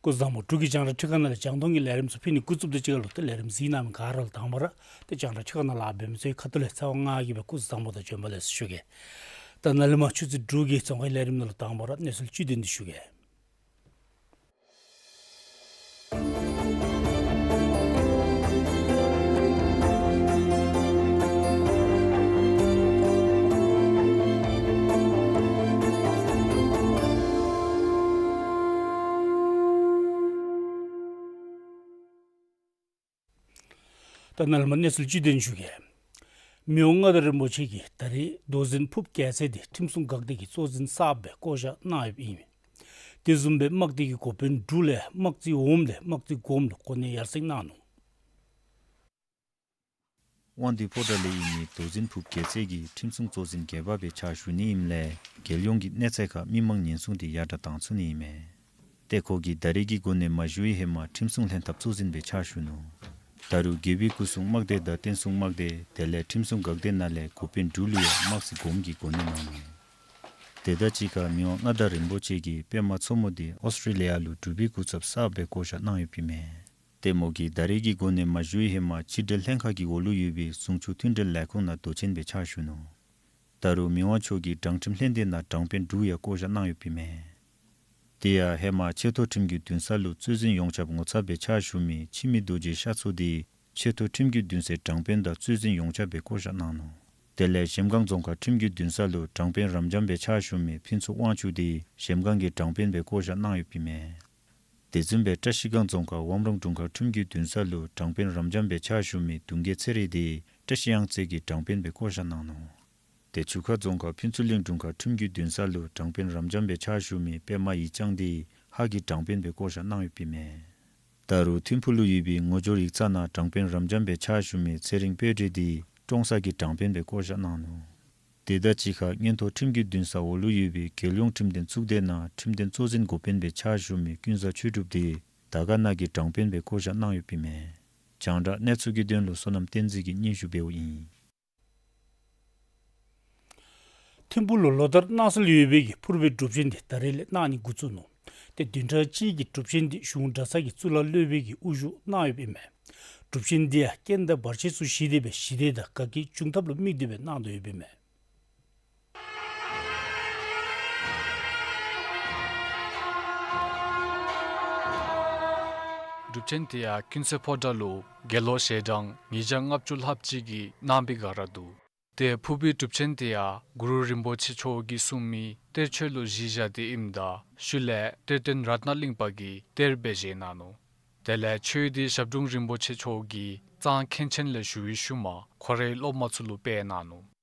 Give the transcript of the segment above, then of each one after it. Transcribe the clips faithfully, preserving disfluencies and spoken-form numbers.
སྐུ་གཟུགས་བཟང་པོ། འབྲུག་གི་རྒྱང་བསྒྲགས་ཁྲི་ཁང་ནང་ལས་རྒྱང་མཐོང་གི་ལས་རིམ་ཚུ་ཕུལ་ནི་འགོ་བཙུགས་དོ། གཅིག་ཁར་ལུ་ཏེ་ལས་རིམ་གཟིགས་གནང་མི་ག་ར་ལུ་དང་པ་ར་ཏེ་རྒྱང་བསྒྲགས་ཁྲི་ཁང་ནང་ལཱ་འབད་མི་ཚུ་གི་ཁ་ཐུག་ལས་ཚེ་དབང་ང་གིས་སྦེ་སྐུ་གཟུགས་བཟང་པོ་དང་བྱོན་པ་ལེགས་སོ་ཞུ་གེ། ད་ནཱ་ལས་མར་ཆུ་ཚོད་དྲུག་གི་རྫོང་ཁའི་ལས་རིམ་ནང་ལུ་དང་པ་ར་གནས་ཚུལ་བཅུད་དོན་འདི་ཞུ་གེ། ད་ནཱ་ལས་མར་གནས་ཚུལ་བཅུད་དོན་ཞུ་གེ། མི་དབང་མངའ་བདག་རིན་པོ་ཆེ་གིས་ད་རེས་མདོ་འཛིན་ཕུརཔ་རྒྱལ་མཚན་འདི་ཁྲིམས་སྲུང་འགག་སྡེ་གི་གཙོ་འཛིན་གསརཔ་སྦེ་བསྐོ་བཞག་གནང་ཡོདཔ་ཨིན་མས། དེ་བཟུམ་སྦེ་དམག་སྡེ་གི་འགོ་དཔོན་དྲུག་ལས་དམག་རྩིས་འོགམ་ལས་དམག་རྩིས་དགུ་འོགམ་ལུ་གོ་གནས་ཡར་སེང་གནང་ནུག། དབང་འདུས་ཕོ་བྲང་ལས་ཨིན་མི་མདོ་འཛིན་ཕུརཔ་རྒྱལ་མཚན་གྱིས་ཁྲིམས་སྲུང་གཙོ་འཛིན་བརྒྱད་པ་སྦེ་ཕྱག་ཞུ་ནི་ཨིནམ་ལས་རྒྱལ་ཡོངས་ཀྱི་གནས་ཚད་ཁར་མི་མང་ཉེན་སྲུང་འདི་ཡར་དྲག་བཏང་ཚུགས་ནི་ཨིན་མས། ཏེ་ཁོ་གིས་ད་རེས་ཀྱི་གོ་གནས་མ་ཞུ་བའི་ཧེ་མ་ཁྲིམས་སྲུང་ལྷན་ཐབས་གཙོ་འཛིན་སྦེ་ཕྱག་ཞུ་ནུག། ད་རུང་རྒྱལ་པོའི་སྐུ་སྲུང་དམག་སྡེ་དང་བསྟན་སྲུང་དམག་སྡེ་དེ་ལས་ཁྲིམས་སྲུང་འགག་སྡེ་ནང་ལས་འགོ་དཔོན་དྲུག་ལུ་ཡང་དམག་རྩིས་དགུ་འོགམ་གྱི་གོ་གནས་གནང་ནུག། དེ་དང་གཅིག་ཁར་མི་དབང་མངའ་བདག་རིན་པོ་ཆེ་གིས་པདྨ་མཚོ་མོ་འདི་ཨོསི་ཊྲེ་ལི་ཡ་ལུ་འབྲུག་པའི་སྐུ་ཚབ་གསརཔ་སྦེ་བསྐོ་བཞག་གནང་ཡོདཔ་ཨིན་མས། ཏེ་མོ་གིས་ད་རེས་ཀྱི་གོ་གནས་མ་ཞུ་བའི་ཧེ་མ་ཕྱི་འབྲེལ་ལྷན་ཁག་གི་འོག་ལུ་ཡོད་པའི་ཟུང་ཆུ་མཐུན་འབྲེལ་ལས་ཁུངས་ནང་མདོ་ཆེན་སྦེ་ཕྱག་ཞུ་ནུག། ད་རུང་མི་དབང་མཆོག་གིས་དྲང་ཁྲིམས་ལྷན་སྡེ་ནང་དྲང་དཔོན་དྲུག་ཡང་བསྐོ་བཞག་གནང་ཡོདཔ་ཨིན་མས། དེ་ཡང་ཧེ་མ་ཆེ་མཐོ་ཁྲིམས་ཀྱི་འདུན་ས་ལུ་རྩོད་འཛིན་ཡོངས་ཁྱབ་ངོ་ཚབ་སྦེ་ཕྱག་ཞུ་མི་འཆི་མེད་རྡོ་རྗེ་ཤཱཀྱ་མཚོ་འདི་ཆེ་མཐོ་ཁྲིམས་ཀྱི་འདུན་སའི་དྲང་དཔོན་དང་རྩོད་འཛིན་ཡོངས་ཁྱབ་སྦེ་བསྐོ་བཞག་གནང་ནུག། དེ་ལས་གཞལམ་སྒང་རྫོང་ཁག་ཁྲིམས་ཀྱི་འདུན་ས་ལུ་དྲང་དཔོན་རབ་འབྱམས་སྦེ་ཕྱག་ཞུ་མི་ཕུན་ཚོགས་དབང་ཕྱུག་འདི་གཞལམ་སྒང་གི་དྲང་དཔོན་སྦེ་བསྐོ་བཞག་གནང་ཡོདཔ་ཨིན་མས། དེ་བཟུམ་སྦེ་བཀྲ་ཤིས་སྒང་རྫོང་ཁག་དབང་རོང་དྲུང་ཁག་ཁྲིམས་ཀྱི་འདུན་ས་ལུ་དྲང་དཔོན་རབ་འབྱམས་སྦེ་ཕྱག་ཞུ་མི་གདུང་རྒྱལ་ཚེ་རིང་འདི་བཀྲ་ཤིས་གཡང་རྩེ་གི་དྲང་དཔོན་སྦེ་བསྐོ་བཞག་གནང་ནུག། ཏེ་ཆུ་ཁ་རྫོང་ཁག་ཕུན་ཚོགས་གླིང་དྲུང་ཁག་ཁྲིམས་ཀྱི་འདུན་ས་ལུ་དྲང་དཔོན་རབ་འབྱམས་སྦེ་ཕྱག་ཞུ་མི་པདྨ་ཡིག་བྱང་འདི་ཧཱ་གི་དྲང་དཔོན་སྦེ་བསྐོ་བཞག་གནང་ཡོདཔ་ཨིན་མས། ད་རུང་ཐིམ་ཕུག་ལུ་ཡོད་པའི་ངོ་སྦྱོར་ཡིག་ཚང་ནང་དྲང་དཔོན་རབ་འབྱམས་སྦེ་ཕྱག་ཞུ་མི་ཚེ་རིང་དཔལ་སྒྲོན་འདི་ཀྲོང་གསར་གྱི་དྲང་དཔོན་སྦེ་བསྐོ་བཞག་གནང་ནུག། དེ་དང་གཅིག་ཁར་མངོན་མཐོ་ཁྲིམས་ཀྱི་འདུན་ས་འོག་ལུ་ཡོད་པའི་རྒྱལ་ཡོངས་ཁྲིམས་དོན་གཙུག་སྡེ་ནང་ཁྲིམས་དོན་གཙོ་འཛིན་འགོ་དཔོན་སྦེ་ཕྱག་ཞུ་མི་ཀུན་བཟང་ཆོས་གྲུབ་འདི་དར་དཀར་ན་གི་དྲང་དཔོན་སྦེ་བསྐོ་བཞག་གནང་ཡོདཔ་ཨིན་མས། རྒྱང་བསྒྲགས་གནས་ཚུལ་གྱི་དོན་ལུ་བསོད་ནམས་བསྟན་འཛིན་གྱིས་སྙན་ཞུ་འབདཝ་ཨིན། ཐིམ་ཕུག་ལུ་ལོ་ལྟར་གནང་སྲོལ་ཡོད་པའི་གི་ཕུར་པའི་སྒྲུབ་ཆེན་འདི་ད་རེས་ལས་གནང་ནི་འགོ་བཙུགས་ནུག། ཏེ་བདུན་ཕྲག་གཅིག་གི་སྒྲུབ་ཆེན་འདི་གཞུང་གྲྭ་ཚང་གི་གཙུག་ལག་སློབ་དཔོན་གྱིས་དབུ་བཞུགས་གནང་ཡོདཔ་ཨིན་མས། སྒྲུབ་ཆེན་འདི་ཡང་རྐྱེན་དང་བར་ཆད་ཚུ་ཞི་སྟེ་སྦེ་ཞི་བདེ་དང་དགའ་སྐྱིད་འབྱུང་ཐབས་ལུ་དམིགས་ཏེ་སྦེ་གནང་དོ་ཡོདཔ་ཨིན་མས། སྒྲུབ་ཆེན་དེ་ཡང་ཀུན་གསལ་ཕོ་བྲང་ལུ་དགེ་སློང་ཞལ་གྲངས་ཉིས་བརྒྱ་ལྔ་བཅུ་ལྷགཔ་ཅིག་གིས་གནང་བའི་བསྒང་ར་འདུག། ཏེ་ཕུར་པའི་སྒྲུབ་ཆེན་དེ་ཡང་གུ་རུ་རིན་པོ་ཆེ་མཆོག་གིས་གསུངས་མི་གཏེར་ཆོས་ལུ་གཞི་བཞག་སྟེ་ཨིནམ་ད་ཤུལ་ལས་གཏེར་སྟོན་རཏྣ་གླིང་པ་གིས་གཏེར་སྦེ་བཞེངས་གནང་ནུག། དེ་ལས་ཆོས་འདི་ཞབས་དྲུང་རིན་པོ་ཆེ་མཆོག་གིས་གཙང་མཁན་ཆེན་ལས་ཞུ་བའི་ཤུལ་མ་ཁོ་རའི་སློབ་མ་ཚུ་ལུ་སྤེལ་གནང་ནུག།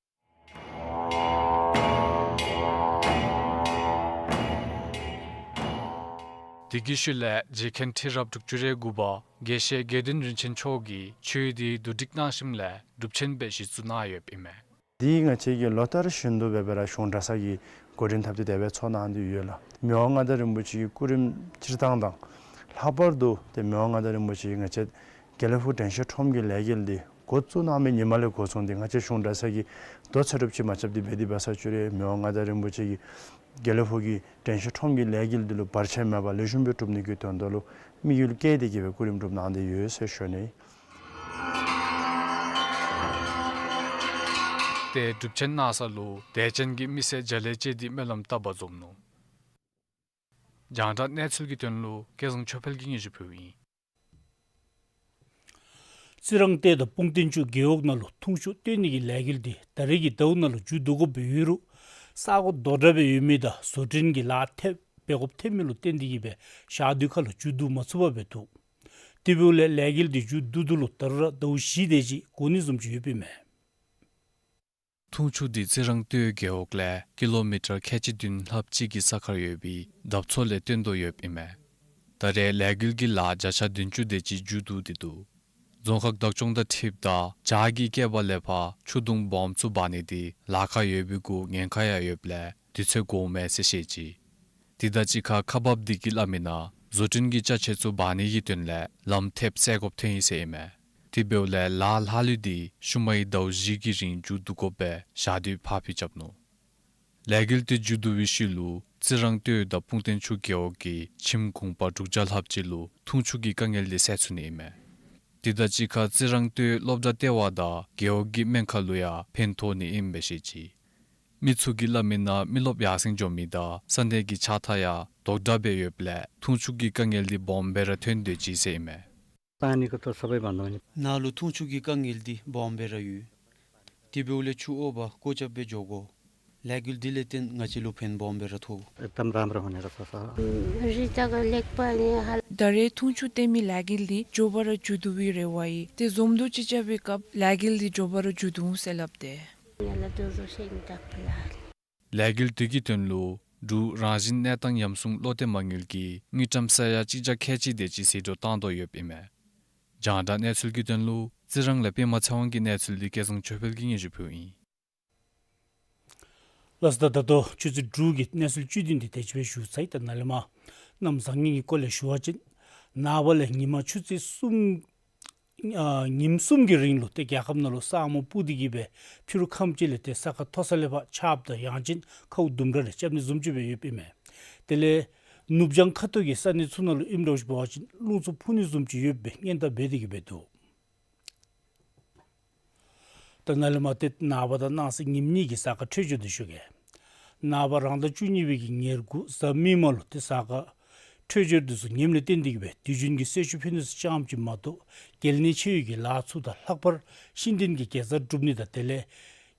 དེ་གི་ཤུལ་ལས་རྗེ་མཁན་ཁྲི་རབས་དྲུག་ཅུ་རེ་དགུ་པ་དགེ་བཤེས་དགེ་འདུན་རིན་ཆེན་མཆོག་གིས་ཆོས་འདི་བསྡུ་སྒྲིག་གནང་ཞིནམ་ལས་སྒྲུབ་ཆེན་སྦེ་གཞི་བཙུགས་གནང་ཡོདཔ་ཨིན་མས། འདི་ང་བཅས་ཀྱིས་ལོ་ལྟར་བཞིན་དུ་འབད་འབད་ར་གཞུང་གྲྭ་ཚང་གི་ འགོ་འདྲེན་འཐབ་སྟེ་དེ་སྦེ་ཚོགས་གནང་སྟེ་ཡོད་ལགས། མི་དབང་མངའ་བདག་རིན་པོ་ཆེ་གི་སྐུ་རིམ་སྤྱིར་བཏང་དང་ལྷག་པར་དུ་ཏེ་མི་དབང་མངའ་བདག་རིན་པོ་ཆེ་གིས་ང་བཅས་དགེ་ལེགས་ཕུག་དྲན་ཤེས་ཁྲོམ་གྱི་ལས་འགུལ་འདི་འགོ་བཙུགས་གནང་མི་ཉིནམ་ལས་འགོ་བཟུང་སྟེ་ང་བཅས་གཞུང་གྲྭ་ཚང་གིས་དོ་ཚེ་སྒྲུབ་ཅིག་མ་རྐྱབ་སྟེ་འབད་དེ་འབད་ས་ཅིག་རུང་མི་དབང་མངའ་བདག་རིན་པོ་ཆེ་གིས་དགེ་ལེགས་ཕུག་གི་དྲན་ཤེས་ཁྲོམ་གྱི་ལས་འགུལ་འདི་ལུ་བར་ཆད་མེད་པར་ལེགས་ཤོམ་སྦེ་སྒྲུབ་ནི་གི་དོན་དག་ལུ་དམིགས་ཡུལ་བསྐྱེད་དེ་གིས་སྦེ་སྐུ་རིམ་སྒྲུབ་གནང་སྟེ་ཡོད་ཟེར་ཞུ་ནི། ཏེ་སྒྲུབ་ཆེན་གནང་ས་ལུ་དད་ཅན་གྱི་མི་སེར་མཇལ་ལེ་བཅས་ཏེ་སྨོན་ལམ་བཏབ་པ་འཛོམས་ནུག། རྒྱང་བསྒྲགས་གནས་ཚུལ་གྱི་དོན་ལུ་སྐལ་བཟང་ཆོས་འཕེལ་གྱིས་སྙན་ཞུ་ཕུལཝ་ཨིན། རྩི་རང་སྟོད་དང་སྤུངས་ཐང་ཆུ་རྒེད་འོག་ནང་ལུ་འཐུང་ཆུ་བཏོན་ནི་གི་ལས་འགུལ་འདི་ད་རེས་ཀྱི་ཟླཝ་ནང་ལུ་མཇུག་བསྡུ་དགོཔ་སྦེ་ཡོད་རུང་ས་གོ་རྡོག་བྲག་སྦེ་ཡོད་མི་དང་བཟོ་སྐྲུན་གྱི་ལཱ་ཐེབས་འབད་དགོཔ་ཐོན་མི་ལུ་བརྟེན་ཏེ་གིས་སྦེ་ཞག་དུས་ཁ་ལུ་མཇུག་བསྡུ་མ་ཚུགས་པར་སྦེ་འདུག། དེ་འབདཝ་ལས་ལས་འགུལ་འདི་མཇུག་བསྡུ་བསྡུཝ་ལུ་ད་རུང་ར་ཟླཝ་བཞི་དེ་ཅིག་འགོར་ནི་བཟུམ་ཅིག་ཡོདཔ་ཨིན་མས། འཐུང་ཆུ་འདི་རྩི་རང་སྟོད་རྒེད་འོག་ལས་ཀི་ལོ་མི་ཊར་ཁལ་གཅིག་བདུན་ལྷགཔ་ཅིག་གི་ས་ཁར་ཡོད་པའི་འདབས་མཚོ་ལས་བཏོན་དོ་ཡོདཔ་ཨིན་མས། ད་རེས་ལས་འགུལ་གྱི་ལཱ་བརྒྱ་ཆ་བདུན་ཅུ་དེ་ཅིག་མཇུག་བསྡུ་སྟེ་འདུག། རྫོང་ཁག་བདག་སྐྱོང་དང་འཁྲིལཝ་ད་བྱག་གི་སྐེད་པ་ལས་ཕར་ཆུ་དུང་སྦོམ་ཚུ་འབག་ནི་འདི་ལཱ་ཁག་ཡོད་པའི་གུ་ཉེན་ཁ་ཡང་ཡོདཔ་ལས་དུས་ཚོད་འགོརཝ་མས་ཟེར་བཤད་ཅི། དེ་དང་གཅིག་ཁར་ཁག་འབགཔ་འདི་གིས་སླབ་མི་ནང་བཟོ་སྐྲུན་གྱི་ཅ་ཆས་ཚུ་འབག་ནི་གི་དོན་ལས་ལམ་ཐེབས་སེལ་དགོཔ་ཐོན་ཡི་ཟེར་ཨིན་མས། དེ་འབདཝ་ལས་ལཱ་ལྷག་ལུས་འདི་ཤུལ་མའི་ཟླཝ་བཞི་གི་རིང་མཇུག་བསྡུ་དགོཔ་སྦེ་ཞག་དུས་ཕར་འཕུལ་རྐྱབ་ནུག། ལས་འགུལ་འདི་མཇུག་བསྡུ་བའི་ཤུལ་ལུ་རྩི་རང་སྟོད་དང་སྤུངས་ཐང་ཆུ་རྒེད་འོག་གི་ཁྱིམ་གུང་པ་དྲུག་བརྒྱ་ལྷགཔ་ཅིག་ལུ་འཐུང་ཆུ་གི་དཀའ་ངལ་འདི་སེལ་ཚུགས་ནི་ཨིན་མས། དེ་དང་གཅིག་ཁར་རྩི་རང་སྟོད་སློབ་གྲྭ་ལྟེ་བ་དང་རྒེད་འོག་གི་སྨན་ཁང་ལུ་ཡང་ཕན་ཐོགས་ནི་ཨིནམ་སྦེ་བཤད་ཅི། མི་ཚུ་གིས་སླབ་མི་ནང་མི་རློབས་ཡར་སེང་འགྱོ་མི་དང་ས་གནས་ཀྱི་ཆགས་ཐ་ཡང་རྡོག་བྲག་སྦེ་ཡོདཔ་ལས་འཐུང་ཆུ་གི་དཀའ་ངལ་འདི་སྦོམ་སྦེ་ར་ཐོན་སྡོད་ཅི་ཟེར་ཨིན་མས། पानीको त सबै भन्दा हुने। ནཱ་ལུ་འཐུང་ཆུ་གི་དཀའ་ངལ་འདི་སྦོམ་སྦེ་ར་ཡོད། དེ་འབདཝ་ལས་ཆུ་འོ་བར་སྐོར་རྐྱབ་སྦེ་འགྱོ་དགོ། ལས་འགུལ་འདི་ལས་བརྟེན་ང་བཅས་ལུ་ཕན་སྦོམ་སྦེ་ར་ཐོགས། एकदम राम्रो हुने रहेछ। रिचाको लेकपानी हाल। ད་རེས་འཐུང་ཆུ་བཏོན་མི་ལས་འགུལ་འདི་མགྱོགས་པ་ར་མཇུག་བསྡུ་བའི་རེ་བ་ཡོད། ཏེ་འཛོམས་འདུ་ཅིག་རྐྱབ་པའི་སྐབས་ལས་འགུལ་འདི་མགྱོགས་པ་ར་མཇུག་བསྡུ་འོང་ཟེར་སླབ་སྟེ། ཡ་ལ་དུ་ཟོ་ཤེས་ནི་དག་པ་ལ། ལས་འགུལ་འདི་གི་དོན་ལུ་འབྲུག་རང་བཞིན་གནས་སྟངས་ཉམས་སྲུང་བློ་གཏད་མ་དངུལ་གྱིས་དངུལ་ཀྲམ་ས་ཡ་གཅིག་བརྒྱ་ཁལ་གཅིག་དེ་ཅིག་ཟད་འགྲོ་བཏང་དོ་ཡོདཔ་ཨིན་མས། རྒྱང་བསྒྲགས་གནས་ཚུལ་གྱི་དོན་ལུ་རྩི་རང་ལས་པདྨ་ཚེ་དབང་གི་གནས་ཚུལ་འདི་སྐལ་བཟང་ཆོས་འཕེལ་གྱིས་སྙན་ཞུ་ཕུལཝ་ཨིན། ལགས་སོ། ད་ལྟོ་ཆུ་ཚོད་དྲུག་གི་གནས་ཚུལ་བཅུད་དོན་འདི་དེ་ཅིག་སྦེ་ཞུ་ཚར་ཡི། ད་ནཱ་ལས་མར་གནམ་བཟང་ངན་གྱི་སྐོར་ལས་ཞུ་བ་ཅིན་ནངས་པ་ལས་ཉིན་མ་ཆུ་ཚོད་གསུམ་ཨ་ཉིནམ་གསུམ་གྱི་རིང་ལུ་ཏེ་རྒྱལ་ཁབ་ནང་ལུ་ས་སྨུག་སྤུབས་ཏེ་གིས་སྦེ་ཕྱི་རུ་ཁམས་ཅིག་ལས་ཏེ་ས་ཁ་མཐོ་ས་ལས་ཕར་ཆརཔ་དང་ཡང་ཅིན་ཁཝ་ལྡུམ་ར་རེ་རྐྱབ་ནི་བཟུམ་ཅིག་སྦེ་ཡོདཔ་ཨིན་མས། དེ་ལས་ནུབ་བྱང་ཁ་ཐུག་གི་ས་གནས་ཚུ་ནང་ལུ་ཨིནམ་འདྲཝ་ཅིག་འབད་བ་ཅིན་རླུང་འཚུབ་འཕུ་ནི་བཟུམ་ཅིག་ཡོདཔ་སྦེ་སྔོན་བརྡ་འབད་དེ་གིས་སྦེ་འདུག། ད་ནཱ་ལས་མར་ཏེ་ནངས་པ་དང་གནངས་ཚེ་ཉིནམ་གཉིས་ཀྱི་གཟའ་སྐར་འཕྲོད་སྦྱོར་འདི་ཞུ་གེ། ནངས་པ་རང་ཟླ་བཅུ་གཉིས་པའི་གི་ཉེར་དགུ་གཟའ་མིག་དམར་ལུ་ཏེ་གཟའ་སྐར་འཕྲོད་སྦྱོར་འདི་ཚུ་ངནམ་ལས་བརྟེན་ཏེ་གིས་སྦེ་དུས་རྒྱུན་གྱི་གསོལ་མཆོད་ཕུལ་ནི་ཚུ་ཙམ་ཅིག་མ་གཏོགས་གལ་གནད་ཆེ་བའི་གི་ལཱ་ཚུ་དང་ལྷག་པར་ཤིང་སྡོང་གི་དགེ་རྩ་སྒྲུབ་ནི་དང་དེ་ལས་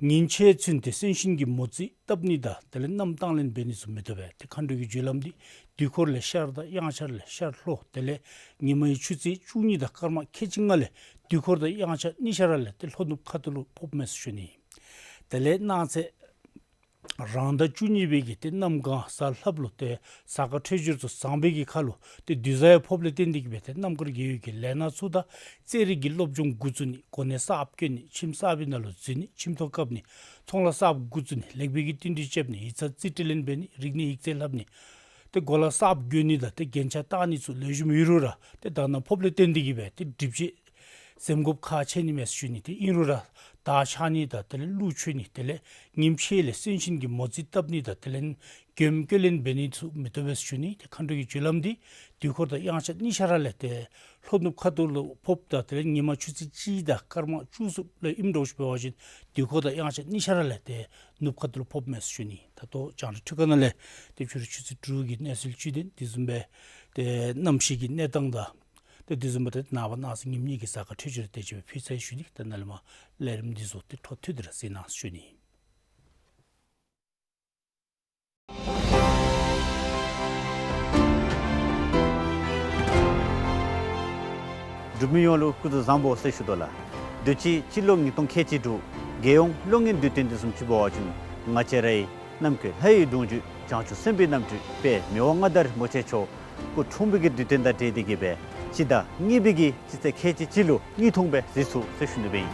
ཉིན་ཕྱེད་ཚུན་ཏེ་གསོན་གཤིན་གྱི་མོ་རྩིས་བཏབ་ནི་དང་དེ་ལས་གནམ་དྭངས་ལེན་འབད་ནི་ཚུ་མི་བཏུབ་པས། ཏེ་མཁའ་འགྲོ་གི་རྒྱུ་ལམ་འདི་དུས་འཁོར་ལས་ཤར་དང་དབྱངས་འཆར་ལས་ཤར་ལྷོ་དེ་ལས་ཉི་མའི་ཆུ་ཚོད་བཅུ་གཉིས་དང་སྐར་མ་ཁལ་གཅིག་ལྔ་ལས་དུས་འཁོར་དང་དབྱངས་འཆར་གཉིས་ཆ་ར་ལས་ཏེ་ལྷོ་ནུབ་ཁ་ཐུག་ལུ་ཕོགཔ་མས་ཟེར་ཞུ་ནི། དེ་ལས་གནངས་ཚེ་རང་ཟླ་བཅུ་གཉིས་པའི་གི་ཏེ་གནམ་གང་གཟའ་ལྷགཔ་ལུ་ཏེ་གཟའ་སྐར་འཕྲོད་སྦྱོར་ཚུ་བཟང་པའི་གི་ཁར་ལུ་ཏེ་དུས་གཟའ་ཡང་ཕོགཔ་ལས་བརྟེན་ཏེ་གིས་སྦེ་ཏེ་རྣམ་དཀར་དགེ་འོས་ཀྱི་ལས་སྣ་ཚུ་དང་རྩེད་རིགས་ཀྱི་སློབ་སྦྱོང་འགོ་བཙུགས་ནི་གོ་གནས་གསརཔ་བསྐོ་ནི་ཁྱིམ་གསར་པའི་ནང་ལུ་འཛུལ་ནི་ཁྱིམ་ཐོག་བཀབ་ནི་ཚོང་ལཱ་གསརཔ་འགོ་བཙུགས་ནི་ལེགས་པའི་གི་བསྟུན་གྲོས་རྐྱབ་ནི་ཡིག་ཚང་རྩིས་སྤྲོད་ལེན་འབད་ནི་རིག་གནས་ཡིག་ཚད་ལྷབ་ནི་ཏེ་གོ་ལ་གསརཔ་གྱོན་ནི་དང་ཏེ་རྒྱན་ཆ་བཏགས་ནི་ཚུ་ལེགས་ཤོམ་ཡོད་རུང་ར་ཏེ་ད་ནཱ་ཕོགཔ་ལས་བརྟེན་ཏེ་གིས་སྦེ་ཏེ་སྒྲིབ་བྱེད་འཛེམ་དགོཔ་ཁག་ཆེ་ནི་མས་ཟེར་ཞུ་ནི། ཏེ་ཨིན་རུང་ར་དར་འཕྱར་ནི་དང་དེ་ལས་ཀླུ་མཆོད་ནི་དེ་ལས་ཉིནམ་ཕྱེད་ལས་གསོན་གཤིན་གྱི་མོ་རྩིས་བཏབ་ནི་དང་དེ་ལས་མགྱོནམ་སྐྱོར་ལེན་འབད་ནི་ཚུ་མི་བཏུབ་པས་ཟེར་ཞུ་ནི། ཏེ་མཁའ་འགྲོ་གི་རྒྱུ་ལམ་འདི་དུས་འཁོར་དང་དབྱངས་འཆར་གཉིས་ཆ་ར་ལས་ཏེ་ལྷོ་ནུབ་ཁ་ཐུག་ལུ་ཕོགཔ་དང་དེ་ལས་ཉིན་མ་ཆུ་ཚོད་གཅིག་དང་སྐར་མ་བཅུ་གསུམ་ལུ་ཨིནམ་འདྲཝ་ཅིག་འབད་བ་ཅིན་དུས་འཁོར་དང་དབྱངས་འཆར་གཉིས་ཆ་ར་ལས་ཏེ་ནུབ་ཁ་ཐུག་ལུ་ཕོགཔ་མས་ཟེར་ཞུ་ནི། ད་ལྟོ་རྒྱང་བསྒྲགས་འཕྲུལ་ཁང་ནང་ལས་ཏེ་ཕྱི་རུ་ཆུ་ཚོད་དྲུག་གི་གནས་ཚུལ་བཅུད་དོན་འདི་བཟུམ་སྦེ་ཏེ་གནམ་གཤིས་ཀྱི་གནས་སྟངས་དང་ཏེ་དེ་བཟུམ་སྦེ་ཏེ་ནངས་པ་གནངས་ཚེ་ཉིནམ་གཉིས་ཀྱི་གཟའ་སྐར་འཕྲོད་སྦྱོར་དེ་ཅིག་སྦེ་ཕུལ་ཚར་ཡི་ཟེར་ཞུ་ནི། ཏེ་ནཱ་ལས་མར་ལས་རིམ་འདི་ཚུ་ཏེ་འཕྲོ་མཐུད་དེ་ར་གཟིགས་གནང་ཟེར་ཞུ་ནི། འབྲུག་མི་ཡོངས་ལུ་སྐུ་གཟུགས་བཟང་པོ་ཟེར་ཞུ་དོ་ལགས། དུས་ཅི་སྤྱི་ལོ་ཉིས་སྟོང་ཁལ་གཅིག་དྲུག་རྒྱལ་ཡོངས་གློག་བརྙན་དུས་སྟོན་འདི་བཟུམ་ཅིག་འབད་བ་ཅིན་ང་བཅས་རའི་ནམ་མཁའི་ལྷ་ཡི་གདུང་རྒྱུད་བྱང་ཆུབ་སེམས་དཔའི་རྣམ་སྤྲུལ་དཔལ་མི་དབང་མངའ་བདག་རིན་པོ་ཆེ་མཆོག་སྐུ་འཁྲུངས་པའི་གི་དུས་སྟོན་དང་འབྲེལ་ཏེ་གིས་སྦེ་སྤྱི་ཟླ་གཉིས་པའི་གི་སྤྱི་ཚེས་ཁལ་གཅིག་གཅིག་ལུ་གཉིས་འཐུང་སྦེ་གཟིགས་ཚུགས་ཟེར་ཞུ་ནི་སྦེ་ཨིན།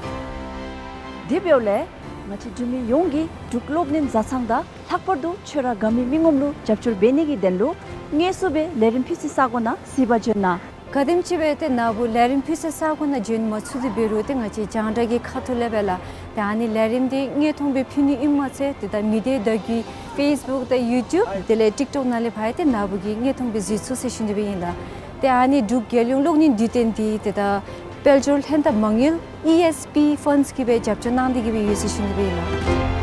དེ་འབདཝ་ལས་ ང་བཅས་འབྲུག་མི་ཡོངས་ཀྱིས་འབྲུག་གློག་བརྙན་བཟའ་ཚང་དང་ལྷག་པར་དུ་ཁྱོད་ར་དགའ་མི་མི་ངོམ་ལུ་རྒྱབ་སྐྱོར་འབད་ནི་གི་དོན་ལུ་དངོས་སུ་སྦེ་ལས་རིམ་ཕུལ་སའི་ས་གོ་ནང་གཟིགས་པར་འབྱོན་གནང་། ག་དེམ་ཅིག་སྦེ་ཏེ་ན་བུ་ལས་རིམ་ཕུལ་སའི་ས་གོ་ནང་འབྱོན་མ་ཚུགས་ཏེ་འབད་རུང་ཏེ་ང་བཅས་རྒྱང་བསྒྲགས་ཀྱི་ཁ་ཐུག་ལས་འབད་ལགས། ཏེ་ཨ་ནི་ལས་རིམ་འདི་དངོས་མཐོང་སྦེ་ཕུལ་ནི་ཨིནམ་མ་ཚད་ཏེ་ད་མི་སྡེ་བརྡ་བརྒྱུད་ཕེསི་བུཀ་དང་ཡུ་ཊུབ་དེ་ལས་ཊིཀ་ཊོཀ་ནང་ལས་ཕར་ཡང་ཏེ་ན་བུ་གིས་དངོས་མཐོང་སྦེ་གཟིགས་ཚུགས་ཟེར་ཞུ་ནི་སྦེ་ཨིན་ལགས། ཏེ་ཨ་ནི་འབྲུག་རྒྱལ་ཡོངས་གློག་བརྙན་དུས་སྟོན་འདི་ཏེ་ད་དཔལ་འབྱོར་ལྷན་ཐབས་མ་དངུལ་ཨི་ཨེསི་པི་ཕཱནཌསི་གིས་སྦེ་རྒྱབ་སྐྱོར་གནང་སྟེ་གིས་སྦེ་ཡོད་ཟེར་ཞུ་ནི་སྦེ་ཨིན་ལགས།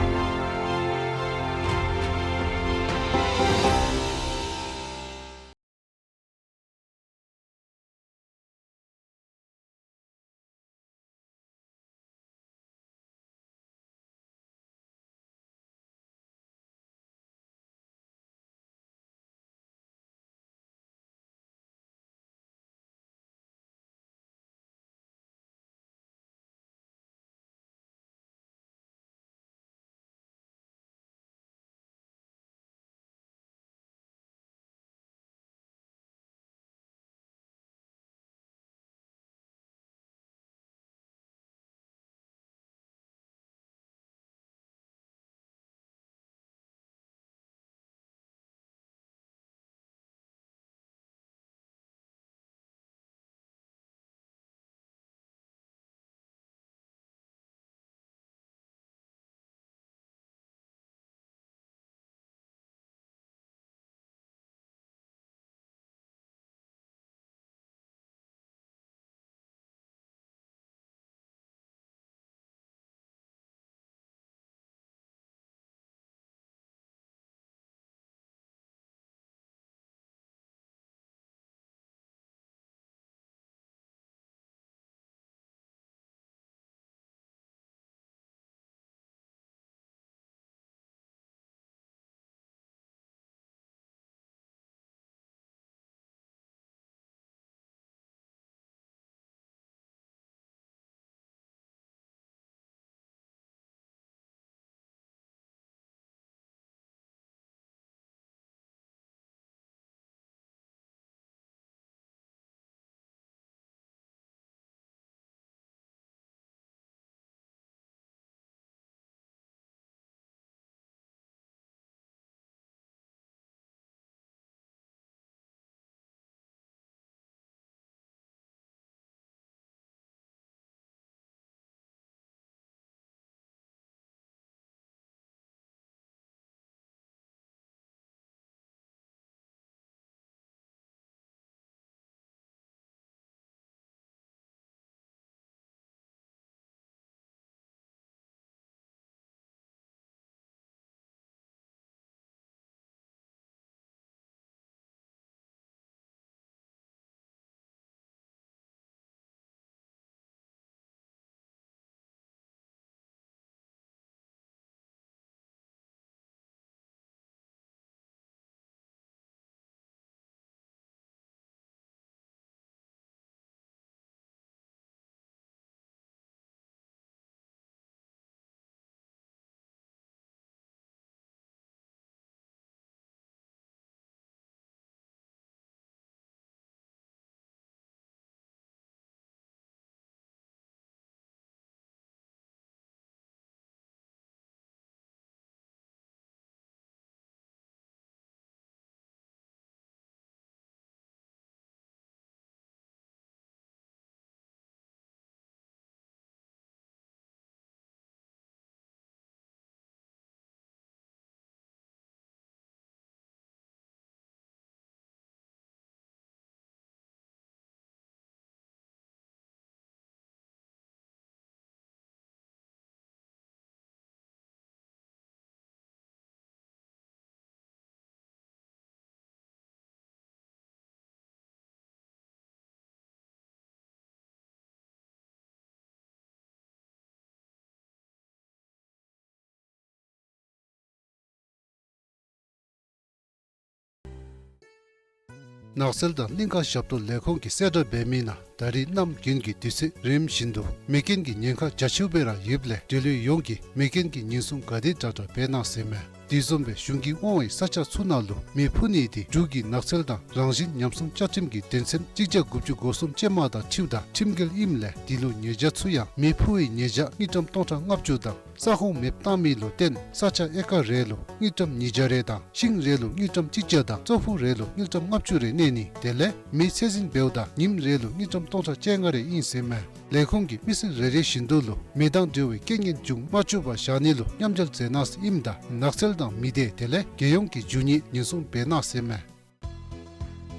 ནགས་ཚལ་དང་གླིང་ཁ་ཞབས་ཏོག་ལས་ཁུངས་ཀྱིས་གསལ་བསྒྲགས་འབད་མི་ནང་ད་རིས་གནམ་དགུན་གྱི་དུས་ཚོད་རིམ་བཞིན་དུ་མེ་རྐྱེན་གྱི་ཉེན་ཁ་རྒྱ་ཆེཝ་སྦེ་ར་ཡོདཔ་ལས་འབྲེལ་ཡོད་ཡོངས་ཀྱིས་མེ་རྐྱེན་གྱི་ཉེན་སྲུང་ག་དེ་དྲག་དྲག་འབད་གནང་ཟེར་མས། དེ་བཟུམ་སྦེ་གཞུང་གིས་དབང་བའི་ས་ཆ་ཚུ་ནང་ལུ་མེ་འཕུ་ནི་དེ་འབྲུག་གི་ནགས་ཚལ་དང་རང་བཞིན་ཉམས་སྲུང་བཅའ་ཁྲིམས་ཀྱི་དོན་ཚན་གཅིག་བརྒྱ་དགུ་བཅུ་གོ་གསུམ་ཅན་མ་དང་འཁྲིལཝ་ད་ཁྲིམས་འགལ་ཨིནམ་ལས་དེ་ལུ་ཉེས་བྱ་ཚུ་ཡང་མེ་འཕུ་བའི་ཉེས་བྱ་དངུལ་ཀྲམ་སྟོང་ཕྲག་ལྔ་བཅུ་དང་ ས་ཁོངས་མེདཔ་བཏང་མི་ལུ་བརྟེན་ས་ཆ་ཨེ་ཀར་རེ་ལུ་དངུལ་ཀྲམ་ཉིས་བརྒྱ་རེ་དང་ཤིང་རེ་ལུ་དངུལ་ཀྲམ་གཅིག་བརྒྱ་དང་ཙོག་ཕུག་རེ་ལུ་དངུལ་ཀྲམ་ལྔ་བཅུ་རེ་གནས་ནི་དེ་ལས་མེ་ཚད་འཛིན་འབདཝ་ད་ཉིནམ་རེ་ལུ་དངུལ་ཀྲམ་སྟོང་ཕྲག་བཅོ་ལྔ་རེ་ཨིན་ཟེར་མས། ལས་ཁུངས་ཀྱིས་མི་སེར་རེ་རེ་བཞིན་དུ་ལུ་མེ་དང་འབྲེལ་བའི་རྐྱེན་ངན་འབྱུང་མ་བཅུག་པར་བཞག་ནི་ལུ་མཉམ་འབྲེལ་མཛད་གནང་ཟེར་ཨིནམ་ད་ནགས་ཚལ་དང་མི་སྡེ་དེ་ལས་རྒྱལ་ཡོངས་ཀྱི་རྒྱུ་དངོས་ཉེན་སྲུང་འབད་གནང་ཟེར་མས།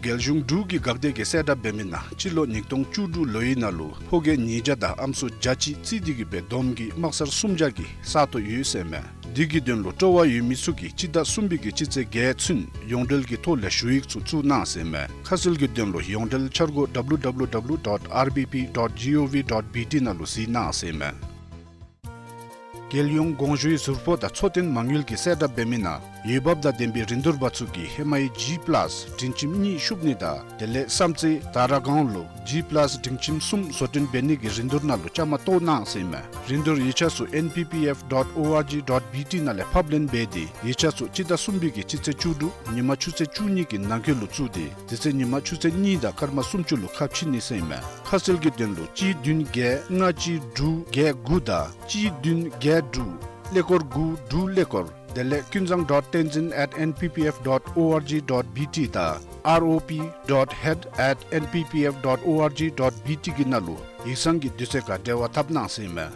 རྒྱལ་གཞུང་འབྲུག་གི་འགག་སྡེ་གིས་གསལ་བསྒྲགས་འབད་མི་ནང་སྤྱི་ལོ་ཉིས་སྟོང་བཅུ་དྲུག་ལོའི་ནང་ལུ་ཕོ་སྐྱེས་ཉིས་བརྒྱ་དང་ཨམ་སྲུ་བརྒྱ་གཅིག་རྩིས་ཏེ་གིས་སྦེ་བསྡོམས་ཀྱིས་དམག་སར་སུམ་བརྒྱ་གི་ས་སྟོང་ཡོད་ཟེར་མས། དེ་གི་དོན་ལུ་སྤྲོ་བ་ཡོད་མི་ཚུ་གིས་སྤྱི་ཟླ་གསུམ་པའི་གི་སྤྱི་ཚེས་བརྒྱད་ཚུན་ཡོངས་འབྲེལ་གྱི་ཐོག་ལས་ཞུ་ཡིག་ཚུ་བཙུགས་གནང་ཟེར་མས། ཁ་གསལ་གྱི་དོན་ལུ་ཡོངས་འབྲེལ་འཆར་སྒོ་www dot R B P dot gov dot B T ནང་ལུ་གཟིགས་གནང་ཟེར་མས། རྒྱལ་ཡོངས་གོང་ཞུའི་ཟུར་ཕོགས་དང་འཚོ་རྟེན་མ་དངུལ་གྱིས་གསལ་བསྒྲགས་འབད་མི་ནང་འོས་འབབ་དང་ལྡན་པའི་རིན་བསྡུར་པ་ཚུ་གིས་ཧེ་མའི་ཇི་པ་ལཱསི་སྒྲིང་ཁྱིམ་གཉིས་ཤུབ་ནི་དང་དེ་ལས་བསམ་རྩེ་དར་སྒང་ལུ་ཇི་པ་ལཱསི་སྒྲིང་ཁྱིམ་གསུམ་བཟོ་སྐྲུན་འབད་ནི་གི་རིན་བསྡུར་ནང་ལུ་བཅའ་མར་གཏོགས་གནང་ཟེར་མས། རིན་བསྡུར་ཡིག་ཆ་ཚུ་N P P F dot O R G dot B T ནང་ལས་ཕབ་ལེན་འབད་དེ་ཡིག་ཆ་ཚུ་སྤྱི་ཟླ་གསུམ་པའི་གི་སྤྱི་ཚེས་བཅུ་དྲུག་ཉིན་མ་ཆུ་ཚོད་བཅུ་གཉིས་ཀྱི་ནང་འཁོད་ལུ་བཙུགས་ཏེ་དེ་ཚེ་ཉིན་མ་ཆུ་ཚོད་གཉིས་དང་སྐར་མ་སུམ་ཅུ་ལུ་ཁ་ཕྱེ་ནི་ཟེར་མས། ཁ་གསལ་གྱི་དོན་ལུ་གཅིག་བདུན་བརྒྱད་ལྔ་གཅིག་དྲུག་བརྒྱད་དགུ་དང་གཅིག་བདུན་བརྒྱད་དྲུག་ཀླད་ཀོར་དགུ་དྲུག་ཀླད་ཀོར་དེ་ལས་ཀུན་བཟང་dot tenzin at N P P F dot O R G dot B T དང་R O P dot head at N P P F dot O R G dot B T གི་ནང་ལུ་ཡིག་ཚང་གི་དུས་ཚོད་ཁར་འབྲེལ་བ་འཐབ་གནང་ཟེར་མས།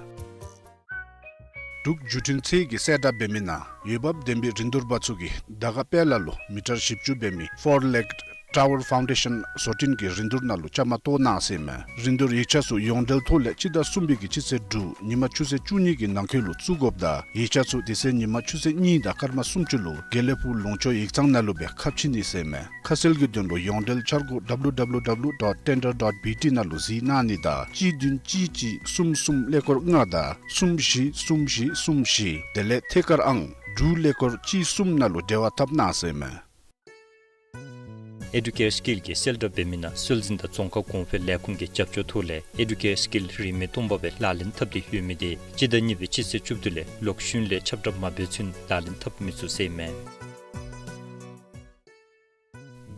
འབྲུག་བརྒྱུད་འཕྲིན་ཚད་ཀྱིས་གསལ་བསྒྲགས་འབད་མི་ནང་འོས་འབབ་ལྡན་པའི་རིན་བསྡུར་པ་ཚུ་གིས་དར་དཀར་དཔལ་ལ་ལུ་མི་ཊར་བཞི་བཅུ་འབད་མི་Four Leg Tower Foundation བཟོ་སྐྲུན་གྱི་རིན་བསྡུར་ནང་ལུ་བཅའ་མར་གཏོགས་གནང་ཟེར་མས། རིན་བསྡུར་ཡིག་ཆ་ཚུ་ཡོངས་འབྲེལ་ཐོག་ལས་སྤྱི་ཟླ་གསུམ་པའི་གི་སྤྱི་ཚེས་དྲུག་ཉིན་མ་ཆུ་ཚོད་བཅུ་གཉིས་ཀྱི་ནང་འཁོད་ལུ་བཙུགས་དགོཔ་ད་ཡིག་ཆ་ཚུ་དེ་ཚེ་ཉིན་མ་ཆུ་ཚོད་གཉིས་དང་སྐར་མ་སུམ་ཅུ་ལུ་དགེ་ལེགས་ཕུག་ལུང་ཕྱོགས་ཡིག་ཚང་ནང་ལུ་སྦེ་ཁ་ཕྱེ་ནི་ཟེར་མས། ཁ་གསལ་གྱི་དོན་ལུ་ཡོངས་འབྲེལ་འཆར་སྒོ www dot tender dot bt ནང་ལུ་གཟིགས་གནང་ནི་དང་གཅིག་བདུན་གཅིག་གཅིག་གསུམ་གསུམ་ཀླད་ཀོར་ལྔ་དང་གསུམ་བཞི་གསུམ་བཞི་གསུམ་བཞི་དེ་ལས་ཐད་ཀར་ཨང་དྲུག་ཀླད་ཀོར་གཅིག་གསུམ་ནང་ལུ་འབྲེལ་བ་འཐབ་གནང་ཟེར་མས། ཨེ་ཌུ་ཀེར་སི་ཀིལ་གྱིས་གསལ་བསྒྲགས་འབད་མི་ནང་སྲོལ་འཛིན་དང་རྫོང་ཁ་གོང་འཕེལ་ལས་ཁུངས་ཀྱི་རྒྱབ་སྐྱོར་ཐོག་ལས་ཨེ་ཌུ་ཀེར་སི་ཀིལ་རིན་མེད་སྟོང་པ་སྦེ་ལག་ལེན་འཐབ་སྟེ་ཡོད་མི་དེ་སྤྱི་ཟླ་གཉིས་པའི་སྤྱི་ཚེས་བཅུ་བདུན་ལས་ལོག་ཤུལ་ལས་ཁྱབ་བསྒྲགས་མ་འབད་ཚུན་ལག་ལེན་འཐབ་མི་ཚུགས་ཟེར་མས།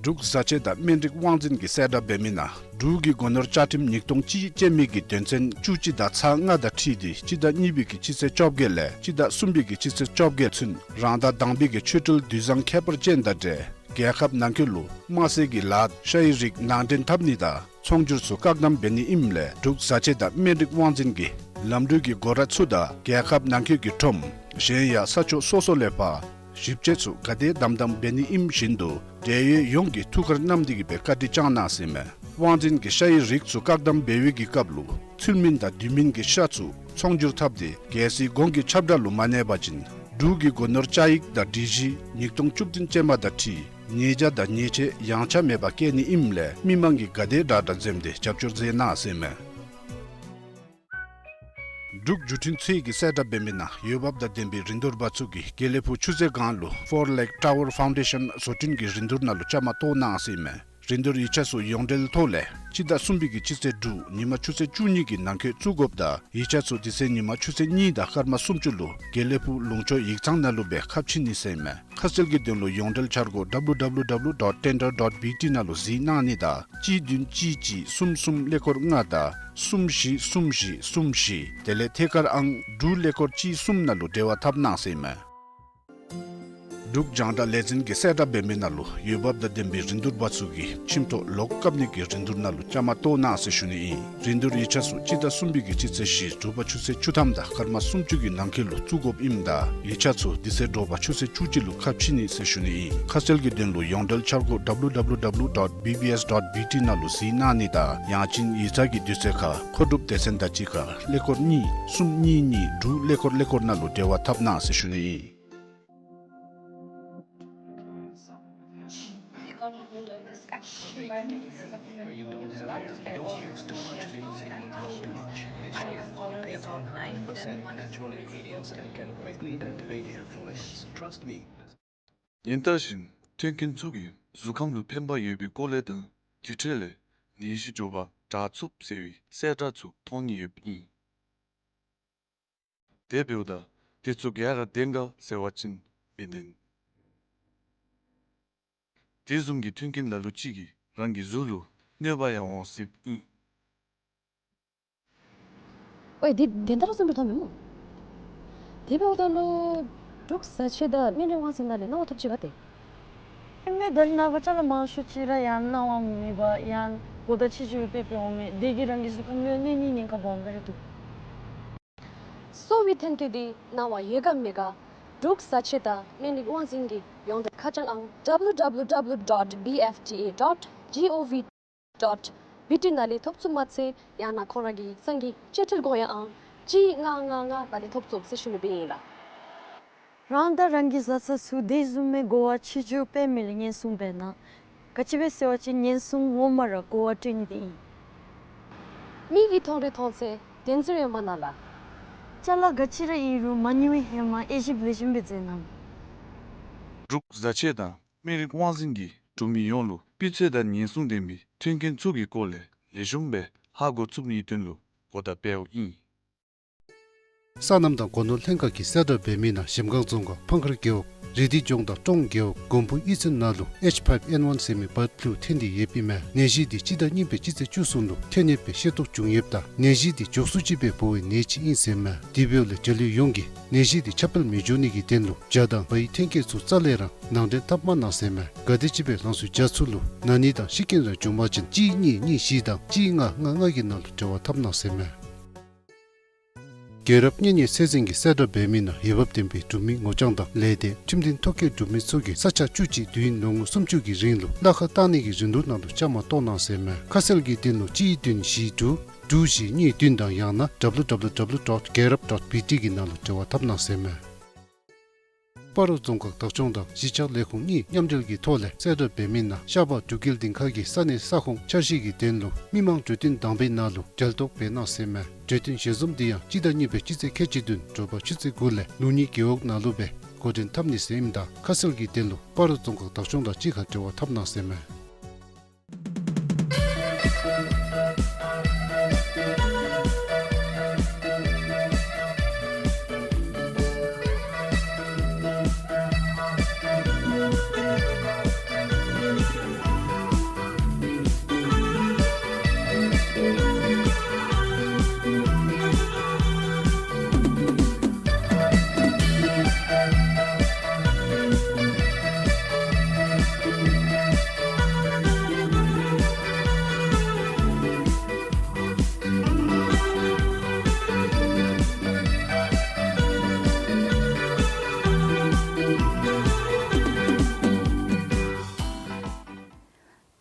འབྲུག་བཟའ་ཆས་དང་སྨན་རིགས་དབང་འཛིན་གྱིས་གསལ་བསྒྲགས་འབད་མི་ནང་འབྲུག་གི་སྒོ་ནོར་བཅའ་ཁྲིམས་ཉིས་སྟོང་གཅིག་ཅན་མི་གི་དོན་ཚན་བཅུ་གཅིག་དང་ཚེག་ལྔ་དང་འཁྲིལ་ཏེ་སྤྱི་ཟླ་གཉིས་པའི་གི་སྤྱི་ཚེས་བཅོ་བརྒྱད་ལས་སྤྱི་ཟླ་གསུམ་པའི་གི་སྤྱི་ཚེས་བཅོ་བརྒྱད་ཚུན་རང་དང་དང་པའི་གི་ཆོས་འབྲེལ་དུས་བཟང་ཁྱད་པར་ཅན་དང་འབྲེལ་རྒྱལ་ཁབ་ནང་འཁོད་ལུ་དམར་ཟས་ཀྱི་ལཱ་ཤ་ཡི་རིགས་ནང་འདྲེན་འཐབ་ནི་དང་ཚོང་སྒྱུར་ཚུ་བཀག་དམ་འབད་ནི་ཨིནམ་ལས་འབྲུག་བཟའ་ཆས་དང་སྨན་རིགས་དབང་འཛིན་གྱིས་ལམ་འགྲུལ་གྱི་སྒོ་ར་ཚུ་དང་རྒྱལ་ཁབ་ནང་འཁོད་ཀྱི་ཁྲོམ་གཞན་ཡང་ས་ཕྱོགས་སོ་སོ་ལས་ཕར་ཞིབ་དཔྱད་ཚུ་ག་དེ་དམ་དམ་འབད་ནི་ཨིནམ་བཞིན་དུ་འབྲེལ་ཡོད་ཡོངས་ཀྱིས་ཐུགས་ཁར་བསྣམས་ཏེ་གིས་སྦེ་བཀའ་དྲིན་བསྐྱང་གནང་ཟེར་མས། དབང་འཛིན་གྱིས་ཤ་ཡི་རིགས་ཚུ་བཀག་དམ་འབད་བའི་གི་སྐབས་ལུ་ཚུལ་མིན་དང་དུས་མིན་གྱི་ཤ་ཚུ་ཚོང་སྒྱུར་འཐབ་སྟེ་གལ་སྲིད་གོང་གི་ཁྱབ་བསྒྲགས་ལུ་མ་གནས་པ་ཅིན་འབྲུག་གི་སྒོ་ནོར་བཅའ་ཡིག་དང་སྒྲིག་གཞི་ཉིས་སྟོང་བཅུ་བདུན་ཅན་མ་དང་འཁྲིལ་ཉེས་བྱ་དང་ཉེས་ཆད་ཡངས་ཆག་མེད་པར་བཀལ་ནི་ཨིནམ་ལས་མི་མང་གིས་ག་དེ་དྲག་དྲག་འཛེམས་ཏེ་རྒྱབ་སྐྱོར་མཛད་གནང་ཟེར་མས། འབྲུག་བརྒྱུད་འཕྲིན་ཚད་ཀྱིས་གསལ་བསྒྲགས་འབད་མི་ནང་འོས་འབབ་དང་ལྡན་པའི་རིན་བསྡུར་པ་ཚུ་གིས་དགེ་ལེགས་ཕུག་ཆུ་ཚོད་སྒང་ལུ་Four Leg Tower Foundation བཟོ་སྐྲུན་གྱི་རིན་བསྡུར་ནང་ལུ་བཅའ་མར་གཏོགས་གནང་ཟེར་མས། རིན་བསྡུར་ཡིག་ཆ་ཚུ་ཡོངས་འབྲེལ་ཐོག་ལས་སྤྱི་ཟླ་གསུམ་པའི་གི་སྤྱི་ཚེས་དྲུག་ཉིན་མ་ཆུ་ཚོད་བཅུ་གཉིས་ཀྱི་ནང་འཁོད་བཙུགས་དགོཔ་ད་ཡིག་ཆ་ཚུ་དེ་ཚེ་ཉིན་མ་ཆུ་ཚོད་གཉིས་དང་སྐར་མ་སུམ་ཅུ་ལུ་དགེ་ལེགས་ཕུག་ལུང་ཕྱོགས་ཡིག་ཚང་ནང་ལུ་སྦེ་ཁ་ཕྱེ་ནི་ཟེར་མས། ཁ་གསལ་གྱི་དོན་ལུ་ཡོངས་འབྲེལ་འཆར་སྒོ www dot tender dot bt ནང་ལུ་གཟིགས་གནང་ནི་དང་གཅིག་བདུན་གཅིག་གཅིག་གསུམ་གསུམ་ཀླད་ཀོར་ལྔ་དང་གསུམ་བཞི་གསུམ་བཞི་གསུམ་བཞི་དེ་ལས་ཐད་ཀར་ཨང་དྲུག་ཀླད་ཀོར་གཅིག་གསུམ་ནང་ལུ་འབྲེལ་བ་འཐབ་གནང་ཟེར་མས། འབྲུག་རྒྱང་བསྒྲགས་ལས་འཛིན་གྱིས་གསལ་བསྒྲགས་འབད་མི་ནང་ལུ་འོས་འབབ་དང་ལྡན་པའི་རིན་བསྡུར་པ་ཚུ་གིས་ཁྱིམ་ཐོག་ལོག་བཀབ་ནི་གི་རིན་བསྡུར་ནང་ལུ་བཅའ་མར་གཏོགས་གནང་ཟེར་ཞུ་ནི་ཨིན། རིན་བསྡུར་ཡིག་ཆ་ཚུ་སྤྱི་ཟླ་གསུམ་པའི་གི་སྤྱི་ཚེས་བཞི་དྲོ་པ་ཆུ་ཚོད་བཅུ་ཐམ་དང་སྐར་མ་སུམ་ཅུ་གི་ནང་འཁོད་ལུ་བཙུགས་དགོཔ་ཨིནམ་ད་ཡིག་ཆ་ཚུ་དེ་ཚེ་དྲོ་པ་ཆུ་ཚོད་བཅུ་གཅིག་ལུ་ཁ་ཕྱེ་ནི་ཟེར་ཞུ་ནི་ཨིན། ཁ་གསལ་གྱི་དོན་ལུ་ཡོངས་འབྲེལ་འཆར་སྒོ www dot bbs dot bt ནང་ལུ་གཟིགས་གནང་ནི་དང་ཡང་ཅིན་ཡིག་ཚང་གི་དུས་ཚོད་ཁར་མཁོ་སྒྲུབ་སྡེ་ཚན་དང་གཅིག་ཁར་ཀླད་ཀོར་གཉིས་གསུམ་གཉིས་གཉིས་དྲུག་ཀླད་ཀོར་ཀླད་ཀོར་ནང་ལུ་འབྲེལ་བ་འཐབ་གནང་ཟེར་ཞུ་ནི་ཨིན། ཡིན་ད་བཞིན་མཐུན་རྐྱེན་ཚུ་གིས་གཟུགས་ཁམས་ལུ་ཕན་པ་ཡོད་པའི་སྐོར་ལས་དང་དེ་འཕྲོ་ལས་ནད་གཞི་འབྱོར་པ་དྲག་ཚུགས་ཟེར་བའི་གསལ་བསྒྲགས་ཚུ་མཐོང་ནི་ཡོདཔ་ཨིན། དེ་འབདཝ་ད་དེ་ཚུ་ག་ར་བདེན་ག་ཟེར་བ་ཅིན་མི་བདེན། དེ་བཟུམ་གྱི་མཐུན་རྐྱེན་ལ་ལུ་ཅིག་གིས་རང་གི་གཟུགས་ལུ་གནོད་པ་ཡང་འོང་སྲིདཔ་ཨིན། ཨོའི་དེ་བདེན་བདར་བཟུམ་སྦེ་མཐོང་མི་སྨོ། དེ་འབདཝ་ད་ལུ་འབྲུག་བཟའ་ཆས་དང་སྨན་རིགས་དབང་འཛིན་ནང་ལས་གནང་བ་ཐོབ་ཅི་ག་ཏེ། ཨིན་མས། ད་ནཱ་ག་ཅ་ལ་མང་ཤོས་ཅིག་ར་ཡང་གནང་བ་མེད་པར་ཡང་གོ་བརྡ་ཆེ་ཆེ་སྦེ་སྤེལ་འོང་མས། དེ་གིས་རང་གི་གཟུགས་ཁམས་གནོད་ནི་ཉེན་ཁ་སྦོམ་སྦེ་ར་འདུག། གསོ་བའི་ཐོན་སྐྱེད་འདི་གནང་བ་ཡོད་ག་མེད་ག་འབྲུག་བཟའ་ཆས་དང་སྨན་རིགས་དབང་འཛིན་གྱི་ཡོངས་འབྲེལ་ཁ་བྱང་ཨང་W W W dot B F D A dot G O V dot B T ནང་ལས་ཐོབ་ཚུགས་མ་ཚད་ཡང་ན་ཁོང་ར་གི་སང་གི་བཅད་ཁྲིད་དགོངས་ཡངས་ཨང་གཅིག་ལྔ་ལྔ་ལྔ་ནང་ལས་ཐོབ་ཚུགས་ཟེར་ཞུ་ནི་སྦེ་ཨིན་ལགས། རང་དང་རང་གི་བཟའ་ཚང་ཚུ་དེ་བཟུམ་མའི་གོ་བ་ཆེ་ཆེ་སྦེ་སྤེལ་མི་ལུ་ཉེན་སྲུང་འབད་གནང་། ག་ཅི་སྦེ་ཟེར་བ་ཅིན་ཉེན་སྲུང་ངོ་མ་ར་གོ་བ་སྤྲོད་ནི་འདི་ཨིན། མིག་གིས་མཐོང་རུང་མཐོང་ཚད་བདེན་འཛིན་ཡོད་མ་གནང་ལགས། ཅ་ལ་ག་ཅི་ར་ཨིན་རུང་མ་ཉུང་བའི་ཧེ་མ་དབྱེ་ཞིབ་ལེགས་ཤོམ་སྦེ་མཛད་གནང་། འབྲུག་བཟའ་ཆས་དང་སྨན་རིགས་དབང་འཛིན་གྱིས་འབྲུག་མི་ཡོངས་ལུ་སྤུས་ཚད་དང་ཉེན་སྲུང་ལྡན་པའི་མཐུན་རྐྱེན་ཚུ་གི་སྐོར་ལས་ལེགས་ཤོམ་སྦེ་ཧ་གོ་ཚུགས་ནིའི་དོན་ལུ་གོ་བརྡ་སྤེལཝ་ཨིན། སོ་ནམ་དང་སྒོ་ནོར་ལྷན་ཁག་གིས་གསལ་བསྒྲགས་འབད་མི་ནང་གཞལམ་སྒང་རྫོང་ཁག་ཕང་ཁར་རྒེད་འོག་རི་ཏི་ལྗོངས་མཐའ་སྟོང་རྒེད་འོག་མགོན་པོ་གཡུས་ཚན་ནང་ལུ་H five N one ཟེར་མི་བཱརཌ་ཕུ་ལུ་ཐོན་ཏེ་ཡོདཔ་ཨིན་མས། ནད་གཞི་འདི་སྤྱི་ཟླ་གཉིས་པའི་སྤྱི་ཚེས་བཅུ་གསུམ་ལུ་ཐོན་ཡོདཔ་སྦེ་ཤེས་རྟོགས་བྱུང་ཡོདཔ་ད་ནད་གཞི་འདི་མགྱོགས་སུ་ཅིག་སྦེ་འབོ་བའི་ནད་ཅིག་ཨིན་ཟེར་མས། དེ་འབདཝ་ལས་འབྲེལ་ཡོད་ཡོངས་ཀྱིས་ནད་གཞི་འདི་ཁྱབ་སྤེལ་མི་འགྱོ་ནི་གི་དོན་ལུ་བྱ་དང་བའི་ཐོན་སྐྱེད་ཚུ་རྩ་ལས་ར་ནང་འདྲེན་འཐབ་མ་གནང་ཟེར་མས། ག་དེམ་ཅིག་སྦེ་ལང་ཚོའི་བྱ་ཚུ་ལུ་ན་ནི་དང་ཤི་རྐྱེན་ར་བྱུང་པ་ཅིན་གཅིག་གཉིས་གཉིས་བཞི་དང་གཅིག་ལྔ་ལྔ་ལྔ་གི་ནང་ལུ་འབྲེལ་བ་འཐབ་གནང་ཟེར་མས། རྒྱལ་རབས་གཉེན་ཉེ་ཚད་འཛིན་གྱིས་གསལ་བསྒྲགས་འབད་མི་ནང་འོས་འབབ་ལྡན་པའི་འབྲུག་མི་ངོ་རྐྱང་དང་ལས་སྡེ་ཁྲིམས་མཐུན་ཐོ་བཀོད་འབྲུག་མི་ཚུ་གིས་ས་ཆ་བཅུ་གཅིག་དུས་ཡུན་ལོ་ངོ་སུམ་ཅུ་གི་རིང་ལུ་གླ་ཁར་བཏང་ནི་གི་རིན་བསྡུར་ནང་ལུ་བཅའ་མར་གཏོགས་གནང་ཟེར་མས། ཁ་གསལ་གྱི་དོན་ལུ་གཅིག་བདུན་བཞི་དྲུག་དྲུག་བཞི་གཉིས་བདུན་དང་ཡང་ན་W W W dot gelrap dot B T གི་ནང་ལུ་འབྲེལ་བ་འཐབ་གནང་ཟེར་མས། སྤ་རོ་རྫོང་ཁག་བདག་སྐྱོང་དང་གཞིས་ཆགས་ལས་ཁུངས་གཉིས་མཉམ་འབྲེལ་གྱི་ཐོག་ལས་གསལ་བསྒྲགས་འབད་མི་ནང་ཤར་པ་འབྲུག་རྒྱལ་སྡིངས་མཁར་གྱི་ས་གནས་ས་ཁོངས་འཆར་གཞི་གི་དོན་ལུ་མི་མང་གྲོས་བསྟུན་དང་པའི་ནང་ལུ་གྲལ་གཏོགས་འབད་གནང་ཟེར་མས། གྲོས་བསྟུན་ཞལ་འཛོམས་འདི་ཡང་སྤྱི་ཟླ་གཉིས་པའི་སྤྱི་ཚེས་ཁལ་གཅིག་བདུན་དྲོ་པ་ཆུ་ཚོད་དགུ་ལས་ལུགས་གཉིས་རྒེད་འོག་ནང་ལུ་སྦེ་འགོ་འདྲེན་འཐབ་ནི་ཟེར་ཨིནམ་ད་ཁ་གསལ་གྱི་དོན་ལུ་སྤ་རོ་རྫོང་ཁག་བདག་སྐྱོང་དང་གཅིག་ཁར་འབྲེལ་བ་འཐབ་གནང་ཟེར་མས།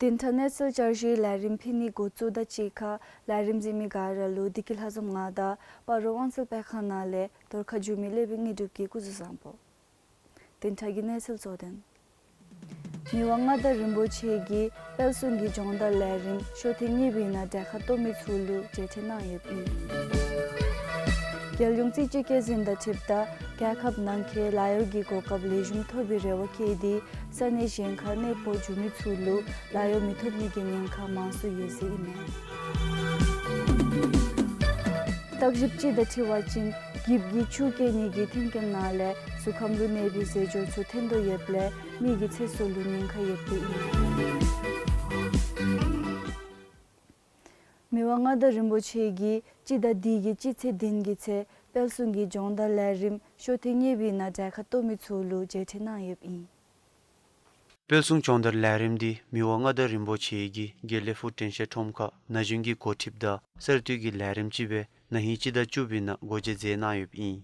བདུན་ཕྲག་གནས་ཚུལ་བསྐྱར་ཞུའི་ལས་རིམ་ཕུལ་ནི་འགོ་བཙུགས་དང་གཅིག་ཁར་ལས་རིམ་གཟིགས་མི་ག་ར་ལུ་བདེ་སྐྱིད་ལྷག་བསམ་ང་དང་སྤ་རོ་དབང་སེལ་སྤེལ་ཁང་ནང་ལས་གཏོར་ཁ་བསྒྱུར་མི་ལེགས་པའི་དངོས་གྲུབ་ཀྱིས་སྐུ་གཟུགས་བཟང་པོ། བདུན་ཕྲག་གི་གནས་ཚུལ་གཙོ་དོན། མི་དབང་མངའ་བདག་རིན་པོ་ཆེ་གིས་དཔལ་སྲུང་གི་སྦྱོང་བརྡར་ལས་རིམ་ཤོག་ཐེངས་གཉིས་པའི་ནང་གྲལ་ཁར་གཏོགས་མི་ཚུ་ལུ་མཇལ་འཕྲད་གནང་ཡོདཔ་ཨིན། རྒྱལ་ཡོངས་རྩིས་དཔྱད་བཀོད་འཛིན་དང་འཁྲིལཝ་ད་རྒྱལ་ཁབ་ནང་འཁོད་ལཱ་གཡོག་གི་གོ་སྐབས་ལེགས་ཤོམ་ཐོབ་པའི་རེ་བ་བསྐྱེད་དེ་ས་གནས་གཞན་ཁར་གནས་སྤོ་འགྱོ་མི་ཚུ་ལུ་ལཱ་གཡོག་མི་ཐོབ་ནི་གི་ཉེན་ཁ་མང་སུ་ཡོད་ཟེར་ཨིན་མས། བརྟག་ཞིབ་ཅིག་དང་འཁྲིལ་བ་ཅིན་འགྱིབ་ཀྱི་ཆུ་བཀལ་ནི་གི་མཐུན་རྐྱེན་ནང་ལས་གཟུགས་ཁམས་ལུ་གནོད་པའི་རྫས་སྦྱོར་ཚུ་ཐོན་དོ་ཡོདཔ་ལས་མི་གི་ཚེ་སྲོག་ལུ་ཉེན་ཁ་ཡོདཔ་ཨིན། མི་དབང་མངའ་བདག་རིན་པོ་ཆེ་གིས་སྤྱི་ཟླ་འདི་གི་སྤྱི་ཚེས་བདུན་གྱི་ཚེ་དཔལ་སྲུང་གི་སྦྱོང་བརྡར་ལས་རིམ་ཤོག་ཐེངས་གཉིས་པའི་ནང་གྲལ་ཁར་གཏོགས་མི་ཚུ་ལུ་མཇལ་འཕྲད་གནང་ཡོདཔ་ཨིན། དཔལ་སྲུང་སྦྱོང་བརྡར་ལས་རིམ་འདི་མི་དབང་མངའ་བདག་རིན་པོ་ཆེ་གིས་དགེ་ལེགས་ཕུག་དྲན་ཤེས་ཁྲོམ་ཁར་ན་གཞོན་གྱི་འགོ་ཁྲིདཔ་དང་གསར་གཏོད་ཀྱི་ལས་རིམ་ཅིག་སྦེ་ན་ཧིང་སྤྱི་ཟླ་བཅུ་པའི་ནང་སྒོ་འབྱེད་མཛད་གནང་ཡོདཔ་ཨིན།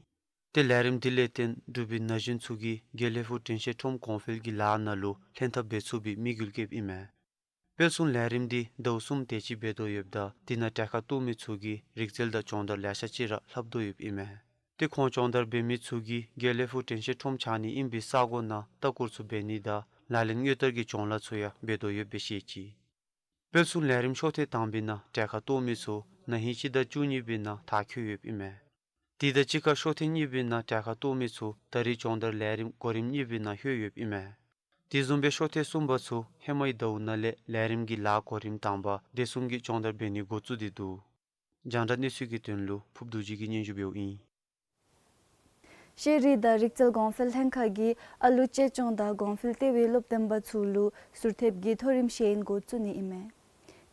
ཏེ་ལས་རིམ་འདི་ལས་བརྟེན་འབྲུག་པའི་ན་གཞོན་ཚུ་གིས་དགེ་ལེགས་ཕུག་དྲན་ཤེས་ཁྲོམ་གོང་འཕེལ་གྱི་ལཱ་ནང་ལུ་ལྷན་ཐབས་འབད་ཚུགས་པའི་དམིགས་ཡུལ་བསྐྱེདཔ་ཨིན་མས། དཔལ་སྲུང་ལས་རིམ་འདི་ཟླཝ་གསུམ་དེ་ཅིག་འབད་དོ་ཡོདཔ་ད་དེ་ནང་གྲལ་ཁར་གཏོགས་མི་ཚུ་གིས་རིག་རྩལ་དང་སྦྱོང་བརྡར་ལེ་ཤ་ཅིག་ར་ལྷབ་དོ་ཡོདཔ་ཨིན་མས། ཏེ་ཁོང་སྦྱོང་བརྡར་འབད་མི་ཚུ་གིས་དགེ་ལེགས་ཕུག་དྲན་ཤེས་ཁྲོམ་ཆགས་ནི་ཨིན་པའི་ས་གོ་ནང་ལྟ་སྐོར་ཚུ་འབད་ནི་དང་ལག་ལེན་དངོས་བསྟར་གྱི་སྦྱོང་ལཱ་ཚུ་ཡང་འབད་དོ་ཡོདཔ་སྦེ་བཤད་ཅི། དཔལ་སྲུང་ལས་རིམ་ཤོག་ཐེངས་དང་པའི་ནང་གྲལ་ཁར་གཏོགས་མི་ཚུ་ན་ཧིང་སྤྱི་ཟླ་བཅུ་གཉིས་པའི་ནང་མཐར་འཁྱོལ་ཡོདཔ་ཨིན་མས། དེ་དང་གཅིག་ཁར་ཤོག་ཐེངས་གཉིས་པའི་ནང་གྲལ་ཁར་གཏོགས་མི་ཚུ་ད་རེས་སྦྱོང་བརྡར་ལས་རིམ་གོ་རིམ་གཉིས་པའི་ནང་ལྷོད་ཡོདཔ་ཨིན་མས། དེ་བཟུམ་སྦེ་ཤོག་ཐེངས་གསུམ་པ་ཚུ་ཧེ་མའི་ཟླཝ་ནང་ལས་ལས་རིམ་གྱི་ལཱ་གོ་རིམ་དང་པ་བདེ་སྲུང་གི་སྦྱོང་བརྡར་འབད་ནི་འགོ་བཙུགས་ཏེ་འདུག། རྒྱང་བསྒྲགས་གནས་ཚུལ་གྱི་དོན་ལུ་ཕུརབ་རྡོ་རྗེ་གིས་སྙན་ཞུ་འབདཝ་ཨིན། ཤེས་རིག་དང་རིག་རྩལ་གོང་འཕེལ་ལྷན་ཁག་གིས་ཨ་ལུ་གཅེས་སྐྱོང་དང་གོང་འཕེལ་ལྟེ་བའི་སློབ་སྟོན་པ་ཚུ་ལུ་ཟུར་ཐེབས་ཀྱི་མཐོ་རིམ་ཤེས་ཡོན་འགོ་བཙུགས་ནི་ཨིན་མས།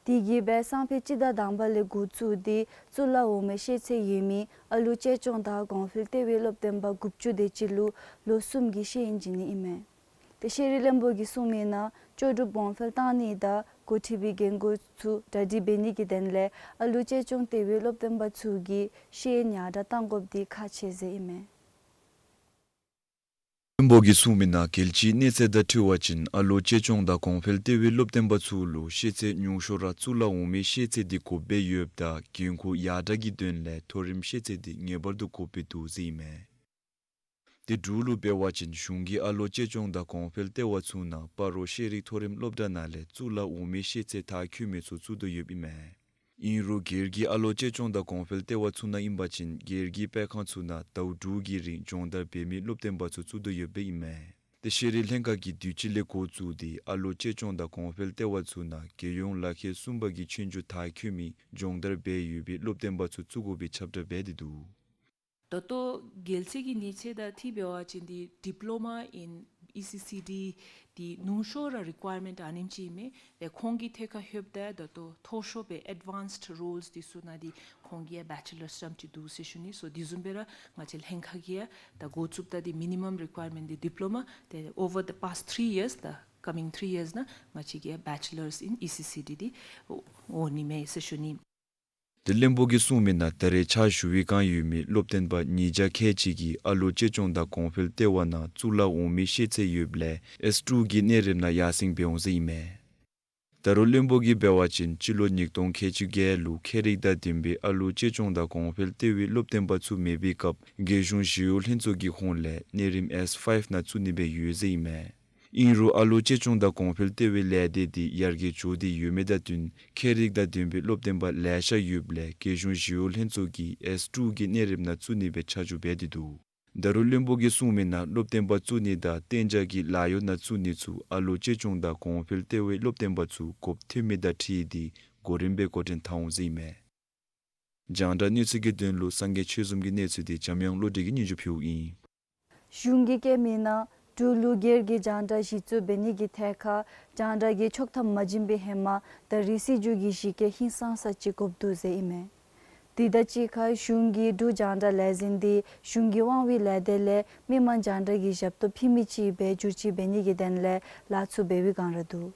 དེ་གིས་སྦེ་སང་ཕོད་སྤྱི་ཟླ་དང་པ་ལས་འགོ་བཙུགས་ཏེ་གཙུག་ལག་འོག་མའི་ཤེས་ཚད་ཡོད་མི་ཨ་ལོ་གཅེས་སྐྱོང་དང་གོང་འཕེལ་ལྟེ་བའི་སློབ་སྟོན་པ་དགུ་བཅུ་དེ་ཅིག་ལུ་ལོ་གསུམ་གྱི་ཤེས་ཡོན་བྱིན་ནི་ཨིན་མས། ཏེ་ཤེས་རིག་བློན་པོ་གིས་གསུངས་མི་ནང་ལྕོགས་གྲུབ་གོང་འཕེལ་གཏང་ནི་དང་འགོ་ཁྲིད་པའི་འགན་ཁུར་ཚུ་གྲ་སྒྲིག་འབད་ནི་གི་དོན་ལས་ཨ་ལོ་གཅེས་སྐྱོང་ལྟེ་བའི་སློབ་སྟོན་པ་ཚུ་གིས་ཤེས་ཡོན་ཡར་དྲགས་གཏང་དགོཔ་འདི་ཁག་ཆེ་ཟེར་ཨིན་མས། བློན་པོ་གིས་གསུངས་མི་ནང་རྒྱལ་སྤྱིའི་གནས་ཚད་དང་འཁྲིལ་བ་ཅིན་ཨ་ལོ་གཅེས་སྐྱོང་དང་གོང་འཕེལ་ལྟེ་བའི་སློབ་སྟོན་པ་ཚུ་ལུ་ཤེས་ཚད་ཉུང་ཤོས་ར་གཙུག་ལག་འོག་མའི་ཤེས་ཚད་འདི་དགོཔ་སྦེ་ཡོདཔ་ད་འགན་ཁུར་ཡར་དྲགས་ཀྱི་དོན་ལས་མཐོ་རིམ་ཤེས་ཚད་འདི་ངེས་པར་དུ་དགོཔ་སྦེ་འདུག་ཟེར་ཨིན་མས། ཏེ་འབྲུག་ལུ་འབད་བ་ཅིན་གཞུང་གིས་ཨ་ལོ་གཅེས་སྐྱོང་དང་གོང་འཕེལ་ལྟེ་བ་ཚུ་ནང་སྤ་རོ་ཤེས་རིག་མཐོ་རིམ་སློབ་གྲྭ་ནང་ལས་གཙུག་ལག་འོག་མའི་ཤེས་ཚད་མཐར་འཁྱོལ་མི་ཚུ་བཙུགས་དོ་ཡོདཔ་ཨིན་མས། ཨིན་རུང་སྒེར་གྱི་ཨ་ལོ་གཅེས་སྐྱོང་དང་གོང་འཕེལ་ལྟེ་བ་ཚུ་ནང་ཨིན་པ་ཅིན་སྒེར་གྱི་སྤེལ་ཁང་ཚུ་ནང་ཟླཝ་དྲུག་གི་རིང་སྦྱོང་བརྡར་འབད་མི་སློབ་སྟོན་པ་ཚུ་བཙུགས་དོ་ཡོདཔ་ཨིན་མས། ཏེ་ཤེས་རིག་ལྷན་ཁག་གིས་དུས་ཅི་ལས་འགོ་བཙུགས་ཏེ་ཨ་ལོ་གཅེས་སྐྱོང་དང་གོང་འཕེལ་ལྟེ་བ་ཚུ་ནང་རྒྱལ་ཡོངས་ལག་ཁྱེར་གསུམ་པ་གི་ཆོན་འཇོག་མཐར་འཁྱོལ་མི་སྦྱོང་བརྡར་འབད་ཡོད་པའི་སློབ་སྟོན་པ་ཚུ་བཙུགས་དགོ་པའི་ཁྱབ་བསྒྲགས་འབད་དེ་འདུག། ད་ལྟོ་རྒྱལ་སྤྱི་གི་གནས་ཚད་དང་འཁྲིལ་འབད་བ་ཅིན་འདི་Diploma in E C C D འདི་ཉུང་ཤོས་ར་རི་ཀོ་ཡར་མེནཊ་ཨ་ནེམ་ཅིག་ཨིན་མས། ཏེ་ཁོང་གི་ཐད་ཁར་ལྷོདཔ་ད་ད་ལྟོ་མཐོ་ཤོས་སྦེ་ཨེཌ་ཝཱན་སཌ་རོལསི་འདི་ཚུ་ནང་འདི་ཁོང་གི་ཡང་བེ་ཅེ་ལརསི་རྐྱངམ་ཅིག་འདུག་ཟེར་ཞུ་ནི། སོ་འདི་བཟུམ་སྦེ་ར་ང་བཅས་ལྷན་ཁག་གིས་ཡང་ད་འགོ་བཙུགསཔ་ད་འདི་མི་ནི་མམ་རི་ཀོ་ཡར་མེནཊ་འདི་ཌིཔ་ལོ་མ། ཏེ་ཨོ་ཝར་ཌི་པཱསཊ་ཐི་རི་ཡརསི་དང་ཀ་མིང་ཐི་རི་ཡརསི་ནང་ང་བཅས་ཀྱིས་ཡང་བེ་ཅེ་ལརསི་ཨིན་ཨི་སི་སི་ཌི་འདི་འོང་ནི་མས་ཟེར་ཞུ་ནི། ཏེ་བློན་པོ་གིས་གསུངས་མི་ནང་ད་རེས་ཕྱག་ཞུ་བའི་བསྒང་ཡོད་མི་སློབ་སྟོན་པ་ཉིས་བརྒྱ་ཁལ་གཅིག་གིས་ཨ་ལོ་གཅེས་སྐྱོང་དང་གོང་འཕེལ་ལྟེ་བ་ནང་གཙུག་ལག་འོག་མའི་ཤེས་ཚད་ཡོདཔ་ལས་ཨེསི་ཊུ་གི་གནས་རིམ་ནང་ཡར་སེང་འབད་འོང་ཟེར་ཨིན་མས། ད་རུང་བློན་པོ་གིས་འབད་བ་ཅིན་སྤྱི་ལོ་ཉིས་སྟོང་ཁལ་གཅིག་བརྒྱད་ལུ་ཁྱད་རིག་དང་ལྡན་པའི་ཨ་ལོ་གཅེས་སྐྱོང་དང་གོང་འཕེལ་ལྟེ་བའི་སློབ་སྟོན་པ་ཚུ་མེད་པའི་སྐབས་རྒྱལ་གཞུང་ཞི་གཡོག་ལྷན་ཚོགས་ཀྱི་ཧོངས་ལས་གནས་རིམ་ཨེསི་ཕའིབ་ནང་བཙུགས་ནི་སྦེ་ཡོད་ཟེར་ཨིན་མས། ཨིན་རུང་ཨ་ལོ་གཅེས་སྐྱོང་དང་གོང་འཕེལ་ལྟེ་བའི་ལས་སྡེ་འདི་ཡར་རྒྱས་འགྱོ་སྟེ་ཡོད་མི་དང་བསྟུན་ཁྱད་རིག་དང་ལྡན་པའི་སློབ་སྟོན་པ་ལེ་ཤ་ཡོདཔ་ལས་རྒྱལ་གཞུང་ཞི་གཡོག་ལྷན་ཚོགས་ཀྱིས་ཨེསི་ཊུ་གི་གནས་རིམ་ནང་བཙུགས་ནི་སྦེ་ཆ་འཇོག་འབད་དེ་འདུག། ད་རུང་བློན་པོ་གིས་གསུངས་མི་ནང་སློབ་སྟོན་པ་བཙུགས་ནི་དང་གཏན་འཇགས་ཀྱི་ལཱ་གཡོག་ནང་བཙུགས་ནི་ཚུ་ཨ་ལོ་གཅེས་སྐྱོང་དང་གོང་འཕེལ་ལྟེ་བའི་སློབ་སྟོན་པ་ཚུ་དགོཔ་ཐོན་མི་དང་འཁྲིལ་ཏེ་གོ་རིམ་སྦེ་འགོ་འདྲེན་འཐབ་འོང་ཟེར་ཨིན་མས། རྒྱང་བསྒྲགས་གནས་ཚུལ་གྱི་དོན་ལུ་སངས་རྒྱས་ཆོས་འཛོམས་ཀྱི་གནས་ཚུལ་འདི་འཇམ་དབྱངས་བློ་གྲོས་ཀྱིས་སྙན་ཞུ་ཕུལཝ་ཨིན། གཞུང་གིས་བཀོད་མི་ནང་འབྲུག་ལུ་སྒེར་གྱི་རྒྱང་བསྒྲགས་གཞི་བཙུགས་འབད་ནི་གི་ཐད་ཁར་རྒྱང་བསྒྲགས་ཀྱི་ཆོག་ཐམ་མ་བྱིན་པའི་ཧེ་མ་ད་རེས་སྲིད་བྱུས་ཀྱི་གཞི་བཀོད་ཧིང་སངས་ས་ཅིག་དགོཔ་འདུག་ཟེར་ཨིན་མས། དེ་དང་གཅིག་ཁར་གཞུང་གིས་འབྲུག་རྒྱང་བསྒྲགས་ལས་འཛིན་འདི་གཞུང་གི་དབང་བའི་ལས་སྡེ་ལས་མི་མང་རྒྱང་བསྒྲགས་ཀྱི་ཞབས་ཏོག་ཕུལ་མི་ཅིག་སྦེ་བསྒྱུར་བཅོས་འབད་ནི་གི་དོན་ལས་ལཱ་ཚུ་འབད་བའི་བསྒང་ར་འདུག།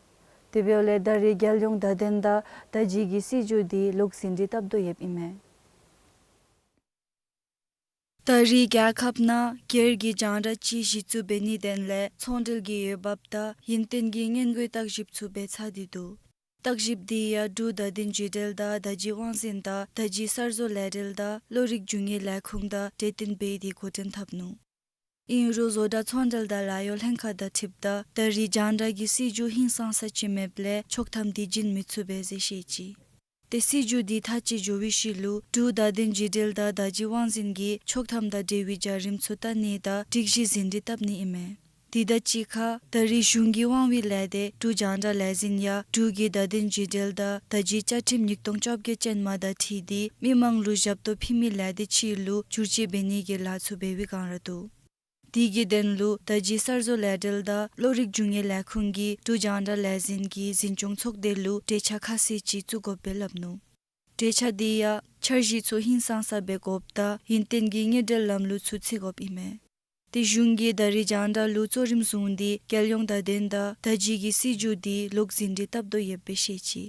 དེ་འབདཝ་ལས་ད་རེས་རྒྱལ་ཡོངས་བརྡ་དོན་དང་བརྡ་བརྒྱུད་ཀྱི་སྲིད་བྱུས་འདི་ལོག་ཟིན་བྲིས་བཏབ་དོ་ཡོདཔ་ཨིན་མས། ད་རེས་རྒྱལ་ཁབ་ནང་སྒེར་གྱི་རྒྱང་བསྒྲགས་ཅིག་གཞི་བཙུགས་འབད་ནིའི་དོན་ལས་ཚོང་འབྲེལ་གྱི་འོས་འབབ་དང་ཡུན་བརྟན་གྱི་སྔོན་འགོག་བརྟག་ཞིབ་ཚུ་འབད་ཚར་ཏེ་འདུག། བརྟག་ཞིབ་འདི་ཡང་འབྲུག་བརྡ་དོན་བརྒྱུད་འབྲེལ་དང་བརྡ་བརྒྱུད་དབང་འཛིན་དང་བརྡ་བརྒྱུད་གསར་བཟོ་ལས་འབྲེལ་དང་བློ་རིག་རྒྱུ་དངོས་ལས་ཁུངས་དང་གྲོས་བསྟུན་འབད་དེ་འགོ་འདྲེན་འཐབ་ནུག། ཨིན་རུང་བཟོ་གྲྭ་ཚོང་འབྲེལ་དང་ལཱ་གཡོག་ལྷན་ཁག་དང་འཁྲིལཝ་ད་ད་རེས་རྒྱང་བསྒྲགས་ཀྱི་སྲིད་བྱུས་ཧིང་སངས་ས་ཅིག་མེདཔ་ལས་ཆོག་ཐམ་འདི་བྱིན་མི་ཚུགས་པས་ཟེར་བཤད་ཅི། ཏེ་སྲིད་བྱུས་འདི་མཐའ་དཔྱད་འགྱོ་བའི་ཤུལ་ལུ་འབྲུག་བརྡ་དོན་བརྒྱུད་འབྲེལ་དང་བརྡ་བརྒྱུད་དབང་འཛིན་གྱིས་ཆོག་ཐམ་དང་འབྲེལ་བའི་བྱ་རིམ་ཚུ་བལྟ་ནི་དང་སྒྲིག་གཞི་ཟིན་བྲིས་བཏབ་ནི་ཨིན་མས། དེ་དང་གཅིག་ཁར་ད་རེས་གཞུང་གི་དབང་བའི་ལས་སྡེ་འབྲུག་རྒྱང་བསྒྲགས་ལས་འཛིན་ཡང་འབྲུག་གི་བརྡ་དོན་བརྒྱུད་འབྲེལ་དང་བརྡ་བརྒྱུད་བཅའ་ཁྲིམས་ཉིས་སྟོང་བཅོ་བརྒྱད་ཅན་མ་དང་འཁྲིལ་ཏེ་མི་མང་ལུ་ཞབས་ཏོག་ཕུལ་མི་ལས་སྡེ་ཅིག་ལུ་བསྒྱུར་བཅོས་འབད་ནི་གི་ལཱ་ཚུ་འབད་བའི་བསྒང་ར་འདུག། དེ་གི་དོན་ལུ་བརྡ་བརྒྱུད་གསར་བཟོ་ལས་འབྲེལ་དང་བློ་རིག་རྒྱུ་དངོས་ལས་ཁུངས་ཀྱིས་འབྲུག་རྒྱང་བསྒྲགས་ལས་འཛིན་གྱི་འཛིན་སྐྱོང་ཚོགས་སྡེ་ལུ་གྲོས་འཆར་ཁ་གསལ་ཅིག་བཙུགས་དགོཔ་སྦེ་སླབ་ནུག། གྲོས་འཆར་འདི་ཡང་འཆར་གཞི་ཚུ་ཧིང་སངས་ས་སྦེ་དགོཔ་དང་ཡུན་བརྟན་གྱི་དངུལ་འབྲེལ་ལམ་ལུགས་ཚུ་བརྩི་དགོཔ་ཨིན་མས། ཏེ་གཞུང་གིས་ད་རེས་རྒྱང་བསྒྲགས་ལུ་གཙོ་རིམ་བཟུང་སྟེ་རྒྱལ་ཡོངས་བརྡ་དོན་དང་བརྡ་བརྒྱུད་ཀྱི་སྲིད་བྱུས་འདི་ལོག་ཟིན་བྲིས་བཏབ་དོ་ཡོདཔ་སྦེ་བཤད་ཅི།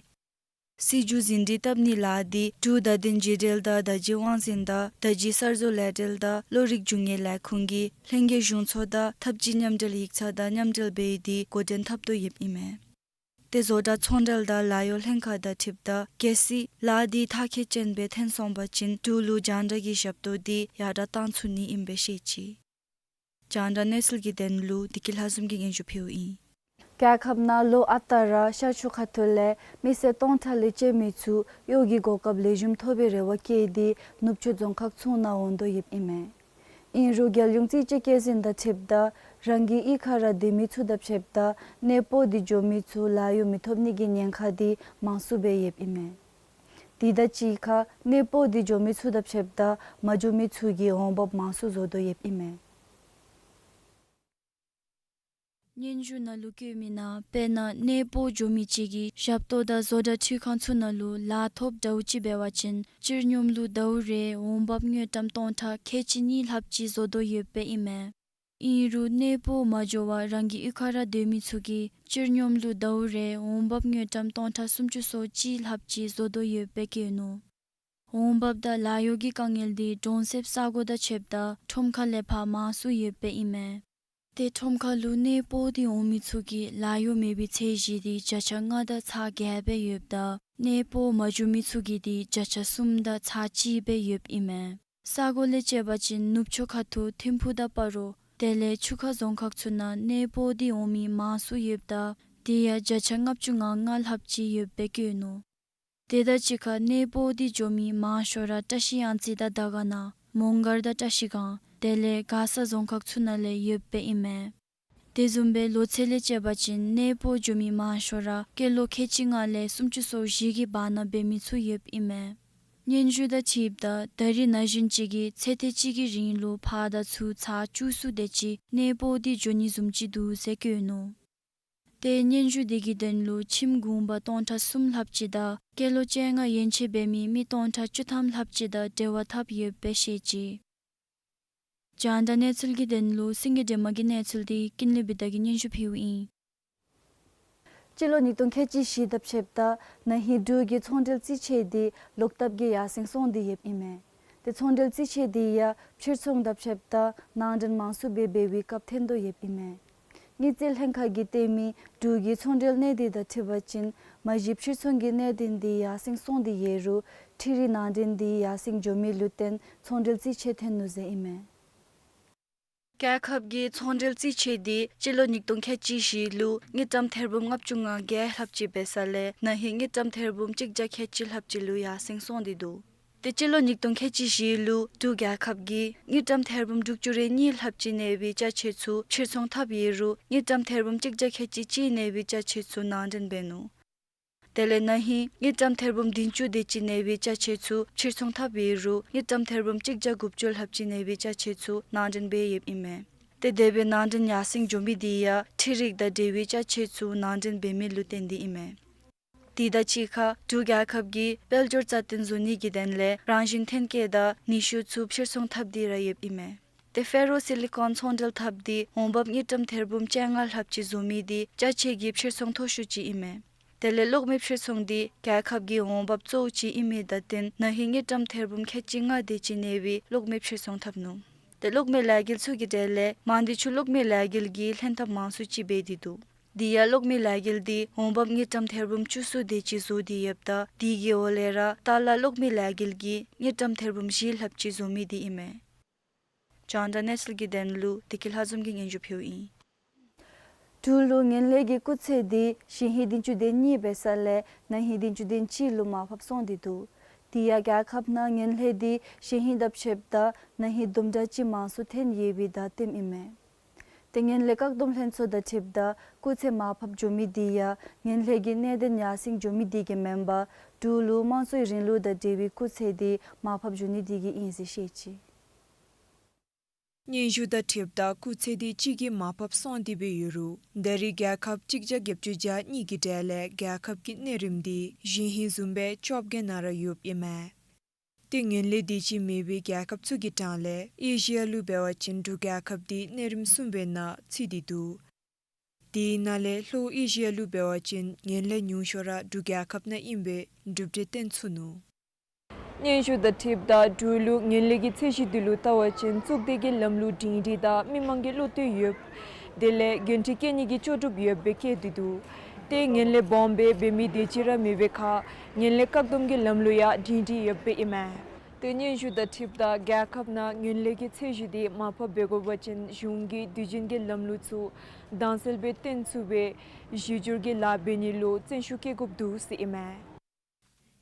སྲིད་བྱུས་ཟིན་བྲིས་བཏབ་ནིའི་ལཱ་འདི་འབྲུག་བརྡ་དོན་བརྒྱུད་འབྲེལ་དང་བརྡ་བརྒྱུད་དབང་འཛིན་དང་བརྡ་བརྒྱུད་གསར་བཟོ་ལས་འབྲེལ་དང་བློ་རིག་རྒྱུ་དངོས་ལས་ཁུངས་ཀྱིས་ལྷན་རྒྱས་གཞུང་ཚོགས་དང་ཐབས་ཇུས་མཉམ་འབྲེལ་ཡིག་ཚང་དང་མཉམ་འབྲེལ་འབད་དེ་འགོ་འདྲེན་འཐབ་དོ་ཡོདཔ་ཨིན་མས། ཏེ་བཟོ་གྲྭ་ཚོང་འབྲེལ་དང་ལཱ་གཡོག་ལྷན་ཁག་དང་འཁྲིལཝ་ད་གལ་སྲིད་ལཱ་འདི་མཐར་འཁྱོལ་ཅན་སྦེ་ཐོན་སོང་པ་ཅིན་འབྲུག་ལུ་རྒྱང་བསྒྲགས་ཀྱི་ཞབས་ཏོག་འདི་ཡར་དྲགས་གཏང་ཚུགས་ནི་ཨིནམ་སྦེ་བཤད་ཅི། རྒྱང་བསྒྲགས་གནས་ཚུལ་གྱི་དོན་ལུ་བདེ་སྐྱིད་ལྷ་འཛོམས་ཀྱིས་སྙན་ཞུ་ཕུལཝ་ཨིན། རྒྱལ་ཁབ་ནང་ལོ་ཨ་རྟག་ར་ཤར་ཕྱོགས་ཁ་ཐུག་ལས་མི་སེར་སྟོང་ཕྲག་ལས་བཅད་མི་ཚུ་གཡོག་གི་གོ་སྐབས་ལེགས་ཤོམ་ཐོབ་པའི་རེ་བ་བསྐྱེད་དེ་ནུབ་ཕྱོགས་རྫོང་ཁག་ཚུ་ནང་འོང་དོ་ཡོདཔ་ཨིན་མས། ཨིན་རུང་རྒྱལ་ཡོངས་རྩིས་དཔྱད་བཀོད་ཟིན་དང་འཁྲིལཝ་ད་རང་གི་གཡུས་ཁར་ར་སྡོད་མི་ཚུ་དང་ཕྱདཔ་ད་གནས་སྤོ་སྟེ་འགྱོ་མི་ཚུ་ལཱ་གཡོག་མི་ཐོབ་ནི་གི་ཉེན་ཁ་འདི་མང་སུ་སྦེ་ཡོདཔ་ཨིན་མས། དེ་དང་གཅིག་ཁར་གནས་སྤོ་སྟེ་འགྱོ་མི་ཚུ་དང་ཕྱདཔ་ད་མ་འགྱོ་མི་ཚུ་གིས་འོང་འབབ་མང་སུ་བཟོ་དོ་ཡོདཔ་ཨིན་མས། སྙན་ཞུ་ནང་ལུ་བཀོད་མི་ནང་དཔེར་ན་གནས་སྤོ་འགྱོ་མི་ཅིག་གིས་ཞབས་ཏོག་དང་བཟོ་གྲྭ་འཕྲུལ་ཁང་ཚུ་ནང་ལུ་ལཱ་ཐོབ་འདྲཝ་ཅིག་འབད་བ་ཅིན་སྤྱིར་སྙོམས་ལུགས་འདྲཝ་རེ་འོང་འབབ་དངུལ་ཀྲམ་སྟོང་ཕྲག་ཁལ་གཅིག་གཉིས་ལྷགཔ་ཅིག་བཟོ་དོ་ཡོདཔ་ཨིན་མས། ཨིན་རུང་གནས་སྤོ་མ་འགྱོ་བར་རང་གི་གཡུས་ཁར་ར་སྡོད་མི་ཚུ་གིས་སྤྱིར་སྙོམས་ལུགས་འདྲཝ་རེ་འོང་འབབ་དངུལ་ཀྲམ་སྟོང་ཕྲག་སུམ་ཅུ་སོ་གཅིག་ལྷགཔ་ཅིག་བཟོ་དོ་ཡོདཔ་བཀོད་ནུག། འོང་འབབ་དང་ལཱ་གཡོག་གི་དཀའ་ངལ་འདི་གྲོང་གསེབ་ས་གོ་དང་ཕྱདཔ་ད་ཁྲོམ་ཁ་ལས་ཕར་མང་སུ་ཡོདཔ་ཨིན་མས། ཏེ་ཁྲོམ་ཁ་ལུ་གནས་སྤོ་སྟེ་འོང་མི་ཚུ་གི་ལཱ་གཡོག་མེད་པའི་ཚད་གཞི་འདི་བརྒྱ་ཆ་ལྔ་དང་ཚག་བརྒྱད་སྦེ་ཡོདཔ་ད་གནས་སྤོ་མ་འགྱོ་མི་ཚུ་གི་འདི་བརྒྱ་ཆ་གསུམ་དང་ཚག་གཅིག་སྦེ་ཡོདཔ་ཨིན་མས། ས་གོ་ལས་དཔྱད་པ་ཅིན་ནུབ་ཕྱོགས་ཁ་ཐུག་ཐིམ་ཕུག་དང་སྤ་རོ་དེ་ལས་ཆུ་ཁ་རྫོང་ཁག་ཚུ་ནང་གནས་སྤོ་སྟེ་འོང་མི་མང་སུ་ཡོདཔ་ད་དེ་ཡང་བརྒྱ་ཆ་ལྔ་བཅུ་ང་ལྔ་ལྷགཔ་ཅིག་ཡོདཔ་བཀོད་ནུག། དེ་དང་གཅིག་ཁར་གནས་སྤོ་སྟེ་འགྱོ་མི་མང་ཤོས་ར་བཀྲ་ཤིས་གཡང་རྩེ་དང་དར་དཀར་ན་མོང་སྒར་དང་བཀྲ་ཤིས་སྒང་དེ་ལས་མགར་ས་རྫོང་ཁག་ཚུ་ནང་ལས་ཡོདཔ་ཨིན་མས། དེ་བཟུམ་སྦེ་ལོ་ཚད་ལས་དཔྱད་པ་ཅིན་གནས་སྤོ་འགྱོ་མི་མང་ཤོས་ར་སྐྱེས་ལོ་ཁལ་གཅིག་ལྔ་ལས་སུམ་ཅུ་སོ་བཞི་གི་བར་ན་འབད་མི་ཚུ་ཡོདཔ་ཨིན་མས། སྙན་ཞུ་དང་འཁྲིལཝ་ད་ད་རིས་ན་གཞོན་ཅིག་གིས་ཚེ་ཐེངས་གཅིག་གི་རིང་ལུ་ཕར་དང་ཚུར་ཚར་བཅུ་གསུམ་དེ་ཅིག་གནས་སྤོ་སྟེ་འགྱོ་ནི་བཟུམ་ཅིག་འདུག་ཟེར་བཀོད་ནུག། ཏེ་སྙན་ཞུ་དེ་གི་དོན་ལུ་ཁྱིམ་གུང་པ་སྟོང་ཕྲག་གསུམ་ལྷགཔ་ཅིག་དང་སྐྱེས་ལོ་བཅོ་ལྔ་ཡན་ཆད་འབད་མི་མི་སྟོང་ཕྲག་བཅུ་ཐམ་ལྷགཔ་ཅིག་དང་འབྲེལ་བ་འཐབ་ཡོདཔ་སྦེ་བཤད་ཅི། རྒྱང་བསྒྲགས་གནས་ཚུལ་གྱི་དོན་ལུ་སེང་གེ་སྒྲོལ་མ་གི་གནས་ཚུལ་འདི་ཀུན་ལེགས་བི་དྷ་གིས་སྙན་ཞུ་ཕུལཝ་ཨིན། སྤྱི་ལོ་ཉིས་སྟོང་ཁལ་གཅིག་བཞི་དང་ཕྱདཔ་ད་ན་ཧིང་འབྲུག་གི་ཚོང་འབྲེལ་རྩིས་ཆད་འདི་ལོག་བཏབ་ཀྱིས་ཡར་སེང་སོང་སྟེ་ཡོདཔ་ཨིན་མས། ཏེ་ཚོང་འབྲེལ་རྩིས་ཆད་འདི་ཡང་ཕྱིར་ཚོང་དང་ཕྱདཔ་ད་ནང་འདྲེན་མང་སུ་སྦེ་འབད་བའི་སྐབས་ཐོན་དོ་ཡོདཔ་ཨིན་མས། དངུལ་རྩིས་ལྷན་ཁག་གིས་སྟོན་མི་འབྲུག་གི་ཚོང་འབྲེལ་གནད་དོན་དང་འཁྲིལ་བ་ཅིན་མ་གཞི་ཕྱིར་ཚོང་གི་གནད་དོན་འདི་ཡར་སེང་སོང་སྟེ་ཡོད་རུང་འཕྲུལ་རིག་ནང་འདྲེན་འདི་ཡར་སེང་འགྱོ་མི་ལུ་བརྟེན་ཚོང་འབྲེལ་རྩིས་ཆད་ཐོན་ནུག་ཟེར་ཨིན་མས། རྒྱལ་ཁབ་ཀྱི་ཚོང་འབྲེལ་རྩིས་ཆད་འདི་སྤྱི་ལོ་ཉིས་སྟོང་ཁལ་གཅིག་བཞི་ལུ་དངུལ་ཀྲམ་ཐེར་འབུམ་ལྔ་བཅུ་ང་བརྒྱད་ལྷགཔ་ཅིག་འབད་ས་ལས་ན་ཧིང་དངུལ་ཀྲམ་ཐེར་འབུམ་གཅིག་བརྒྱ་ཁལ་གཅིག་ལྷགཔ་ཅིག་ལུ་ཡར་སེང་སོང་སྟེ་འདུག། ཏེ་སྤྱི་ལོ་ཉིས་སྟོང་ཁལ་གཅིག་བཞི་ལུ་འབྲུག་རྒྱལ་ཁབ་ཀྱིས་དངུལ་ཀྲམ་ཐེར་འབུམ་དྲུག་ཅུ་རེ་གཉིས་ལྷགཔ་ཅིག་གནས་པའི་ཅ་ཆས་ཚུ་ཕྱིར་ཚོང་འཐབ་ཡོད་རུང་དངུལ་ཀྲམ་ཐེར་འབུམ་གཅིག་བརྒྱ་ཁལ་གཅིག་གཅིག་གནས་པའི་ཅ་ཆས་ཚུ་ནང་འདྲེན་འབད་ནུག། དེ་ལས་ན་ཧིང་དངུལ་ཀྲམ་ཐེར་འབུམ་བདུན་ཅུ་དེ་ཅིག་གནས་པའི་ཅ་ཆས་ཚུ་ཕྱིར་ཚོང་འཐབ་ཡོད་རུང་དངུལ་ཀྲམ་ཐེར་འབུམ་གཅིག་བརྒྱ་དགུ་བཅུ་ལྷགཔ་ཅིག་གནས་པའི་ཅ་ཆས་ཚུ་ནང་འདྲེན་འབད་ཡོདཔ་ཨིན་མས། ཏེ་དེ་སྦེ་ནང་འདྲེན་ཡར་སེང་འགྱོ་མི་འདི་ཡང་འཕྲུལ་རིག་དང་འབྲེལ་བའི་ཅ་ཆས་ཚུ་ནང་འདྲེན་འབད་མི་ལུ་བརྟེན་ཏེ་ཨིན་མས། དེ་དང་གཅིག་ཁར་འབྲུག་རྒྱལ་ཁབ་ཀྱིས་དཔལ་འབྱོར་རྩ་བརྟན་བཟོ་ནི་གི་དོན་ལས་རང་བཞིན་ཐོན་སྐྱེད་དང་ནུས་ཤུགས་ཚུ་ཕྱིར་ཚོང་འཐབ་སྟེ་ར་ཡོདཔ་ཨིན་མས། ཏེ་ཕེ་རོ་སི་ལི་ཀོན་ཚོང་འབྲེལ་འཐབ་སྟེ་འོང་འབབ་དངུལ་ཀྲམ་ཐེར་འབུམ་བཅོ་ལྔ་ལྷགཔ་ཅིག་བཟོ་མི་འདི་ཅ་ཆས་ཀྱི་ཕྱིར་ཚོང་མཐོ་ཤོས་ཅིག་ཨིན་མས། དེ་ལས་གློག་མེ་ཕྱིར་ཚོང་འདི་རྒྱལ་ཁབ་ཀྱི་འོང་འབབ་གཙོ་བོ་ཅིག་ཨིན་མི་དང་བསྟུན་ན་ཧིང་དངུལ་ཀྲམ་ཐེར་འབུམ་ཁལ་གཅིག་ལྔ་དེ་ཅིག་གནས་པའི་གློག་མེ་ཕྱིར་ཚོང་འཐབ་ནུག། ཏེ་གློག་མེ་ལས་འགུལ་ཚུ་གི་གྲས་ལས་མང་སྡེ་ཆུ་གློག་མེ་ལས་འགུལ་གྱིས་ལྷན་ཐབས་མང་སུ་ཅིག་འབད་དེ་འདུག། དེ་ཡང་གློག་མེ་ལས་འགུལ་འདི་འོང་འབབ་དངུལ་ཀྲམ་ཐེར་འབུམ་བཅུ་གསུམ་དེ་ཅིག་བཟོ་སྟེ་ཡོདཔ་ད་དེ་གི་འོག་ལས་ར་ཏཱ་ལ་གློག་མེ་ལས་འགུལ་གྱིས་དངུལ་ཀྲམ་ཐེར་འབུམ་བཞི་ལྷགཔ་ཅིག་བཟོ་མི་འདི་ཨིན་མས། རྒྱང་བསྒྲགས་གནས་ཚུལ་གྱི་དོན་ལུ་བདེ་སྐྱིད་ལྷ་འཛོམས་ཀྱིས་སྙན་ཞུ་ཕུལཝ་ཨིན། འབྲུག་ལུ་ངན་ལྷད་ཀྱི་སྐུགས་ཚད་འདི་གཞེས་ཧིང་བདུན་ཅུ་དོན་གཉིས་འབད་ས་ལས་ན་ཧིང་བདུན་ཅུ་དོན་གཅིག་ལུ་མར་ཕབ་སོང་སྟེ་འདུག། དེ་ཡང་རྒྱལ་ཁབ་ནང་ངན་ལྷད་འདི་གཞེས་ཧིང་དང་ཕྱདཔ་ད་ན་ཧིང་དུམ་གྲ་ཅིག་མང་སུ་ཐོན་ཡོད་པའི་བརྡ་སྟོནམ་ཨིན་མས། ཏེ་ངན་ལྷད་བཀག་སྡོམ་ལྷན་ཚོགས་དང་འཁྲིལཝ་ད་སྐུགས་ཚད་མར་ཕབ་འགྱོ་མི་འདི་ཡང་ངན་ལྷད་ཀྱི་གནད་དོན་ཡར་སེང་འགྱོ་མི་འདི་གིས་མེན་པར་འབྲུག་ལུ་དམངས་གཙོའི་རིང་ལུགས་དང་འབྲེལ་བའི་སྐུགས་ཚད་འདི་མར་ཕབ་འགྱོ་ནི་འདི་གིས་ཨིན་ཟེར་བཤད་ཅི། སྙན་ཞུ་དང་འཁྲིལཝ་ད་སྐུགས་ཚད་འདི་གཅིག་གིས་མར་ཕབ་སོང་སྟེ་སྦེ་ཡོད་རུང་ད་རེས་རྒྱལ་ཁབ་གཅིག་བརྒྱ་བརྒྱད་ཅུ་གྱ་གཉིས་ཀྱི་གྲས་ལས་རྒྱལ་ཁབ་ཀྱི་གནས་རིམ་འདི་གཞེས་ཧིང་བཟུམ་སྦེ་བཅོ་བརྒྱད་ནང་ར་ཡོདཔ་ཨིན་མས། ཏེ་ངན་ལྷད་དེ་ཅིག་མེད་པའི་རྒྱལ་ཁབ་ཚུ་གི་གྲངས་ལས་ཨེ་ཤི་ཡ་ལུ་འབད་བ་ཅིན་འབྲུག་རྒྱལ་ཁབ་འདི་གནས་རིམ་གསུམ་པའི་ནང་ཚུད་དེ་འདུག། དེའི་ནང་ལས་ལྷོ་ཨེ་ཤི་ཡ་ལུ་འབད་བ་ཅིན་ངན་ལྷད་ཉུང་ཤོས་ར་འབྲུག་རྒྱལ་ཁབ་ནང་ཨིན་པའི་གྲུབ་འབྲས་སྟོན་ཚུགས་ནུག། སྙན་ཞུ་དང་འཁྲིལཝ་ད་འབྲུག་ལུ་ངན་ལྷད་ཀྱི་ཚད་གཞི་འདི་ལུ་བལྟ་བ་ཅིན་གཙུག་སྡེ་གི་ལམ་ལུགས་སྒྲིང་སྒྲི་དང་མི་མང་གི་བློ་གཏད་ཡོདཔ། དེ་ལས་འགན་འཁྲི་བཀལ་ནི་གི་ལྕོགས་གྲུབ་ཡོདཔ་སྦེ་བཀོད་དེ་འདུག། ཏེ་ངན་ལྷད་སྦོམ་སྦེ་འབད་མི་དེ་ཅིག་ར་མེད་པའི་ཁར་ངན་ལྷད་བཀག་སྡོམ་གྱི་ལམ་ལུགས་ཡང་སྒྲིང་སྒྲི་ཡོདཔ་ཨིན་མས། ཏེ་སྙན་ཞུ་དང་འཁྲིལཝ་ད་རྒྱལ་ཁབ་ནང་ངན་ལྷད་ཀྱི་ཚད་གཞི་འདི་མར་ཕབ་འབད་དགོ་པ་ཅིན་གཞུང་གིས་དུས་རྒྱུན་གྱི་ལམ་ལུགས་ཚུ་དྭངས་གསལ་སྦེ་སྟོན་ཚུགས་པའི་གཞི་འགྱུར་གྱི་ལཱ་འབད་ནི་ལུ་བརྩོན་ཤུགས་བསྐྱེད་དགོཔ་འདུག་ཟེར་ཨིན་མས།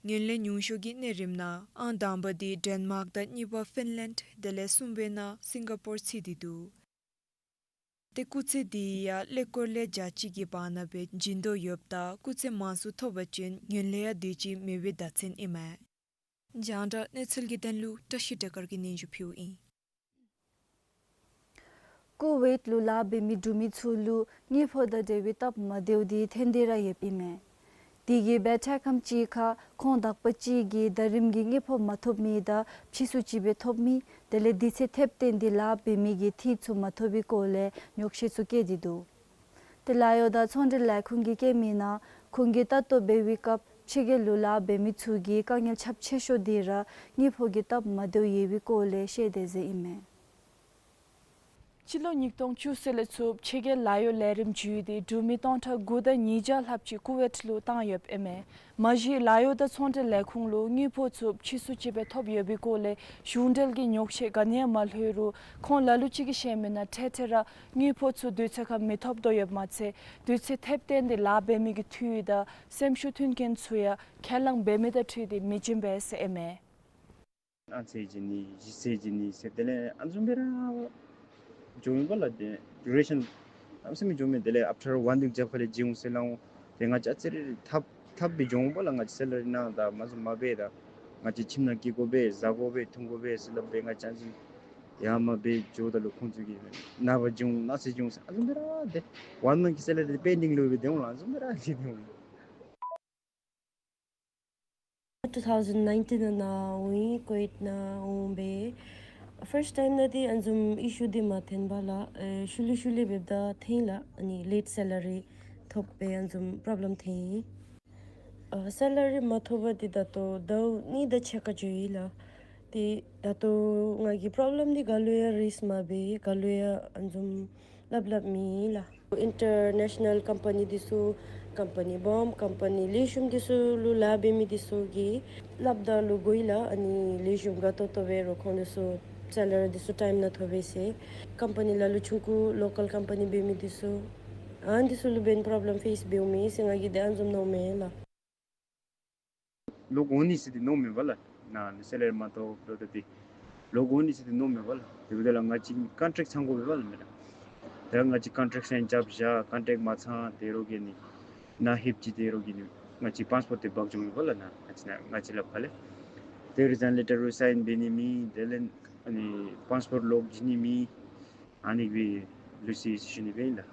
ངན་ལྷད་ཉུང་ཤོས་ཀྱི་གནས་རིམ་ནང་ཨང་དང་པ་འདི་ཌེན་མཱརཀ་དང་གཉིས་པ་ཕིན་ལེནཌ་དེ་ལས་གསུམ་པའི་ནང་སིང་ག་པོར་ཚུད་དེ་འདུག། ཏེ་སྐུགས་ཚད་འདི་ཡང་ཀླད་ཀོར་ལས་བརྒྱ་གཅིག་གི་བར་ན་སྦེ་བྱིན་དོ་ཡོདཔ་ད་སྐུགས་ཚད་མང་སུ་ཐོབ་པ་ཅིན་ངན་ལྷད་ཡང་དེ་ཅིག་མེད་པའི་བརྡ་མཚོན་ཨིན་མས། རྒྱང་བསྒྲགས་གནས་ཚུལ་གྱི་དོན་ལུ་བཀྲ་ཤིས་སྒྲོལ་དཀར་གྱིས་སྙན་ཞུ་ཕུལཝ་ཨིན། ཀུ་ཝེཊ་ལུ་ལཱ་འབད་མི་འབྲུག་མི་ཚུ་ལུ་དངུལ་ཕོགས་དང་འབྲེལ་བའི་སྟབས་མ་བདེཝ་འདི་ཐོན་ཏེ་ར་ཡོདཔ་ཨིན་མས། དེ་གིས་འབད་འཕྲལ་ཁམས་ཅིག་ཁར་ཁོང་དག་པ་ཅིག་གིས་ཟླ་རིམ་གྱི་དངུལ་ཕོགས་མ་ཐོབ་མི་དང་ཕྱིས་སུ་ཅིག་སྦེ་ཐོབ་མི་དེ་ལས་དུས་ཚོད་ཐེབས་བཏོན་ཏེ་ལཱ་འབད་མི་གི་འཐུས་ཚུ་མ་ཐོབ་པའི་སྐོར་ལས་ཉོགས་བཤད་ཚུ་བཀོད་དེ་འདུག། ཏེ་ལཱ་གཡོག་དང་ཚོང་འབྲེལ་ལས་ཁུངས་ཀྱིས་བཀོད་མི་ནང་ཁོང་གིས་ལྟ་རྟོག་འབད་བའི་སྐབས་ཕྱི་རྒྱལ་ལུ་ལཱ་འབད་མི་ཚུ་གིས་དཀའ་ངལ་རྐྱབ་ཆེ་ཤོས་འདི་ར་དངུལ་ཕོགས་ཀྱི་སྟབས་མ་བདེཝ་ཡོད་པའི་སྐོར་ལས་བཤད་དེ་ཟེར་ཨིན་མས། སྤྱི་ལོ་ཉིས་སྟོང་བཅུ་གསུམ་ལས་ཚུར་ཕྱི་རྒྱལ་ལཱ་གཡོག་ལས་རིམ་བརྒྱུད་དེ་འབྲུག་མི་སྟོང་ཕྲག་དགུ་དང་ཉིས་བརྒྱ་ལྷགཔ་ཅིག་ཀུ་ཝེཊ་ལུ་བཏང་ཡོདཔ་ཨིན་མས། མ་གཞི་ལཱ་གཡོག་དང་ཚོང་འབྲེལ་ལས་ཁུངས་ལུ་དངུལ་ཕོགས་ཚུ་ཕྱིས་སུ་ཅིག་སྦེ་ཐོབ་ཡོད་པའི་སྐོར་ལས་གཞུང་འབྲེལ་གྱི་ཉོགས་བཤད་ག་ནི་ཡང་མ་ལྷོད་རུང་ཁོང་ལ་ལུ་ཅིག་གིས་བཤད་མི་ནང་འཕྲལ་འཕྲལ་ར་དངུལ་ཕོགས་ཚུ་དུས་ཚོད་ཁར་མི་ཐོབ་དོ་ཡོདཔ་མ་ཚད་དུས་ཚོད་ཐེབས་བཏོན་ཏེ་ལཱ་འབད་མི་གི་འཐུས་དང་སེམས་ཤུགས་མཐུན་རྐྱེན་ཚུ་ཡང་ཁས་བླངས་འབད་མི་དང་འཁྲིལ་ཏེ་མི་བྱིན་པས་ཟེར་ཨིན་མས། ཨ་ཚེ་བྱིན་ནི་བཞི་ཚེ་བྱིན་ནི་ཟེར་དེ་ལས་ཨ་ནི་བཟུམ་སྦེ་ར་འགྱོ་མི་པ་ལགས། ཏེ་ཌུ་རེ་ཤཱན་ཨ་ནི་བཟུམ་སྦེ་འགྱོ་མི། དེ་ལས་ཨབ་ཊར་ཝན་ཝིཀ་རྒྱབ་ཁ་ལས་བྱིན་འོང་ཟེར་སླབ་འོང་། ཏེ་ང་བཅས་ཨ་ཙི་རེ་ཐབས་ཐབས་སྦེ་འགྱོ་འོང་པ་ལགས། ང་བཅས་སེ་ལ་རི་ནང་ད་མ་བཟུམ་མ་འབད་ད། ང་བཅས་ཁྱིམ་ནང་སྐྱེལ་དགོ་པས་ཟ་དགོ་པས་འཐུང་དགོ་པས་ཟེར་སླབ་སྦེ་ང་བཅས་ཨ་ནི་བཟུམ་ཡར་མར་སྦེ་འགྱོཝ་ད་ལུ་ཁོང་ཚུ་གིས་ནངས་པ་བྱིན་འོང་གནངས་ཚེ་བྱིན་འོང་ཟེར་ཨ་ནི་བཟུམ་སྦེ་ར་ཏེ་ཝན་མནཐ་གི་སེ་ལ་རི་པེན་ཌིང་ལུ་སྦེ་སྡོད་འོང་ལགས། ཨ་ནི་བཟུམ་སྦེ་ར་སྡོད་འོང་། ཊུ་ཐའུ་ཟེན་ནའིན་ཊིན་ནང་འོང་ཡི། ཀུ་ཝེཊ་ནང་འོང་སྦེ་ཕརསཊ་ཊའིམ་ནང་འདི་ཨ་ནི་བཟུམ་ཨི་ཤུ་འདི་མ་ཐོན་པ་ལགས། ཨེ་ཤུལ་ལས་ཤུལ་ལས་འབདཝ་ད་ཐོན་ཡི་ལགས། ཨ་ནི་ལེཊ་སེ་ལ་རི་ཐོབ་སྦེ་ཨ་ནི་བཟུམ་པྲོབ་ལེམ་ཐོན་ཡི། ཨ་སེ་ལ་རི་མ་ཐོབ་པར་འདི་ད་ལྟོ་ཟླཝ་གཉིས་དང་ཕྱེད་ཀ་འགྱོ་ཡི་ལགས། ཏེ་ད་ལྟོ་ང་གིས་པྲོབ་ལེམ་འདི་ག་ལུ་ཡང་རེསི་མ་འབད། ག་ལུ་ཡང་ཨ་ནི་བཟུམ་སླབ་སླབ་མེད་ལགས། ཨིན་ཊར་ནེ་ཤ་ནཱལ་ཀམ་པ་ནི་འདི་ཚུ་ཀམ་པ་ནི་བོམ་ཀམ་པ་ནི་ལེགས་ཤོམ་འདི་ཚུ་ལུ་ལཱ་འབད་མི་འདི་ཚུ་གིས་སླབ་ད་ལུ་གོ་ཡི་ལགས། ཨ་ནི་ལེགས་ཤོམ་དགའ་ཏོག་ཏོ་འབད་རུང་ཁོང་འདི་ཚུ་སེ་ལ་རི་འདི་ཚུ་ཊའིམ་ནང་ཐོབ་པས་ཟེར། ཀམ་པ་ནི་ལ་ལུ་ཆུང་ཀུ་ལོ་ཀཱལ་ཀམ་པ་ནི་འབད་མི་འདི་ཚུ་ཨ་ནི་འདི་ཚུ་ལུ་འབདན་པྲོབ་ལེམ་ཕེསི་འབདཝ་མས་ཟེར་ང་གིས་ཏེ་ཨ་ནི་བཟུམ་མནོཝ་མས་ལགས། ལོག་འོང་ནི་ཟེར་ཏེ་མནོཝ་མེད་པ་ལགས། ནཱ་ནི་སེ་ལ་རི་མ་ཐོབ་ལོ་ད་ཏེ་ལོག་འོང་ནི་ཟེར་ཏེ་མནོཝ་མེད་པ་ལགས། དེ་འབདཝ་ད་ལགས་ང་བཅས་ཀྱིས་ཀོན་ཊེཀཊ་ཚང་དགོ་པས་པ་ལགས་མེན་ན། ད་ང་བཅས་ཀོན་ཊེཀཊ་ཚང་རྐྱབ་བཞག། ཀོན་ཊེཀཊ་མ་ཚང་དེ་རོགས་ཀྱིས་ནི་ནཱ་ལྷོདཔ་ཅིག་དེ་རོགས་ཀྱིས་ནི་ང་བཅས་པཱསི་པོརཊ་འདི་འབག་འགྱོཝ་མས་པ་ལགས། ནཱ་ང་བཅས་ནཱ་ང་བཅས་ལགཔ་ཁ་ལས་ཏེ་རི་ཛའིན་ལེ་ཊར་རུང་སའིན་འབད་ནི་མེད། དེ་ལས་ཨ་ནི་པཱསི་པོརཊ་ལོག་བྱིན་ནི་མེད། ཨ་ནི་སྦེ་ལུས་ཅི་ཟེར་ཞུ་ནི་སྦེ་ཨིན་ལགས།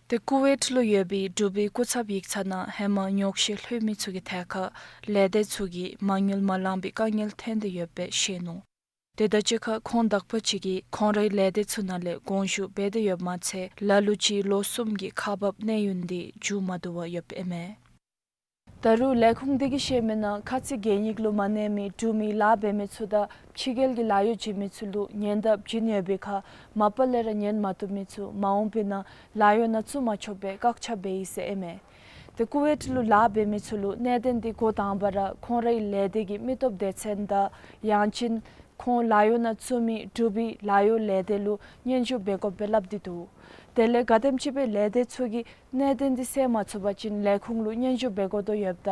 ཏེ་ཀུ་ཝེཊ་ལུ་ཡོད་པའི་འབྲུག་པའི་སྐུ་ཚབ་ཡིག་ཚང་ནང་ཧེ་མ་ཉོགས་བཤད་ལྷོད་མི་ཚུ་གི་ཐད་ཁར་ལས་སྡེ་ཚུ་གིས་མ་དངུལ་མ་བླངས་པའི་དཀའ་ངལ་ཐོན་ཏེ་ཡོདཔ་སྦེ་བཤད་ནུག། དེ་དང་གཅིག་ཁར་ཁོང་དག་པ་ཅིག་གིས་ཁོང་རའི་ལས་སྡེ་ཚུ་ནང་ལས་དགོངས་ཞུ་འབད་དེ་ཡོདཔ་མ་ཚད་ལ་ལུ་ཅིག་ལོ་གསུམ་གྱི་ཁག་འབག་གནས་ཡུན་འདི་མཇུག་མ་བསྡུ་བར་ཡོདཔ་ཨིན་མས། ད་རུང་ལས་ཁུངས་འདི་གིས་བཤད་མི་ནང་ཁ་ཚིག་གན་ཡིག་ལུ་མ་གནས་མི་འབྲུག་མི་ལཱ་འབད་མི་ཚུ་དང་ཕྱི་རྒྱལ་གྱི་ལཱ་གཡོག་བྱིན་མི་ཚུ་ལུ་ཉེན་བརྡ་བྱིན་ཡོད་པའི་ཁར་མ་པ་ལས་ར་ཉན་མ་བཏུབ་མི་ཚུ་མ་འོངས་པའི་ནང་ལཱ་གཡོག་ནང་བཙུགས་མ་ཆོགཔ་སྦེ་བཀག་ཆ་འབད་ཡི་ཟེར་ཨིན་མས། ཏེ་ཀུ་ཝེཊ་ལུ་ལཱ་འབད་མི་ཚུ་ལུ་གནད་དོན་འདི་འགོ་དང་པ་ར་ཁོང་རའི་ལས་སྡེ་གི་མི་སྟོབས་སྡེ་ཚན་དང་ཡང་ཅིན་ཁོང་ལཱ་གཡོག་ནང་བཙུགས་མི་འབྲུག་པའི་ལཱ་གཡོག་ལས་སྡེ་ལུ་སྙན་ཞུ་འབད་དགོཔ་སྦེ་སླབ་སྟེ་འདུག། དེ་ལས་ག་དེམ་ཅིག་སྦེ་ལས་སྡེ་ཚུ་གིས་གནད་དོན་འདི་སེལ་མ་ཚུགས་པ་ཅིན་ལས་ཁུངས་ལུ་སྙན་ཞུ་འབད་དགོ་དོ་ཡོདཔ་ད་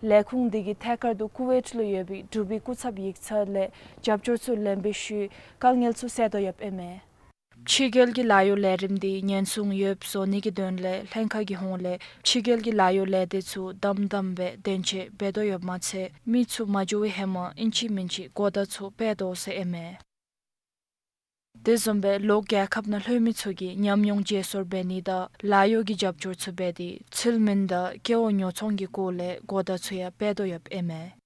ལས་ཁུངས་འདི་གིས་ཐད་ཀར་དུ་ཀུ་ཝེཊ་ལུ་ཡོད་པའི་འབྲུག་པའི་སྐུ་ཚབ་ཡིག་ཚང་ལས་རྒྱབ་སྐྱོར་ཚུ་ལེན་པའི་ཤུལ་དཀའ་ངལ་ཚུ་སེལ་དོ་ཡོདཔ་ཨིན་མས། ཕྱི་རྒྱལ་གྱི་ལཱ་གཡོག་ལས་རིམ་འདི་ཉེན་སྲུང་ཡོདཔ་བཟོ་ནི་གི་དོན་ལས་ལྷན་ཁག་གི་ཧོངས་ལས་ཕྱི་རྒྱལ་གྱི་ལཱ་གཡོག་ལས་སྡེ་ཚུ་དམ་དམ་སྦེ་དོན་འཁྱོལ་འབད་དོ་ཡོདཔ་མ་ཚད་མི་ཚུ་མ་འགྱོ་བའི་ཧེ་མ་ཨིན་ཅི་མིན་ཅི་གོ་བརྡ་ཚུ་སྤེལ་དོ་ཟེར་ཨིན་མས། དེ་བཟུམ་སྦེ་ལོག་རྒྱལ་ཁབ་ནང་ལྷོད་མི་ཚུ་གིས་ཉམས་མྱོང་བརྗེ་སོར་འབད་ནི་དང་ལཱ་གཡོག་གི་རྒྱབ་སྐྱོར་ཚུ་འབད་དེ་ཚུལ་མིན་དང་སྐལ་བ་ཉོ་ཚོང་གི་སྐོར་ལས་གོ་བརྡ་ཚུ་ཡང་སྤེལ་དོ་ཡོདཔ་ཨིན་མས།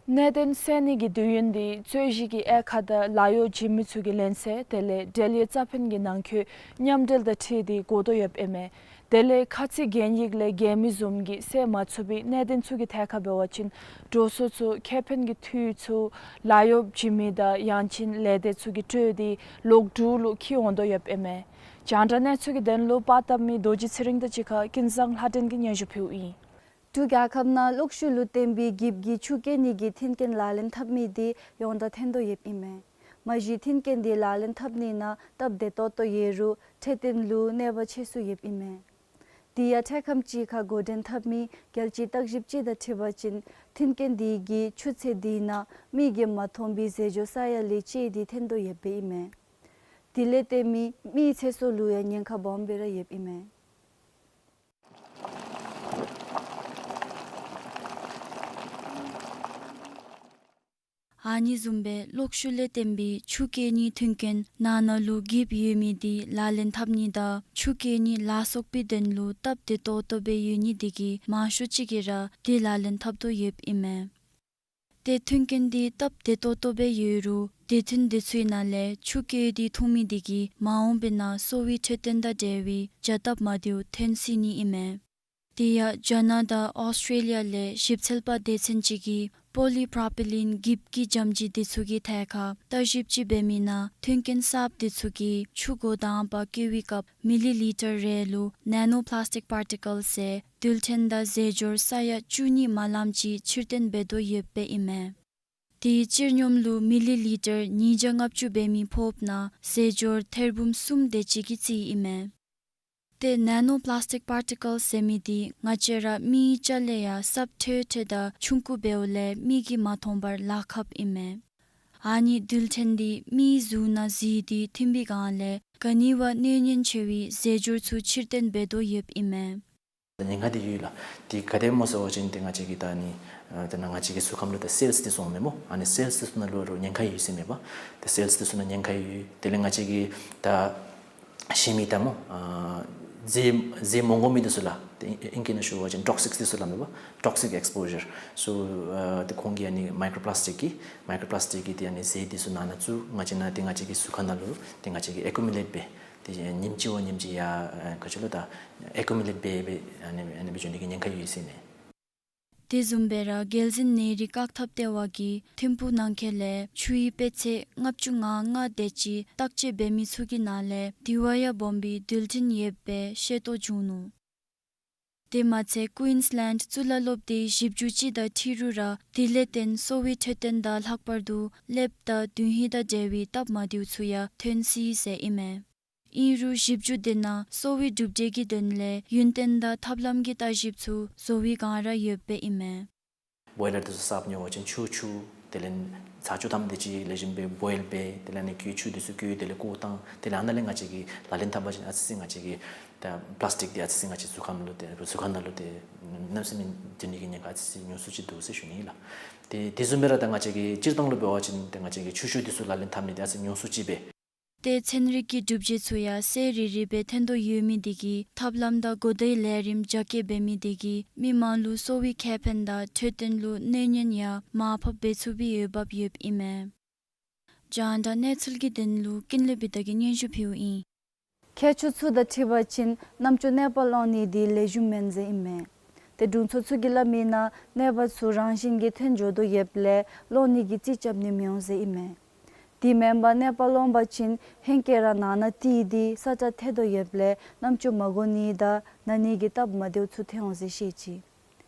གནད་དོན་སེལ་ནི་གི་དུས་ཡུན་འདི་རྩོད་གཞི་གི་དབྱེ་ཁག་དང་ལཱ་གཡོག་བྱིན་མི་ཚུ་གི་ལན་གསལ་དེ་ལས་འབྲེལ་ཡོད་རྩ་ཕན་གྱི་ནང་འཁོད་མཉམ་འབྲེལ་དང་འཁྲིལ་ཏེ་གོ་བརྡ་ཡོདཔ་ཨིན་མས། དེ་ལས་ཁ་ཚིག་གན་ཡིག་ལས་གན་མི་བཟུམ་གྱི་སེལ་མ་ཚུགས་པའི་གནད་དོན་ཚུ་གི་ཐད་ཁར་འབད་བ་ཅིན་འགྲོ་སོང་ཚུ་ཁེ་ཕན་གྱི་འཐུས་ཚུ་ལཱ་གཡོག་བྱིན་མི་དང་ཡང་ཅིན་ལས་སྡེ་ཚུ་གིས་སྤྲོད་དེ་ལོག་འབྲུག་ལུ་འཁྱིད་འོང་དོ་ཡོདཔ་ཨིན་མས། རྒྱང་བསྒྲགས་གནས་ཚུལ་གྱི་དོན་ལུ་པར་བཏབ་མི་རྡོ་རྗེ་ཚེ་རིང་དང་གཅིག་ཁར་ཀུན་བཟང་ལྷ་སྒྲོན་གྱིས་སྙན་ཞུ་ཕུལཝ་ཨིན། འབྲུག་རྒྱལ་ཁབ་ནང་གློག་ཤུགས་ལུ་བརྟེན་པའི་འགྱིབ་ཀྱི་ཆུ་བཀོལ་ནི་གི་མཐུན་རྐྱེན་ལག་ལེན་འཐབ་མི་འདི་ཡོངས་གྲགས་ཐོན་དོ་ཡོདཔ་ཨིན་མས། མ་གཞི་མཐུན་རྐྱེན་འདི་ལག་ལེན་འཐབ་ནི་ནང་སྟབས་བདེ་ཏོག་ཏོ་ཡོད་རུང་འཕྲོད་བསྟེན་ལུ་གནོད་པ་ཆེ་སུ་ཡོདཔ་ཨིན་མས། དེ་ཡང་འཕྲལ་ཁམས་ཅིག་ཁར་འགོ་འདྲེན་འཐབ་མི་རྒྱལ་སྤྱིའི་བརྟག་ཞིབ་ཅིག་དང་འཁྲིལ་བ་ཅིན་མཐུན་རྐྱེན་འདི་གིས་ཆུ་ཚོད་འདི་ནང་མིག་གིས་མ་མཐོང་བའི་རྫས་སྦྱོར་ས་ཡ་ལས་བཅད་དེ་ཐོན་དོ་ཡོདཔ་ཨིན་མས། དེ་ལས་བརྟེན་མི་མིའི་ཚེ་སྲོག་ལུ་ཡང་ཉེན་ཁ་སྦོམ་སྦེ་ར་ཡོདཔ་ཨིན་མས། ཨ་ནི་བཟུམ་སྦེ་གློག་ཤུགས་ལས་བརྟེན་པའི་ཆུ་བཀལ་ནིའི་མཐུན་རྐྱེན་ནང་ན་ལུ་འགྱིབ་ཡོད་མི་འདི་ལག་ལེན་འཐབ་ནི་དང་ཆུ་བཀལ་ནི་ལ་སོགས་པའི་དོན་ལུ་སྟབས་བདེ་ཏོག་ཏོ་སྦེ་ཡོད་ནི་འདི་གིས་མང་ཤོས་ཅིག་གིས་ར་འདི་ལག་ལེན་འཐབ་དོ་ཡོདཔ་ཨིན་མས། ཏེ་མཐུན་རྐྱེན་འདི་སྟབས་བདེ་ཏོག་ཏོ་སྦེ་ཡོད་རུང་སྡེ་ཚན་འདི་ཚུའི་ནང་ལས་ཆུ་བཀལ་ཏེ་འཐུང་མི་འདི་གིས་མ་འོངས་པའི་ནང་གསོ་བའི་འཕྲོད་བསྟེན་དང་འབྲེལ་བའི་བྱ་སྟབས་མ་བདེཝ་ཐོན་སྲིད་ནི་ཨིན་མས། དེ་ཡང་རྒྱ་ནག་དང་ཨོསི་ཊྲེ་ལི་ཡ་ལས་ཞིབ་འཚོལ་པ་སྡེ་ཚན་ཅིག་གིས་པོ་ལི་པོརོ་པི་ལིན་འགྱིབ་ཀྱི་འཇམ་ཅིག་འདི་ཚུ་གི་ཐད་ཁར་བརྟག་ཞིབ་ཅིག་འབད་མི་ནང་མཐུན་རྐྱེན་གསརཔ་འདི་ཚུ་གིས་ཆུ་སྒོ་དང་པ་བཀོལ་བའི་སྐབས་མི་ལི་ལི་ཊར་རེ་ལུ་ནེ་ནོ་པི་ལཱསི་ཊིཀ་པར་ཊི་ཀཱལསི་ཟེར་རྡུལ་ཕྲན་དང་རྫས་སྦྱོར་ས་ཡ་བཅུ་གཉིས་མ་ལངམ་ཅིག་ཕྱིར་འཐོན་འབད་དོ་ཡོདཔ་ཨིན་མས། དེའི་སྤྱིར་སྙོམས་ལུ་མི་ལི་ལི་ཊར་ཉིས་བརྒྱ་ལྔ་བཅུ་འབད་མི་ཕོགཔ་ནང་རྫས་སྦྱོར་ཐེར་འབུམ་གསུམ་དེ་ཅིག་གི་རྩིས་ཨིན་མས། ཏེ་ནེ་ནོ་པི་ལཱསི་ཊིཀ་པར་ཊི་ཀཱལསི་ཟེར་མི་འདི་ང་བཅས་ར་མིའི་སྐྱ་ལས་ཡང་སྲབ་ཐོད་ཐོད་དང་ཆུང་ཀུ་འབདཝ་ལས་མིག་གིས་མ་མཐོང་བར་ལཱ་ཁགཔ་ཨིན་མས། ཨ་ནི་རྡུལ་ཕྲན་འདི་མིའི་གཟུགས་ནང་འཛུལ་ཏེ་ཐོན་པའི་སྒང་ལས་ག་ནི་བ་གནོད་ཉེན་ཆེ་བའི་རྫས་སྦྱོར་ཚུ་ཕྱིར་འཐོན་འབད་དོ་ཡོདཔ་ཨིན་མས། ཉེན་ཁ་འདི་ཡོད་ལགས། འདི་ག་དེ་སྨོ་ཟེར་བ་ཅིན་ཏེ་ང་བཅས་ཀྱི་ད་ནི་ཨ་ད་ནཱ་ང་བཅས་ཀྱི་གཟུགས་ཁམས་ལུ་ད་སེལསི་འདི་ཚུ་འོང་མས་སྨོ། ཨ་ནི་སེལསི་འདི་ཚུ་ནང་ལུ་ར་ཉེན་ཁ་ཡོད་ཟེར་མས་པ། ཏེ་སེལསི་འདི་ཚུ་ནང་ཉེན་ཁ་ཡོད། དེ་ལས་ང་བཅས་ཀྱི་ད་གཞན་མི་ད་སྨོ་ཨ་རྫས་རྫས་མ་དགོ་མི་འདི་ཚུ་ལགས། ཏེ་ཨིང་སྐད་ནང་ཞུ་བ་ཅིན་ཊོག་སིཀསི་འདི་ཚུ་སླབ་མས་པ། ཊོག་སིཀ་ཨེགསི་པོ་ཞར་ཚུ་ཨ་ཏེ་ཁོང་གིས་ཨ་ནི་མའི་ཀྲོ་པི་ལཱསི་ཊིཀ་གི་མའི་ཀྲོ་པི་ལཱསི་ཊིཀ་གི་ཏེ་ཨ་ནི་རྫས་འདི་ཚུ་ནང་ན་ཚུ་ང་བཅས་ནང་ཏེ་ང་བཅས་ཀྱི་གཟུགས་ཁམས་ནང་ལུ་ཏེ་ང་བཅས་ཀྱིས་ཨེ་ཀུ་མུ་ལེཊ་འབད་ཏེ་ཉིནམ་གཅིག་བ་ཉིནམ་གཅིག་ཡར་ཨ་ག་ཅི་ལོ་ད་ཨེ་ཀུ་མུ་ལེཊ་འབད་འབད་ཨ་ནི་ཨ་ནི་སྦེ་འགྱོ་ནི་གི་ཉེན་ཁ་ཡོད་ཟེར་ཨིན་མས། དེ་བཟུམ་སྦེ་ར་རྒྱལ་འཛིན་ནད་རིགས་བཀག་ཐབས་ལྟེ་བ་གིས་ཐིམ་ཕུག་ནང་འཁོད་ལས་ཆུའི་དཔེ་ཚད་ལྔ་བཅུ་ང་ལྔ་དེ་ཅིག་བརྟག་དཔྱད་འབད་མི་ཚུ་གི་ནང་ལས་དེ་བ་ཡང་སྦོམ་པའི་རྡུལ་ཕྲན་ཡོདཔ་སྦེ་ཤེས་རྟོགས་བྱུང་ནུག། དེ་མ་ཚད་ཀུའིནསི་ལེནཌ་གཙུག་ལག་སློབ་སྡེའི་ཞིབ་འཇུག་ཅིག་དང་འཁྲིལ་རུང་ར་དེ་ལས་བརྟེན་གསོ་བའི་འཕྲོད་བསྟེན་དང་ལྷག་པར་དུ་ཀླདཔ་དང་དུས་ཧིང་དང་འབྲེལ་བའི་སྟབས་མ་བདེཝ་ཚུ་ཡང་ཐོན་སྲིད་ཟེར་ཨིན་མས། ཨིན་རུང་ཞིབ་འཇུག་དེ་ནང་གསོ་བའི་གྲུབ་འབྲས་ཀྱི་དོན་ལས་ཡུན་བརྟན་དང་ཐབས་ལམ་གྱི་བརྟག་ཞིབ་ཚུ་བཟོ་བའི་སྒང་ར་ཡོདཔ་ཨིན་མས། བོའི་ལར་འདི་ཚུ་གསརཔ་ཉོ་བ་ཅིན་ཆུ་འཁྱུ། དེ་ལས་ཚ་ཆུ་ཐམ་དེ་ཅིག་ལེགས་ཤོམ་སྦེ་བོའིལ་འབད། དེ་ལས་ཨ་ནི་ཆུ་འཁྱུ་འདི་ཚུ་བཀོལ། དེ་ལས་བསྐོལ་བཏང་། དེ་ལས་ཨ་ནཱ་ལས་ང་བཅས་ཀྱིས་ལག་ལེན་འཐབ་པ་ཅིན་ཨ་ཙི་ཅིག་ང་བཅས་ཀྱི་ད་པི་ལཱསི་ཊིཀ་འདི་ཨ་ཙི་ཅིག་ང་བཅས་གཟུགས་ཁམས་ལུ་ཏེ་གཟུགས་ཁམས་ནང་ལུ་ཏེ་གནམ་མེད་ས་མེད་འགྱོ་ནི་གི་ཉེན་ཁ་ཨ་ཙི་ཅིག་ཉུང་སུ་ཅིག་འདུག་ཟེར་ཞུ་ནི་ཨིན་ལགས། ཏེ་དེ་བཟུམ་སྦེ་ར་ད་ང་བཅས་ཀྱི་སྤྱིར་བཏང་ལུ་འབད་བ་ཅིན་ཏེ་ང་བཅས་ཀྱི་ཆུ་ཤུགས་འདི་ཚུ་ལག་ལེན་འཐབ་ནི་འདི་ཨ་ཙི་ཉུང་སུ་ཅིག་སྦེ། ཏེ་ཚན་རིག་གི་གྲུབ་འབྲས་ཚུ་ཡང་གསལ་རི་རི་སྦེ་ཐོན་དོ་ཡོད་མི་འདི་གིས་ཐབས་ལམ་དང་གོ་བརྡའི་ལས་རིམ་རྒྱ་སྐྱེད་འབད་མི་འདི་གིས་མི་མང་ལུ་གསོ་བའི་ཁེ་ཕན་དང་འཕྲོད་བསྟེན་ལུ་གནོད་ཉེན་ཡང་མར་ཕབ་འབད་ཚུགས་པའི་འོས་འབབ་ཡོདཔ་ཨིན་མས། རྒྱང་བསྒྲགས་གནས་ཚུལ་གྱི་དོན་ལུ་ཀུན་ལེགས་བི་དྷ་གིས་སྙན་ཞུ་ཕུལཝ་ཨིན། མཁས་མཆོག་ཚུ་དང་འཁྲིལ་བ་ཅིན་རྣམ་ཅོ་ནད་པ་སློང་ནི་འདི་ལེགས་ཤོམ་མེན་ཟེར་ཨིན་མས། ཏེ་དྲུང་འཚོ་ཚུ་གིས་སླབ་མིའི་ནང་ནད་པ་ཚུ་རང་བཞིན་གྱིས་ཐོན་འགྱོ་དོ་ཡོདཔ་ལས་སློང་ནི་གི་རྩིས་རྐྱབ་ནི་མི་འོང་ཟེར་ཨིན་མས། དེ་མེན་པར་ནད་པ་སློང་པ་ཅིན་ཧེང་སྐལ་ར་ནང་ན་ཏི་དེ་ས་ཁྲ་ཐལ་དོ་ཡོདཔ་ལས་རྣམ་ཅོ་མ་དགོ་ནི་དང་ན་ནི་གི་སྟབས་མ་བདེཝ་ཚུ་ཐོན་འོང་ཟེར་བཤད་ཅི།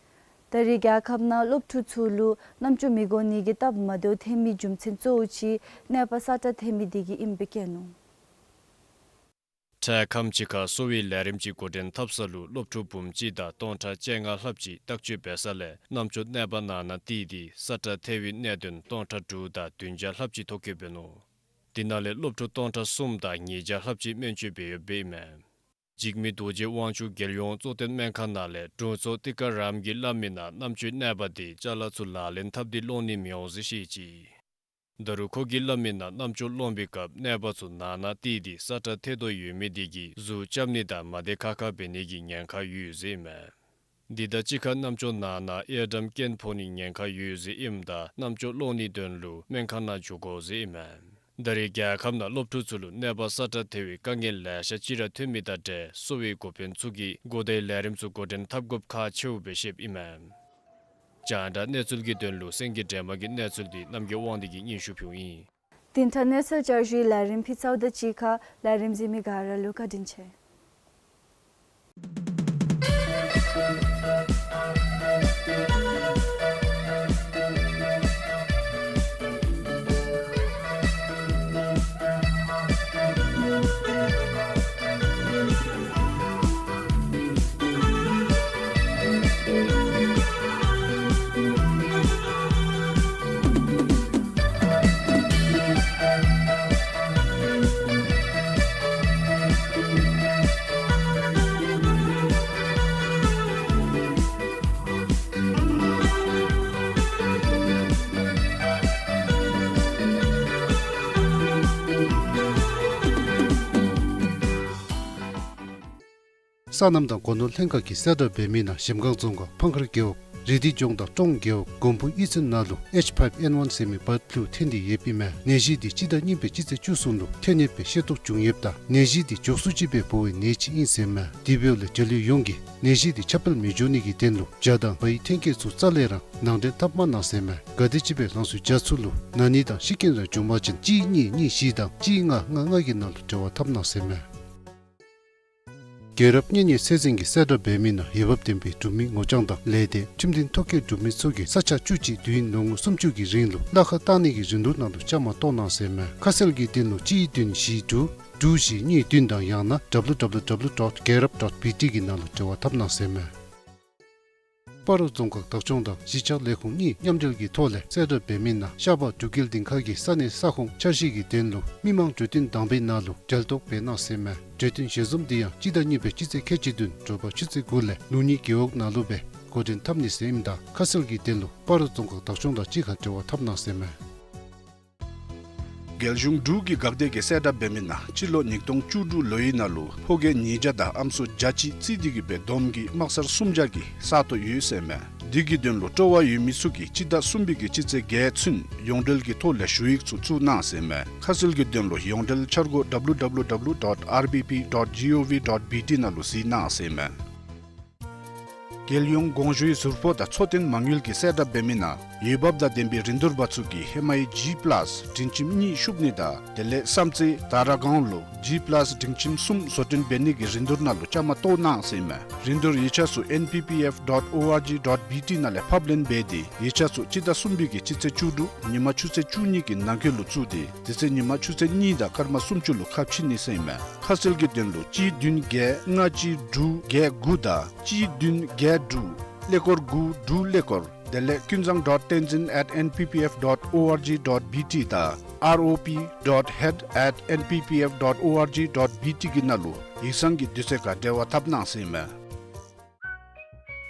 ད་རེས་རྒྱལ་ཁབ་ནང་སློབ་ཕྲུག་ཚུ་ལུ་རྣམ་ཅོ་མི་དགོ་ནི་གི་སྟབས་མ་བདེཝ་ཐོན་མིའི་རྒྱུ་མཚན་གཙོ་བོ་ཅིག་ནད་པ་ས་ཁྲ་ཐལ་མི་དེ་གིས་ཨིནམ་སྦེ་བཀོད་ནུག། འཕྲལ་ཁམས་ཅིག་ཁར་གསོ་བའི་ལས་རིམ་ཅིག་འགོ་འདྲེན་འཐབ་ས་ལུ་སློབ་ཕྲུག་འབུམ་གཅིག་དང་སྟོང་ཕྲག་བཅོ་ལྔ་ལྷགཔ་ཅིག་བརྟག་དཔྱད་འབད་ས་ལས་རྣམ་ཅོ་ནད་པ་ནང་ན་ཏི་དེ་ས་ཁྲ་ཐལ་བའི་གནད་དོན་སྟོང་ཕྲག་དྲུག་དང་བདུན་བརྒྱ་ལྷགཔ་ཅིག་ཐོ་བཀོད་འབད་ནུག། དེ་ནང་ལས་སློབ་ཕྲུག་སྟོང་ཕྲག་གསུམ་དང་ཉིས་བརྒྱ་ལྷགཔ་ཅིག་སྨན་བཅོས་འབད་ཡོདཔ་ཨིན་མས། འཇིགས་མེད་རྡོ་རྗེ་དབང་ཕྱུག་རྒྱལ་ཡོངས་གཙོ་བསྟེན་སྨན་ཁང་ནང་ལས་དྲུང་འཚོ་ཏི་ཀ་རམ་གྱིས་སླབ་མིའི་ནང་རྣམ་ཅོ་ནད་པ་དེ་ཅ་ལ་ཚུ་ལག་ལེན་འཐབ་སྟེ་སློང་ནི་མི་འོང་ཟེར་བཤད་ཅི། ད་རུང་ཁོ་གིས་སླབ་མིའི་ནང་རྣམ་ཅོ་སློང་པའི་སྐབས་ནད་པ་ཚུ་ནང་ན་ཏི་དེ་ས་ཁྲ་ཐལ་དོ་ཡོད་མི་དེ་གིས་གཟུགས་རྐྱབ་ནི་དང་མ་བདེ་ཁག་ཁ་འབད་ནི་གི་ཉེན་ཁ་ཡོད་ཟེར་ཨིན་མས། དེ་དང་གཅིག་ཁར་རྣམ་ཅོ་ནང་ན་ཨེ་ཌམ་རྐྱེན་ཕོག་ནི་ཉེན་ཁ་ཡོད་ཟེར་ཨིནམ་ད་རྣམ་ཅོ་སློང་ནིའི་དོན་ལུ་སྨན་ཁང་ནང་འགྱོ་དགོ་ཟེར་ཨིན་མས། ད་རེས་རྒྱལ་ཁབ་ནང་སློབ་ཕྲུག་ཚུ་ལུ་ནད་པ་ས་ཁྲ་ཐལ་བའི་དཀའ་ངལ་ལེ་ཤ་ཅིག་ར་ཐོན་མི་དང་འབྲེལ་གསོ་བའི་འགོ་དཔོན་ཚུ་གིས་གོ་བརྡའི་ལས་རིམ་ཚུ་འགོ་འདྲེན་འཐབ་དགོཔ་ཁག་ཆེཝ་སྦེ་བཤདཔ་ཨིན་མས། རྒྱང་བསྒྲགས་གནས་ཚུལ་གྱི་དོན་ལུ་སེང་གེ་སྒྲོལ་མ་གི་གནས་ཚུལ་འདི་རྣམ་རྒྱལ་དབང་འདུས་ཀྱིས་སྙན་ཞུ་ཕུལཝ་ཨིན། དེང་སང་གནས་ཚུལ་བསྐྱར་ཞུའི་ལས་རིམ་ཕུལ་ཚརཝ་དང་གཅིག་ཁར་ལས་རིམ་གཟིགས་མི་ག་ར་ལུ་བཀའ་དྲིན་ཆེ། སོ་ནམ་དང་སྒོ་ནོར་ལྷན་ཁག་གིས་གསལ་བསྒྲགས་འབད་མི་ནང་གཞལམ་སྒང་རྫོང་ཁག་ཕང་ཁར་རྒེད་འོག་རི་ཏི་ལྗོངས་དང་ཀྲོང་རྒེད་འོག་མགོན་པོ་གཡུས་ཚན་ནང་ལུ་ཨེཆ་ཕའིབ་ཨེན་ཝན་ཟེར་མི་བཱརཌ་ཕུ་ལུ་ཐོན་ཏེ་ཡོདཔ་ཨིན་མས། ནད་གཞི་འདི་སྤྱི་ཟླ་གཉིས་པའི་སྤྱི་ཚེས་བཅུ་གསུམ་ལུ་ཐོན་ཡོདཔ་སྦེ་ཤེས་རྟོགས་བྱུང་ཡོདཔ་ད་ནད་གཞི་འདི་མགྱོགས་སུ་ཅིག་སྦེ་འབོ་བའི་ནད་ཅིག་ཨིན་ཟེར་མས། དེ་འབདཝ་ལས་འབྲེལ་ཡོད་ཡོངས་ཀྱིས་ནད་གཞི་འདི་ཁྱབ་སྤེལ་མི་འགྱོ་ནི་གི་དོན་ལུ་བྱ་དང་བའི་ཐོན་སྐྱེད་ཚུ་རྩ་ལས་ར་ནང་འདྲེན་འཐབ་མ་གནང་ཟེར་མས། ག་དེམ་ཅིག་སྦེ་རང་སོའི་བྱ་ཚུ་ལུ་ན་ནི་དང་ཤི་རྐྱེན་ར་བྱུང་པ་ཅིན་གཅིག་གཉིས་གཉིས་བཞི་དང་གཅིག་ལྔ་ལྔ་ལྔ་གི་ནང་ལུ་འབྲེལ་བ་འཐབ་གནང་ཟེར་མས། རྒྱལ་རབས་གཉེན་ཉེ་ཚད་འཛིན་གྱིས་གསལ་བསྒྲགས་འབད་མི་ནང་འོས་འབབ་ལྡན་པའི་འབྲུག་མི་ངོ་རྐྱང་དང་ལས་སྡེ་ཁྲིམས་མཐུན་ཐོ་བཀོད་འབྲུག་མི་ཚུ་གིས་ས་ཆ་བཅུ་གཅིག་དུས་ཡུན་ལོ་ངོ་སུམ་ཅུ་གི་རིང་ལུ་གླ་ཁར་བཏང་ནི་གི་རིན་བསྡུར་ནང་ལུ་བཅའ་མར་གཏོགས་གནང་ཟེར་མས། ཁ་གསལ་གྱི་དོན་ལུ་གཅིག་བདུན་བཞི་དྲུག་དྲུག་བཞི་གཉིས་བདུན་དང་ཡང་ན་ཌབ་ལུ་ཌབ་ལུ་ཌབ་ལུ་ཌོཊ་རྒྱལ་རབས་ཌོཊ་བི་ཊི་གི་ནང་ལུ་འབྲེལ་བ་འཐབ་གནང་ཟེར་མས། སྤ་རོ་རྫོང་ཁག་བདག་སྐྱོང་དང་གཞིས་ཆགས་ལས་ཁུངས་གཉིས་མཉམ་འབྲེལ་གྱི་ཐོག་ལས་གསལ་བསྒྲགས་འབད་མི་ནང་ཤར་པ་འབྲུག་རྒྱལ་སྡིངས་ཁ་གི་ས་གནས་ས་ཁོངས་འཆར་གཞི་གི་དོན་ལུ་མི་མང་གྲོས་བསྟུན་དང་པའི་ནང་ལུ་གྲལ་གཏོགས་འབད་གནང་ཟེར་མས། གྲོས་བསྟུན་ཞལ་འཛོམས་འདི་ཡང་སྤྱི་ཟླ་གཉིས་པའི་སྤྱི་ཚེས་ཁལ་གཅིག་བདུན་དྲོ་པ་ཆུ་ཚོད་དགུ་ལས་ལུགས་གཉིས་རྒེད་འོག་ནང་ལུ་སྦེ་འགོ་འདྲེན་འཐབ་ནི་ཟེར་ཨིནམ་ད་ཁ་གསལ་གྱི་དོན་ལུ་སྤ་རོ་རྫོང་ཁག་བདག་སྐྱོང་དང་གཅིག་ཁར་འབྲེལ་བ་འཐབ་གནང་ཟེར་མས། རྒྱལ་གཞུང་འབྲུག་གི་འགག་སྡེ་གིས་གསལ་བསྒྲགས་འབད་མི་ནང་སྤྱི་ལོ་ཉིས་སྟོང་བཅུ་དྲུག་ལོའི་ནང་ལུ་ཕོ་སྐྱེས་ཉིས་བརྒྱ་དང་ཨམ་སྲུ་བརྒྱ་གཅིག་རྩིས་ཏེ་གིས་སྦེ་བསྡོམས་ཀྱིས་དམག་སར་སུམ་བརྒྱ་གི་ས་སྟོང་ཡོད་ཟེར་མས། འདི་གི་དོན་ལུ་སྤྲོ་བ་ཡོད་མི་ཚུ་གིས་སྤྱི་ཟླ་གསུམ་པའི་གི་སྤྱི་ཚེས་བརྒྱད་ཚུན་ཡོངས་འབྲེལ་གྱི་ཐོག་ལས་ཞུ་ཡིག་ཚུ་བཙུགས་གནང་ཟེར་མས། ཁ་གསལ་གྱི་དོན་ལུ་ཡོངས་འབྲེལ་འཆར་སྒོ་ཌབ་ལུ་ཌབ་ལུ་ཌབ་ལུ་ཌོཊ་ཨར་བི་པི་ཌོཊ་ཇི་ཨོ་ཝི་ཌོཊ་བི་ཊི་ནང་ལུ་གཟིགས་གནང་ཟེར་མས། རྒྱལ་ཡོངས་དགོངས་ཞུའི་ཟུར་པོ་དང་འཚོ་རྟེན་མ་དངུལ་གྱིས་གསལ་བསྒྲགས་འབད་མི་ནང་འོས་འབབ་དང་ལྡན་པའི་རིན་བསྡུར་པ་ཚུ་གིས་ཧེ་མའི་ཇི་པླཱས་སྒྲིང་ཁྱིམ་གཉིས་ཤུབ་ནི་དང་དེ་ལས་བསམ་རྩེ་དར་སྒང་ལུ་ཇི་པླཱས་སྒྲིང་ཁྱིམ་གསུམ་བཟོ་སྐྲུན་འབད་ནི་གི་རིན་བསྡུར་ནང་ལུ་བཅའ་མར་གཏོགས་གནང་ཟེར་མས། རིན་བསྡུར་ཡིག་ཆ་ཚུ་ཨེན་པི་པི་ཨེཕ་ཌོཊ་ཨོ་ཨར་ཇི་ཌོཊ་བི་ཊི་ནང་ལས་ཕབ་ལེན་འབད་དེ་ཡིག་ཆ་ཚུ་སྤྱི་ཟླ་གསུམ་པའི་གི་སྤྱི་ཚེས་བཅུ་དྲུག་ཉི་མ་ཆུ་ཚོད་བཅུ་གཉིས་ཀྱི་ནང་འཁོད་ལུ་བཙུགས་ཏེ་དེ་ཚེ་ཉི་མ་ཆུ་ཚོད་གཉིས་དང་སྐར་མ་སུམ་ཅུ་ལུ་ཁ་ཕྱེ་ནི་ཟེར་མས། ཁ་གསལ་གྱི་དོན་ལུ་གཅིག་བདུན་བརྒྱད་ལྔ་གཅིག་དྲུག་བརྒྱད་དགུ་དང་གཅིག་བདུན་བརྒྱད་དྲུག་ཀླད་ཀོར་དགུ་དྲུག་ཀླད་ཀོར་དེ་ལས་ཀུན་བཟང་ཌོཊ་བསྟན་འཛིན་ཨེཊ་ཨེན་པི་པི་ཨེཕ་ཌོཊ་ཨོ་ཨར་ཇི་ཌོཊ་བི་ཊི་དང་ཨར་ཨོ་པི་ཌོཊ་ཧེཌ་ཨེཊ་ཨེན་པི་པི་ཨེཕ་ཌོཊ་ཨོ་ཨར་ཇི་ཌོཊ་བི་ཊི་གི་ནང་ལུ་ཡིག་ཚང་གི་དུས་ཚོད་ཁར་འབྲེལ་བ་འཐབ་གནང་ཟེར་མས།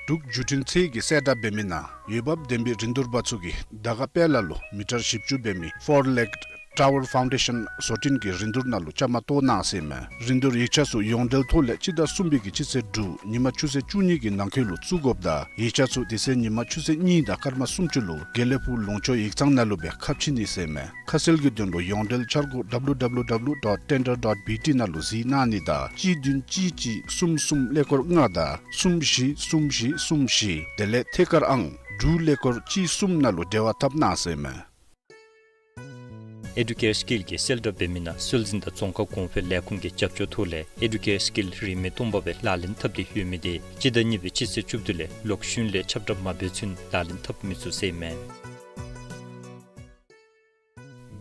འབྲུག་བརྒྱུད་འཕྲིན་ཚད་ཀྱིས་གསལ་བསྒྲགས་འབད་མི་ནང་འོས་འབབ་ལྡན་པའི་རིན་བསྡུར་པ་ཚུ་གིས་དར་དཀར་དཔལ་ལ་ལུ་མི་ཊར་བཞི་བཅུ་འབད་མི་ཕོར་ལེག་ཊ་ཝར་ཕའུན་ཌེ་ཤན་བཟོ་སྐྲུན་གྱི་རིན་བསྡུར་ནང་ལུ་བཅའ་མར་གཏོགས་གནང་ཟེར་མས། རིན་བསྡུར་ཡིག་ཆ་ཚུ་ཡོངས་འབྲེལ་ཐོག་ལས་སྤྱི་ཟླ་གསུམ་པའི་གི་སྤྱི་ཚེས་དྲུག་ཉི་མ་ཆུ་ཚོད་བཅུ་གཉིས་ཀྱི་ནང་འཁོད་ལུ་བཙུགས་དགོཔ་ད་ཡིག་ཆ་ཚུ་དེ་ཚེ་ཉི་མ་ཆུ་ཚོད་གཉིས་དང་སྐར་མ་སུམ་ཅུ་ལུ་དགེ་ལེགས་ཕུག་ལུང་ཕྱོགས་ཡིག་ཚང་ནང་ལུ་སྦེ་ཁ་ཕྱེ་ནི་ཟེར་མས། ཁ་གསལ་གྱི་དོན་ལུ་ཡོངས་འབྲེལ་འཆར་སྒོ་ཌབ་ལུ་ཌབ་ལུ་ཌབ་ལུ་ཌོཊ་ཊེན་ཌར་ཌོཊ་བི་ཊི་ནང་ལུ་གཟིགས་གནང་ནི་དང་གཅིག་བདུན་གཅིག་གཅིག་གསུམ་གསུམ་ཀླད་ཀོར་ལྔ་དང་གསུམ་བཞི་གསུམ་བཞི་གསུམ་བཞི་དེ་ལས་ཐད་ཀར་ཨང་དྲུག་ཀླད་ཀོར་གཅིག་གསུམ་ནང་ལུ་འབྲེལ་བ་འཐབ་གནང་ཟེར་མས། ཨེ་ཌུ་ཀེར་སི་ཀིལ་གྱིས་གསལ་བསྒྲགས་འབད་མི་ནང་སྲོལ་འཛིན་དང་རྫོང་ཁ་གོང་འཕེལ་ལས་ཁུངས་ཀྱི་རྒྱབ་སྐྱོར་ཐོག་ལས་ཨེ་ཌུ་ཀེར་སི་ཀིལ་རིན་མེད་སྟོང་པ་སྦེ་ལག་ལེན་འཐབ་སྟེ་ཡོད་མི་དེ་སྤྱི་ཟླ་གཉིས་པའི་སྤྱི་ཚེས་བཅུ་བདུན་ལས་ལོག་གཞུང་ལས་ཁྱབ་བསྒྲགས་མ་འབད་ཚུན་ལག་ལེན་འཐབ་མི་ཚུགས་ཟེར་མས།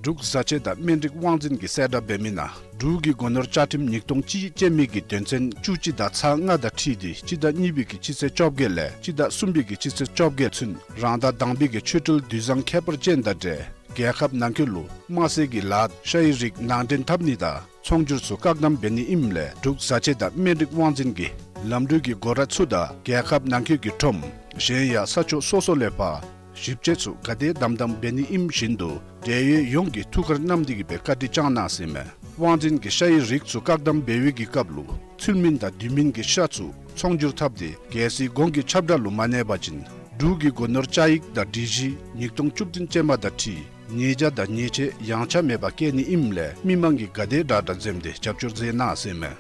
འབྲུག་བཟའ་ཆས་དང་སྨན་རིགས་དབང་འཛིན་གྱིས་གསལ་བསྒྲགས་འབད་མི་ནང་འབྲུག་གི་སྒོ་ནོར་བཅའ་ཁྲིམས་ཉིས་སྟོང་གཅིག་ཅན་མའི་གི་དོན་ཚན་བཅུ་གཅིག་དང་ཚག་ལྔ་དང་འཁྲིལ་ཏེ་སྤྱི་ཟླ་གཉིས་པའི་གི་སྤྱི་ཚེས་བཅོ་བརྒྱད་ལས་སྤྱི་ཟླ་གསུམ་པའི་གི་སྤྱི་ཚེས་བཅོ་བརྒྱད་ཚུན་རང་དང་དང་པའི་གི་ཆོས་འབྲེལ་དུས་བཟང་ཁྱད་པར་ཅན་དང་འབྲེལ་རྒྱལ་ཁབ་ནང་འཁོད་ལུ་དམར་ཟས་ཀྱི་ལཱ་ཤ་ཡི་རིགས་ནང་འདྲེན་འཐབ་ནི་དང་ཚོང་སྒྱུར་ཚུ་བཀག་དམ་འབད་ནི་ཨིནམ་ལས་འབྲུག་བཟའ་ཆས་དང་སྨན་རིགས་དབང་འཛིན་གྱིས་ལམ་འགྲུལ་གྱི་སྒོ་ར་ཚུ་དང་རྒྱལ་ཁབ་ནང་འཁོད་ཀྱི་ཁྲོམ་གཞན་ཡང་ས་ཕྱོགས་སོ་སོ་ལས་ཕར་ཞིབ་དཔྱད་ཚུ་ག་དེ་དམ་དམ་འབད་ནི་ཨིནམ་བཞིན་དུ་འབྲེལ་ཡོད་ཡོངས་ཀྱིས་ཐུགས་ཁར་བསྣམས་ཏེ་གིས་སྦེ་བཀའ་དྲིན་བསྐྱང་གནང་ཟེར་མས། དབང་འཛིན་གྱིས་ཤ་ཡི་རིགས་ཚུ་བཀག་དམ་འབད་བའི་གི་སྐབས་ལུ་ཚུལ་མིན་དང་དུས་མིན་གྱི་ཤ་ཚུ་ཚོང་སྒྱུར་འཐབ་སྟེ་གལ་སྲིད་གོང་གི་ཁྱབ་བསྒྲགས་ལུ་མ་གནས་པ་ཅིན་འབྲུག་གི་སྒོ་ནོར་བཅའ་ཡིག་དང་སྒྲིག་གཞི་ཉིས་སྟོང་བཅུ་བདུན་ཅན་མ་དང་འཁྲིལ་ཉེས་བྱ་དང་ཉེས་ཆད་ཡངས་ཆག་མེད་པར་བཀལ་ནི་ཨིནམ་ལས་མི་མང་གིས་ག་དེ་དྲག་དྲག་འཛེམས་ཏེ་རྒྱབ་སྐྱོར་མཛད་གནང་ཟེར་མས།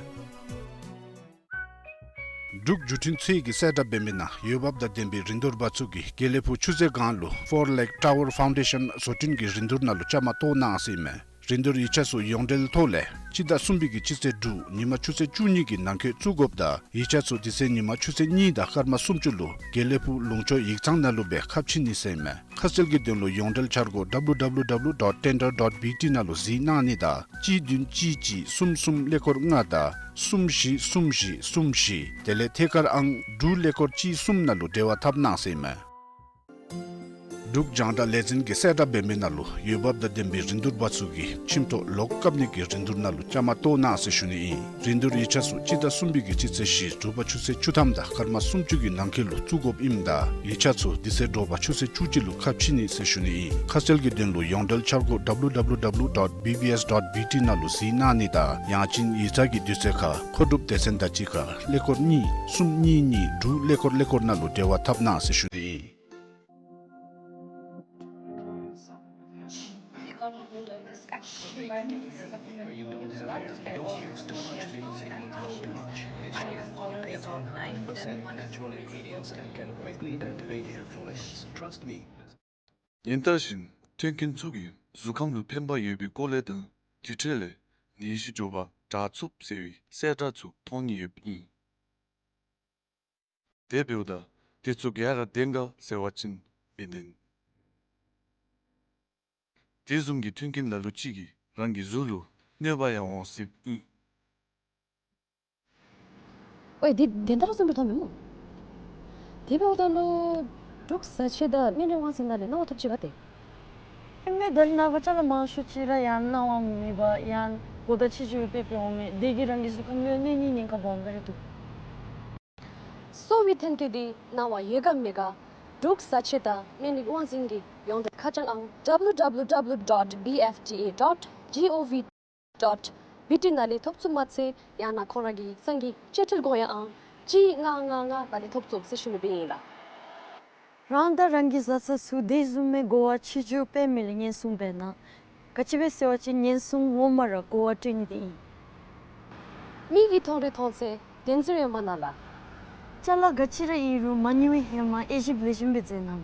འབྲུག་བརྒྱུད་འཕྲིན་ཚད་ཀྱིས་གསལ་བསྒྲགས་འབད་མི་ནང་འོས་འབབ་དང་ལྡན་པའི་རིན་བསྡུར་པ་ཚུ་གིས་དགེ་ལེགས་ཕུག་ཆུ་ཚོད་སྒང་ལུ་ཕོར་ལེག་ཊ་ཝར་ཕའུན་ཌེ་ཤན་བཟོ་སྐྲུན་གྱི་རིན་བསྡུར་ནང་ལུ་བཅའ་མར་གཏོགས་གནང་ཟེར་མས། རིན་བསྡུར་ཡིག་ཆ་ཚུ་ཡོངས་འབྲེལ་ཐོག་ལས་སྤྱི་ཟླ་གསུམ་པའི་གི་སྤྱི་ཚེས་དྲུག་ཉི་མ་ཆུ་ཚོད་བཅུ་གཉིས་ཀྱི་ནང་འཁོད་བཙུགས་དགོཔ་ད་ཡིག་ཆ་ཚུ་དེ་ཚེ་ཉི་མ་ཆུ་ཚོད་གཉིས་དང་སྐར་མ་སུམ་ཅུ་ལུ་དགེ་ལེགས་ཕུག་ལུང་ཕྱོགས་ཡིག་ཚང་ནང་ལུ་སྦེ་ཁ་ཕྱེ་ནི་ཟེར་མས། ཁ་གསལ་གྱི་དོན་ལུ་ཡོངས་འབྲེལ་འཆར་སྒོ་ཌབ་ལུ་ཌབ་ལུ་ཌབ་ལུ་ཌོཊ་ཊེན་ཌར་ཌོཊ་བི་ཊི་ནང་ལུ་གཟིགས་གནང་ནི་དང་གཅིག་བདུན་གཅིག་གཅིག་གསུམ་གསུམ་ཀླད་ཀོར་ལྔ་དང་གསུམ་བཞི་གསུམ་བཞི་གསུམ་བཞི་དེ་ལས་ཐད་ཀར་ཨང་དྲུག་ཀླད་ཀོར་གཅིག་གསུམ་ནང་ལུ་འབྲེལ་བ་འཐབ་གནང་ཟེར་མས། འབྲུག་རྒྱང་བསྒྲགས་ལས་འཛིན་གྱི་གསལ་བསྒྲགས་འབད་མི་ནང་ལུ་འོས་འབབ་དང་ལྡན་པའི་རིན་བསྡུར་པ་ཚུ་གིས་ཁྱིམ་ཐོག་ལོག་བཀབ་ནི་གི་རིན་བསྡུར་ནང་ལུ་བཅའ་མར་གཏོགས་གནང་ཟེར་ཞུ་ནི་ཨིན། རིན་བསྡུར་ཡིག་ཆ་ཚུ་སྤྱི་ཟླ་གསུམ་པའི་གི་སྤྱི་ཚེས་བཞི་དྲོ་པ་ཆུ་ཚོད་བཅུ་ཐམ་དང་སྐར་མ་སུམ་ཅུ་གི་ནང་འཁོད་ལུ་བཙུགས་དགོཔ་ཨིནམ་ད་ཡིག་ཆ་ཚུ་དེ་ཚེ་དྲོ་པ་ཆུ་ཚོད་བཅུ་གཅིག་ལུ་ཁ་ཕྱེ་ནི་ཟེར་ཞུ་ནི་ཨིན། ཁ་གསལ་གྱི་དོན་ལུ་ཡོངས་འབྲེལ་འཆར་སྒོ་W W W dot B B S dot B T ནང་ལུ་གཟིགས་གནང་ནི་དང་ཡང་ཅིན་ཡིག་ཚང་གི་དུས་ཚོད་ཁར་མཁོ་སྒྲུབ་སྡེ་ཚན་དང་གཅིག་ཁར་ཀླད་ཀོར་གཉིས་གསུམ་གཉིས་གཉིས་དྲུག་ཀླད་ཀོར་ཀླད་ཀོར་ནང་ལུ་འབྲེལ་བ་འཐབ་གནང་ཟེར་ཞུ་ནི་ཨིན། ཡིན་ད་བཞིན་མཐུན་རྐྱེན་ཚུ་གིས་གཟུགས་ཁམས་ལུ་ཕན་པ་ཡོད་པའི་སྐོར་ལས་དང་དེ་འཕྲོ་ལས་ནད་གཞི་མགྱོགས་པར་དྲག་ཚུགས་ཟེར་བའི་གསལ་བསྒྲགས་ཚུ་མཐོང་ནི་ཡོདཔ་ཨིན། དེ་འབདཝ་ད་དེ་ཚུ་ག་ར་བདེན་ག་ཟེར་བ་ཅིན་མི་བདེན། དེ་བཟུམ་གྱི་མཐུན་རྐྱེན་ལ་ལུ་ཅིག་གིས་རང་གི་གཟུགས་ལུ་གནོད་པ་ཡང་འོང་སྲིདཔ་ཨིན། ཝའེ་འདི་དེ་འདྲ་ར་བཟུམ་སྦེ་མཐོངམ་མས་སྨོ། དེ་འབདཝ་ད་ལུ་འབྲུག་བཟའ་ཆས་དང་སྨན་རིགས་དབང་འཛིན་ནང་ལས་གནང་བ་ཐོབ་ཅི་ག་ཏེ། ཨིན་མས། ད་ནངས་པ་ཅ་ལ་མང་ཤོས་ཅིག་ར་ཡང་གནང་བ་མེད་པར་ཡང་གོ་བརྡ་ཕྱི་འགྱུར་སྦེ་སྤེལ་འོང་མས། དེ་གིས་རང་གི་གཟུགས་ཁམས་ལུ་གནོད་ནི་ཉེན་ཁ་སྦོམ་སྦེ་ར་འདུག། གསོ་བའི་ཐོན་སྐྱེད་འདི་གནང་བ་ཡོད་ག་མེད་ག་འབྲུག་བཟའ་ཆས་དང་སྨན་རིགས་དབང་འཛིན་གྱི་ཡོངས་འབྲེལ་ཁ་བྱང་ཨང་W W W dot B F D A dot gov dot B T ནང་ལས་ཐོབ་ཚུགསཔ་མ་ཚད་ཡང་ན་ཁོང་ར་གི་གསང་གི་བཅད་ཁྲིད་དགོངས་ཡངས་ཨང་གཅིག་ལྔ་ལྔ་ལྔ་ནང་ལས་ཐོབ་ཚུགས་ཟེར་ཞུ་ནི་སྦེ་ཨིན་ལགས། རང་དང་རང་གི་བཟའ་ཚང་ཚུ་དེ་བཟུམ་མའི་གོ་བ་ཕྱི་འགྱུར་སྤེལ་མི་ལུ་ཉེན་སྲུང་འབད་གནང་། ག་ཅི་སྦེ་ཟེར་བ་ཅིན་ཉེན་སྲུང་ངོ་མ་ར་གོ་བ་སྤྲོད་ནི་དེ་ཨིན། མིག་གིས་མཐོང་རིགས་མཐོང་ཚད་བདེན་ཚིག་ཡོད་མ་གནང་ལགས། ཅ་ལ་ག་ཅི་ར་ཨིན་རུང་མ་ནིང་བའི་ཧེ་མ་དབྱེ་ཞིབ་ལེགས་ཤོམ་སྦེ་མཛད་གནང་།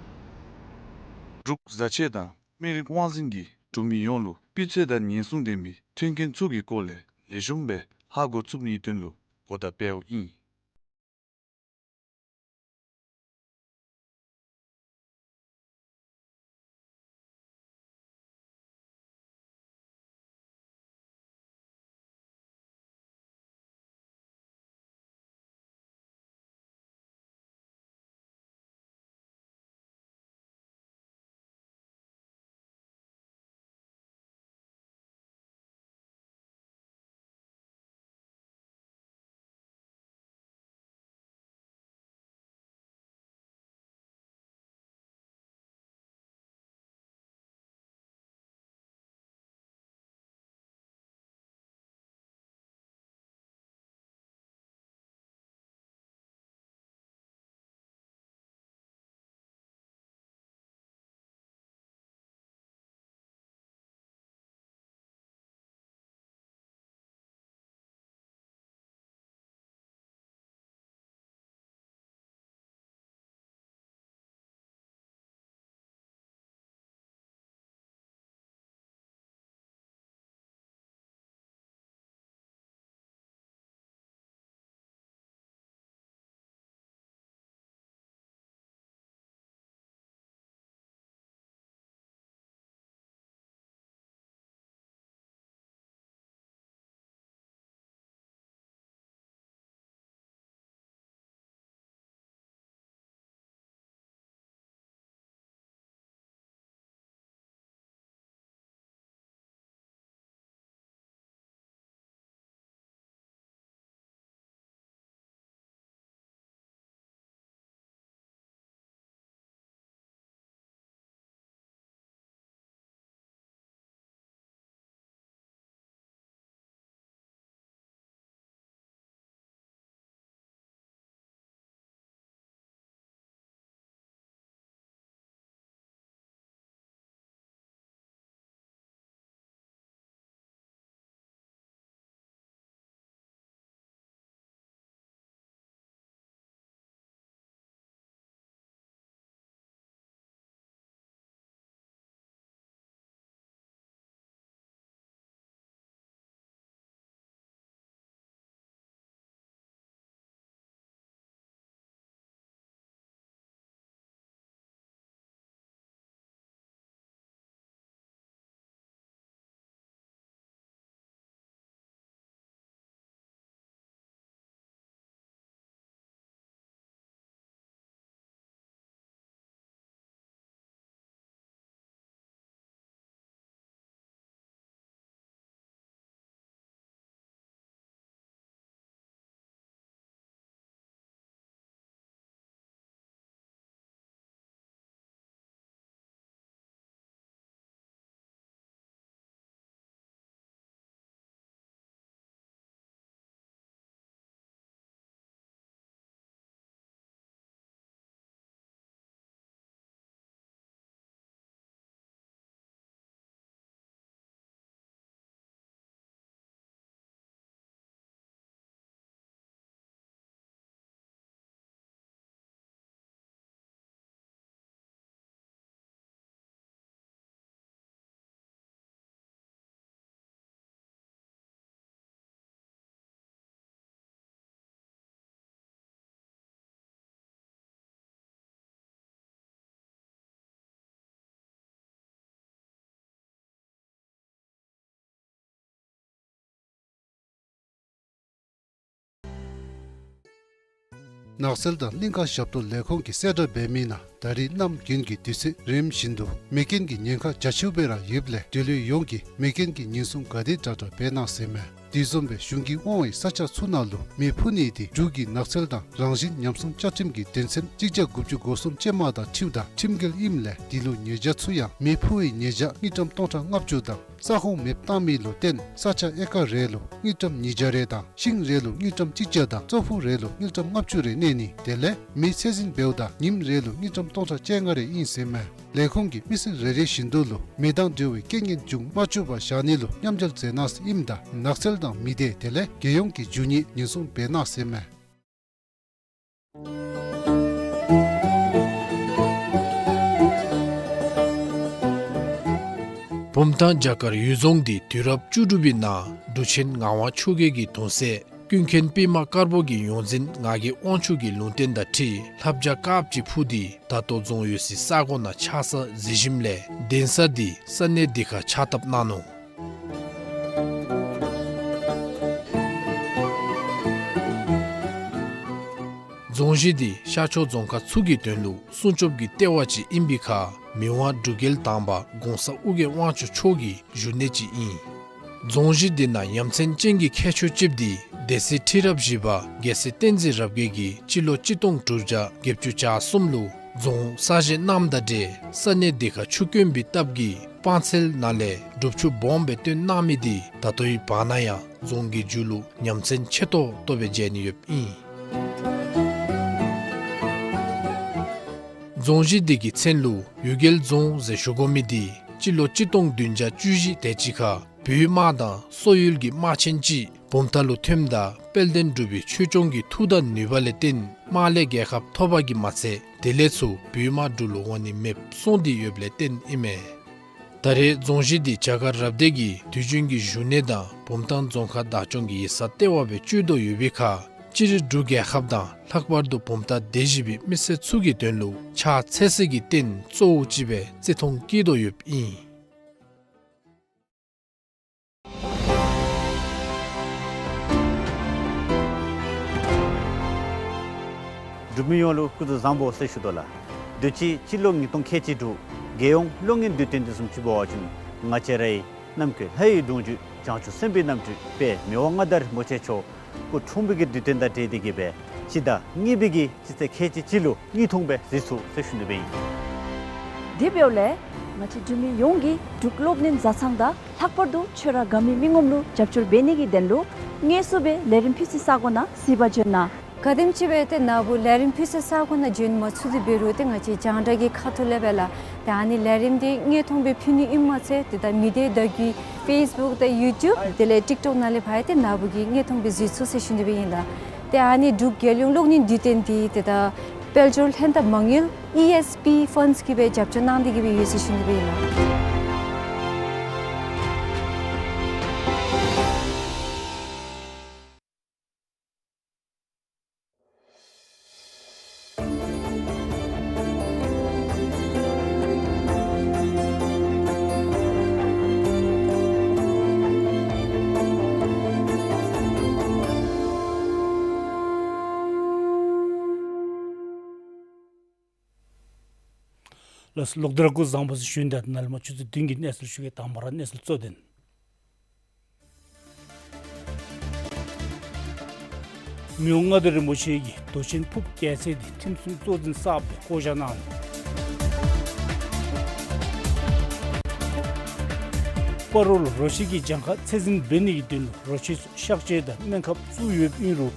འབྲུག་བཟའ་ཆས་དང་སྨན་རིགས་དབང་འཛིན་གྱིས་འབྲུག་མི་ཡོངས་ལུ་སྤུས་ཚད་དང་ཉེན་སྲུང་ལྡན་པའི་མཐུན་རྐྱེན་ཚུ་གི་སྐོར་ལས་ལེགས་ཤོམ་སྦེ་ཧ་གོ་ཚུགས་ནིའི་དོན་ལུ་གོ་བརྡ་སྤེལཝ་ཨིན། ནགས་ཚལ་དང་གླིང་ཀ་ཞབས་ཏོག་ལས་ཁུངས་ཀྱིས་གསལ་བསྒྲགས་འབད་མི་ནང་ད་རིས་གནམ་དགུན་གྱི་དུས་ཚོད་རིམ་བཞིན་དུ་མེ་རྐྱེན་གྱི་ཉེན་ཁ་རྒྱ་ཆེཝ་སྦེ་ར་ཡོདཔ་ལས་འབྲེལ་ཡོད་ཡོངས་ཀྱིས་མེ་རྐྱེན་གྱི་ཉེན་སྲུང་ག་དེ་དྲག་དྲག་འབད་གནང་ཟེར་མས། དེ་བཟུམ་སྦེ་གཞུང་གིས་དབང་བའི་ས་ཆ་ཚུ་ནང་ལུ་མེ་འཕུ་ནི་དེ་འབྲུག་གི་ནགས་ཚལ་དང་རང་བཞིན་ཉམས་སྲུང་བཅའ་ཁྲིམས་ཀྱི་དོན་ཚན་གཅིག་བརྒྱ་དགུ་བཅུ་གོ་གསུམ་ཅན་མ་དང་འཁྲིལཝ་ད་ཁྲིམས་འགལ་ཨིནམ་ལས་དེ་ལུ་ཉེས་བྱ་ཚུ་ཡང་མེ་འཕུ་བའི་ཉེས་བྱ་དངུལ་ཀྲམ་སྟོང་ཕྲག་ལྔ་བཅུ་དང་ས་ཁོངས་མེདཔ་བཏང་མི་ལུ་བརྟེན་ས་ཆ་ཨེ་ཀར་རེ་ལུ་དངུལ་ཀྲམ་ཉིས་བརྒྱ་རེ་དང་ཤིང་རེ་ལུ་དངུལ་ཀྲམ་གཅིག་བརྒྱ་དང་ཙོག་ཕུད་རེ་ལུ་དངུལ་ཀྲམ་ལྔ་བཅུ་རེ་གནས་ནི་དེ་ལས་མེ་ཚད་འཛིན་འབདཝ་ད་ཉིནམ་རེ་ལུ་དངུལ་ཀྲམ་སྟོང་ཕྲག་བཅོ་ལྔ་རེ་ཨིན་ཟེར་མས། ལས་ཁུངས་ཀྱིས་མི་སེར་རེ་རེ་བཞིན་དུ་ལུ་མེ་དང་འབྲེལ་བའི་རྐྱེན་ངན་འབྱུང་མ་བཅུག་པར་བཞག་ནི་ལུ་མཉམ་འབྲེལ་མཛད་གནང་ཟེར་ཨིནམ་ད་ནགས་ཚལ་དང་མི་སྡེ་དེ་ལས་རྒྱལ་ཡོངས་ཀྱི་རྒྱུ་དངོས་ཉེན་སྲུང་འབད་གནང་ཟེར་མས། བུམ་ཐང་བྱ་དཀར་གཡུལ་རྫོང་འདི་དུས་རབས་བཅུ་དྲུག་པའི་ནང་འབྲུག་ཆེན་ངག་དབང་ཆོས་རྒྱལ་གྱི་གདུང་སྲས་ཀུན་མཁྱེན་པདྨ་དཀར་པོ་གི་ཡོངས་འཛིན་ངག་གི་དབང་ཕྱུག་གི་ལུང་བསྟན་དང་འཁྲིལ་ལྷ་བྱ་དཀརཔོ་ཅིག་འཕུར་ཏེ་ད་ལྟོ་རྫོང་ཡོད་སའི་ས་གོ་ནང་ཆགས་ས་གཟིགས་ཞིནམ་ལས་གདན་ས་འདི་ས་གནས་འདི་ཁར་ཕྱག་བཏབ་གནང་ནུག། རྫོང་གཞི་འདི་ཤར་ཕྱོགས་རྫོང་ཁག་ཚུ་གི་དོན་ལུ་སྲུང་སྐྱོབ་ཀྱི་ལྟེ་བ་ཅིག་ཨིན་པའི་ཁར་མི་དབང་འབྲུག་རྒྱལ་དང་པ་གོང་ས་ཨོ་རྒྱན་དབང་ཕྱུག་མཆོག་གི་བཞུགས་གནས་ཅིག་ཨིན། རྫོང་གཞི་འདི་ནང་ཡ་མཚན་ཅན་གྱི་ཁྱད་ཆོས་ཅིག་འདི་སྡེ་སྲིད་ཁྲི་རབས་བཞི་པ་རྒྱལ་སྲས་བསྟན་འཛིན་རབ་རྒྱས་ཀྱིས་སྤྱི་ལོ་གཅིག་སྟོང་དྲུག་བརྒྱ་བརྒྱད་ཅུ་གྱ་གསུམ་ལུ་རྫོང་གསར་བཞེངས་གནངམ་དང་འབྲེལ་ས་གནས་འདི་ཁར་ཆུ་དཀོན་པའི་སྟབས་ཀྱིས་སྤང་ཚལ་ནང་ལས་སྒྲུབ་ཆུ་སྦོམ་སྦེ་བཏོན་གནང་མི་འདི་ད་ལྟོའི་བར་ན་ཡང་རྫོང་གི་མཇུག་ལུ་ཡ་མཚན་ཆེ་ཏོག་ཏོ་སྦེ་མཇལ་ནི་ཡོདཔ་ཨིན། རྫོང་གཞི་འདི་གི་མཚན་ལུ་གཡུལ་རྒྱལ་རྫོང་ཟེར་ཞུ་དགོ་མི་འདི་སྤྱི་ལོ་གཅིག་སྟོང་བདུན་བརྒྱ་བཅུ་བཞི་དེ་ཅིག་ཁར་བོད་དམག་དང་སོག་ཡུལ་གྱི་དམག་ཆེན་ཅིག་བུམ་ཐང་ལུ་ཐོནམ་ད་དཔལ་ལྡན་འབྲུག་པའི་ཆོས་སྐྱོང་གི་མཐུ་དང་ནུས་པ་ལས་བརྟེན་དམག་ལས་རྒྱལ་ཁ་ཐོབ་པ་གིས་མ་ཚད་དེ་ལས་ཚུར་བོད་དམག་འབྲུག་ལུ་འོང་ནི་མེདཔ་སོང་སྟེ་ཡོདཔ་ལས་བརྟེན་ཨིན་མས། ད་རེས་རྫོང་གཞི་འདི་བྱ་དཀར་རབ་སྡེ་གི་དུས་རྒྱུན་གྱི་བཞུགས་གནས་དང་བུམ་ཐང་རྫོང་ཁག་བདག་སྐྱོང་གི་ཡིག་ཚང་ལྟེ་བ་སྦེ་སྤྱོད་དོ་ཡོད་པའི་ཁར་སྤྱིར་འབྲུག་རྒྱལ་ཁབ་དང་ལྷག་པར་དུ་བུམ་ཐང་སྡེ་བཞི་པའི་མི་སེར་ཚུ་གི་དོན་ལུ་ཕྱག་འཚལ་སའི་གི་རྟེན་གཙོ་བོ་ཅིག་སྦེ་བརྩི་མཐོང་བསྐྱེད་དོ་ཡོདཔ་ཨིན། འབྲུག་མི་ཡོངས་ལུ་སྐུ་གཟུགས་བཟང་པོ་ཟེར་ཞུ་དོ་ལགས། དུས་ཅི་སྤྱི་ལོ་ཉིས་སྟོང་ཁལ་གཅིག་དྲུག་རྒྱལ་ཡོངས་གློག་བརྙན་དུས་སྟོན་འདི་བཟུམ་ཅིག་འབད་བ་ཅིན་ང་བཅས་རའི་ནམ་མཁའི་ལྷ་ཡི་གདུང་བརྒྱུད་བྱང་ཆུབ་སེམས་དཔའི་རྣམ་སྤྲུལ་དཔལ་མི་དབང་མངའ་བདག་རིན་པོ་ཆེ་མཆོག་སྐུ་འཁྲུངས་པའི་གི་དུས་སྟོན་དང་འབྲེལ་ཏེ་གི་སྦེ་སྤྱི་ཟླ་གཉིས་པའི་གི་སྤྱི་ཚེས་ཁལ་གཅིག་གཅིག་ལུ་དངོས་མཐོང་སྦེ་གཟིགས་ཚུགས་ཟེར་ཞུ་ནི་སྦེ་ཨིན། དེ་འབདཝ་ལས་ང་བཅས་འབྲུག་མི་ཡོངས་ཀྱིས་འབྲུག་གློག་བརྙན་བཟའ་ཚང་དང་ལྷག་པར་དུ་ཁྱོད་ར་དགའ་མི་མི་ངོམ་ལུ་རྒྱབ་སྐྱོར་འབད་ནི་གི་དོན་ལུ་དངོས་སུ་སྦེ་ལས་རིམ་ཕུལ་སའི་ས་གོ་ནང་གཟིགས་པར་འབྱོན་གནང་། ག་དེམ་ཅིག་སྦེ་ཏེ་ན་བུ་ལས་རིམ་ཕུལ་སའི་ས་གོ་ནང་འབྱོན་མ་ཚུགས་ཏེ་འབད་རུང་ཏེ་ང་བཅས་རྒྱང་བསྒྲགས་ཀྱི་ཁ་ཐུག་ལས་སྦེ་ལགས། ཏེ་ཨ་ནི་ལས་རིམ་འདི་དངོས་མཐོང་སྦེ་ཕུལ་ནི་ཨིནམ་མ་ཚད་ཏེ་ད་མི་སྡེ་བརྡ་བརྒྱུད་ཕེསི་བུཀ་དང་ཡུ་ཊུབ་དེ་ལས་ཊིཀ་ཊོཀ་ནང་ལས་ཕར་ཡང་ཏེ་ན་བུ་གིས་དངོས་མཐོང་སྦེ་གཟིགས་ཚུགས་ཟེར་ཞུ་ནི་སྦེ་ཨིན་ལགས། ཏེ་ཨ་ནི་འབྲུག་རྒྱལ་ཡོངས་གློག་བརྙན་དུས་སྟོན་འདི་ཏེ་ད་དཔལ་འབྱོར་ལྷན་ཐབས་མ་དངུལ་ཨི་ཨེསི་པི་ཕཱནཌསི་གིས་སྦེ་རྒྱབ་སྐྱོར་གནང་སྟེ་གི་སྦེ་ཡོད་ཟེར་ཞུ་ནི་སྦེ་ཨིན་ལགས། ལགས་སོ་ལོག་སྟེ་ར་སྐུ་གཟུགས་བཟང་པོ་ཟེར་ཞུ་ནི་དང་ནཱ་ལས་མར་ཆུ་ཚོད་བདུན་གྱི་གནས་ཚུལ་ཞུ་གེ། དང་པ་ར་གནས་ཚུལ་གཙོ་དོན། མི་དབང་མངའ་བདག་རིན་པོ་ཆེ་གིས་མདོ་ཆེན་ཕུརཔ་རྒྱལ་མཚན་འདི་ཁྲིམས་སྲུང་གཙོ་འཛིན་གསརཔ་སྦེ་བསྐོ་བཞག་གནང་ནུག། སྤ་རོ་ལུ་རོ་ཁྱི་གི་གྱངས་ཁ་ཚད་འཛིན་འབད་ནི་གི་དོན་ལུ་རོ་ཁྱི་ཚུ་གཤག་བཅོས་དང་སྨན་ཁབ་བཙུགས་ཡོདཔ་ཨིན་རུང་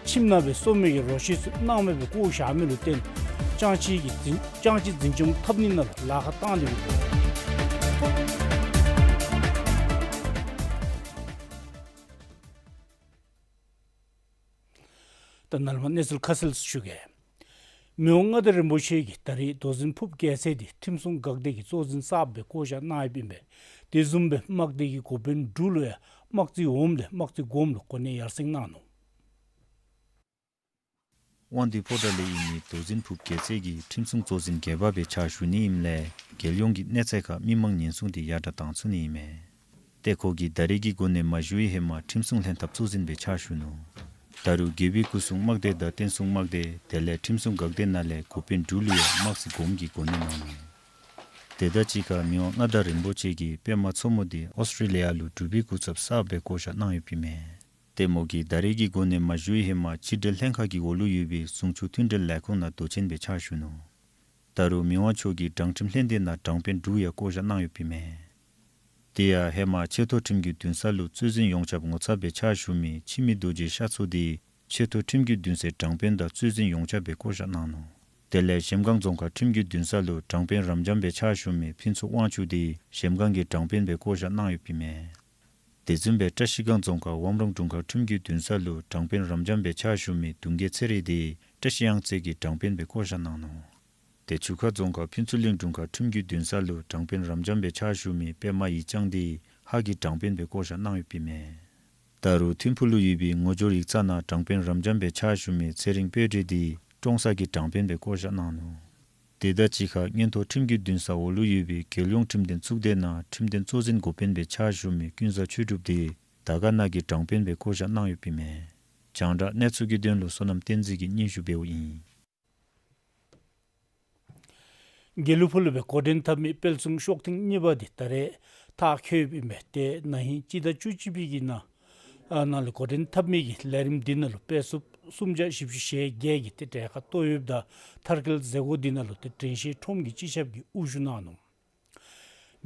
ཁྱིམ་ནང་སྦེ་གསོ་མི་གི་རོ་ཁྱི་ཚུ་སྣང་མེད་སྦེ་བཀོ་བཞག་མི་ལུ་བརྟེན་ཅང་ཅེ་གི་འཛིན་ཅང་ཅེ་འཛིན་སྐྱོང་འཐབ་ནི་ནང་ལུ་ལཱ་ཁག་བཏང་སྟེ་ཡོད། ད་ནཱ་ལས་མར་གནས་ཚུལ་ཁ་གསལ་ཞུ་གེ། མི་དབང་མངའ་བདག་རིན་པོ་ཆེ་གིས་ད་རེས་མདོ་ཆེན་ཕུརཔ་རྒྱལ་མཚན་འདི་ཁྲིམས་སྲུང་འགག་སྡེ་གི་གཙོ་འཛིན་གསརཔ་སྦེ་བསྐོ་བཞག་གནང་ཡོདཔ་ཨིན་པས། དེ་བཟུམ་སྦེ་དམག་སྡེ་གི་འགོ་དཔོན་དྲུག་ལུ་ཡང་དམག་རྩིས་འོགམ་ལས་དམག་རྩིས་སྒོམ་ལུ་གོ་གནས་ཡར་སེང་གནང་ནུག། དབང་འདུས་ཕོ་བྲང་ལས་ཨིན་མི་མདོ་ཆེན་ཕུརཔ་རྒྱལ་མཚན་གྱིས་ཁྲིམས་སྲུང་གཙོ་འཛིན་བརྒྱད་པ་སྦེ་ཕྱག་ཞུ་ནི་ཨིནམ་ལས་རྒྱལ་ཡོངས་ཀྱི་གནས་ཚད་ཁར་མི་མང་ཉེན་སྲུང་འདི་ཡར་དྲག་བཏང་ཚུགས་ནི་ཨིན་མས། ཏེ་ཁོ་གིས་ད་རེས་ཀྱི་གོ་གནས་མ་ཞུ་བའི་ཧེ་མ་ཁྲིམས་སྲུང་ལྷན་ཐབས་གཙོ་འཛིན་སྦེ་ཕྱག་ཞུ་ནུག། ད་རུང་རྒྱལ་པོའི་སྐུ་སྲུང་དམག་སྡེ་དང་བསྟན་སྲུང་དམག་སྡེ་དེ་ལས་ཁྲིམས་སྲུང་འགག་སྡེ་ནང་ལས་འགོ་དཔོན་དྲུག་ལུ་ཡང་དམག་སྲིད་སྒོམ་གྱི་གོ་གནས་གནང་ནུག། དེ་དང་གཅིག་ཁར་མི་དབང་མངའ་བདག་རིན་པོ་ཆེ་གིས་པདྨ་མཚོ་མོ་དེ་ཨོསི་ཊྲེ་ལི་ཡ་ལུ་འབྲུག་པའི་སྐུ་ཚབ་གསརཔ་སྦེ་བསྐོ་བཞག་གནང་ཡོདཔ་ཨིན་མས། ཏེ་མོ་གིས་ད་རེས་ཀྱི་གོ་གནས་མ་ཞུ་བའི་ཧེ་མ་ཕྱི་འབྲེལ་ལྷན་ཁག་གི་འོག་ལུ་ཡོད་པའི་གཞུང་ཕྱོགས་མཐུན་འབྲེལ་ལས་ཁུངས་ནང་མདོ་ཆེན་སྦེ་ཕྱག་ཞུ་ནུག། ད་རུང་མི་དབང་མཆོག་གིས་དྲང་ཁྲིམས་ལྷན་སྡེ་ནང་དྲང་དཔོན་དྲུག་ཡང་བསྐོ་བཞག་གནང་ཡོདཔ་ཨིན་མས། དེ་ཡང་ཧེ་མ་ཆེ་མཐོ་ཁྲིམས་ཀྱི་འདུན་ས་ལུ་རྩོད་འཛིན་ཡོངས་ཁྱབ་ངོ་ཚབ་སྦེ་ཕྱག་ཞུ་མི་འཆི་མེད་རྡོ་རྗེ་ཤར་མཚོ་དེ་ཆེ་མཐོ་ཁྲིམས་ཀྱི་འདུན་སའི་དྲང་དཔོན་དང་རྩོད་འཛིན་ཡོངས་ཁྱབ་སྦེ་བསྐོ་བཞག་གནང་ནུག། དེ་ལས་གཞལམ་སྒང་རྫོང་ཁག་ཁྲིམས་ཀྱི་འདུན་ས་ལུ་དྲང་དཔོན་རབ་འབྱམས་སྦེ་ཕྱག་ཞུ་མི་ཕུན་ཚོགས་དབང་ཕྱུག་དེ་གཞལམ་སྒང་གི་དྲང་དཔོན་སྦེ་བསྐོ་བཞག་གནང་ཡོདཔ་ཨིན་མས། དེ་བཟུམ་སྦེ་བཀྲ་ཤིས་སྒང་རྫོང་ཁག་ཝམ་རོང་དྲུང་ཁག་ཁྲིམས་ཀྱི་འདུན་ས་ལུ་དྲང་དཔོན་རབ་འབྱམས་སྦེ་ཕྱག་ཞུ་མི་གདུང་རྒྱལ་ཚེ་རིང་དེ་བཀྲ་ཤིས་གཡང་རྩེ་གི་དྲང་དཔོན་སྦེ་བསྐོ་བཞག་གནང་ནུག། ཏེ་ཆུ་ཁ་རྫོང་ཁག་ཕུན་ཚོགས་གླིང་དྲུང་ཁག་ཁྲིམས་ཀྱི་འདུན་ས་ལུ་དྲང་དཔོན་རབ་འབྱམས་སྦེ་ཕྱག་ཞུ་མི་པདྨ་ཡིག་བྱང་དེ་ཧཱ་གི་དྲང་དཔོན་སྦེ་བསྐོ་བཞག་གནང་ཡོདཔ་ཨིན་མས། ད་རུང་ཐིམ་ཕུག་ལུ་ཡོད་པའི་ངོ་སྦྱོར་ཡིག་ཚང་ནང་དྲང་དཔོན་རབ་འབྱམས་སྦེ་ཕྱག་ཞུ་མི་ཚེ་རིང་དཔལ་སྒྲོན་དེ་ཀྲོང་གསར་གྱི་དྲང་དཔོན་སྦེ་བསྐོ་བཞག་གནང་ནུག། དེ་དང་གཅིག་ཁར་མངོན་མཐོ་ཁྲིམས་ཀྱི་འདུན་ས་འོག་ལུ་ཡོད་པའི་རྒྱལ་ཡོངས་ཁྲིམས་དོན་གཙུག་སྡེ་ནང་ཁྲིམས་དོན་གཙོ་འཛིན་འགོ་དཔོན་སྦེ་ཕྱག་ཞུ་མི་ཀུན་བཟང་ཆོས་གྲུབ་དེ་དར་དཀར་ནང་གི་དྲང་དཔོན་སྦེ་བསྐོ་བཞག་གནང་ཡོདཔ་ཨིན་མས། རྒྱང་བསྒྲགས་གནས་ཚུལ་གྱི་དོན་ལུ་བསོད་ནམས་བསྟན་འཛིན་གྱིས་སྙན་ཞུ་འབདཝ་ཨིན། དགེ་ལེགས་ཕུག་ལུ་སྦེ་འགོ་འདྲེན་འཐབ་མི་དཔལ་མཚུངས་ཤོག་ཐེངས་གཉིས་པ་འདི་ད་རེས་མཐར་འཁྱོལ་ཡོདཔ་ཨིན་པས། ཏེ་ན་ཧིང་སྤྱི་ཟླ་བཅུ་གཅིག་པའི་གི་ནང་ཨ་ནང་ལུ་འགོ་འདྲེན་འཐབ་མི་གི་ལས་རིམ་འདི་ནང་ལུ་དཔེ་སྲུབས་སུམ་བརྒྱ་བཞི་བཅུ་ཞེ་བརྒྱད་ཀྱིས་ཏེ་གྲལ་ཁར་གཏོགས་ཡོདཔ་ད་མཐར་འཁྱོལ་མཛད་སྒོ་འདི་ནང་ལུ་ཏེ་དྲན་ཤེས་ཁྲོམ་གྱི་སྤྱི་ཁྱབ་ཀྱིས་དབུ་བཞུགས་གནང་ནུག།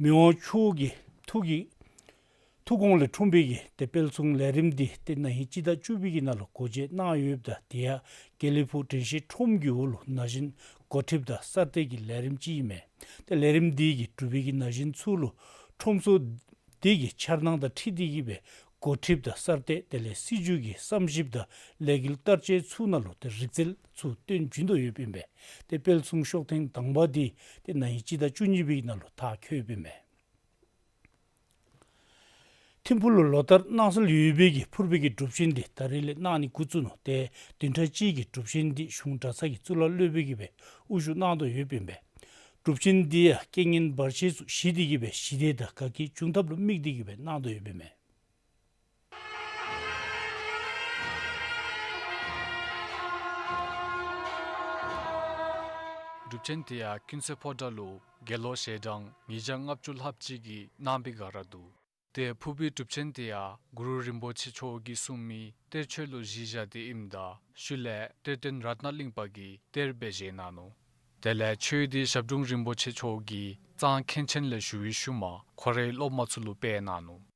མི་དབང་མཆོག་གི་ཐུགས་ཀྱི་ཐུགས་དགོངས་ལས་འཁྲུངས་པའི་གི་ཏེ་དཔལ་མཚུངས་ལས་རིམ་འདི་ཏེ་ན་ཧིང་སྤྱི་ཟླ་བཅུ་པའི་གི་ནང་ལུ་སྒོ་འབྱེད་གནང་ཡོདཔ་ད་དེ་ཡང་དགེ་ལེགས་ཕུག་དྲན་ཤེས་ཁྲོམ་གྱི་འོག་ལུ་ན་གཞོན་འགོ་ཁྲིདཔ་དང་གསར་གཏོད་ཀྱི་ལས་རིམ་ཅིག་ཨིན་མས། ཏེ་ལས་རིམ་འདི་གིས་འབྲུག་པའི་གི་ན་གཞོན་ཚུ་ལུ་ཁྲོམ་སྲོལ་འདི་གི་འཆར་སྣང་དང་འཁྲིལ་ཏེ་གི་སྦེ་འགོ་ཁྲིདཔ་དང་གསར་གཏོད་དེ་ལས་སྲིད་བྱུས་ཀྱི་བསམ་ཞིབ་དང་ལས་འགུལ་བསྟར་སྤྱོད་ཚུ་ནང་ལུ་ཏེ་རིག་རྩལ་ཚུ་སྟོན་བྱིན་དོ་ཡོདཔ་ཨིན་པས། ཏེ་དཔལ་མཚུངས་ཤོག་ཐེངས་དང་པ་འདི་ཏེ་ན་ཧིང་སྤྱི་ཟླ་བཅུ་གཉིས་པའི་ནང་ལུ་མཐར་འཁྱོལ་ཡོདཔ་ཨིན་པས། ཐིམ་ཕུག་ལུ་ལོ་ལྟར་གནང་སྲོལ་ཡོད་པའི་གི་ཕུར་པའི་གི་སྒྲུབ་ཆེན་འདི་ད་རེས་ལས་གནང་ནི་འགོ་བཙུགས་ནུག། ཏེ་བདུན་ཕྲག་གཅིག་གི་སྒྲུབ་ཆེན་འདི་གཞུང་གྲྭ་ཚང་གི་གཙུག་ལག་སློབ་དཔོན་གྱིས་སྦེ་དབུ་བཞུགས་གནང་དོ་ཡོདཔ་ཨིན་པས། སྒྲུབ་ཆེན་འདི་ཡང་རྐྱེན་ངན་བར་ཆད་ཚུ་ཞི་སྟེ་གི་སྦེ་ཞི་བདེ་དང་དགའ་སྐྱིད་འབྱུང་ཐབས་ལུ་དམིགས་ཏེ་གི་སྦེ་གནང་དོ་ཡོདཔ་ཨིན་མས། སྒྲུབ་ཆེན་དེ་ཡང་ཀུན་གསལ་ཕོ་བྲང་ལུ་དགེ་སློང་ཞལ་གྲངས་ཉིས་བརྒྱ་ལྔ་བཅུ་ལྷགཔ་ཅིག་གིས་གནང་བའི་སྒང་ར་འདུག། ཏེ་ཕུར་པའི་སྒྲུབ་ཆེན་དེ་ཡང་གུ་རུ་རིན་པོ་ཆེ་མཆོག་གིས་གསུངས་མི་གཏེར་ཆོས་ལུ་གཞི་བཞག་སྟེ་ཨིནམ་ད་ཤུལ་ལས་གཏེར་སྟོན་རཏྣ་གླིང་པ་གིས་གཏེར་སྦེ་བཞེངས་གནང་ནུག། དེ་ལས་ཆོས་འདི་ཞབས་དྲུང་རིན་པོ་ཆེ་མཆོག་གིས་གཙང་མཁན་ཆེན་ལས་ཞུ་བའི་ཤུལ་མ་ཁོ་རའི་སློབ་མ་ཚུ་ལུ་སྤེལ་གནང་ནུག།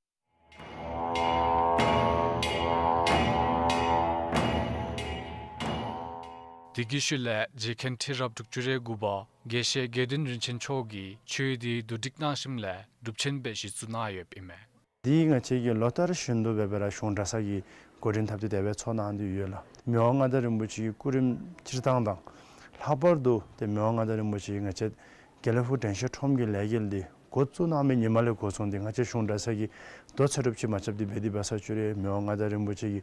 དེ་གི་ཤུལ་ལས་རྗེ་མཁན་ཁྲི་རབས་དྲུག་ཅུ་རེ་དགུ་པ་དགེ་བཤེས་དགེ་འདུན་རིན་ཆེན་མཆོག་གིས་ཆོས་འདི་བསྡུ་སྒྲིག་གནང་ཞིནམ་ལས་སྒྲུབ་ཆེན་སྦེ་གཞི་བཙུགས་གནང་ཡོདཔ་ཨིན་མས། འདི་ང་བཅས་ཀྱིས་ལོ་ལྟར་བཞིན་དུ་འབད་འབད་ར་གཞུང་གྲྭ་ཚང་གིས་འགོ་འདྲེན་འཐབ་སྟེ་དེ་སྦེ་ཚོགས་གནང་སྟེ་ཡོད་ལགས། མི་དབང་མངའ་བདག་རིན་པོ་ཆེ་གི་སྐུ་རིམ་སྤྱིར་བཏང་དང་ལྷག་པར་དུ་ཏེ་མི་དབང་མངའ་བདག་རིན་པོ་ཆེ་གིས་ང་བཅས་དགེ་ལེགས་ཕུག་དྲན་ཤེས་ཁྲོམ་གྱི་ལས་འགུལ་འདི་འགོ་བཙུགས་གནང་མི་ཉིནམ་ལས་འགོ་བཟུང་སྟེ་ང་བཅས་གཞུང་གྲྭ་ཚང་གིས་དོ་ཚན་རུབ་ཅིག་མ་རྐྱབ་སྟེ་འབད་དེ་འབད་ས་ཅིག་ར་མི་དབང་མངའ་བདག་རིན་པོ་ཆེ་གིས་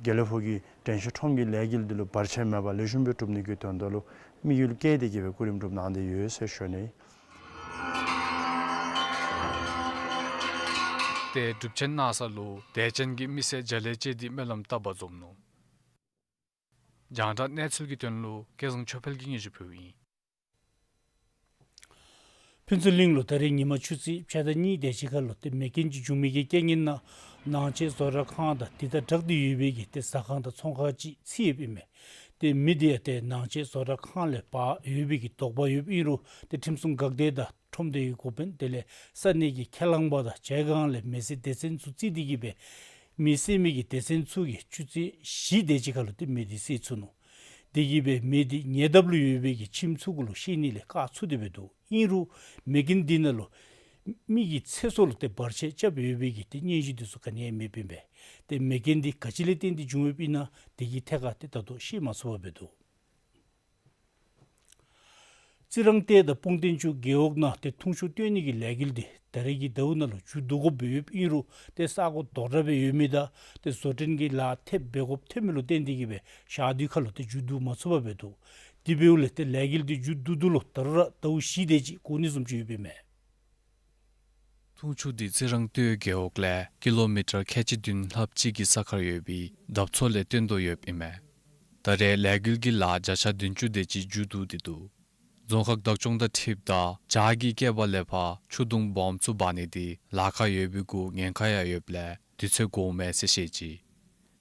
དགེ་ལེགས་ཕུག་གི་དྲན་ཤེས་ཁྲོམ་གྱི་ལས་འགུལ་འདི་ལུ་བར་ཆད་མེད་པར་ལེགས་ཤོམ་སྦེ་སྒྲུབ་ནི་གི་དོན་དག་ལུ་དམིགས་ཡུལ་བསྐྱེད་དེ་གི་སྦེ་སྐུ་རིམ་སྒྲུབ་གནང་སྟེ་ཡོད་ཟེར་ཞུ་ནི། ཏེ་སྒྲུབ་ཆེན་གནང་ས་ལུ་དད་ཅན་གྱི་མི་སེར་བརྒྱ་ལས་བཅད་དེ་སྨོན་ལམ་བཏབ་པར་འཛོམས་ནུག། རྒྱང་བསྒྲགས་གནས་ཚུལ་གྱི་དོན་ལུ་སྐལ་བཟང་ཆོས་འཕེལ་གྱིས་སྙན་ཞུ་ཕུལཝ་ཨིན། ཕུན་ཚོགས་གླིང་ལུ་ད་རེས་ཉིན་མ་ཆུ་ཚོད་ཕྱེད་དང་གཉིས་དེ་ཅིག་ཁར་ལུ་ཏེ་མེ་རྐྱེན་ཅིག་བྱུང་མི་གི་རྐྱེན་ངན་ནང་ནང་ཆེན་བཟོ་གྲྭ་ཁང་དང་དེ་དང་སྦྲགས་ཏེ་ཡོད་པའི་གི་ཏེ་ཟ་ཁང་དང་ཚོང་ཁང་ཅིག་འཚིག་ཡོདཔ་ཨིན་མས། ཏེ་མེ་འདི་ཡང་ཏེ་ནང་ཆེན་བཟོ་གྲྭ་ཁང་ལས་འབར་ཡོད་པའི་གི་དོགས་པ་ཡོདཔ་ཨིན་རུང་ཏེ་ཁྲིམས་སྲུང་འགག་སྡེ་དང་ཁྲོམ་སྡེ་གི་འགོ་དཔོན་དེ་ལས་ས་གནས་ཀྱི་ཁས་བླངས་པ་དང་བཅས་སྒང་ལས་མེ་བསད་སྡེ་ཚན་ཚུ་བརྩིས་ཏེ་གི་སྦེ་མེ་བསད་མི་གི་སྡེ་ཚན་ཚུ་གིས་ཆུ་ཚོད་བཞི་དེ་ཅིག་ཁར་ལུ་ཏེ་མེ་འདི་བསད་ཚུགས་ནུག། དེ་གིས་སྦེ་མེ་འདི་ཉེ་འདབས་ལུ་ཡོད་པའི་གི་ཁྱིམ་ཚུ་གུ་ལུ་ཤེས་ནི་ལས་བཀག་ཚུགས་ཏེ་སྦེ་འདུག། ཨིན་རུང་མེ་རྐྱེན་འདི་ནང་ལུ་མི་གི་ཚེ་སྲོག་ལུ་ཏེ་བར་ཆད་རྐྱབ་ཡོད་པའི་གི་ཏེ་སྙན་ཞུ་འདི་ཚུ་ག་ནི་ཡང་མེདཔ་ཨིན་པས། ཏེ་མེ་རྐྱེན་འདི་ག་ཅི་ལས་བརྟེན་ཏེ་བྱུང་ཡོདཔ་ཨིན་ན་དེ་གི་ཐད་ཁར་ཏེ་ད་ལྟོ་ཤེས་མ་ཚུགས་པར་སྦེ་འདུག། རྩི་རང་གཏེར་དང་སྤུངས་རྟེན་ཆུ་རྒེད་འོག་ནང་ཏེ་འཐུང་ཆུ་བཏོན་ནི་གི་ལས་འགུལ་འདི་ད་རེས་ཀྱི་ཟླཝ་ནང་ལུ་མཇུག་བསྡུ་དགོཔ་སྦེ་ཡོདཔ་ཨིན་རུང་ཏེ་ས་གོ་དོག་དྲགས་སྦེ་ཡོད་མི་དང་ཏེ་བཟོ་སྐྲུན་གྱི་ལཱ་ཐེབས་འབད་དགོཔ་ཐོན་མི་ལུ་བརྟེན་ཏེ་གི་སྦེ་ཞག་དུས་ཁར་ལུ་ཏེ་མཇུག་བསྡུ་མ་ཚུགས་པར་སྦེ་འདུག། དེ་འབདཝ་ལས་ཏེ་ལས་འགུལ་འདི་མཇུག་བསྡུ་བསྡུ་ལུ་ད་རུང་ར་ཟླཝ་བཞི་དེ་ཅིག་འགོར་ནི་བཟུམ་ཅིག་ཡོདཔ་ཨིན་མས། འཐུང་ཆུ་འདི་རྩི་རང་སྟོད་རྒེད་འོག་ལས་ཀི་ལོ་མི་ཊར་ཁལ་གཅིག་བདུན་ལྷགཔ་ཅིག་གི་ས་ཁར་ཡོད་པའི་འདབ་མཚོ་ལས་བཏོན་དོ་ཡོདཔ་ཨིན་མས། ད་རེས་ལས་འགུལ་གྱི་ལཱ་བརྒྱ་ཆ་བདུན་ཅུ་དེ་ཅིག་མཇུག་བསྡུ་སྟེ་འདུག། རྫོང་ཁག་བདག་སྐྱོང་དང་འཁྲིལཝ་ད་བྱག་གི་སྐེད་པ་ལས་ཕར་ཆུ་དུང་སྦོམ་ཚུ་འབག་ནི་འདི་ལཱ་ཁག་ཡོད་པའི་གུ་ཉེན་ཁ་ཡང་ཡོདཔ་ལས་དུས་ཚོད་འགོརཝ་མས་ཟེར་བཤད་ཅི།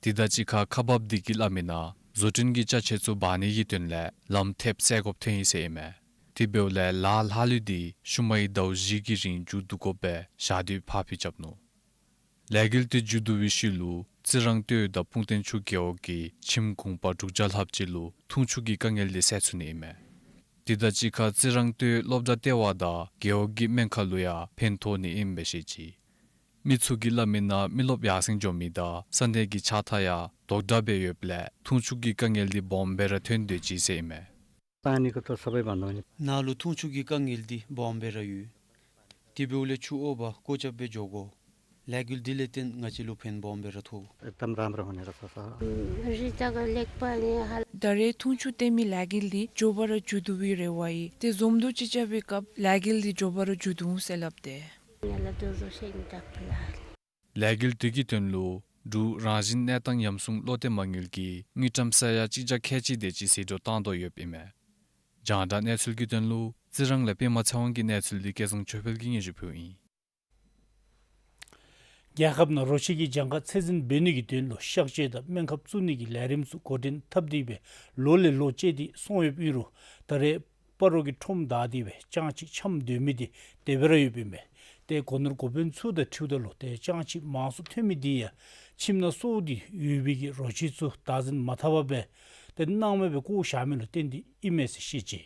དེ་དང་གཅིག་ཁར་ཁག་འབགཔ་འདི་གིས་སླབ་མི་ནང་བཟོ་སྐྲུན་གྱི་ཅ་ཆས་ཚུ་འབག་ནི་གི་དོན་ལས་ལམ་ཐེབས་སེལ་དགོཔ་ཐོན་ཡི་ཟེར་ཨིན་མས། དེ་འབདཝ་ལས་ལཱ་ལྷག་ལུས་འདི་ཤུལ་མའི་ཟླཝ་བཞི་གི་རིང་མཇུག་བསྡུ་དགོ་པའི་ཞག་དུས་ཕར་འགྱངས་རྐྱབ་ནུག། ལས་འགུལ་དེ་མཇུག་བསྡུ་བའི་ཤུལ་ལུ་རྩི་རང་སྟོད་དང་སྤུངས་ཐང་ཆུ་རྒེད་འོག་གི་ཁྱིམ་གུང་པ་དྲུག་བརྒྱ་ལྷགཔ་ཅིག་ལུ་འཐུང་ཆུ་གི་དཀའ་ངལ་འདི་སེལ་ཚུགས་ནི་ཨིན་མས། དེ་དང་གཅིག་ཁར་རྩི་རང་སྟོད་སློབ་གྲྭ་ལྟེ་བ་དང་རྒེད་འོག་གི་སྨན་ཁང་ལུ་ཡང་ཕན་ཐོགས་ནི་ཨིནམ་སྦེ་བཤད་ཅི། མི་ཚུ་གིས་སླབ་མི་ནང་མི་རློབས་ཡར་སེང་འགྱོ་མི་དང་ས་གནས་ཀྱི་ཆགས་ཐངས་ཡང་དོག་དྲགས་སྦེ་ཡོདཔ་ལས་འཐུང་ཆུ་གི་དཀའ་ངལ་འདི་སྦོམ་སྦེ་ར་ཐོན་སྡོད་ཅི་ཟེར་ཨིན་མས། पानीको त सबैभन्दा हुने। ནཱ་ལུ་འཐུང་ཆུ་གི་དཀའ་ངལ་འདི་སྦོམ་སྦེ་ར་ཡོད། དེ་འབདཝ་ལས་ཆུ་འོག་འབག་སྐོར་རྐྱབ་སྦེ་འགྱོ་དགོ། ལས་འགུལ་འདི་ལས་བརྟེན་ང་བཅས་ལུ་ཕན་སྦོམ་སྦེ་ར་ཐོགས། एकदम राम्रो हुने रहेछ सर। ད་རེས་འཐུང་ཆུ་བཏོན་མི་ལས་འགུལ་འདི་མགྱོགས་པ་ར་མཇུག་བསྡུ་བའི་རེ་བ་ཡོད། དེ་བཟུམ་དུ་ཅིག་རྐྱབ་པའི་སྐབས་ལས་འགུལ་འདི་མགྱོགས་པ་ར་མཇུག་བསྡུ་འོང་ཟེར་སླབ་སྟེ། ལས་འགུལ་དེ་གི་དོན་ལུ་འབྲུག་རང་བཞིན་གནས་སྟངས་ཉམས་སྲུང་བློ་གཏད་མ་དངུལ་གྱིས་དངུལ་ཀྲམ་ས་ཡ་གཅིག་བརྒྱ་ཁལ་གཅིག་དེ་ཅིག་ཟད་འགྲོ་བཏང་དོ་ཡོདཔ་ཨིན་མས། རྒྱང་བསྒྲགས་གནས་ཚུལ་གྱི་དོན་ལུ་རྩི་རང་ལས་པདྨ་ཚེ་དབང་གི་གནས་ཚུལ་འདི་སྐལ་བཟང་ཆོས་འཕེལ་གྱིས་སྙན་ཞུ་ཕུལཝ་ཨིན། རྒྱལ་ཁབ་ནང་རོ་ཁྱི་གི་གྱངས་ཁ་ཚད་འཛིན་འབད་ནི་གི་དོན་ལུ་གཤག་བཅོས་དང་སྨན་ཁབ་བཙུགས་ནི་གི་ལས་རིམ་ཚུ་འགོ་འདྲེན་འཐབ་སྟེ་སྦེ་ལོ་ལས་ལོ་བཅད་དེ་སོང་ཡོདཔ་ཨིན་རུང་ད་རེས་སྤ་རོ་གི་ཁྲོམ་བདའ་སྟེ་སྦེ་ཅང་ཁྱི་འཆམ་སྡོད་མི་འདི་དེ་སྦེ་ར་ཡོདཔ་ཨིན་པས། ཏེ་སྒོ་ནོར་འགོ་དཔོན་ཚུ་དང་འཁྲིལཝ་ད་ལུ་ཏེ་ཅང་ཁྱི་མང་སུ་ཐོན་མི་འདི་ཡང་ཁྱིམ་ནང་གསོ་སྟེ་ཡོད་པའི་གི་རོ་ཁྱི་ཚུ་བདག་འཛིན་མ་འཐབ་པར་སྦེ་ཏེ་སྣང་མེད་སྦེ་བཀོ་བཞག་མི་ལུ་བརྟེན་ཏེ་ཨིན་མས་ཟེར་བཤད་ཅི།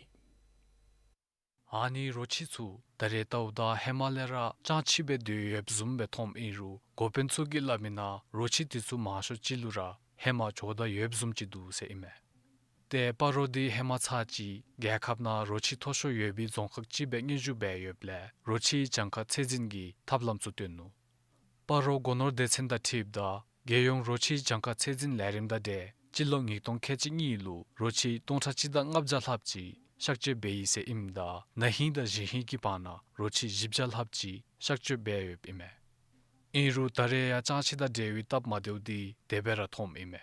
ཨ་ནི་རོ་ཁྱི་ཚུ་ད་རེས་ལྟཝ་ད་ཧེ་མ་ལས་ར་ཅང་ཁྱི་སྦེ་སྡོད་ཡོདཔ་བཟུམ་སྦེ་མཐོངམ་ཨིན་རུང་འགོ་དཔོན་ཚུ་གིས་སླབ་མི་ནང་རོ་ཁྱི་དེ་ཚུ་མང་ཤོས་ཅིག་ལུ་ར་ཧེ་མ་བྱོག་ད་ཡོདཔ་བཟུམ་ཅིག་འདུག་ཟེར་ཨིན་མས། ཏེ་སྤ་རོ་འདི་ཧེ་མ་ཚར་གཅིག་རྒྱལ་ཁབ་ནང་རོ་ཁྱི་མཐོ་ཤོས་ཡོད་པའི་རྫོང་ཁག་ཅིག་སྦེ་སྙན་ཞུ་འབད་ཡོདཔ་ལས་རོ་ཁྱིའི་གྱངས་ཁ་ཚད་འཛིན་གྱི་ཐབས་ལམ་ཚུ་སྟོན་ནུག། སྤ་རོ་སྒོ་ནོར་སྡེ་ཚན་དང་འཁྲིལཝ་ད་རྒྱལ་ཡོངས་རོ་ཁྱིའི་གྱངས་ཁ་ཚད་འཛིན་ལས་རིམ་དང་འབྲེལ་སྤྱི་ལོ་ཉིས་སྟོང་ཁལ་གཅིག་གཉིས་ལུ་རོ་ཁྱི་སྟོང་ཕྲག་གཅིག་དང་ལྔ་བརྒྱ་ལྷགཔ་ཅིག་གཤག་བཅོས་འབད་ཡི་ཟེར་ཨིནམ་ད་ན་ཧིང་དང་གཞེས་ཧིང་གི་བར་ན་རོ་ཁྱི་བཞི་བརྒྱ་ལྷགཔ་ཅིག་གཤག་བཅོས་འབད་ཡོདཔ་ཨིན་མས། ཨིན་རུང་ད་རེས་ཡང་ཅང་ཁྱི་དང་འབྲེལ་བའི་སྟབས་མ་བདེཝ་འདི་དེ་སྦེ་ར་མཐོངམ་ཨིན་མས།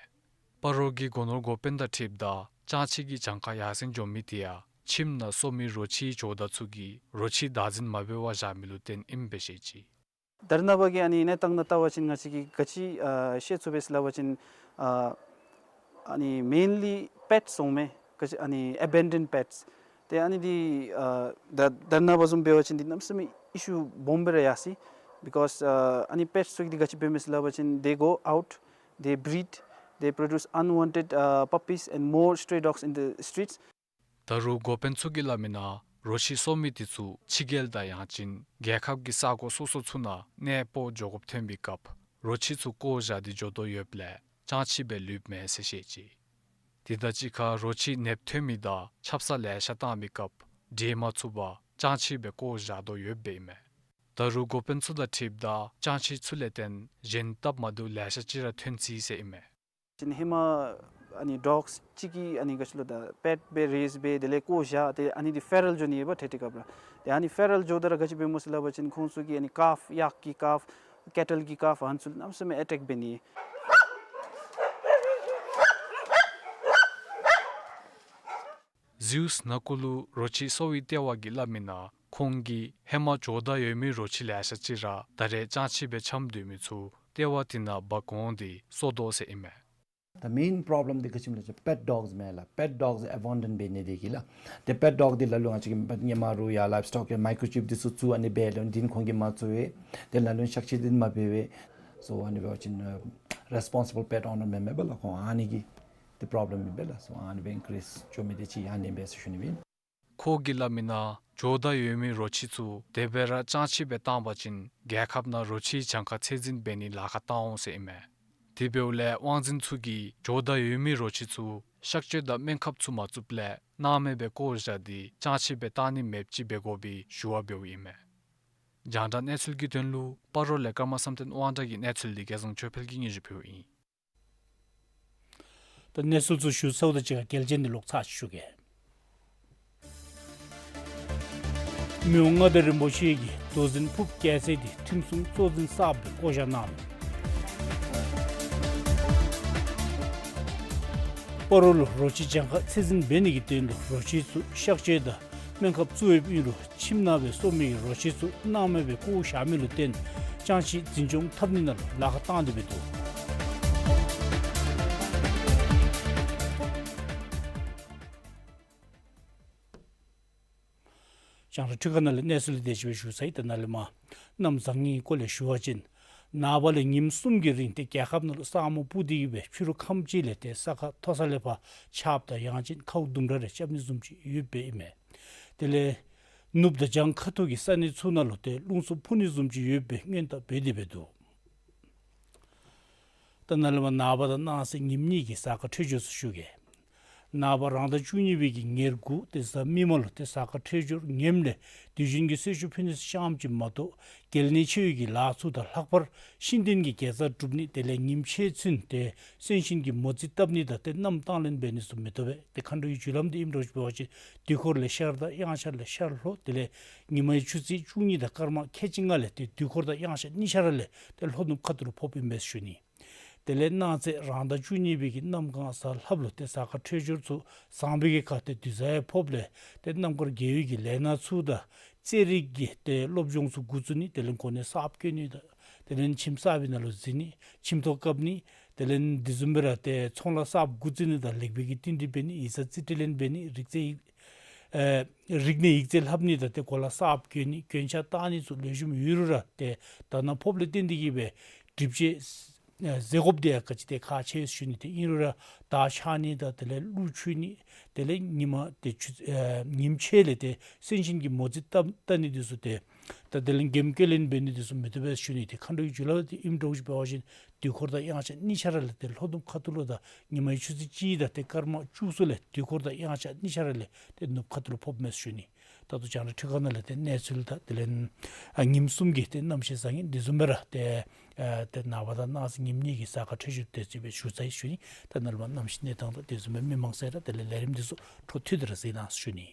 སྤ་རོ་གི་སྒོ་ནོར་འགོ་དཔོན་དང་འཁྲིལཝ་ད་ཅང་ཁྱི་གི་གྱངས་ཁ་ཡར་སེང་འགྱོ་མི་དེ་ཡང་ཁྱིམ་ནང་གསོ་མི་རོ་ཁྱིའི་ཇོ་བདག་ཚུ་གིས་རོ་ཁྱི་བདག་འཛིན་མ་འབད་བར་བཞག་མི་ལུ་བརྟེན་ཨིནམ་སྦེ་བཤད་ཅི། ད་རེས་ནངས་པ་གི་ཨ་ནི་གནས་སྟངས་ནང་བལྟ་བ་ཅིན་ང་བཅས་ཀྱིས་ག་ཅི་ཨ་ཤེས་ཚུགས་པས་ཟེར་སླབ་པ་ཅིན་ཨ་ཨ་ནི་མེན་ལི་པེཊསི་འོང་མས། ག་ཅི་ཨ་ནི་ཨེ་བེན་ཌེནཌ་པེཊསི། ཏེ་ཨ་ནི་འདི་ཨ་ད་ད་རེས་ནངས་པ་བཟུམ་འབད་བ་ཅིན་འདི་གནམ་མེད་ས་མེད་ཨི་ཤུ་སྦོམ་སྦེ་ར་ཡར་སོ་ཡི། Because ཨ་ཨ་ནི་པེཊསི་ཚུ་གིས་འདི་ག་ཅི་འབད་མས་ཟེར་སླབ་པ་ཅིན་they go out, they produce unwanted uh, puppies and more stray dogs in the streets. ད་རུང་འགོ་དཔོན་ཚུ་གིས་སླབ་མི་ནང་རོ་ཁྱི་གསོ་མི་དེ་ཚུ་ཕྱི་རྒྱལ་དང་ཡང་ཅིན་རྒྱལ་ཁབ་ཀྱི་ས་གོ་སོ་སོ་ཚུ་ནང་གནས་སྤོ་འགྱོ་དགོཔ་ཐོན་པའི་སྐབས་རོ་ཁྱི་ཚུ་བཀོ་བཞག་སྟེ་འགྱོ་དོ་ཡོདཔ་ལས་ཅང་ཁྱི་སྦེ་ལུསཔ་མས་ཟེར་བཤད་ཅི། དེ་དང་གཅིག་ཁར་རོ་ཁྱི་ནདཔ་ཐོན་མི་དང་ཆབ་གསང་ལེ་ཤ་བཏང་མི་སྐབས་འདྲེན་མ་ཚུགས་པར་ཅང་ཁྱི་སྦེ་བཀོ་བཞག་དོ་ཡོདཔ་ཨིན་མས། ད་རུང་འགོ་དཔོན་ཚུ་དང་འཁྲིལཝ་ད་ཅང་ཁྱི་ཚུ་ལས་བརྟེན་གཞན་སྟབས་མ་བདེཝ་ལེ་ཤ་ཅིག་ར་ཐོན་ཅི་ཟེར་ཨིན་མས། ཅིན་ཧེ་མ་ཨ་ནི་ཌོགསི་གཅིག་གིས་ཨ་ནི་ག་ཅི་ལོ་ད་པེཊ་སྦེ་རེསི་འབད་དེ་ལས་བཀོ་བཞག་སྟེ་ཨ་ནི་འདི་ཕེ་རལ་འགྱོ་ནི་ཡོདཔ་ཏེ་དེ་སྐབས་ར། ཏེ་ཨ་ནི་ཕེ་རལ་འགྱོཝ་ད་ར་ག་ཅི་འབད་མས་ཟེར་སླབ་པ་ཅིན་ཁོང་ཚུ་གིས་ཨ་ནི་ཀཱལཕ་གཡག་གི་ཀཱལཕ་ཀེ་ཊལ་གྱི་ཀཱལཕ་ཨ་ནི་ཚུ་གནམ་མེད་ས་མེད་ཨེ་ཊེཀ་འབད་ནི། ཟེའུསི་ནཱ་ཀུ་ལུ་རོ་ཁྱི་གསོ་བའི་ལྟེ་བ་གིས་སླབ་མི་ནང་ཁོང་གིས་ཧེ་མ་བྱོག་ད་ཡོད་མི་རོ་ཁྱི་ལེ་ཤ་ཅིག་ར་ད་རེས་ཅང་ཁྱི་སྦེ་འཆམ་སྡོད་མི་ཚུ་ལྟེ་བ་དེ་ནང་འབག་འོང་སྟེ་གསོ་དོ་ཟེར་ཨིན་མས། The main problem འདི་ག་ཅི་སྨོ་ལགས་ཟེར་བ་ཅིན་པེཊ་ཌོགསི་མས་ལགས། པེཊ་ཌོགསི་ཨེ་བེན་ཌེནཌ་འབད་ནི་འདི་གིས་ལགས། ཏེ་པེཊ་ཌོགསི་འདི་ལ་ལུ་ང་བཅས་ཀྱིས་ཧེ་མ་རུང་ཡང་ལའིབ་སི་ཊོཀ་གི་མའི་ཀོ་ཅིཔ་འདི་ཚུ་བཙུགས་ཨ་ནི་འབད་ལུ་འདི་ཁོང་གིས་མ་བཙུགས་པས། ཏེ་ལ་ལུ་གཤག་བཅོས་འདི་མ་འབད་བས། སོ་ཨ་ནི་འབད་བ་ཅིན་རེསི་པོན་སི་བཱལ་པེཊ་ཨོ་ནར་མེན་མས་པ་ལགས། ཁོང་ཨ་ནི་གི་ཏེ་པོརོབ་ལེམ་ཨིན་པས་ལགས། སོ་ཨ་ནི་སྦེ་ཨིན་ཀི་རིསི་འགྱོ་མི་འདི་ཅིག་ཨ་ནི་སྦེ་ཟེར་ཞུ་ནི་ཨིན། ཁོ་གིས་སླབ་མི་ནང་བྱོག་ད་ཡོད་མི་རོ་ཁྱི་ཚུ་དེ་སྦེ་ར་ཅང་ཁྱི་སྦེ་བཏང་པ་ཅིན་རྒྱལ་ཁབ་ནང་རོ་ཁྱིའི་གྱངས་ཁ་ཚད་འཛིན་འབད་ནི་ལཱ་ཁག་བཏང་འོང་ཟེར་ཨིན་མས། དེ་འབདཝ་ལས་དབང་འཛིན་ཚུ་གིས་བྱོག་ད་ཡོད་མི་རོ་ཁྱི་ཚུ་གཤག་བཅོས་དང་སྨན་ཁབ་ཚུ་མ་བཙུགསཔ་ལས་སྣང་མེད་སྦེ་བཀོ་བཞག་སྟེ་ཅང་ཁྱི་སྦེ་བཏང་ནི་མེདཔ་ཅིག་འབད་དགོ་པའི་ཞུ་བ་འབདཝ་ཨིན་མས། རྒྱང་བསྒྲགས་གནས་ཚུལ་གྱི་དོན་ལུ་སྤ་རོ་ལས་ཀརྨ་བསམ་གཏན་དབང་གྲགས་ཀྱི་གནས་ཚུལ་འདི་སྐལ་བཟང་ཆོས་འཕེལ་གྱིས་སྙན་ཞུ་ཕུལཝ་ཨིན། ད་གནས་ཚུལ་ཚུ་ཞུ་ཚརཝ་དང་གཅིག་ཁར་གལ་ཆེན་འདི་ལོག་ཚར་ཅིག་ཞུ་གེ། མི་དབང་མངའ་བདག་རིན་པོ་ཆེ་གིས་མདོ་འཛིན་ཕུརཔ་རྒྱལ་མཚན་དེ་ཁྲིམས་སྲུང་གཙོ་འཛིན་གསརཔ་སྦེ་བསྐོ་བཞག་གནང་ནུག། སྤ་རོ་ལུ་རོ་ཁྱི་གྱངས་ཁ་ཚད་འཛིན་འབད་ནི་གི་དོན་ལུ་རོ་ཁྱི་ཚུ་གཤག་བཅོས་དང་སྨན་ཁབ་བཙུགས་ཡོདཔ་ཨིན་རུང་ཁྱིམ་ནང་སྦེ་གསོ་མི་གི་རོ་ཁྱི་ཚུ་སྣང་མེད་སྦེ་བཀོ་བཞག་མི་ལུ་བརྟེན་ཅང་ཅིག་འཛིན་སྐྱོང་འཐབ་ནི་ནང་ལུ་ལཱ་ཁག་བཏང་སྟེ་འབད་འདུག། རྒྱང་བསྒྲགས་འཕྲུལ་ཁང་ནང་ལས་གནས་ཚུལ་དེ་ཅིག་སྦེ་ཞུ་ཚར་ཡི། ད་ནཱ་ལས་མར་གནམ་བཟང་ངན་གྱི་སྐོར་ལས་ཞུ་བ་ཅིན་ནངས་པ་ལས་ཉིནམ་གསུམ་གྱི་རིང་ཏེ་རྒྱལ་ཁབ་ནང་ལུ་ས་སྨུག་སྤུབས་ཏེ་གི་སྦེ་ཕྱི་རུ་ཁམས་ཅིག་ལས་ཏེ་ས་ཁ་མཐོ་ས་ལས་ཕར་ཆརཔ་དང་ཡང་ཅིན་ཁཝ་ལྡུམ་ར་རེ་རྐྱབ་ནི་བཟུམ་ཅིག་ཡོདཔ་སྦེ་ཨིན་མས། དེ་ལས་ནུབ་དང་བྱང་ཁ་ཐུག་གི་ས་གནས་ཚུ་ནང་ལུ་ཏེ་རླུང་འཚུབ་འཕུ་ནི་བཟུམ་ཅིག་ཡོདཔ་སྦེ་སྔོན་བརྡ་འབད་དེ་འབད་འདུག། ད་ནཱ་ལས་མར་ནངས་པ་དང་གནངས་ཚེ་ཉིནམ་གཉིས་ཀྱི་གཟའ་སྐར་འཕྲོད་སྦྱོར་ཚུ་ཞུ་གེ། ནངས་པ་རང་ཟླ་བཅུ་གཉིས་པའི་གི་ཉེར་དགུ་ཏེ་གཟའ་མིག་དམར་ལུ་ཏེ་གཟའ་སྐར་འཕྲོད་སྦྱོར་ངནམ་ལས་དུས་རྒྱུན་གྱི་གསོལ་མཆོད་ཕུལ་ནི་ཚུ་ཙམ་ཅིག་མ་གཏོགས་གལ་གནད་ཆེ་བའི་གི་ལཱ་ཚུ་དང་ལྷག་པར་ཤིང་སྡོང་གི་དགེ་རྩ་སྒྲུབ་ནི་དེ་ལས་ཉིནམ་ཕྱེད་ཚུན་ཏེ་གསོན་གཤིན་གྱི་མོ་རྩིས་བཏབ་ནི་དང་ཏེ་མནའམ་བཏང་ལེན་འབད་ནི་ཚུ་མི་བཏུབ་པས། ཏེ་མཁའ་འགྲོའི་རྒྱུ་ལམ་དེ་ཨིནམ་འདྲཝ་ཅིག་འབད་བ་ཅིན་དུས་འཁོར་ལས་ཤར་དང་དབྱངས་འཆར་ལས་ཤར་ལྷོ་དེ་ལས་ཉི་མའི་ཆུ་ཚོད་བཅུ་གཉིས་དང་སྐར་མ་ཁལ་གཅིག་ལྔ་ལས་ཏེ་དུས་འཁོར་དང་དབྱངས་འཆར་གཉིས་ཆ་ར་ལས་ཏེ་ལྷོ་ནུབ་ཁ་ཐུག་ལུ་ཕོགཔ་ཨིན་པས་ཞུ་ནི། དེ་ལས་གནངས་ཚེ་རང་ཟླ་བཅུ་གཉིས་པའི་གི་གནམ་གང་གཟའ་ལྷགཔ་ལུ་ཏེ་གཟའ་སྐར་འཕྲོད་སྦྱོར་ཚུ་བཟང་པའི་གི་ཁར་ཏེ་དུས་གཟའ་ཡང་ཕོགཔ་ལས་ཏེ་རྣམ་དཀར་དགེ་བའི་གི་ལས་སྣ་ཚུ་དང་རྩེད་རིགས་ཀྱི་ཏེ་སློབ་སྦྱོང་ཚུ་འགོ་བཙུགས་ནི་དེ་ལས་གོ་གནས་གསརཔ་བསྐོ་ནི་དང་དེ་ལས་ཁྱིམ་གསར་པའི་ནང་ལུ་འཛུལ་ནི་ཁྱིམ་ཐོག་བཀབ་ནི་དེ་ལས་དེ་བཟུམ་སྦེ་ར་ཏེ་ཚོང་ལཱ་གསརཔ་འགོ་བཙུགས་ནི་དང་ལེགས་སྤེལ་གྱི་བསྟུན་གྲོས་འབད་ནི་ཡིག་ཚང་རྩིས་ཁྲ་ལེན་འབད་ནི་རིག་རྩལ་ཡིག་ཨེ་རིག་གནས་ཡིག་རྩིས་ལྷབ་ནི་དང་ཏེ་གོ་ལ་གསརཔ་གྱོན་ནི་གྱོན་ཆས་བཏང་ནི་ཚུ་ལེགས་ཤོམ་ཡོད་རུང་ར་ཏེ་དག་སྣང་ཕོགཔ་ལས་བརྟེན་ཏེ་གི་སྦེ་སྒྲིབ་བྱེད་ཨེ་བཟོ་དགོཔ་དེ་ཡང་ག་ཅི་ཏེ་ཁག་ཆེ་ཞུ་ནི། ཏེ་ཨིན་རུང་ར་དར་འཕྱར་ནི་དང་དེ་ལས་ཀླུ་མཆོད་ནི་དེ་ལས་ཉིནམ་ཏེ་ཆུ་ཨེ་ཉིནམ་ཕྱེད་ལས་ཏེ་གསོན་གཤིན་གྱི་མོ་རྩིས་བཏབ་བཏབ་ནི་དེ་ཚུ་ཏེ་ད་དེ་ལས་འགེངས་སྐྱོན་ལེན་འབད་ནི་དེ་ཚུ་མི་བཏུབ་པས་ཞུ་ནི། ཏེ་མཁའ་འགྲོའི་རྒྱུ་ལམ་དེ་ཨིནམ་འདྲཝ་ཅིག་འབད་བ་ཅིན་དུས་འཁོར་དང་དབྱངས་འཆར་གཉིས་ཆ་ར་ལས་ཏེ་ལྷོ་ནུབ་ཁ་ཐུག་ལུ་དང་ཉི་མའི་ཆུ་ཚོད་གཅིག་དང་ཏེ་སྐར་མ་བཅུ་གསུམ་ལས་དུས་འཁོར་དང་དབྱངས་འཆར་གཉིས་ཆ་ར་ལས་ཏེ་ནུབ་ཁ་ཐུག་ལུ་ཕོགཔ་མས་ཞུ་ནི། ད་ལྟོ་རྒྱང་བསྒྲགས་འཕྲུལ་ཁང་ནང་ལས་ཏེ་གནས་ཚུལ་དང་དེ་ལས་ཨ་ཉིནམ་གསུམ་གྱི་ཏེ་གནམ་གཤིས་བཟང་ངན་དེ་བཟུམ་སྦེ་ར་ཏེ་ཨ་ཏེ་ནངས་པ་དང་གནངས་ཚེ་ཉིནམ་གཉིས་ཀྱི་གཟའ་སྐར་འཕྲོད་སྦྱོར་དེ་ཅིག་སྦེ་ཞུ་ཚར་ཡི་ཞུ་ནི། ད་ནཱ་ལས་མར་གནམ་གཤིས་གནས་སྟངས་དང་དེ་བཟུམ་སྦེ་མི་མང་སེར་ར་དེ་ལས་ལས་རིམ་དེ་ཚུ་འཕྲོ་མཐུད་དེ་ར་གཟིགས་གནང་ཞུ་ནི།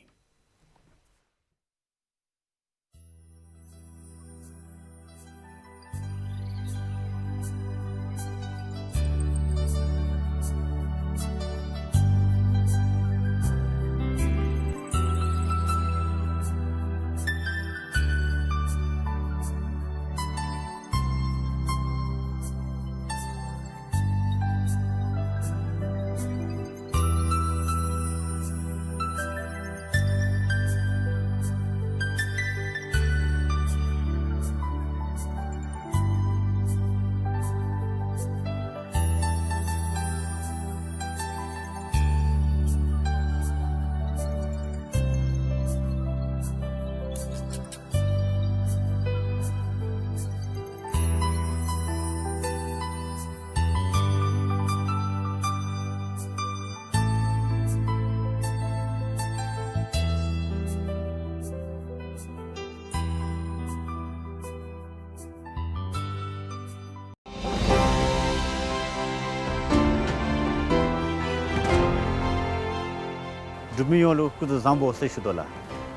འབྲུག་མི་ཡོངས་ལུ་སྐུ་གཟུགས་བཟང་པོ་ཟེར་ཞུ་དོ་ལགས།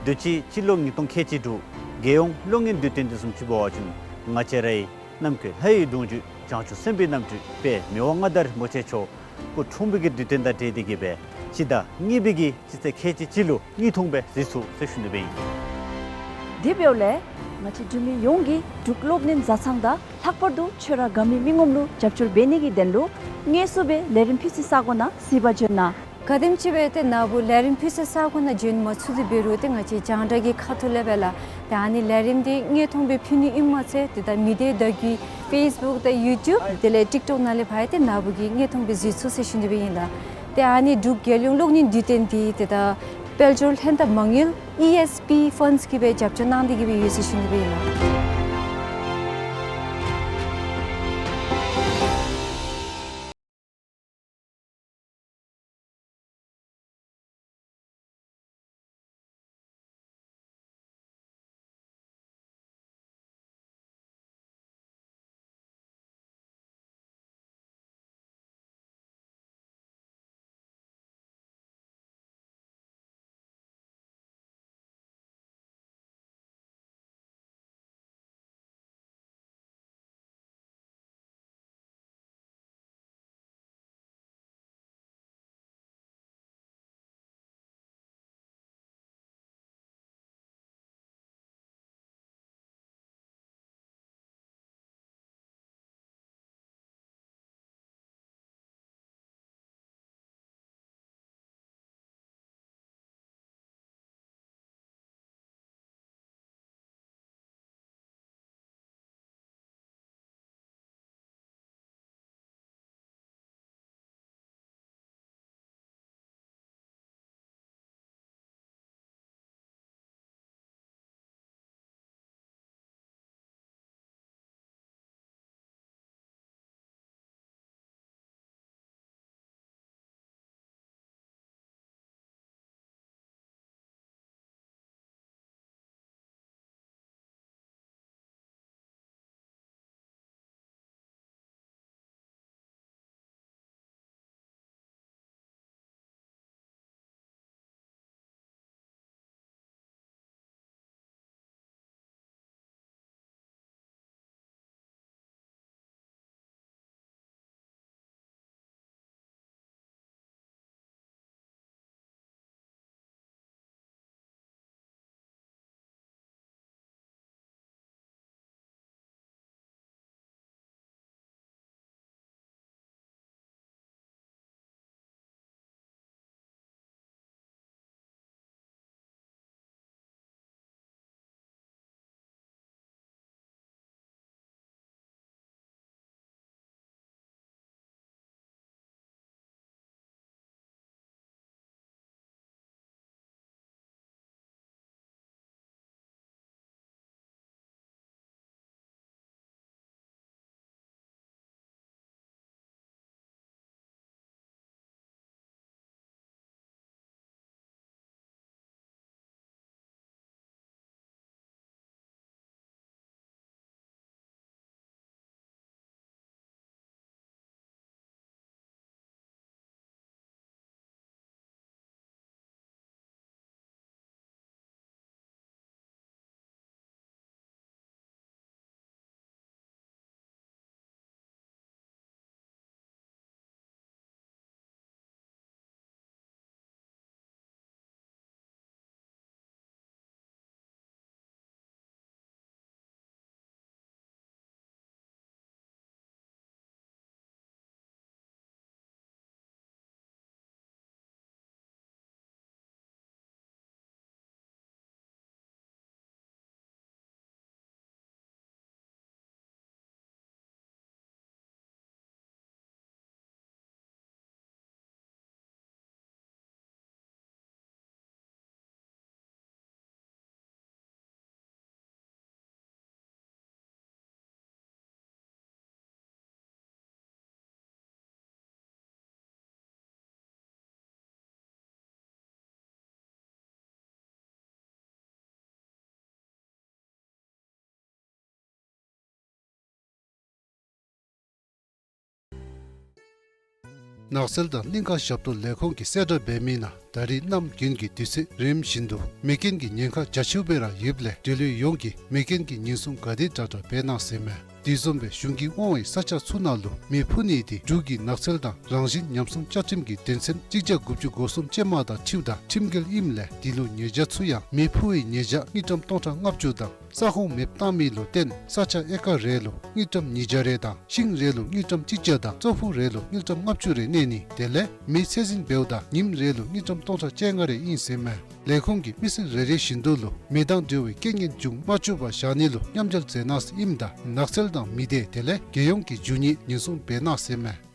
དུས་ཅི་སྤྱི་ལོ་ཉིས་སྟོང་ཁལ་གཅིག་དྲུག་རྒྱལ་ཡོངས་གློག་བརྙན་དུས་སྟོན་དེ་བཟུམ་ཅིག་འབད་བ་ཅིན་ང་བཅས་རའི་ནམ་མཁའི་ལྷ་ཡི་གདུང་རྒྱུད་བྱང་ཆུབ་སེམས་དཔའི་རྣམ་སྤྲུལ་དཔལ་མི་དབང་མངའ་བདག་རིན་པོ་ཆེ་མཆོག་སྐུ་འཁྲུངས་པའི་གི་དུས་སྟོན་དང་འབྲེལ་ཏེ་གི་སྦེ་སྤྱི་ཟླ་གཉིས་པའི་གི་སྤྱི་ཚེས་ཁལ་གཅིག་གཅིག་ལུ་དངོས་མཐོང་སྦེ་གཟིགས་ཚུགས་ཟེར་ཞུ་ནི་སྦེ་ཨིན། དེ་འབདཝ་ལས་ང་བཅས་འབྲུག་མི་ཡོངས་ཀྱིས་འབྲུག་གློག་བརྙན་བཟའ་ཚང་དང་ལྷག་པར་དུ་ཁྱོད་ར་དགའ་མི་མི་ངོམ་ལུ་རྒྱབ་སྐྱོར་འབད་ནི་གི་དོན་ལུ་དངོས་སུ་སྦེ་ལས་རིམ་ཕུལ་སའི་ས་གོ་ནང་གཟིགས་པར་འབྱོན་གནང་། ག་དེམ་ཅིག་སྦེ་ཏེ་ནཱ་བུ་ལས་རིམ་ཕུལ་སའི་ས་གོ་ནང་འབྱོན་མ་ཚུགས་ཏེ་འབད་རུང་ཏེ་ང་བཅས་རྒྱང་བསྒྲགས་ཀྱི་ཁ་ཐུག་ལས་སྦེ་ལགས་ཏེ་ཨ་ནི་ལས་རིམ་འདི་དངོས་མཐོང་སྦེ་ཕུལ་ནི་ཨིནམ་མ་ཚད་ཏེ་ད་མི་སྡེ་བརྡ་བརྒྱུད་ཕེསི་བུཀ་དང་ཡུ་ཊུབ་དེ་ལས་ཊིཀ་ཊོཀ་ནང་ལས་ཕར་ཡང་ཏེ་ནཱ་བུ་གིས་དངོས་མཐོང་སྦེ་གཟིགས་ཚུགས་ཟེར་ཞུ་ནི་སྦེ་ཨིན་ལགས། ཏེ་ཨ་ནི་འབྲུག་རྒྱལ་ཡོངས་གློག་བརྙན་དུས་སྟོན་འདི་ཏེ་ད་དཔལ་འབྱོར་ལྷན་ཐབས་མ་དངུལ་ཨི་ཨེསི་པི་ཕཱནཌསི་གིས་སྦེ་རྒྱབ་སྐྱོར་གནང་སྟེ་གི་སྦེ་ཡོད་ཟེར་ཞུ་ནི་སྦེ་ཨིན་ལགས། ནགས་ཚལ་དང་གླིང་ཀ་ཞབས་ཏོག་ལས་ཁུངས་ཀྱིས་གསལ་བསྒྲགས་འབད་མི་ནང་ད་རིས་གནམ་དགུན་གྱི་དུས་ཚོད་རིམ་བཞིན་དུ་མེ་རྐྱེན་གྱི་ཉེན་ཁ་རྒྱ་ཆེཝ་སྦེ་ར་ཡོདཔ་ལས་འབྲེལ་ཡོད་ཡོངས་ཀྱིས་མེ་རྐྱེན་གྱི་ཉེན་སྲུང་ག་དེ་དྲག་དྲག་འབད་གནང་ཟེར་མས། དེ་བཟུམ་སྦེ་གཞུང་གིས་དབང་བའི་ས་ཆ་ཚུ་ནང་ལུ་མེ་འཕུ་ནི་དེ་འབྲུག་གི་ནགས་ཚལ་དང་རང་བཞིན་ཉམས་སྲུང་བཅའ་ཁྲིམས་ཀྱི་དོན་ཚན་གཅིག་བརྒྱ་དགུ་བཅུ་གོ་གསུམ་ཅན་མ་དང་འཁྲིལཝ་ད་ཁྲིམས་འགལ་ཨིནམ་ལས་དེ་ལུ་ཉེས་བྱ་ཚུ་ཡང་མེ་འཕུ་བའི་ཉེས་བྱ་དངུལ་ཀྲམ་སྟོང་ཕྲག་ལྔ་བཅུ་དང་ས་ཁོངས་མེདཔ་བཏང་མི་ལུ་བརྟེན་ས་ཆ་ཨེ་ཀར་རེ་ལུ་དངུལ་ཀྲམ་ཉིས་བརྒྱ་རེ་དང་ཤིང་རེ་ལུ་དངུལ་ཀྲམ་གཅིག་བརྒྱ་དང་ཙོག་ཕུད་རེ་ལུ་དངུལ་ཀྲམ་ལྔ་བཅུ་རེ་གནས་ནི་དེ་ལས་མེ་ཚད་འཛིན་འབདཝ་ད་ཉིནམ་རེ་ལུ་དངུལ་ཀྲམ་སྟོང་ཕྲག་བཅོ་ལྔ་རེ་ཨིན་ཟེར་མས། ལས་ཁུངས་ཀྱིས་མི་སེར་རེ་རེ་བཞིན་དུ་ལུ་མེ་དང་འབྲེལ་བའི་རྐྱེན་ངན་འབྱུང་མ་བཅུག་པར་བཞག་ནི་ལུ་མཉམ་འབྲེལ་མཛད་གནང་ཟེར་ཨིནམ་ད་ནགས་ཚལ་དང་མི་སྡེ་དེ་ལས་རྒྱལ་ཡོངས་ཀྱི་རྒྱུ་དངོས་ཉེན་སྲུང་འབད་གནང་ཟེར་མས།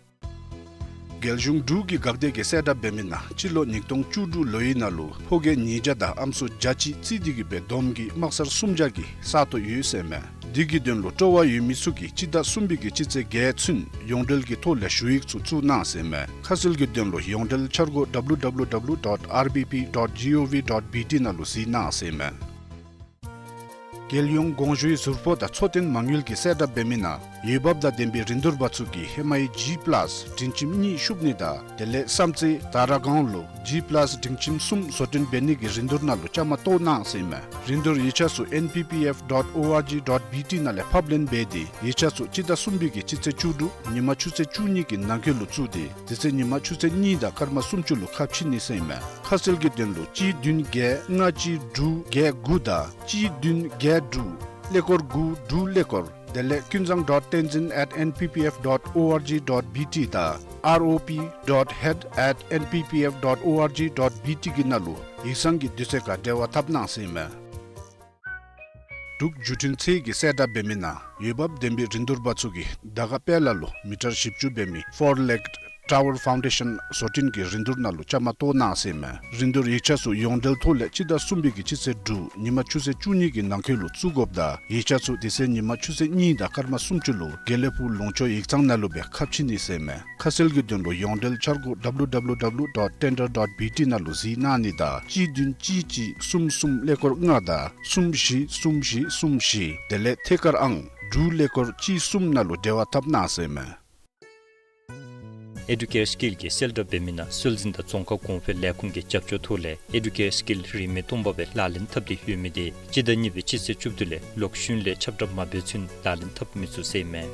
རྒྱལ་གཞུང་འབྲུག་གི་འགག་སྡེ་གིས་གསལ་བསྒྲགས་འབད་མི་ནང་སྤྱི་ལོ་ཉིས་སྟོང་བཅུ་དྲུག་ལོའི་ནང་ལུ་ཕོ་སྐྱེས་ཉིས་བརྒྱ་དང་ཨམ་སྲུ་བརྒྱ་གཅིག་རྩིས་སྤྲོད་ཀྱི་སྦེ་བསྡོམས་ཀྱིས་དམག་སར་སུམ་བརྒྱ་གི་ས་སྟོང་ཡོད་ཟེར་མས། དེ་གི་དོན་ལུ་སྤྲོ་བ་ཡོད་མི་ཚུ་གིས་སྤྱི་ཟླ་གསུམ་པའི་གི་སྤྱི་ཚེས་བརྒྱད་ཚུན་ཡོངས་འབྲེལ་གྱི་ཐོག་ལས་ཞུ་ཡིག་ཚུ་བཙུགས་གནང་ཟེར་མས། ཁ་གསལ་གྱི་དོན་ལུ་ཡོངས་འབྲེལ་འཆར་སྒོ་W W W dot R B P dot G O V dot B T ནང་ལུ་གཟིགས་གནང་ཟེར་མས། རྒྱལ་ཡོངས་དགོངས་ཞུའི་ཟུར་ཕོགས་དང་འཚོ་རྟེན་མ་དངུལ་གྱིས་གསལ་བསྒྲགས་འབད་མི་ནང་འོས་འབབ་དང་ལྡན་པའི་རིན་བསྡུར་པ་ཚུ་གིས་ཧེ་མའི་G plus སྒྲིང་ཁྱིམ་གཉིས་ཤུབ་ནི་དང་དེ་ལས་བསམ་རྩེ་དར་སྒང་ལུ་G plus སྒྲིང་ཁྱིམ་གསུམ་བཟོ་སྐྲུན་འབད་ནི་གི་རིན་བསྡུར་ནང་ལུ་བཅའ་མར་གཏོགས་གནང་ཟེར་མས། རིན་བསྡུར་ཡིག་ཆ་ཚུ N P P F dot O R G dot B T ནང་ལས་ཕབ་ལེན་འབད་དེ་ཡིག་ཆ་ཚུ་སྤྱི་ཟླ་གསུམ་པའི་གི་སྤྱི་ཚེས་བཅུ་དྲུག་ཉིན་མ་ཆུ་ཚོད་བཅུ་གཉིས་ཀྱི་ནང་འཁོད་ལུ་བཙུགས་ཏེ་དེ་ཚེ་ཉིན་མ་ཆུ་ཚོད་གཉིས་དང་སྐར་མ་སུམ་ཅུ་ལུ་ཁ་ཕྱེ་ནི་ཟེར་མས། ཁ་གསལ་གྱི་དོན་ལུ་གཅིག་བདུན་བརྒྱད་ལྔ་གཅིག་དྲུག་བརྒྱད་དགུ་དང་གཅིག་བདུན་བརྒྱད་དྲུག་ཀླད་ཀོར་དགུ་དྲུག་ཀླད་ཀོར། དེ་ལས་ཀུན་བཟང་dot tenzin at N P P F dot O R G dot B T དང་R O P dot head at N P P F dot O R G dot B T གི་ནང་ལུ་ཡིག་ཚང་གི་དུས་ཚོད་ཁར་འབྲེལ་བ་འཐབ་གནང་ཟེར་མས། འབྲུག་བརྒྱུད་འཕྲིན་ཚད་ཀྱིས་གསལ་བསྒྲགས་འབད་མི་ནང་འོས་འབབ་ལྡན་པའི་རིན་བསྡུར་པ་ཚུ་གིས་དར་དཀར་དཔལ་ལ་ལུ་མི་ཊར་བཞི་བཅུ་འབད་མི་Four Leg Tower Foundation བཟོ་སྐྲུན་གྱི་རིན་བསྡུར་ནང་ལུ་བཅའ་མར་གཏོགས་གནང་ཟེར་མས། རིན་བསྡུར་ཡིག་ཆ་ཚུ་ཡོངས་འབྲེལ་ཐོག་ལས་སྤྱི་ཟླ་གསུམ་པའི་གི་སྤྱི་ཚེས་དྲུག་ཉིན་མ་ཆུ་ཚོད་བཅུ་གཉིས་ཀྱི་ནང་འཁོད་ལུ་བཙུགས་དགོཔ་ད་ཡིག་ཆ་ཚུ་དེ་ཚེ་ཉིན་མ་ཆུ་ཚོད་གཉིས་དང་སྐར་མ་སུམ་ཅུ་ལུ་དགེ་ལེགས་ཕུག་ལུང་ཕྱོགས་ཡིག་ཚང་ནང་ལུ་སྦེ་ཁ་ཕྱེ་ནི་ཟེར་མས། ཁ་གསལ་གྱི་དོན་ལུ་ཡོངས་འབྲེལ་འཆར་སྒོ་W W W dot tender dot B T ནང་ལུ་གཟིགས་གནང་ནི་དང་གཅིག་བདུན་གཅིག་གཅིག་གསུམ་གསུམ་ཀླད་ཀོར་ལྔ་དང་གསུམ་བཞི་གསུམ་བཞི་གསུམ་བཞི་དེ་ལས་ཐད་ཀར་ཨང་དྲུག་ཀླད་ཀོར་གཅིག་གསུམ་ནང་ལུ་འབྲེལ་བ་འཐབ་གནང་ཟེར་མས། Educare Skill གྱིས་གསལ་བསྒྲགས་འབད་མི་ནང་སྲོལ་འཛིན་དང་རྫོང་ཁ་གོང་འཕེལ་ལས་ཁུངས་ཀྱི་རྒྱབ་སྐྱོར་ཐོག་ལས་Educare Skill རིན་མེད་སྟོང་པ་སྦེ་ལག་ལེན་འཐབ་སྟེ་ཡོད་མི་དེ་སྤྱི་ཟླ་གཉིས་པའི་སྤྱི་ཚེས་བཅུ་བདུན་ལས་ལོག་གཞུང་ལས་ཁྱབ་བསྒྲགས་མ་འབད་ཚུན་ལག་ལེན་འཐབ་མི་ཚུགས་ཟེར་མས།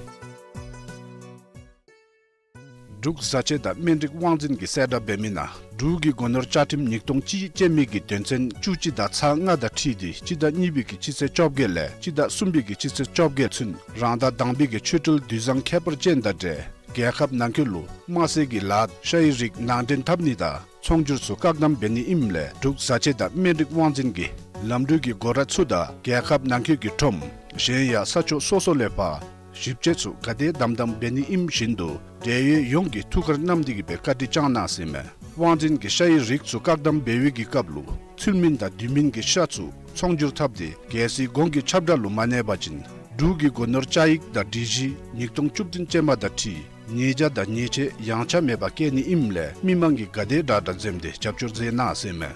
འབྲུག་བཟའ་ཆས་དང་སྨན་རིགས་དབང་འཛིན་གྱིས་གསལ་བསྒྲགས་འབད་མི་ནང་འབྲུག་གི་སྒོ་ནོར་བཅའ་ཁྲིམས་ཉིས་སྟོང་གཅིག་ཅན་མའི་གི་དོན་ཚན་བཅུ་གཅིག་དང་ཚེག་ལྔ་དང་འཁྲིལ་ཏེ་སྤྱི་ཟླ་གཉིས་པའི་གི་སྤྱི་ཚེས་བཅོ་བརྒྱད་ལས་སྤྱི་ཟླ་གསུམ་པའི་གི་སྤྱི་ཚེས་བཅོ་བརྒྱད་ཚུན་རང་དང་དང་པའི་གི་ཆོས་འབྲེལ་དུས་བཟང་ཁྱད་པར་ཅན་དང་འབྲེལ་རྒྱལ་ཁབ་ནང་འཁོད་ལུ་དམར་གསོད་ཀྱི་ལཱ་ཤ་ཡི་རིགས་ནང་འདྲེན་འཐབ་ནི་དང་ཚོང་སྒྱུར་ཚུ་བཀག་སྡོམ་འབད་ནི་ཨིནམ་ལས་འབྲུག་བཟའ་ཆས་དང་སྨན་རིགས་དབང་འཛིན་གྱིས་ལམ་འགྲུལ་གྱི་སྒོ་ར་ཚུ་དང་རྒྱལ་ཁབ་ནང་འཁོད་ཀྱི་ཁྲོམ་གཞན་ཡང་ས་ཕྱོགས་སོ་སོ་ལས་ཕར་ཞིབ་དཔྱད་ཚུ་ག་དེ་དམ་དམ་འབད་ནི་ཨིནམ་བཞིན་དུ་འབྲེལ་ཡོད་ཡོངས་ཀྱིས་ཐུགས་ཁར་བསྣམས་ཏེ་གི་སྦེ་བཀའ་དྲིན་བསྐྱང་གནང་ཟེར་མས། དབང་འཛིན་གྱིས་ཤ་ཡི་རིགས་ཚུ་བཀག་སྡོམ་འབད་བའི་གི་སྐབས་ལུ་ཚུལ་མིན་དང་དུས་མིན་གྱི་ཤ་ཚུ་ཚོང་སྒྱུར་འཐབ་སྟེ་རྒྱལ་སྲིད་གོང་གི་ཁྱབ་བསྒྲགས་ལུ་མ་གནས་པ་ཅིན་འབྲུག་གི་སྒོ་ནོར་བཅའ་ཡིག་དང་སྒྲིག་གཞི་ཉིས་སྟོང་བཅུ་བདུན་ཅན་མ་དང་འཁྲིལ་ཉེས་བྱ་དང་ཉེས་ཆད་ཡངས་ཆག་མེད་པར་བཀལ་ནི་ཨིནམ་ལས་མི་མང་གིས་ག་དེ་དྲག་དྲག་འཛེམས་ཏེ་རྒྱབ་སྐྱོར་མཛད་གནང་ཟེར་མས།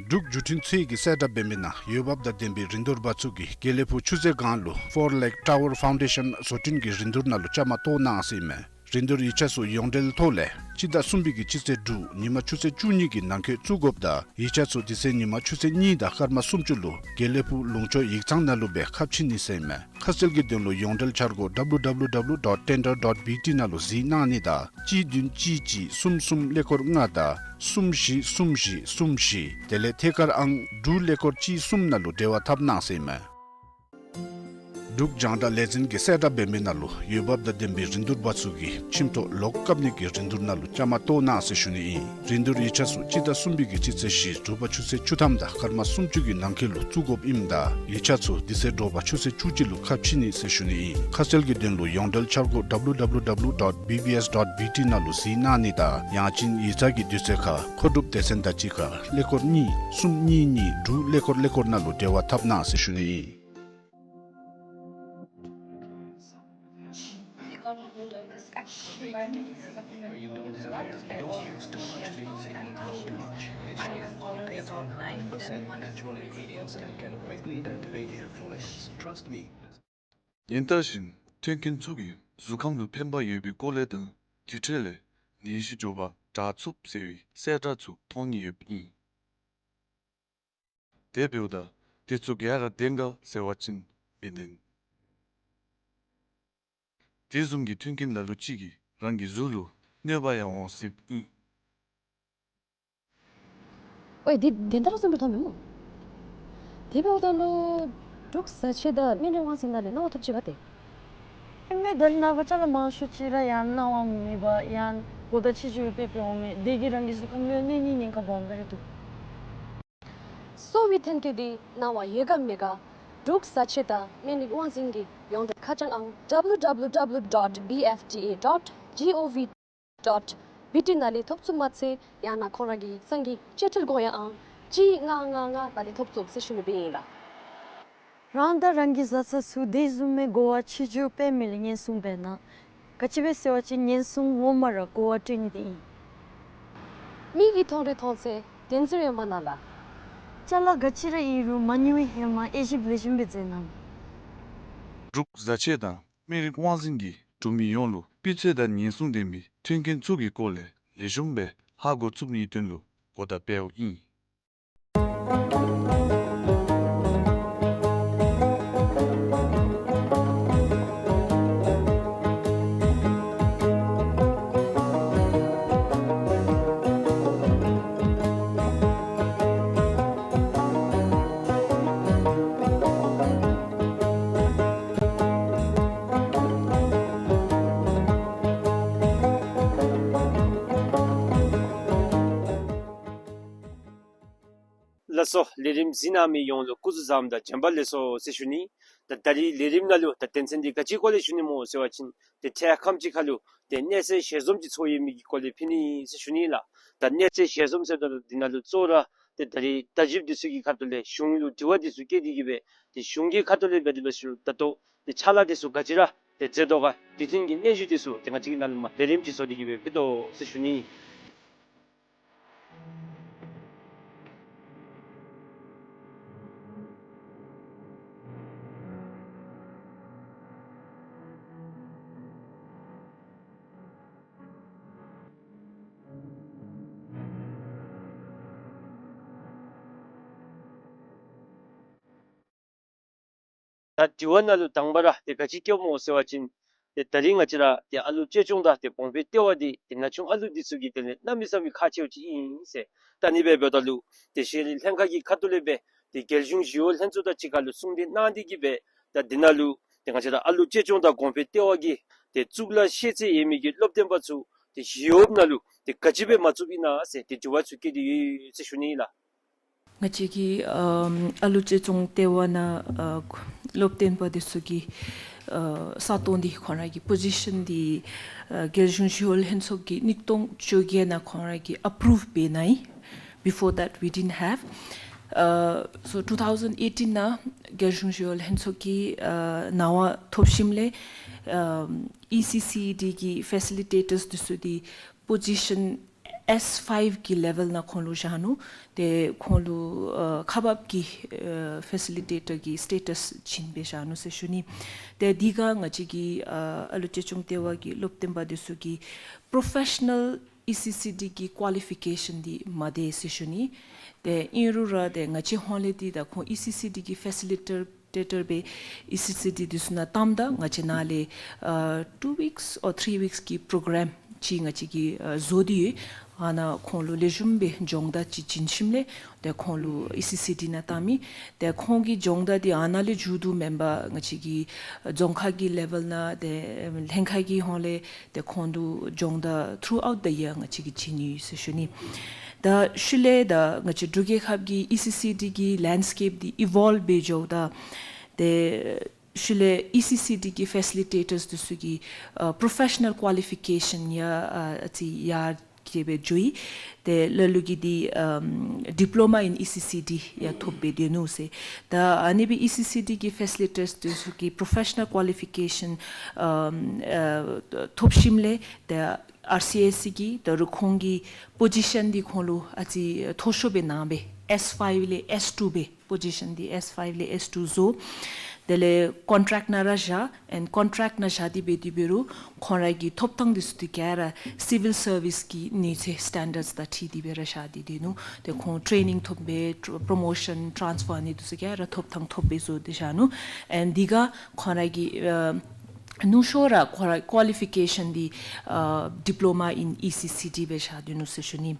འབྲུག་བརྒྱུད་འཕྲིན་ཚད་ཀྱིས་གསལ་བསྒྲགས་འབད་མི་ནང་འོས་འབབ་དང་ལྡན་པའི་རིན་བསྡུར་པ་ཚུ་གིས་དགེ་ལེགས་ཕུག་ཆུ་ཚོད་སྒང་ལུ་Four Leg Tower Foundation བཟོ་སྐྲུན་གྱི་རིན་བསྡུར་ནང་ལུ་བཅའ་མར་གཏོགས་གནང་ཟེར་མས། རིན་བསྡུར་ཡིག་ཆ་ཚུ་ཡོངས་འབྲེལ་ཐོག་ལས་སྤྱི་ཟླ་གསུམ་པའི་གི་སྤྱི་ཚེས་དྲུག་ཉིན་མ་ཆུ་ཚོད་བཅུ་གཉིས་ཀྱི་ནང་འཁོད་བཙུགས་དགོཔ་ད་ཡིག་ཆ་ཚུ་དེ་ཚེ་ཉིན་མ་ཆུ་ཚོད་གཉིས་དང་སྐར་མ་སུམ་ཅུ་ལུ་དགེ་ལེགས་ཕུག་ལུང་ཕྱོགས་ཡིག་ཚང་ནང་ལུ་སྦེ་ཁ་ཕྱེ་ནི་ཟེར་མས། ཁ་གསལ་གྱི་དོན་ལུ་ཡོངས་འབྲེལ་འཆར་སྒོ་W W W dot tender dot B T ནང་ལུ་གཟིགས་གནང་ནི་དང་གཅིག་བདུན་གཅིག་གཅིག་གསུམ་གསུམ་ཀླད་ཀོར་ལྔ་དང་གསུམ་བཞི་གསུམ་བཞི་གསུམ་བཞི་དེ་ལས་ཐད་ཀར་ཨང་དྲུག་ཀླད་ཀོར་གཅིག་གསུམ་ནང་ལུ་འབྲེལ་བ་འཐབ་གནང་ཟེར་མས། འབྲུག་རྒྱང་བསྒྲགས་ལས་འཛིན་གྱིས་གསལ་བསྒྲགས་འབད་མི་ནང་ལུ་འོས་འབབ་དང་ལྡན་པའི་རིན་བསྡུར་པ་ཚུ་གིས་ཁྱིམ་ཐོག་ལོག་བཀབ་ནི་གི་རིན་བསྡུར་ནང་ལུ་བཅའ་མར་གཏོགས་གནང་ཟེར་ཞུ་ནི་ཨིན། རིན་བསྡུར་ཡིག་ཆ་ཚུ་སྤྱི་ཟླ་གསུམ་པའི་གི་སྤྱི་ཚེས་བཞི་དྲོ་པ་ཆུ་ཚོད་བཅུ་ཐམ་དང་སྐར་མ་སུམ་ཅུ་གི་ནང་འཁོད་ལུ་བཙུགས་དགོཔ་ཨིནམ་ད་ཡིག་ཆ་ཚུ་དེ་ཚེ་དྲོ་པ་ཆུ་ཚོད་བཅུ་གཅིག་ལུ་ཁ་ཕྱེ་ནི་ཟེར་ཞུ་ནི་ཨིན། ཁ་གསལ་གྱི་དོན་ལུ་ཡོངས་འབྲེལ་འཆར་སྒོ W W W dot B B S dot B T ནང་ལུ་གཟིགས་གནང་ནི་དང་ཡང་ཅིན་ཡིག་ཚང་གི་དུས་ཚོད་ཁར་མཁོ་སྒྲུབ་སྡེ་ཚན་དང་གཅིག་ཁར་ཀླད་ཀོར་གཉིས་གསུམ་གཉིས་གཉིས་དྲུག་ཀླད་ཀོར་ཀླད་ཀོར་ནང་ལུ་འབྲེལ་བ་འཐབ་གནང་ཟེར་ཞུ་ནི་ཨིན། Trust me. ཉིན་ལྟར་བཞིན་མཐུན་རྐྱེན་ཚུ་གིས་ གཟུགས་ཁམས་ལུ་ཕན་པ་ཡོད་པའི་སྐོར་ལས་དང་དེ་འཕྲོ་ལས་ནད་གཞི་མགྱོགས་པར་དྲག་ཚུགས་ཟེར་བའི་གསལ་བསྒྲགས་ཚུ་མཐོང་ནི་ཡོདཔ་ཨིན། དེ་འབདཝ་ད་དེ་ཚུ་ག་ར་བདེན་ག་ཟེར་བ་ཅིན་མི་བདེན། དེ་བཟུམ་གྱི་མཐུན་རྐྱེན་ལ་ལུ་ཅིག་གིས་རང་གི་གཟུགས་ལུ་གནོད་པ་ཡང་འོང་སྲིདཔ་ཨིན། ཝའི་འདི་བདེན་དྲགས་བཟུམ་སྦེ་མཐོངམ་མས་སྨོ། དེ་འབདཝ་ད་ལུ་འབྲུག་བཟའ་ཆས་དང་སྨན་རིགས་དབང་འཛིན་ནང་ལས་གནང་བ་ཐོབ་ཅི་ག་ཏེ། ཨིན་མས། ད་ནངས་པ་ཅ་ལ་མང་ཤོས་ཅིག་ར་ཡང་གནང་བ་མེད་པར་ཡང་གོ་བརྡ་ཆེ་ཆེ་སྦེ་སྤེལ་སྤེལཝ་མས། དེ་གིས་རང་གི་གཟུགས་ཁམས་ལུ་གནོད་ནིའི་ཉེན་ཁ་སྦོམ་ར་འདུག། གསོ་བའི་ཐོན་སྐྱེད་འདི་གནང་བ་ཡོད་ག་མེད་ག་འབྲུག་བཟའ་ཆས་དང་སྨན་རིགས་དབང་འཛིན་གྱི་ཡོངས་འབྲེལ་ཁ་བྱང་ཨང་W W W dot B F D A dot G O V dot B T ནང་ལས་ཐོབ་ཚུགས་མ་ཚད་ཡང་ན་ཁོང་ར་གི་སང་གི་བཅད་ཁྲིམས་དགོངས་ཡངས་ཨང་གཅིག་ལྔ་ལྔ་ལྔ་ནང་ལས་ཐོབ་ཚུགས་ཟེར་ཞུ་ནི་སྦེ་ཨིན་ལགས། རང་དང་རང་གི་བཟའ་ཚང་ཚུ་དེ་བཟུམ་མའི་གོ་བ་ཆེ་ཆེ་སྦེ་མི་ལུ་ཉེན་སྲུང་འབད་གནང་། ག་ཅི་སྦེ་ཟེར་བ་ཅིན་ཉེན་སྲུང་ངོ་མ་ར་གོ་བ་སྤྲོད་ནི་འདི་ཨིན། མིག་གིས་མཐོང་རུང་མཐོང་ཚད་བདེན་ཚིག་ཡོད་མ་ནང་ལགས། ཅ་ལ་ག་ཅི་ར་ཨིན་རུང་མ་ཉུང་བའི་ཧེ་མ་དབྱེ་ཞིབ་ལེགས་ཤོམ་སྦེ་མཛད་གནང་། འབྲུག་བཟའ་ཆས་དང་སྨན་རིགས་དབང་འཛིན་གྱིས་འབྲུག་མི་ཡོངས་ལུ་སྤུས་ཚད་དང་ཉེན་སྲུང་ལྡན་པའི་མཐུན་རྐྱེན་ཚུ་གི་སྐོར་ལས་ལེགས་ཤོམ་སྦེ་ཧ་གོ་ཚུགས་ནིའི་དོན་ལུ་གོ་བརྡ་སྤེལཝ་ཨིན། ལགས་སོ། ལས་རིམ་གཟིགས་གནང་མི་ཡོངས་ལུ་སྐུ་གཟུགས་བཟང་དང་བྱོན་པ་ལེགས་སོ་ཟེར་ཞུ་ནི། ད་ད་རིས་ལས་རིམ་ནང་ལུ་ད་དོན་ཚན་འདི་ག་ཅིའི་སྐོར་ལས་ཞུ་ནི་སྨོ་ཟེར་བ་ཅིན་ཏེ་འཕྲལ་ཁམས་ཅིག་ཁར་ལུ་ཏེ་གནས་ཚད་ཞལ་འཛོམས་ཅིག་ཚོགས་ཡོད་མི་གི་སྐོར་ལས་ཕུལ་ནི་ཟེར་ཞུ་ནི་ལགས། ད་གནས་ཚད་ཞལ་འཛོམས་ཟེརཝ་ད་ལུ་འདི་ནང་ལུ་གཙོ་བོ་ར་ཏེ་ད་རིས་བརྡ་བརྒྱུདཔ་འདི་ཚུ་གི་ཁ་ཐུག་ལས་གཞུང་ལུ་དྲི་བ་འདི་ཚུ་བཀོད་དེ་གི་སྦེ་ཏེ་གཞུང་གི་ཁ་ཐུག་ལས་འབད་དེ་འབད་ཞུ་ད་ལྟོ་ཏེ་ཕྱག་ལཱ་འདི་ཚུ་ག་ཅི་ར་ཏེ་མཛད་དོ་ག་དེ་ཚུ་གི་གནས་ཚུལ་འདི་ཚུ་ཏེ་ང་བཅས་ཀྱིས་ནཱ་ལས་མར་ལས་རིམ་ཅིག་བཟོ་སྟེ་གི་སྦེ་ཕུལ་དོ་ཟེར་ཞུ་ནི། ད་དྲི་བ་ནང་ལུ་དང་པ་ར་ཏེ་ག་ཅི་བཀོདཔ་སྨོ་ཟེར་བ་ཅིན་ཏེ་ད་རིས་ང་བཅས་ར་ཏེ་ཨ་ལུ་གཅེས་སྐྱོང་དང་ཏེ་གོང་འཕེལ་ལྟེ་བ་འདི་ཏེ་ན་ཆུང་ཨ་ལུ་འདི་ཚུ་གི་དོན་ལས་གནམ་མེད་ས་མེད་ཁག་ཆེཝ་ཅིག་ཨིན་ཟེར། ད་ཨ་ནི་སྦེ་འབདཝ་ད་ལུ་ཏེ་ཤེས་རིག་ལྷན་ཁག་གི་ཁ་ཐུག་ལས་སྦེ་ཏེ་རྒྱལ་གཞུང་ཞི་གཡོག་ལྷན་ཚོགས་དང་གཅིག་ཁར་ལུ་གསུང་གྲོས་གནང་སྟེ་གི་སྦེ་ད་འདི་ནང་ལུ་ཏེ་ང་བཅས་ར་ཨ་ལུ་གཅེས་སྐྱོང་དང་གོང་འཕེལ་ལྟེ་བ་གི་ཏེ་གཙུག་ལག་ཤེས་ཚད་ཡོད་མི་གི་སློབ་སྟོན་པ་ཚུ་ཏེ་ཞི་གཡོགཔ་ནང་ལུ་ཏེ་ག་ཅི་སྦེ་མ་བཙུགསཔ་ཨིན་ན་ཟེར་ཏེ་དྲི་བ་ཚུ་བཀོད་དེ་ཡོད་ཟེར་ཞུ་ནི་ཨིན་ལགས། ང་བཅས་ཀྱི་ཨམ་ཨ་ལུ་གཅེས་སྐྱོང་ལྟེ་བ་ནང་ཨ་སློབ་སྟོན་པ་འདི་ཚུ་གི་ཨ་ས་སྟོང་འདི་ཁོང་ར་གི་པོ་ཟི་ཤཱན་འདི་ཨ་རྒྱལ་གཞུང་ཞི་གཡོག་ལྷན་ཚོགས་ཀྱིས་ཉིས་སྟོང་བཅོ་བརྒྱད་ནང་ཁོང་ར་གིས་ཨེ་པུ་རུབ་འབད་གནང་ཡི། Before that we didn't have. Uh, so two thousand eighteen ནང་རྒྱལ་གཞུང་ཞི་གཡོག་ལྷན་ཚོགས་ཀྱི་ཨ་གནང་བ་ཐོབ་ཞིནམ་ལས་ཨམ་ཨི་སི་སི་ཌི་གི་ཕེ་སི་ལི་ཊེ་ཊརསི་འདི་ཚུ་འདི་པོ་ཟི་ཤཱན་ཨེསི་ཕའིབ་གི་ལེ་ཝེལ་ནང་ཁོང་ལུ་བཞག་ནུག། ཏེ་ཁོང་ལུ་ཨ་ཁག་འབགཔ་གི་ཨ་ཕེ་སི་ལི་ཊེ་ཊར་གྱི་སི་ཊེ་ཊསི་བྱིན་སྦེ་བཞག་ནུག་ཟེར་ཞུ་ནི། ཏེ་དེ་ཁར་ང་བཅས་ཀྱི་ཨ་ཨ་ལུ་གཅེས་སྐྱོང་ལྟེ་བ་གི་སློབ་སྟོན་པ་འདི་ཚུ་གིས་པོརོ་ཕེ་ཤ་ནཱལ་ཨི་སི་སི་ཌི་གི་ཀུ་ལི་ཕི་ཀེ་ཤཱན་འདི་མ་བདེ་ཟེར་ཞུ་ནི། ཏེ་ཨིན་རུང་ར་ཏེ་ང་བཅས་ཧོངས་ལས་འདི་ད་ཁོང་ཨི་སི་སི་ཌི་གི་ཕེ་སི་ལི་ཊེ་ཊར་སྦེ་ཨི་སི་སི་ཌི་འདི་ཚུ་ནང་བཏངམ་ད་ང་བཅས་ནཱ་ལས་ཨ་two weeks or three weeks གི་པོ་རོ་གྲམ་ཅིག་ང་བཅས་ཀྱིས་ཨ་བཟོ་སྟེ་ཡོད། ཨ་ནཱ་ཁོང་ལུ་ལེགས་ཤོམ་སྦེ་སྦྱོང་བརྡར་ཅིག་བྱིན་ཞིནམ་ལས་ཏེ་ཁོང་ལུ་ཨི་སི་སི་ཌི་ནང་བཏང་མི། ཏེ་ཁོང་གི་སྦྱོང་བརྡར་འདི་ཨ་ནཱ་ལས་མཇུག་བསྡུཝ་མེན་པར་ང་བཅས་ཀྱི་རྫོང་ཁག་གི་ལེ་ཝེལ་ནང་ཏེ་ལྷན་ཁག་གི་ཧོངས་ལས་ཏེ་ཁོང་ལུ་སྦྱོང་བརྡར་ཐུརུ་ཨའུཊ་ཛ་ཡིར་ང་བཅས་ཀྱིས་བྱིན་ནི་ཡོད་ཟེར་ཞུ་ནི། ད་ཤུལ་ལས་ད་ང་བཅས་འབྲུག་རྒྱལ་ཁབ་ཀྱི་ཨི་སི་སི་ཌི་གི་ལེནཌ་སི་ཀེབ་འདི་ཨི་ཝོལབ་འབད་འགྱོཝ་ད་ཏེ་ཤུལ་ལས་ཨི་སི་སི་ཌི་གི་ཕེ་སི་ལི་ཊེ་ཊརསི་འདི་ཚུ་གིས་ཨ་པོརོ་ཕེ་ཤ་ནཱལ་ཀུ་ལི་ཕི་ཀེ་ཤཱན་ཡང་ཨ་ཨ་ཙི་ཡར་རྒྱས་སྦེ་འགྱོ་ཡི། ཏེ་ལ་ལུ་གིས་འདི་ཨམ་ཌི་པི་ལོ་མ་ཨིན་ཨི་སི་སི་ཌི་ཡང་ཐོབ་སྦེ་སྡོད་ནུག་ཟེར། ད་ཨ་ནི་སྦེ་ཨི་སི་སི་ཌི་གི་ཕེ་སི་ལི་ཊེ་ཊརསི་འདི་ཚུ་གིས་པོརོ་ཕེ་ཤ་ནཱལ་ཀུ་ལི་ཕི་ཀེ་ཤཱན་ཨམ་ཨ་ཐོབ་ཞིནམ་ལས་ཏེ་ཨར་སི་ཨེསི་སི་གིས་ད་རུང་ཁོང་གི་པོ་ཟི་ཤཱན་འདི་ཁོང་ལུ་ཨ་ཙི་མཐོ་ཤོས་སྦེ་གནང་སྦེ་ཨེསི་ཕའིབ་ལས་ཨེསི་ཊུ་སྦེ་པོ་ཟི་ཤཱན་འདི་ཨེསི་ཕའིབ་ལས་ཨེསི་ཊུ་བཟོ། དེ་ལས་ཀོན་ཊེཀཊ་ནང་ར་བཞག། ཨེནཌ་ཀོན་ཊེཀཊ་ནང་བཞག་སྟེ་འབད་དེ་འབད་རུང་ཁོང་ར་གི་ཐོབ་ཐང་འདི་ཚུ་འདི་ག་ར་སི་ཝིལ་སར་ཝིསི་གི་གནས་ཚད་སི་ཊེན་ཌརཌསི་དང་འཁྲིལ་ཏེ་སྦེ་ར་བཞག་སྟེ་སྡོད་ནུག། ཏེ་ཁོང་ཊེ་རེ་ནིང་ཐོབ་སྦེ་པྲོ་མོ་ཤཱན་ཊཱནསི་ཕར་ཨ་ནི་འདི་ཚུ་ག་ར་ཐོབ་ཐང་ཐོབ་སྦེ་བཟོ་སྟེ་བཞག་ནུག། ཨེནཌ་འདི་ག་ཁོང་ར་གི་ཨ་ནུ་ཤོ་ར་ཁོང་ར་ཀོ་ལི་ཕི་ཀེ་ཤཱན་འདི་ཨ་Diploma in E C C D སྦེ་བཞག་སྡོད་ནུག་ཟེར་ཞུ་ནི།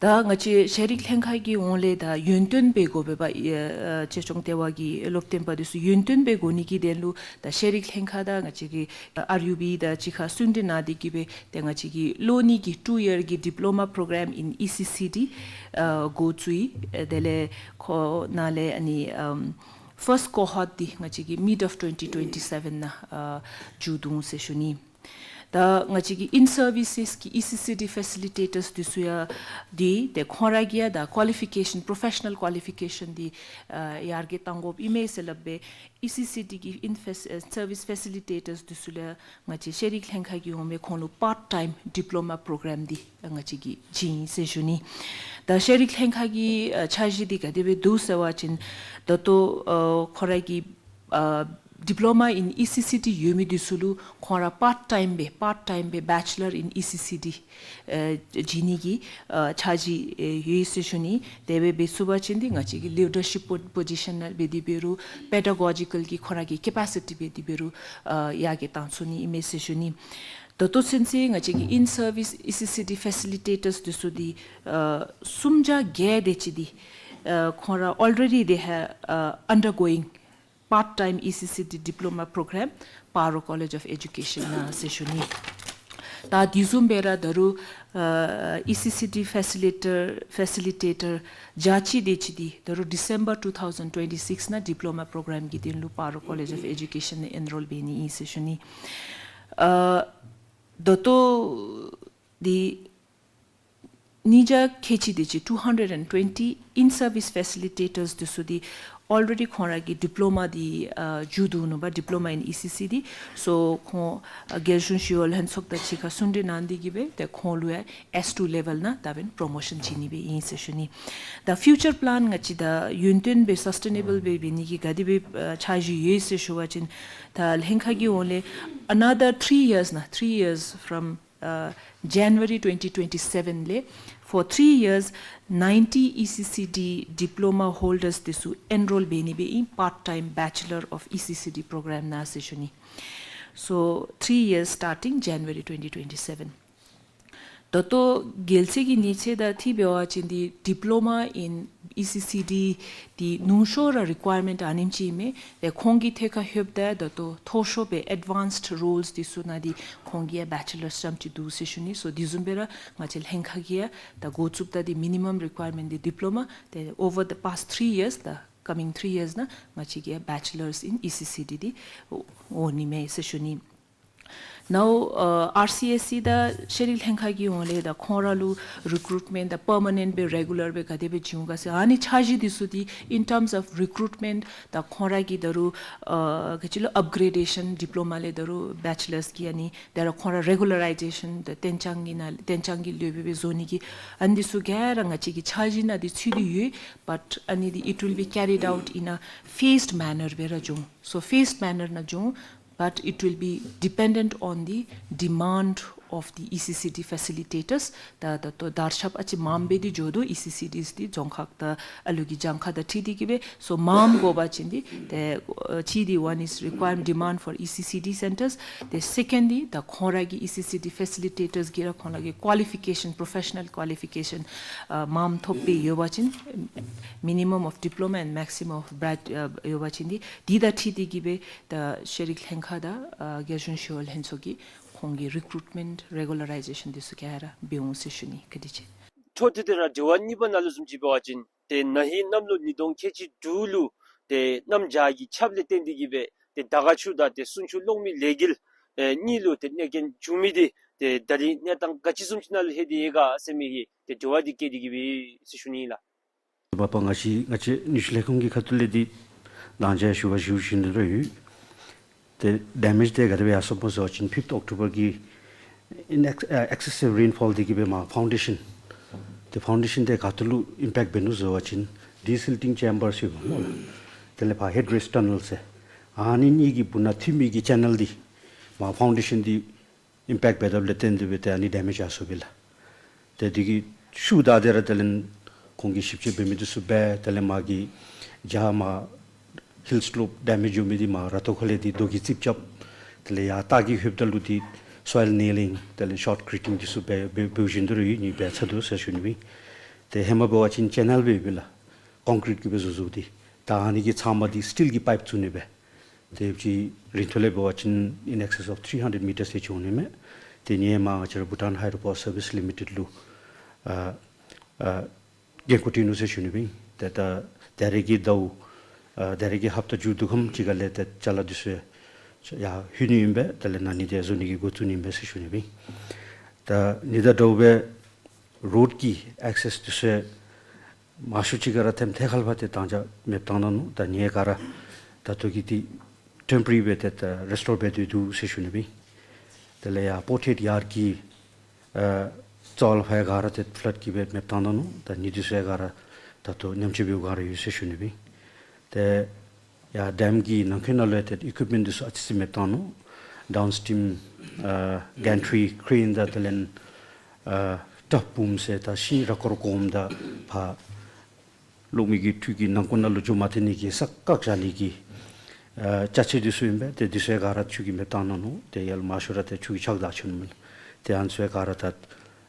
ད་ང་བཅས་ཤེས་རིག་ལྷན་ཁག་གི་ཧོངས་ལས་ད་ཡུན་བརྟན་སྦེ་དགོ་པས་པ། ཨ་གཅེས་སྐྱོང་ལྟེ་བ་གི་སློབ་སྟོན་པ་འདི་ཚུ་ཡུན་བརྟན་སྦེ་དགོ་ནི་གི་དོན་ལུ་ད་ཤེས་རིག་ལྷན་ཁག་དང་ང་བཅས་ཀྱི་ཨར་ཡུ་བི་དང་གཅིག་ཁར་གསུང་གྲོས་གནང་སྟེ་གི་སྦེ་ཏེ་ང་བཅས་ཀྱི་ལོ་གཉིས་ཀྱི་two year གྱི་Diploma Program in E C C D ཨ་འགོ་བཙུགས་ཡི། ཨ་དེ་ལས་ཁོ་ནང་ལས་ཨ་ནི་ཨམ་first cohort འདི་ང་བཅས་ཀྱི་mid of twenty twenty seven ནང་ཨ་མཇུག་བསྡུ་འོང་ཟེར་ཞུ་ནི། ད་ང་བཅས་ཀྱི་ཨིན་སར་ཝི་སེསི་གི་ཨི་སི་སི་ཌི་ཕེ་སི་ལི་ཊེ་ཊརསི་འདི་ཚུ་ཡང་འདི་ཏེ་ཁོང་ར་གི་ཡང་ད་ཀོ་ལི་ཕི་ཀེ་ཤཱན་པྲོ་ཕེ་ཤ་ནཱལ་ཀོ་ལི་ཕི་ཀེ་ཤཱན་འདི་ཨ་ཡར་རྒྱས་གཏང་དགོཔ་ཨིན་མས་ཟེར་སླབ་སྦེ་ཨི་སི་སི་ཌི་གི་ཨིན་ཕེ་སི་ཨ་སར་ཝི་སི་ཕེ་སི་ལི་ཊེ་ཊརསི་འདི་ཚུ་ལུ་ཡང་ང་བཅས་ཤེས་རིག་ལྷན་ཁག་གི་ཧོངས་ལས་ཁོང་ལུ་པཱརཊ་ཊའིམ་ཌིཔ་ལོ་མ་པྲོ་གརམ་འདི་ང་བཅས་ཀྱིས་བྱིན་ཡི་ཟེར་ཞུ་ནི། ད་ཤེས་རིག་ལྷན་ཁག་གི་ཨ་འཆར་གཞི་འདི་ག་དེ་སྦེ་འདུག་ཟེར་བ་ཅིན་ད་ལྟོ་ཨ་ཁོང་ར་གི་ཨ་Diploma in E C C D ཡོད་མི་འདི་ཚུ་ལུ་ཁོང་ར་པཱརཊ་ཊའིམ་སྦེ་པཱརཊ་ཊའིམ་སྦེ་བེ་ཅི་ལར་ཨིན་ཨི་སི་སི་ཌི་ཨ་བྱིན་ནི་གི་ཨ་འཆར་གཞི་ཨེ་ཡོད་ཟེར་ཞུ་ནི། དེ་སྦེ་འབད་ཚུགས་པ་ཅིན་འདི་ང་བཅས་ཀྱི་ལི་ཌར་ཤིཔ་པོ་པོ་ཟི་ཤཱན་ནང་འབད་དེ་འབད་རུང་པེ་ཌ་གོ་ཇི་ཀལ་གྱི་ཁོང་ར་གི་ཀེ་པེ་སི་ཊི་འབད་དེ་འབད་རུང་ཨ་ཡར་རྒྱས་གཏང་ཚུགས་ནི་ཨིན་མས་ཟེར་ཞུ་ནི། ད་ལྟོ་ཚུན་ཚོད་ང་བཅས་ཀྱི་ཨིན་སར་ཝི་སི་ཨི་སི་སི་ཌི་ཕེ་སི་ལི་ཊེ་ཊརསི་འདི་ཚུ་འདི་ཨ་སུམ་བརྒྱ་བརྒྱད་དེ་ཅིག་འདི་ཨ་ཁོང་ར་already they have uh, undergoing part-time E C C D diploma program Paro College of Education ནང་ཟེར་ཞུ་ནི། ད་དེ་བཟུམ་སྦེ་ར་ད་རུང་ཨ་ཨི་སི་སི་ཌི་ཕེ་སི་ལི་ཊེ་ཕེ་སི་ལི་ཊེ་ཊར་བརྒྱ་ཅིག་དེ་ཅིག་འདི་ད་རུང་ཌི་སེམ་བར་two thousand twenty six ནང་ཌིཔ་ལོ་མ་པྲོ་གརམ་གྱི་དོན་ལུ་Paro College of Education ནང་ཨེན་རོལ་འབད་ནི་ཨིན་ཟེར་ཞུ་ནི། ཨ་ད་ལྟོ་འདི་ཉིས་བརྒྱ་ཁལ་གཅིག་དེ་ཅིག two hundred and twenty in service facilitators འདི་ཚུ་འདི་already ཁོང་ར་གི་ཌིཔ་ལོ་མ་འདི་ཨ་མཇུག་བསྡུ་ནུག་པ། Diploma in E C C D འདི། སོ་ཁོང་ཨ་རྒྱལ་གཞུང་ཞི་གཡོག་ལྷན་ཚོགས་དང་གཅིག་ཁར་གསུང་གྲོས་གནང་སྟེ་གི་སྦེ་ཏེ་ཁོང་ལུ་ཡང་S two level ནང་ད་འབདན་པྲོ་མོ་ཤཱན་བྱིན་ནི་སྦེ་ཨིན་ཟེར་ཞུ་ནི། ད་ཕིའུ་ཅར་པ་ལཱན་ང་བཅས་ད་ཡུན་བརྟན་སྦེ་སཱསི་ཊེ་ནེ་བཱལ་སྦེ་འབད་ནི་གི་ག་དེ་སྦེ་ཨ་འཆར་གཞི་ཡོད་ཟེར་ཞུ་བ་ཅིན་ད་ལྷན་ཁག་གི་ཧོངས་ལས་another three years ནང་three years from uh, January twenty twenty-seven ལས་for three years ninety E C C D diploma holders འདི་ཚུ་ཨེན་རོལ་འབད་ནི་སྦེ་ཨིན་part-time Bachelor of E C C D program ནང་ཟེར་ཞུ་ནི། So three years starting January twenty twenty-seven. ད་ལྟོ་རྒྱལ་སྤྱི་གི་གནས་ཚད་དང་འཁྲིལ་འབད་བ་ཅིན་འདི་Diploma in E C C D འདི་ཉུང་ཤོས་ར་རི་ཀོ་ཡར་མེནཊ་ཨ་ནེམ་ཅིག་ཨིན་མས། ཏེ་ཁོང་གི་ཐད་ཁར་ལྷོདཔ་ད་ད་ལྟོ་མཐོ་ཤོས་སྦེ་ཨེཌ་ཝཱནསཌ་རོལསི་འདི་ཚུ་ནང་འདི་ཁོང་གི་ཡང་བེ་ཅི་ལརསི་ཙམ་ཅིག་འདུག་ཟེར་ཞུ་ནི། སོ་དེ་བཟུམ་སྦེ་ར་ང་བཅས་ལྷན་ཁག་གིས་ཡང་ད་འགོ་བཙུགསཔ་ད་འདི་མི་ནི་མམ་རི་ཀོ་ཡར་མེནཊ་འདི་ཌིཔ་ལོ་མ། ཏེ་over the past three years, the coming three years ནང་ང་བཅས་ཀྱི་ཡང་བེ་ཅི་ལརསི་ཨིན་ཨི་སི་སི་ཌི་འདི་འོང་ནི་མས་ཟེར་ཞུ་ནི། Now uh, R C S E དང་ཤེས་རིག་ལྷན་ཁག་གི་ཧོངས་ལས་ད་ཁོང་ར་ལུ་རི་ཀུ་རུཊ་མེནཊ་དང་པར་མ་ནེནཊ་སྦེ་རེ་གུ་ལར་སྦེ་ག་དེ་སྦེ་བྱུང་ག་ཟེར་ཨ་ནི་འཆར་གཞི་འདི་ཚུ་འདི་in terms of recruitment ད་ཁོང་ར་གིས་ད་རུང་ཨ་ག་ཅི་ལོ་ཨཔ་གྲེ་ཌེ་ཤཱན་ཌིཔ་ལོ་མ་ལས་ད་རུང་བེ་ཅི་ལརསི་གི་ཨ་ནི་དེ་ར་ཁོང་ར་རེ་གུ་ལ་རའི་ཛེ་ཤཱན་ད་གཏན་འཇགས་ཀྱི་ནང་གཏན་འཇགས་ཀྱི་ལུགས་སྦེ་སྦེ་བཟོ་ནི་གི་ཨ་ནི་འདི་ཚུ་ག་ར་ང་བཅས་ཀྱི་འཆར་གཞི་ནང་འདི་ཚུད་དེ་ཡོད། But ཨ་ནི་འདི་it will be carried out in a phased manner སྦེ་ར་འབྱུང་། So phased manner ནང་འབྱུང་། But it will be dependent on the demand of the E C C D facilitators. ད་ད་ལྟོ་དར་ཁྱབ་ཨ་ཙི་མངམ་སྦེ་འདི་འགྱོ་དོ། ཨི་སི་སི་ཌིས་འདི་རྫོང་ཁག་དང་ཨ་ལུ་གི་གྱངས་ཁ་དང་འཁྲིལ་ཏེ་གི་སྦེ། སོ་མངམ་དགོ་པ་ཅིན་འདི་ཏེ་ཨ་གཅིག་འདི་one is requirement demand for E C C D centers. ཏེ་སེ་ཀེནཌ་འདི་ད་ཁོང་ར་གི་ཨི་སི་སི་ཌི་ཕེ་སི་ལི་ཊེ་ཊརསི་གིས་ར་ཁོང་ར་གི་ཀོ་ལི་ཕི་ཀེ་ཤཱན་པྲོ་ཕེ་ཤ་ནཱལ་ཀོ་ལི་ཕི་ཀེ་ཤཱན་ཨ་མངམ་ཐོབ་སྦེ་ཡོད་པ་ཅིན་minimum of diploma and maximum of grad ཨ་ཡོད་པ་ཅིན་འདི་འདི་དང་འཁྲིལ་ཏེ་གི་སྦེ་ད་ཤེས་རིག་ལྷན་ཁག་དང་ཨ་རྒྱལ་གཞུང་ཞི་གཡོག་ལྷན་ཚོགས་ཀྱིས་ཁོང་གི་རི་ཀུ་རུཊ་མེནཊ་རེ་གུ་ལ་རའི་ཛེ་ཤཱན་འདི་ཚུ་ག་ར་འབད་འོང་ཟེར་ཞུ་ནི། བཀའ་དྲིན་ཆེ། འཕྲོ་མཐུད་དེ་ར་དྲི་བ་གཉིས་པ་ནང་ལུ་བཟུམ་ཅིག་འབད་བ་ཅིན་ཏེ་ན་ཧིང་གནམ་ལོ་ཉིས་སྟོང་ཁལ་གཅིག་དྲུག་ལུ་ཏེ་གནམ་བྱཱར་གྱི་ཆརཔ་ལས་བརྟེན་ཏེ་གི་སྦེ་ཏེ་དར་དཀར་ཆུ་དང་ཏེ་སུན་ཆུ་གློག་མེ་ལས་འགུལ་ཨེ་གཉིས་ལུ་ཏེ་གནོད་རྐྱེན་བྱུང་མི་འདི་ཏེ་ད་རིས་གནས་སྟངས་ག་ཅི་བཟུམ་ཅིག་ནང་ལུ་ལྷོད་དེ་ཡོད་ག་ཟེར་མི་གི་ཏེ་དྲི་བ་འདི་བཀོད་དེ་གི་སྦེ་ཟེར་ཞུ་ནི་ལགས། མ་པ་ང་བཅས་ང་བཅས་ནུས་ཤུགས་ལས་ཁུངས་ཀྱི་ཁ་ཐུག་ལས་འདི་དང་ཅ་ཞུ་བ་ཞུ་བཞིན་དུ་ར་ཡོད། ཏེ་ཌེ་མེཇ་འདི་ག་དེ་སྦེ་ཡར་སོངམ་སྨོ་ཟེར་བ་ཅིན་ཕིཕཐ་ཨོཀ་ཊོ་བར་གྱི་ཨིན་ཨེགས་ཨ་ཨེག་སེ་སིབ་རེན་ཕོལ་འདི་གིས་སྦེ་མར་ཕའུན་ཌེ་ཤཱན་ཏེ་ཕའུན་ཌེ་ཤཱན་འདི་ག་ཏེ་ལུ་ཨིམ་པེཀཊ་འབད་ནུག་ཟེར་བ་ཅིན་ཌི་སིལ་ཊིང་ཅེམ་བརསི་ཡོདཔ་སྨོ་ལགས། དེ་ལས་ཕར་ཧེཌ་རེསཊ་ཊ་ནཱལ་ཟེར་ ཨ་ནི་གཉིས་ཀྱི་སྦུག་ན་ཐིམ་མི་གི་ཅེ་ནཱལ་འདི་མར་ཕའུན་ཌེ་ཤཱན་འདི་ཨིམ་པེཀཊ་འབད་དོ་ལས་བརྟེན་ཏེ་སྦེ་ཏེ་ཨ་ནི་ཌེ་མེཇ་ཡར་སོཔ་ཨིན་ལགས། ཏེ་དེ་གི་ཤུལ་ད་དེ་ར་དེ་ལས་ཁོང་གིས་ཞིབ་དཔྱད་འབད་མི་འདི་ཚུ་འབད། དེ་ལས་མར་གྱི་རྒྱ་མར་ཧིལ་སི་ལོབ་ཌེ་མེཇ་འགྱོ་མི་འདི་མར་ར་ཏོ་ཁ་ལས་འདི་རྡོ་གི་རྩིགཔ་རྐྱབ། དེ་ལས་ཡར་ལྟག་གི་ལྷོདཔ་ད་ལུ་འདི་སོའིལ་ནེ་ལིང་དེ་ལས་ཤོརཊ་གྲི་ཊིང་འདི་ཚུ་འབད་འབད་འབད་བཞིན་དུ་ར་ཡོད། ནི་འབད་ཚར་འདུག་ཟེར་ཞུ་ནི་ཨིན། ཏེ་ཧེ་མ་འབད་བ་ཅིན་ཅེ་ནཱལ་སྦེ་ཡོདཔ་ཨིན་ལགས། ཀོང་ཀྲིཊ་ཀྱིས་སྦེ་བཟོ་བཟོཝ་འདི། ད་ཨ་ནི་གི་ཚབ་མ་འདི་སི་ཊིལ་གྱི་པའིཔ་བཙུགས་ནི་སྦེ། ཏེ་ཅིག་རིང་ཐུང་ལས་འབད་བ་ཅིན་in excess of three hundred meters དེ་ཅིག་འོང་ནི་མས། ཏེ་ངེའི་མར་ང་བཅས་ར་བྷུ་ཊཱན་ཧའི་ཌྲོ་པ་ཝར་སར་བིསི་ལི་མི་ཊེཌ་ལུ་ཨ་ཨ་འགན་ཁུར་སྤྲོད་ནུག་ཟེར་ཞུ་ནི་ཨིན། ཏེ་ད་ད་རེས་ཀྱི་ཟླཝ་ཨ་ད་རེས་ཀྱི་ཧབ་ཏ་མཇུག་བསྡུ་ཁམས་ཅིག་ཁ་ལས་ཏེ་ཅ་ལ་འདི་ཚུ་ཡར་ལྷོད་ནི་ཨིན་པས། དེ་ལས་ན་ཧིང་འདི་བཟོ་ནི་གི་འགོ་བཙུགས་ནི་ཨིན་པས་ཟེར་ཞུ་ནི་ཨིན། ད་ཨ་ནི་དང་འདྲཝ་སྦེ་རོཌ་ཀྱི་ཨེག་སེསི་འདི་ཚུ་མང་ཤོས་ཅིག་ག་ར་ཐེམ་ཐེ་ཁལ་པ་ཏེ་དང་ཅ་མེདཔ་བཏང་ད་ནུག། ད་ཨ་ནི་ག་ར་ད་ལྟོ་གི་འདི་ཊེམ་པོ་ར་རི་སྦེ་ཏེ་ད་རི་སི་ཊོར་འབད་དེ་འདུག་ཟེར་ཞུ་ནི་ཨིན། དེ་ལས་ཡར་པོརཊ་ཡརཌ་ཀྱི་ཨ་རྩ་བ་ལས་ཕར་ག་ར་ཏེ་ཕ་ལཌ་ཀྱིས་སྦེ་མེདཔ་བཏང་ད་ནུག། ད་ཨ་ནི་འདི་ཚུ་ག་ར་ད་ལྟོ་ཉམས་བཅོས་འབདཝ་ག་ར་ཡོད་ཟེར་ཞུ་ནི་ཨིན། ཏེ་ཡར་ཌེམ་གྱི་ནང་འཁོད་ནང་ལུ་ཡང་ཏེ་ཨི་ཀུའིཔ་མེནཊ་འདི་ཚུ་ཨ་ཙི་ཅིག་མེདཔ་བཏང་ནུག། ཌའུན་སི་ཊིམ་ཨ་གེན་ཊི་རི་ཀེ་རེན་དང་དེ་ལས་ཨ་ཊོབ་བུམ་ཟེར་ད་ཤིང་ར་སྐོར་སྐོརཝ་དང་ཕར་གློག་མེ་གི་འཕྲུལ་གྱི་ནང་འཁོད་ནང་ལུ་འགྱོ་མ་སྟེར་ནི་གི་ས་བཀག་བཞག་ནི་གི་ཨ་ཅ་ཆས་འདི་ཚུ་ཨིན་པས། ཏེ་འདི་ཚུ་ག་ར་ཆུ་གིས་མེདཔ་བཏང་ད་ནུག། ཏེ་ཡར་ལུ་མང་ཤོས་ར་ཏེ་ཆུ་གིས་ཆག་ད་ཆི་ནུག་མེན། ཏེ་ཨ་ནི་ཚུ་ག་ར་ད་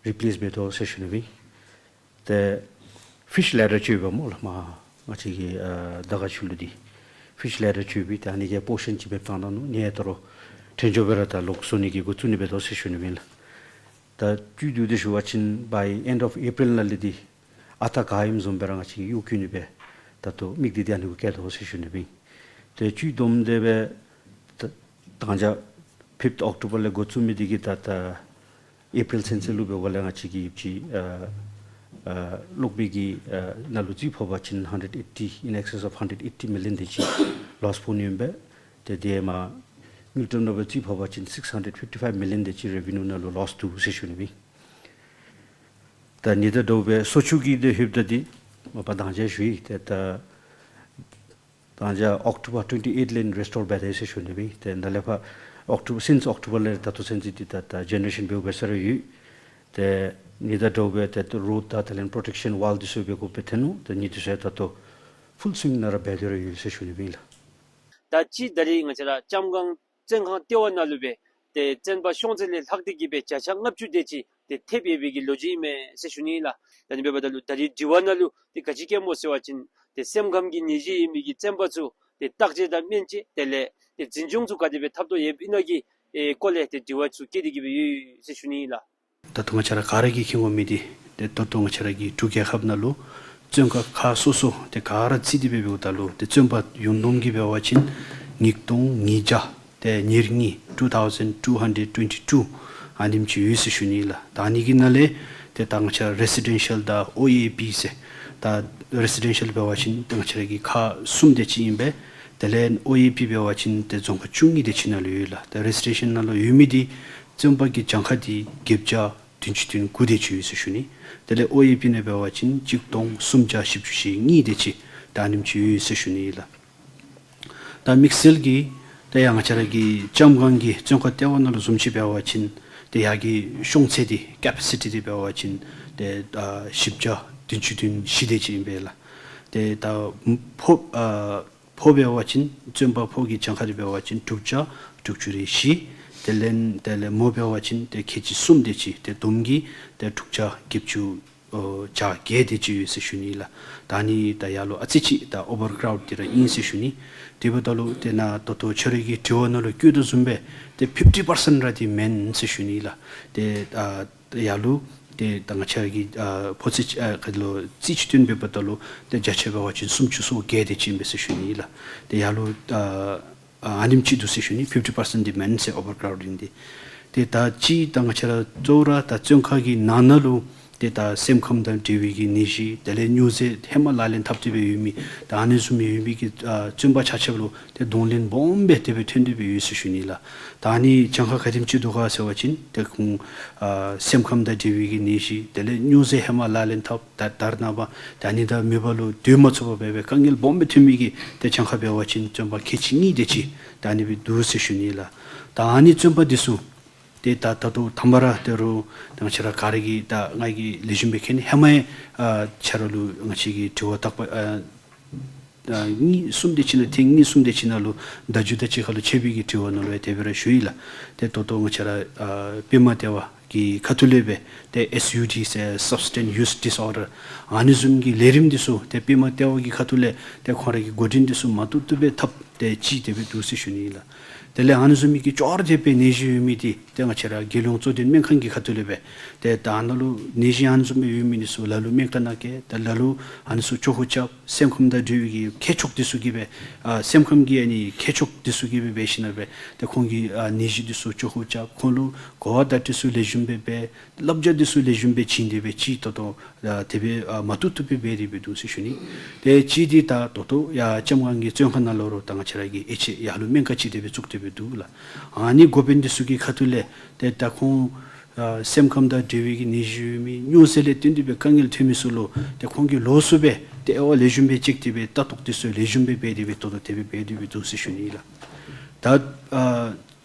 རི་པི་ལེསི་འབད་དོ་ཟེར་ཞུ་ནི་ཨིན། ཏེ་ཕིཤ་ལེ་ཌར་ཅིག་ཡོདཔ་མས་ལགས། མར་ང་བཅས་ཀྱི་ཨ་དར་དཀར་ཆུ་ལུ་འདི་ཕིཤ་ལེ་ཌར་ཅིག་ཡོདཔ་ད་ཨ་ནི་གི་པོར་ཤཱན་ཅིག་མེདཔ་བཏང་ད་ནུག། ཨ་ནི་ད་རུང་ཐོན་འགྱོ་སྦེ་ར་ད་ལོག་བཟོ་ནི་གི་འགོ་བཙུགས་ནི་འབད་དོ་ཟེར་ཞུ་ནི་ཨིན་ལགས། ད་བཅུད་བསྡུ་སྟེ་ཞུ་བ་ཅིན་by end of April ནང་ལས་འདི་ཨ་རྟག་ག་ཨིནམ་བཟུམ་སྦེ་ར་ང་བཅས་ཀྱིས་གཡོག་བཀོལ་ནི་སྦེ་ད་ལྟོ་དམིགས་གཏད་འདི་ཨ་ནི་གུ་བསྐྱེད་དོ་ཟེར་ཞུ་ནི་ཨིན། ཏེ་བཅུད་བསྡོམས་ཏེ་སྦེ་ད་དང་ཅ་ཕིབཐ་ཨོག་ཊོ་བར་ལས་འགོ་བཙུགས་མི་འདི་གིས་ད་ད་ཨེ་པི་རིལ་ཚུན་ཚོད་ལུ་འབདཝ་ལས་ང་བཅས་ཀྱིས་ཅིག་ཨ་ཨ་གློག་མེ་གི་ཨ་ནང་ལུ་རྩིས་ཕབ་པ་ཅིན་hundred eighty, in excess of hundred eighty million དེ་ཅིག་ལོསི་ཕོག་ནི་ཨིན་པས། ཏེ་དེ་མར་དངུལ་ཀྲམ་ནང་སྦེ་རྩིས་ཕབ་པ་ཅིན་six hundred fifty-five million དེ་ཅིག་རེ་བི་ནིའུ་ནང་ལུ་ལོསི་འདུག་ཟེར་ཞུ་ནི་ཨིན། ད་ཨ་ནི་དང་འདྲཝ་སྦེ་སོ་ཆུ་གི་འདི་ལྷོདཔ་ད་འདི་མ་པ་དང་ཅ་ཞུ་ཡི། ཏེ་ད་དང་ཅ་ཨོག་ཊོ་བར་twenty-eight ལས་རི་སི་ཊོར་འབད་དེ་ཟེར་ཞུ་ནི་ཨིན། ཏེ་ད་ལས་ཕར་ཨོག་ཊོ་བར་སིནསི་ཨོག་ཊོ་བར་ལས་ད་ལྟོ་ཚུན་ཚོད་འདི་ད་ད་ཇེ་ནེ་རེ་ཤཱན་འབདཝ་འབད་ས་ར་ཡོད། ཏེ་ཨ་ནི་དང་འདྲཝ་སྦེ་ཏེ་རོཌ་དང་དེ་ལས་པོརོ་ཊེཀ་ཤཱན་ཝཱལ་འདི་ཚུ་འབད་དགོཔ་སྦེ་ཐོན་ནུག། ཏེ་ཨ་ནི་འདི་ཚུ་ད་ལྟོ་ཕུལ་སུའིང་ནང་ར་འབད་དེ་ར་ཡོད་ཟེར་ཞུ་ནི་ཨིན་ལགས། ད་ཅི་ད་རེས་ང་བཅས་ར་ལྕམ་སྒང་བཙོན་ཁང་ལྟེ་བ་ནང་ལུ་སྦེ་ཏེ་བཙོན་པ་ཤོང་ཚད་ལས་ལྷག་སྟེ་གི་སྦེ་བརྒྱ་ཆ་ལྔ་བཅུ་དེ་ཅིག་ཏེ་ཐེབས་ཡོད་པའི་གི་ལོ་རྒྱུས་ཨིན་མས་ཟེར་ཞུ་ནི་ཨིན་ལགས། ད་ཨ་ནི་འབདཝ་ད་ལུ་ད་རེས་དྲི་བ་ནང་ལུ་ཏེ་ག་ཅི་བཀོདཔ་སྨོ་ཟེར་བ་ཅིན་ཏེ་སེམས་ཁམས་ཀྱི་ནད་གཞི་ཡོད་མི་གི་བཙོན་པ་ཚུ་ཏེ་བརྟག་དཔྱད་དང་སྨན་དཔྱད་དེ་ལས་ཏེ་འཛིན་སྐྱོང་ཚུ་ག་དེ་སྦེ་འཐབ་དོ་ཡོདཔ་ཨིན་ན་གི་ཨེ་སྐོར་ལས་ཏེ་དྲི་བ་ཚུ་བཀོད་དེ་གི་སྦེ་ཡོད་ཟེར་ཞུ་ནི་ཨིན་ལགས། ད་ལྟོ་ང་བཅས་ར་ག་ར་གིས་མཁྱེན་དགོ་མི་འདི་ཏེ་ད་ལྟོ་ང་བཅས་ར་གི་འབྲུག་རྒྱལ་ཁབ་ནང་ལུ་བཙོན་ཁང་ཁག་སོ་སོ་ཏེ་ག་ར་རྩིས་ཏེ་སྦེ་འབདཝ་ད་ལུ་ཏེ་བཙོན་པ་ཡོངས་བསྡོམས་ཀྱིས་འབད་བ་ཅིན་ཉིས་སྟོང་ཉིས་བརྒྱ་ཏེ་ཉེར་གཉིས་two thousand two hundred twenty-two ཨ་ནེམ་ཅིག་ཡོད་ཟེར་ཞུ་ནི་ཨིན་ལགས། ད་ཨ་ནི་གི་ནང་ལས་ཏེ་ད་ང་བཅས་ར་རེ་སི་ཌེན་ཤཱལ་དང་ཨོ་ཨེ་པི་ཟེར་ད་རེ་སི་ཌེན་ཤཱལ་འབད་བ་ཅིན་ཏེ་ང་བཅས་ར་གི་ཁག་གསུམ་དེ་ཅིག་ཨིན་པས། དེ་ལས་ཨོ་ཨེ་པི་འབད་བ་ཅིན་ཏེ་རྫོང་ཁག་བཅུ་གཉིས་དེ་ཅིག་ནང་ལུ་ཡོད་ལགས། ཏེ་རེ་སི་ཌེན་ཤཱལ་ནང་ལུ་ཡོད་མི་འདི་བཙོན་པ་གི་གྱངས་ཁ་འདི་བརྒྱད་བརྒྱ་བདུན་ཅུ་དོན་དགུ་དེ་ཅིག་ཡོད་ཟེར་ཞུ་ནི། དེ་ལས་ཨོ་ཨེ་པི་ནང་འབད་བ་ཅིན་གཅིག་སྟོང་སུམ་བརྒྱ་བཞི་བཅུ་ཞེ་གཉིས་དེ་ཅིག་ད་ཨ་ནེམ་ཅིག་ཡོད་ཟེར་ཞུ་ནི་ཨིན་ལགས། ད་དམིགས་བསལ་གྱིས་ད་ཡར་ང་བཅས་ར་གི་ལྕམ་སྒང་གི་བཙོན་ཁང་ལྟེ་བ་ནང་ལུ་བཟུམ་ཅིག་འབད་བ་ཅིན་ཏེ་ཡར་གྱི་ཤོང་ཚད་འདི་ཀེ་པེ་སི་ཊི་འདི་འབད་བ་ཅིན་ཏེ་ཨ་བཞི་བརྒྱ་བདུན་ཅུ་དོན་བཞི་དེ་ཅིག་ཨིན་པས་ལགས། ཏེ་ད་ཕོ་ཨ་ཕོ་འབད་བ་ཅིན་བཙོན་པ་ཕོ་གི་གྱངས་ཁ་འདི་འབད་བ་ཅིན་དྲུག་བརྒྱ་དྲུག་ཅུ་རེ་བཞི། དེ་ལས་དེ་ལས་མོ་འབད་བ་ཅིན་ཏེ་ཁལ་གཅིག་གསུམ་དེ་ཅིག་ཏེ་བསྡོམས་ཀྱིས་ཏེ་དྲུག་བརྒྱ་བརྒྱད་ཅུ་ཨོ་བརྒྱད་དེ་ཅིག་ཡོད་ཟེར་ཞུ་ནི་ལགས། ད་ཨ་ནི་ད་ཡར་ལུ་ཨ་ཙི་ཅིག་ད་ཨོ་བར་ཀྲའུཌ་འདི་ར་ཨིན་ཟེར་ཞུ་ནི། དེ་འབདཝ་ད་ལུ་ཏེ་ནཱ་ད་ལྟོ་ཁྱོད་རའི་གི་དྲི་བ་ནང་ལུ་བཀོད་དོ་བཟུམ་སྦེ་ཏེ་ཕིཕ་ཊི་པར་སེནཊ་ར་འདི་མེན་ཟེར་ཞུ་ནི་ལགས། ཏེ་ཨ་ཡར་ལུ་ཏེ་ད་ང་བཅས་ཀྱིས་ཨ་ཕོ་ཚོད་ཨ་ག་ལོ་རྩིས་ཅིག་བཏོན་འབདཝ་ད་ལུ་ཏེ་བརྒྱ་ཆ་འབད་བ་ཅིན་སུམ་ཅུ་སོ་བརྒྱད་དེ་ཅིག་ཨིན་པས་ཟེར་ཞུ་ནི་ལགས། ཏེ་ཡར་ལུ་ཨ་ཨ་ནེམ་ཅིག་འདུག་ཟེར་ཞུ་ནི། ཕིཕ་ཊི་པར་སེནཊ་འདི་མེན་ཟེར་ཨོ་བར་ཀྲའུཌ་འདི། ཏེ་ད་ཅི་ད་ང་བཅས་ར་གཙོ་བོ་ར་ད་བཙོན་ཁང་གི་ནང་ན་ལུ་ ཏེ་ད་སེམས་ཁམས་དང་འབྲེལ་བའི་གི་ནད་གཞི་དེ་ལས་སྨྱོ་རྫས་ཧེ་མ་ལག་ལེན་འཐབ་སྟེ་སྦེ་ཡོད་མི་ད་ཨ་ནི་བཟུམ་ཡོད་མི་གི་ཨ་བཙོན་པ་ཆ་ཁྱབ་ལུ་ཏེ་གདོང་ལེན་སྦོམ་སྦེ་དེ་སྦེ་ཐོན་ཏེ་སྦེ་ཡོད་ཟེར་ཞུ་ནི་ལགས། ད་ཨ་ནི་གྱངས་ཁ་ག་དེམ་ཅིག་འདུག་ག་ཟེར་བ་ཅིན་ཏེ་ཁོང་ཨ་སེམས་ཁམས་དང་འབྲེལ་བའི་གི་ནད་གཞི་དེ་ལས་སྨྱོ་རྫས་ཧེ་མ་ལག་ལེན་འཐབ་ད་ད་རེས་ནངས་པ་ད་ཨ་ནི་དང་མོས་པ་ལུ་སྡོད་མ་ཚུགས་པར་སྦེ་དཀའ་ངལ་སྦོམ་སྦེ་ཐོན་མི་གི་ཏེ་གྱངས་ཁ་འབད་བ་ཅིན་བཙོན་པ་ཁལ་གཅིག་གཉིས་དེ་ཅིག་ད་ཨ་ནི་སྦེ་འདུག་ཟེར་ཞུ་ནི་ལགས། ད་ཨ་ནི་བཙོན་པ་འདི་ཚུ་ཏེ་ད་ད་ལྟོ་དང་པ་ར་ད་རུང་ང་བཅས་ར་ག་ར་གིས་ད་ང་གིས་ལེགས་ཤོམ་སྦེ་མཁྱེན་ནི་ཧེ་མ་ཡང་ཨ་ཁྱེད་ར་ལུ་ང་བཅས་ཀྱིས་དྲི་བ་དག་པ་ཨ་ཨ་གཉིས་གསུམ་དེ་ཅིག་ནང་ཐེངས་གཉིས་གསུམ་དེ་ཅིག་ནང་ལུ་བརྡ་བརྒྱུད་དང་གཅིག་ཁར་ལུ་འཕྱད་པའི་གི་དྲི་བ་ནང་ལུ་ཡང་དེ་སྦེ་ར་ཞུ་ཡི་ལགས། ཏེ་ད་ལྟོ་ང་བཅས་ར་ཨ་པདྨ་ལྟེ་བ་གི་ཁ་ཐུག་ལས་སྦེ་ཏེ་S U D ཟེར་Substance Use Disorder ཨ་ནི་བཟུམ་གྱི་ལས་རིམ་འདི་ཚུ་ཏེ་པདྨ་ལྟེ་བ་གི་ཁ་ཐུག་ལས་ཏེ་ཁོང་ར་གི་འགོ་འདྲེན་འདི་ཚུ་མ་བཏུབ་བཏུབ་སྦེ་འཐབ་སྟེ་ཅིག་དེ་སྦེ་འདུག་ཟེར་ཞུ་ནི་ལགས། དེ་ལས་ཨ་ནི་བཟུམ་མའི་གི་ཅོག་ར་འཐདཔ་སྦེ་ནད་གཞི་ཡོད་མི་འདི་ཏེ་ང་བཅས་ར་རྒྱལ་ཡོངས་གཙོ་བསྟེན་སྨན་ཁང་གི་ཁ་ཐུག་ལས་སྦེ་ཏེ་ད་ནཱ་ལུ་ནད་གཞི་ཨ་ནི་བཟུམ་སྦེ་ཡོད་མི་འདི་ཚུ་ལ་ལུ་སྨན་ཁང་ནང་བསྐྱལ། ད་ལ་ལུ་ཨ་ནི་ཚུ་ཅོག་ཁུ་རྐྱབ། སེམས་ཁམས་དང་འབྲེལ་བའི་གི་མཁས་མཆོག་འདི་ཚུ་གིས་སྦེ་ཨ་སེམས་ཁམས་ཀྱི་ཨ་ནི་མཁས་མཆོག་འདི་ཚུ་གིས་སྦེ་འབད་ཞིན་ན་སྦེ་ཏེ་ཁོང་གིས་ཨ་ནད་གཞི་འདི་ཚུ་ཅོག་ཁུ་རྐྱབ། ཁོང་ལུ་གོ་བ་བརྡ་སྤྲོད་ཚུ་ལེགས་ཤོམ་སྦེ་འབད། བསླབ་བྱ་འདི་ཚུ་ལེགས་ཤོམ་སྦེ་བྱིན་ཏེ་སྦེ་ཅིག་ད་ལྟོ་ཨ་དེ་སྦེ་ཨ་མ་བཏུབ་བཏུབ་སྦེ་འབད་དེ་སྦེ་འདུག་ཟེར་ཞུ་ནི། ཏེ་ཅིག་འདི་ད་ད་ལྟོ་ཡར་ལྕམ་སྒང་གི་བཙོན་ཁང་ནང་ལུ་ར་ད་ང་བཅས་ར་གི་ཨེ་ཆེ་ཡར་ལུ་སྨན་ཁང་ཅིག་དེ་སྦེ་བཙུགས་ཏེ་སྦེ་འདུག་ལགས། ཨ་ནི་འགོ་དཔོན་འདི་ཚུ་གི་ཁ་ཐུག་ལས་ཏེ་ད་ཁོང་ཨ་སེམས་ཁམས་དང་འབྲེལ་བའི་གི་ནད་གཞི་ཡོད་མི་སྨྱོ་རྫས་ལས་བརྟེན་ཏེ་སྦེ་དཀའ་ངལ་ཐོན་མི་ཚུ་ལུ་ཏེ་ཁོང་གིས་ལོགས་སུ་སྦེ་ཏེ་དབྱེ་བ་ལེགས་ཤོམ་སྦེ་དཔྱད་དེ་སྦེ་ལྟ་རྟོག་འདི་ཚུ་ལེགས་ཤོམ་སྦེ་འབད་དེ་སྦེ་ད་ལྟོ་དེ་སྦེ་འབད་དེ་སྦེ་འདུག་ཟེར་ཞུ་ནི་ལགས། ད་ཨ་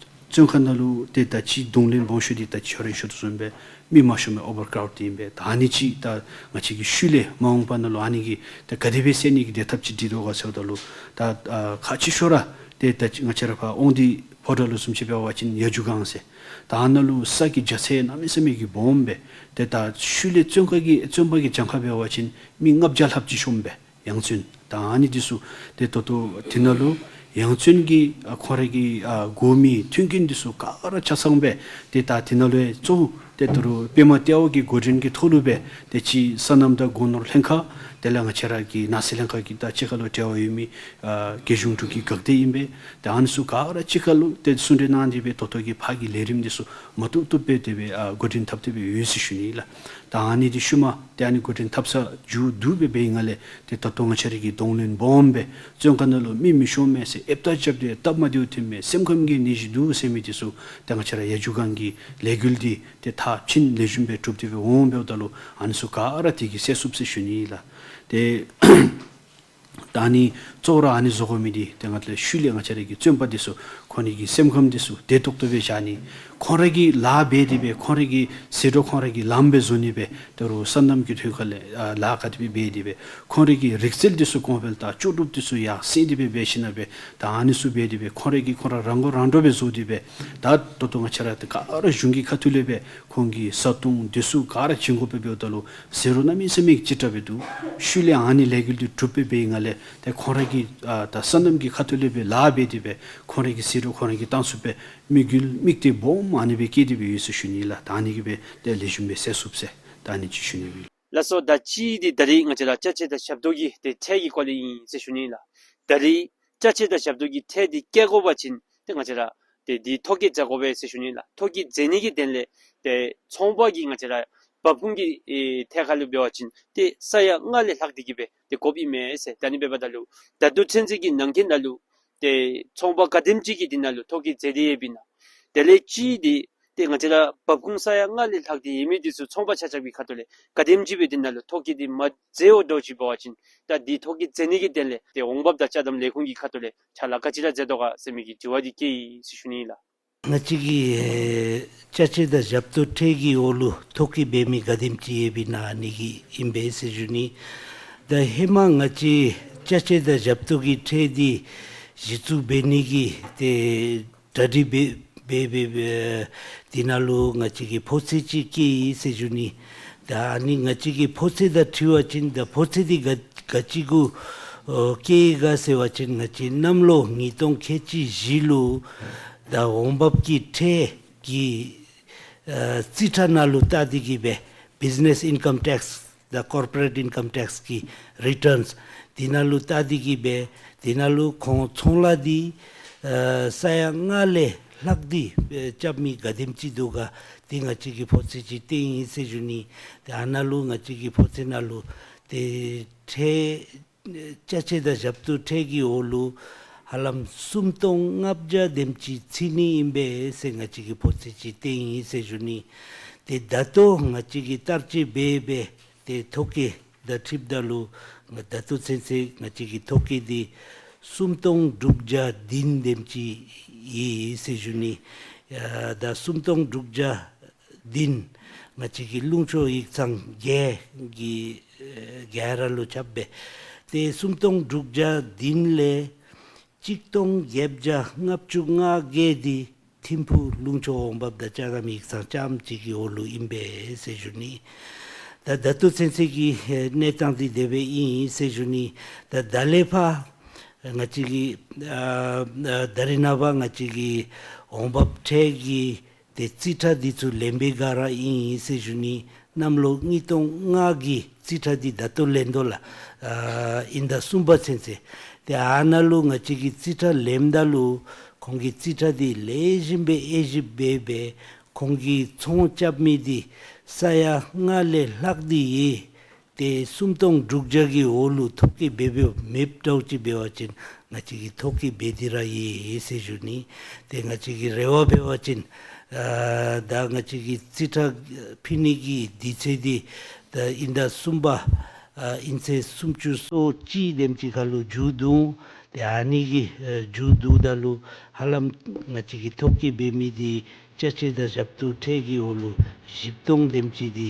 བཙོན་ཁང་ནང་ལུ་ཏེ་ད་ཅིག་གདོང་ལེན་སྦོམ་ཤོས་འདི་ད་ཅི་ཁྱོད་ར་ཞུ་དོ་བཟུམ་སྦེ་མི་མང་ཤོས་མི་ཨོ་བར་ཀྲའུཌ་འདི་ཨིན་པས། ད་ཨ་ནི་ཅིག་ད་ང་བཅས་ཀྱིས་ཤུལ་ལས་མ་འོངས་པ་ནང་ལུ་ཨ་ནི་གི་ད་ག་དེ་སྦེ་སེལ་ནི་གི་བདེ་ཐབས་ཅིག་འདི་འདུག་ག་ཟེརཝ་ད་ལུ་ད་ཨ་ཁག་ཆེ་ཤོས་ར་ཏེ་ད་ང་བཅས་ར་ཕར་དབང་འདུས་ཕོ་བྲང་ལུ་བཟུམ་ཅིག་འབད་བ་ཅིན་ཡ་ཇུ་སྒང་ཟེར་ད་ཨ་ནཱ་ལུ་ས་གི་རྒྱ་ཚད་གནམ་མེད་ས་མེད་ཀྱི་སྦོམ་སྦེ་ཏེ་ད་ཤུལ་ལས་བཙོན་ཁང་གི་བཙོན་པ་གི་གྱངས་ཁ་འབད་བ་ཅིན་མི་ལྔ་བརྒྱ་ལྷགཔ་ཅིག་ཤོངམ་སྦེ་ཡང་བཙོན། ད་ཨ་ནི་འདི་ཚུ་ཏེ་ད་ལྟོ་དེ་ནང་ལུ་ཡང་བཙོན་གྱི་ཨ་ཁོང་ར་གི་ཨ་དགོ་མི་མཐུན་རྐྱེན་འདི་ཚུ་ག་ར་ཆ་ཚང་སྦེ་ཏེ་ད་དེ་ནང་ལུ་ཡང་གཙོ་བོ་ཏེ་ད་རུང་པདྨ་ལྟེ་བ་གི་འགོ་འདྲེན་གྱི་ཐོག་ལུ་སྦེ་ཏེ་ཅིག་སོ་ནམ་དང་སྒོ་ནོར་ལྷན་ཁག་དེ་ལས་ང་བཅས་ར་གི་ནགས་ཚལ་ལྷན་ཁག་གི་ད་གཅིག་ཁར་ལུ་འབྲེལ་བ་ཡོད་མི་ཨ་རྒྱལ་གཞུང་འབྲུག་གི་འགག་སྡེ་ཨིན་པས། ཏེ་ཨ་ནི་ཚུ་ག་ར་གཅིག་ཁར་ལུ་ཏེ་གསུང་གྲོས་གནང་སྟེ་སྦེ་ད་ལྟོ་གི་ཕར་གྱི་ལས་རིམ་འདི་ཚུ་མ་བཏུབ་བཏུབ་སྦེ་དེ་སྦེ་ཨ་འགོ་འདྲེན་འཐབ་སྟེ་སྦེ་ཡོད་ཟེར་ཞུ་ནི་ལགས། ད་ཨ་ནི་འདི་ཤུལ་མ་ཏེ་ཨ་ནི་འགོ་འདྲེན་འཐབ་ས་མཇུག་བསྡུ་སྦེ་འབད་བའི་སྒང་ལས་ཏེ་ད་ལྟོ་ང་བཅས་ར་གིས་གདོང་ལེན་སྦོམ་སྦེ་བཙོན་ཁང་ནང་ལུ་མི་མི་ཤོང་མས་ཟེར་ཨེབ་རྟ་རྐྱབ་སྟེ་སྟབས་མ་བདེཝ་ཐོན་མས་སེམས་ཁམས་ཀྱི་ནད་གཞི་འདུག་ཟེར་མི་འདི་ཚུ་ཏེ་ང་བཅས་ར་ཡ་ཇུ་སྒང་གི་ལས་འགུལ་འདི་ཏེ་མཐར་ཕྱིན་ལེགས་ཤོམ་སྦེ་གྲུབ་སྟེ་སྦེ་འོང་འབདཝ་ད་ལུ་ཨ་ནི་ཚུ་ག་ར་དེ་གིས་སེལ་ཚུགས་ཟེར་ཞུ་ནི་ལགས། ཏེ་ད་ཨ་ནི་གཙོ་བོ་ར་ཨ་ནི་བཟོ་དགོ་མི་འདི་ཏེ་ང་བཅས་ཤུལ་ལས་ང་བཅས་ར་གི་བཙོན་པ་འདི་ཚུ་ཁོང་རའི་གི་སེམས་ཁམས་འདི་ཚུ་བདེ་ཏོག་ཏོ་སྦེ་བཞག་ནི། ཁོང་ར་གི་ལཱ་འབད་དེ་སྦེ་ཁོང་ར་གི་ཟད་འགྲོ་ཁོང་ར་གི་ལངམ་སྦེ་བཟོ་ནི་སྦེ་ད་རུང་སོ་ནམ་གྱི་ཐོག་ཁ་ལས་ཨ་ལཱ་ག་དེ་སྦེ་འབད་དེ་སྦེ་ཁོང་ར་གི་རིག་རྩལ་འདི་ཚུ་གོང་འཕེལ་དང་ལྕོགས་གྲུབ་འདི་ཚུ་ཡར་སེང་སྟེ་སྦེ་འབད་ཞིན་ན་སྦེ་ད་ཨ་ནི་ཚུ་འབད་དེ་སྦེ་ཁོང་ར་གིས་ཁོང་ར་རང་མགོ་རང་འདྲོངས་སྦེ་བཟོ་སྟེ་སྦེ་ད་ད་ལྟོ་ང་བཅས་ར་ཏེ་ག་ར་གཞུང་གི་ཁ་ཐུག་ལས་སྦེ་ཁོང་གི་བཟའ་འཐུང་འདི་ཚུ་ག་ར་བྱིན་དགོཔ་སྦེ་འབདཝ་ད་ལུ་ཟད་འགྲོ་གནམ་མེད་ས་མེད་ཅིག་དྲག་སྦེ་འདུག། ཤུལ་ལས་ཨ་ནི་ལས་འགུལ་འདི་གྲུབ་སྦེ་འབད་བའི་སྒང་ལས་ཏེ་ཁོང་ར་གིས་ཨ་ད་སོ་ནམ་གྱི་ཁ་ཐུག་ལས་སྦེ་ལཱ་འབད་དེ་སྦེ་ཁོང་ར་གི་ཟད་འགྲོ་ཁོང་ར་གིས་བཏང་ཚུགསཔ་སྦེ་དམིགས་ཡུལ་དམིགས་གཏད་སྦོམ་ཨ་ནི་སྦེ་བསྐྱེད་དེ་སྦེ་ཡོད་ཟེར་ཞུ་ནི་ལགས། ད་ཨ་ནི་གིས་སྦེ་ཏེ་ལེགས་ཤོམ་སྦེ་སེལ་ཚུགས་ཟེར་ད་ཨ་ནི་ཅིག་ཞུ་ནི་ལགས། ལགས་སོ། ད་ཅི་འདི་ད་རིས་ང་བཅས་ར་ཅ་ཆས་དང་ཞབས་ཏོག་གི་ཏེ་ཁྲལ་གྱི་སྐོར་ལས་ཨིན་ཟེར་ཞུ་ནི་ལགས། ད་རིས་ཅ་ཆས་དང་ཞབས་ཏོག་གི་ཁྲལ་འདི་བཀལ་དགོ་པ་ཅིན་ཏེ་ང་བཅས་ར་ཏེ་འདི་ཐོ་བཀོད་མཛད་དགོ་པས་ཟེར་ཞུ་ནི་ལགས། ཐོ་བཀོད་མཛད་ནི་གི་དོན་ལས་ཏེ་ཚོང་པ་གིས་ང་བཅས་ར་འབབ་ཁུངས་ཀྱི་ཨེ་ཐད་ཁར་ལུ་འབད་བ་ཅིན་ཏེ་ས་ཡ་ལྔ་ལས་ལྷག་སྟེ་གི་སྦེ་ཏེ་དགོཔ་ཨིན་མས་ཟེར། ད་ཨ་ནི་འབདཝ་ད་ལུ་ད་ལྟོ་ཚུན་ཚོད་ཀྱི་ནང་འཁོད་ནང་ལུ་ཏེ་ཚོང་པ་ག་དེམ་ཅིག་གིས་འདི་ནང་ལུ་ཐོ་བཀོད་མཛད་དེ་ཡོདཔ་ཨིན་ན། དེ་ལས་ཅིག་འདི་ཏེ་ང་བཅས་ར་འབབ་ཁུངས་ས་ཡ་ལྔ་ལས་ལྷག་སྟེ་ཡོད་མི་འདི་ཚུ་ཚོང་པ་ཆ་ཁྱབ་ཀྱི་ཁ་ཐུག་ལས་ག་དེམ་ཅིག་སྦེ་འདི་ནང་ལུ་ཐོ་བཀོད་འདི་མ་མཛད་འོང་དོ་ཅིག་འབད་བ་ཅིན་ད་འདི་ཐོ་བཀོད་མཛད་ནི་གི་དོན་ལས་ཏེ་འོང་འབབ་དང་ཅ་དམ་ལས་ཁུངས་ཀྱི་ཁ་ཐུག་ལས་ཕྱག་ལཱ་ག་ཅི་ར་མཛད་དོ་ག་ཟེར་མི་གི་དྲི་བ་འདི་བཀོད་ཡི་ཟེར་ཞུ་ནི་ལགས། ང་བཅས་ཀྱི་ཨེ་ཅ་ཆས་དང་ཞབས་ཏོག་ཁྲལ་གྱི་འོག་ལུ་ཐོ་བཀོད་འབད་མི་ག་དེམ་ཅིག་ཡོདཔ་ཨིན་ན་ཨ་ནི་གི་ཨིན་པས་ཟེར་ཞུ་ནི། ད་ཧེ་མ་ང་བཅས་ཅ་ཆས་དང་ཞབས་ཏོག་གི་ཁྲལ་འདི་གཞི་བཙུགས་འབད་ནི་གི་ཏེ་གྲ་སྒྲིག་འབད་འབད་འབད་འབད་འདི་ནང་ལུ་ང་བཅས་ཀྱིས་ཕོ་ཚོད་ཅིག་བཀལ་ཡི་ཟེར་ཞུ་ནི། ད་ཨ་ནི་ང་བཅས་ཀྱིས་ཕོ་ཚོད་དང་འཁྲིལ་བ་ཅིན་ད་ཕོ་ཚོད་འདི་ག་ག་ཅི་གུ་ཨོ་བཀལ་ཡི་ག་ཟེར་བ་ཅིན་ང་བཅས་གནམ་ལོ་ཉིས་སྟོང་ཁལ་གཅིག་བཞི་ལུ་ད་འོང་འབབ་ཀྱི་ཁྲལ་གྱི་ཨ་རྩིས་ཁྲ་ནང་ལུ་བལྟ་སྟེ་གི་སྦེ་Business Income Tax དང་Corporate Income Tax གི་རི་ཊརནསི་འདི་ནང་ལུ་བལྟ་སྟེ་གི་སྦེ་འདི་ནང་ལུ་ཁོང་ཚོང་ལཱ་འདི་ཨ་ས་ཡ་ལྔ་ལས་ ལྷག་སྟེ་ཨེ་རྐྱབ་མི་ག་དེམ་ཅིག་འདུག་ག་དེ་ང་བཅས་ཀྱིས་ཕོ་ཚོད་ཅིག་བཏོན་ཡི་ཟེར་ཞུ་ནི། ཏེ་ཨ་ནཱ་ལུ་ང་བཅས་ཀྱི་ཕོ་ཚོད་ནང་ལུ་ཏེ་ཁྲལ་ཅ་ཆས་དང་ཞབས་ཏོག་ཁྲལ་གྱི་འོག་ལུ་ཧ་ལམ་སུམ་སྟོང་ལྔ་བརྒྱ་དེམ་ཅིག་ཚུད་ནི་ཨིན་པས་ཟེར་ང་བཅས་ཀྱིས་ཕོ་ཚོད་ཅིག་བཏོན་ཡི་ཟེར་ཞུ་ནི། ཏེ་ད་ལྟོ་ང་བཅས་ཀྱིས་བསྟར་སྤྱོད་འབད་འབད་ཏེ་ཐོ་བཀོད་དང་འཁྲིལཝ་ད་ལུ་ང་ད་ལྟོ་ཚུན་ཚོད་ང་བཅས་ཀྱི་ཐོ་བཀོད་འདི་སུམ་སྟོང་དྲུག་བརྒྱ་བདུན་དེམ་ཅིག་ཡོད་ཟེར་ཞུ་ནི། ཡ་ད་སུམ་སྟོང་དྲུག་བརྒྱ་བདུན་ང་བཅས་ཀྱི་ལུང་ཕྱོགས་ཡིག་ཚང་བརྒྱད་ཀྱི་ཨེ་ག་ར་ལུ་ཁྱབ་སྦེ་ཏེ་སུམ་སྟོང་དྲུག་བརྒྱ་བདུན་ལས་གཅིག་སྟོང་བརྒྱད་བརྒྱ་ལྔ་བཅུ་ང་བརྒྱད་འདི་ཐིམ་ཕུག་ལུང་ཕྱོགས་འོང་འབབ་དང་ཅ་དམ་ཡིག་ཚང་རྐྱངམ་གཅིག་གི་འོག་ལུ་ཨིན་པས་ཟེར་ཞུ་ནི། ད་ད་ལྟོ་ཚུན་ཚོད་ཀྱི་ཨེ་གནས་སྟངས་འདི་དེ་སྦེ་ཨིན་ཟེར་ཞུ་ནི། ད་ད་ལས་ཕར་ང་བཅས་ཀྱི་ཨ་ཨ་ད་རེས་ནངས་པ་ང་བཅས་ཀྱི་འོང་འབབ་ཁྲལ་གྱི་ཏེ་རྩིས་ཁྲ་འདི་ཚུ་ལེན་པའི་སྒང་ར་ཨིན་ཟེར་ཞུ་ནི། གནམ་ལོ་ཉིས་སྟོང་ལྔ་གི་རྩིས་ཁྲ་འདི་ད་ལྟོ་ལེན་དོ་ལགས། ཨ་དབྱིན་ཟླ་གསུམ་པ་ཚུན་ཚོད། ཏེ་ཨ་ནཱ་ལུ་ང་བཅས་ཀྱིས་རྩིས་ཁྲ་ལེནམ་ད་ལུ་ཁོང་གིས་རྩིས་ཁྲ་འདི་ལེགས་ཤོམ་སྦེ་དབྱེ་ཞིབ་འབད་འབད་ཁོང་གིས་ཚོང་རྐྱབ་མི་འདི་ས་ཡ་ལྔ་ལས་ལྷག་སྟེ་ཡོད། ཏེ་སུམ་སྟོང་དྲུག་བརྒྱ་གི་འོག་ལུ་ཐོ་བཀོད་འབད་འབདཝ་མེདཔ་འདྲཝ་ཅིག་འབད་བ་ཅིན་ང་བཅས་ཀྱིས་ཐོ་བཀོད་འབད་དེ་ར་ཡོད་ཟེར་ཞུ་ནི། ཏེ་ང་བཅས་ཀྱིས་རེ་བ་འབད་བ་ཅིན་ཨ་ད་ང་བཅས་ཀྱིས་རྩིས་ཁྲ་ཕུལ་ནི་གི་དུས་ཚོད་འདི་ད་དབྱིན་ཟླ་གསུམ་པ་ཨ་དབྱིན་ཚེས་སུམ་ཅུ་སོ་གཅིག་དེམ་ཅིག་ཁར་ལུ་མཇུག་བསྡུ། ཏེ་ཨ་ནི་གི་ཨ་མཇུག་བསྡུཝ་ད་ལུ་ཧ་ལམ་ང་བཅས་ཀྱིས་ཐོ་བཀོད་འབད་མི་འདི་ཅ་ཆས་དང་ཞབས་ཏོག་ཁྲལ་གྱི་འོག་ལུ་བཞི་སྟོང་དེམ་ཅིག་འདི་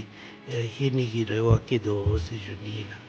ཨེ་ལྷོད་ནི་གི་རེ་བ་བསྐྱེད་དོ་ཟེར་ཞུ་ནི་ཨིན་ལགས།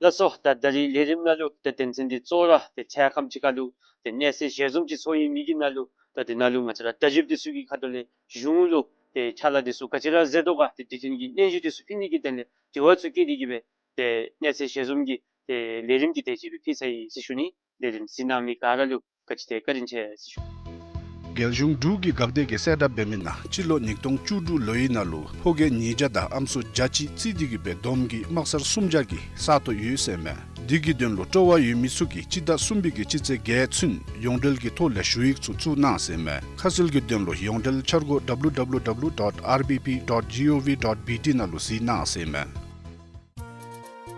ལགས་སོ། ད་ད་རིས་ལས་རིམ་ནང་ལུ་ཏེ་དོན་ཚན་འདི་གཙོ་བོ་ར་ཏེ་ཁྲལ་ཁང་ཅིག་ཁར་ལུ་ཏེ་གནས་ཚུལ་ཞལ་འཛོམས་ཅིག་ཚོགས་ཡོད་མི་གི་ནང་ལུ་ད་དེ་ནང་ལུ་ང་བཅས་ར་ལྟ་བཞིཔ་འདི་ཚུ་གི་ཁ་ཐུག་ལས་གཞུང་ལུ་ཏེ་ཕྱག་ལཱ་འདི་ཚུ་ག་ཅི་ར་མཛད་དོ་ག་ཏེ་དེ་བཞིན་གྱི་སྙན་ཞུ་འདི་ཚུ་ཕུལ་ནི་གི་དོན་ལས་དྲི་བ་ཚུ་བཀོད་དེ་གིས་སྦེ་ཏེ་གནས་ཚུལ་ཞལ་འཛོམས་ཀྱི་ཏེ་ལས་རིམ་འདི་དེ་ཅིག་སྦེ་ཕུལ་ཚར་ཡི་ཟེར་ཞུ་ནི། ལས་རིམ་གཟིགས་གནང་མི་ག་ར་ལུ་བཀའ་དྲིན་ཆེ་བཀའ་དྲིན་ཆེ་ཟེར་ཞུ། རྒྱལ་གཞུང་འབྲུག་གི་འགག་སྡེ་གིས་གསལ་བསྒྲགས་འབད་མི་ནང་སྤྱི་ལོ་ཉིས་སྟོང་བཅུ་དྲུག་ལོའི་ནང་ལུ་ཕོ་སྐྱེས་ཉིས་བརྒྱ་དང་ཨམ་སྲུ་བརྒྱ་གཅིག་རྩིས་ཏེ་གིས་སྦེ་བསྡོམས་ཀྱིས་དམག་སར་སུམ་བརྒྱ་གི་ས་སྟོང་ཡོད་ཟེར་མས། དེ་གི་དོན་ལུ་སྤྲོ་བ་ཡོད་མི་ཚུ་གིས་སྤྱི་ཟླ་གསུམ་པའི་གི་སྤྱི་ཚེས་བརྒྱད་ཚུན་ཡོངས་འབྲེལ་གྱི་ཐོག་ལས་ཞུ་ཡིག་ཚུ་བཙུགས་གནང་ཟེར་མས། ཁ་གསལ་གྱི་དོན་ལུ་ཡོངས་འབྲེལ་འཆར་སྒོ་W W W dot R B P dot G O V dot B T ནང་ལུ་གཟིགས་གནང་ཟེར་མས།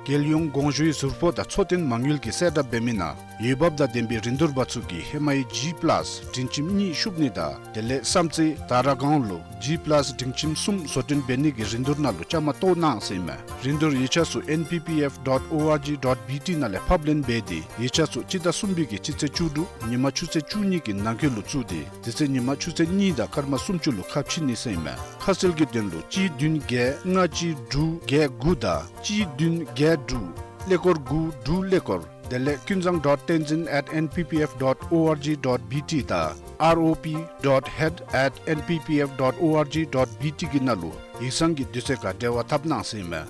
རྒྱལ་ཡོངས་གོང་ཞུའི་ཟུར་ཕོགས་དང་འཚོ་རྟེན་མ་དངུལ་གྱིས་གསལ་བསྒྲགས་འབད་མི་ནང་འོས་འབབ་དང་ལྡན་པའི་རིན་བསྡུར་པ་ཚུ་གིས་ཧེ་མའི་ཇི་པླཱས་སྒྲིང་ཁྱིམ་གཉིས་ཤུབ་ནི་དང་དེ་ལས་བསམ་རྩེ་དར་སྒང་ལུ་ཇི་པླཱས་སྒྲིང་ཁྱིམ་གསུམ་བཟོ་སྐྲུན་འབད་ནི་གི་རིན་བསྡུར་ནང་ལུ་བཅའ་མར་གཏོགས་གནང་ཟེར་མས། རིན་བསྡུར་ཡིག་ཆ་ཚུ N P P F dot O R G dot B T ནང་ལས་ཕབ་ལེན་འབད་དེ་ཡིག་ཆ་ཚུ་སྤྱི་ཟླ་གསུམ་པའི་གི་སྤྱི་ཚེས་བཅུ་དྲུག་ཉིན་མ་ཆུ་ཚོད་བཅུ་གཉིས་ཀྱི་ནང་འཁོད་ལུ་བཙུགས་ཏེ་དེ་ཚེ་ཉིན་མ་ཆུ་ཚོད་གཉིས་དང་སྐར་མ་སུམ་ཅུ་ལུ་ཁ་ཕྱེ་ནི་ཟེར་མས། ཁ་གསལ་གྱི་དོན་ལུ་གཅིག་བདུན་བརྒྱད་ལྔ་གཅིག་དྲུག་བརྒྱད་དགུ་དང་གཅིག་བདུན་བརྒྱད་དྲུག་ཀླད་ཀོར་དགུ་དྲུག་ཀླད་ཀོར། དེ་ལས་ཀུན་བཟང་dot tenzin at N P P F dot O R G dot B T དང་R O P dot head at N P P F dot O R G dot B T གི་ནང་ལུ་ཡིག་ཚང་གི་དུས་ཚོད་ཁར་འབྲེལ་བ་འཐབ་གནང་ཟེར་མས།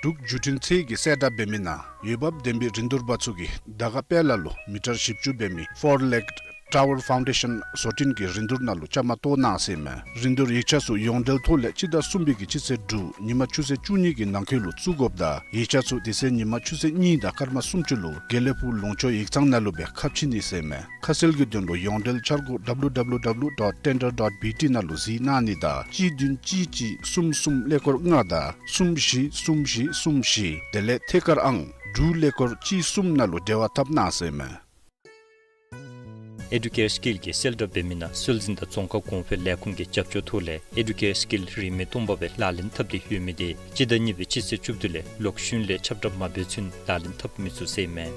འབྲུག་བརྒྱུད་འཕྲིན་ཚད་ཀྱིས་གསལ་བསྒྲགས་འབད་མི་ནང་འོས་འབབ་ལྡན་པའི་རིན་བསྡུར་པ་ཚུ་གིས་དར་དཀར་དཔལ་ལ་ལུ་མི་ཊར་བཞི་བཅུ་འབད་མི་Four Leg Tower Foundation བཟོ་སྐྲུན་གྱི་རིན་བསྡུར་ནང་ལུ་བཅའ་མར་གཏོགས་གནང་ཟེར་མས། རིན་བསྡུར་ཡིག་ཆ་ཚུ་ཡོངས་འབྲེལ་ཐོག་ལས་སྤྱི་ཟླ་གསུམ་པའི་གི་སྤྱི་ཚེས་དྲུག་ཉིན་མ་ཆུ་ཚོད་བཅུ་གཉིས་ཀྱི་ནང་འཁོད་ལུ་བཙུགས་དགོཔ་ད་ཡིག་ཆ་ཚུ་དེ་ཚེ་ཉིན་མ་ཆུ་ཚོད་གཉིས་དང་སྐར་མ་སུམ་ཅུ་ལུ་དགེ་ལེགས་ཕུག་ལུང་ཕྱོགས་ཡིག་ཚང་ནང་ལུ་སྦེ་ཁ་ཕྱེ་ནི་ཟེར་མས། ཁ་གསལ་གྱི་དོན་ལུ་ཡོངས་འབྲེལ་འཆར་སྒོ W W W dot tender dot B T ནང་ལུ་གཟིགས་གནང་ནི་དང་གཅིག་བདུན་གཅིག་གཅིག་གསུམ་གསུམ་ཀླད་ཀོར་ལྔ་དང་གསུམ་བཞི་གསུམ་བཞི་གསུམ་བཞི་དེ་ལས་ཐད་ཀར་ཨང་དྲུག་ཀླད་ཀོར་གཅིག་གསུམ་ནང་ལུ་འབྲེལ་བ་འཐབ་གནང་ཟེར་མས། ཨེ་ཌུ་ཀེར་སི་ཀིལ་གྱིས་གསལ་བསྒྲགས་འབད་མི་ནང་སྲོལ་འཛིན་དང་རྫོང་ཁ་གོང་འཕེལ་ལས་ཁུངས་ཀྱི་རྒྱབ་སྐྱོར་ཐོག་ལས་ཨེ་ཌུ་ཀེར་སི་ཀིལ་རིན་མེད་སྟོང་པ་སྦེ་ལག་ལེན་འཐབ་སྟེ་ཡོད་མི་དེ་སྤྱི་ཟླ་གཉིས་པའི་སྤྱི་ཚེས་བཅུ་བདུན་ལས་ལོག་གཞུང་ལས་ཁྱབ་བསྒྲགས་མ་འབད་ཚུན་ལག་ལེན་འཐབ་མི་ཚུགས་ཟེར་མས།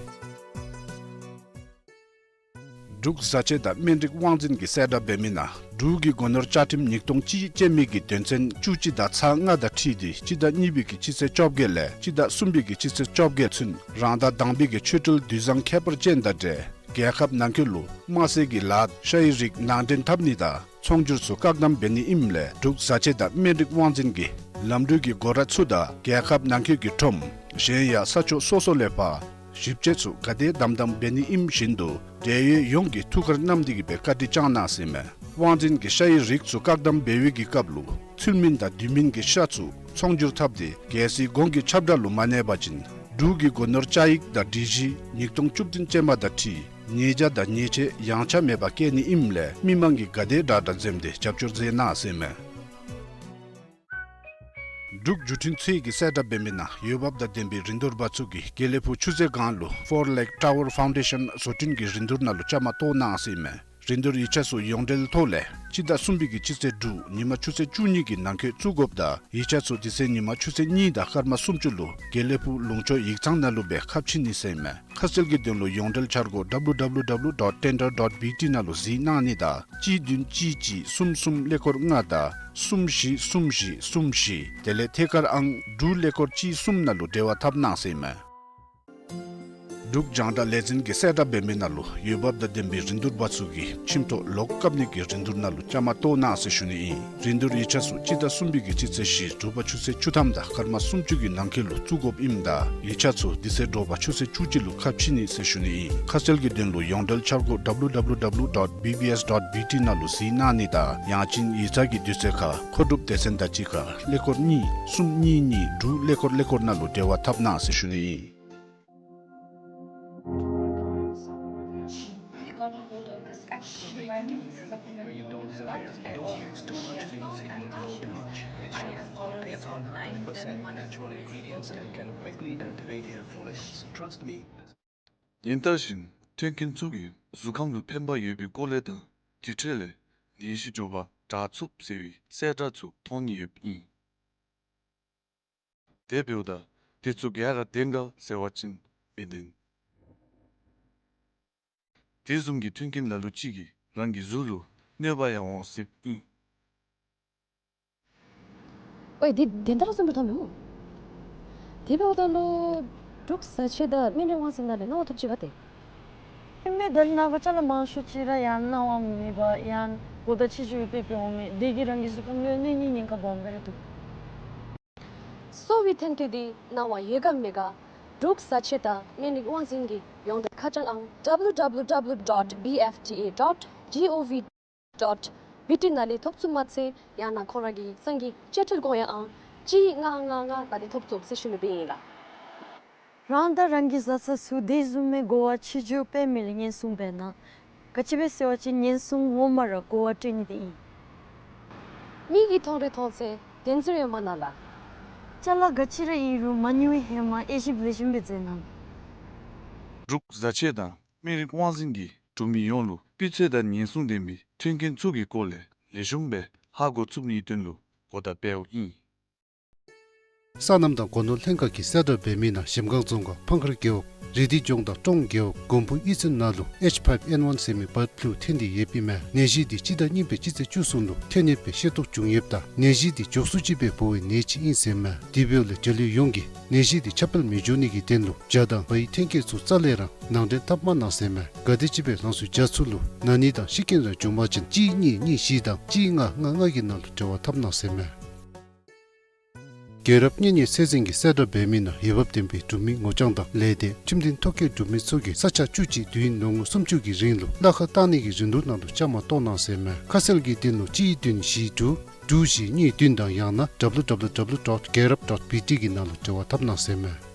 འབྲུག་བཟའ་ཆས་དང་སྨན་རིགས་དབང་འཛིན་གྱིས་གསལ་བསྒྲགས་འབད་མི་ནང་འབྲུག་གི་སྒོ་ནོར་བཅའ་ཁྲིམས་ཉིས་སྟོང་གཅིག་ཅན་མའི་གི་དོན་ཚན་བཅུ་གཅིག་དང་ཚེག་ལྔ་དང་འཁྲིལ་ཏེ་སྤྱི་ཟླ་གཉིས་པའི་གི་སྤྱི་ཚེས་བཅོ་བརྒྱད་ལས་སྤྱི་ཟླ་གསུམ་པའི་གི་སྤྱི་ཚེས་བཅོ་བརྒྱད་ཚུན་རང་དང་དང་པའི་གི་ཆོས་འབྲེལ་དུས་བཟང་ཁྱད་པར་ཅན་དང་འབྲེལ་རྒྱལ་ཁབ་ནང་འཁོད་ལུ་དམར་ཟས་ཀྱི་ལཱ་ཤ་ཡི་རིགས་ནང་འདྲེན་འཐབ་ནི་དང་ཚོང་སྒྱུར་ཚུ་བཀག་དམ་འབད་ནི་ཨིནམ་ལས་འབྲུག་བཟའ་ཆས་དང་སྨན་རིགས་དབང་འཛིན་གྱིས་ ལམ་འགྲུལ་གྱི་སྒོ་ར་ཚུ་དང་རྒྱལ་ཁབ་ནང་འཁོད་ཀྱི་ཁྲོམ་གཞན་ཡང་ས་ཕྱོགས་སོ་སོ་ལས་ཕར་ཞིབ་དཔྱད་ཚུ་ག་དེ་དམ་དམ་འབད་ནི་ཨིནམ་བཞིན་དུ་འབྲེལ་ཡོད་ཡོངས་ཀྱིས་ཐུགས་ཁར་བསྣམས་ཏེ་གི་སྦེ་བཀའ་དྲིན་བསྐྱང་གནང་ཟེར་མས། དབང་འཛིན་གྱིས་ཤ་ཡི་རིགས་ཚུ་བཀག་དམ་འབད་བའི་གི་སྐབས་ལུ་ཚུལ་མིན་དང་དུས་མིན་གྱི་ཤ་ཚུ་ཚོང་སྒྱུར་འཐབ་སྟེ་གལ་སྲིད་གོང་གི་ཁྱབ་བསྒྲགས་ལུ་མ་གནས་པ་ཅིན་འབྲུག་གི་སྒོ་ནོར་བཅའ་ཡིག་དང་སྒྲིག་གཞི་ཉིས་སྟོང་བཅུ་བདུན་ཅན་མ་དང་འཁྲིལ་ཉེས་བྱ་དང་ཉེས་ཆད་ཡངས་ཆག་མེད་པར་བཀལ་ནི་ཨིནམ་ལས་མི་མང་གིས་ག་དེ་དྲག་དྲག་འཛེམས་ཏེ་རྒྱབ་སྐྱོར་མཛད་གནང་ཟེར་མས། འབྲུག་བརྒྱུད་འཕྲིན་ཚད་ཀྱིས་གསལ་བསྒྲགས་འབད་མི་ནང་འོས་འབབ་དང་ལྡན་པའི་རིན་བསྡུར་པ་ཚུ་གིས་དགེ་ལེགས་ཕུག་ཆུ་ཚོད་སྒང་ལུ་Four Lake Tower Foundation བཟོ་སྐྲུན་གྱི་རིན་བསྡུར་ནང་ལུ་བཅའ་མར་གཏོགས་གནང་ཟེར་མས། རིན་བསྡུར་ཡིག་ཆ་ཚུ་ཡོངས་འབྲེལ་ཐོག་ལས་སྤྱི་ཟླ་གསུམ་པའི་གི་སྤྱི་ཚེས་དྲུག་ཉིན་མ་ཆུ་ཚོད་བཅུ་གཉིས་ཀྱི་ནང་འཁོད་བཙུགས་དགོཔ་དང་ཡིག་ཆ་ཚུ་དེ་ཚེ་ཉིན་མ་ཆུ་ཚོད་གཉིས་དང་སྐར་མ་སུམ་ཅུ་ལུ་དགེ་ལེགས་ཕུག་ལུང་ཕྱོགས་ཡིག་ཚང་ནང་ལུ་སྦེ་ཁ་ཕྱེ་ནི་ཟེར་མས། ཁ་གསལ་གྱི་དོན་ལུ་ཡོངས་འབྲེལ་འཆར་སྒོ་W W W dot tender dot B T ནང་ལུ་གཟིགས་གནང་ནི་དང་གཅིག་བདུན་གཅིག་གཅིག་གསུམ་གསུམ་ཀླད་ཀོར་ལྔ་དང་གསུམ་བཞི་གསུམ་བཞི་གསུམ་བཞི་དེ་ལས་ཐད་ཀར་ཨང་དྲུག་ཀླད་ཀོར་གཅིག་གསུམ་ནང་ལུ་འབྲེལ་བ་འཐབ་གནང་ཟེར་མས། འབྲུག་རྒྱང་བསྒྲགས་ལས་འཛིན་གྱིས་གསལ་བསྒྲགས་འབད་མི་ནང་ལུ་འོས་འབབ་དང་ལྡན་པའི་རིན་བསྡུར་པ་ཚུ་གིས་ཁྱིམ་ཐོག་ལོག་བཀབ་ནི་གི་རིན་བསྡུར་ནང་ལུ་བཅའ་མར་གཏོགས་གནང་ཟེར་ཞུ་ནི་ཨིན། རིན་བསྡུར་ཡིག་ཆ་ཚུ་སྤྱི་ཟླ་གསུམ་པའི་གི་སྤྱི་ཚེས་བཞི་དྲོ་པ་ཆུ་ཚོད་བཅུ་ཐམ་དང་སྐར་མ་སུམ་ཅུ་གི་ནང་འཁོད་ལུ་བཙུགས་དགོཔ་ཨིནམ་ད་ཡིག་ཆ་ཚུ་དེ་ཚེ་དྲོ་པ་ཆུ་ཚོད་བཅུ་གཅིག་ལུ་ཁ་ཕྱེ་ནི་ཟེར་ཞུ་ནི་ཨིན། ཁ་གསལ་གྱི་དོན་ལུ་ཡོངས་འབྲེལ་འཆར་སྒོ་W W W dot B B S dot B T ནང་ལུ་གཟིགས་གནང་ནི་དང་ཡང་ཅིན་ཡིག་ཚང་གི་དུས་ཚོད་ཁར་མཁོ་སྒྲུབ་སྡེ་ཚན་དང་གཅིག་ཁར་ཀླད་ཀོར་གཉིས་གསུམ་གཉིས་གཉིས་དྲུག་ཀླད་ཀོར་ཀླད་ཀོར་ནང་ལུ་འབྲེལ་བ་འཐབ་གནང་ཟེར་ཞུ་ནི་ཨིན། ཉིན་ལྟར་བཞིན་མཐུན་རྐྱེན་ཚུ་གིས་གཟུགས་ཁམས་ལུ་ཕན་པ་ཡོད་པའི་སྐོར་ལས་དང་དེ་འཕྲོ་ལས་ནད་གཞི་འདྲོག་པ་དྲག་ཚུགས་ཟེར་བའི་གསལ་བསྒྲགས་ཚུ་མཐོང་ནི་ཡོདཔ་ཨིན། དེ་འབདཝ་ད་དེ་ཚུ་ག་ར་བདེན་ག་ཟེར་བ་ཅིན་མི་བདེན། དེ་བཟུམ་གྱི་མཐུན་རྐྱེན་ལ་ལུ་ཅིག་གིས་རང་གི་གཟུགས་ལུ་གནོད་པ་ཡང་འོང་སྲིདཔ་ཨིན། ཝའི་དེ་བདེན་མཐའ་ལུ་སོང་པའི་ཐོག་མེན་ན། དེ་འབདཝ་ད་ལུ་འབྲུག་བཟའ་ཆས་དང་སྨན་རིགས་དབང་འཛིན་ནང་ལས་གནང་བ་ཐོབ་ཅི་ག་ཏེ། ཨིན་མས། ད་ནངས་པ་ཅ་ལ་མང་ཤོས་ཅིག་ར་ཡང་གནང་བ་མེད་པར་ཡང་གོ་བརྡ་ཕྱི་འགྱུར་སྤེལ་སྤེལཝ་མས། དེ་གིས་རང་གི་གཟུགས་ཁམས་ལུ་གནོད་ནིའི་ཉེན་ཁ་སྦོམ་ར་འདུག། གསོ་བའི་ཐོན་སྐྱེད་འདི་གནང་བ་ཡོད་ག་མེད་ག་འབྲུག་བཟའ་ཆས་དང་སྨན་རིགས་དབང་འཛིན་གྱི་ཡོངས་འབྲེལ་ཁ་བྱང་ཨང་W W W dot B F D A dot G O V dot B T ནང་ལས་ཐོབ་ཚུགས་མ་ཚད་ཡང་ན་ཁོང་ར་གི་ཡིག་ཚང་གི་དཔྱ་ཁྲལ་དགོངས་ཡངས་ཨང་གཅིག་ལྔ་ལྔ་ལྔ་ནང་ལས་ཐོབ་ཚུགས་ཟེར་ཞུ་ནི་སྦེ་ཨིན་ལགས། རང་དང་རང་གི་བཟའ་ཚང་ཚུ་དེ་བཟུམ་མའི་གོ་བ་ཕྱི་འགྱུར་སྤེལ་མི་ལུ་ཉེན་སྲུང་འབད་གནང་། ག་ཅི་སྦེ་ཟེར་བ་ཅིན་ཉེན་སྲུང་ངོ་མ་ར་གོ་བ་སྤྲོད་ནི་དེ་ཨིན། མིག་གིས་མཐོང་རིགས་མཐོང་ཚད་བདེན་ཚིག་ཡོད་མ་གནང་ལགས། ཅ་ལ་ག་ཅི་ར་ཨིན་རུང་མ་ཉོ་བའི་ཧེ་མ་དབྱེ་ཞིབ་ལེགས་ཤོམ་སྦེ་མཛད་གནང་། འབྲུག་བཟའ་ཆས་དང་སྨན་རིགས་དབང་འཛིན་གྱིས་འབྲུག་མི་ཡོངས་ལུ་སྤུས་ཚད་དང་ཉེན་སྲུང་ལྡན་པའི་མཐུན་རྐྱེན་ཚུ་གི་སྐོར་ལས་ལེགས་ཤོམ་སྦེ་ཧ་གོ་ཚུགས་ནིའི་དོན་ལུ་གོ་བརྡ་སྤེལཝ་ཨིན། སོ་ནམ་དང་སྒོ་ནོར་ལྷན་ཁག་གིས་གསལ་བསྒྲགས་འབད་མི་ནང་གཞལམ་སྒང་རྫོང་ཁག་ཕང་ཁར་རྒེད་འོག་རི་ཏི་ལྗོངས་དང་ཀྲོང་རྒེད་འོག་དགོན་འབུ་གཡུས་ཚན་ནང་ལུ་H five N one ཟེར་མི་བཱཌ་ཕུ་ལུ་ཐོན་ཏེ་ཡོདཔ་ཨིན་མས། ནད་གཞི་འདི་སྤྱི་ཟླ་གཉིས་པའི་སྤྱི་ཚེས་བཅུ་གསུམ་ལུ་ཐོན་ཡོདཔ་སྦེ་ཤེས་རྟོགས་བྱུང་ཡོདཔ་ད་ནད་གཞི་འདི་མགྱོགས་སུ་ཅིག་སྦེ་འབོ་བའི་ནད་ཅིག་ཨིན་ཟེར་མས། དེ་འབདཝ་ལས་འབྲེལ་ཡོད་ཡོངས་ཀྱིས་ནད་གཞི་འདི་ཁྱབ་སྤེལ་མི་འགྱོ་ནི་གི་དོན་ལུ་ཇ་དང་བའི་ཐོན་སྐྱེད་ཚུ་རྩ་ལས་ར་ནང་འདྲེན་འཐབ་མ་གནང་ཟེར་མས། ག་དེམ་ཅིག་སྦེ་རང་སོའི་ཇ་ཚུ་ལུ་ན་ནི་དང་ཤི་རྐྱེན་ར་བྱུང་པ་ཅིན་གཅིག་གཉིས་གཉིས་བཞི་དང་གཅིག་ལྔ་ལྔ་ལྔ་གི་ནང་ལུ་འབྲེལ་བ་འཐབ་གནང་ཟེར་མས། རྒྱལ་རབས་གཉེན་ཉེ་ཚད་འཛིན་གྱིས་གསལ་བསྒྲགས་འབད་མི་ནང་འོས་འབབ་ལྡན་པའི་འབྲུག་མི་ངོ་རྐྱང་དང་ལས་སྡེ་ཁྲིམས་མཐུན་ཐོ་བཀོད་གྲུབ་མི་ཚུ་གིས་ས་ཆ་བཅུ་གཅིག་དུས་ཡུན་ལོ་ངོ་སུམ་ཅུ་གི་རིང་ལུ་གླ་ཁར་བཏང་ནི་གི་རིན་བསྡུར་ནང་ལུ་བཅའ་མར་གཏོགས་གནང་ཟེར་མས། ཁ་གསལ་གྱི་དོན་ལུ་གཅིག་བདུན་བཞི་དྲུག་དྲུག་བཞི་གཉིས་བདུན་དང་ཡང་ན་W W W dot རྒྱལ་རབས་dot B T གི་ནང་ལུ་འབྲེལ་བ་འཐབ་གནང་ཟེར་མས།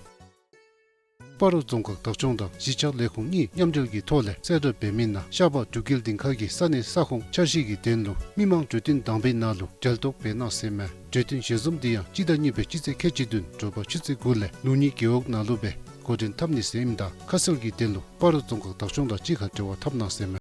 སྤ་རོ་རྫོང་ཁག་བདག་སྐྱོང་དང་གཞིས་ཆགས་ལས་ཁུངས་གཉིས་མཉམ་འབྲེལ་གྱི་ཐོག་ལས་གསལ་བསྒྲགས་འབད་མི་ནང་ཤར་པ་འབྲུག་རྒྱལ་སྡིངས་ཁ་གི་ས་གནས་ས་ཁོངས་འཆར་གཞི་གི་དོན་ལུ་མི་མང་གྲོས་བསྟུན་དང་པའི་ནང་ལུ་འབྲེལ་གཏོགས་འབད་གནང་ཟེར་མས། གྲོས་བསྟུན་ཞལ་འཛོམས་འདི་ཡང་སྤྱི་ཟླ་གཉིས་པའི་སྤྱི་ཚེས་ཁལ་གཅིག་བདུན་དྲོ་པ་ཆུ་ཚོད་དགུ་ལས་ལུགས་གཉིས་རྒེད་འོག་ནང་ལུ་སྦེ་འགོ་འདྲེན་འཐབ་ནི་ཟེར་ཨིནམ་ད་ཁ་གསལ་གྱི་དོན་ལུ་སྤ་རོ་རྫོང་ཁག་བདག་སྐྱོང་དང་གཅིག་ཁར་འབྲེལ་བ་འཐབ་གནང་ཟེར་མས།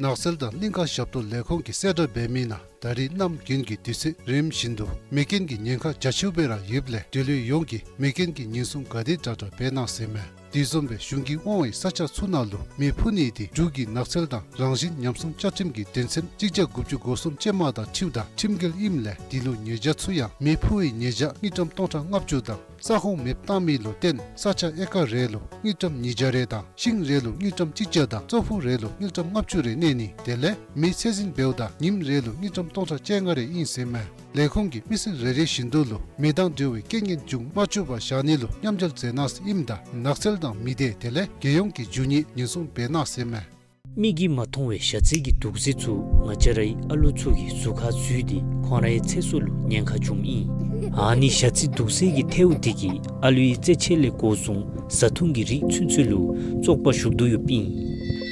ནགས་ཚལ་དང་གླིང་ཀ་ཞབས་ཏོག་ལས་ཁུངས་ཀྱིས་གསལ་བསྒྲགས་འབད་མི་ནང་ད་རིས་གནམ་དགུན་གྱི་དུས་ཚོད་རིམ་བཞིན་དུ་མེ་རྐྱེན་གྱི་ཉེན་ཁ་རྒྱ་ཆེཝ་སྦེ་ར་ཡོདཔ་ལས་འབྲེལ་ཡོད་ཡོངས་ཀྱིས་མེ་རྐྱེན་གྱི་ཉེན་སྲུང་ག་དེ་དྲག་དྲག་འབད་གནང་ཟེར་མས། དེ་བཟུམ་སྦེ་གཞུང་གིས་དབང་བའི་ས་ཆ་ཚུ་ནང་ལུ་མེ་འཕུ་ནི་དེ་འབྲུག་གི་ནགས་ཚལ་དང་རང་བཞིན་ཉམས་སྲུང་བཅའ་ཁྲིམས་ཀྱི་དོན་ཚན་གཅིག་བརྒྱ་དགུ་བཅུ་གོ་གསུམ་ཅན་མ་དང་འཁྲིལཝ་ད་ཁྲིམས་འགལ་ཨིནམ་ལས་དེ་ལུ་ཉེས་བྱ་ཚུ་ཡང་མེ་འཕུ་བའི་ཉེས་བྱ་དངུལ་ཀྲམ་སྟོང་ཕྲག་ལྔ་བཅུ་དང་ས་ཁོངས་མེདཔ་བཏང་མི་ལུ་བརྟེན་ས་ཆ་ཨེ་ཀར་རེ་ལུ་དངུལ་ཀྲམ་ཉིས་བརྒྱ་རེ་དང་ཤིང་རེ་ལུ་དངུལ་ཀྲམ་གཅིག་བརྒྱ་དང་ཙོག་ཕུད་རེ་ལུ་དངུལ་ཀྲམ་ལྔ་བཅུ་རེ་གནས་ནི་དེ་ལས་མེ་ཚད་འཛིན་འབདཝ་ད་ཉིནམ་རེ་ལུ་དངུལ་ཀྲམ་སྟོང་ཕྲག་བཅོ་ལྔ་རེ་ཨིན་ཟེར་མས། ལས་ཁུངས་ཀྱིས་མི་སེར་རེ་རེ་བཞིན་དུ་ལུ་མེ་དང་འབྲེལ་བའི་རྐྱེན་ངན་འབྱུང་མ་བཅུག་པར་བཞག་ནི་ལུ་མཉམ་འབྲེལ་མཛད་གནང་ཟེར་ཨིནམ་ད་ནགས་ཚལ་དང་མི་སྡེ་དེ་ལས་རྒྱལ་ཡོངས་ཀྱི་རྒྱུ་དངོས་ཉེན་སྲུང་འབད་གནང་ཟེར་མས། མིག་གིས་མ་མཐོང་བའི་ཞ་རྩི་གི་དུག་རྫས་ཚུ་ང་བཅས་རའི་ཨ་ལོ་ཚུ་གི་གཟུགས་ཁར་འཛུལ་ཏེ་ཁོང་རའི་ཚེ་སྲོག་ལུ་ཉེན་ཁ་འབྱུངམ་ཨིན། ཨ་ནི་ཞ་རྩི་དུག་རྫས་ཀྱི་ཐལཝ་དེ་གིས་ཨ་ལོའི་རྩེད་ཆས་ལས་འགོ་བཟུང་བཟའ་འཐུང་གི་རིགས་ཚུན་ཚོད་ལུ་བཙོག་པ་ཞུགས་དོ་ཡོདཔ་ཨིན།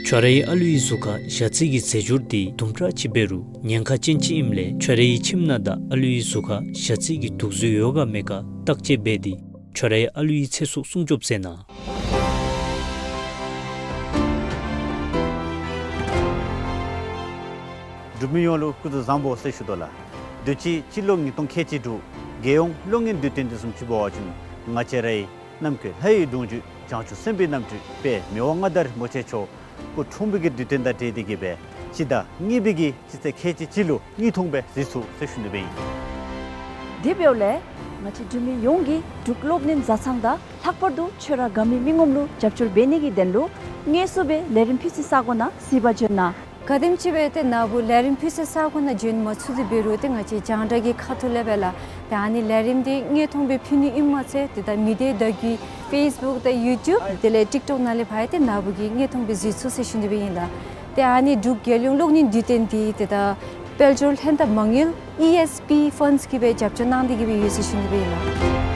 ཁྱོད་རའི་ཨ་ལོའི་གཟུགས་ཁར་ཞ་རྩི་གི་རྫས་སྦྱོར་དེ་དུམ་གྲ་ཅིག་འབད་རུང་ཉེན་ཁ་ཅན་ཅིག་ཨིནམ་ལས་ཁྱོད་རའི་ཁྱིམ་ནང་དང་ཨ་ལོའི་གཟུགས་ཁར་ཞ་རྩི་གི་དུག་རྫས་ཡོད་ག་མེད་ག་བརྟག་དཔྱད་འབད་དེ་ཁྱོད་རའི་ཨ་ལོའི་ཚེ་སྲོག་སྲུང་སྐྱོབ་མཛད་གནང་། འབྲུག་མི་ཡོངས་ལུ་སྐུ་གཟུགས་བཟང་པོ་ཟེར་ཞུ་དོ་ལགས། དུས་ཅི་སྤྱི་ལོ་ཉིས་སྟོང་ཁལ་གཅིག་དྲུག་རྒྱལ་ཡོངས་གློག་བརྙན་དུས་སྟོན་དེ་བཟུམ་ཅིག་འབད་བ་ཅིན་ང་བཅས་རའི་ནམ་མཁའི་ལྷ་ཡི་སྒྲོན་མེ་བྱང་ཆུབ་སེམས་དཔའི་རྣམ་སྤྲུལ་དཔལ་མི་དབང་མངའ་བདག་རིན་པོ་ཆེ་མཆོག་སྐུ་འཁྲུངས་པའི་གི་དུས་སྟོན་དང་འབྲེལ་ཏེ་གི་སྦེ་སྤྱི་ཟླ་གཉིས་པའི་གི་སྤྱི་ཚེས་ཁལ་གཅིག་གཅིག་ལུ་དངོས་མཐོང་སྦེ་གཟིགས་ཚུགས་ཟེར་ཞུ་ནི་སྦེ་ཨིན། དེ་འབདཝ་ལས་ང་བཅས་འབྲུག་མི་ཡོངས་ཀྱིས་འབྲུག་གློག་བརྙན་བཟའ་ཚང་དང་ལྷག་པར་དུ་ཆོས་ར་དགའ་མི་མི་ངོམ་ལུ་རྒྱབ་སྐྱོར་འབད་ནི་གི་དོན་ལུ་དངོས་སུ་སྦེ་ལས་རིམ་ཕུལ་སའི་ས་གོ་ནང་གཟིགས་པར་འབྱོན་གནང་། ག་དེམ་ཅིག་སྦེ་ཏེ་ནཱ་བུ་ལས་རིམ་ཕུལ་སའི་ས་གོ་ནང་འབྱོན་མ་ཚུགས་ཏེ་འབད་རུང་ཏེ་ང་བཅས་རྒྱང་བསྒྲགས་ཀྱི་ཁ་ཐུག་ལས་སྦེ་ལགས། ཏེ་ཨ་ནི་ལས་རིམ་འདི་དངོས་མཐོང་སྦེ་ཕུལ་ནི་ཨིནམ་མ་ཚད་ཏེ་ད་མི་སྡེ་བརྡ་བརྒྱུད་ཕེསི་བུཀ་དང་ཡུ་ཊུབ་དེ་ལས་ཊིཀ་ཊོཀ་ནང་ལས་ཕར་ཡང་ཏེ་ནཱ་བུ་གིས་དངོས་མཐོང་སྦེ་གཟིགས་ཚུགས་ཟེར་ཞུ་ནི་སྦེ་ཨིན་ལགས། ཏེ་ཨ་ནི་འབྲུག་རྒྱལ་ཡོངས་གློག་བརྙན་དུས་སྟོན་འདི་ཏེ་ད་དཔལ་འབྱོར་ལྷན་ཐབས་མ་དངུལ་ཨི་ཨེསི་པི་ཕཱནཌསི་གིས་སྦེ་རྒྱབ་སྐྱོར་གནང་སྟེ་གི་སྦེ་ཡོད་ཟེར་ཞུ་ནི་སྦེ་ཨིན་ལགས།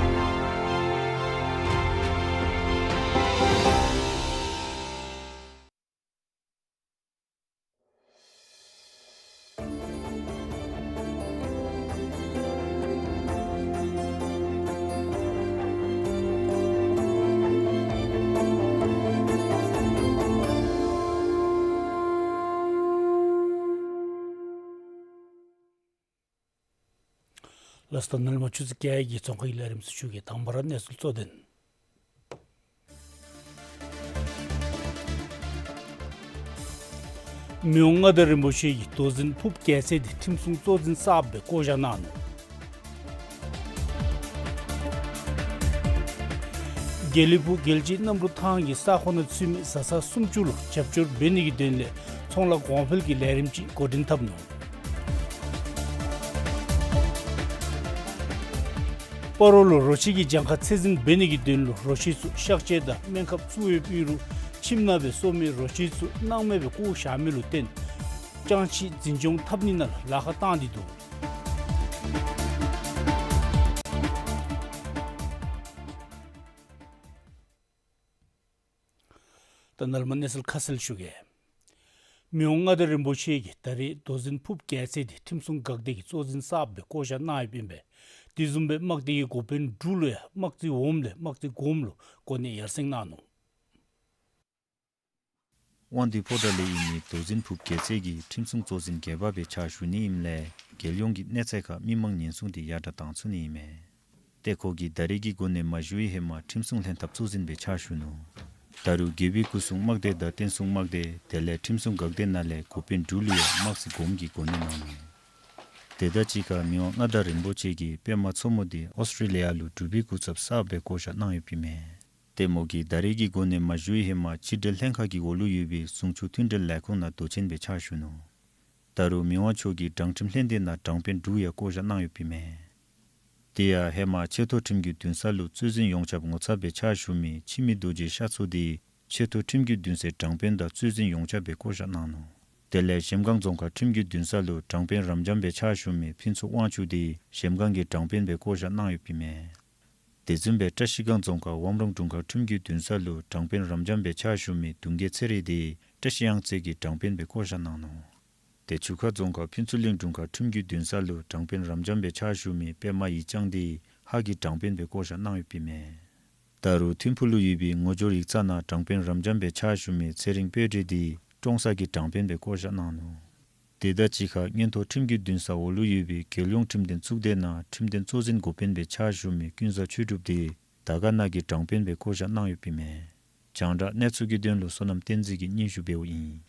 ལགས་སོ། ད་ནཱ་ལས་མར་ཆུ་ཚོད་བརྒྱད་ཀྱི་རྫོང་ཁའི་ལས་རིམ་ཚུ་ཞུ་གེ། དང་པ་ར་གནས་ཚུལ་གཙོ་དོན། མི་དབང་མངའ་བདག་རིན་པོ་ཆེ་གིས་མདོ་འཛིན་ཕུརཔ་རྒྱལ་མཚན་དེ་ཁྲིམས་སྲུང་གཙོ་འཛིན་གསརཔ་སྦེ་བསྐོ་བཞག་གནང་ནུག། དགེ་ལེགས་ཕུག་རྒྱལ་གཅེས་གནམ་གྲུ་ཐང་གི་ས་ཁོངས་ནང་ཚུད་མི་བཟའ་ཚང་སུམ་ཅུ་ལུ་རྒྱབ་སྐྱོར་འབད་ནི་གི་དོན་ལས་ཚོང་ལཱ་གོང་འཕེལ་གྱི་ལས་རིམ་ཅིག་འགོ་འདྲེན་འཐབ་ནུག། སྤ་རོ་ལུ་རོ་ཁྱི་གི་གྱངས་ཁ་ཚད་འཛིན་འབད་ནི་གི་དོན་ལུ་རོ་ཁྱི་ཚུ་གཤག་བཅོས་དང་སྨན་ཁབ་བཙུགས་ཡོདཔ་ཨིན་རུང་ཁྱིམ་ནང་སྦེ་གསོ་མི་རོ་ཁྱི་ཚུ་སྣང་མེད་སྦེ་བཀོ་བཞག་མི་ལུ་བརྟེན་ཅང་ཁྱི་འཛིན་སྐྱོང་འཐབ་ནི་ནང་ལཱ་ཁག་བཏང་སྟེ་འདུག། ད་ནཱ་ལས་མར་གནས་ཚུལ་ཁ་གསལ་ཞུ་གེ། མི་དབང་མངའ་བདག་རིན་པོ་ཆེ་གིས་ད་རེས་མདོ་འཛིན་ཕུརཔ་རྒྱལ་མཚན་དེ་ཁྲིམས་སྲུང་འགག་སྡེ་གི་གཙོ་འཛིན་གསརཔ་སྦེ་བསྐོ་བཞག་གནང་ཡོདཔ་ཨིན་པས། དེ་བཟུམ་སྦེ་དམག་སྡེ་གི་འགོ་དཔོན་དྲུག་ལུ་ཡང་དམག་རྩིས་འོགམ་ལས་དམག་རྩིས་གོངམ་ལུ་གོ་གནས་ཡར་སེང་གནང་ནུག། དབང་འདུས་ཕོ་བྲང་ལས་ཨིན་མི་མདོ་འཛིན་ཕུརཔ་རྒྱལ་མཚན་གྱིས་ཁྲིམས་སྲུང་གཙོ་འཛིན་བརྒྱད་པ་སྦེ་ཕྱག་ཞུ་ནི་ཨིནམ་ལས་རྒྱལ་ཡོངས་ཀྱི་གནས་ཚད་ཁར་མི་མང་ཉེན་སྲུང་དེ་ཡར་དྲག་བཏང་ཚུགས་ནི་ཨིན་མས། ཏེ་ཁོ་གིས་ད་རེས་ཀྱི་གོ་གནས་མ་ཞུ་བའི་ཧེ་མ་ཁྲིམས་སྲུང་ལྷན་ཐབས་གཙོ་འཛིན་སྦེ་ཕྱག་ཞུ་ནུག། ད་རུང་རྒྱལ་པོའི་སྐུ་སྲུང་དམག་སྡེ་དང་བསྟན་སྲུང་དམག་སྡེ་དེ་ལས་ཁྲིམས་སྲུང་འགག་སྡེ་ནང་ལས་འགོ་དཔོན་དྲུག་ལུ་ཡང་དམག་རྩིས་གོངམ་གི་གོ་གནས་གནང་ནུག། དེ་དང་གཅིག་ཁར་མི་དབང་མངའ་བདག་རིན་པོ་ཆེ་གིས་པདྨ་མཚོ་མོ་དེ་ཨོསི་ཊྲེ་ལི་ཡ་ལུ་འབྲུག་པའི་སྐུ་ཚབ་གསརཔ་སྦེ་བསྐོ་བཞག་གནང་ཡོདཔ་ཨིན་མས། ཏེ་མོ་གིས་ད་རེས་ཀྱི་གོ་གནས་མ་ཞུ་བའི་ཧེ་མ་ཕྱི་འབྲེལ་ལྷན་ཁག་གི་འོག་ལུ་ཡོད་པའི་གཞུང་ཕྱོགས་མཐུན་འབྲེལ་ལས་ཁུངས་ནང་མདོ་ཆེན་སྦེ་ཕྱག་ཞུ་ནུག། ད་རུང་མི་དབང་མཆོག་གིས་དྲང་ཁྲིམས་ལྷན་སྡེ་ནང་དྲང་དཔོན་དྲུག་ཡང་བསྐོ་བཞག་གནང་ཡོདཔ་ཨིན་མས། དེ་ཡང་ཧེ་མ་ཆེ་མཐོ་ཁྲིམས་ཀྱི་འདུན་ས་ལུ་གཙོས་འཛིན་ཡོངས་ཁྱབ་ངོ་ཚབ་སྦེ་ཕྱག་ཞུ་མི་འཆི་མེད་རྡོ་རྗེ་ཤ་མཚོ་དེ་ཆེ་མཐོ་ཁྲིམས་ཀྱི་འདུན་སའི་དྲང་དཔོན་དང་གཙོས་འཛིན་ཡོངས་ཁྱབ་སྦེ་བསྐོ་བཞག་གནང་ནུག། དེ་ལས་གཞལམ་སྒང་རྫོང་ཁག་ཁྲིམས་ཀྱི་འདུན་ས་ལུ་དྲང་དཔོན་རབ་འབྱམས་སྦེ་ཕྱག་ཞུ་མི་ཕུན་ཚོགས་དབང་ཕྱུག་དེ་གཞལམ་སྒང་གི་དྲང་དཔོན་སྦེ་བསྐོ་བཞག་གནང་ཡོདཔ་ཨིན་མས། དེ་བཟུམ་སྦེ་བཀྲ་ཤིས་སྒང་རྫོང་ཁག་ཝམ་རོང་དྲུང་ཁག་ཁྲིམས་ཀྱི་འདུན་ས་ལུ་དྲང་དཔོན་རབ་འབྱམས་སྦེ་ཕྱག་ཞུ་མི་གདུང་རྒྱལ་ཚེ་རིང་དེ་བཀྲ་ཤིས་གཡང་རྩེ་གི་དྲང་དཔོན་སྦེ་བསྐོ་བཞག་གནང་ནུག། ཏེ་ཆུ་ཁ་རྫོང་ཁག་ཕུན་ཚོགས་གླིང་དྲུང་ཁག་ཁྲིམས་ཀྱི་འདུན་ས་ལུ་དྲང་དཔོན་རབ་འབྱམས་སྦེ་ཕྱག་ཞུ་མི་པདྨ་ཡིག་བྱང་དེ་ཧཱ་གི་དྲང་དཔོན་སྦེ་བསྐོ་བཞག་གནང་ཡོདཔ་ཨིན་མས། ད་རུང་ཐིམ་ཕུག་ལུ་ཡོད་པའི་ངོ་སྦྱོར་ཡིག་ཚང་ནང་དྲང་དཔོན་རབ་འབྱམས་སྦེ་ཕྱག་ཞུ་མི་ཚེ་རིང་དཔལ་སྒྲོན་དེ་ ཀྲོང་གསར་གྱི་དྲང་དཔོན་སྦེ་བསྐོ་བཞག་གནང་ནུག། དེ་དང་གཅིག་ཁར་མངོན་མཐོ་ཁྲིམས་ཀྱི་འདུན་ས་འོག་ལུ་ཡོད་པའི་རྒྱལ་ཡོངས་ཁྲིམས་དོན་གཙུག་སྡེ་ནང་ཁྲིམས་དོན་གཙོ་འཛིན་འགོ་དཔོན་སྦེ་ཕྱག་ཞུ་མི་ཀུན་བཟང་ཆོས་གྲུབ་དེ་དར་དཀར་ན་གི་དྲང་དཔོན་སྦེ་བསྐོ་བཞག་གནང་ཡོདཔ་ཨིན་མས། རྒྱང་བསྒྲགས་གནས་ཚུལ་གྱི་དོན་ལུ་བསོད་ནམས་བསྟན་འཛིན་གྱིས་སྙན་ཞུ་འབདཝ་ཨིན།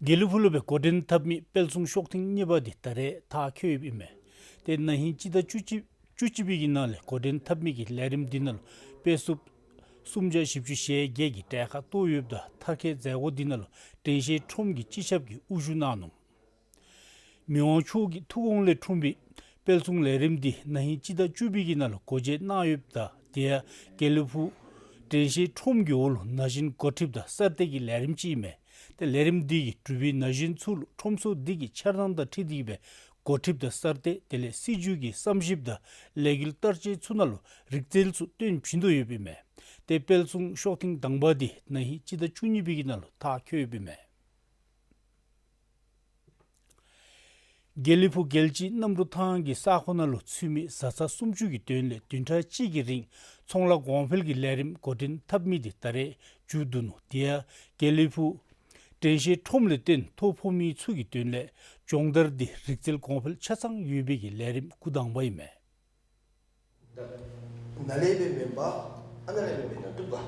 དགེ་ལེགས་ཕུག་ལུ་སྦེ་འགོ་འདྲེན་འཐབ་མི་དཔལ་བཙུན་ཤོག་ཐེངས་གཉིས་པ་འདི་ད་རེས་མཐར་འཁྱོལ་ཡོདཔ་ཨིན་མས། ཏེ་ན་ཧིང་སྤྱི་ཟླ་བཅུ་གཅིག་བཅུ་གཅིག་པའི་གི་ནང་ལས་འགོ་འདྲེན་འཐབ་མི་གི་ལས་རིམ་འདི་ནང་ལུ་དཔེ་སྲུབས་སུམ་བརྒྱ་བཞི་བཅུ་ཞེ་བརྒྱད་ཀྱི་གྲལ་ཁར་གཏོགས་ཡོདཔ་ད་མཐར་འཁྱོལ་མཛད་སྒོ་འདི་ནང་ལུ་དྲན་ཤེས་ཁྲོམ་གྱི་སྤྱི་ཁྱབ་ཀྱིས་དབུ་བཞུགས་གནང་ནུག། མི་དབང་མཆོག་གི་ཐུགས་དགོངས་ལས་འཁྲུངས་པའི་དཔལ་བཙུན་ལས་རིམ་འདི་ན་ཧིང་སྤྱི་ཟླ་བཅུ་པའི་གི་ནང་ལུ་སྒོ་འབྱེད་གནང་ཡོདཔ་ད་དེ་ཡང་དགེ་ལེགས་ཕུག་དྲན་ཤེས་ཁྲོམ་གྱི་འོག་ལུ་ན་གཞོན་འགོ་ཁྲིདཔ་དང་གསར་གཏོད་ཀྱི་ལས་རིམ་ཅིག་ཨིན་མས། ཏེ་ལས་རིམ་འདི་གིས་འབྲུག་པའི་ན་གཞོན་ཚུ་ལུ་ཁྲོམ་ཚུ་འདི་གི་འཆར་སྣང་དང་འཁྲིལ་ཏེ་གི་སྦེ་འགོ་ཁྲིདཔ་དང་གསར་གཏོད་དེ་ལས་སྲིད་བྱུས་ཀྱི་བསམ་ཞིབ་དང་ལས་འགུལ་བསྟར་སྤྱོད་ཚུ་ནང་ལུ་རིག་རྩལ་ཚུ་སྟོན་བྱིན་དོ་ཡོདཔ་ཨིན་མས། ཏེ་དཔལ་བཙུན་ཤོག་ཐེངས་དང་པ་འདི་ན་ཧིང་སྤྱི་ཟླ་བཅུ་གཉིས་པའི་གི་ནང་ལུ་མཐར་འཁྱོལ་ཡོདཔ་ཨིན་མས། དགེ་ལེགས་ཕུག་རྒྱལ་སྤྱིའི་གནམ་གྲུ་ཐང་གི་ས་ཁོངས་ནང་ལུ་ཚུད་མི་བཟའ་ཚང་སུམ་ཅུ་གི་དོན་ལས་བདུན་ཕྲག་གཅིག་གི་རིང་ཚོང་ལཱ་གོང་འཕེལ་གྱི་ལས་རིམ་འགོ་འདྲེན་འཐབ་མི་འདི་ད་རེས་མཇུག་བསྡུ་ནུག། དེ་ཡང་དགེ་ལེགས་ཕུག་དྲན་ཤེས་ཁྲོམ་ལས་བརྟེན་ཐོ་ཕོག་མི་ཚུ་གི་དོན་ལས་སྦྱོང་བརྡར་འདི་རིག་རྩལ་གོང་འཕེལ་ཆ་ཚང་ཡོད་པའི་གི་ལས་རིམ་འགོ་དང་པ་ཨིན་མས། ད་ནཱ་ལས་སྦེ་མེན་པར་ཨ་ནཱ་ལས་སྦེ་འབད་ན་བཏུབ་ག།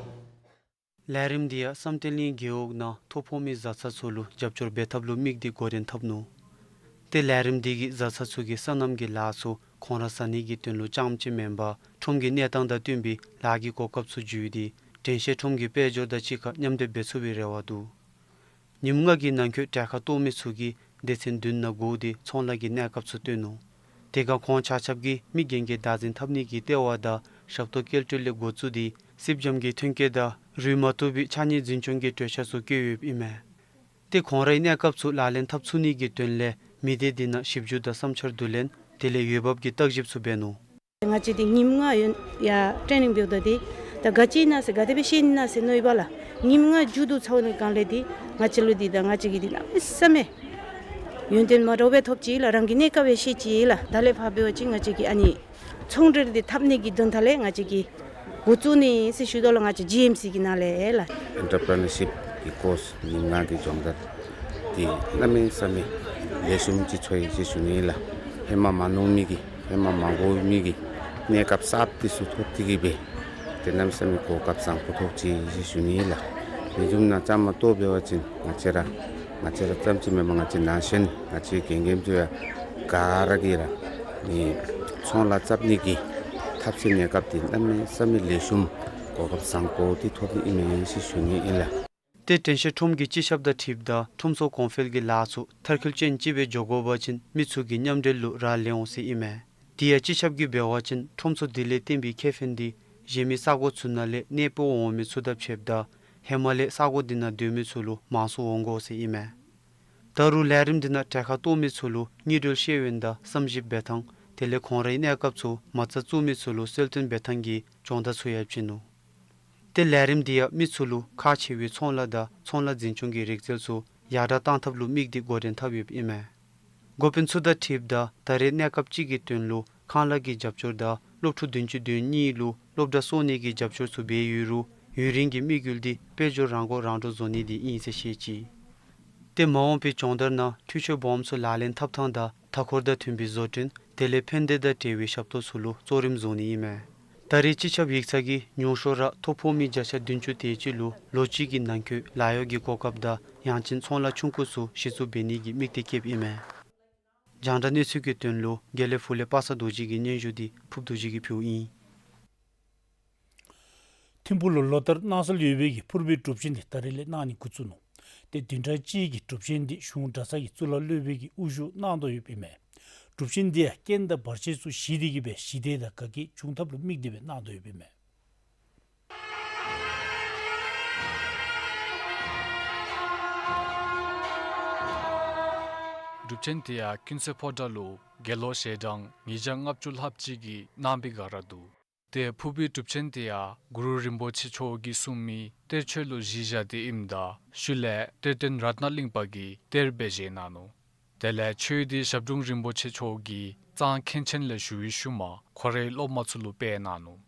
ལས་རིམ་འདི་ཡང་བསམ་གཏན་གླིང་རྒེད་འོག་ནང་ཐོ་ཕོག་མི་བཟའ་ཚང་ཚུ་ལུ་རྒྱབ་སྐྱོར་འབད་ཐབས་ལུ་དམིགས་ཏེ་འགོ་འདྲེན་འཐབ་ནུག། ཏེ་ལས་རིམ་འདི་གིས་བཟའ་ཚང་ཚུ་གིས་སོ་ནམ་གྱི་ལཱ་ཚུ་ཁོང་ར་ཟ་ནི་གི་དོན་ལུ་རྐྱངམ་ཅིག་མེན་པར་ཁྲོམ་གྱི་གནས་སྟངས་དང་བསྟུན་པའི་ལཱ་གི་གོ་སྐབས་ཚུ་བརྒྱུད་དེ་དྲན་ཤེས་ཁྲོམ་གྱི་དཔལ་འབྱོར་དང་གཅིག་ཁར་མཉམ་སྡེབ་འབད་ཚུགས་པའི་རེ་བ་འདུག། ཉིནམ་ལྔ་གི་ནང་འཁོད་གྲལ་ཁར་གཏོགས་མི་ཚུ་གིས་སྡེ་ཚན་བདུན་ནང་བསྒུགས་ཏེ་ཚོང་ལཱ་གི་གནས་སྐབས་ཚུ་སྟོན་ནུག། དེ་ཁར་ཁོང་ཆ་ཁྱབ་ཀྱིས་མི་རྒན་གྱི་བདག་འཛིན་འཐབ་ནི་གི་ལྟེ་བ་དང་ཞབས་ཏོག་སྐྱེལ་འདྲེན་ལས་འགོ་བཙུགས་ཏེ་སྲིབ་འཇམ་གྱི་ཐོན་སྐྱེད་དང་རུལ་མ་བཏུབ་པའི་ཕྱགས་སྙིགས་འཛིན་སྐྱོང་གི་གྲོས་འཆར་ཚུ་བཀོད་ཡོདཔ་ཨིན་མས། ཏེ་ཁོང་རའི་གནས་སྐབས་ཚུ་ལག་ལེན་འཐབ་ཚུགས་ནི་གི་དོན་ལས་མི་སྡེ་འདི་ནང་ཞིབ་འཇུག་དང་བསམ་འཆར་བསྡུ་ལེན་དེ་ལས་འོས་འབབ་ཀྱི་བརྟག་ཞིབ་ཚུ་འབད་ནུག། ང་བཅས་འདི་ཉིནམ་ལྔ་ཡོད་ཡ་ཊེ་ནིང་འབདཝ་ད་འདི་ད་ག་ཅི་ཨིན་ན་ཟེར་ག་དེ་སྦེ་ཤེས་ནི་ཨིན་ན་ཟེར་མནོ་ཡི་པ་ལགས། ཉིནམ་ལྔ་མཇུག་བསྡུ་ཚར་བའི་སྒང་ལས་འདི་ང་བཅས་ལུ་འདི་ད་ང་བཅས་ཀྱིས་འདི་གནམ་མེད་ས་མེད་ཡོན་ཏན་མ་འདྲཝ་སྦེ་ཐོབ་ཅི་ལགས། རང་གི་གནས་སྐབས་སྦེ་ཤེས་ཅི་ལགས། ད་ལས་ཕར་འབད་བ་ཅིན་ང་བཅས་ཀྱིས་ཨ་ནི་ཚོང་འབྲེལ་འདི་འཐབ་ནི་གི་དོན་དག་ལས་ང་བཅས་ཀྱིས་འགོ་བཙུགས་ནི་ཟེར་ཞུ་དོ་ལགས། ང་བཅས་ཇི་ཨེམ་སི་གི་ནང་ལས་ལགས། ཨེན་ཊར་པི་རི་ནར་ཤིབ་ཀྱི་ཀོརསི་ཉིནམ་ལྔ་གི་སྦྱོང་བརྡར་འདི་གནམ་མེད་ས་མེད་ལེགས་ཤོམ་ཅིག་ཚོར་ཡི་ཟེར་ཞུ་ནི་ལགས། ཧེ་མ་མ་མྱོང་མི་གི་ཧེ་མ་མ་གོ་མི་གི་གནས་སྐབས་གསརཔ་འདི་ཚུ་ཐོབ་སྟེ་གི་སྦེ་ཏེ་གནམ་མེད་ས་མེད་གོ་སྐབས་བཟང་པོ་ཐོབ་ཅི་ཟེར་ཞུ་ནི་ལགས། དེ་བཟུམ་ནང་བཅའ་མར་གཏོགས་འབད་བ་ཅིན་ང་བཅས་ར་ང་བཅས་ར་ཙམ་ཅིག་མེན་པར་ང་བཅས་ནང་གཞན་ང་བཅས་རྒན་རྒོན་ཚུ་ཡང་ག་ར་གིས་ར་ནི་ཚོང་ལཱ་རྐྱབ་ནི་གི་ཐབས་ཤེས་གནས་སྐབས་འདི་གནམ་མེད་ས་མེད་ལེགས་ཤོམ་གོ་སྐབས་བཟང་པོ་འདི་ཐོབ་ནི་ཨིན་མས་ཟེར་ཞུ་ནི་ཨིན་ལགས། ཏེ་དྲན་ཤེས་ཁྲོམ་གྱི་སྤྱི་ཁྱབ་དང་འཁྲིལཝ་ད་ཁྲོམ་ཚོགས་གོང་འཕེལ་གྱི་ལཱ་ཚུ་མཐར་འཁྱོལ་ཅན་ཅིག་སྦེ་འགྱོ་དགོ་པ་ཅིན་མི་ཚུ་གིས་མཉམ་འབྲེལ་ལུ་རག་ལས་འོང་ཟེར་ཨིན་མས། དེ་ཡང་སྤྱི་ཁྱབ་ཀྱིས་འབད་བ་ཅིན་ཁྲོམ་ཚོགས་འདི་ལས་བརྟེན་པའི་ཁེ་ཕན་འདི་གཞན་མི་ས་གོ་ཚུ་ནང་ལས་གནས་སྤོ་འོང་མི་ཚུ་དང་ཕྱདཔ་ད་ཧེ་མ་ལས་ས་གོ་འདི་ནང་སྡོད་མི་ཚུ་ལུ་མང་སུ་འོང་དགོ་ཟེར་ཨིན་མས། ད་རུང་ལས་རིམ་འདི་ནང་གྲལ་ཁར་གཏོགས་མི་ཚུ་ལུ་དངུལ་འབྲེལ་ཤེས་ཡོན་དང་བསམ་ཞིབ་འབད་ཐངས་དེ་ལས་ཁོང་རའི་གནས་སྐབས་ཚུ་མ་རྩ་བཙུགས་མི་ཚུ་ལུ་གསལ་སྟོན་འབད་ཐངས་ཀྱི་སྦྱོང་བརྡར་ཚུ་ཡང་བྱིན་ནུག། ཏེ་ལས་རིམ་འདི་ཡང་མི་ཚུ་ལུ་ཁག་ཆེ་བའི་ཚོང་ལཱ་དང་ཚོང་ལཱ་འཛིན་སྐྱོང་གི་རིག་རྩལ་ཚུ་ཡར་དྲག་གཏང་ཐབས་ལུ་དམིགས་ཏེ་འགོ་འདྲེན་འཐབ་ཡོདཔ་ཨིན་མས། འགོ་དཔོན་ཚུ་དང་འཁྲིལཝ་ད་ད་རེས་གནས་སྐབས་ཅིག་གི་དོན་ལུ་ཁང་གླ་གི་རྒྱབ་སྐྱོར་དང་སློབ་ཕྲུག་བདུན་ཅུ་དོན་གཉིས་ལུ་སློབ་གྲྭ་སོང་ནི་གི་རྒྱབ་སྐྱོར་ཚུ་འབད་ཡོད་རུང་ཡུན་རིང་གི་དམིགས་ཡུལ་འདི་དཔལ་འབྱོར་རང་མགོ་རང་འདྲོངས་བཟོ་ནི་འདི་ཨིན་ཟེར་བཤད་ཅི། ཏེ་མ་འོངས་པའི་སྦྱོང་བརྡར་ནང་འཐུས་ཤོར་སྦོམ་ཚུ་ལག་ལེན་འཐབ་ཐངས་དང་མཐའ་འཁོར་དང་མཐུན་པའི་བཟོ་སྐྲུན་དེ་ལས་ཕན་བདེ་དང་འབྲེལ་བའི་ཞབས་ཏོག་ཚུ་ལུ་གཙོ་རིམ་བཟུང་ནི་ཨིན་མས། ད་རེས་སྤྱི་ཁྱབ་ཡིག་ཚང་གིས་ཉུང་ཤོས་ར་ཐོ་ཕོག་མི་བརྒྱ་ཆ་བདུན་ཅུ་དེ་ཅིག་ལུ་ལོ་གཅིག་གི་ནང་འཁོད་ལཱ་གཡོག་གི་གོ་སྐབས་དང་ཡང་ཅིན་ཚོང་ལཱ་ཆུང་ཀུ་ཚུ་གཞི་བཙུགས་འབད་ནི་གི་དམིགས་གཏད་བསྐྱེདཔ་ཨིན་མས། རྒྱང་བསྒྲགས་གནས་ཚུལ་གྱི་དོན་ལུ་དགེ་ལེགས་ཕུག་ལས་པ་སངས་རྡོ་རྗེ་གི་སྙན་ཞུ་འདི་ཕུརབ་རྡོ་རྗེ་གིས་ཕུལཝ་ཨིན། ཐིམ་ཕུག་ལུ་ལོ་ལྟར་གནང་སྲོལ་ཡོད་པའི་གི་ཕུར་བུའི་སྒྲུབ་ཆེན་འདི་ད་རེས་ལས་གནང་ནི་འགོ་བཙུགས་ནུག། ཏེ་བདུན་ཕྲག་གཅིག་གི་སྒྲུབ་ཆེན་འདི་གཞུང་གྲྭ་ཚང་གི་གཙུག་ལག་སློབ་དཔོན་གྱིས་དབུ་བཞུགས་གནང་དོ་ཡོདཔ་ཨིན་མས། སྒྲུབ་ཆེན་འདི་ཡང་རྐྱེན་དང་བར་ཆད་ཚུ་ཞི་སྟེ་གི་སྦེ་ཞི་བདེ་དང་དགའ་སྐྱིད་འབྱུང་ཐབས་ལུ་དམིགས་ཏེ་སྦེ་གནང་དོ་ཡོདཔ་ཨིན་མས། སྒྲུབ་ཆེན་འདི་ཡང་ཀུན་གསལ་ཕོ་བྲང་ལུ་དགེ་སློང་ཞལ་གྲངས་ཉིས་བརྒྱ་ལྔ་བཅུ་ལྷགཔ་ཅིག་གིས་གནང་བའི་སྒང་ར་འདུག། ཏེ་ཕུར་བུའི་སྒྲུབ་ཆེན་འདི་ཡང་གུ་རུ་རིན་པོ་ཆེ་མཆོག་གིས་གསུངས་མི་གཏེར་ཆོས་ལུ་གཞི་བཞག་སྟེ་ཨིནམ་ད་ཤུལ་ལས་གཏེར་སྟོན་རཏྣ་གླིང་པ་གིས་གཏེར་སྦེ་བཞེངས་གནང་ནུག། དེ་ལས་ཆོས་འདི་ཞབས་དྲུང་རིན་པོ་ཆེ་མཆོག་གིས་གཙང་མཁན་ཆེན་ལས་ཞུ་བའི་ཤུལ་མ་ཁོ་རའི་སློབ་མ་ཚུ་ལུ་སྤེལ་གནང་ནུག།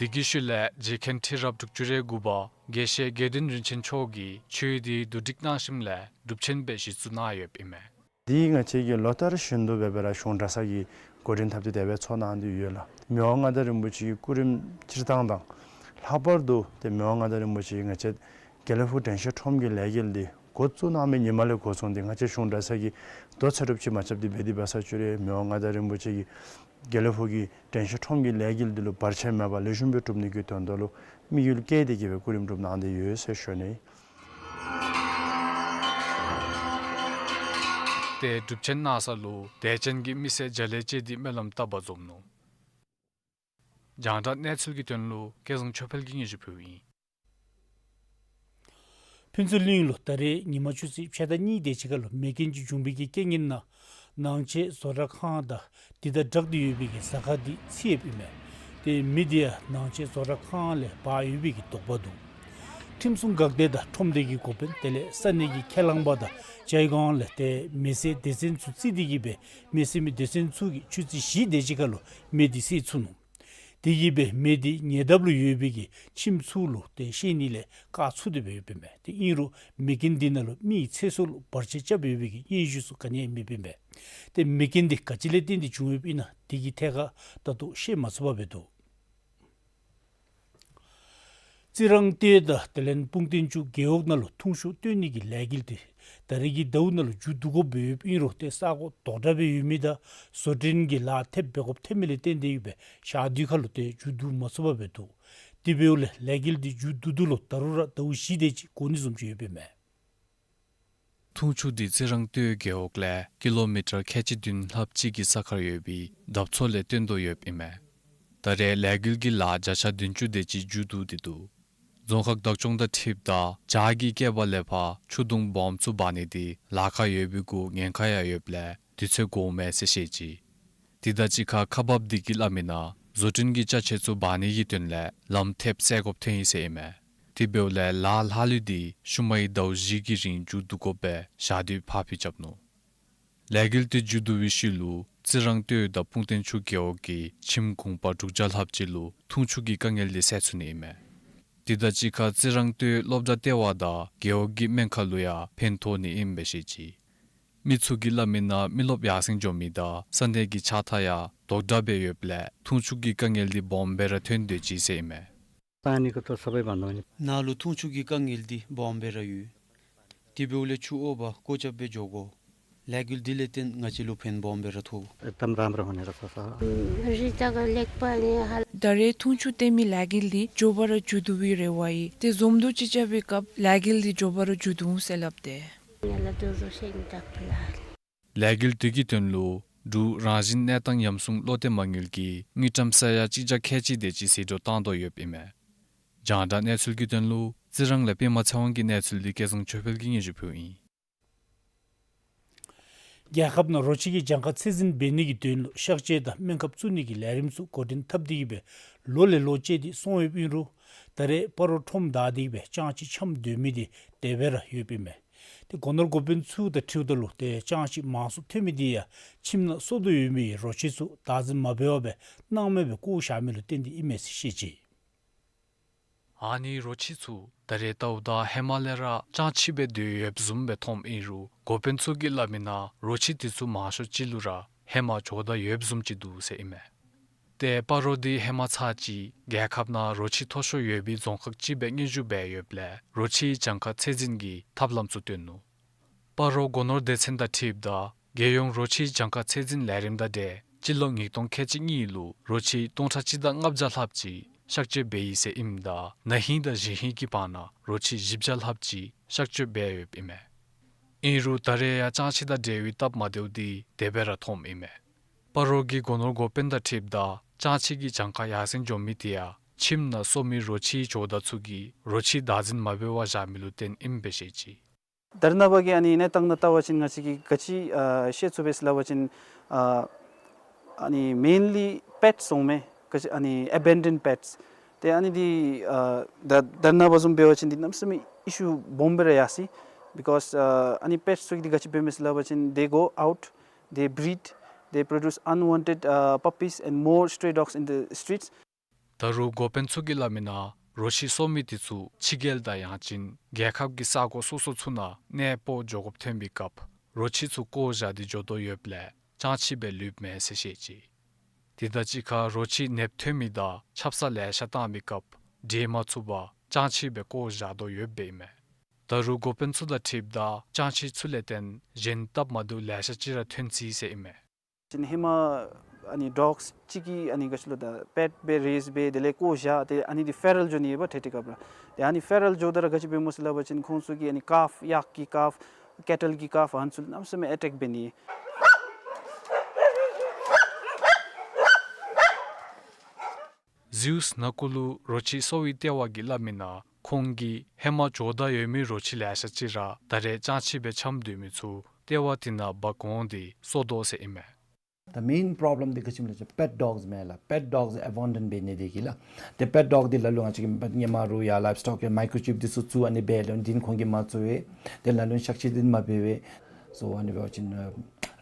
དེ་གི་ཤུལ་ལས་རྗེ་མཁན་ཁྲི་རབས་དྲུག་ཅུ་རེ་དགུ་པ་དགེ་བཤེས་དགེ་འདུན་རིན་ཆེན་མཆོག་གིས་ཆོས་འདི་བསྡུ་སྒྲིག་གནང་ཞིནམ་ལས་སྒྲུབ་ཆེན་སྦེ་གཞི་བཙུགས་གནང་ཡོདཔ་ཨིན་མས། འདི་ང་བཅས་ཀྱིས་ལོ་ལྟར་བཞིན་དུ་འབད་འབད་ར་གཞུང་གྲྭ་ཚང་གིས་འགོ་འདྲེན་འཐབ་སྟེ་དེ་སྦེ་ཚོགས་གནང་སྟེ་ཡོད་ལགས། མི་དབང་མངའ་བདག་རིན་པོ་ཆེ་གི་སྐུ་རིམ་སྤྱིར་བཏང་དང་ལྷག་པར་དུ་ཏེ་མི་དབང་མངའ་བདག་རིན་པོ་ཆེ་གིས་ང་བཅས་དགེ་ལེགས་ཕུག་དྲན་ཤེས་ཁྲོམ་གྱི་ལས་འགུལ་འདི་འགོ་བཙུགས་གནང་བའི་ཉིནམ་ལས་འགོ་བཟུང་སྟེ་ང་བཅས་གཞུང་གྲྭ་ཚང་གིས་དོ་ཚེ་སྒྲུབ་ཅིག་མ་རྐྱབ་སྟེ་འབད་དེ་འབད་ས་ཅིག་རུང་མི་དབང་མངའ་བདག་རིན་པོ་ཆེ་གིས་དགེ་ལེགས་ཕུག་གི་དྲན་ཤེས་ཁྲོམ་གྱི་ལས་འགུལ་འདི་ལུ་བར་ཆད་མེད་པར་ལེགས་ཤོམ་སྦེ་སྒྲུབ་ནི་གི་དོན་དག་ལུ་དམིགས་ཡུལ་བསྐྱེད་དེ་གིས་སྦེ་སྐུ་རིམ་སྒྲུབ་གནང་སྟེ་ཡོད་ཟེར་ཞུ་ནི། ཏེ་སྒྲུབ་ཆེན་གནང་ས་ལུ་དད་ཅན་གྱི་མི་སེར་མཇལ་ལེ་བཅས་ཏེ་སྨོན་ལམ་བཏབ་པར་འཛོམས་ནུག། རྒྱང་བསྒྲགས་གནས་ཚུལ་གྱི་དོན་ལུ་སྐལ་བཟང་ཆོས་འཕེལ་གྱིས་སྙན་ཞུ་ཕུལཝ་ཨིན། ཕུན་ཚོགས་གླིང་ལུ་ད་རེས་ཉིན་མ་ཆུ་ཚོད་ཕྱེད་དང་གཉིས་དེ་ཅིག་ཁར་ལུ་མེ་རྐྱེན་གྱིས་བྱུང་བའི་གི་རྐྱེན་གྱིས་ནང་ཆེན་བཟོ་གྲྭ་ཁང་དང་དེ་དང་སྦྲགས་ཏེ་ཡོད་པའི་གི་ཟ་ཁང་འདི་ཚིག་ཡོདཔ་ཨིན་མས། ཏེ་མི་འདི་ཡང་ནང་ཆེན་བཟོ་གྲྭ་ཁང་ལས་འབག་ཡོད་པའི་གི་དོགས་པ་འདུག། ཁྲིམས་སྲུང་འགག་སྡེ་དང་ཁྲོམ་སྡེ་གི་འགོ་དཔོན་དེ་ལས་ས་གནས་ཀྱི་ཁས་བླངས་པ་དང་ཅའི་སྒང་ལས་ཏེ་མེ་བསད་སྡེ་ཚན་ཚུ་བརྩིས་ཏེ་གིས་སྦེ་མེ་བསད་མི་སྡེ་ཚན་ཚུ་གིས་ཆུ་ཚོད་བཞི་དེ་ཅིག་ཁར་ལུ་མེ་འདི་བསད་ཚུགས་ནུག། དེ་གིས་སྦེ་མེ་འདི་ཉེ་འདབས་ལུ་ཡོད་པའི་གི་ཁྱིམ་ཚུ་ལུ་ཏེ་ཤེད་ནི་ལས་བཀག་ཚུགས་ཏེ་སྦེ་ཡོདཔ་ཨིན་མས། ཏེ་ཨིན་རུང་མེ་རྐྱེན་འདི་ནང་ལུ་མི་ཚེ་སྲོག་ལུ་བར་ཆད་རྐྱབ་ཡོད་པའི་གི་སྙན་ཞུ་ཚུ་ག་ནི་ཡང་མེདཔ་ཨིན་མས། ཏེ་མེ་རྐྱེན་འདི་ག་ཅི་ལས་བརྟེན་ཏེ་བྱུང་ཡོདཔ་ཨིན་ན་དེ་གི་ཐད་ཁར་ད་ལྟོ་ཤེས་མ་ཚུགས་པར་སྦེ་འདུག། རྩི་རང་སྟོད་དང་དེ་ལས་སྤུངས་སྟེང་ཆུ་རྒེད་འོག་ནང་ལུ་འཐུང་ཆུ་བཏོན་ནི་གི་ལས་འགུལ་འདི་ད་རེས་ཀྱི་ཟླཝ་ནང་ལུ་མཇུག་བསྡུ་དགོཔ་སྦེ་ཡོདཔ་ཨིན་རུང་ཏེ་ས་གོ་དོག་དྲགས་སྦེ་ཡོད་མི་དང་བཟོ་སྐྲུན་གྱི་ལཱ་ཐེབས་འབད་དགོཔ་ཐོན་མི་ལས་བརྟེན་ཏེ་གིས་སྦེ་ཞག་དུས་ཁར་ལུ་ཏེ་མཇུག་བསྡུ་མ་ཚུགས་པར་སྦེ་འདུག། དེ་འབདཝ་ལས་ལས་འགུལ་འདི་མཇུག་བསྡུ་ད་ལུ་ད་རུང་ར་ཟླཝ་བཞི་དེ་ཅིག་འགོར་ནི་བཟུམ་ཅིག་ཡོདཔ་ཨིན་མས། འཐུང་ཆུ་འདི་རྩི་རང་སྟོད་རྒེད་འོག་ལས་ཀི་ལོ་མི་ཊར་ཁལ་གཅིག་བདུན་ལྷགཔ་ཅིག་གི་ས་ཁར་ཡོད་པའི་འདབས་མཚོ་ལས་བཏོན་དོ་ཡོདཔ་ཨིན་མས། ད་རེས་ལས་འགུལ་གྱི་ལཱ་བརྒྱ་ཆ་བདུན་ཅུ་དེ་ཅིག་མཇུག་བསྡུ་སྟེ་འདུག། རྫོང་ཁག་བདག་སྐྱོང་དང་འཁྲིལཝ་ད་བྱག་གི་སྐེད་པ་ལས་ཕར་ཆུ་དུང་སྦོམ་ཚུ་འབག་ནི་འདི་ལཱ་ཁག་ཡོད་པའི་གུ་ཉེན་ཁ་ཡང་ཡོདཔ་ལས་དུས་ཚོད་འགོརཝ་མས་ཟེར་བཤད་ཅི། དེ་དང་གཅིག་ཁར་ཁག་འབགཔ་འདི་གིས་སླབ་མི་ནང་བཟོ་སྐྲུན་གྱི་ཅ་ཆས་ཚུ་འབག་ནི་གི་དོན་ལས་ལམ་ཐེབས་སེལ་དགོཔ་ཐོན་ཡི་ཟེར་ཨིན་མས། དེ་འབདཝ་ལས་ལཱ་ལྷག་ལུས་འདི་ཤུལ་མའི་ཟླཝ་བཞི་གི་རིང་མཇུག་བསྡུ་དགོ་པའི་ཞག་དུས་ཕར་འཕུལ་རྐྱབ་ནུག། ལས་འགུལ་འདི་མཇུག་བསྡུ་བའི་ཤུལ་ལུ་རྩི་རང་སྟོད་དང་སྤུངས་སྟེང་ཆུ་རྒེད་འོག་གི་ཁྱིམ་གུང་པ་དྲུག་བརྒྱ་ལྷགཔ་ཅིག་ལུ་འཐུང་ཆུ་གི་དཀའ་ངལ་འདི་སེལ་ཚུགས་ནི་ཨིན་མས། དེ་དང་གཅིག་ཁར་རྩི་རང་སྟོད་སློབ་གྲྭ་ལྟེ་བ་དང་རྒེད་འོག་གི་སྨན་ཁང་ལུ་ཡང་ཕན་ཐོགས་ནི་ཨིན་པས་ཟེར་བཤད་ཅི། མི་ཚུ་གིས་སླབ་མི་ནང་མི་རློབས་ཡར་སེང་འགྱོ་མི་དང་ས་གནས་ཀྱི་ཆགས་ཐ་ཡང་དོག་དྲགས་སྦེ་ཡོདཔ་ལས་འཐུང་ཆུ་གི་དཀའ་ངལ་འདི་སྦོམ་སྦེ་ར་ཐོན་སྡོད་ཅི་ཟེར་ཨིན་མས། पानीको त सबै भन्दा हुने। ནཱ་ལུ་འཐུང་ཆུ་གི་དཀའ་ངལ་འདི་སྦོམ་སྦེ་ར་ཡོད། དེ་འབདཝ་ལས་ཆུ་འོ་བར་སྐོར་རྐྱབ་སྦེ་འགྱོ་དགོ། ལས་འགུལ་འདི་ལས་བརྟེན་ང་བཅས་ལུ་ཕན་སྦོམ་སྦེ་ར་ཐོགས། एकदम राम्रो हुने रहेछ सर। ད་རེས་འཐུང་ཆུ་བཏོན་མི་ལས་འགུལ་འདི་མགྱོགས་པ་ར་མཇུག་བསྡུ་བའི་རེ་བ་ཡོད། ཏེ་འཛོམས་འདུ་ཅིག་རྐྱབ་པའི་སྐབས་ལས་འགུལ་འདི་མགྱོགས་པ་ར་མཇུག་བསྡུ་འོང་ཟེར་སླབ་སྟེ། ལས་འགུལ་འདི་གི་དོན་ལུ་འབྲུག་རང་བཞིན་གནས་སྟངས་ཉམས་སྲུང་བློ་གཏད་མ་དངུལ་གྱིས་དངུལ་ཀྲམ་ས་ཡ་གཅིག་བརྒྱ་ཁལ་གཅིག་དེ་ཅིག་ཟད་འགྲོ་བཏང་དོ་ཡོདཔ་ཨིན་མས། རྒྱང་བསྒྲགས་གནས་ཚུལ་གྱི་དོན་ལུ་རྩི་རང་ལས་པདྨ་ཚེ་དབང་གི་གནས་ཚུལ་འདི་སྐལ་བཟང་ཆོས་འཕེལ་གྱིས་སྙན་ཞུ་ཕུལཝ་ཨིན། རྒྱལ་ཁབ་ནང་རོ་ཁྱི་གི་གྱངས་ཁ་ཚད་འཛིན་འབད་ནི་གི་དོན་ལུ་གཤག་བཅོས་དང་སྨན་ཁབ་བཙུགས་ནི་གི་ལས་རིམ་ཚུ་འགོ་འདྲེན་འཐབ་སྟེ་གིས་སྦེ་ལོ་ལས་ལོ་བཅད་དེ་སོང་ཡོདཔ་ཨིན་རུང་ད་རེས་སྤ་རོ་ཁྲོམ་བདའ་སྟེ་གིས་སྦེ་ལྕང་ཁྱི་འཁྱམས་སྡོད་མི་འདི་དེ་སྦེ་ར་ཡོདཔ་ཨིན་མས། ཏེ་སྒོ་ནོར་འགོ་དཔོན་ཚུ་དང་འཁྲིལཝ་ད་ལུ་ཏེ་ལྕང་ཁྱི་མང་སུ་ཐོན་མི་འདི་ཡང་ཁྱིམ་ནང་གསོ་དོ་ཡོད་མི་རོ་ཁྱི་ཚུ་བདག་འཛིན་མ་འབད་བར་སྦེ་སྣང་མེད་སྦེ་བཀོ་བཞག་མི་ལུ་བརྟེན་ཏེ་ཨིན་མས་ཟེར་བཤད་ཅི། ཨ་ནི་རོ་ཁྱི་ཚུ་ད་རེས་བལྟཝ་ད་ཧེ་མ་ལས་ར་ལྕང་ཁྱི་སྦེ་སྡོད་ཡོདཔ་བཟུམ་སྦེ་མཐོངམ་ཨིན་རུང་འགོ་དཔོན་ཚུ་གིས་སླབ་མི་ནང་རོ་ཁྱི་འདི་ཚུ་མང་ཤོས་ཅིག་ལུ་ར་ཧེ་མ་བྱོག་ད་ཡོདཔ་བཟུམ་ཅིག་འདུག་ཟེར་ཨིན་མས། ཏེ་སྤ་རོ་འདི་ཧེ་མ་ཚར་གཅིག་རྒྱལ་ཁབ་ནང་རོ་ཁྱི་མཐོ་ཤོས་ཡོད་པའི་རྫོང་ཁག་ཅིག་སྦེ་སྙན་ཞུ་འབད་ཡོདཔ་ལས་རོ་ཁྱིའི་གྱངས་ཁ་ཚད་འཛིན་གྱི་ཐབས་ལམ་ཚུ་སྟོན་ནུག། སྤ་རོ་སྒོ་ནོར་སྡེ་ཚན་དང་འཁྲིལཝ་ད་རྒྱལ་ཡོངས་རོ་ཁྱིའི་གྱངས་ཁ་ཚད་འཛིན་ལས་རིམ་དང་འབྲེལ་སྤྱི་ལོ་ཉིས་སྟོང་ཁལ་གཅིག་གཉིས་ལུ་རོ་ཁྱི་སྟོང་ཕྲག་གཅིག་དང་ལྔ་བརྒྱ་ལྷགཔ་ཅིག་གཤག་བཅོས་འབད་ཡི་ཟེར་ཨིནམ་ད་ན་ཧིང་དང་གཞེས་ཧིང་གི་བར་ན་རོ་ཁྱི་བཞི་བརྒྱ་ལྷགཔ་ཅིག་གཤག་བཅོས་འབད་ཡོདཔ་ཨིན་མས། ཨིན་རུང་ད་རེས་ཡང་ལྕང་ཁྱི་དང་འབྲེལ་བའི་སྟབས་མ་བདེཝ་འདི་དེ་སྦེ་ར་མཐོངམ་ཨིན་མས། སྤ་རོ་གི་སྒོ་ནོར་འགོ་དཔོན་དང་འཁྲིལཝ་ད་ལྕང་ཁྱི་གི་གྱངས་ཁ་ཡར་སེང་འགྱོ་མི་དེ་ཡང་ཁྱིམ་ནང་གསོ་མི་རོ་ཁྱིའི་ཇོ་བདག་ཚུ་གིས་རོ་ཁྱི་བདག་འཛིན་མ་འབད་བར་བཞག་མི་ལུ་བརྟེན་ཨིན་པས་ཟེར་བཤད་ཅི། དར་ནག་པ་གི་ཨ་ནི་གནས་སྟངས་ནང་བལྟ་བ་ཅིན་ང་བཅས་ཀྱིས་ག་ཅི་ཨ་ཤེས་ཚུགས་པས་ཟེར་སླབ་པ་ཅིན་ཨ་ཨ་ནི་མེན་ལི་པེཊ་འོང་མས། ག་ཅི་ཨ་ནི་ཨེ་བེན་ཌེན་པེཊ། ཏེ་ཨ་ནི་འདི་ཨ་དར་དར་ནག་པ་བཟུམ་འབད་བ་ཅིན་འདི་གནམ་མེད་ས་མེད་ཨི་ཤུ་སྦོམ་སྦེ་ར་ཡར་སོ་ཡི། because ཨ་ཨ་ནི་པེཊ་ཚུ་གིས་འདི་ག་ཅི་འབད་མས་ཟེར་སླབ་པ་ཅིན་they go out, they breed, they produce unwanted uh, puppies and more stray dogs in the streets. ད་རུང་འགོ་དཔོན་ཚུ་གིས་སླབ་མི་ནང་རོ་ཁྱི་གསོ་མི་དེ་ཚུ་ཕྱི་རྒྱལ་དང་ཡང་ཅིན་རྒྱལ་ཁབ་ཀྱི་ས་གོ་སོ་སོ་ཚུ་ནང་གནས་སྤོ་འགྱོ་དགོཔ་ཐོན་པའི་སྐབས་རོ་ཁྱི་ཚུ་བཀོ་བཞག་སྟེ་འགྱོ་དོ་ཡོདཔ་ལས་ཅང་ཅིག་སྦེ་ལུསཔ་མེད་ཟེར་བཤད་ཅི། དེ་དང་གཅིག་ཁར་རོ་ཁྱི་ནདཔ་ཐོན་མི་དང་ཆབ་གསང་ལེ་ཤ་བཏང་པའི་སྐབས་འདྲེན་མ་ཚུགས་པར་ཅང་ཅིག་སྦེ་བཀོ་བཞག་དོ་ཡོདཔ་ཨིན་མས། ད་རུང་འགོ་དཔོན་ཚུ་དང་འཁྲིལཝ་ད་ཅང་ཅིག་ཚུ་ལས་བརྟེན་གཞན་སྟབས་མ་བདེཝ་ལེ་ཤ་ཅིག་ར་ཐོན་ཅི་ཟེར་ཨིན་མས། ཅིན་ཧེ་མ་ཨ་ནི་ཌོགསི་ཅིག་གིས་ཨ་ནི་ག་ཅི་ལོ་ད་པེཊ་སྦེ་རེསི་འབད་དེ་ལས་བཀོ་བཞག་སྟེ་ཨ་ནི་འདི་ཕེ་རལ་འགྱོ་ནི་ཡོདཔ་ཏེ་དེ་སྐབས་ར། ཏེ་ཨ་ནི་ཕེ་རལ་འགྱོཝ་ད་ར་ག་ཅི་འབད་སྨོ་ཟེར་སླབ་པ་ཅིན་ཁོང་ཚུ་གིས་ཨ་ནི་ཀཱལཕ་གཡག་གི་ཀཱལཕ་ཀེ་ཊལ་གྱི་ཀཱལཕ་ཨ་ནི་ཚུ་གནམ་མེད་ས་མེད་ཨེ་ཊེཀ་འབད་ནི། ཟེའུསི་ནཱ་ཀུ་ལུ་རོ་ཁྱི་གསོ་བའི་ལྟེ་བ་གིས་སླབ་མི་ནང་ཁོང་གིས་ཧེ་མ་འགྱོ་ད་ཡོད་མི་རོ་ཁྱི་ལེ་ཤ་ཅིག་ར་ད་རེས་ཅང་ཅིག་སྦེ་འཁྱམས་སྡོད་མི་ཚུ་ལྟེ་བ་དེ་ནང་འབག་འོང་སྟེ་གསོ་དོ་ཟེར་ཨིན་མས། The main problem དེ་ག་ཅི་སྨོ་ལགས་ཟེར་བ་ཅིན་པེཊ་ཌོགསི་མས་ལགས། པེཊ་ཌོགསི་ཨེ་བཱན་ཌོན་འབད་ནི་དེ་གིས་ལགས། ཏེ་པེཊ་ཌོགསི་དེ་ལ་ལུ་ང་བཅས་ཀྱིས་ཧེ་མ་རོགས་ཡར་ལའིབ་སི་ཊོཀ་གི་མའི་ཀྲོ་ཅིཔ་དེ་ཚུ་བཙུགས་ཨ་ནི་འབད་ལུ་དེ་ཁོང་གིས་མ་བཙུགས་པས། ཏེ་ལ་ལུ་གཤག་བཅོས་དེ་མ་འབད་བས། སོ་ཨ་ནི་འབད་བ་ཅིན་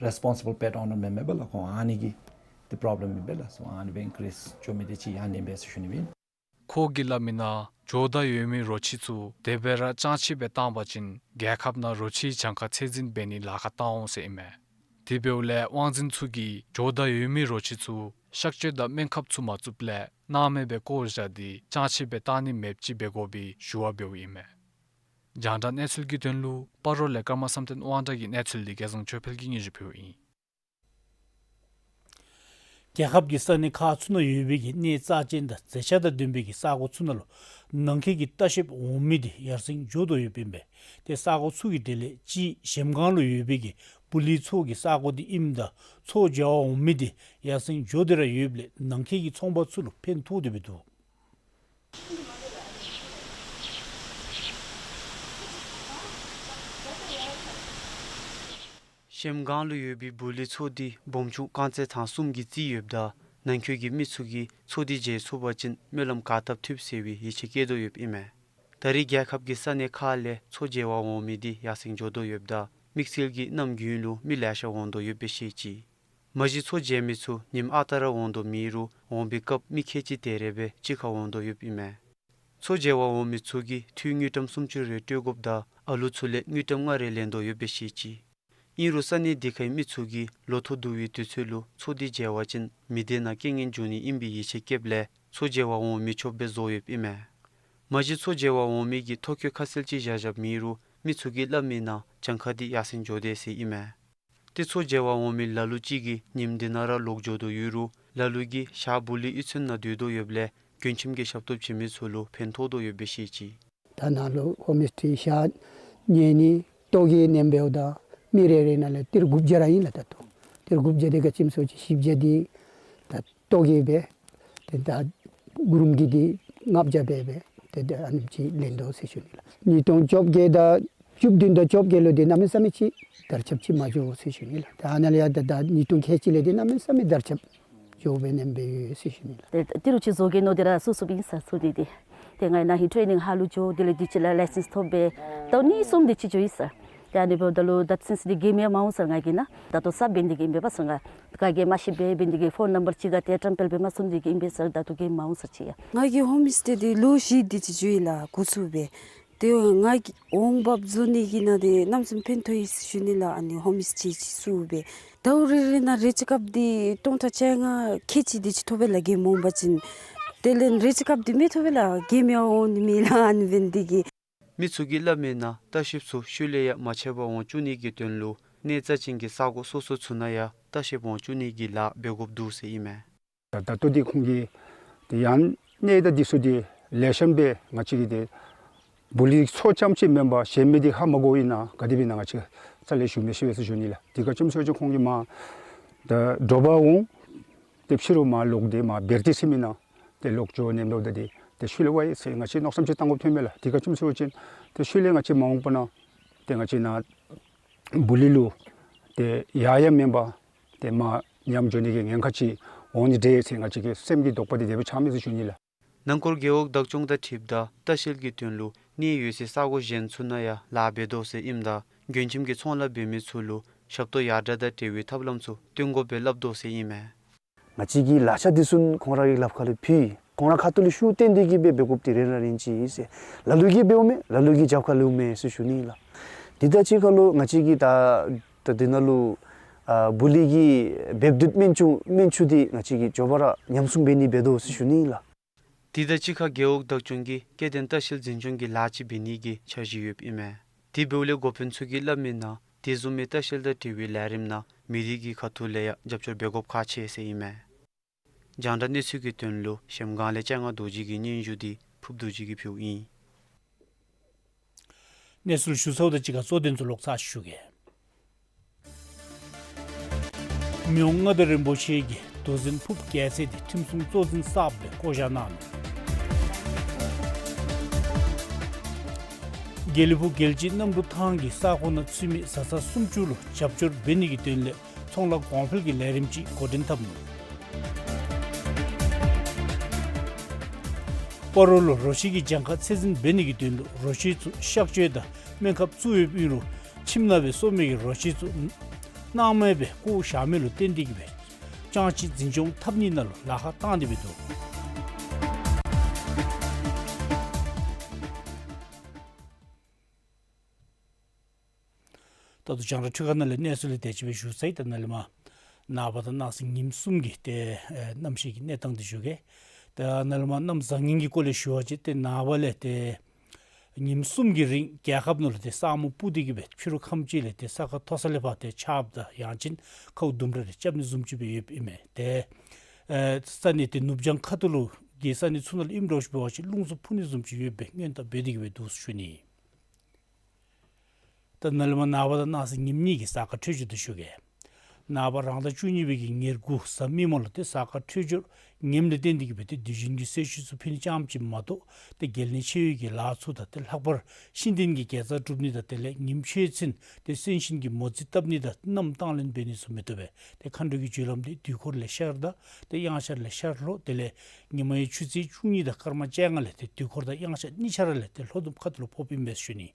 རེསི་པོན་སི་བཱལ་པེཊ་ཨོ་ནར་མེན་མས་པ་ལགས། ཁོང་ཨ་ནི་གིས་ཏེ་པོརོབ་ལེམ་ཨིན་པས་ལགས། སོ་ཨ་ནི་སྦེ་ཨིན་ཀི་རིསི་འགྱོ་མི་དེ་ཅིག་ཡང་ནེམ་པས་ཟེར་ཞུ་ནི་ཨིན། ཁོ་གིས་སླབ་མི་ནང་འགྱོ་ད་ཡོད་མི་རོ་ཁྱི་ཚུ་དེ་སྦེ་ར་ཅང་ཅིག་སྦེ་བཏང་པ་ཅིན་རྒྱལ་ཁབ་ནང་རོ་ཁྱིའི་གྱངས་ཁ་ཚད་འཛིན་འབད་ནིའི་ལཱ་ཁག་བཏང་འོང་ཟེར་ཨིན་མས། དེ་འབདཝ་ལས་དབང་འཛིན་ཚུ་གིས་འགྱོ་ད་ཡོད་མི་རོ་ཁྱི་ཚུ་གཤག་བཅོས་དང་སྨན་ཁབ་ཚུ་མ་བཙུགསཔ་ལས་སྣང་མེད་སྦེ་བཀོ་བཞག་སྟེ་ཅང་ཅིག་སྦེ་བཏང་ནི་མེདཔ་ཅིག་འབད་དགོ་པའི་ཞུ་བ་འབདཝ་ཨིན་མས། རྒྱང་བསྒྲགས་གནས་ཚུལ་གྱི་དོན་ལུ་སྤ་རོ་ལས་ཀརྨ་བསམ་གཏན་དབང་གྲགས་ཀྱི་གནས་ཚུལ་འདི་སྐལ་བཟང་ཆོས་འཕེལ་གྱིས་སྙན་ཞུ་ཕུལཝ་ཨིན། རྒྱལ་ཁབ་ཀྱི་ས་གནས་ཁག་ཚུ་ནང་ཡོད་པའི་གི་གནས་རྩ་ཅན་དང་མཛེས་ཆ་དང་ལྡན་པའི་གི་ས་གོ་ཚུ་ནང་ལུ་ནང་འཁོད་ཀྱི་ལྟ་བཤལཔ་འོང་མི་དེ་ཡར་སེང་འགྱོ་དོ་ཡོདཔ་ཨིན་པས། ཏེ་ས་གོ་ཚུ་གི་གྲས་ལས་གཅིག་གཞལམ་སྒང་ལུ་ཡོད་པའི་གི་བུ་ལི་མཚོ་གི་ས་གོ་དེ་ཨིནམ་ད་མཚོ་མཇལ་བར་འོང་མི་དེ་ཡར་སེང་འགྱོ་སྟེ་ར་ཡོདཔ་ལས་ནང་འཁོད་ཀྱི་ཚོང་པ་ཚུ་ལུ་ཕན་ཐོགས་ཏེ་སྦེ་འདུག། གཞལམ་སྒང་ལུ་ཡོད་པའི་བུ་ལི་མཚོ་དེ་སྦོམ་ཆུང་རྐང་རྩེད་ཐང་གསུམ་གྱིས་བརྩིས་ཡོདཔ་ད་ནང་འཁོད་ཀྱི་མི་ཚུ་གིས་མཚོ་དེ་མཇལ་ཚུགས་པ་ཅིན་སྨོན་ལམ་ག་བཏབ་ཐུབ་ཟེར་བའི་ཡིད་ཆེས་བསྐྱེད་དོ་ཡོདཔ་ཨིན་མས། ད་རེས་རྒྱལ་ཁབ་ཀྱི་ས་གནས་ཁག་ལས་མཚོ་མཇལ་བར་འོང་མི་དེ་ཡར་སེང་འགྱོ་དོ་ཡོདཔ་ད་དམིགས་བསལ་གྱིས་གནམ་དགུན་ལུ་མི་ལེ་ཤ་འོང་དོ་ཡོདཔ་སྦེ་བཤད་ཅི། མ་གཞི་མཚོ་མཇལ་མི་ཚུ་ཉིནམ་ཨ་རྟག་ར་འོང་དོ་མེད་རུང་འོང་པའི་སྐབས་མི་ཁལ་གཅིག་དེ་རེ་སྦེ་གཅིག་ཁར་འོང་དོ་ཡོདཔ་ཨིན་མས། མཚོ་མཇལ་བར་འོང་མི་ཚུ་གིས་འཐུས་དངུལ་ཀྲམ་སུམ་ཅུ་རེ་སྤྲོད་དགོཔ་དང་ཨ་ལུ་ཚུ་ལས་དངུལ་ཀྲམ་ལྔ་རེ་ལེན་དོ་ཡོདཔ་སྦེ་བཤད་ཅི། ཨིན་རུང་ས་གནས་དེ་ཁའི་མི་ཚུ་གིས་ལོ་ཐོག་བསྡུ་བའི་དུས་ཚོད་ལུ་མཚོ་དེ་མཇལ་བ་ཅིན་མི་སྡེ་ནང་རྐྱེན་ངན་འབྱུང་ནི་ཨིན་པའི་ཡིད་ཆེས་བསྐྱེདཔ་ལས་མཚོ་མཇལ་བར་འོང་མི་ཆོགཔ་སྦེ་བཟོ་ཡོདཔ་ཨིན་མས། མ་གཞི་མཚོ་མཇལ་བར་འོང་མི་གིས་ཐོ་བཀོད་ཁ་གསལ་ཅིག་བཞག་བཞགཔ་མེད་རུང་མི་ཚུ་གིས་སླབ་མི་ནང་གྱངས་ཁ་དེ་ཡར་སེང་འགྱོ་དེས་ཟེར་ཨིན་མས། ཏེ་མཚོ་མཇལ་བར་འོང་མི་ལ་ལུ་ཅིག་གིས་ཉིནམ་དེ་ནང་ར་ལོག་འགྱོ་དོ་ཡོད་རུང་ལ་ལུ་གིས་ཞག་བུ་ལི་གཡུས་ཚན་ནང་སྡོད་དོ་ཡོདཔ་ལས་མགྱོན་ཁྱིམ་གྱི་ཞབས་ཏོག་བྱིན་མི་ཚུ་ལུ་ཕན་ཐོགས་དོ་ཡོདཔ་སྦེ་བཤད་ཅི། ད་ནཱ་ལུ་ཧོམ་སི་ཊེ་ཞག་ཉལ་ནི་ལྟོ་གོས་ནེམ་འབདཝ་ད་མི་རེ་རེ་ནང་ལས་ཏི་རུ་དགུ་བརྒྱ་ར་ཨིན་ལགས། ད་ལྟོ་ཏི་རུ་དགུ་བརྒྱ་དེ་ག་ཅི་སྨོ་ཟེར་བ་ཅིན་བཞི་བརྒྱ་དེ་ད་ལྟོ་གོས་སྦེ་ཏེ་ད་གུ་རུམ་གྱི་དེ་ལྔ་བརྒྱ་སྦེ་སྦེ་ཏེ་ད་ཨ་ནེམ་ཅིག་ལེན་དོ་ཟེར་ཞུ་ནི་ལགས། ཉིས་སྟོང་བཅོ་བརྒྱད་དང་བཅུ་བདུན་དང་བཅོ་བརྒྱད་ལུ་དེ་གནམ་མེད་ས་མེད་ཅིག་དར་ཁྱབ་ཅིག་མ་འགྱོ་ཟེར་ཞུ་ནི་ལགས། ད་ཨ་ནཱ་ལས་ཡར་ད་ད་ཉིས་སྟོང་ཁལ་གཅིག་ལས་དེ་གནམ་མེད་ས་མེད་དར་ཁྱབ་འགྱོ་སྦེ་ནེམ་སྦེ་ཡོད་ཟེར་ཞུ་ནི་ལགས། ཏེ་ཏི་རུ་ཅིག་བཟོ་གེ་མནོ་སྟེ་ར་བཙུགས་བཙུགསཔ་ཨིན་ཟེར་ཚུ་དེ་དེ། ཏེ་ང་ནཱ་ཧིང་ཊེ་རེ་ནིང་ཧ་ལུགས་འགྱོ་དེ་ལས་དུས་ཅི་ལགས་ལའི་སེནསི་ཐོབ་སྦེ་ཟླཝ་གཉིས་གསུམ་དེ་ཅིག་འགྱོ་ཡི་ཟེར། ཏེ་ཨ་ནི་འབདཝ་ད་ལུ་ད་སེནསི་དེ་གེམ་ཡང་མ་འོང་ཟེར་ང་གིས་ནཱ་ད་ལྟོ་གསརཔ་འབད་ནི་དེ་གིས་ཨིན་པས་ཟེར། ང་ག་གིས་མ་ཤེས་པས། འབད་ནི་དེ་གིས་ཕོན་ནམ་བར་ཅིག་ག་ཏེ་ཊེམ་པལ་སྦེ་མ་སོང་ནི་དེ་གིས་ཨིན་པས་ཟེར། ད་ལྟོ་གེམ་མ་འོང་ཟེར་ཅི་ཡ། ང་གིས་ཧོམ་སི་ཊེ་དེ་ལོ་བཞི་དེ་ཅིག་འགྱོ་ཡི་ལགས་འགོ་བཙུགས་སྦེ། ཏེ་ང་གིས་འོང་འབབ་བཟོ་ནི་གི་ནང་དེ་གནམ་མེད་ས་མེད་ཕན་ཐོགས་ཡི་ཟེར་ཞུ་ནི་ལགས། ཨ་ནི་ཧོམ་སི་ཊེ་ཅིག་བཙུགས་སྦེ་ཟླཝ་རེ་རེ་ནང་རེ་ཅིག་སྐབས་དེ་སྟོང་ཕྲག་བཅོ་ལྔ་ཁལ་གཅིག་དེ་ཅིག་ཐོབ་པས་ལགས། གེམ་འོང་པ་ཅིན་དེ་ལས་རེ་ཅིག་སྐབས་དེ་མི་ཐོབ་པས་ལགས། གེམ་ཡང་འོང་ནི་མེད་ལགས། ཨ་ནི་འབད་ནི་དེ་གིས། མི་ཚུ་གིས་སླབ་མི་ནང་ལྟ་བཤལཔ་ཚུ་ཤུལ་ལས་ཡང་མ་ཆད་པར་འོང་བཅུག་ནི་གི་དོན་ལུ་གནས་རྩ་ཅན་གྱི་ས་གོ་སོ་སོ་ཚུ་ནང་ཡང་ལྟ་བཤལཔ་འོང་བཅུག་ནི་གི་ལཱ་འབད་དགོཔ་འདུག་ཟེར་ཨིན་མས། ད་ད་ལྟོ་འདི་ཁོང་གིས་ཏེ་ཡང་གནས་ད་འདི་ཚུ་འདི་ལེགས་ཤོམ་སྦེ་ང་བཅས་ཀྱིས་ཏེ་བུ་ལི་མཚོ་རྐྱངམ་ཅིག་མེན་པར་གཞན་མི་འདི་ཧ་མ་གོཝ་ཨིན་ན་ག་དེ་སྦེ་ཨིན་ན་ང་བཅས་རྩ་ལས་ཞུ་མི་ཤེས་པས་ཟེར་ཞུ་ནི་ལགས། འདི་ག་ཅི་སྨོ་ཟེར་བ་ཅིན་ཁོང་གིས་མར་ད་དྲོ་པ་འོང་ཏེ་ཕྱི་རུ་མར་ལོག་སྟེ་མར་བེར་ཏི་ཟེར་མི་ནང་ཏེ་ལོག་འགྱོ་ནེམ་འབདཝ་ད་ཏེ་ཏེ་ཤུལ་ལས་ཝའི་ཟེར་ང་བཅས་མནོ་བསམ་ཅིག་བཏང་དགོཔ་ཐོནམ་མས་ལགས། འདི་ག་ཅི་སྨོ་ཟེར་བ་ཅིན་ཏེ་ཤུལ་ལས་ང་བཅས་མ་འོངས་པ་ནང་ཏེ་ང་བཅས་ནཱ་བུ་ལི་ལུ་ཏེ་ཡར་ཡང་མེན་པར་ཏེ་མར་ཉམས་འགྱོ་ནི་གི་ཉེན་ཁ་ཅིག་འོང་ནི་འདྲས་ཟེར་ང་བཅས་ཀྱི་སེམས་ཀྱི་དོགས་པ་འདི་དེ་སྦེ་ཆགས་མས་ཟེར་ཞུ་ནི་ལགས། ནང་འཁོར་རྒེད་འོག་བདག་སྐྱོང་དང་འཁྲིལཝ་ད་ལྟ་བཤལ་གྱི་དོན་ལུ་གནས་ཡོད་སའི་ས་གོ་གཞན་ཚུ་ནང་ཡང་ལཱ་འབད་དོ་ཟེར་ཨིནམ་ད་མགྱོན་ཁྱིམ་གྱི་ཚོང་ལཱ་འབད་མི་ཚུ་ལུ་ཞབས་ཏོག་ཡར་དྲག་དང་འབྲེལ་བའི་ཐབས་ལམ་ཚུ་སྟོན་དགོ་པའི་སླབ་དོ་ཟེར་ཨིན་མས། ང་བཅས་ཀྱིས་ལག་ཆ་འདི་ཚུ་ཁོང་རའི་ལགཔ་ཁར་ལུ་ཕུལ་ཡི། ཁོང་ར་ཁ་ཐུག་ལས་ཤུགས་བཏོན་ཏེ་གི་སྦེ་འབད་དགོཔ་འདི་རན་ར་རན་ཅི་ཟེར། ལ་ལུ་གིས་འབདཝ་མས། ལ་ལུ་གིས་རྒྱབ་ཁར་ལུ་མས་ཟེར་ཞུ་ནི་ལགས། དེ་དང་གཅིག་ཁར་ལུ་ང་བཅས་ཀྱིས་ད་ད་འདི་ནང་ལུ་ཨ་འབུ་ལི་གི་འབེབས་སྡུད་སྨན་ཆུ་སྨན་ཆུ་འདི་ང་བཅས་ཀྱིས་མགྱོགས་པ་ར་ཉམས་སྲུང་འབད་ནི་འབད་དོ་ཟེར་ཞུ་ནི་ལགས། དེ་དང་གཅིག་ཁར་རྒེད་འོག་བདག་སྐྱོང་གིས་སྐྱེ་ལྡན་ལྟ་བཤལ་འཛིན་སྐྱོང་གི་ལཱ་ཅིག་འབད་ནི་གི་འཆར་གཞི་ཡོདཔ་ཨིན་མས། དེ་འབདཝ་ལས་འགོ་དཔོན་ཚུ་གིས་སླབ་མི་ནང་དེ་བཟུམ་མའི་ལྟ་བཤལ་དང་འབྲེལ་བའི་ལས་རིམ་ནང་མི་རིགས་ཀྱི་ཁ་ཐུག་ལས་ཡང་རྒྱབ་སྐྱོར་འབད་དགོཔ་ཁག་ཆེ་ཟེར་ཨིན་མས། རྒྱང་བསྒྲགས་གནས་ཚུལ་གྱི་དོན་ལུ་གཞལམ་སྒང་ལས་སྤྱན་སྔ་རྡོ་རྗེ་གི་སྙན་ཞུ་འདི་ཕུབ་རྡོ་རྗེ་གིས་ཕུལཝ་ཨིན། གནས་ཚུལ་ཞུ་ཚརཝ་དང་གཅིག་ཁར་གཙོ་དོན་ཚུ་ལོག་ཚར་ཞུ་གེ། མི་དབང་མངའ་བདག་རིན་པོ་ཆེ་གིས་མདོ་འཛིན་ཕུབ་རྒྱལ་མཚན་འདི་ཁྲིམས་སྲུང་གཙོ་འཛིན་གསརཔ་སྦེ་བསྐོ་བཞག་གནང་ནུག། དགེ་ལེགས་ཕུག་རྒྱལ་སྤྱི་གནམ་གྲུ་ཐང་གི་ས་ཁོངས་ནང་ཚུད་མི་བཟའ་ཚང་སུམ་ཅུ་ལུ་རྒྱབ་སྐྱོར་འབད་ནི་གི་དོན་ལས་ཚོང་ལཱ་གོང་འཕེལ་གྱི་ལས་རིམ་ཅིག་འགོ་འདྲེན་འཐབ་ནུག། སྤ་རོ་ལུ་རོ་ཁྱི་གི་གྱངས་ཁ་ཚད་འཛིན་འབད་ནི་གི་དོན་ལུ་རོ་ཁྱི་ཚུ་གཤག་བཅོས་དང་སྨན་ཁབ་བཙུགས་ཡོདཔ་ཨིན་རུང་ཁྱིམ་ནང་སྦེ་གསོ་མི་གི་རོ་ཁྱི་ཚུ་སྣང་མེད་སྦེ་བཀོ་བཞག་མི་ལུ་བརྟེན་ཏེ་གི་སྦེ་ཅང་ཅིག་འཛིན་སྐྱོང་འཐབ་ནི་ནང་ལུ་ལཱ་ཁག་བཏང་སྟེ་སྦེ་འདུག། ད་ལྟོ་རྒྱང་བསྒྲགས་འཕྲུལ་ཁང་ནང་ལས་གནས་ཚུལ་ལས་དེ་ཅིག་སྦེ་ཞུ་ཚར་ཡི། ད་ནཱ་ལས་མར་ནངས་པ་དང་གནངས་ཚེ་ཉིནམ་གསུམ་གྱི་ཏེ་ཨེ་གནམ་གཤིས་ཀྱི་གནས་སྟངས་འདི་ཞུ་གེ། ད་ནཱ་ལས་མར་གནམ་བཟང་ངན་གྱི་སྐོར་ལས་ཞུ་བ་ཅིན་ཏེ་ནངས་པ་ལས་ཏེ་ཉིནམ་གསུམ་གྱི་རིང་རྒྱལ་ཁབ་ནང་ལུ་ཏེ་ས་སྨུག་སྤུབས་ཏེ་གི་སྦེ་ཕྱི་རུ་ཁམས་ཅིག་ལས་ཏེ་ས་ཁ་མཐོ་ས་ལས་ཕར་ཏེ་ཆརཔ་དང་ཡང་ཅིན་ཁཝ་ལྡུམ་ར་རེ་རྐྱབ་ནི་བཟུམ་ཅིག་སྦེ་ཡོདཔ་ཨིན་མས། ཏེ་ཨེ་ས་གནས་ཏེ་ནུབ་བྱང་ཁ་ཐུག་ལུ་གི་ས་གནས་ཚུ་ནང་ལུ་ཨིནམ་འདྲཝ་ཅིག་འབད་བ་ཅིན་རླུང་འཚུབ་འཕུ་ནི་བཟུམ་ཅིག་ཡོད་པའི་སྔོན་བརྡ་འབད་དེ་གི་སྦེ་འདུག་ཟེར་ཞུ་ནི། ད་ནཱ་ལས་མར་ནངས་པ་དང་གནངས་ཚེ་ཉིནམ་གཉིས་ཀྱི་གཟའ་སྐར་འཕྲོད་སྦྱོར་འདི་ཞུ་གེ། ནངས་པ་རང་ཟླ་བཅུ་གཉིས་པའི་གི་ཉེར་དགུ་གཟའ་མིག་དམར་ལུ་ཏེ་གཟའ་སྐར་འཕྲོད་སྦྱོར་ངནམ་ལས་བརྟེན་ཏེ་གི་སྦེ་ཏེ་དུས་རྒྱུན་གྱི་གསོལ་མཆོད་ཚུ་ཕུལ་ནི་ཙམ་ཅིག་མ་གཏོགས་ཏེ་གལ་གནད་ཆེ་བའི་གི་ལཱ་ཚུ་དང་ཏེ་ལྷག་པར་ཤིང་སྡོང་གི་དགེ་རྩ་སྒྲུབ་ནི་དང་དེ་ལས་ཉིམ་ཕྱེད་ཚུན་ཏེ་གསོན་གཤིན་གྱི་མོ་རྩིས་བཏབ་ནི་དང་མནའམ་བཏང་ལེན་འབད་ནི་ཚུ་མི་བཏུབ་པས། ཏེ་མཁའ་འགྲོ་གི་རྒྱུ་ལམ་འདི་དུས་འཁོར་ལས་ཤར་དང་ཏེ་དབྱངས་ཤར་ལས་ཤར་ལྷོ་དེ་ལས་ཉི་མའི་ཆུ་ཚོད་བཅུ་གཉིས་དང་སྐར་མ་བཅོ་ལྔ་ལས་ཏེ་དུས་འཁོར་དང་དབྱངས་ཤར་གཉིས་ཆ་ར་ལས་ཏེ་ལྷོ་ནུབ་ཁ་ཐུག་ལུ་ཕོགཔ་ཨིན་པས་ཞུ་ནི།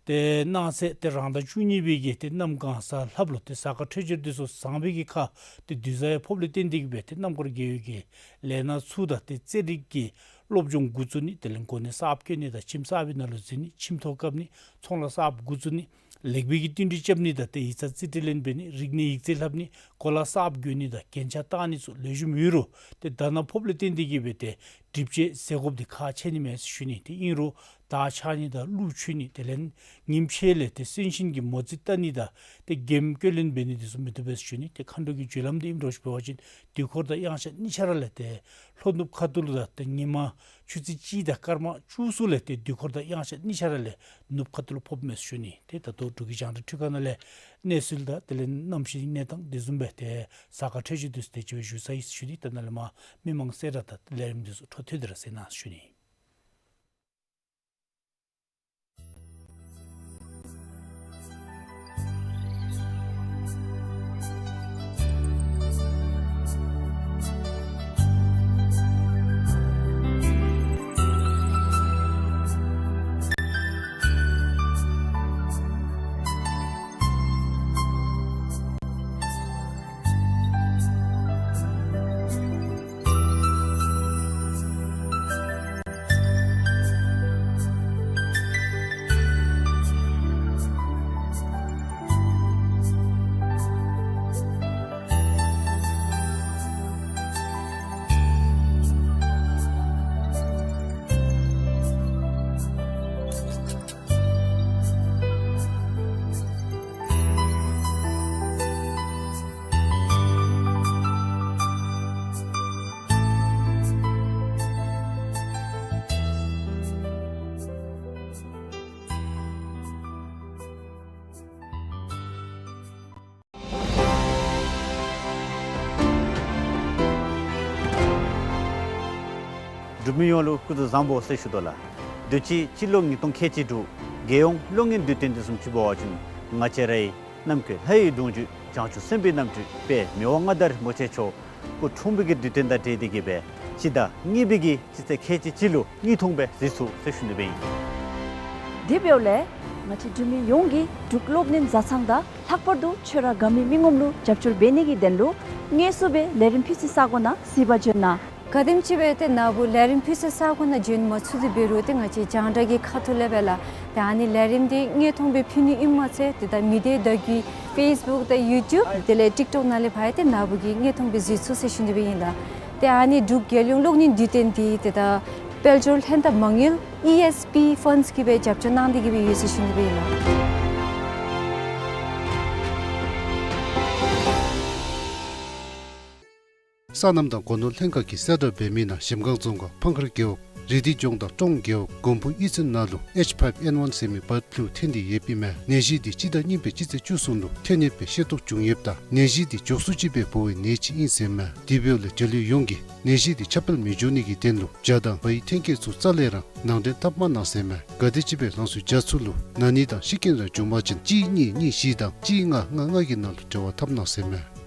ཏེ་གནངས་ཚེ་ཏེ་རང་ཟླ་བཅུ་གཉིས་པའི་གི་ཏེ་གནམ་གང་གཟའ་ལྷགཔ་ལུ་ཏེ་གཟའ་སྐར་འཕྲོད་སྦྱོར་འདི་ཚུ་བཟང་པའི་གི་ཁར་ཏེ་དུས་གཟའ་ཡང་ཕོགཔ་ལས་བརྟེན་ཏེ་གི་སྦེ་ཏེ་རྣམ་དཀར་རྒྱལ་ཡུལ་གྱི་ལས་སྣ་ཚུ་དང་ཏེ་རྩེད་རིགས་ཀྱི་སློབ་སྦྱོང་འགོ་བཙུགས་ནི་དེ་ལས་གོ་གནས་གསརཔ་བསྐོ་ནི་དང་ཁྱིམ་གསར་པའི་ནང་ལུ་འཛུལ་ནི་ཁྱིམ་ཐོག་བཀབ་ནི་ཚོང་ལཱ་གསརཔ་འགོ་བཙུགས་ནི་ལེགས་སྤེལ་གྱི་བསྟུན་གྲོས་རྐྱབ་ནི་དང་ཏེ་ཡིག་ཚང་རྩིས་སྤྲོད་ལེན་འབད་ནི་རིག་གནས་ཡིག་རྩིས་ལྷབ་ནི་གོ་ལ་གསརཔ་གྱོན་ནི་དང་རྒྱན་ཆ་བཏགས་ནི་ཚུ་ལེགས་ཤོམ་ཡོད་རུང་ཏེ་ཟླ་ནག་ཕོགཔ་ལས་བརྟེན་ཏེ་གི་སྦེ་ཏེ་སྒྲིབ་བཅོས་མཛད་དགོཔ་འདི་ཁག་ཆེ་ནི་མས་ཟེར་ཞུ་ནི། ཏེ་ཨིན་རུང་དར་འཕྱར་ནི་དང་ཀླུ་མཆོད་ནི་དེ་ལས་ཉིམ་ཕྱེད་ལས་ཏེ་གསོན་གཤིན་གྱི་མོ་རྩིས་བལྟ་ནི་དང་ཏེ་མགྱོནམ་བསྐོ་ལེན་འབད་ནི་འདི་ཚུ་མི་བཏུབ་པས་ཟེར་ཞུ་ནི། ཏེ་མཁའ་འགྲོ་གི་རྒྱུ་ལམ་འདི་ཨིནམ་འདྲཝ་ཅིག་འབད་བ་ཅིན་དུས་འཁོར་དང་དབྱངས་ཤར་གཉིས་ཆ་ར་ལས་ཏེ་ལྷོ་ནུབ་ཁ་ཐུག་ལུ་དང་ཏེ་ཉི་མ་ཆུ་ཚོད་གཅིག་དང་སྐར་མ་བཅུ་གསུམ་ལས་ཏེ་དུས་འཁོར་དང་དབྱངས་ཤར་གཉིས་ཆ་ར་ལས་ནུབ་ཁ་ཐུག་ལུ་ཕོགཔ་མས་ཟེར་ཞུ་ནི། ཏེ་ད་ལྟོ་འབྲུག་གི་རྒྱང་བསྒྲགས་འཕྲུལ་ཁང་ནང་ལས་གནས་ཚུལ་དང་དེ་ལས་གནམ་གཤིས་གནས་སྟངས་དེ་བཟུམ་སྦེ་ཏེ་གཟའ་སྐར་འཕྲོད་སྦྱོར་འདི་ཚུ་དེ་ཅིག་སྦེ་ཞུ་ཚར་ཡི་ཟེར་ཞུ་ནི། ད་ནཱ་ལས་མར་མི་མང་གསལ་བསྒྲགས་དང་ལས་རིམ་འདི་ཚུ་འཕྲོ་མཐུད་དེ་ར་གསན་གནང་ཟེར་ཞུ་ནི། འབྲུག་མི་ཡོངས་ལུ་སྐུ་གཟུགས་བཟང་པོ་ཟེར་ཞུ་དོ་ལགས། དུས་ཅི་སྤྱི་ལོ་ཉིས་སྟོང་ཁལ་གཅིག་དྲུག་རྒྱལ་ཡོངས་གློག་བརྙན་དུས་སྟོན་འདི་བཟུམ་ཅིག་འབད་བ་ཅིན་ང་བཅས་རའི་ནམ་མཁའི་ལྷ་ཡི་གདུང་རྒྱུད་བྱང་ཆུབ་སེམས་དཔའི་རྣམ་སྤྲུལ་དཔལ་མི་དབང་མངའ་བདག་རིན་པོ་ཆེ་མཆོག་སྐུ་འཁྲུངས་པའི་གི་དུས་སྟོན་དང་འབྲེལ་ཏེ་གི་སྦེ་སྤྱི་ཟླ་གཉིས་པའི་གི་སྤྱི་ཚེས་ཁལ་གཅིག་གཅིག་ལུ་དངོས་མཐོང་སྦེ་གཟིགས་ཚུགས་ཟེར་ཞུ་ནི་སྦེ་ཨིན། དེ་འབདཝ་ལས་ང་བཅས་འབྲུག་མི་ཡོངས་ཀྱིས་འབྲུག་གློག་བརྙན་བཟའ་ཚང་དང་ལྷག་པར་དུ་ཁྱོད་ར་དགའ་མི་མི་ངོམ་ལུ་རྒྱབ་སྐྱོར་འབད་ནི་གི་དོན་ལུ་དངོས་སུ་སྦེ་ལས་རིམ་ཕུལ་སའི་ས་གོ་ནང་གཟིགས་པར་འབྱོན་གནང་། ག་དེམ་ཅིག་སྦེ་ཏེ་ནཱ་བུ་ལས་རིམ་ཕུལ་སའི་ས་གོ་ནང་བྱོན་མ་ཚུགས་ཏེ་འབད་རུང་ཏེ་ང་བཅས་རྒྱང་བསྒྲགས་ཀྱི་ཁ་ཐུག་ལས་སྦེ་ལགས། ཏེ་ཨ་ནི་ལས་རིམ་འདི་དངོས་མཐོང་སྦེ་ཕུལ་ནི་ཨིནམ་མ་ཚད་ཏེ་ད་མི་སྡེ་བརྡ་བརྒྱུད་ཕེསི་བུཀ་དང་ཡུ་ཊུབ་དེ་ལས་ཊིཀ་ཊོཀ་ནང་ལས་ཕར་ཡང་ཏེ་ནཱ་བུ་གིས་དངོས་མཐོང་སྦེ་གཟིགས་ཚུགས་ཟེར་ཞུ་ནི་སྦེ་ཨིན་ལགས། ཏེ་ཨ་ནི་འབྲུག་རྒྱལ་ཡོངས་གློག་བརྙན་དུས་སྟོན་འདི་ཏེ་ད་དཔལ་འབྱོར་ལྷན་ཐབས་མ་དངུལ་ཨི་ཨེསི་པི་ཕཱནཌསི་གིས་སྦེ་རྒྱབ་སྐྱོར་གནང་སྟེ་གི་སྦེ་ཡོད་ཟེར་ཞུ་ནི་སྦེ་ཨིན་ལགས། སོ་ནམ་དང་སྒོ་ནོར་ལྷན་ཁག་གིས་གསལ་བསྒྲགས་འབད་མི་ནང་གཞལམ་སྒང་རྫོང་ཁག་ཕང་ཁར་རྒེད་འོག་རི་དི་ལྗོངས་དང་ཀྲོང་རྒེད་འོག་མགོན་པོ་གཡུས་ཚན་ནང་ལུ་ཨེཆ་ཕའིབ་ཨེན་ཝན་ཟེར་མི་བཱཌ་ཕུ་ལུ་ཐོན་ཏེ་ཡོདཔ་ཨིན་མས། ནད་གཞི་འདི་སྤྱི་ཟླ་གཉིས་པའི་སྤྱི་ཚེས་བཅུ་གསུམ་ལུ་ཐོན་ཡོདཔ་སྦེ་ཤེས་རྟོགས་བྱུང་ཡོདཔ་ད་ནད་གཞི་འདི་མགྱོགས་སུ་ཅིག་སྦེ་འབོ་བའི་ནད་ཅིག་ཨིན་ཟེར་མས། དེ་འབདཝ་ལས་འབྲེལ་ཡོད་ཡོངས་ཀྱིས་ནད་གཞི་འདི་ཁྱབ་སྤེལ་མི་འགྱོ་ནི་གི་དོན་ལུ་ཇ་དང་བའི་ཐོན་སྐྱེད་ཚུ་རྩ་ལས་ར་ནང་འདྲེན་འཐབ་མ་གནང་ཟེར་མས། ག་དེམ་ཅིག་སྦེ་ལང་ཚོའི་ཇ་ཚུ་ལུ་ན་ནི་དང་ཤི་རྐྱེན་ར་བྱུང་པ་ཅིན་གཅིག་གཉིས་གཉིས་བཞི་དང་གཅིག་ལྔ་ལྔ་ལྔ་གི་ནང་ལུ་འབྲེལ་བ་འཐབ་གནང་ཟེར་མས།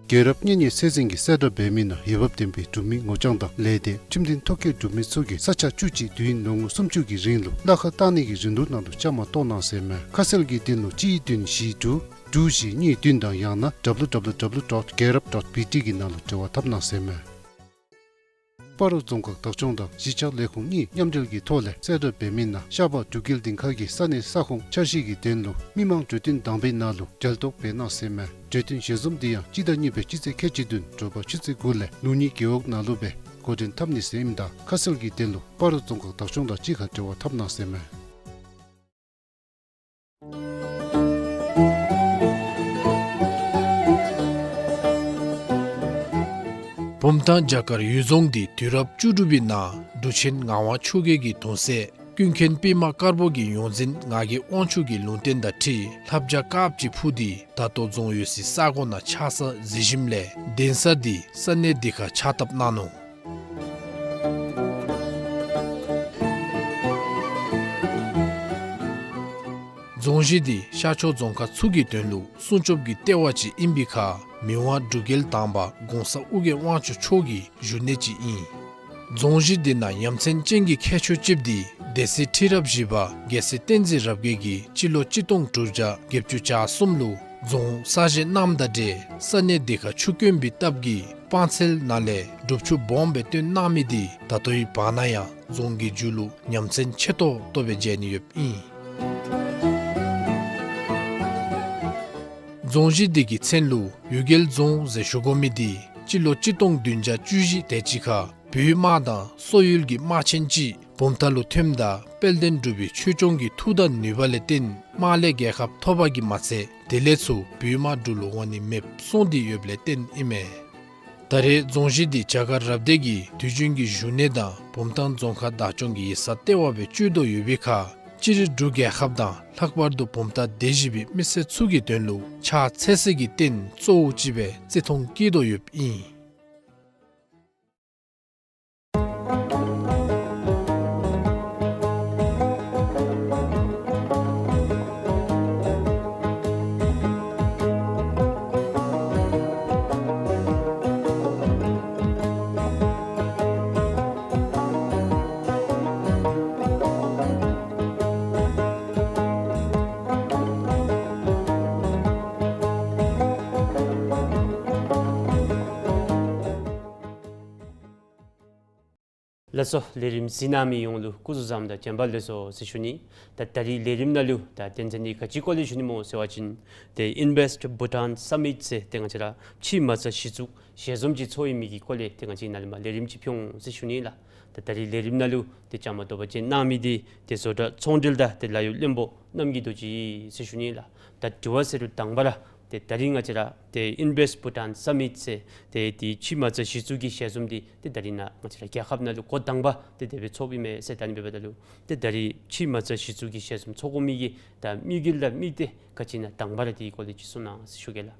རྒྱལ་རབས་གཉེན་ཉེ་ཚད་འཛིན་གྱིས་གསལ་བསྒྲགས་འབད་མི་ནང་འོས་འབབ་ལྡན་པའི་འབྲུག་མི་ངོ་རྐྱང་དང་ལས་སྡེ་ཁྲིམས་མཐུན་ཐོ་བཀོད་འབྲུག་མི་ཚུ་གིས་ས་ཆ་བཅུ་གཅིག་དུས་ཡུན་ལོ་ངོ་སུམ་ཅུ་གི་རིང་ལུ་གླ་ཁར་བཏང་ནི་གི་རིན་བསྡུར་ནང་ལུ་བཅའ་མར་གཏོགས་གནང་ཟེར་མས། ཁ་གསལ་གྱི་དོན་ལུ་གཅིག་བདུན་བཞི་དྲུག་དྲུག་བཞི་གཉིས་བདུན་དང་ཡང་ན་ཌབ་ལུ་ཌབ་ལུ་ཌབ་ལུ་ཌོཊ་རྒྱལ་རབས་ཌོཊ་བི་ཊི་གི་ནང་ལུ་འབྲེལ་བ་འཐབ་གནང་ཟེར་མས། སྤ་རོ་རྫོང་ཁག་བདག་སྐྱོང་དང་གཞིས་ཆགས་ལས་ཁུངས་གཉིས་མཉམ་འབྲེལ་གྱི་ཐོག་ལས་གསལ་བསྒྲགས་འབད་མི་ནང་ཤར་པ་འབྲུག་རྒྱལ་སྡིངས་ཁ་གི་ས་གནས་ས་ཁོངས་འཆར་གཞི་གི་དོན་ལུ་མི་མང་གྲོས་བསྟུན་དང་པའི་ནང་ལུ་གྲལ་གཏོགས་འབད་གནང་ཟེར་མས། གྲོས་བསྟུན་ཞལ་འཛོམས་འདི་ཡང་སྤྱི་ཟླ་གཉིས་པའི་སྤྱི་ཚེས་ཁལ་གཅིག་བདུན་དྲོ་པ་ཆུ་ཚོད་དགུ་ལས་ལུགས་གཉིས་རྒེད་འོག་ནང་ལུ་སྦེ་འགོ་འདྲེན་འཐབ་ནི་ཟེར་ཨིནམ་ད་ཁ་གསལ་གྱི་དོན་ལུ་སྤ་རོ་རྫོང་ཁག་བདག་སྐྱོང་དང་གཅིག་ཁར་འབྲེལ་བ་འཐབ་གནང་ཟེར་མས། བུམ་ཐང་བྱ་དཀར་གཡུལ་རྫོང་འདི་དུས་རབས་བཅུ་དྲུག་པའི་ནང་འབྲུག་ཆེན་ངག་དབང་ཆོས་རྒྱལ་གྱི་གདུང་སྲས་ཀུན་མཁྱེན་པདྨ་དཀར་པོ་གི་ཡོངས་འཛིན་ངག་གི་དབང་ཕྱུག་གི་ལུང་བསྟན་དང་འཁྲིལ་ལྷ་བྱ་དཀརཔོ་ཅིག་འཕུར་ཏེ་ད་ལྟོ་རྫོང་ཡོད་སའི་ས་གོ་ནང་ཆགས་ས་གཟིགས་ཞིནམ་ལས་གདན་ས་འདི་ས་གནས་འདི་ཁར་ཕྱག་བཏབ་གནང་ནུག། རྫོང་གཞི་འདི་ཤར་ཕྱོགས་རྫོང་ཁག་ཚུ་གི་དོན་ལུ་སྲུང་སྐྱོབ་ཀྱི་ལྟེ་བ་ཅིག་ཨིན་པའི་ཁར་མི་དབང་འབྲུག་རྒྱལ་དང་པ་གོང་ས་ཨོ་རྒྱན་དབང་ཕྱུག་མཆོག་གི་བཞུགས་གནས་ཅིག་ཨིན། རྫོང་གཞི་འདི་ནང་ཡ་མཚན་ཅན་གྱི་ཁྱད་ཆོས་ཅིག་འདི་སྡེ་སྲིད་ཁྲི་རབས་བཞི་པ་རྒྱལ་སྲས་བསྟན་འཛིན་རབ་རྒྱས་ཀྱིས་སྤྱི་ལོ་གཅིག་སྟོང་དྲུག་བརྒྱ་བརྒྱད་ཅུ་གྱ་གསུམ་ལུ་རྫོང་གསར་བཞེངས་གནངམ་དང་འབྲེལ་ས་གནས་འདི་ཁར་ཆུ་དཀོན་པའི་སྟབས་ཀྱིས་སྤང་ཚལ་ནང་ལས་སྒྲུབ་ཆུ་སྦོམ་སྦེ་བཏོན་གནང་མི་འདི་ད་ལྟོའི་བར་ན་ཡང་རྫོང་གི་མཇུག་ལུ་ཡ་མཚན་ཆེ་ཏོག་ཏོ་སྦེ་མཇལ་ནི་ཡོདཔ་ཨིན། རྫོང་གཞི་འདི་གི་མཚན་ལུ་གཡུལ་རྒྱལ་རྫོང་ཟེར་ཞུ་དགོ་མི་འདི་སྤྱི་ལོ་གཅིག་སྟོང་བདུན་བརྒྱ་བཅུ་བཞི་དེ་ཅིག་ཁར་བོད་དམག་དང་སོག་ཡུལ་གྱི་དམག་ཆེན་ཅིག་བུམ་ཐང་ལུ་ཐོནམ་ད་དཔལ་ལྡན་འབྲུག་པའི་ཆོས་སྐྱོང་གི་མཐུ་དང་ནུས་པ་ལས་བརྟེན་དམག་ལས་རྒྱལ་ཁ་ཐོབ་པ་གིས་མ་ཚད་དེ་ལས་ཚུར་བོད་དམག་འབྲུག་ལུ་འོང་ནི་མེདཔ་སོང་སྟེ་ཡོདཔ་ལས་བརྟེན་ཨིན་མས། ད་རེས་རྫོང་གཞི་འདི་བྱ་དཀར་རབ་སྡེ་གི་དུས་རྒྱུན་གྱི་བཞུགས་གནས་དང་བུམ་ཐང་རྫོང་ཁག་བདག་སྐྱོང་གི་ཡིག་ཚང་ལྟེ་བ་སྦེ་སྤྱོད་དོ་ཡོད་པའི་ཁར་སྤྱིར་འབྲུག་རྒྱལ་ཁབ་དང་ལྷག་པར་དུ་བུམ་ཐང་སྡེ་བཞི་པའི་མི་སེར་ཚུ་གི་དོན་ལུ་ཕྱག་འཚལ་སའི་རྟེན་གཙོ་བོ་ཅིག་སྦེ་བརྩི་མཐོང་བསྐྱེད་དོ་ཡོདཔ་ཨིན། ལགས་སོ། ལས་རིམ་གཟིགས་གནང་མི་ཡོངས་ལུ་སྐུ་གཟུགས་བཟང་དང་བྱོན་པ་ལེགས་སོ་ཟེར་ཞུ་ནི། ད་ད་རིས་ལས་རིམ་ནང་ལུ་ད་དོན་ཚན་འདི་ག་ཅིའི་སྐོར་ལས་ཞུ་ནི་སྨོ་ཟེར་བ་ཅིན་ཏེ་ཨིན་བེསཊ་བྷུ་ཊཱན་སམ་མིཊ་ཟེར་ཏེ་ང་བཅས་ར་ཕྱི་མ་རྩ་གཞི་བཙུགས་ཞལ་འཛོམས་ཅིག་ཚོགས་ཡོད་མི་གི་སྐོར་ལས་ཏེ་ང་བཅས་ནཱ་ལས་མར་ལས་རིམ་ཅིག་ཕུལ་འོང་ཟེར་ཞུ་ནི་ལགས། ད་ད་རིས་ལས་རིམ་ནང་ལུ་ཏེ་བཅའ་མར་དོགས་པ་ཅན་གནང་མི་འདི་ཏེ་བཟོ་གྲྭ་ཚོང་འབྲེལ་དང་ཏེ་ལཱ་གཡོག་བློན་པོ་རྣམ་རྒྱལ་རྡོ་རྗེ་ཟེར་ཞུ་ནི་ལགས། ད་དྲི་བ་ཟེར་རུང་དང་པ་ར་ཏེ་ད་རིས་ང་བཅས་ར་ཏེ་ཨིན་བེསཊ་བྷུ་ཊཱན་སམ་མིཊ་ཟེར་ཏེ་ཏེ་ཕྱི་མ་རྩ་གཞི་བཙུགས་ཀྱི་ཞལ་འཛོམས་འདི་ཏེ་ད་རིས་ནཱ་ང་བཅས་ར་རྒྱལ་ཁབ་ནང་ལུ་འགོ་དང་པ་ཏེ་དེ་སྦེ་ཚོགསཔ་ཨིན་མས་ཟེར་ད་ནི་འབདཝ་ད་ལུ་ཏེ་ད་རིས་ཕྱི་མ་རྩ་གཞི་བཙུགས་ཀྱི་ཞལ་འཛོམས་ཚོགས་དགོ་མི་གི་ད་དམིགས་ཡུལ་དང་དམིགས་གཏད་ག་ཅི་ཨིན་ན་དང་པ་ར་དེའི་སྐོར་ལས་ཅིག་གསུང་གནང་ཟེར་ཞུ་གེ་ལགས།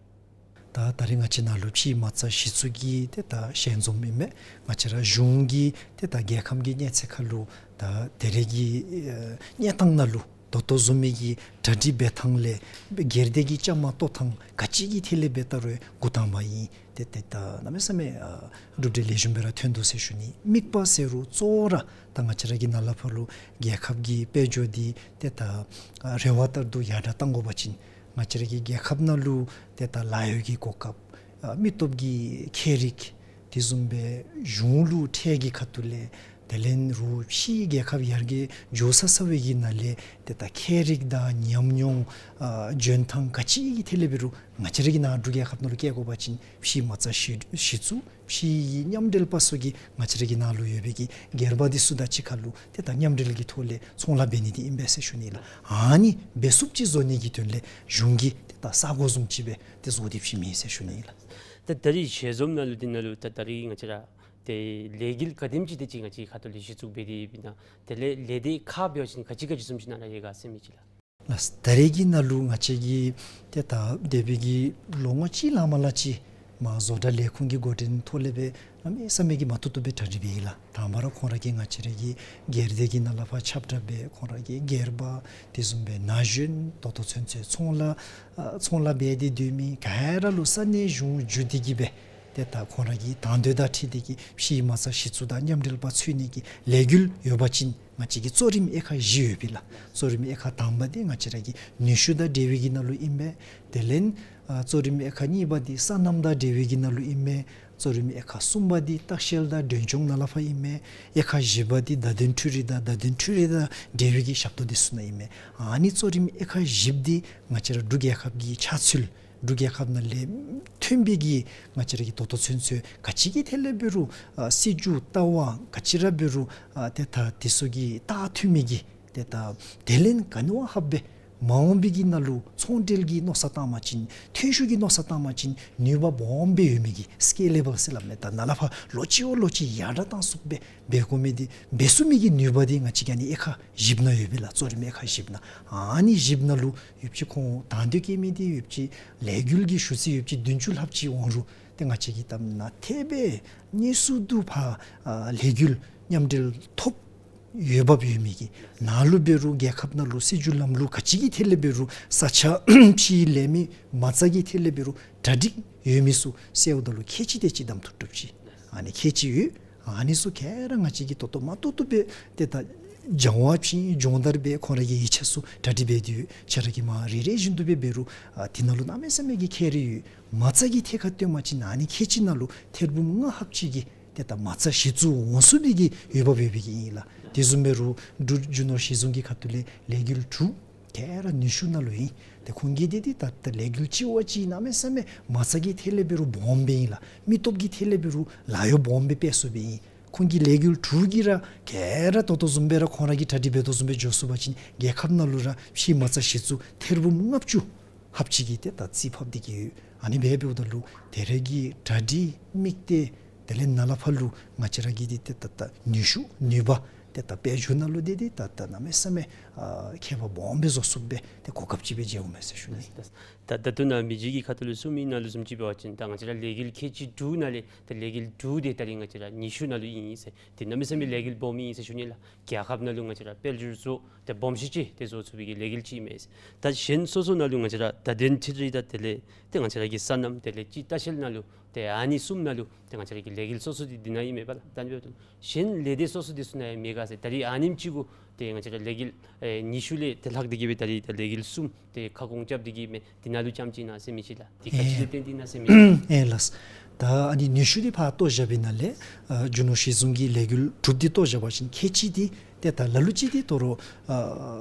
ད་ད་རིས་ང་བཅས་ནཱ་ལུ་ཕྱི་མ་རྩ་གཞི་བཙུགས་ཀྱི་ཏེ་ད་ཞལ་འཛོམས་ཨིན་མས། ང་བཅས་ར་གཞུང་གིས་ཏེ་ད་རྒྱལ་ཁམས་ཀྱི་གནས་ཚད་ཁར་ལུ་ད་དེ་རིང་གི་ཨེ་གནས་སྟངས་ནང་ལུ་ད་ལྟོ་བཟུམ་མའི་གི་གྲ་སྒྲིག་འབད་ཐངས་ལས་སྒེར་སྡེ་གི་བཅའ་མར་གཏོགས་ཐངས་ག་ཅི་གི་ཐད་ལས་འབད་ད་རུང་འགོ་དང་པ་ཨིན། ཏེ་ཏེ་ད་གནམ་མེད་ས་མེད་ཨ་གྲུབ་འབྲས་ལེགས་ཤོམ་སྦེ་ར་ཐོན་དོ་ཟེར་ཞུ་ནི། དམིགས་པ་ཟེར་རུང་གཙོ་བོ་ར་ད་ང་བཅས་ར་གི་ནཱ་ལས་ཕར་ལུ་རྒྱལ་ཁབ་ཀྱི་དཔལ་འབྱོར་འདི་ཏེ་ད་ཨ་རེ་བ་ལྟར་དུ་ཡར་དྲག་གཏང་དགོ་པ་ཅིན་ང་བཅས་ར་གི་རྒྱལ་ཁབ་ནང་ལུ་ཏེ་ད་ལཱ་གཡོག་གི་གོ་སྐབས་ཨ་མི་སྟོབས་ཀྱི་ཁྱད་རིག་ དེ་བཟུམ་སྦེ་གཞུང་ལུ་ཁྲལ་གྱི་ཁ་ཐུག་ལས་དེ་ལས་རུང་ཕྱིའི་རྒྱལ་ཁབ་ཡར་རྒྱས་འགྱོ་ས་ས་སྦེ་གི་ནང་ལས་ཏེ་ད་ཁྱད་རིག་དང་ཉམས་མྱོང་ཨ་འཇོན་ཐང་ག་ཅི་གི་ཐད་ལས་འབད་རུང་ང་བཅས་ར་གི་ནང་འབྲུག་རྒྱལ་ཁབ་ནང་ལུ་བསྐྱལ་དགོ་པ་ཅིན་ཕྱིའི་མ་རྩ་གཞི་གཞི་བཙུགས་ཕྱིའི་མཉམ་འབྲེལ་པ་ཚུ་གིས་ང་བཅས་ར་གི་ནང་ལུ་ཡོད་པའི་གི་སྒེར་པ་འདི་ཚུ་དང་གཅིག་ཁར་ལུ་ཏེ་ད་མཉམ་འབྲེལ་གྱི་ཐོག་ལས་ཚོང་ལཱ་འབད་ནི་འདི་ཨིན་པས་ཟེར་ཞུ་ནི་ལགས། ཨ་ནི་འབད་ཚུགསཔ་ཅིག་བཟོ་ནི་གི་དོན་ལས་གཞུང་གིས་ཏེ་ད་ས་སྒོ་བཟུམ་ཅིག་སྦེ་ཏེ་བཟོ་སྟེ་བཞགཔ་ཨིན་ཟེར་ཞུ་ནི་ལགས། ད་ད་རིས་ཞལ་འཛོམས་ནང་ལུ་འདི་ནང་ལུ་ད་ད་རིས་ང་བཅས་ར་ཏེ་ལས་འགུལ་ག་དེམ་ཅིག་དེ་ཅིག་ང་བཅས་ཁ་ཐུག་ལས་གཞི་བཙུགས་འབད་དེ་ཡོདཔ་ཨིན་ན། དེ་ལས་ལས་སྡེ་ཁག་འབད་བ་ཅིན་ག་ཅི་ག་ཅི་བཟུམ་ཅིག་ནང་ར་ཡོད་ག་ཟེར་མི་ཅིག་ལགས། ལགས། ད་རེས་ཀྱི་ནང་ལུ་ང་བཅས་ཀྱིས་ཏེ་ད་འདས་པའི་གི་ལོ་ངོ་གཅིག་ལང་མ་ལང་ཅིག་མར་བཟོ་གྲྭ་ལས་ཁུངས་ཀྱི་འགོ་འདྲེན་ཐོག་ལས་སྦེ་གནམ་མེད་ས་མེད་ཀྱི་མ་བཏུབ་བཏུབ་སྦེ་གྲ་སྒྲིག་འབད་ཡི་ལགས། དང་པ་ར་ཁོང་ར་གིས་ང་བཅས་ར་གི་སྒེར་སྡེ་གི་ནང་ལས་ཕར་ཁྱབ་བསྒྲགས་འབད་ཁོང་ར་གི་སྒེར་པ་དེ་བཟུམ་སྦེ་ན་གཞོན་ད་ལྟོ་ཚུན་ཚོད་ཚོང་ལཱ་ཨ་ཚོང་ལཱ་འབད་དེ་སྡོད་མི་ག་ར་ལུ་ས་གནས་གཞུང་བརྒྱུད་དེ་གིས་སྦེ་ཏེ་ད་ཁོང་ར་གི་དང་འདོད་དང་འཁྲིལ་ཏེ་གིས་ཕྱིའི་མ་རྩ་གཞི་བཙུགས་དང་མཉམ་འབྲེལ་པ་འཚོལ་ནི་གི་ལས་འགུལ་ཡོད་པ་ཅིན་ང་བཅས་ཀྱི་གཙོ་རིམ་དབྱེ་ཁག་བཞི་ཡོད་པས་ལགས། གཙོ་རིམ་དབྱེ་ཁག་དང་པ་འདི་ང་བཅས་ར་གི་ནུས་ཤུགས་དང་འབྲེལ་བའི་གི་ནང་ལུ་ཨིན་པས། དེ་ལས་ཨ་གཙོ་རིམ་དབྱེ་ཁག་གཉིས་པ་འདི་སོ་ནམ་དང་འབྲེལ་བའི་གི་ནང་ལུ་ཨིན་པས། གཙོ་རིམ་དབྱེ་ཁག་གསུམ་པ་འདི་ལྟ་བཤལ་དང་མགྲོན་སྐྱོང་ནང་ལས་ཕར་ཨིན་པས། དབྱེ་ཁག་བཞི་པ་འདི་བརྡ་དོན་འཕྲུལ་རིག་དང་བརྡ་དོན་འཕྲུལ་རིག་དང་འབྲེལ་བའི་གི་ཞབས་ཏོག་འདི་ཚུ་ནང་ཨིན་པས། ཨ་ནི་གཙོ་རིམ་དབྱེ་ཁག་བཞི་པ་འདི་ང་བཅས་ར་འབྲུག་རྒྱལ་ཁབ་ཀྱི་ཆགས་ཚུལ་འབྲུག་རྒྱལ་ཁབ་ནང་ལས་ཐོན་པའི་གི་ང་བཅས་ར་གི་ད་ལྟོ་ཚུན་ཚོད་ག་ཅི་གི་ཐད་ལས་འབད་རུང་ཨ་སྲིད་བྱུས་ལྟ་བ་ག་ཅི་ར་འབད་རུང་ཨ་ཏེ་ད་དེ་ཚུ་གི་ལྟ་ཐུབ་མི་གི་ཏེ་ད་དེ་ལས་ག་ནི་བ་ཧབ་སྦེ་མ་འོངས་པའི་གི་ནང་ལུ་ཚོང་འབྲེལ་གྱི་མནོ་བསམ་བཏང་བ་ཅིན་ཐོན་ཤུགས་ཀྱི་མནོ་བསམ་བཏང་བ་ཅིན་ནུས་པ་སྦོམ་སྦེ་ཡོད་མི་གི་སི་ཀེ་ལེ་བཱལ་ཟེར་སླབ་མས། ད་ནཱ་ལས་ཕར་ལོག་ཅི་བ་ལོག་ཅི་ཡར་དྲག་བཏང་ཚུགསཔ་སྦེ་འབད་དགོ་མི་འདི་འབད་ཚུགས་མི་གི་ནུས་པ་འདི་ང་བཅས་ཀྱི་ཨ་ནི་དབྱེ་ཁག་བཞི་པ་ནང་ཡོད་པས་ལགས། གཙོ་རིམ་དབྱེ་ཁག་བཞི་པ་ནང་ཨ་ནི་བཞི་པ་ནང་ལུ་ཡོདཔ་ཅིག་ཁོང་དང་འདོད་བསྐྱེད་མི་འདི་ཡོདཔ་ཅིག་ལས་འགུལ་གྱི་ཞུ་ཚིག་ཡོདཔ་ཅིག་བདུན་ཅུ་ལྷགཔ་ཅིག་འོང་རུང་ཏེ་ང་བཅས་ཀྱིས་ད་ནཱ་ཐེབས་སྦེ་དངོས་སུ་དུ་ཕར་ཨ་ལས་འགུལ་མཉམ་འབྲེལ་ཐོབ་འོས་འབབ་ཡོད་མི་གི་ནང་ལུ་འབད་རུང་རྒྱལ་ཁབ་ནང་ལུ་སྲིད་བྱུས་ལམ་ལུགས་ག་ཅི་གི་ཐད་ལས་འབད་རུང་ས་ཆ་ཕྱིའི་ལས་མི་མ་རྩ་གི་ཐད་ལས་འབད་རུང་གྲ་སྒྲིག་ཡོད་མི་ཚུ་སེལཝ་ད་ལུ་ཁལ་གཅིག་དེ་ཅིག་བསྡམ་ཐུབ་ཐུབ་ཅིག་ཨ་ནི་ཁལ་གཅིག་ཡོད། ཨ་ནི་ཚུ་ག་ར་ང་བཅས་ཀྱིས་ད་ལྟོ་མ་བཏུབ་བཏུབ་སྦེ་ཏེ་ད་སྦྱང་བ་ཕྱིན་སྦྱོང་བརྡར་འབད་ཁོང་ར་གི་ཡིག་ཆ་ཚུ་གྲ་སྒྲིག་འབད་དེ་ཡོད། ཁྱེད་ར་གིས་མར་རེ་རེ་བཞིན་དུ་སྦེ་འབད་རུང་ཨ་དེ་ནང་ལུ་གནམ་མེད་ས་མེད་ཀྱི་ཁྱད་རིག་ཡོད། མ་རྩ་གི་ཐད་ཁར་སྟོན་པ་ཅིན་ཨ་ནི་ཁལ་གཅིག་ནང་ལུ་ཐེར་འབུམ་ལྔ་ལྷགཔ་ཅིག་གི་ཏེ་ད་མ་རྩ་གཞི་བཙུགས་འོང་ཚུགས་པའི་གི་འོས་འབབ་ཡོད་པའི་གི་ཨིན་ལགས། དེ་བཟུམ་འབད་རུང་འབྲུག་རྒྱུ་ནོར་གཞི་བཟུང་གི་ཁ་ཐུག་ལས་ལས་འགུལ་དྲུག་ག་ར་ནུས་ཤུགས་ནང་ལུ་ཨིན། ཏེ་ཁོང་གི་འདི་འདི་ད་ད་ལས་འགུལ་གཅིག་བ་གཅིག་གནམ་མེད་ས་མེད་མ་རྩ་གི་ཐད་ལས་འབད་རུང་སྦོམ་སྦེ་ཨིན་ལགས། མི་སྟོབས་ཀྱི་ཐད་ལས་འབད་རུང་ལཱ་གཡོག་སྦོམ་སྦེ་སྤེལ་ཚུགས་པའི་ཨིན། ཁོང་གི་ལས་འགུལ་དྲུག་གི་ར་ག་ར་ད་ལྟོ་བཟུམ་སྦེ་ར་ཁོང་ར་གིས་གྲ་སྒྲིག་འབད་དོ་བཟུམ་སྦེ་འགྱོ་ཚུགས་པ་ཅིན་རྒྱལ་ཁབ་ནང་ལུ་ར་ཕྱིའི་མ་རྩ་གཞི་བཙུགས་ཐེར་འབུམ་ལྔ་བཅུ་ལྷགཔ་ཅིག་གིས་ཏེ་ད་རྩིས་ཕབ་སྟེ་གི་ཡོད། ཨ་ནི་སྦེ་འབདཝ་ད་ལུ་དེ་ར་གི་གྲ་སྒྲིག་དམིགས་གཏད་དེ་ལས་ནཱ་ལས་ཕར་ལུ་ང་བཅས་ར་གི་འདི་ཏེ་ད་ད་ནུས་ཤུགས་ནུས་པ་ཏེ་ད་དཔལ་འབྱོར་ནང་ལུ་འདི་འདི་ད་ད་གནམ་མེད་ས་མེད་ཨ་ཁྱད་པར་སྦོམ་སྦེ་བཟོ་ཚུགསཔ་སྦེ་ཏེ་གོ་སྐབས་ཅིག་སྦེ་མཇལཝ་མས་ཟེར་ཞུ་ནི། ད་ད་ལྟོ་ནཱ་མི་རྗེ་གི་ཁ་ཐུག་ལུ་གསུངས་མི་ནང་ལུ་བཟུམ་ཅིག་འབད་བ་ཅིན་ད་ང་བཅས་ར་ལས་འགུལ་ཁལ་གཅིག་དྲུག་ནང་ལས་ད་ལས་འགུལ་དྲུག་འདི་ད་རིས་ང་བཅས་ར་ནུས་ཤུགས་ནང་ལུ་ཨིན་ཟེར། ཏེ་གནམ་མེད་ས་མེད་ལས་འགུལ་སྦོམ་ཨིན་ཟེར་ཞུ་ནི་ལགས། རྒྱལ་ཁབ་ནང་ལུ་ང་བཅས་ར་དཔལ་འབྱོར་བཟོ་ཏེ་སྦོམ་ཤོས་ཅིག་ཏེ་བཟོ་ཚུགས་པའི་གི་ལས་འགུལ་ཅིག་ཨིན་མས། ད་གཞན་སོ་སོ་ནང་ལུ་ང་བཅས་ར་བརྡ་དོན་འཕྲུལ་རིག་དང་དེ་ལས་ཏེ་ང་བཅས་ར་གི་སོ་ནམ་དེ་ལས་གཅིག་ལྟ་བཤལ་ནང་ལུ་ཏེ་ཨ་ནི་གསུམ་ནང་ལུ་ཏེ་ང་བཅས་ར་གི་ལས་འགུལ་སོ་སོ་འདི་འདི་ནང་ཨིན་མས་པ་ལགས། ད་ཨ་ནི་འབདཝ་ད་གཞན་ལས་སྡེ་སོ་སོ་འདི་ཚུ་ནང་ཡང་མེད་ག་ཟེར། ད་རིས་ཨ་ནེམ་ཅིག་གུ་ཏེ་ང་བཅས་ར་ལས་འགུལ་ཨེ་ཉི་ཤུ་ལས་ཏེ་ལྷག་སྟེ་གི་སྦེ་ད་རིས་ད་ལས་འགུལ་གསུམ་ཏེ་ཁ་སྐོང་རྐྱབ་སྟེ་གི་མས། འདི་ནང་ལུ་རྐྱངམ་ཅིག་ཨིན་ན་ཟེར་མི་ཅིག་ལགས། འདི་ག་ཅི་ལུ་བརྟེན་ཏེ་ཨིན་ན་ཟེར་མི་ཅིག་ལགས། ཨེ་ལགས། ད་ཨ་ནི་ནུས་ཤུགས་འདི་ཕར་བཏོག་བཞག་པའི་ནང་ལས་ཨ་རྒྱུ་ནོར་གཞི་བཟུང་གི་ལས་འགུལ་དྲུག་འདི་བཏོག་བཞག་པ་ཅིན་ཁལ་གཅིག་འདི་ཏེ་ད་ལ་ལུ་ཅིག་འདི་དོ་རུང་ཨ་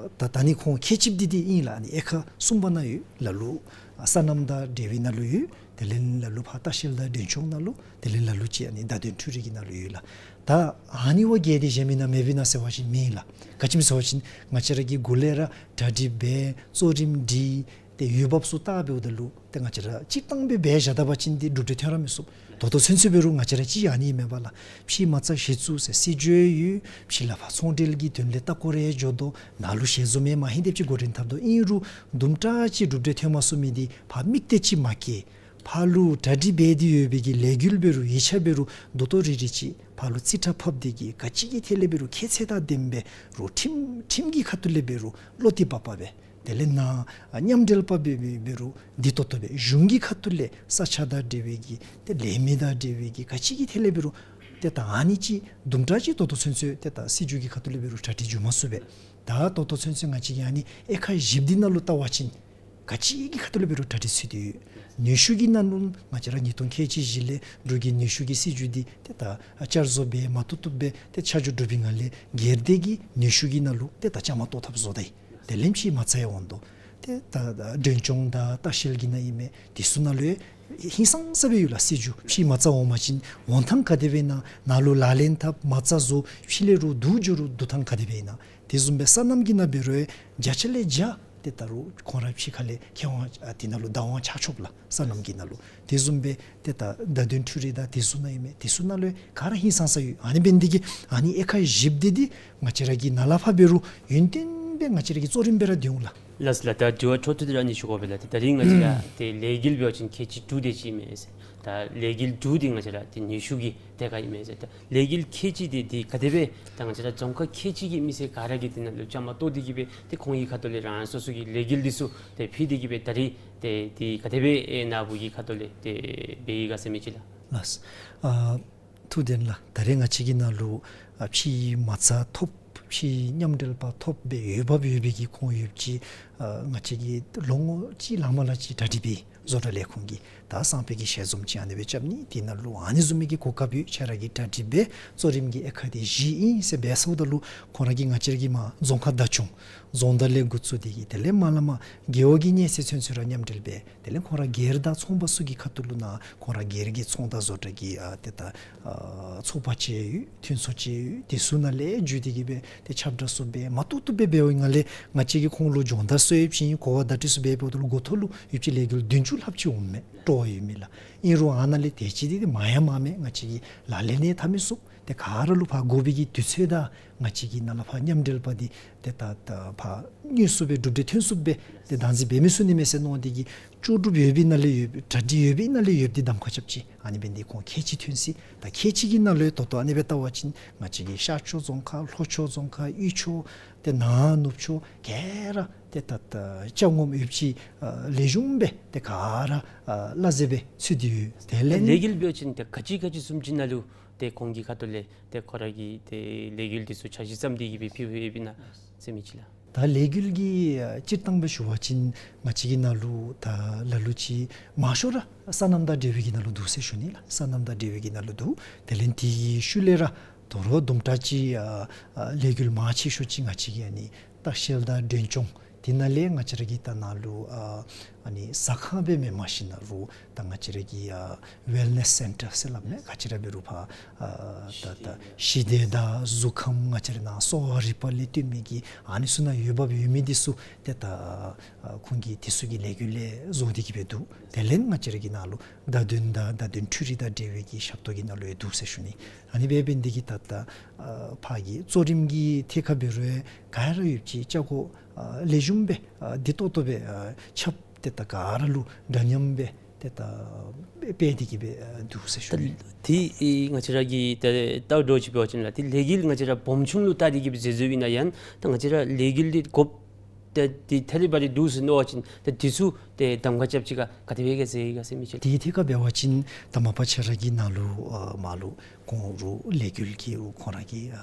ད་ད་ཨ་ནི་ཁོང་ཁལ་གཅིག་འདི་འདི་ཨིན་ལགས། ཨ་ནི་དབྱེ་ཁག་གསུམ་པ་ནང་ཡོད། ལ་ལུ་ཨ་སོ་ནམ་དང་འབྲེལ་བའི་ནང་ལུ་ཡོད། དེ་ལས་ལ་ལུ་ཕར་ལྟ་བཤལ་དང་མགྲོན་སྐྱོང་ནང་ལུ། དེ་ལས་ལ་ལུ་ཅིག་ཨ་ནི་བརྡ་དོན་འཕྲུལ་རིག་གི་ནང་ལུ་ཡོད་ལགས། ད་ཨ་ནི་བ་བརྒལ་ཏེ་གཞན་མི་ནང་མེད་པས་ན་ཟེར་བ་ཅིན་མེད་ལགས། ག་ཅི་སྨོ་ཟེར་བ་ཅིན་ང་བཅས་ར་གིས་འགོ་ལས་ར་གྲ་སྒྲིག་འབད་གཙོ་རིམ་སྒྲིག་ཏེ་འོས་འབབ་ཚུ་བལྟ་འབདཝ་ད་ལུ་ཏེ་ང་བཅས་ར་གཅིག་བཏང་སྦེ་འབད་བཞག་ད་པ་ཅིན་འདི་གྲུབ་འབྲས་ཐོན་ར་མི་ཚུགས། ད་ལྟོ་ཚུན་ཚོད་འབད་རུང་ང་བཅས་ར་གཅིག་ཨ་ནི་མེན་པ་ལགས། ཕྱིའི་མ་རྩ་གཞི་བཙུགས་ཟེར་སྲིད་བྱུས་ཡོད། ཕྱི་ལས་ཕར་ཚོང་འབྲེལ་གྱི་དོན་ལས་ལྟ་སྐོར་རེ་འགྱོ་དོ། ནཱ་ལུ་ཞལ་འཛོམས་མ་ཧིང་དེམ་ཅིག་འགོ་འདྲེན་འཐབ་དོ། ཨིན་རུང་དུམ་གྲ་ཅིག་གྲུབ་འབྲས་ཐོན་མ་ཚུགས་མི་འདི་ཕར་དམིགས་གཏད་ཅིག་མ་བསྐྱེད། ཕར་ལུ་གྲ་སྒྲིག་འབད་དེ་ཡོད་པའི་གི་ལས་འགུལ་འབད་རུང་ཡིག་ཆ་འབད་རུང་ད་ལྟོ་རེ་རེ་ཅིག་ཕར་ལུ་རྩིས་ཁྲ་ཕབ་སྟེ་གི་ག་ཅི་གི་ཐད་ལས་འབད་རུང་ཁྱད་ཚད་དང་ལྡནམ་སྦེ་རུང་ཁྲིམས་ཁྲིམས་ཀྱི་ཁ་ཐུག་ལས་འབད་རུང་བློ་གཏད་པ་པ་སྦེ། དེ་ལས་ནཱ་མཉམ་འབྲེལ་པ་འབད་འབད་འབད་རུང་བདེ་ཏོག་ཏོ་སྦེ་གཞུང་གི་ཁ་ཐུག་ལས་ས་ཆ་དང་འབྲེལ་བའི་གི་ཏེ་ལས་མི་དང་འབྲེལ་བའི་གི་ག་ཅི་གི་ཐད་ལས་འབད་རུང་ཏེ་ད་ཨ་ནི་ཅིག་དུམ་གྲ་ཅིག་ད་ལྟོ་ཚུན་ཚོད་ཏེ་ད་སྲིད་བྱུས་ཀྱི་ཁ་ཐུག་ལས་འབད་རུང་གྲ་སྒྲིག་འགྱོ་མ་ཚུགས་པས། ད་ད་ལྟོ་ཚུན་ཚོད་ང་བཅས་ཀྱིས་ཨ་ནི་དབྱེ་ཁག་བཞི་འདི་ནང་ལུ་བལྟ་བ་ཅིན་ ག་ཅི་གི་ཁ་ཐུག་ལས་འབད་རུང་གྲ་སྒྲིག་ཚུད་དེ་ཡོད། ནུས་ཤུགས་ཀྱི་ནང་ལུ་ང་བཅས་ར་ཉིས་སྟོང་ཁལ་གཅིག་བཞི་ལས་འབྲུག་གི་ནུས་ཤུགས་ཀྱི་སྲིད་བྱུས་འདི་ཏེ་ད་བསྐྱར་བཟོ་འབད་མ་བཏུབ་བཏུབ་སྦེ་ཏེ་ཆ་འཇོག་གྲུབ་པའི་ངང་ལས་སྒེར་སྡེ་གི་ནུས་ཤུགས་ཀྱི་ནང་ལུ་ཏེ་ད་བཅའ་མར་གཏོགས་ཐབས་བཟོ་དེས། དེ་ལས་ཕྱི་མ་རྩ་ཡང་འོང་དོ། ཏེ་ད་ད་མགྲོན་སྐྱོང་དང་ལྟ་བཤལ་གྱི་ནང་ཨིན་མས། དེ་ཚུ་ནང་ལུ་ཧིང་སངས་ས་སྦེ་ཡོད་ལགས། སྲིད་བྱུས་ཕྱི་མ་རྩ་འོང་པ་ཅིན་འོང་ཐངས་ག་དེ་སྦེ་ཨིན་ན། ནང་ལུ་ལག་ལེན་འཐབ་མ་རྩ་བཟོ་ཕྱི་ལས་རུང་བསྡུ་འགྱོ་རུང་བསྡུ་ཐངས་ག་དེ་སྦེ་ཨིན་ན། དེ་བཟུམ་སྦེ་སོ་ནམ་གྱི་ནང་འབད་རུང་བརྒྱ་ཆ་ལས་བརྒྱ་ཏེ་ད་རུང་ཁོང་ར་ཕྱི་ཁ་ལས་ཁེ་དབང་ཨ་དེ་ནང་ལུ་བདག་དབང་ཆ་ཆོགཔ་ལགས། སོ་ནམ་གྱི་ནང་ལུ། དེ་བཟུམ་སྦེ་ཏེ་ད་བརྡ་དོན་འཕྲུལ་རིག་དང་དེ་ཚུ་ནང་ཨིན་མས། དེ་ཚུ་ནང་ལུ་ག་ར་ཧིང་སངས་ས་ཡོད། ཨ་ནི་འབད་ནི་དེ་གིས་ཨ་ནི་དབྱེ་ཁག་བཞིཔ་འདི་འདི་ང་བཅས་ར་གིས་ནཱ་ལས་ཕར་འབད་རུང་ཡུན་བརྟན་སྦེ་ང་བཅས་ར་གིས་གཙོ་རིམ་སྦེ་ར་འདི་འོང་ལགས། ལགས་ལགས། ད་དྲི་བ་འཕྲོ་མཐུད་དེ་ར་ཨ་ནི་ཞུ་དགོ་པས་ལགས། ད་ད་རིས་ང་བཅས་ར་ཏེ་ལས་འགུལ་འབད་བ་ཅིན་ཁལ་གཅིག་དྲུག་དེ་ཅིག་ཨིན་མས་ཟེར། ད་ལས་འགུལ་དྲུག་དེ་ང་བཅས་ར་ཏེ་ནུས་ཤུགས་ཀྱི་ཐད་ཁར་ཨིན་མས་ཟེར། ད་ལས་འགུལ་ཁལ་གཅིག་དེ་དེ་ག་དེ་སྦེ་ད་ང་བཅས་ར་རྫོང་ཁག་ཁལ་གཅིག་གི་མི་སེར་ག་ར་གིས་དེ་ནང་ལུ་བཅའ་མར་གཏོགས་ཏེ་གི་སྦེ་ཏེ་ཁོང་གི་ཁ་ཐུག་ལས་རང་སོ་སོ་གི་ལས་འགུལ་འདི་ཚུ་ཏེ་ཕུལ་ཏེ་གི་སྦེ་ད་རིས་ཏེ་དེ་ག་དེ་སྦེ་ཨེ་ནཱ་བུ་གི་ཁ་ཐུག་ལས་ཏེ་འབད་ཡི་ག་ཟེར་མི་ཅིག་ལགས། ལགས། ཨ་ཐུགས་བདེན་ལགས། ད་རེས་ང་བཅས་ཀྱི་ནང་ལུ་ཨ་ཕྱི་མ་རྩ་ཐོབ་ཕྱི་མཉམ་འབྲེལ་པ་ཐོབ་སྦེ་འོས་འབབ་ཡོད་པའི་གི་ཁོང་ཡོདཔ་ཅིག་ཨ་ང་བཅས་ཀྱིས་ལོ་ངོ་གཅིག་ལང་མ་ལང་ཅིག་གྲ་སྒྲིག་འབད་བཟོ་གྲྭ་ལས་ཁུངས་ཀྱིས་ད་སང་ཕོད་ཀྱི་ཞལ་འཛོམས་ཅིག་ཨ་ནི་སྦེ་རྐྱབ་ནི། དེ་ནང་ལུ་ཨ་ནི་བཟུམ་མའི་གི་གོ་སྐབས་ཡོད། ཁྱེད་ར་གིས་གྲ་སྒྲིག་འབད། གཙོ་རིམ་གྱི་དབྱེ་ཁག་འདི་བཞི་ཨིན་ཟེར་འབད་ཚརཝ་ད་ལུ་ཁོང་ར་གིས་ང་བཅས་ར་གི་མར་རྫོང་ཁག་བདག་སྐྱོང་རྫོང་བདག་ལས་འགོ་བཙུགས་ཏེ་གི་དེ་ལས་མར་ལས་མར་རྒེད་འོག་གི་ཉེ་སྲས་ཚུན་ཚོད་ར་མཉམ་འབྲེལ་འབད། དེ་ལས་ཁོང་ར་སྒེར་དང་ཚོང་པ་ཚུ་གི་ཁ་ཐུག་ལུ་ནཱ་ཁོང་ར་སྒེར་གྱི་ཚོང་དང་བཟོ་གྲྭ་གི་ཨ་ཏེ་ད་ཨ་ཚོགས་པ་ཅིག་ཡོད། མཐུན་ཚོགས་ཅིག་ཡོད། དེ་ཚུ་ནང་ལས་བརྒྱུད་དེ་གི་སྦེ་ཏེ་ཁྱབ་བསྒྲགས་ཚུ་འབད་མ་བཏུབ་བཏུབ་སྦེ་འབད་བའི་ངང་ལས་ང་བཅས་ཀྱིས་ཁོང་ལུ་སྦྱོང་བརྡར་ཚུ་ཡོདཔ་ཅིག་གོ་བ་བརྡ་སྤྲོད་ཚུ་འབད་འབདཝ་ད་ལུ་འགོ་ཐོག་ལུ་ཡོདཔ་ཅིག་ལས་འགུལ་བདུན་ཅུ་ལྷགཔ་ཅིག་འོངམ་མས། སྤྲོ་བ་ཡོད་མི་ལགས། ཨིན་རུང་ཨ་ནཱ་ལས་དེ་ཅིག་འདི་འདི་མང་ཡང་མང་མས། ང་བཅས་ཀྱིས་ལག་ལེན་ལས་འཐབ་མི་ཚུགས། ཏེ་ག་ར་ལུ་ཕར་དགོ་པའི་གི་དུས་ཚོད་དང་ང་བཅས་ཀྱིས་ནཱ་ལས་ཕར་མཉམ་འབྲེལ་པ་འདི་ཏེ་ད་ད་ཕར་དངོས་སུ་སྦེ་གྲུབ་འབྲས་ཐོན་ཚུགསཔ་སྦེ་ཏེ་བདག་འཛིན་འབད་མི་ཚུགས་ནི་མས་ཟེར་མནོ་སྟེ་གི་ལྕོགས་གྲུབ་ཡོད་པའི་ནང་ལས་ཡོད་པའི་གྲ་སྒྲིག་ཡོད་པའི་ནང་ལས་ཡོདཔ་འདི་གདམ་ཁ་རྐྱབ་ཅི། ཨ་ནི་འབད་ནི་འདི་ཁོང་ཁལ་གཅིག་ཐོན་ཅི། ད་ཁལ་གཅིག་གི་ནང་ལུ་ད་ལྟོ་ཨ་ནི་སྦེ་བལྟ་བ་ཅིན་ང་བཅས་ཀྱི་ཤར་ཕྱོགས་རྫོང་ཁག་ལྷོ་ཕྱོགས་རྫོང་ཁག་དབུས་ཕྱོགས་ཏེ་ནང་ནུབ་ཕྱོགས་ག་ར་ཏེ་ད་ད་ཅ་ངོམ་ཡོདཔ་ཅིག་ཨ་ལེགས་ཤོམ་སྦེ་ཏེ་ག་ར་ཨ་གླ་རྩི་སྦེ་ཚུད་དེ་ཡོད། དེ་ལས་ལས་འགུལ་འབད་བ་ཅིན་ཏེ་ག་ཅི་ག་ཅི་བཟུམ་ཅིག་ནང་ལུ་ཏེ་ཁོང་གི་ཁ་ཐུག་ལས་ཏེ་ཁོ་ར་གི་ཏེ་ལས་འགུལ་འདི་ཚུ་འཆར་གཞི་བརྩམས་ཏེ་གི་སྦེ་ཕུལ་ཕུལཝ་ཨིན་ན་ཟེར་མི་ཅིག་ལགས། ད་ལས་འགུལ་གྱི་ཨ་སྤྱིར་བཏང་སྦེ་ཞུ་བ་ཅིན་ང་བཅས་ཀྱི་ནང་ལུ་ད་ལ་ལུ་ཅིག་མང་ཤོས་ར་སོ་ནམ་དང་འབྲེལ་བའི་གི་ནང་ལུ་འདུག་ཟེར་ཞུ་ནི་ལགས། སོ་ནམ་དང་འབྲེལ་བའི་གི་ནང་ལུ་འདུག། དེ་ལས་དེ་གི་ཤུལ་ལས་ར་དོ་རུང་དུམ་གྲ་ཅིག་ཨ་ཨ་ལས་འགུལ་མང་ཆེ་ཤོས་ཅིག་ང་བཅས་ཀྱི་ཨ་ནི་ལྟ་བཤལ་དང་མགྲོན་སྐྱོང་དེ་ནང་ལས་ང་བཅས་ར་གི་ད་ནཱ་ལུ་ཨ་ཨ་ནི་ཟ་ཁང་སྦེ་མེན་མ་གཞི་ནཱ་རུང་ད་ང་བཅས་ར་གི་ཨ་ཝེལ་ནེསི་སེན་ཊར་ཟེར་སླབ་མས། ག་ཅི་ར་འབད་རུང་ཕར་ཨ་ད་ད་ཞི་བདེ་དང་གཟུགས་ཁམས་ང་བཅས་ར་ནཱ་གསོ་བ་རིག་པ་ལས་བརྟེན་མི་གི་ཨ་ནི་ཚུ་ནང་འོས་འབབ་ཡོད་མི་འདི་ཚུ་ཏེ་ད་ཨ་ཁོང་གིས་དེ་ཚུ་གི་ལས་འགུལ་ལས་བཟོ་སྟེ་གི་སྦེ་འདུག། དེ་ལས་ང་བཅས་ར་གི་ནཱ་ལུ་བརྡ་དོན་དང་བརྡ་དོན་འཕྲུལ་རིག་དང་འབྲེལ་བའི་གི་ཞབས་ཏོག་གི་ནང་ལུ་ཡང་འདུག་ཟེར་ཞུ་ནི། ཨ་ནི་འབད་འབད་ནི་འདི་གིས་ད་ད་ཨ་ཕར་གྱི་གཙོ་རིམ་གྱི་ཐད་ཁར་འབད་རུང་ག་ར་ཡོདཔ་ཅིག་ཅ་གོ་ཨ་ལེགས་ཤོམ་སྦེ་ཨ་བདེ་ཏོག་ཏོ་སྦེ་ཨ་ཁྱབ་སྟེ་ད་ག་ར་ལུ་འདྲ་མཉམ་སྦེ་ཏེ་ད་སྤེལ་ཏེ་གི་སྦེ་ཨ་འདུག་ཟེར་ཞུ་ནི། ད་དེ་ཨེ་ང་བཅས་ར་གིས་ད་ལྟོ་འདྲཝ་ཅིག་འབད་བ་ཅིན་ལགས་ཏེ་ལས་འགུལ་ང་བཅས་ར་སྦོམ་ཆུང་ལུ་བལྟ་སྟེ་གི་སྦེ་མཛད་མཛདཔ་ཨིན་ན་ཡང་ད་ང་བཅས་ར་ལས་འགུལ་འདི་དགོཔ་ད་འདི་ཐད་རི་བ་རི་འདུག་ཟེར་མནོ་བ་ཅིན་ད་འདི་ཚུ་ཏེ་གདམ་ཁ་རྐྱབ་ཅི་ག་ག་དེ་སྦེ་ག་ཟེར་ཡི་ག་ཟེར་མི་ཅིག། དེའི་ཐད་ཁར་འབད་བ་ཅིན་ད་མ་པ་ཁྱེད་ར་གི་ནཱ་ལུ་ཨ་མར་ལུ་ཁོང་རུང་ལས་འགུལ་གྱི་ཁོང་ར་གི་ཨ་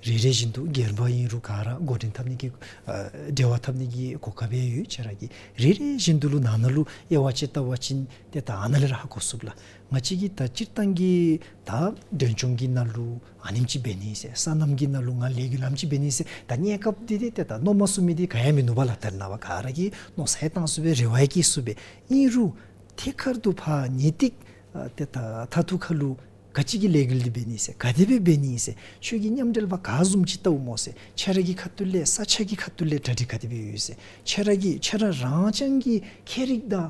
རེ་རེ་བཞིན་དུ་སྒེར་པ་ཨིན་རུང་ག་ར་འགོ་འདྲེན་འཐབ་ནི་གི་ཨ་འབྲེལ་བ་འཐབ་ནི་གི་གོ་སྐབས་ཡང་ཡོད། ཁྱེད་ར་གིས་རེ་རེ་བཞིན་དུ་ལུ་ནང་ན་ལུ་དབྱེ་བ་ཕྱེ་བལྟ་བ་ཅིན་ཏེ་ད་ཨ་ནཱ་ལས་ར་ཧ་གོ་ཚུགས་ལགས། ང་བཅས་ཀྱི་ད་སྤྱིར་བཏང་གི་ད་མགྲོན་སྐྱོང་གི་ནང་ལུ་ཨ་ནེམ་ཅིག་འབད་ནི་ཟེར་སོ་ནམ་གྱི་ནང་ལུ་ང་ལས་འགུལ་ཨ་ནེམ་ཅིག་འབད་ནི་ཟེར་ད་གནས་སྐབས་འདི་འདི་ཏེ་ད་མནོ་མ་ཚུགས་མི་འདི་ག་ཡང་མིན་ནུག་པ་ལགས། ད་རེས་ནངས་པ་ག་ར་གིས་མནོ་བསམ་བཏང་ཚུགས་པས་རེ་བ་ཡང་བསྐྱེད་ཚུགས་པས། ཨིན་རུང་ཐད་ཀར་དུ་ཕར་ངེས་ཏིག་ཨ་ཏེ་ད་མཐའ་ཐུག་ཁར་ལུ་ག་ཅི་གི་ལས་འགུལ་འདི་འབད་ནི་ཟེར་ག་དེ་སྦེ་འབད་ནི་ཟེར་ཁྱོད་ཀྱིས་མཉམ་འབྲེལ་པ་ག་བཟུམ་ཅིག་བལྟཝ་སྨོ་ཟེར་ཁྱེད་ར་གི་ཁ་ཐུག་ལས་ས་ཆ་གི་ཁ་ཐུག་ལས་གྲ་སྒྲིག་ག་དེ་སྦེ་ཡོད་ཟེར་ཁྱེད་ར་གི་ཁྱེད་ར་རང་རྐྱང་གི་ཁྱད་རིག་དང་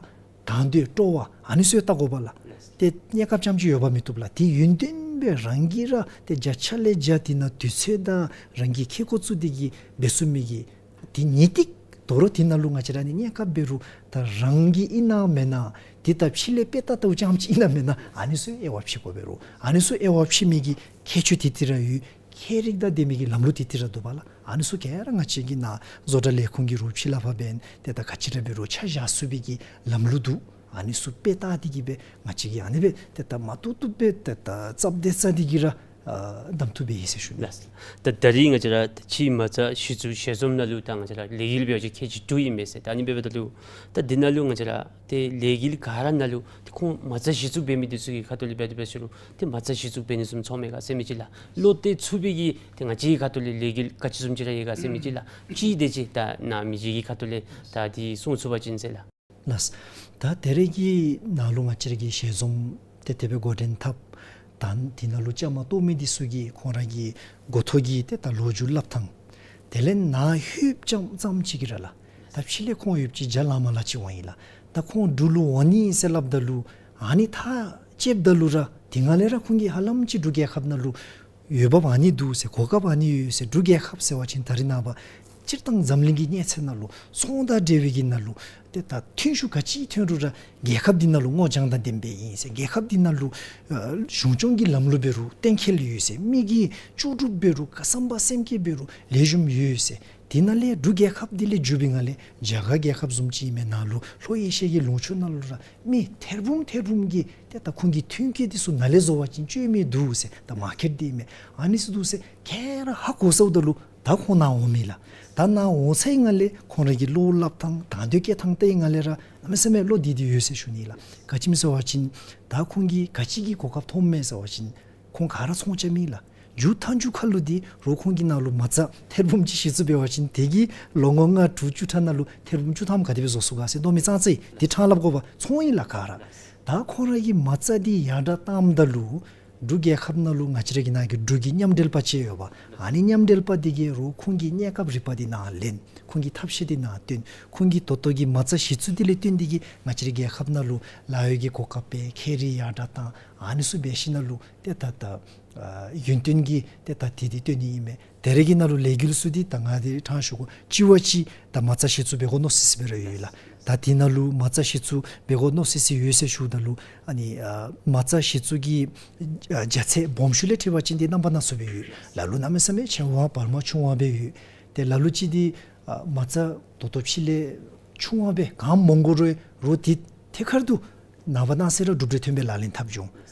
དང་འདོད་སྤྲོ་བ་ཨ་ནི་ཚུ་ཡང་བལྟ་དགོ་པས་ལགས། ཏེ་གནས་སྐབས་ཙམ་ཅིག་ཡོདཔ་མི་བཏུབ་ལགས། ཏེ་ཡུན་བརྟན་སྦེ་རང་གིས་ར་ཏེ་བརྒྱ་ཆ་ལས་བརྒྱ་དེ་ནང་དུས་ཚོད་དང་རང་གིས་ཁེ་ཀོ་བཙུགས་ཏེ་གི་འབད་ཚུགས་མི་གི་ཏེ་ངེས་ཏིག་དོ་རུང་དེ་ནང་ལུ་ང་བཅས་ར་ནི་གནས་སྐབས་འབད་རུང་ད་རང་གི་ཨིན་ན་མེན་ན་ཏེ་ད་ཕྱི་ལས་དཔེ་ལྟ་ལྟཝ་ཙམ་ཅིག་ཨིན་ན་མེན་ན་ཨ་ནི་ཚུ་དབྱེ་བ་ཕྱེ་དགོ་པས་རུང་ཨ་ནི་ཚུ་དབྱེ་བ་ཕྱེ་མི་གི་ཁྱད་ཆོས་དེ་དེ་ར་ཡོད། ཁྱད་རིག་དང་ལྡན་མི་གི་ལམ་ལུགས་དེ་དེ་ར་འདུག་པ་ལགས། ཨ་ནི་ཚུ་ག་ར་ང་བཅས་ཀྱི་ནཱ་བཟོ་གྲྭ་ལས་ཁུངས་ཀྱིས་རུང་ཕྱི་ལས་ཕར་འབད་ཏེ་ད་ག་ཅི་ར་འབད་རུང་ཆ་བཞག་ཚུགས་པའི་གི་ལམ་ལུགས་འདུག། ཨ་ནི་ཚུ་དཔེ་ལྟ་སྟེ་གི་སྦེ་ང་བཅས་ཀྱིས་ཨ་ནི་སྦེ་ཏེ་ད་མ་བཏུབ་བཏུབ་སྦེ་ཏེ་ད་རྩ་བ་དེ་རྩ་དེ་གིས་ར་ ཨ་གདམ་འཐུ་འབད་ཡི་ཟེར་ཞུ་ནི། ལགས། ད་ད་རིས་ང་བཅས་ར་ཕྱིའི་མ་རྩ་གཞི་བཙུགས་ཞལ་འཛོམས་ནང་ལུ་ད་ང་བཅས་ར་ལས་འགུལ་འབད་བ་ཅིན་ཁལ་གཅིག་དྲུག་ཨིན་མས་ཟེར། ད་ཨ་ནི་འབདཝ་ད་ལུ་ད་འདི་ནང་ལུ་ང་བཅས་ར་ཏེ་ལས་འགུལ་ག་ར་ནང་ལུ་ཏེ་ཁོང་མ་རྩ་གཞི་བཙུགས་འབད་མི་འདི་ཚུ་གི་ཁ་ཐུག་ལས་འབད་དེ་འབད་ཟེར་རུང་ཏེ་མ་རྩ་གཞི་བཙུགས་འབད་ནི་བཟུམ་ཚོརཝ་མས་ག་ཟེར་མི་ཅིག་ལགས། བློ་གཏད་ཚུགས་པའི་གི་ཏེ་ང་བཅས་ཀྱི་ཁ་ཐུག་ལས་ལས་འགུལ་ག་ཅི་བཟུམ་ཅིག་ར་ཡོད་ག་ཟེར་མི་ཅིག་ལགས། ཅིག་དེ་ཅིག་ད་ནཱ་མི་རྗེ་གི་ཁ་ཐུག་ལས་ད་འདི་གསུང་ཚུགས་པ་ཅིན་ཟེར་ལགས། ལགས། ད་དེ་རིང་གི་ནང་ལུ་ང་བཅས་ར་གི་ཞལ་འཛོམས་ཏེ་དེ་སྦེ་འགོ་འདྲེན་འཐབ། ད་འདི་ནང་ལུ་བཅའ་མར་གཏོགས་མི་འདི་ཚུ་གི་ཁོང་ར་གི་འགོ་ཐོག་གི་ཏེ་ད་ལོ་རྒྱུས་སླབ་ཐངས། དེ་ལས་ནཱ་ལྷོདཔ་ཙམ་ཙམ་ཅིག་གིས་ར་ལགས། ད་ཕྱི་ལས་ཁོང་ཡོདཔ་ཅིག་རྒྱ་ལ་མ་ལ་ཅིག་འོང་ཡི་ལགས། ད་ཁོང་འབྲུག་ལུ་འོང་ནི་ཨིན་ཟེར་སླབ་ད་ལུ་ཨ་ནི་ཐག་བཅདཔ་ད་ལུ་ར་དེ་སྒང་ལས་ར་ཁོང་གིས་ཧ་ལམ་ཅིག་འབྲུག་རྒྱལ་ཁབ་ནང་ལུ་འོས་འབབ་ཨ་ནི་འདུག་ཟེར། གོ་སྐབས་ཨ་ནི་ཡོད་ཟེར། འབྲུག་རྒྱལ་ཁབ་ཟེར་བ་ཅིན་ད་རིས་ནངས་པ་སྤྱིར་བཏང་འཛམ་གླིང་གི་གནས་ཚད་ནང་ལུ་ཚོང་དང་འབྲེལ་བའི་གི་ནང་ལུ་ཏེ་ད་ཐོན་ཤུགས་ག་ཅི་ཐོན་རུང་ར་རྒྱལ་ཁབ་འདི་ནང་ལུ་སྔོ་ལྗང་དང་ལྡན་པའི་ཨིན་ཟེར། རྒྱལ་ཁབ་འདི་ནང་ལུ་ཨ་གཞུང་སྐྱོང་གི་ལམ་ལུགས་འབད་རུང་གཏན་འཁེལ་ཡོད་ཟེར། མི་གི་ལྕོགས་གྲུབ་འབད་རུང་བསམ་པ་སེམས་བསྐྱེད་འབད་རུང་ལེགས་ཤོམ་ཡོད་ཟེར། དེ་ནང་ལས་འབྲུག་རྒྱལ་ཁབ་འདི་ལས་བརྒྱུད་པའི་ངང་ལས་རྒྱ་གར་རྒྱལ་ཁབ་བཟུམ་ཅིག་ཨིན་མས། ནཱ་ལུ་ལྷོ་ཨེ་ཤི་ཡ་གི་ལུང་ཕྱོགས་ནང་ལུ་ར་མི་ཐེར་འབུམ་ཐེར་འབུམ་གྱིས་ཏེ་ད་ཁོང་གི་ཐོན་སྐྱེད་འདི་ཚུ་ནཱ་ལས་བཟོ་བ་ཅིན་སྤྱོད་མི་འདུག་ཟེར། ད་མར་ཀེཊ་འདི་ཨིན་མས། ཨ་ནི་ཚུ་འདུག་ཟེར་ག་ར་ཧ་གོ་ཚརཝ་ད་ལུ་ད་ཁོང་ནཱ་འོང་མི་ལགས། ད་ནཱ་འོང་ཚར་བའི་ངང་ལས་ཁོང་ར་གི་བློ་སླབ་ཐངས་དང་འདོད་བསྐྱེད་ཐངས་བལྟ་བའི་ངང་ལས་ར་གནམ་མེད་ས་མེད་བློ་བདེ་སྟེ་ཡོད་ཟེར་ཞུ་ནི་ལགས། ག་ཅི་སྨོ་ཟེར་བ་ཅིན་ད་ཁོང་གིས་ག་ཅི་གི་གོ་སྐབས་ཐོབ་མས་ཟེར་བ་ཅིན་ཁོང་ག་ར་ཚོང་རྐྱབ་མི་ལགས། མཇུག་མཐའ་མཇུག་ཁར་ལུ་འདི་རོགས་ཁོང་གིས་ནཱ་ལུ་མ་རྩ་ཐེར་འབུམ་ཅིག་གཞི་བཙུགས་འབད་བ་ཅིན་དེ་གིས་ལོ་ངོ་ལྔ་དྲུག་བཅུ་ཕྲག་ནང་ལུ་ཐེར་འབུམ་བཅུ་ཐམ་ག་དེ་སྦེ་བཟོ་ཚུགས་ག་ཟེར་མནོ་མི་ཙང་ཙ་ཨིན། དེ་ཕྲང་སླབ་དགོ་པས། ཚོང་ཨིན་ལགས་ག་ར། ད་ཁོང་ར་གིས་མ་རྩ་འདི་ཡར་དྲག་བཏངམ་ད་ལུ་འབྲུག་རྒྱལ་ཁབ་ནང་ལུ་ང་བཅས་ར་གི་ནཱ་གི་འབྲུག་གི་མཉམ་འབྲེལ་པ་ཅིག་ཡོད་པ། ཨ་ནི་མཉམ་འབྲེལ་པ་འདི་གིས་རོགས་ཁོང་གི་གནས་སྐབས་རིག་པ་འདི་ནཱ་ལེན། ཁོང་གི་ཐབས་ཤེས་འདི་ནཱ་སྟོན། ཁོང་གི་ད་ལྟོ་གི་མ་རྩ་གཞི་བཙུགས་འདི་ལས་བརྟེན་ཏེ་གིས་ང་བཅས་ར་རྒྱལ་ཁབ་ནང་ལུ་ལཱ་གཡོག་གི་གོ་སྐབས་སྦེ་ཁེ་རི་ཡར་དྲག་བཏང་ཨ་ནི་ཚུ་འབད་ཞིནམ་ལས་ཏེ་ད་ད་ཨ་ཡུན་བརྟན་གྱི་ཏེ་ད་དེ་འདི་སྟོན་ནི་ཨིན་མས། དེ་རེ་གི་ནང་ལུ་ལས་འགུལ་ཚུ་འདི་ད་ང་འདི་ཕྲང་ཞུ་དགོ། གཅིག་བ་གཅིག་ད་མ་རྩ་གཞི་བཙུགས་འབད་དགོ་མནོ་སི་སི་སྦེ་ར་ཡོད་ལགས། ད་དེ་ནང་ལུ་མ་རྩ་གཞི་བཙུགས་འབད་དགོ་མནོ་སི་སི་ཡོད་ཟེར་ཞུཝ་ད་ལུ་ཨ་ནི་ཨ་མ་རྩ་གཞི་བཙུགས་ཀྱི་ཨ་རྒྱ་ཚད་སྦོམ་ཆུང་ལས་འཁྲིལ་བ་ཅིན་འདི་རྣམ་པ་སྣ་ཚོགས་སྦེ་ཡོད། ལ་ལུ་གནམ་མེད་ས་མེད་ཆེ་བ་བར་མ་ཆུང་བ་སྦེ་ཡོད། ཏེ་ལ་ལུ་ཅིག་འདི་ཨ་མ་རྩ་ད་ལྟོ་ཕྱི་ལས་ཆུང་བ་སྦེ་གང་མང་དགོ་རུང་རོགས་འདི་ཐད་ཀར་དུ་ནངས་པ་གནངས་ཚེ་ར་གྲུབ་འབྲས་ཐོན་སྦེ་ལག་ལེན་འཐབ་འགྱོ་འོང་།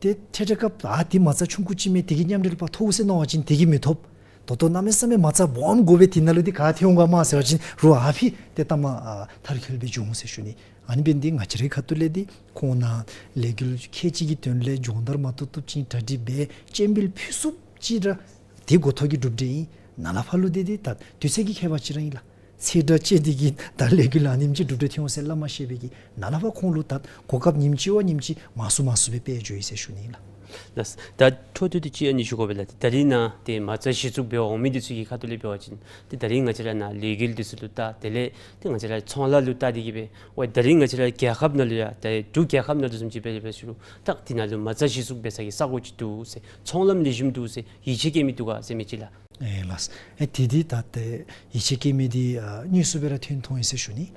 ཏེ་ཐད་རི་ཁར་ཨ་འདི་མ་རྩ་ཆུང་ཀུ་ཅིག་མས། དེ་གིས་མཉམ་འབྲེལ་པ་ཐོབ་ཟེར་མནོ་བ་ཅིན་དེ་གིས་མི་ཐོབ། ད་ལྟོ་གནམ་མེད་ས་མེད་མ་རྩ་སྦོམ་དགོ་པས། དེ་ནང་ལུ་འདི་ག་ཐོན་འོང་ག་མས་ཟེར་བ་ཅིན་རོགས་ཨ་ཕི་ཏེ་ལྟ་མ་ཨ་མཐར་འཁྱོལ་སྦེ་འགྱོ་འོང་ཟེར་ཞུ་ནི། ཨ་ནི་འབད་ནི་འདི་ང་བཅས་རའི་ཁ་ཐུག་ལས་འདི་ཁོང་ནཱ་ལས་འགུལ་ཁལ་གཅིག་གི་དོན་ལས་སྦྱོང་བརྡར་མ་ཐོབ་ཐོབ་ཅིག་གྲ་སྒྲིག་འབད་སྤྱན་འབུལ་ཕུལ་ཚུགསཔ་ཅིག་ར་འདི་འགོ་ཐོག་གི་གྲུབ་འབྲས་ཨིན། ནཱ་ལས་ཕར་ལུ་འདི་འདི་ད་དུས་ཚོད་ཀྱི་ཁྱད་པར་ཅིག་ར་ཨིན་ལགས། ཚེས་གྲངས་བཅད་དེ་གིས་ད་ལས་འགུལ་ཨ་ནེམ་ཅིག་གྲུབ་འབྲས་ཐོན་འོང་ཟེར་སླབ་མ་ཤེས་པའི་གི་ནཱ་ལས་ཕར་ཁོང་ལུ་ད་གོ་སྐབས་ཉིནམ་གཅིག་བ་ཉིནམ་གཅིག་མང་སུ་མང་སུ་སྦེ་སྤེལ་འགྱོ་ཡི་ཟེར་ཞུ་ནི་ལགས། ལགས། ད་འཕྲོ་མཐུད་དེ་ཅིག་ཨ་ནི་ཞུ་དགོ་པས་ལགས། ད་རིས་ནཱ་ཏེ་མ་རྩ་གཞི་བཙུགས་འབད་འོང་མི་འདི་ཚུ་གི་ཁ་ཐུག་ལས་འབད་བ་ཅིན་ཏེ་ད་རིས་ང་བཅས་ར་ནཱ་ལས་འགུལ་འདི་ཚུ་ལུ་བལྟ་དེ་ལས་ཏེ་ང་བཅས་ར་ཚོང་ལཱ་ལུ་བལྟ་སྟེ་གིས་སྦེ་ཝའི་ད་རིས་ང་བཅས་ར་རྒྱལ་ཁབ་ནང་ལུ་ཡང་ད་འབྲུག་རྒྱལ་ཁབ་ནང་ལུ་བཟུམ་ཅིག་འབད་འབད་ཟེར་རུང་ད་འདི་ནང་ལུ་མ་རྩ་གཞི་བཙུགས་འབད་ས་གི་ས་གོ་ཅིག་འདུག་ཟེར་ཚོང་ལམ་ལེགས་ཤོམ་འདུག་ཟེར་ཡིད་ཆེས་བསྐྱེད་མི་འདུག་ག་ཟེར་མི་ཅིག་ལགས། ཨེ་ལགས། ཨེ་དེ་འདི་ད་ཏེ་ཡིད་ཆེས་བསྐྱེད་མི་འདི་ཨ་དངོས་སུ་སྦེ་ར་ཐོན་ཐོན་ཡི་ཟེར་ཞུ་ནི།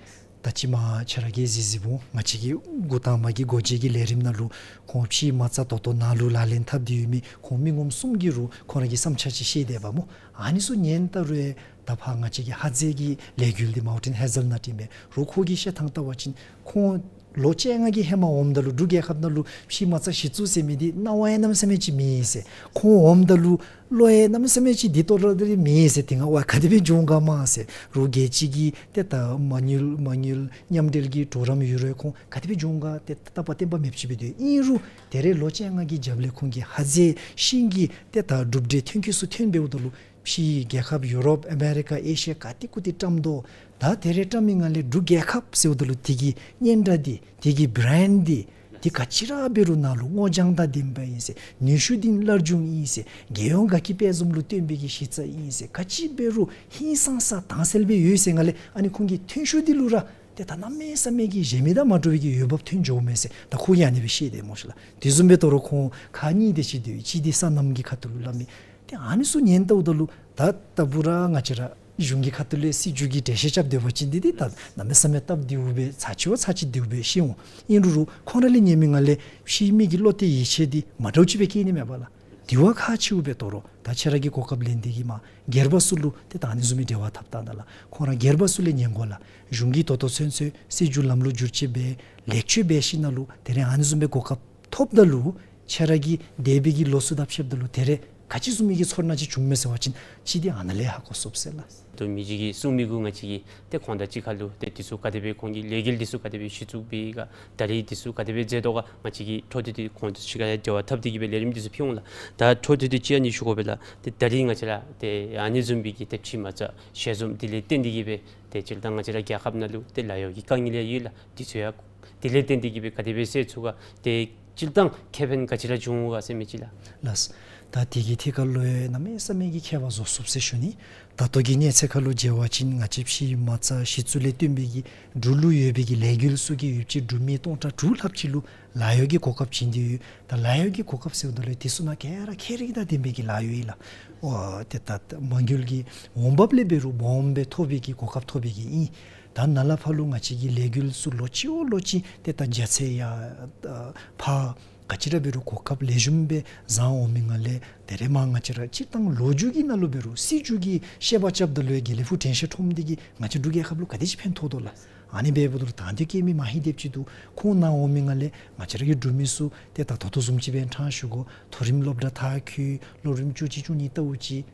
ད་ཅི་མ་ཁྱེད་ར་གིས་གཟིགས་གཟིགསཔ་འོང་། ང་བཅས་ཀྱི་འགོ་དང་པ་གི་སྒོ་འབྱེད་ཀྱི་ལས་རིམ་ནང་ལུ་ཁོང་ཕྱིའི་མ་རྩ་ད་ལྟོ་ནཱ་ལུ་ལག་ལེན་འཐབ་སྟེ་ཡོད་མི་ཁོང་མི་ངོམ་གསུམ་གྱིས་རོགས་ཁོང་ར་གི་བསམ་འཆར་ཅིག་བཤད་དེས་པ་སྨོ། ཨ་ནི་ཚུ་ཉན་ད་རུང་ད་ཕར་ང་བཅས་ཀྱི་ཧ་ཛེ་གི་ལས་འགུལ་འདི་མའུ་ཊེན་ཧེ་ཛལ་ནཊ་ཨིན་པས། རོགས་ཁོ་གིས་བཤད་ཐངས་བལྟ་བ་ཅིན་ཁོང་ལོ་བཅོ་ལྔ་གི་ཧེ་མ་འོངམ་ད་ལུ་འབྲུག་རྒྱལ་ཁབ་ནང་ལུ་ཕྱིའི་མ་རྩ་གཞི་བཙུགས་ཟེར་མི་འདི་སྣང་བ་ཡང་གནམ་མེད་ས་མེད་ཅིག་མེད་ཟེར། ཁོང་འོངམ་ད་ལུ་བློ་ཡང་གནམ་མེད་ས་མེད་ཅིག་བདེ་ཏོག་ཏོ་ར་མེད་ཟེར། དེ་སྔ་ཝའི་ག་དེ་སྦེ་འགྱོ་འོང་ག་མས་ཟེར། རོགས་རྒྱལ་སྤྱི་གི་ཏེ་ད་མ་དངུལ་མ་དངུལ་མཉམ་འབྲེལ་གྱི་གྲོགས་རམ་ཡོད་རུང་ཁོང་ག་དེ་སྦེ་འགྱོ་འོང་ག་ཏེ་ད་པ་བརྟན་པ་མེདཔ་ཅིག་སྦེ་སྡོད། ཨིན་རུང་ད་རེས་ལོ་བཅོ་ལྔ་གི་རྒྱབ་ལས་ཁོང་གིས་ཧ་ཛེ་ཤིང་གི་ཏེ་ད་གྲུབ་འབྲས་ཐོན་སྐྱེད་ཚུ་ཐོན་འབདཝ་ད་ལུ་ཕྱིའི་རྒྱལ་ཁབ་ཡུ་རོབ་ཨ་མེ་རི་ཀ་ཨེ་ཤི་ཡ་ག་ཏེ་གུ་ཏེ་བཀྲམ་དོ། ད་ད་རེས་བཀྲམ་མི་ནང་ལས་འབྲུག་རྒྱལ་ཁབ་ཟེརཝ་ད་ལུ་དེ་གི་སྙན་གྲགས་འདི་དེ་གི་བི་རེནཌ་འདི་དེ་ག་ཅི་ར་འབད་རུང་ནཱ་ལུ་སྔོ་ལྗང་དང་ལྡན་པ་ཨིན་ཟེར། ནུས་ཤུགས་འདི་སླར་འབྱུང་ཨིན་ཟེར། རྒྱལ་ཡོངས་དགའ་སྐྱིད་དཔལ་འཛོམས་ལུ་བརྟེན་པའི་གི་གཞི་རྩ་ཨིན་ཟེར། ག་ཅི་འབད་རུང་ཧིང་སངས་ས་དྭངས་གསལ་སྦེ་ཡོད་ཟེར་ནང་ལས་ཨ་ནི་ཁོང་གི་ཐོན་ཤུགས་འདི་ལུ་ར་ཏེ་ད་གནམ་མེད་ས་མེད་ཀྱི་གཞན་མི་དང་མ་འདྲ་བའི་གི་འོས་འབབ་ཐོན་འགྱོཝ་མས་ཟེར་ད་ཁོ་གིས་ཨ་ནི་སྦེ་བཤད་དེས་སྨོ་ཤིག་ལགས། དེ་བཟུམ་སྦེ་དོ་རུང་ཁོང་ཁག་གཉིས་དེ་ཅིག་འདུག། གཅིག་འདི་སོ་ནམ་གྱི་ཁ་ཐུག་ལུ་སླབ་མི། ཏེ་ཨ་ནི་ཚུ་ཉན་ལྟཝ་ད་ལུ་ད་ལྟ་བུ་ར་ང་བཅས་ར་གཞུང་གི་ཁ་ཐུག་ལས་སྲིད་བྱུས་ཀྱི་འགྲེལ་བཤད་རྐྱབ་སྡོད་པ་ཅིན་འདི་འདི་ད་གནམ་མེད་ས་མེད་སྟབས་བདེཝ་སྦེ་ཚར་གཅིག་བ་ཚར་གཅིག་བདེཝ་སྦེ་ཤེས་འོང་། ཨིན་རུང་རུང་ཁོང་ར་ལས་ཉན་མི་ནང་ལས་ཕྱིའི་མི་གི་བློ་གཏད་ཡིད་ཆེས་འདི་མ་འདྲཝ་ཅིག་སྦེ་སྐྱེ་ནི་མས་པ་ལགས། དེ་བ་ཁག་ཆེཝ་སྦེ་དོ་རུང་ད་ཁྱེད་ར་གིས་གོ་སྐབས་ལེན་ཏེ་གིས་མར་སྒེར་པ་ཚུ་ལུ་ཏེ་ད་ཨ་ནི་བཟུམ་མའི་འབྲེལ་བ་འཐབ་ད་ད་ལགས། ཁོང་ར་སྒེར་པ་ཚུ་ལས་ཉན་དགོ་ལགས། གཞུང་གིས་ད་ལྟོ་ཚུན་ཚོད་སྲིད་བྱུས་ལམ་ལུགས་བསྒྱུར་བཅོས་འབད་ལེགས་བཅོས་འབད་ཞིནམ་ལས་དེ་རིང་ཨ་ནི་བཟུམ་མའི་གོ་སྐབས་ཐོབ་ད་ལུ་ ཁྱེད་ར་གིས་འདས་པའི་གི་ལོ་ཚུ་དང་ཕྱདཔ་ད་ལུ་དེ་རེ་ག་ཅི་བཟུམ་མའི་གི་ཚོར་སྣང་ཅིག་བྱུངམ་མས་ཟེར་བ་ཅིན་ཅིག་འདི་ཨ་ནཱ་ལས་ཧ་གོ་ཚུགས་ཟེར་ལགས། ཏེ་མི་རྗེ་གིས་གསུང་མི་གུ་ང་བཅས་ཀྱིས་ཏེ་ཁོང་དང་གཅིག་ཁར་ལུ་ཏེ་དེ་ཚུ་ག་དེ་སྦེ་ཁོང་གི་ལས་འགུལ་དེ་ཚུ་ག་དེ་སྦེ་གཞི་བཙུགས་འབད་ག་ད་རིས་དེ་ཚུ་ག་དེ་སྦེ་མཛད་དོ་ག་ང་བཅས་ཀྱིས་འཕྲོ་མཐུད་དེ་ཁོང་དང་གཅིག་ཁར་འབྲེལ་བ་འཐབ་སྟེ་གི་སྦེ་ལས་རིམ་དེ་ཚུ་ཕུལ་འོང་ལགས། ད་འཕྲོ་མཐུད་དེ་ཅིག་ཨ་ནི་ཞུ་དགོ་པས་ལགས། ཏེ་ད་རིས་ང་བཅས་ར་ཏེ་ཨ་ནི་བཟུམ་མའི་གི་ཏེ་ཕྱི་མ་རྩ་ཞལ་འཛོམས་དེ་ལས་བརྟེན་ཏེ་གི་སྦེ་ཏེ་སྤྱིར་བཏང་ང་བཅས་ར་རྒྱལ་ཁབ་ནང་ལུ་ཏེ་ལཱ་གཡོག་གི་དཀའ་ངལ་ཡང་ཡོད་ལགས། དེ་ཚུ་ཡང་དེ་ལས་བརྟེན་ཏེ་གི་སྦེ་ག་དེ་སྦེ་སེལ་ཚུགས་ག། ཏེ་སྤྱིར་བཏང་ཁེ་ཕན་ག་ཅི་ར་བྱུང་ག་ཟེར་མི་ཅིག་ལགས། ལགས། ད་དེ་གི་ཐད་ཁར་ལུ་ཡང་གནམ་མེད་ས་མེད་ཀྱི་མཁས་པ་བཟོ་ཚུགས་ཟེར་ཞུ་ནི། ད་ལྟོ་གི་གནས་ཚད་ཁར་ལུ་མཇལ་བ་ཅིན་ང་བཅས་ཕྱི་མ་རྩ་གཞི་བཙུགས་ལས་བརྟེན་པའི་གི་འབྲུག་ལུ་ཡོད་པའི་གི་ལས་འགུལ་ཚུ་གིས་ཡོདཔ་ཅིག་འབྲུག་མི་སྟོང་ཕྲག་དྲུག་ལྷགཔ་ཅིག་ལུ་ལཱ་གཡོག་གི་གོ་སྐབས་བྱིན་ཏེ་ཡོད། ད་ལཱ་གཡོག་གི་གོ་སྐབས་ཟེརཝ་ད་ལུ་དེ་ཚུ་ནང་ག་ར་ཁྱད་རིག་དང་ལྡན་པའི་གི་ལཱ་གཡོག་ཨིན་ལགས། ཨོ་ཏེ་ད་མ་དངུལ་གྱི་འོང་འབབ་ལས་འབད་རུང་སྦོམ་སྦེ་ཐོབ་པའི་གི་གོ་སྐབས་ཐོབ་པའི་གི་ཨིན། ད་ནཱ་ལས་ཕར་ལུ་ང་བཅས་ཀྱི་ལས་འགུལ་ཚུ་ལོ་གཅིག་འོག་ལོ་གཅིག་ཏེ་ད་རྒྱ་ཚད་ཡར་ཨ་འཕར་ག་ཅི་ར་འབད་རུང་གོ་སྐབས་ལེགས་ཤོམ་སྦེ་བཟང་འོང་མི་ནང་ལས་དེ་རེ་མ་ང་བཅས་ར་སྤྱིར་བཏང་ལོ་རྒྱུས་ཀྱི་ནང་ལུ་འབད་རུང་སྲིད་བྱུས་ཀྱི་བཤད་པ་རྐྱབ་ད་ལུ་ཡང་དགེ་ལེགས་ཕུག་དྲན་ཤེས་ཁྲོམ་འདི་གིས་ང་བཅས་འབྲུག་རྒྱལ་ཁབ་ལུ་ག་དེ་ཅིག་ཕན་ཐོགས་དོ་ལགས། ཨ་ནི་འབདཝ་ད་ལུ་ད་འདི་སྐྱེས་མི་མ་ཧིང་དེབ་ཅིག་འདུག། ཁོང་ནཱ་འོང་མི་ནང་ལས་ང་བཅས་ར་གི་འབྲུག་མི་ཚུ་ཏེ་ད་ད་ལྟོ་བཟུམ་ཅིག་སྦེ་ཕྲང་ཞུ་དགོ། མཐོ་རིམ་སློབ་གྲྭ་མཐར་འཁྱོལ་སློབ་རིམ་བཅུ་གཅིག་བཅུ་གཉིས་ལྟ་བུ་ཅིག་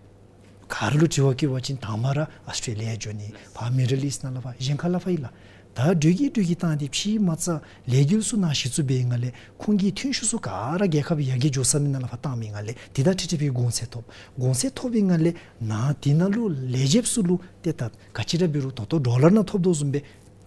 ག་ར་ལུ་དྲི་བ་བཀོད་པ་ཅིན་དང་པ་ར་ཨཱོས་ཊྲེ་ལི་ཡ་འགྱོ་ནི། ཕར་མི་ཌལ་ཨིསཊ་ནང་ལས་ཕར་གཞན་ཁ་ལས་ཕར་ཨིན་ལགས། ད་འགྲོས་ཀྱིས་འགྲོས་ཀྱིས་བཏང་སྟེ་ཕྱི་མ་རྩ་ལས་འགུལ་ཚུ་ནང་གཞི་བཙུགས་འབད་བའི་ནང་ལས་ཁོང་གི་ཐོན་ཤུགས་ཚུ་ག་ར་རྒྱལ་ཁབ་ཡར་རྒྱས་འགྱོ་ས་མི་ནང་ལས་ཕར་བཏང་མི་ནང་ལས་དེ་དང་འཁྲིལ་འཁྲིལ་བའི་གོང་ཚད་ཐོབ། གོང་ཚད་ཐོབ་པའི་ནང་ལས་ནཱ་དེ་ནང་ལུ་ལས་བྱེདཔ་ཚུ་ལུ་ཏེ་ད་ག་ཅི་ར་འབད་རུང་ད་ལྟོ་ཌོ་ལར་ནང་ཐོབ་དོ་བཟུམ་སྦེ་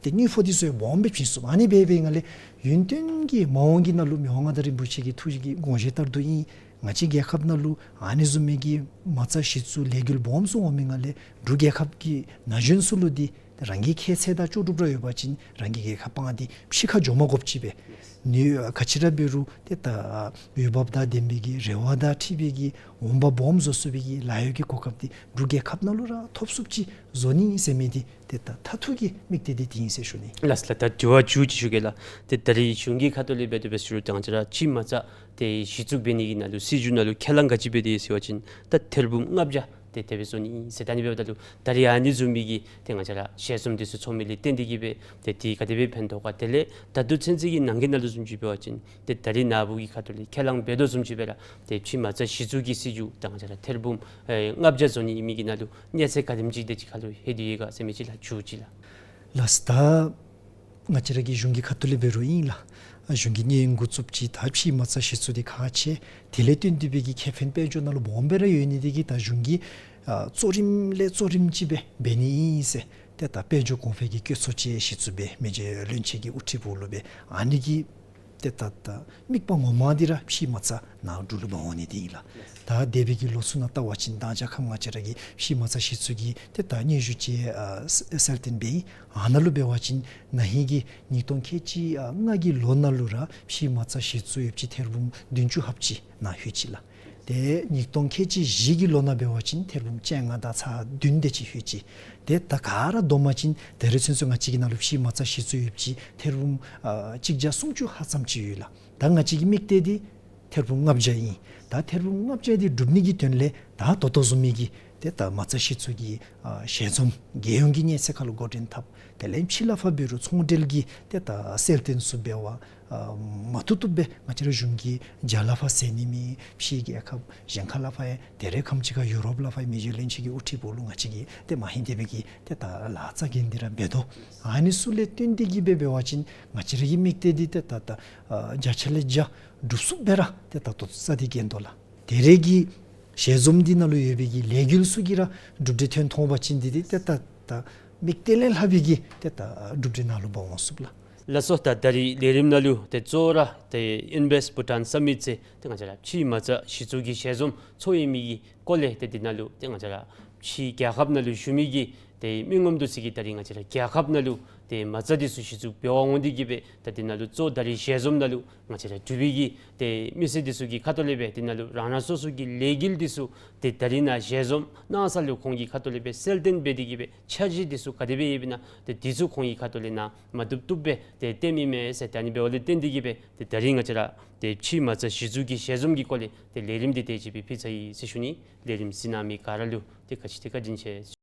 ཏེ་དངུལ་ཕོགས་དེ་ཚུ་ཡང་སྦོམ་སྦེ་བྱིན་ཚུགས། ཨ་ནི་འབད་བའི་ནང་ལས་ཡུན་བརྟན་གྱི་མ་འོངས་ཀྱི་ནང་ལུ་མི་དབང་མངའ་བདག་རིན་པོ་ཆེ་གི་ཐུགས་བཞེད་ཀྱི་དགོངས་བཞེད་ལྟར་དུ་ཨིན། ང་བཅས་རྒྱལ་ཁབ་ནང་ལུ་ཨ་ནི་བཟུམ་མའི་གི་མ་རྩ་གཞི་བཙུགས་ལས་འགུལ་སྦོམ་ཚུ་འོང་མི་ནང་ལས་འབྲུག་རྒྱལ་ཁབ་ཀྱི་ན་གཞོན་ཚུ་ལུ་འདི་རང་གི་ཁྱད་ཚད་དང་ལྕོགས་གྲུབ་ར་ཡོད་པ་ཅིན་རང་གི་རྒྱལ་ཁབ་སྤང་སྟེ་ཕྱི་ཁར་འགྱོ་མ་དགོཔ་ཅིག་སྦེ་ནི་ག་ཅི་ར་འབད་རུང་ཏེ་ད་འོས་འབབ་དང་ལྡན་པའི་གི་རེ་བ་དང་འཁྲིལ་བའི་གི་འོང་འབབ་སྦོམ་བཟོ་ཚུགས་པའི་གི་ལཱ་གཡོག་གི་གོ་སྐབས་འདི་འབྲུག་རྒྱལ་ཁབ་ནང་ལུ་ར་ཐོབ་ཚུགསཔ་ཅིག་བཟོ་ནི་ཟེར་མི་འདི་ཏེ་ད་མཐར་ཐུག་གི་དམིགས་གཏད་འདི་དེ་ཨིན་ཟེར་ཞུ་ནི། ལགས་ལགས། ད་དྲི་བ་མཇུག་ཅིག་ཞུ་གེ་ལགས། ཏེ་ད་རིས་གཞུང་གི་ཁ་ཐུག་ལས་འབད་དེ་འབད་ཟེར་རུང་ཏེ་ང་བཅས་ར་ཕྱི་མ་རྩ་ཏེ་གཞི་བཙུགས་འབད་ནི་གི་ནང་ལུ་སྲིད་བྱུས་ནང་ལུ་ཁས་བླངས་ག་ཅི་འབད་དེ་ཡོད་ཟེར་བ་ཅིན་ད་ཐེར་འབུམ་ལྔ་བརྒྱ་ཏེ་དེ་སྦེ་བཟོ་ནི་ཨིན་ཟེར། ད་ཨ་ནི་འབདཝ་ད་ལུ་ད་རིས་ཨ་ནི་བཟུམ་མའི་གི་ཏེ་ང་བཅས་ར་ཞལ་འཛོམས་དེ་ཚུ་ཚོགས་མི་ལས་བརྟེན་ཏེ་གི་སྦེ་ཏེ་དེ་ག་དེ་སྦེ་ཕན་ཐོགས་ག། དེ་ལས་ད་ལྟོ་ཚུན་ཚོད་ཀྱི་ནང་གི་ནང་ལུ་བཟུམ་ཅིག་འབད་བ་ཅིན་ཏེ་ད་རིས་ནཱ་བུ་གི་ཁ་ཐུག་ལས་ཁས་བླངས་འབད་དོ་བཟུམ་ཅིག་སྦེ་ར་ཏེ་ཕྱི་མ་རྩ་གཞི་བཙུགས་ཀྱི་སྲིད་བྱུས་ད་ང་བཅས་ར་ཐེར་འབུམ་ཨེ་ལྔ་བརྒྱ་བཟོ་ནི་ཨིན་མི་གི་ནང་ལུ་གནས་ཚད་ག་དེམ་ཅིག་དེ་ཅིག་ཁར་ལུ་ལྷོད་དེ་ཡོད་ག་ཟེར་མི་ཅིག་ལགས་མཇུག་ཅིག་ལགས། ལགས། ད་ང་བཅས་ར་གི་གཞུང་གི་ཁ་ཐུག་ལས་འབད་རུང་ཨིན་ལགས། གཞུང་གི་གནས་འགོ་བཙུགསཔ་ཅིག་ད་ཕྱི་མ་རྩ་གཞི་བཙུགས་འདི་ཁག་ཆེ། དེ་ལས་བརྟེན་ཏེ་འབད་གི་ཁེ་ཕན་དཔལ་འབྱོར་ནང་ལུ་སྦོམ་སྦེ་ར་ཡོད་ནི་དེ་གིས་ད་གཞུང་གིས་ཨ་གཙོ་རིམ་ལས་གཙོ་རིམ་ཅིག་སྦེ་འབད་ནི་ཨིན་ཟེར་ཏེ་ད་དཔལ་འབྱོར་གོང་འཕེལ་གྱི་བཀོད་ཚོགས་ཅིག་གཞི་བཙུགས་འབད་མི་རྗེ་བློན་ཆེན་གྱི་དབུ་ཁྲིད་འོག་ལུ་སྦེ་ཨ་ནི་གི་ཏེ་ད་ད་དམིགས་པ་ངོ་མ་འདི་ར་ཕྱི་མ་རྩ་ནཱ་འབྲུག་ལུ་འབག་འོང་ནི་འདི་ཨིན་ལགས། ད་འདས་པའི་གི་ལོ་ཚུ་ནང་བལྟ་བ་ཅིན་ད་རྒྱལ་ཁབ་ང་བཅས་ར་གི་ཕྱི་མ་རྩ་གཞི་བཙུགས་ཀྱི་ཏེ་ད་སྙན་ཞུ་ཅིག་ཨ་གསལ་སྟོན་འབད་ཡི། ཨ་ནཱ་ལུ་འབད་བ་ཅིན་ན་ཧིང་གི་ཉིས་སྟོང་ཁལ་གཅིག་ཨ་ལྔ་གི་ལོ་ནང་ལུ་ར་ཕྱི་མ་རྩ་གཞི་བཙུགས་ཡོདཔ་ཅིག་ཐེར་འབུམ་བདུན་ཅུ་ལྷགཔ་ཅིག་ནཱ་ལྷོད་ཅི་ལགས། ཏེ་ཉིས་སྟོང་ཁལ་གཅིག་བཞི་གི་ལོ་ནང་འབད་བ་ཅིན་ཐེར་འབུམ་བཅོ་ལྔ་དང་ཚག་བདུན་དེ་ཅིག་ལྷོད་ཅི། ཏེ་ད་ག་ར་བསྡོམ་པ་ཅིན་ད་རིས་ཚུན་ཚོད་ང་བཅས་ཀྱི་ནང་ལུ་ཕྱི་མ་རྩ་གཞི་བཙུགས་ཡོདཔ་ཅིག་ཐེར་འབུམ་ཨ་གཅིག་བརྒྱ་སུམ་ཅུ་ལྷག་ཙམ་ཅིག་ཡོད་ལགས། ད་ང་བཅས་ཀྱི་དམིགས་གཏད་འདི་ཐེར་འབུམ་ལྔ་བརྒྱ་ཨིན། ད་ཐེར་འབུམ་ལྔ་བརྒྱ་འདི་སྒྲུབ་ནི་གི་དོན་ལས་ད་ད་ལྟོ་བཟུམ་མའི་གི་ཏེ་ད་མ་རྩ་གཞི་བཙུགས་ཀྱི་ཨ་ཞལ་འཛོམས་རྒྱལ་ཡོངས་ཀྱི་གནས་ཚད་ཁར་ལུ་འགོ་འདྲེན་འཐབ། དེ་ལས་ཕྱི་ལས་ཕར་འབད་རུང་ཚོང་འབྲེལ་གྱི་ཏེ་ད་གསལ་སྟོན་ཚུ་འབད་བ་ཨ་མ་བཏུབ་བཏུབ་སྦེ་ང་བཅས་ར་གཞུང་གིས་རྒྱ་ལས་ཕར་ཟེར་ནི་མེད། ཕྱི་རྒྱལ་ཁབ་གཞན་ཁ་ལས་ཕར་ཡང་ད་རེས་ཁམས་ཅིག་ཁར་ཡུ་རོབ་ལས་ཕར་ཡང་མི་རྗེ་བློན་ཆེན་གྱི་དབུ་ཁྲིད་འོག་ལུ་ང་བཅས་ཀྱིས་ཏེ་མ་ཧིང་དེ་སྦེ་གི་ཏེ་ད་ལཱ་རྩ་འགེངས་ཏེ་ར་འབད་དོ། ཨ་ནི་ཚུ་ལས་བརྟེན་ཏེ་གི་སྦེ་འབད་བ་ཅིན་ང་བཅས་ར་གི་དམིགས་གཏད་འདི་ཏེ་ད་ད་ཨ་བརྒྱ་ཆ་ལས་བརྒྱ་འགྲུབ་ཚུགསཔ་སྦེ་ར་ཏེ་ད་ལྟོ་རྩ་འདི་འགེངས་དོ་ལགས། ད་རེས་ཀྱི་ཞལ་འཛོམས་འདི་ནང་ལུ་ཡོད་པའི་གི་ལས་འགུལ་ཚུ་གིས་ར་གྲུབ་འབྲས་ཐོན་ཐོན་པ་ཅིན་འདི་འདི་ཏེ་ད་ད་དམིགས་གཏད་ལས་ལྷག་པའི་གི་ཏེ་ད་གྲུབ་འབྲས་ནང་ལུ་འབག་འོང་ཚུགས་ལགས། ལགས་སོ། ད་ད་རིས་ལས་རིམ་ནང་ལུ་ཏེ་གཙོ་བོ་ར་ཏེ་ཨིན་བེསཊ་བྷུ་ཊཱན་སམ་མིཊ་ཟེར་ཏེ་ང་བཅས་ར་ཕྱི་མ་རྩ་གཞི་བཙུགས་ཀྱི་ཞལ་འཛོམས་ཚོགས་ཡོད་མི་གི་སྐོར་ལས་ཏེ་འདི་ནང་ལུ་ཏེ་ང་བཅས་ར་ཕྱི་རྒྱལ་ཁབ་ནང་ལུ་བཞུགས་མི་གི་ཏེ་མི་ངོམ་འདི་ཚུ་གིས་ད་རིས་ང་བཅས་ར་རྒྱལ་ཁབ་ནང་ལུ་ཏེ་མ་རྩ་འདི་ཚུ་གཞི་བཙུགས་འབད་བར་འོང་སྟེ་གི་སྦེ་ད་འདི་ནང་ལུ་གཙོ་བོ་ད་རིས་ཞལ་འཛོམས་ནང་ལུ་ང་བཅས་ར་འབྲུག་པའི་གི་ཏེ་མི་སེར་འདི་ཚུ་གི་ཁ་ཐུག་ལས་སྦེ་འདི་ནང་ལུ་རང་རང་སོ་སོ་གི་ལས་འགུལ་འདི་ཚུ་ཏེ་ད་རིས་ནཱ་ཞལ་འཛོམས་གནང་ས་ལུ་ཁོང་གི་ཁ་ཐུག་ལས་སྦེ་གསལ་སྟོན་འབད་དེ་གི་སྦེ་འཆར་གཞི་འདི་ཚུ་ག་དེ་སྦེ་ཡོདཔ་ཨིན་ན་ཏེ་འདི་ཚུ་ཁོང་གི་ཁ་ཐུག་ལས་ནཱ་མ་བཏུབ་བཏུབ་སྦེ་ཏེ་སྟོནམ་ཨིན་མས་ཟེར། ད་ཨ་ནི་འབདཝ་ལས་བརྟེན་ཏེ་གི་སྦེ་ཏེ་ད་རིས་ང་བཅས་ར་ཏེ་ཕྱི་མ་རྩ་གཞི་བཙུགས་ཀྱི་ཞལ་འཛོམས་ཀྱི་སྐོར་ལས་ཏེ་ལས་རིམ་འདི་དེ་ཅིག་སྦེ་ཕུལ་ཚར་ཡི་ཟེར་ཞུ་ནི། ལས་རིམ་གཟིགས་གནང་མི་ག་ར་ལུ་ཏེ་ག་ཅི་ཏེ་བཀའ་དྲིན་ཆེ།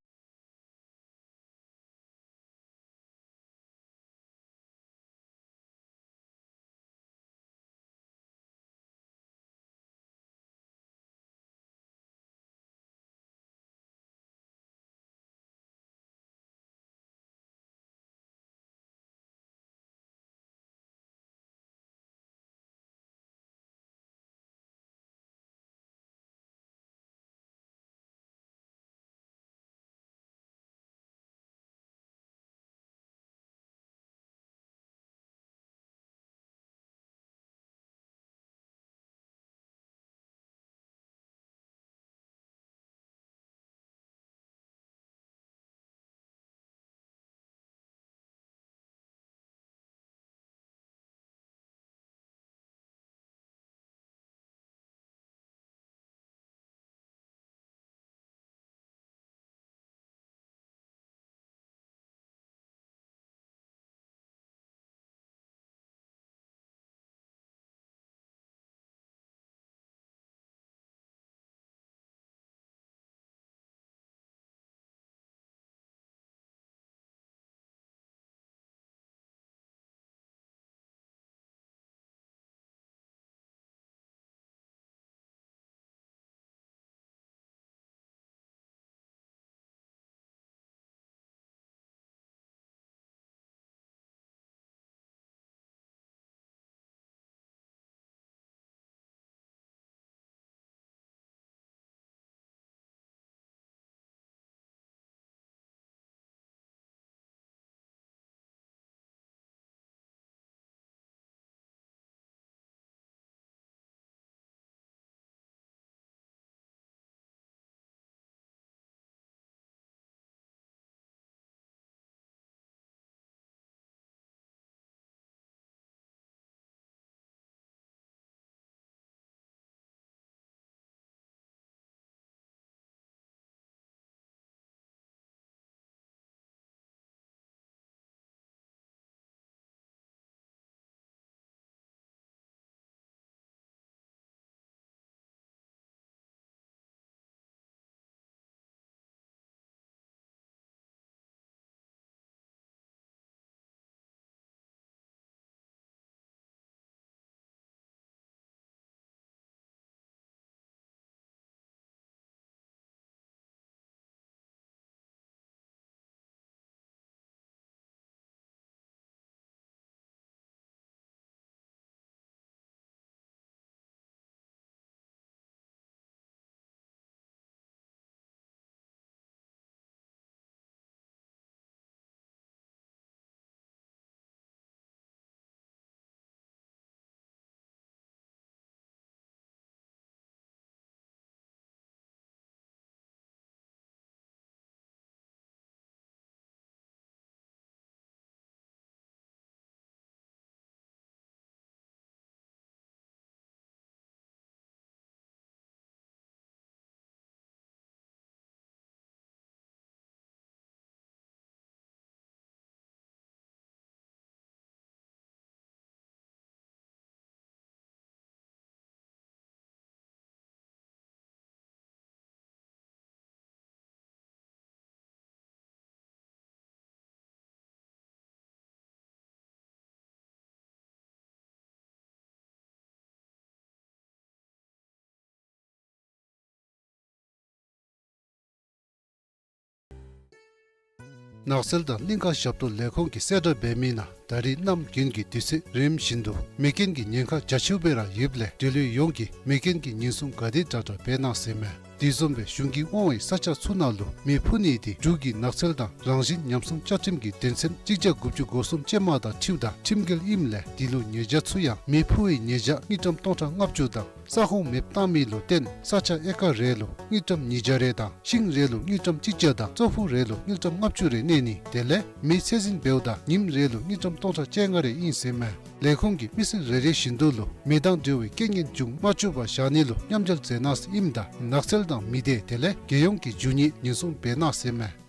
ནགས་ཚལ་དང་གླིང་ཀ་ཞབས་ཏོག་ལས་ཁུངས་ཀྱིས་གསལ་བསྒྲགས་འབད་མི་ནང་ད་རིས་གནམ་དགུན་གྱི་དུས་ཚོད་རིམ་བཞིན་དུ་མེ་རྐྱེན་གྱི་ཉེན་ཁ་རྒྱ་ཆེཝ་སྦེ་ར་ཡོདཔ་ལས་འབྲེལ་ཡོད་ཡོངས་ཀྱིས་མེ་རྐྱེན་གྱི་ཉེན་སྲུང་ག་དེ་དྲག་དྲག་འབད་གནང་ཟེར་མས། དེ་བཟུམ་སྦེ་གཞུང་གིས་དབང་བའི་ས་ཆ་ཚུ་ནང་ལུ་མེ་འཕུ་ནི་དེ་འབྲུག་གི་ནགས་ཚལ་དང་རང་བཞིན་ཉམས་སྲུང་བཅའ་ཁྲིམས་ཀྱི་དོན་ཚན་གཅིག་བརྒྱ་དགུ་བཅུ་གོ་གསུམ་ཅན་མ་དང་འཁྲིལཝ་ད་ཁྲིམས་འགལ་ཨིནམ་ལས་དེ་ལུ་ཉེས་བྱ་ཚུ་ཡང་མེ་འཕུ་བའི་ཉེས་བྱ་དངུལ་ཀྲམ་སྟོང་ཕྲག་ལྔ་བཅུ་དང་ས་ཁོངས་མེདཔ་བཏང་མི་ལུ་བརྟེན་ས་ཆ་ཨེ་ཀར་རེ་ལུ་དངུལ་ཀྲམ་ཉིས་བརྒྱ་རེ་དང་ཤིང་རེ་ལུ་དངུལ་ཀྲམ་གཅིག་བརྒྱ་དང་ཙོག་ཕུད་རེ་ལུ་དངུལ་ཀྲམ་ལྔ་བཅུ་རེ་གནས་ནི་དེ་ལས་མེ་ཚད་འཛིན་འབདཝ་ད་ཉིནམ་རེ་ལུ་དངུལ་ཀྲམ་སྟོང་ཕྲག་བཅོ་ལྔ་རེ་ཨིན་ཟེར་མས། ལས་ཁུངས་ཀྱིས་མི་སེར་རེ་རེ་བཞིན་དུ་ལུ་མེ་དང་འབྲེལ་བའི་རྐྱེན་ངན་འབྱུང་མ་བཅུག་པར་བཞག་ནི་ལུ་མཉམ་འབྲེལ་མཛད་གནང་ཟེར་ཨིནམ་ད་ནགས་ཚལ་དང་མི་སྡེ་དེ་ལས་རྒྱལ་ཡོངས་ཀྱི་རྒྱུ་དངོས་ཉེན་སྲུང་འབད་གནང་ཟེར་མས།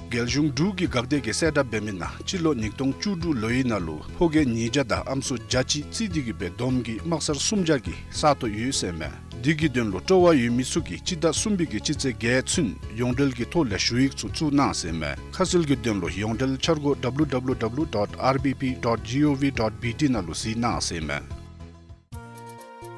རྒྱལ་གཞུང་འབྲུག་གི་འགག་སྡེ་གིས་གསལ་བསྒྲགས་འབད་མི་ནང་སྤྱི་ལོ་ཉིས་སྟོང་བཅུ་དྲུག་ལོའི་ནང་ལུ་ཕོ་སྐྱེས་ཉིས་བརྒྱ་དང་ཨམ་སྲུ་བརྒྱ་གཅིག་རྩིས་ཏེ་གིས་སྦེ་བསྡོམས་ཀྱིས་དམག་སར་སུམ་བརྒྱ་གི་ས་སྟོང་ཡོད་ཟེར་མས། དེ་གི་དོན་ལུ་སྤྲོ་བ་ཡོད་མི་ཚུ་གིས་སྤྱི་ཟླ་གསུམ་པའི་གི་སྤྱི་ཚེས་བརྒྱད་ཚུན་ཡོངས་འབྲེལ་གྱི་ཐོག་ལས་ཞུ་ཡིག་ཚུ་བཙུགས་གནང་ཟེར་མས། ཁ་གསལ་གྱི་དོན་ལུ་ཡོངས་འབྲེལ་འཆར་སྒོ་W W W dot R B P dot gov dot B T ནང་ལུ་གཟིགས་གནང་ཟེར་མས།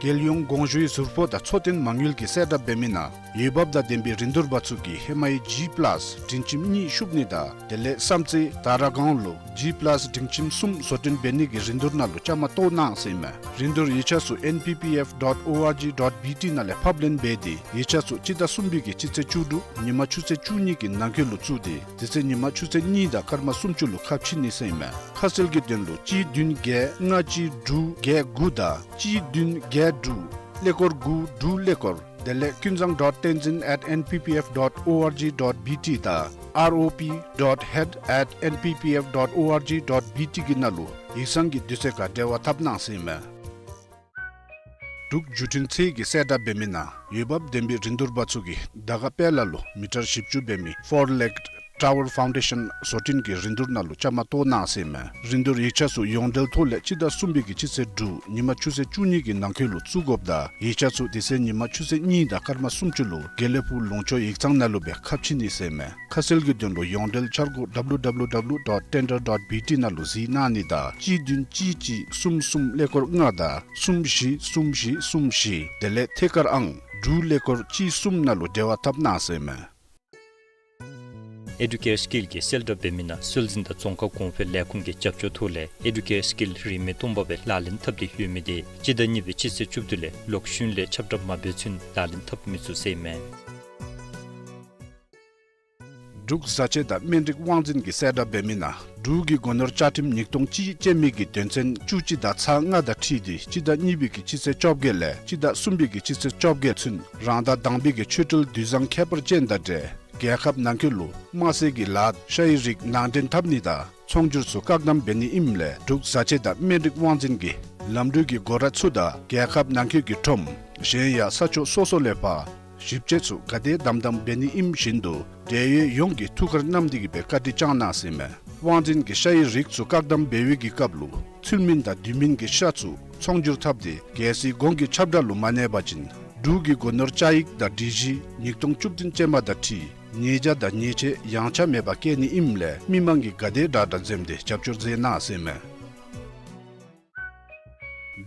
རྒྱལ་ཡོངས་དགོངས་ཞུའི་ཟུར་པོ་དང་འཚོ་རྟེན་མ་དངུལ་གྱིས་གསལ་བསྒྲགས་འབད་མི་ནང་འོས་འབབ་དང་ལྡན་པའི་རིན་བསྡུར་པ་ཚུ་གིས་ཧེ་མའི་G plus སྒྲིང་ཁྱིམ་གཉིས་ཤུབ་ནི་དང་དེ་ལས་བསམ་རྩེ་དར་སྒང་ལུ་G plus སྒྲིང་ཁྱིམ་གསུམ་བཟོ་སྐྲུན་འབད་ནི་གི་རིན་བསྡུར་ནང་ལུ་བཅའ་མར་གཏོགས་གནང་ཟེར་མས། རིན་བསྡུར་ཡིག་ཆ་ཚུ N P P F dot O R G dot B T ནང་ལས་ཕབ་ལེན་འབད་དེ་ཡིག་ཆ་ཚུ་སྤྱི་ཟླ་གསུམ་པའི་གི་སྤྱི་ཚེས་བཅུ་དྲུག་ཉིན་མ་ཆུ་ཚོད་བཅུ་གཉིས་ཀྱི་ནང་འཁོད་ལུ་བཙུགས་ཏེ་དེ་ཚེ་ཉིན་མ་ཆུ་ཚོད་གཉིས་དང་སྐར་མ་སུམ་ཅུ་ལུ་ཁ་ཕྱེ་ནི་ཟེར་མས། ཁ་གསལ་གྱི་དོན་ལུ་གཅིག་བདུན་བརྒྱད་ལྔ་གཅིག་དྲུག་བརྒྱད་དགུ་དང་གཅིག་བདུན་བརྒྱད་དྲུག་ཀླད་ཀོར་དགུ་དྲུག་ཀླད་ཀོར་དེ་ལས་ཀུན་བཟང་dot tenzin at N P P F dot O R G dot B T དང་R O P dot head at N P P F dot O R G dot B T གི་ནང་ལུ་ཡིག་ཚང་གི་དུས་ཚོད་ཁར་འབྲེལ་བ་འཐབ་གནང་ཟེར་མས། འབྲུག་བརྒྱུད་འཕྲིན་ཚད་ཀྱིས་གསལ་བསྒྲགས་འབད་མི་ནང་འོས་འབབ་ལྡན་པའི་རིན་བསྡུར་པ་ཚུ་གིས་དར་དཀར་དཔལ་ལ་ལུ་མི་ཊར་བཞི་བཅུ་འབད་མི་Four Leg Tower Foundation བཟོ་སྐྲུན་གྱི་རིན་བསྡུར་ནང་ལུ་བཅའ་མར་གཏོགས་གནང་ཟེར་མས། རིན་བསྡུར་ཡིག་ཆ་ཚུ་ཡོངས་འབྲེལ་ཐོག་ལས་སྤྱི་ཟླ་གསུམ་པའི་གི་སྤྱི་ཚེས་དྲུག་ཉིན་མ་ཆུ་ཚོད་བཅུ་གཉིས་ཀྱི་ནང་འཁོད་ལུ་བཙུགས་དགོཔ་དང་ཡིག་ཆ་ཚུ་དེ་ཚེ་ཉིན་མ་ཆུ་ཚོད་གཉིས་དང་སྐར་མ་སུམ་ཅུ་ལུ་དགེ་ལེགས་ཕུག་ལུང་ཕྱོགས་ཡིག་ཚང་ནང་ལུ་སྦེ་ཁ་ཕྱེ་ནི་ཟེར་མས། ཁ་གསལ་གྱི་དོན་ལུ་ཡོངས་འབྲེལ་འཆར་སྒོ་W W W dot tender dot B T ནང་ལུ་གཟིགས་གནང་ནི་དང་གཅིག་བདུན་གཅིག་གཅིག་གསུམ་གསུམ་ཀླད་ཀོར་ལྔ་དང་གསུམ་བཞི་གསུམ་བཞི་གསུམ་བཞི་དེ་ལས་ཐད་ཀར་ཨང་དྲུག་ཀླད་ཀོར་གཅིག་གསུམ་ནང་ལུ་འབྲེལ་བ་འཐབ་གནང་ཟེར་མས། Educare Skill གྱིས་གསལ་བསྒྲགས་འབད་མི་ནང་སྲོལ་འཛིན་དང་རྫོང་ཁ་གོང་འཕེལ་ལས་ཁུངས་ཀྱི་རྒྱབ་སྐྱོར་ཐོག་ལས་Educare Skill རིན་མེད་སྟོང་པ་སྦེ་ལག་ལེན་འཐབ་སྟེ་ཡོད་མི་དེ་སྤྱི་ཟླ་གཉིས་པའི་སྤྱི་ཚེས་བཅུ་བདུན་ལས་ལོག་གཞུང་ལས་ཁྱབ་བསྒྲགས་མ་འབད་ཚུན་ལག་ལེན་འཐབ་མི་ཚུགས་ཟེར་མས། འབྲུག་བཟའ་ཆས་དང་སྨན་རིགས་དབང་འཛིན་གྱིས་གསལ་བསྒྲགས་འབད་མི་ནང་འབྲུག་གི་སྒོ་ནོར་བཅའ་ཁྲིམས་ཉིས་སྟོང་གཅིག་ཅན་མའི་གི་དོན་ཚན་བཅུ་གཅིག་དང་ཚག་ལྔ་དང་འཁྲིལ་ཏེ་སྤྱི་ཟླ་གཉིས་པའི་གི་སྤྱི་ཚེས་བཅོ་བརྒྱད་ལས་སྤྱི་ཟླ་གསུམ་པའི་གི་སྤྱི་ཚེས་བཅོ་བརྒྱད་ཚུན་རང་ཟླ་དང་པའི་གི་ཆོས་འབྲེལ་དུས་བཟང་ཁྱད་པར་ཅན་དང་འབྲེལ་རྒྱལ་ཁབ་ནང་འཁོད་ལུ་དམར་ཟས་ཀྱི་ལཱ་ཤ་ཡི་རིགས་ནང་འདྲེན་འཐབ་ནི་དང་ཚོང་སྒྱུར་ཚུ་བཀག་དམ་འབད་ནི་ཨིནམ་ལས་འབྲུག་བཟའ་ཆས་དང་སྨན་རིགས་དབང་འཛིན་གྱིས་ལམ་འགྲུལ་གྱི་འགོ་ར་ཚུ་དང་རྒྱལ་ཁབ་ནང་འཁོད་ཀྱི་ཁྲོམ་གཞན་ཡང་ས་ཕྱོགས་སོ་སོ་ལས་ཕར་ཞིབ་དཔྱད་ཚུ་ག་དེ་དམ་དམ་འབད་ནི་ཨིནམ་བཞིན་དུ་འབྲེལ་ཡོད་ཡོངས་ཀྱིས་ཐུགས་ཁར་བསྣམས་ཏེ་གིས་སྦེ་བཀའ་དྲིན་བསྐྱང་གནང་ཟེར་མས། དབང་འཛིན་གྱིས་ཤ་ཡི་རིགས་ཚུ་བཀག་དམ་འབད་བའི་གི་སྐབས་ལུ་ཚུལ་མིན་དང་དུས་མིན་གྱི་ཤ་ཚུ་ཚོང་སྒྱུར་འཐབ་སྟེ་རྒྱལ་སྲིད་གོང་གི་ཁྱབ་བསྒྲགས་ལུ་མ་གནས་པ་ཅིན་འབྲུག་གི་སྒོ་ནོར་བཅའ་ཡིག་དང་སྒྲིག་གཞི་ཉིས་སྟོང་བཅུ་བདུན་ཅན་མ་དང་འཁྲིལ་ཉེས་བྱ་དང་ཉེས་ཆད་ཡངས་ཆག་མེད་པར་བཀལ་ནི་ཨིནམ་ལས་མི་མང་གིས་ག་དེ་དྲག་དྲག་འཛེམས་ཏེ་རྒྱབ་སྐྱོར་མཛད་གནང་ཟེར་མས།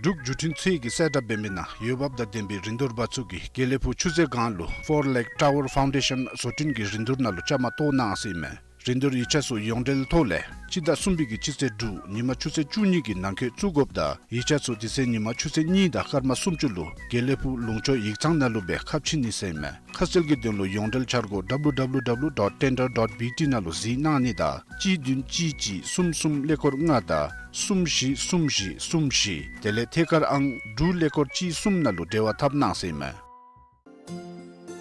འབྲུག་བརྒྱུད་འཕྲིན་ཚད་ཀྱིས་གསལ་བསྒྲགས་འབད་མི་ནང་འོས་འབབ་དང་ལྡན་པའི་རིན་བསྡུར་པ་ཚུ་གིས་དགེ་ལེགས་ཕུག་ཆུ་ཚོད་སྒང་ལུ་Four Leg Tower Foundation བཟོ་སྐྲུན་གྱི་རིན་བསྡུར་ནང་ལུ་བཅའ་མར་གཏོགས་གནང་ཟེར་མས། རིན་བསྡུར་ཡིག་ཆ་ཚུ་ཡོངས་འབྲེལ་ཐོག་ལས་སྤྱི་ཟླ་གསུམ་པའི་གི་སྤྱི་ཚེས་དྲུག་ཉིན་མ་ཆུ་ཚོད་བཅུ་གཉིས་ཀྱི་ནང་འཁོད་བཙུགས་དགོཔ་དང་ཡིག་ཆ་ཚུ་དེ་ཚེ་ཉིན་མ་ཆུ་ཚོད་གཉིས་དང་སྐར་མ་སུམ་ཅུ་ལུ་དགེ་ལེགས་ཕུག་ལུང་ཕྱོགས་ཡིག་ཚང་ནང་ལུ་སྦེ་ཁ་ཕྱེ་ནི་ཟེར་མས། ཁ་གསལ་གྱི་དོན་ལུ་ཡོངས་འབྲེལ་འཆར་སྒོ་W W W dot tender dot B T ནང་ལུ་གཟིགས་གནང་ནི་དང་གཅིག་བདུན་གཅིག་གཅིག་གསུམ་གསུམ་ཀླད་ཀོར་ལྔ་དང་གསུམ་བཞི་གསུམ་བཞི་གསུམ་བཞི་དེ་ལས་ཐད་ཀར་ཨང་དྲུག་ཀླད་ཀོར་གཅིག་གསུམ་ནང་ལུ་འབྲེལ་བ་འཐབ་གནང་ཟེར་མས།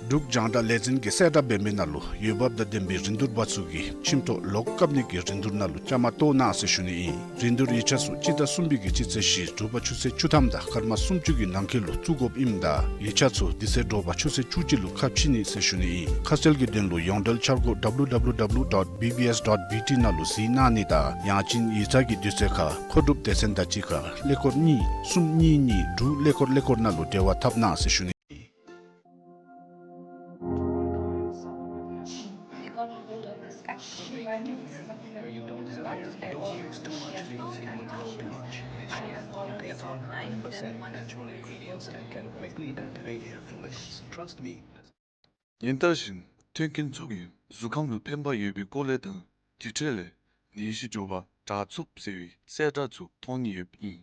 འབྲུག་རྒྱང་བསྒྲགས་ལས་འཛིན་གྱིས་གསལ་བསྒྲགས་འབད་མི་ནང་ལུ་འོས་འབབ་དང་ལྡན་པའི་རིན་བསྡུར་པ་ཚུ་གིས་ཁྱིམ་ཐོག་ལོག་བཀབ་ནི་གི་རིན་བསྡུར་ནང་ལུ་བཅའ་མར་གཏོགས་གནང་ཟེར་ཞུ་ནི་ཨིན། རིན་བསྡུར་ཡིག་ཆ་ཚུ་སྤྱི་ཟླ་གསུམ་པའི་གི་སྤྱི་ཚེས་བཞི་དྲོ་པ་ཆུ་ཚོད་བཅུ་ཐམ་དང་སྐར་མ་སུམ་ཅུ་གི་ནང་འཁོད་ལུ་བཙུགས་དགོཔ་ཨིནམ་ད་ཡིག་ཆ་ཚུ་དེ་ཚེ་དྲོ་པ་ཆུ་ཚོད་བཅུ་གཅིག་ལུ་ཁ་ཕྱེ་ནི་ཟེར་ཞུ་ནི་ཨིན། ཁ་གསལ་གྱི་དོན་ལུ་ཡོངས་འབྲེལ་འཆར་སྒོ W W W dot B B S dot B T ནང་ལུ་གཟིགས་གནང་ནི་དང་ཡང་ཅིན་ཡིག་ཚང་གི་དུས་ཚོད་ཁར་མཁོ་སྒྲུབ་སྡེ་ཚན་དང་གཅིག་ཁར་ཀླད་ཀོར་གཉིས་གསུམ་གཉིས་གཉིས་དྲུག་ཀླད་ཀོར་ཀླད་ཀོར་ནང་ལུ་འབྲེལ་བ་འཐབ་གནང་ཟེར་ཞུ་ནི། Trust me. ཉིན་ལྟར་བཞིན་མཐུན་རྐྱེན་ཚོགས་ཀྱི་ གཟུགས་ཁམས་ལུ་ཕན་པ་ཡོད་པའི་སྐོར་ལས་དང་དེ་འཕྲོ་ལས་ནད་གཞི་འགྱོ་བ་དྲག་ཚུགས་ཟེར་བའི་གསལ་བསྒྲགས་ཚུ་མཐོང་ནི་ཡོདཔ་ཨིན།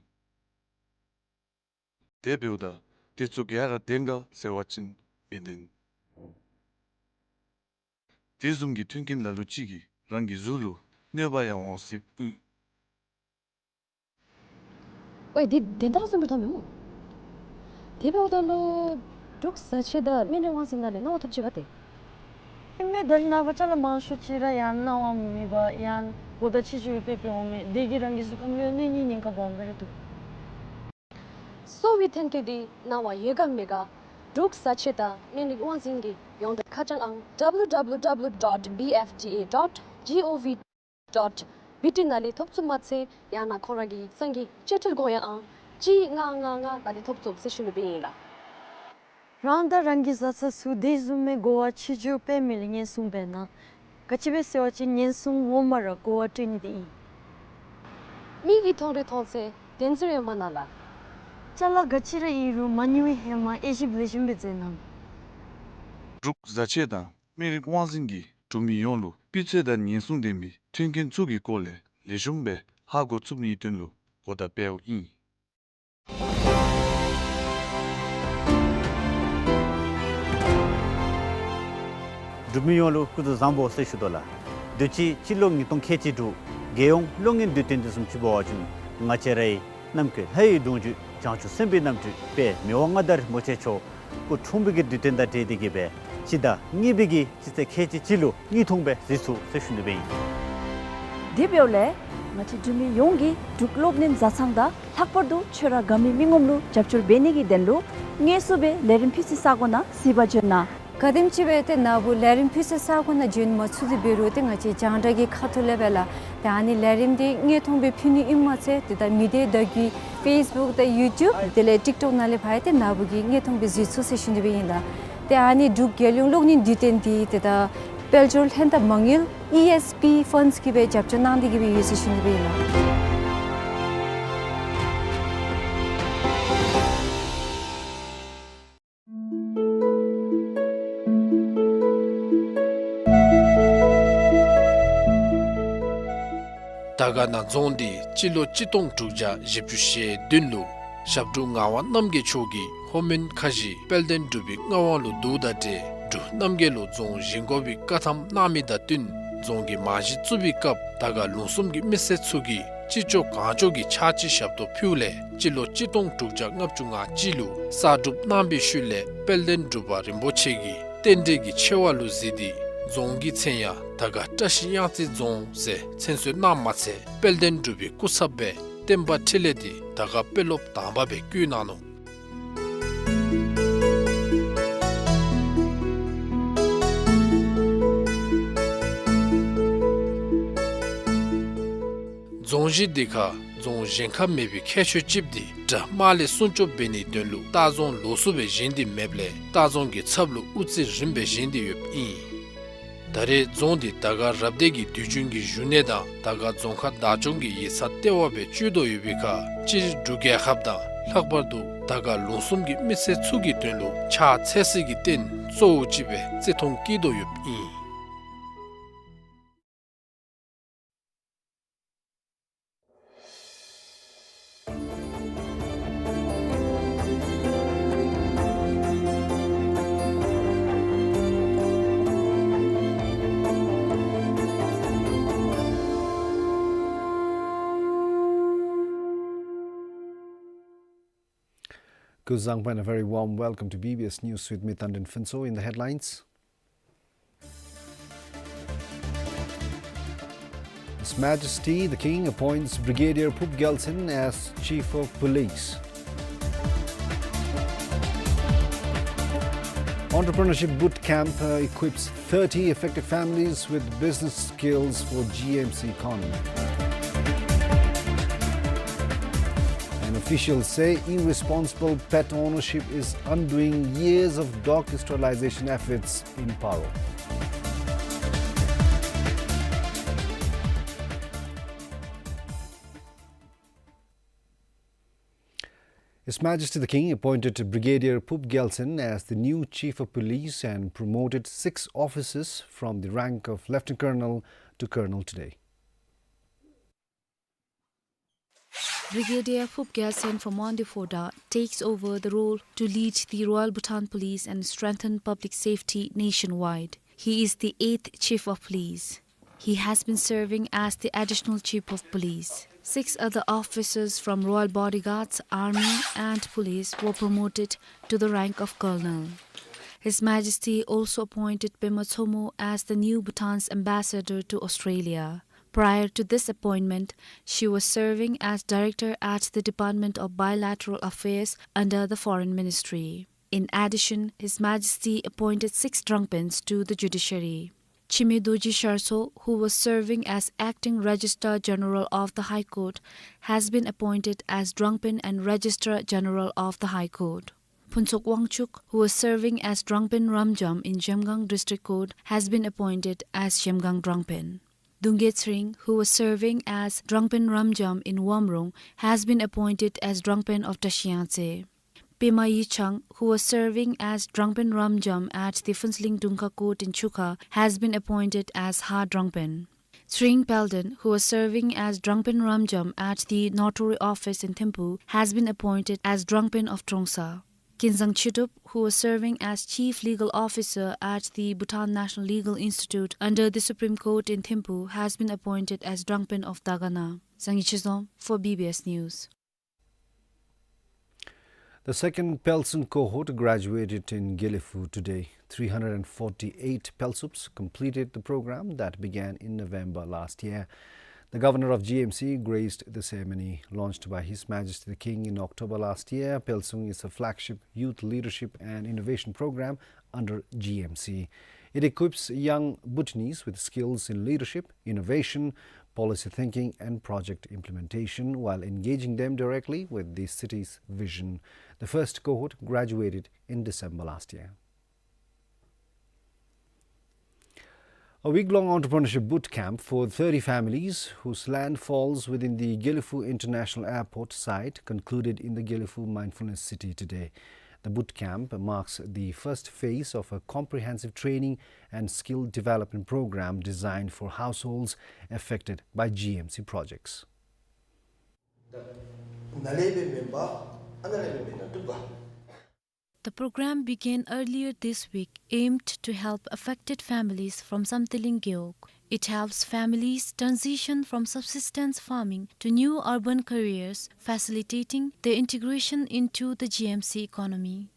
དེ་འབདཝ་ད་དེ་ཚུ་ག་ར་བདེན་ག་ཟེར་བ་ཅིན་མི་བདེན། དེ་བཟུམ་གྱི་མཐུན་རྐྱེན་ལ་ལུ་ཅིག་གིས་རང་གི་གཟུགས་ལུ་གནོད་པ་ཡང་འོང་སྲིདཔ་ཨིན། ཝའི་འདི་བདེན་མཐའ་གསུངས་པའི་ཐོག་མེན་མོ། དེ་འབདཝ་ད་ལུ་འབྲུག་བཟའ་ཆས་དང་སྨན་རིགས་དབང་འཛིན་ནང་ལས་གནང་བ་ཐོབ་ཅི་ག་ཏེ། ཨིན་མས། ད་ནངས་པ་ཅ་ལ་མང་ཤོས་ཅིག་ར་ཡང་གནང་བ་མེད་པར་ཡང་གོ་བརྡ་ཕྱི་འགྱུར་སྤེལ་སྤེལ་འོང་མས། དེ་གིས་རང་གི་གཟུགས་ཁམས་ལུ་གནོད་ནིའི་ཉེན་ཁ་སྦོམ་སྦེ་ར་འདུག། གསོ་བའི་མཐུན་རྐྱེན་འདི་གནང་བ་ཡོད་ག་མེད་ག་འབྲུག་བཟའ་ཆས་དང་སྨན་རིགས་དབང་འཛིན་གྱི་ཡོངས་འབྲེལ་ཁ་བྱང་ཨང་W W W dot B F D A dot G O V dot B T ནང་ལས་ཐོབ་ཚུགས་མ་ཚད་ཡང་ན་ཁོང་ར་གི་གསང་གི་བཅད་ཁྲིམས་དགོངས་ཡངས་ཨང་གཅིག་ལྔ་ལྔ་ལྔ་ནང་ལས་ཐོབ་ཚུགས་ཟེར་ཞུ་ནི་སྦེ་ཨིན་ལགས། རང་དང་རང་གི་བཟའ་ཚང་ཚུ་དེ་བཟུམ་མའི་གོ་བ་ཕྱི་འགྱུར་སྤེལ་མི་ལུ་ཉེན་སྲུང་འབད་གནང་། ག་ཅི་སྦེ་ཟེར་བ་ཅིན་ཉེན་སྲུང་ངོ་མ་ར་གོ་བ་སྤྲོད་ནི་འདི་ཨིན། མིག་གིས་མཐོང་རིགས་མཐོང་ཚད་བདེན་ཟེར་ཡང་མ་གནང་ལགས། ཅ་ལ་ག་ཅི་ར་ཨིན་རུང་མ་ཉུང་བའི་ཧེ་མ་དབྱེ་ཞིབ་ལེགས་ཤོམ་སྦེ་མཛད་གནང་། འབྲུག་བཟའ་ཆས་དང་སྨན་རིགས་དབང་འཛིན་གྱིས་འབྲུག་མི་ཡོངས་ལུ་སྤུས་ཚད་དང་ཉེན་སྲུང་ལྡན་པའི་མཐུན་རྐྱེན་ཚུ་གི་སྐོར་ལས་ལེགས་ཤོམ་སྦེ་ཧ་གོ་ཚུགས་ནིའི་དོན་ལུ་གོ་བརྡ་སྤེལཝ་ཨིན། འབྲུག་མི་ཡོངས་ལུ་སྐུ་གཟུགས་བཟང་པོ་ཟེར་ཞུ་དོ་ལགས། དུས་ཅི་སྤྱི་ལོ་ཉིས་སྟོང་ཁལ་གཅིག་དྲུག་རྒྱལ་ཡོངས་གློག་བརྙན་དུས་སྟོན་དེ་བཟུམ་ཅིག་འབད་བ་ཅིན་ང་བཅས་རའི་རྣམ་ཀུན་ལྷ་ཡི་གདུང་རྒྱུད་བྱང་ཆུབ་སེམས་དཔའི་རྣམ་འཕྲུལ་དཔལ་མི་དབང་མངའ་བདག་རིན་པོ་ཆེ་མཆོག་སྐུ་འཁྲུངས་པའི་གི་དུས་སྟོན་དང་འབྲེལ་ཏེ་གི་སྦེ་སྤྱི་ཟླ་གཉིས་པའི་གི་སྤྱི་ཚེས་ཁལ་གཅིག་གཅིག་ལུ་དངོས་མཐོང་སྦེ་གཟིགས་ཚུགས་ཟེར་ཞུ་ནི་སྦེ་ཨིན། དེ་འབདཝ་ལས་ང་བཅས་འབྲུག་མི་ཡོངས་ཀྱིས་འབྲུག་གློག་བརྙན་བཟའ་ཚང་དང་ལྷག་པར་དུ་ཁྱོད་ར་དགའ་མི་མི་ངོམ་ལུ་རྒྱབ་སྐྱོར་འབད་ནི་གི་དོན་ལུ་དངོས་སུ་སྦེ་ལས་རིམ་ཕུལ་སའི་ས་གོ་ནང་གཟིགས་པར་འབྱོན་གནང་། ག་དེམ་ཅིག་སྦེ་ཏེ་ནཱ་བུ་ལས་རིམ་ཕུལ་སའི་ས་གོ་ནང་འབྱོན་མ་ཚུགས་ཏེ་འབད་རུང་ཏེ་ང་བཅས་རྒྱང་བསྒྲགས་ཀྱི་ཁ་ཐུག་ལས་སྦེ་ལགས། ཏེ་ཨ་ནི་ལས་རིམ་འདི་དངོས་མཐོང་སྦེ་ཕུལ་ནི་ཨིནམ་མ་ཚད་ཏེ་ད་མི་སྡེ་བརྡ་བརྒྱུད་ཕེསི་བུཀ་དང་ཡུ་ཊུབ་དེ་ལས་ཊིཀ་ཊོཀ་ནང་ལས་ཕར་ཡང་ཏེ་ནཱ་བུ་གིས་དངོས་མཐོང་སྦེ་གཟིགས་ཚུགས་ཟེར་ཞུ་ནི་སྦེ་ཨིན་ལགས། ཏེ་ཨ་ནི་འབྲུག་རྒྱལ་ཡོངས་གློག་བརྙན་དུས་སྟོན་འདི་ཏེ་ད་དཔལ་འབྱོར་ལྷན་ཐབས་མ་དངུལ་ཨི་ཨེསི་པི་ཕནཌསི་གིས་སྦེ་རྒྱབ་སྐྱོར་གནང་སྟེ་གི་སྦེ་ཡོད་ཟེར་ཞུ་ནི་སྦེ་ཨིན་ལགས། དར་དཀར་ན་རྫོང་འདི་སྤྱི་ལོ་གཅིག་སྟོང་དྲུག་བརྒྱ་བཞི་བཅུ་ཞེ་བདུན་ལུ་ཞབས་དྲུང་ངག་དབང་རྣམ་རྒྱལ་མཆོག་གིས་ལྷོ་མོན་ཁ་བཞི་དཔལ་ལྡན་འབྲུག་པའི་མངའ་དབང་ལུ་བསྡུཝ་དང་འབྲེལ་འབྲུག་རྣམ་རྒྱལ་ལུ་རྫོང་བཞེངས་དགོ་པའི་བཀའ་ཐམ་གནང་མི་དང་བསྟུན་རྫོང་གི་རྨང་གཞི་བཙུགས་པའི་སྐབས་དར་དཀར་ལུང་གསུམ་གྱི་མི་སེར་ཚུ་གིས་ཅི་ལྕོགས་གང་ལྕོགས་ཀྱི་ཕྱག་ཕྱི་ཞབས་ཏོག་ཕུལཝ་ལས་སྤྱི་ལོ་གཅིག་སྟོང་དྲུག་བརྒྱ་ལྔ་བཅུ་ང་གཅིག་ལུ་གསར་སྒྲུབ་གནང་བའི་ཤུལ་ལས་དཔལ་ལྡན་འབྲུག་པ་རིན་པོ་ཆེ་གིས་རྟེན་འབྲེལ་གྱི་ཆེ་བ་ལུ་གཟིགས་ཏེ་རྫོང་གི་མཚན་ཡང་དར་དཀར་བཀྲ་ཤིས་གཡང་རྩེ་རྫོང་ཟེར་མཚན་གསོལ་གནངམ་མ་ཚད་དཔལ་ལྡན་འབྲུག་པའི་སྐུ་ཚབ་སྦེ་བསྟན་པ་འཕྲིན་ལས་འདི་དར་དཀར་དཔོན་སློབ་དང་པ་སྦེ་བསྐོ་གནང་ནུག། རྫོང་གཞི་འདི་ཁར་རྫོང་གཞན་ཁར་མེད་པའི་ཁྱད་ཆོས་ཅིག་འདི་དགྲ་དམག་ལས་སྲུང་སྐྱོབ་འབད་ནིའི་དོན་ལུ་ལྟ་རྫོང་ལོགས་སུ་སྦེ་བཞེངས་ཏེ་མེདཔ་ལས་ལྟ་རྫོང་གི་ཚབ་ལུ་དབུ་རྩེ་རིམ་པ་སྦེ་བཞེངས་ཏེ་ཡོདཔ་ཨིན། ད་རེས་རྫོང་འདི་དར་དཀར་རབ་སྡེ་གི་དུས་རྒྱུན་གྱི་བཞུགས་གནས་དང་དར་དཀར་རྫོང་ཁག་བདག་སྐྱོང་གི་ཡིག་ཚང་ལྟེ་བ་སྦེ་སྤྱོད་དོ་ཡོད་པའི་ཁར་སྤྱིར་འབྲུག་རྒྱལ་ཁབ་དང་ལྷག་པར་དུ་དར་དཀར་ལུང་གསུམ་གྱི་མི་སེར་ཚུ་གི་དོན་ལུ་ཕྱག་འཚལ་སའི་རྟེན་གཙོ་བོ་ཅིག་སྦེ་བརྩི་མཐོང་བསྐྱེད་དོ་ཡོདཔ་ཨིན། Kuzuzangpo and a very warm welcome to B B S News with me, Tandin Phuntsho. In the headlines, His Majesty the King appoints Brigadier Phup Gyaltshen as Chief of Police. Entrepreneurship Boot Camp, uh, equips thirty affected families with business skills for G M C economy. And officials say irresponsible pet ownership is undoing years of dog sterilization efforts in Paro. His Majesty the King appointed Brigadier Phup Gyaltsen as the new Chief of Police and promoted six officers from the rank of Lieutenant Colonel to Colonel today. Brigadier Phup Gyaltsen from Wangdue Phodrang takes over the role to lead the Royal Bhutan Police and strengthen public safety nationwide. He is the eighth Chief of Police. He has been serving as the Additional Chief of Police. Six other officers from Royal Bodyguards, Army and Police were promoted to the rank of Colonel. His Majesty also appointed Pema Tshomo as the new Bhutan's ambassador to Australia. Prior to this appointment, she was serving as director at the Department of Bilateral Affairs under the Foreign Ministry. In addition, His Majesty appointed six Drangpens to the judiciary. Chime Dorji Shartso, who was serving as Acting Registrar General of the High Court, has been appointed as Drangpen and Registrar General of the High Court. Phuntsog Wangchuk, who was serving as Drangpen Ramjam in Zhemgang District Court, has been appointed as Zhemgang Drangpen. Dungge Tsering, who was serving as Drangpen Ramjam in Wamrong, has been appointed as Drangpen of Tashiyangtse. Pema Yichang, who was serving as Drangpen Ramjam at the Phuentsholing Dungkha Court in Chukha, has been appointed as Ha Drangpen. Tsering Palden, who was serving as Drangpen Ramjam at the Notary Office in Thimphu, has been appointed as Drangpen of Trongsa. Kinzang Chidup, who was serving as Chief Legal Officer at the Bhutan National Legal Institute under the Supreme Court in Thimphu, has been appointed as Drangpen of Dagana. Zangye Chizom for B B S News. The second Peltsong cohort graduated in Gelephu today. Three hundred and forty-eight Peltsups completed the program that began in November last year. The governor of G M C graced the ceremony. Launched by His Majesty the King in October last year, Peltsong is a flagship youth leadership and innovation program under G M C. It equips young Bhutanese with skills in leadership, innovation, policy thinking, and project implementation while engaging them directly with the city's vision. The first cohort graduated in December last year. A week-long entrepreneurship boot camp for thirty families whose land falls within the Gelephu International Airport site concluded in the Gelephu Mindfulness City today. The boot camp marks the first phase of a comprehensive training and skill development program designed for households affected by G M C projects. The program began earlier this week, aimed to help affected families from Samthiling Gewog. It helps families transition from subsistence farming to new urban careers, facilitating their integration into the G M C economy.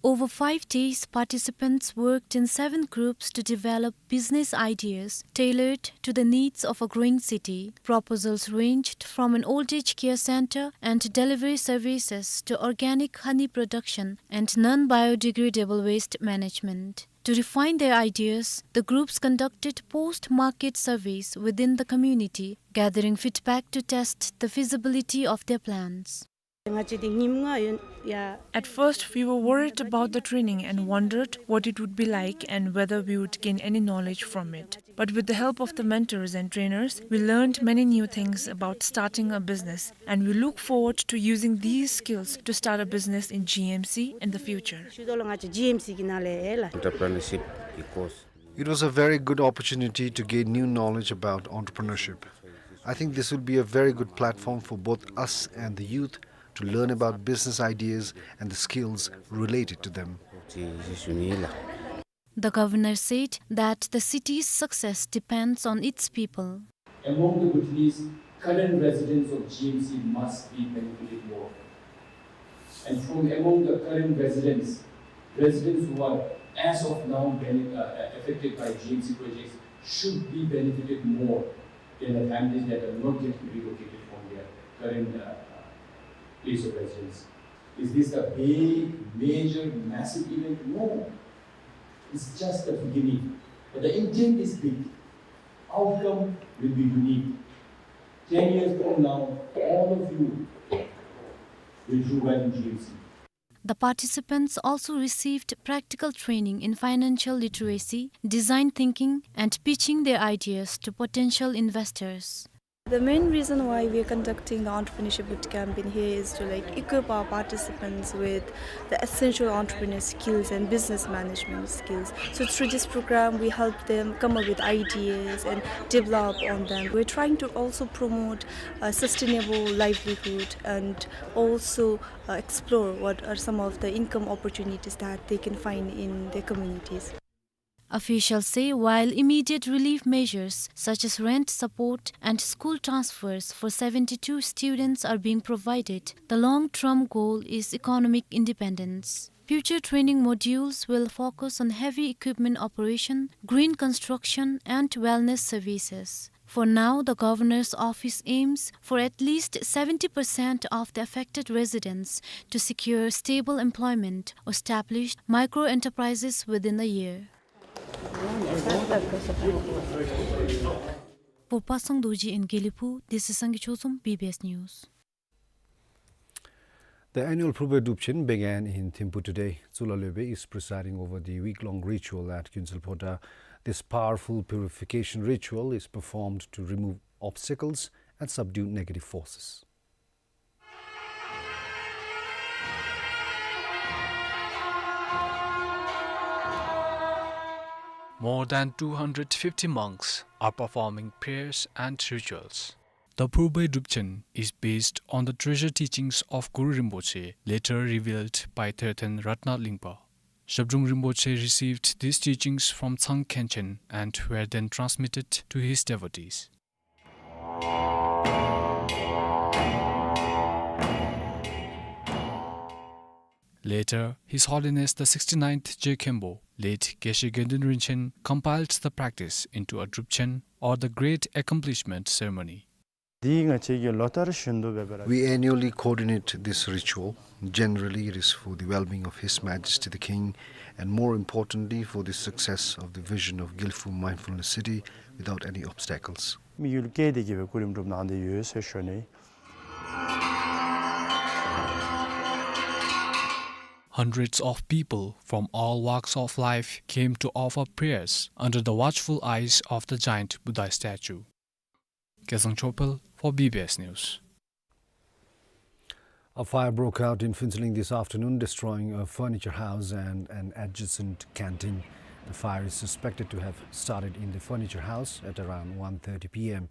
Over five days, participants worked in seven groups to develop business ideas tailored to the needs of a growing city. Proposals ranged from an old age care center and delivery services to organic honey production and non-biodegradable waste management. To refine their ideas, the groups conducted post-market surveys within the community, gathering feedback to test the feasibility of their plans. At first, we were worried about the training and wondered what it would be like and whether we would gain any knowledge from it. But with the help of the mentors and trainers, we learned many new things about starting a business, and we look forward to using these skills to start a business in G M C in the future. Entrepreneurship, because It was a very good opportunity to gain new knowledge about entrepreneurship. I think this will be a very good platform for both us and the youth to learn about business ideas and the skills related to them. The governor said that the city's success depends on its people. Among the Bhutanese, current residents of G M C must be benefited more. And from among the current residents, residents who are as of now bene-, uh, affected by G M C projects should be benefited more than the families that are not yet relocated from their current, uh, place of residence. Is this a big, major, massive event? No. It's just the beginning. But the intent is big. Outcome will be unique. Ten years from now, all of you will do well in G M C. The participants also received practical training in financial literacy, design thinking, and pitching their ideas to potential investors. The main reason why we are conducting the entrepreneurship boot camp in here is to, like, equip our participants with the essential entrepreneur skills and business management skills. So through this program, we help them come up with ideas and develop on them. We're trying to also promote a sustainable livelihood and also, uh, explore what are some of the income opportunities that they can find in their communities. Officials say while immediate relief measures such as rent support and school transfers for seventy-two students are being provided, the long-term goal is economic independence. Future training modules will focus on heavy equipment operation, green construction, and wellness services. For now, the governor's office aims for at least seventy percent of the affected residents to secure stable employment or establish micro-enterprises within a year. For Pasang Dorji in Gelephu, this is Sangay Chozom, B B S News. The annual Purulbei Drupchen began in Thimphu today. Tsulha Loibey is presiding over the week-long ritual at Gyuntsel Phota. This powerful purification ritual is performed to remove obstacles and subdue negative forces. More than two hundred fifty monks are performing prayers and rituals. The Purulbei Drupchen is based on the treasure teachings of Guru Rinpoche, later revealed by Therthen Ratna Lingpa. Zhabdrung Rinpoche received these teachings from Tsang Khenchen and were then transmitted to his devotees. Later, His Holiness the sixty-ninth Je Khenpo, late Geshe Gyalden Rinchen, compiled the practice into a Drupchen, or the Great Accomplishment Ceremony. འདི་ང་བཅས་ཀྱིས་ལོ་ལྟར་བཞིན་དུ་འབད་བར། We annually coordinate this ritual. Generally, it is for the well-being of His Majesty the King, and more importantly, for the success of the vision of Gelephu Mindfulness City without any obstacles. དམིགས་ཡུལ་བསྐྱེད་དེ་གིས་སྦེ་གོ་རིམ་སྒྲུབ་གནང་སྟེ་ཡོད་ཟེར་ཞུ་ནི། Hundreds of people from all walks of life came to offer prayers under the watchful eyes of the giant Buddha statue. Kesang Chopel for B B S News. A fire broke out in Phuentsholing this afternoon, destroying a furniture house and an adjacent canteen. The fire is suspected to have started in the furniture house at around one thirty P M.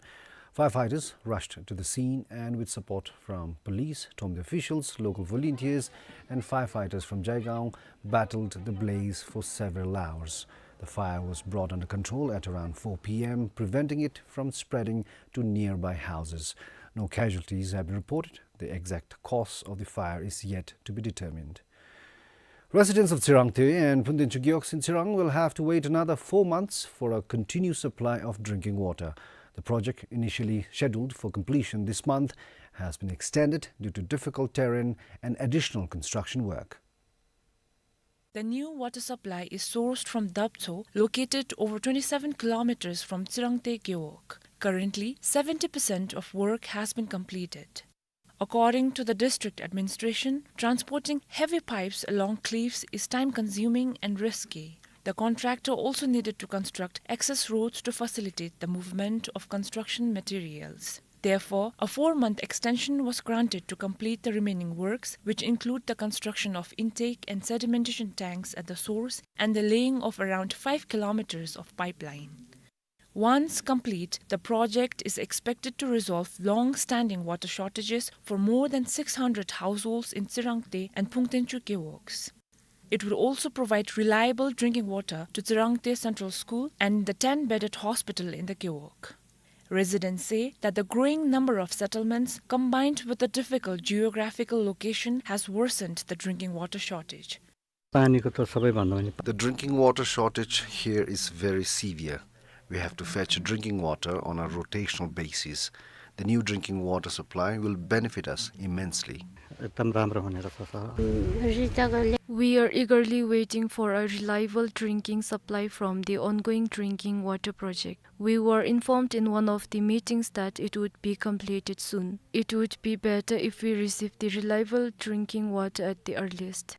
Firefighters rushed to the scene and, with support from police, Thromde officials, local volunteers, and firefighters from Jaigaon, battled the blaze for several hours. The fire was brought under control at around four P M, preventing it from spreading to nearby houses. No casualties have been reported. The exact cause of the fire is yet to be determined. Residents of Tsirangte and Phundenchu Gewogs in Tsirang will have to wait another four months for a continuous supply of drinking water. The project, initially scheduled for completion this month, has been extended due to difficult terrain and additional construction work. The new water supply is sourced from Daptso, located over twenty-seven kilometers from Tsirangte Gewog. Currently, seventy percent of work has been completed. According to the district administration, transporting heavy pipes along cliffs is time-consuming and risky. The contractor also needed to construct access roads to facilitate the movement of construction materials. Therefore, a four-month extension was granted to complete the remaining works, which include the construction of intake and sedimentation tanks at the source and the laying of around five kilometers of pipeline. Once complete, the project is expected to resolve long-standing water shortages for more than six hundred households in Tsirangte and Phungtenchuk Gewogs. It will also provide reliable drinking water to Tsirangte Central School and the ten-bedded hospital in the Gewog. Residents say that the growing number of settlements, combined with the difficult geographical location, has worsened the drinking water shortage. पानीको त सबैभन्दा पनि The drinking water shortage here is very severe. We have to fetch drinking water on a rotational basis. The new drinking water supply will benefit us immensely. एकदम राम्रो हुने रहेछ, sir. We are eagerly waiting for a reliable drinking supply from the ongoing drinking water project. We were informed in one of the meetings that it would be completed soon. It would be better if we receive the reliable drinking water at the earliest.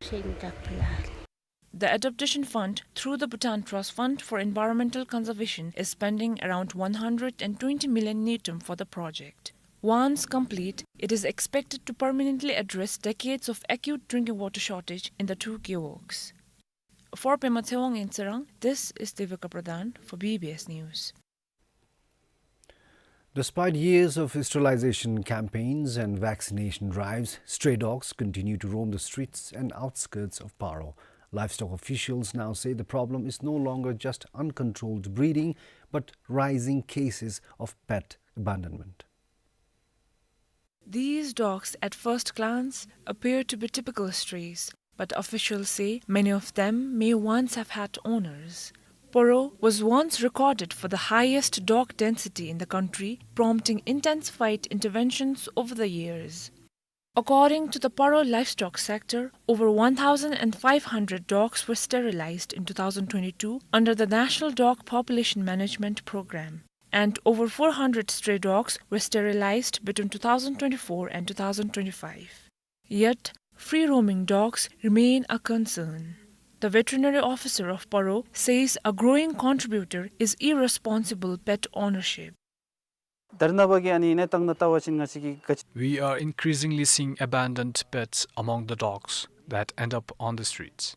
The Adaptation Fund, through the Bhutan Trust Fund for Environmental Conservation, is spending around one hundred and twenty million ngultrum for the project. Once complete, it is expected to permanently address decades of acute drinking water shortage in the two gewogs. For Pema Tshewang in Tsirang, this is Devika Pradhan for B B S News. Despite years of sterilization campaigns and vaccination drives, stray dogs continue to roam the streets and outskirts of Paro. Livestock officials now say the problem is no longer just uncontrolled breeding, but rising cases of pet abandonment. These dogs, at first glance, appear to be typical strays, but officials say many of them may once have had owners. Paro was once recorded for the highest dog density in the country, prompting intensified interventions over the years. According to the Paro livestock sector, over one thousand five hundred dogs were sterilized in two thousand twenty-two under the National Dog Population Management Program, and over four hundred stray dogs were sterilized between two thousand twenty-four and two thousand twenty-five. Yet, free-roaming dogs remain a concern. The veterinary officer of Paro says a growing contributor is irresponsible pet ownership. ད་རེས་ནངས་པ་གི་ཨ་ནི་གནས་སྟངས་ནང་བལྟ་བ་ཅིན་ང་བཅས་ཀྱི་ག་ཅི། We are increasingly seeing abandoned pets among the dogs that end up on the streets.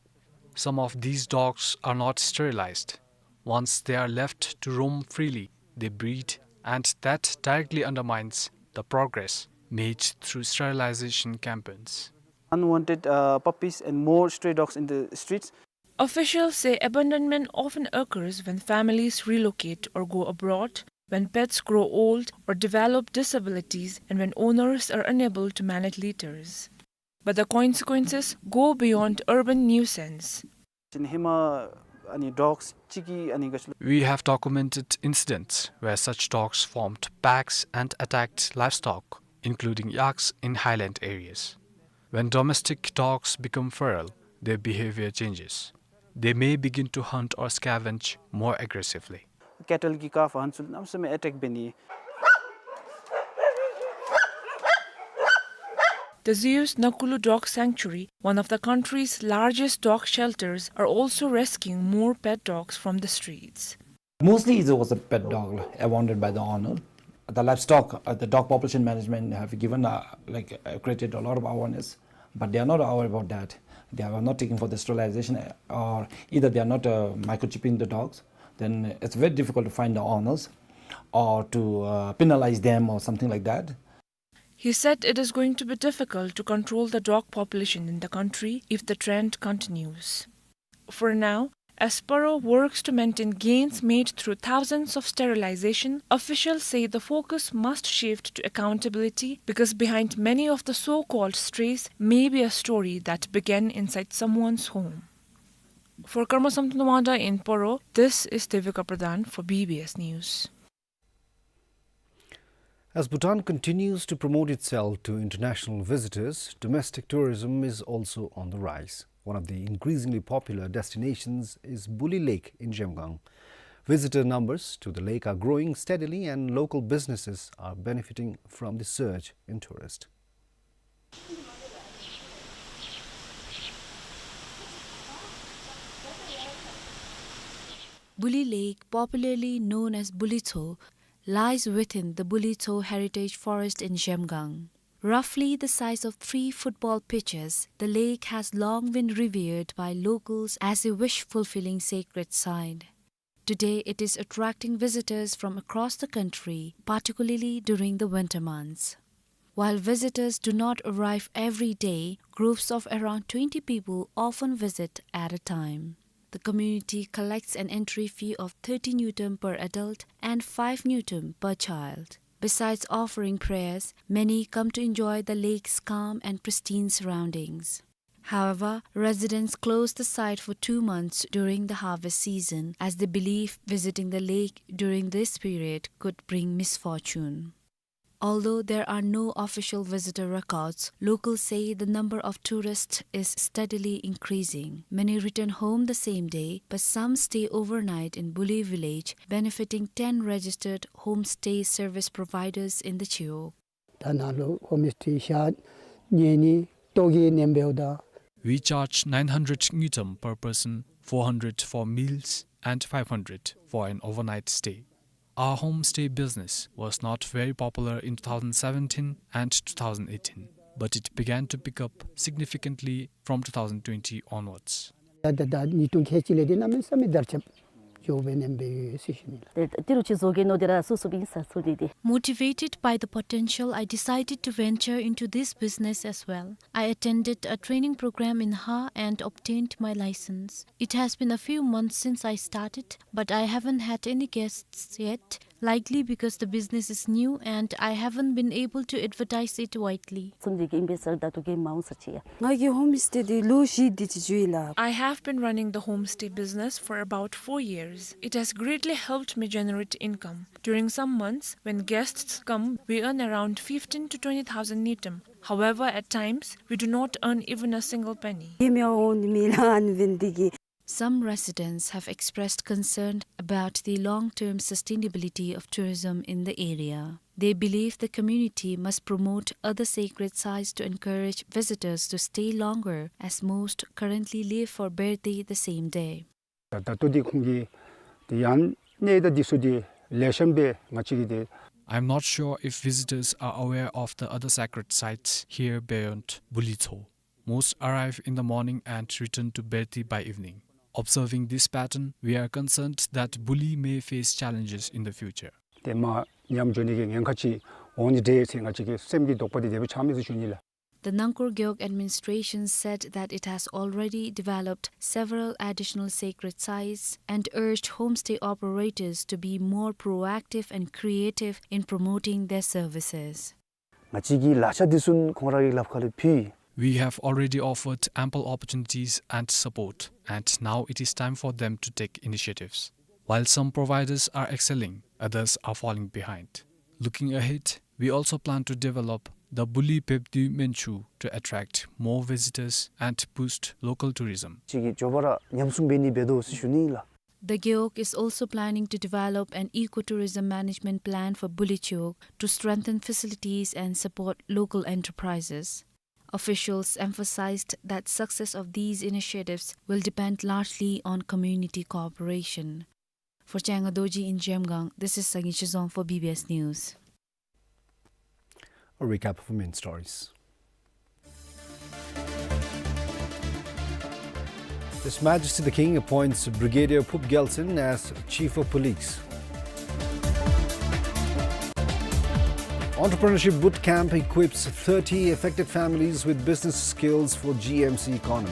Some of these dogs are not sterilized. Once they are left to roam freely, they breed, and that directly undermines the progress made through sterilization campaigns. Unwanted, uh, puppies and more stray dogs in the streets. Officials say abandonment often occurs when families relocate or go abroad, when pets grow old or develop disabilities, and when owners are unable to manage litters. But the consequences go beyond urban nuisance. ཨིན་ཧེ་མ་ཨ་ནི་ཌོགསི་གཅིག་གིས་ཨ་ནི་ག་ཅི་ལོ། We have documented incidents where such dogs formed packs and attacked livestock, including yaks in highland areas. When domestic dogs become feral, their behavior changes. They may begin to hunt or scavenge more aggressively. ཀེ་ཊལ་གྱི་ཀཱལཕ་ཨ་ནི་ཚུ་ལུ་གནམ་མེད་ས་མེད་ཨེ་ཊེཀ་འབད་ནི། The Zeus Nakulu Dog Sanctuary, one of the country's largest dog shelters, are also rescuing more pet dogs from the streets. Mostly it was a pet dog, like, abandoned by the owner. The livestock, uh, the dog population management have given, uh, like, uh, created a lot of awareness, but they are not aware about that. They are not taking for the sterilization, uh, or either they are not, uh, microchipping the dogs. Then it's very difficult to find the owners or to, uh, penalize them or something like that. He said it is going to be difficult to control the dog population in the country if the trend continues. For now, as Paro works to maintain gains made through thousands of sterilization, officials say the focus must shift to accountability, because behind many of the so-called strays may be a story that began inside someone's home. For Karma Samten Wangda in Paro, this is Devika Pradhan for B B S News. As Bhutan continues to promote itself to international visitors, domestic tourism is also on the rise. One of the increasingly popular destinations is Buli Lake in Zhemgang. Visitor numbers to the lake are growing steadily, and local businesses are benefiting from the surge in tourists. Buli Lake, popularly known as Buli Tso, lies within the Buli Tso Heritage Forest in Zhemgang. Roughly the size of three football pitches, the lake has long been revered by locals as a wish-fulfilling sacred site. Today, it is attracting visitors from across the country, particularly during the winter months. While visitors do not arrive every day, groups of around twenty people often visit at a time. The community collects an entry fee of thirty ngultrum per adult and five ngultrum per child. Besides offering prayers, many come to enjoy the lake's calm and pristine surroundings. However, residents close the site for two months during the harvest season, as they believe visiting the lake during this period could bring misfortune. Although there are no official visitor records, locals say the number of tourists is steadily increasing. Many return home the same day, but some stay overnight in Buli village, benefiting ten registered homestay service providers in the Chiyok. ད་ནཱ་ལུ་ཧོམ་སི་ཊེ་ཤར་ཉལ་ནི་ལྟོ་གོས་ལེན་འབདཝ་ད། We charge nine hundred ngultrum per person, four hundred for meals and five hundred for an overnight stay. Our homestay business was not very popular in two thousand seventeen and two thousand eighteen, but it began to pick up significantly from two thousand twenty onwards. ད་ད་ད་ཉིས་སྟོང་ཁལ་གཅིག་ལས་དེ་གནམ་མེད་ས་མེད་དར་ཁྱབ་འགྱོ་བའི་ནང་འབད་ཡོད་ཟེར་ཞུ་ནི་ལགས། ཏེ་ཏི་རུ་ཅིག་བཟོ་གེ་མནོ་སྟེ་ར་སུ་སུ་བིན་ས་སུ་ཏེ་ཏེ། Motivated by the potential, I decided to venture into this business as well. I attended a training program in Ha and obtained my license. It has been a few months since I started, but I haven't had any guests yet, likely because the business is new and I haven't been able to advertise it widely. སུམ་ཅིག་གི་ཨིན་པས་ཟེར་ད་ལྟོ་གི་མ་འོང་ས་ཅིག་ཡ། ང་གིས་ཧོམ་སྟེ་འདི་ལོ་བཞི་དེ་ཅིག་འགྱོ་ཡི་ལགས། I have been running the homestay business for about four years. It has greatly helped me generate income. During some months, when guests come, we earn around fifteen to twenty thousand ngultrum. However, at times, we do not earn even a single penny. ཡེ་མི་འོང་ནི་མེད་ལགས་ཨ་ནི་འབད་ནི་དེ་གིས། Some residents have expressed concern about the long-term sustainability of tourism in the area. They believe the community must promote other sacred sites to encourage visitors to stay longer, as most currently leave for Berthi the same day. ད་ད་ལྟོ་འདི་ཁོང་གིས་དེ་ཡང་གནས་ད་འདི་ཚུ་འདི་ལེགས་ཤོམ་སྦེ་ང་བཅས་ཀྱིས་དེ། I'm not sure if visitors are aware of the other sacred sites here beyond Buli Tso. Most arrive in the morning and return to Berthi by evening. Observing this pattern, we are concerned that Buli may face challenges in the future. ཏེ་མ་ཉམས་འགྱོ་ནི་གི་ཉེན་ཁ་ཅིག་འོང་ནི་འདྲས་ཟེར་ང་བཅས་ཀྱི་སེམས་ཀྱི་དོགས་པ་དེ་དེ་སྦེ་ཆགས་མས་ཟེར་ཞུ་ནི་ལགས། The Nangkor Gewog administration said that it has already developed several additional sacred sites and urged homestay operators to be more proactive and creative in promoting their services. ང་བཅས་ཀྱིས་ལག་ཆ་འདི་ཚུ་ཁོང་ར་གི་ལགཔ་ཁར་ལུ་ཕུལ། We have already offered ample opportunities and support, and now it is time for them to take initiatives. While some providers are excelling, others are falling behind. Looking ahead, we also plan to develop the Buli Pepdu Menchu to attract more visitors and boost local tourism. ཅིག་གི་མགྱོགས་པ་ར་ཉམས་སྲུང་འབད་ནི་འབད་དོ་ཟེར་ཞུ་ནི་ལགས། The Gewog is also planning to develop an ecotourism management plan for Buli Chok to strengthen facilities and support local enterprises. Officials emphasized that success of these initiatives will depend largely on community cooperation. For Changa Dorji in Zhemgang, this is Sangin Shizong for B B S News. A recap of main stories. His Majesty the King appoints Brigadier Phup Gyaltsen as Chief of Police. Entrepreneurship Boot Camp equips thirty affected families with business skills for G M C economy.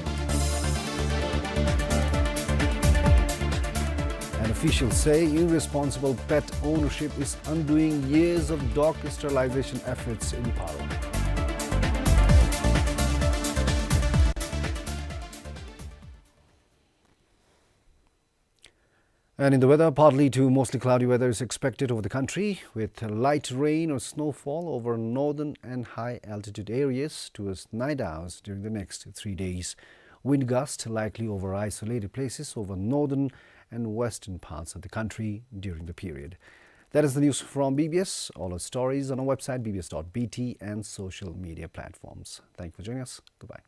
And officials say irresponsible pet ownership is undoing years of dog sterilization efforts in Paro. And in the weather, partly to mostly cloudy weather is expected over the country, with light rain or snowfall over northern and high altitude areas towards night hours during the next three days. Wind gust likely over isolated places over northern and western parts of the country during the period. That is the news from B B S. All our stories on our website, B B S dot B T, and social media platforms. Thank you for joining us. Goodbye.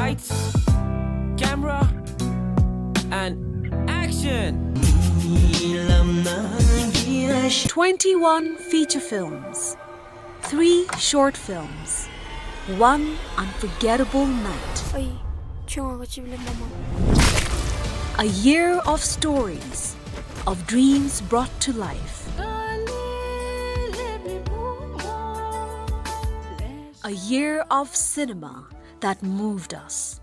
Lights, camera, and action! Twenty-one feature films, three short films, one unforgettable night. ཨའི། ཁྱོད་ང་ག་ཅི་ལས་མ་མ། A year of stories, of dreams brought to life. A year of cinema that moved us.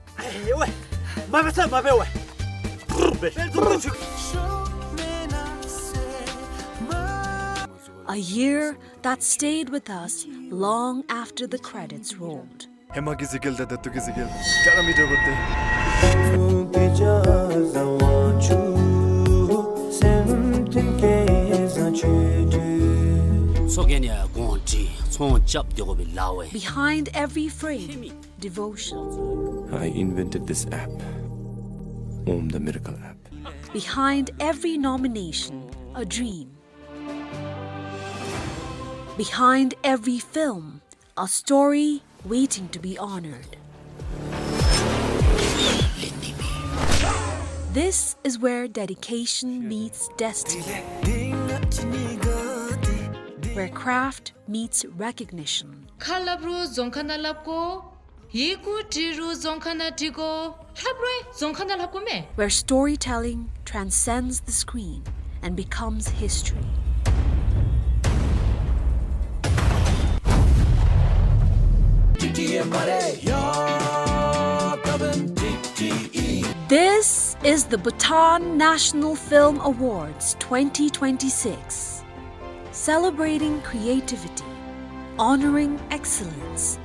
A year that stayed with us long after the credits rolled. ཧེ་མ་གི་གཟིགས་སྐལ་དང་ད་ལྟོ་གི་གཟིགས་སྐལ་ག་ར་མི་འདྲ་བ་སྟེ། ཚོགས་རྒྱན་ཡང་དགོངས་ཏེ་ཚོང་རྐྱབ་སྡོད་དགོ་པའི་ལཱ་བས། Behind every frame, devotion. I invented this app, Om the Miracle App. Behind every nomination, a dream. Behind every film, a story waiting to be honored. This is where dedication meets destiny, where craft meets recognition. ཁ་སླབ་རུང་རྫོང་ཁ་ནང་སླབ་དགོ། ཡི་གུ་བྲི་རུང་རྫོང་ཁ་ནང་བྲི་དགོ། ལྷབ་རུང་རྫོང་ཁ་ནང་ལྷབ་དགོ་མས། Where storytelling transcends the screen and becomes history. This is the Bhutan National Film Awards twenty twenty-six. Celebrating creativity, honoring excellence,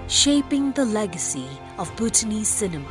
shaping the legacy of Bhutanese cinema.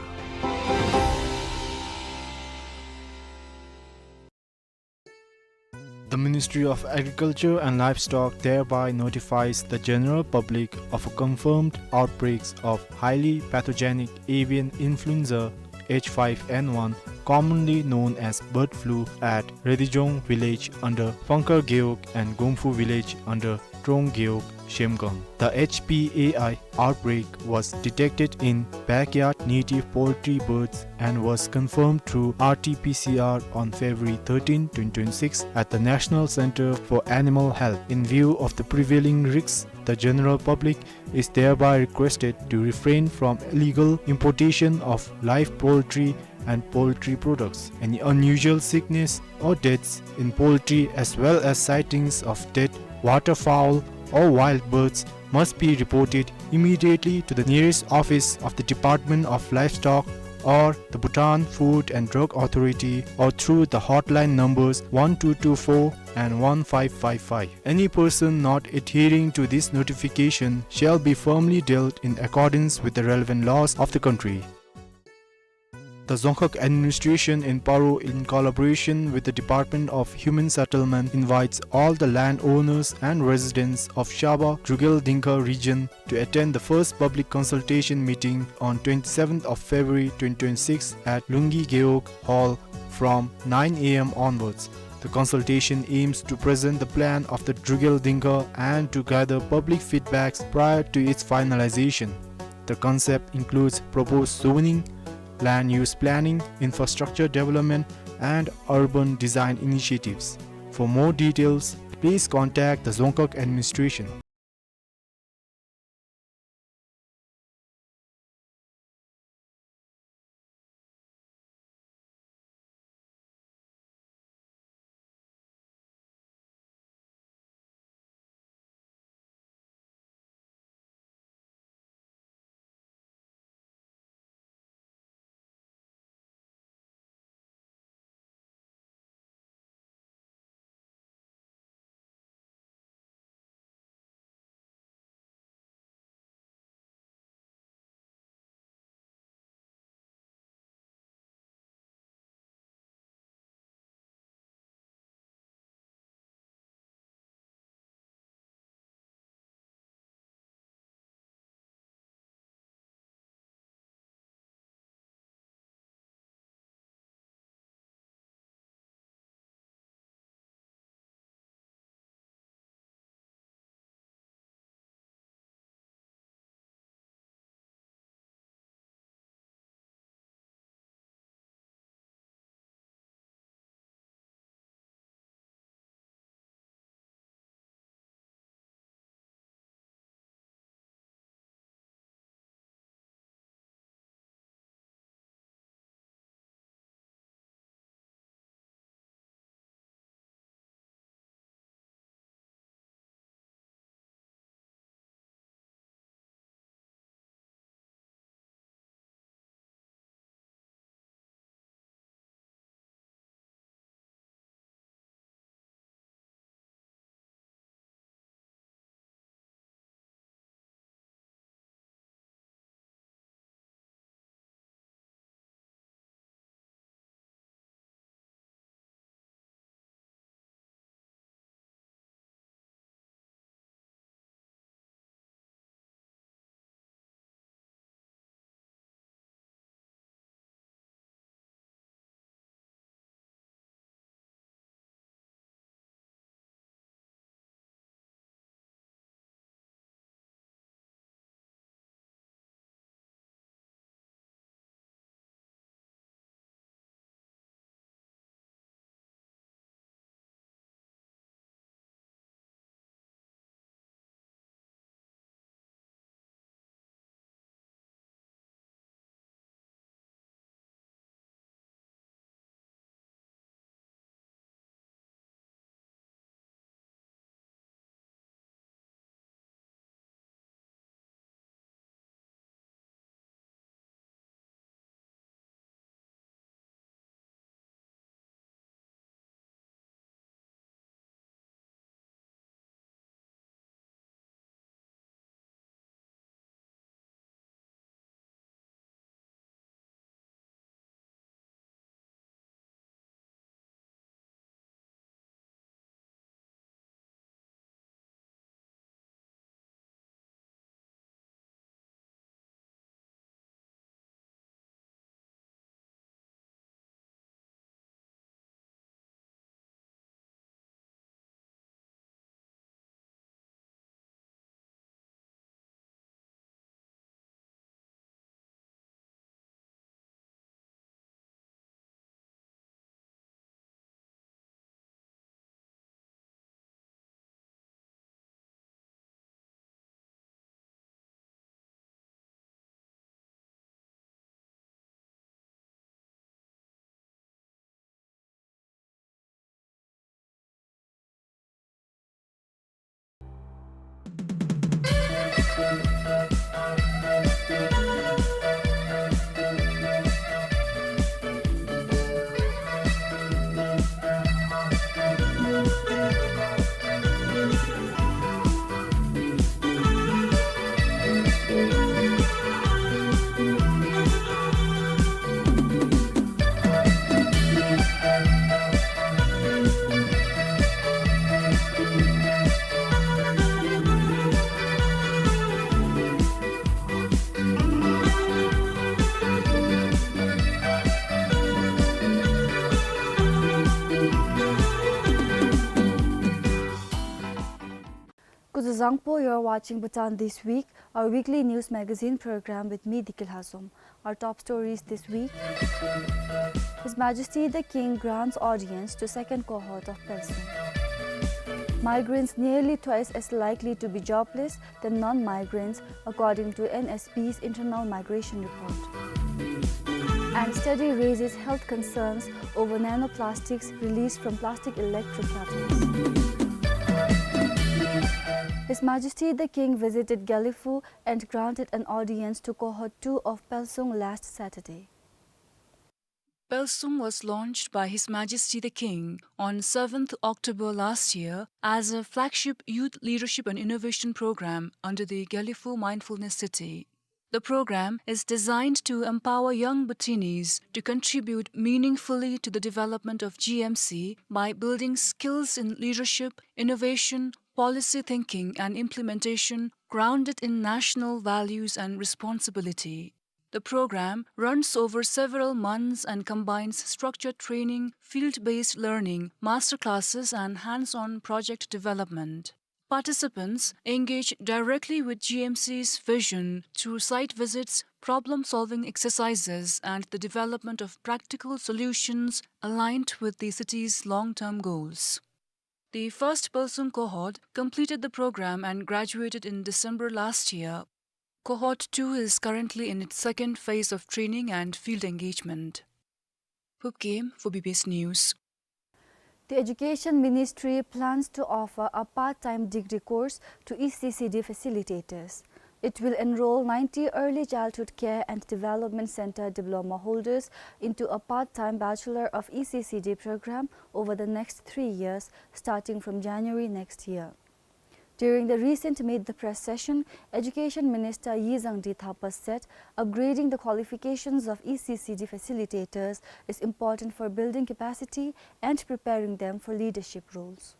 The Ministry of Agriculture and Livestock thereby notifies the general public of a confirmed outbreaks of highly pathogenic avian influenza H five N one, commonly known as bird flu, at Redijong village under Pangkar Gewog and Gompu village under Trong Gewog, Shemgang. The H P A I outbreak was detected in backyard native poultry birds and was confirmed through R T P C R on February thirteen, twenty twenty-six, at the National Center for Animal Health. In view of the prevailing risks, the general public is thereby requested to refrain from illegal importation of live poultry and poultry products. Any unusual sickness or deaths in poultry, as well as sightings of dead waterfowl or wild birds, must be reported immediately to the nearest office of the Department of Livestock or the Bhutan Food and Drug Authority, or through the hotline numbers one two two four and one five five five. Any person not adhering to this notification shall be firmly dealt in accordance with the relevant laws of the country. The Dzongkhag administration in Paro, in collaboration with the Department of Human Settlement, invites all the landowners and residents of Shaba Drukgyal Dzongkha region to attend the first public consultation meeting on twenty-seventh of February twenty twenty-six at Lunggi Gewog Hall from nine A M onwards. The consultation aims to present the plan of the Drukgyal Dzongkha and to gather public feedbacks prior to its finalization. The concept includes proposed zoning, land use planning, infrastructure development, and urban design initiatives. For more details, please contact the Dzongkhag administration. Angpo, you're watching Bhutan This Week, our weekly news magazine program with me, Dikil Hazom. Our top stories this week. His Majesty the King grants audience to second cohort of Pelsung. Migrants nearly twice as likely to be jobless than non-migrants, according to N S B's internal migration report. And study raises health concerns over nanoplastics released from plastic electric kettles. His Majesty the King visited Gelephu and granted an audience to cohort two of Pelsung last Saturday. Pelsung was launched by His Majesty the King on seventh October last year as a flagship youth leadership and innovation program under the Gelephu Mindfulness City. The program is designed to empower young Bhutanese to contribute meaningfully to the development of G M C by building skills in leadership, innovation, policy thinking, and implementation grounded in national values and responsibility. The program runs over several months and combines structured training, field-based learning, masterclasses, and hands-on project development. Participants engage directly with G M C's vision through site visits, problem-solving exercises, and the development of practical solutions aligned with the city's long-term goals. The first Pelsung cohort completed the program and graduated in December last year. Cohort two is currently in its second phase of training and field engagement. Phub Game for B B S News. The Education Ministry plans to offer a part-time degree course to E C C D facilitators. It will enroll ninety early childhood care and development center diploma holders into a part-time Bachelor of E C C D program over the next three years, starting from January next year. During the recent Meet the Press session, Education Minister Yi Zhangdi Thapa said upgrading the qualifications of E C C D facilitators is important for building capacity and preparing them for leadership roles.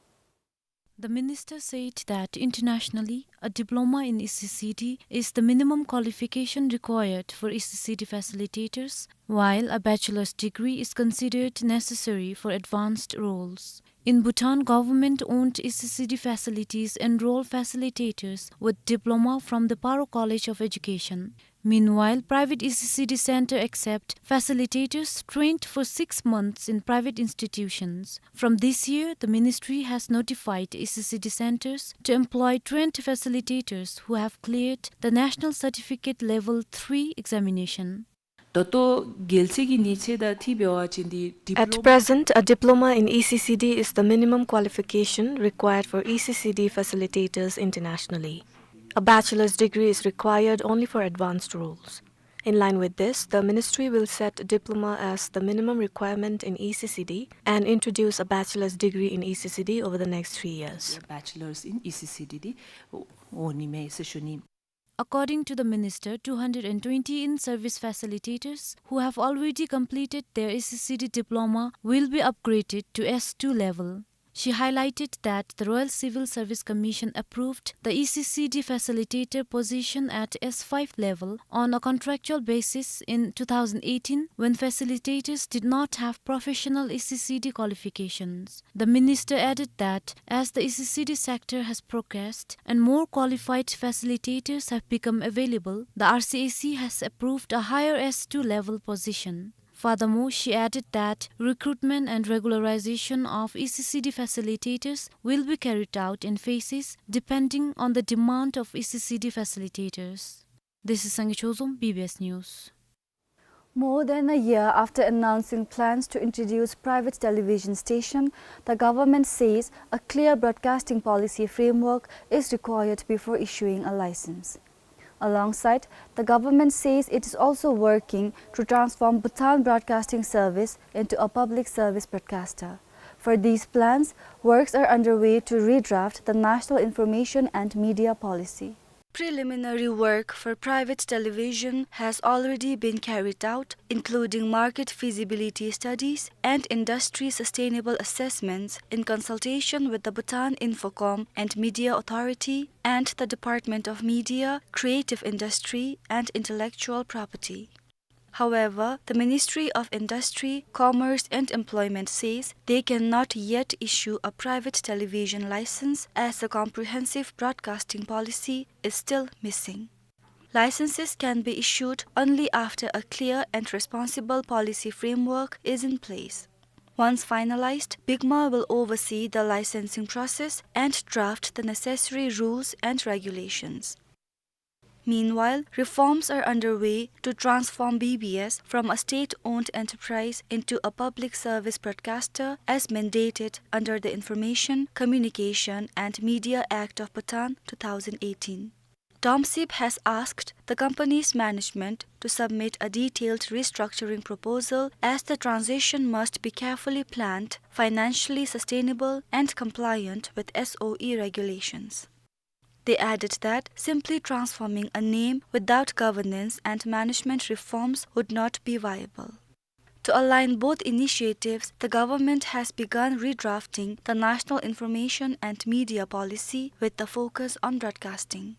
The minister said that internationally, a diploma in E C C D is the minimum qualification required for E C C D facilitators, while a bachelor's degree is considered necessary for advanced roles. In Bhutan, government-owned E C C D facilities enroll facilitators with diploma from the Paro College of Education. Meanwhile, private E C C D center accept facilitators trained for six months in private institutions. From this year, the ministry has notified E C C D centers to employ trained facilitators who have cleared the National Certificate Level three examination. ད་ལྟོ་རྒྱལ་སྤྱི་གི་ཉིས་ཆ་དང་འཁྲིལ་འབད་བ་ཅིན་འདི་At diploma present, a diploma in E C C D is the minimum qualification required for E C C D facilitators internationally. A bachelor's degree is required only for advanced roles. In line with this, the ministry will set diploma as the minimum requirement in E C C D and introduce a bachelor's degree in E C C D over the next three years. Bachelor's in E C C D འདི་འོང་ནི་མས་ཟེར་ཞུ་ནི། According to the minister, two hundred and twenty in-service facilitators who have already completed their E C C D diploma will be upgraded to S two level. She highlighted that the Royal Civil Service Commission approved the E C C D facilitator position at S five level on a contractual basis in two thousand eighteen, when facilitators did not have professional E C C D qualifications. The minister added that as the E C C D sector has progressed and more qualified facilitators have become available, the R C A C has approved a higher S two level position. Furthermore, she added that recruitment and regularization of E C C D facilitators will be carried out in phases depending on the demand of E C C D facilitators. This is Sangay Chozom, B B S News. More than a year after announcing plans to introduce private television station, the government says a clear broadcasting policy framework is required before issuing a license. Alongside, the government says it is also working to transform Bhutan Broadcasting Service into a public service broadcaster. For these plans, works are underway to redraft the National Information and Media Policy. Preliminary work for private television has already been carried out, including market feasibility studies and industry sustainable assessments, in consultation with the Bhutan Infocom and Media Authority and the Department of Media, Creative Industry and Intellectual Property. However, the Ministry of Industry, Commerce and Employment says they cannot yet issue a private television license as the comprehensive broadcasting policy is still missing. Licenses can be issued only after a clear and responsible policy framework is in place. Once finalized, BICMA will oversee the licensing process and draft the necessary rules and regulations. Meanwhile, reforms are underway to transform B B S from a state-owned enterprise into a public service broadcaster as mandated under the Information, Communication and Media Act of Bhutan two thousand eighteen. DOMSIB has asked the company's management to submit a detailed restructuring proposal, as the transition must be carefully planned, financially sustainable, and compliant with S O E regulations. They added that simply transforming a name without governance and management reforms would not be viable. To align both initiatives, the government has begun redrafting the National Information and Media Policy with the focus on broadcasting.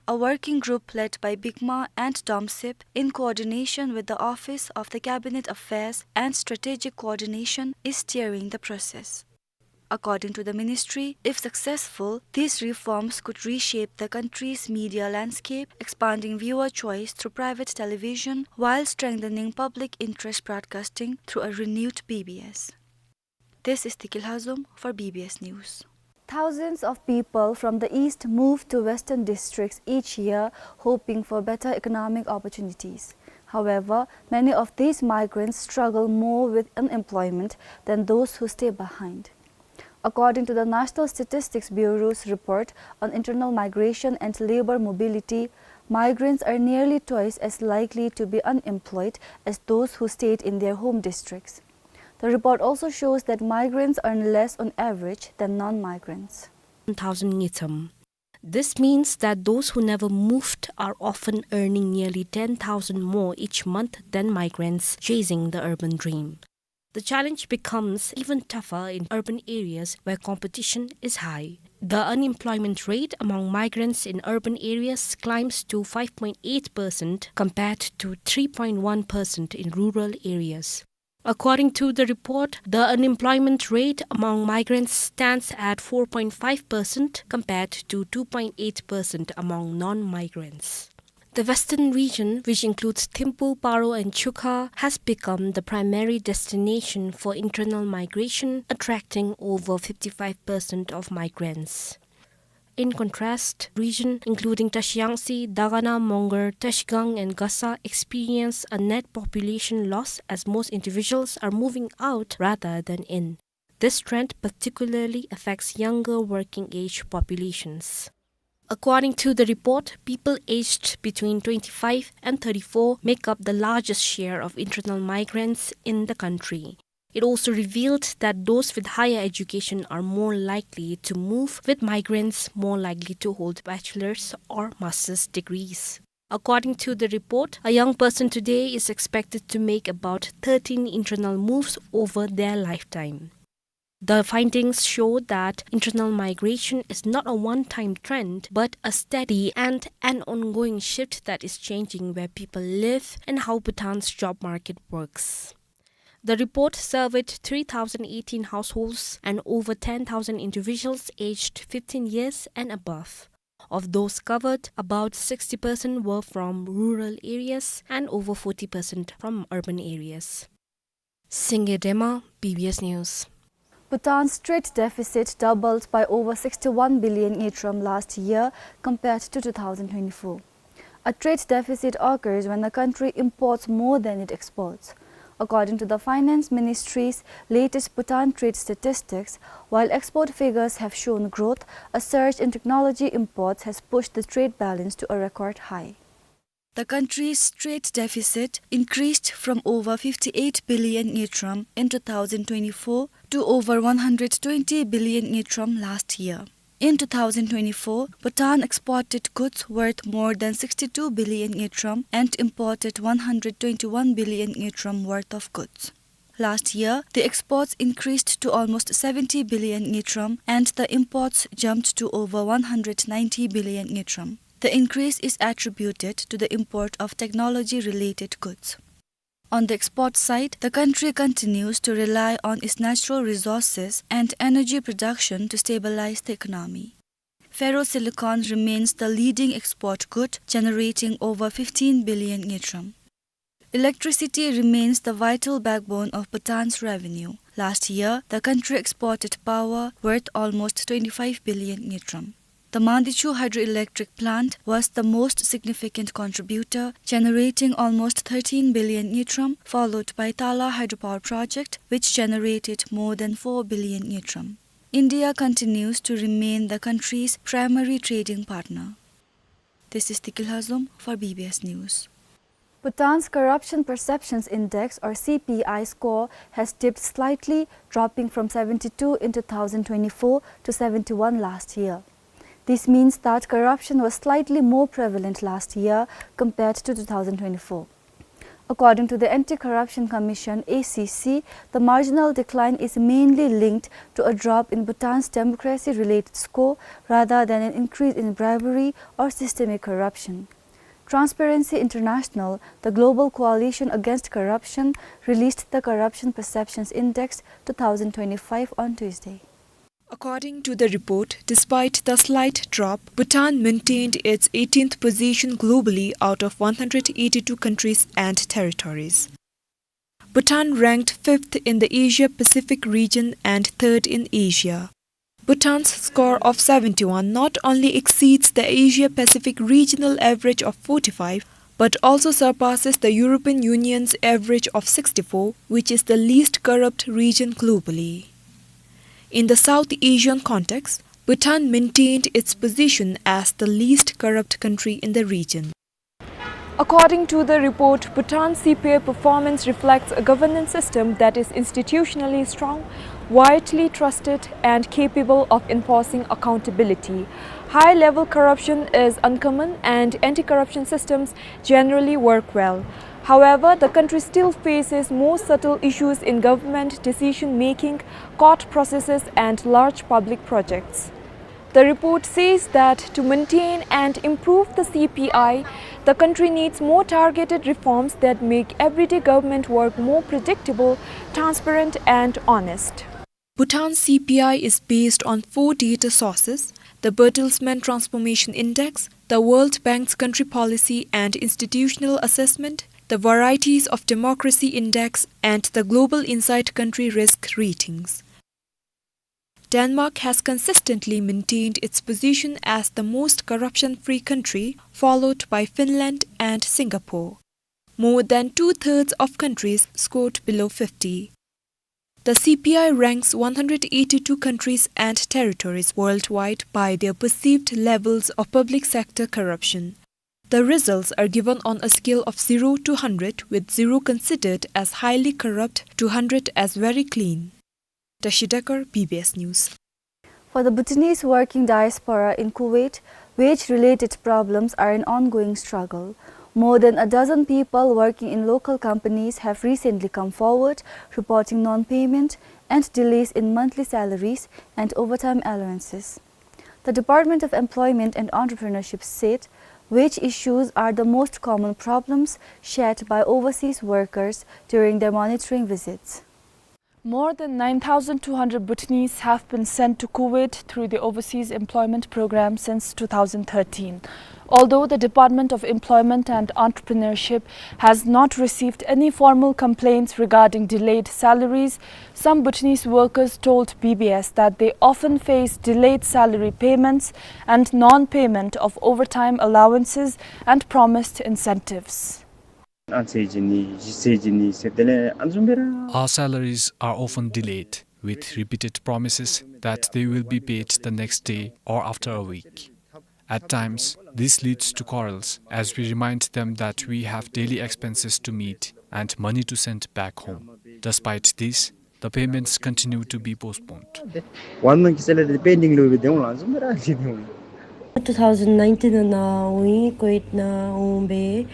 A working group led by BICMA and DOMSIB, in coordination with the Office of the Cabinet Affairs and Strategic Coordination, is steering the process. According to the ministry, if successful, these reforms could reshape the country's media landscape, expanding viewer choice through private television while strengthening public interest broadcasting through a renewed B B S. This is Tiki Lhazom for B B S News. Thousands of people from the east moved to western districts each year, hoping for better economic opportunities. However, many of these migrants struggle more with unemployment than those who stay behind. According to the National Statistics Bureau's report on internal migration and labor mobility, migrants are nearly twice as likely to be unemployed as those who stayed in their home districts. The report also shows that migrants earn less on average than non-migrants. Thousand Ngicam. This means that those who never moved are often earning nearly ten thousand more each month than migrants chasing the urban dream. The challenge becomes even tougher in urban areas where competition is high. The unemployment rate among migrants in urban areas climbs to five point eight percent compared to three point one percent in rural areas. According to the report, the unemployment rate among migrants stands at four point five percent compared to two point eight percent among non-migrants. The western region, which includes Thimphu, Paro and Chukha, has become the primary destination for internal migration, attracting over fifty-five percent of migrants. In contrast, region including Tashiyangtse, Dagana, Mongar, Tashgang and Gasa experience a net population loss as most individuals are moving out rather than in. This trend particularly affects younger working-age populations. According to the report, people aged between twenty-five and thirty-four make up the largest share of internal migrants in the country. It also revealed that those with higher education are more likely to move, with migrants more likely to hold bachelor's or master's degrees. According to the report, a young person today is expected to make about thirteen internal moves over their lifetime. The findings show that internal migration is not a one-time trend, but a steady and an ongoing shift that is changing where people live and how Bhutan's job market works. The report surveyed three thousand eighteen households and over ten thousand individuals aged fifteen years and above. Of those covered, about sixty percent were from rural areas and over forty percent from urban areas. Singye Dema, B B S News. Bhutan's trade deficit doubled by over sixty-one billion ngultrum last year compared to two thousand twenty-four. A trade deficit occurs when a country imports more than it exports. According to the Finance Ministry's latest Bhutan trade statistics, while export figures have shown growth, a surge in technology imports has pushed the trade balance to a record high. The country's trade deficit increased from over fifty-eight billion ngultrum in two thousand twenty-four to over one hundred twenty billion ngultrum last year. In two thousand twenty-four, Bhutan exported goods worth more than sixty-two billion ngultrum and imported one hundred twenty-one billion ngultrum worth of goods. Last year, the exports increased to almost seventy billion ngultrum and the imports jumped to over one hundred ninety billion ngultrum. The increase is attributed to the import of technology-related goods. On the export side, the country continues to rely on its natural resources and energy production to stabilize the economy. Ferrosilicon remains the leading export good, generating over fifteen billion ngultrum. Electricity remains the vital backbone of Bhutan's revenue. Last year, the country exported power worth almost twenty-five billion ngultrum. The Mandichu hydroelectric plant was the most significant contributor, generating almost thirteen billion ngultrum, followed by Tala hydropower project, which generated more than four billion ngultrum. India continues to remain the country's primary trading partner. This is Tikil Hazum for B B S News. Bhutan's Corruption Perceptions Index, or C P I, score has dipped slightly, dropping from seventy-two in two thousand twenty-four to seventy-one last year. This means that corruption was slightly more prevalent last year compared to two thousand twenty-four. According to the Anti-Corruption Commission, A C C, the marginal decline is mainly linked to a drop in Bhutan's democracy-related score rather than an increase in bribery or systemic corruption. Transparency International, the global coalition against corruption, released the Corruption Perceptions Index two thousand twenty-five on Tuesday. According to the report, despite the slight drop, Bhutan maintained its eighteenth position globally out of one hundred eighty-two countries and territories. Bhutan ranked fifth in the Asia-Pacific region and third in Asia. Bhutan's score of seventy-one not only exceeds the Asia-Pacific regional average of forty-five, but also surpasses the European Union's average of sixty-four, which is the least corrupt region globally. In the South Asian context, Bhutan maintained its position as the least corrupt country in the region. According to the report, Bhutan's C P I performance reflects a governance system that is institutionally strong, widely trusted, and capable of enforcing accountability. High-level corruption is uncommon, and anti-corruption systems generally work well. However, the country still faces more subtle issues in government decision-making, court processes, and large public projects. The report says that to maintain and improve the C P I, the country needs more targeted reforms that make everyday government work more predictable, transparent, and honest. Bhutan's C P I is based on four data sources: the Bertelsmann Transformation Index, the World Bank's Country Policy and Institutional Assessment, the Varieties of Democracy Index, and the Global Insight Country Risk Ratings. Denmark has consistently maintained its position as the most corruption-free country, followed by Finland and Singapore. More than two-thirds of countries scored below fifty. The C P I ranks one hundred eighty-two countries and territories worldwide by their perceived levels of public sector corruption. The results are given on a scale of zero to hundred, with zero considered as highly corrupt to hundred as very clean. Tashi Dekar, B B S News. For the Bhutanese working diaspora in Kuwait, wage-related problems are an ongoing struggle. More than a dozen people working in local companies have recently come forward, reporting non-payment and delays in monthly salaries and overtime allowances. The Department of Employment and Entrepreneurship said wage issues are the most common problems shared by overseas workers during their monitoring visits. More than nine thousand two hundred Bhutanese have been sent to Kuwait through the Overseas Employment Program since two thousand thirteen. Although the Department of Employment and Entrepreneurship has not received any formal complaints regarding delayed salaries, some Bhutanese workers told B B S that they often face delayed salary payments and non-payment of overtime allowances and promised incentives. Our salaries are often delayed, with repeated promises that they will be paid the next day or after a week. At times, this leads to quarrels, as we remind them that we have daily expenses to meet and money to send back home. Despite this, the payments continue to be postponed. One month salary pending lo be de la, zum ra de. Two thousand nineteen na ui Kuwait na umbe.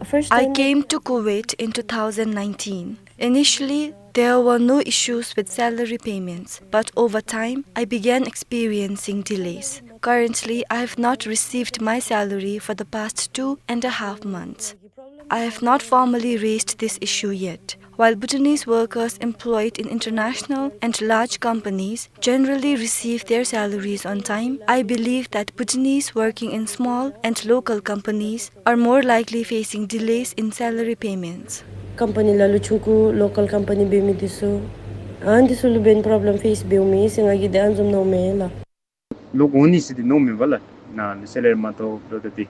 First I time came to Kuwait in two thousand nineteen. Initially, there were no issues with salary payments, but over time, I began experiencing delays. Currently, I have not received my salary for the past two and a half months. I have not formally raised this issue yet. While Bhutanese workers employed in international and large companies generally receive their salaries on time, I believe that Bhutanese working in small and local companies are more likely facing delays in salary payments. Company ལ་ལུ་ཆུང་ཀུ་local company འབད་མི་འདི་ཚུ་ཨ་འདི་ཚུ་ལུ་འབདན་problem face འབདཝ་མས་ཟེར་ང་གིས་དེ་ཨ་ནི་བཟུམ་མནོཝ་མས་ལགས། ལོག་འོང་ནི་ཟེར་འདི་མནོཝ་མས་པ་ལགས། ནཱ་ལས་salary མ་ཐོབ་ལོག་སྟེ་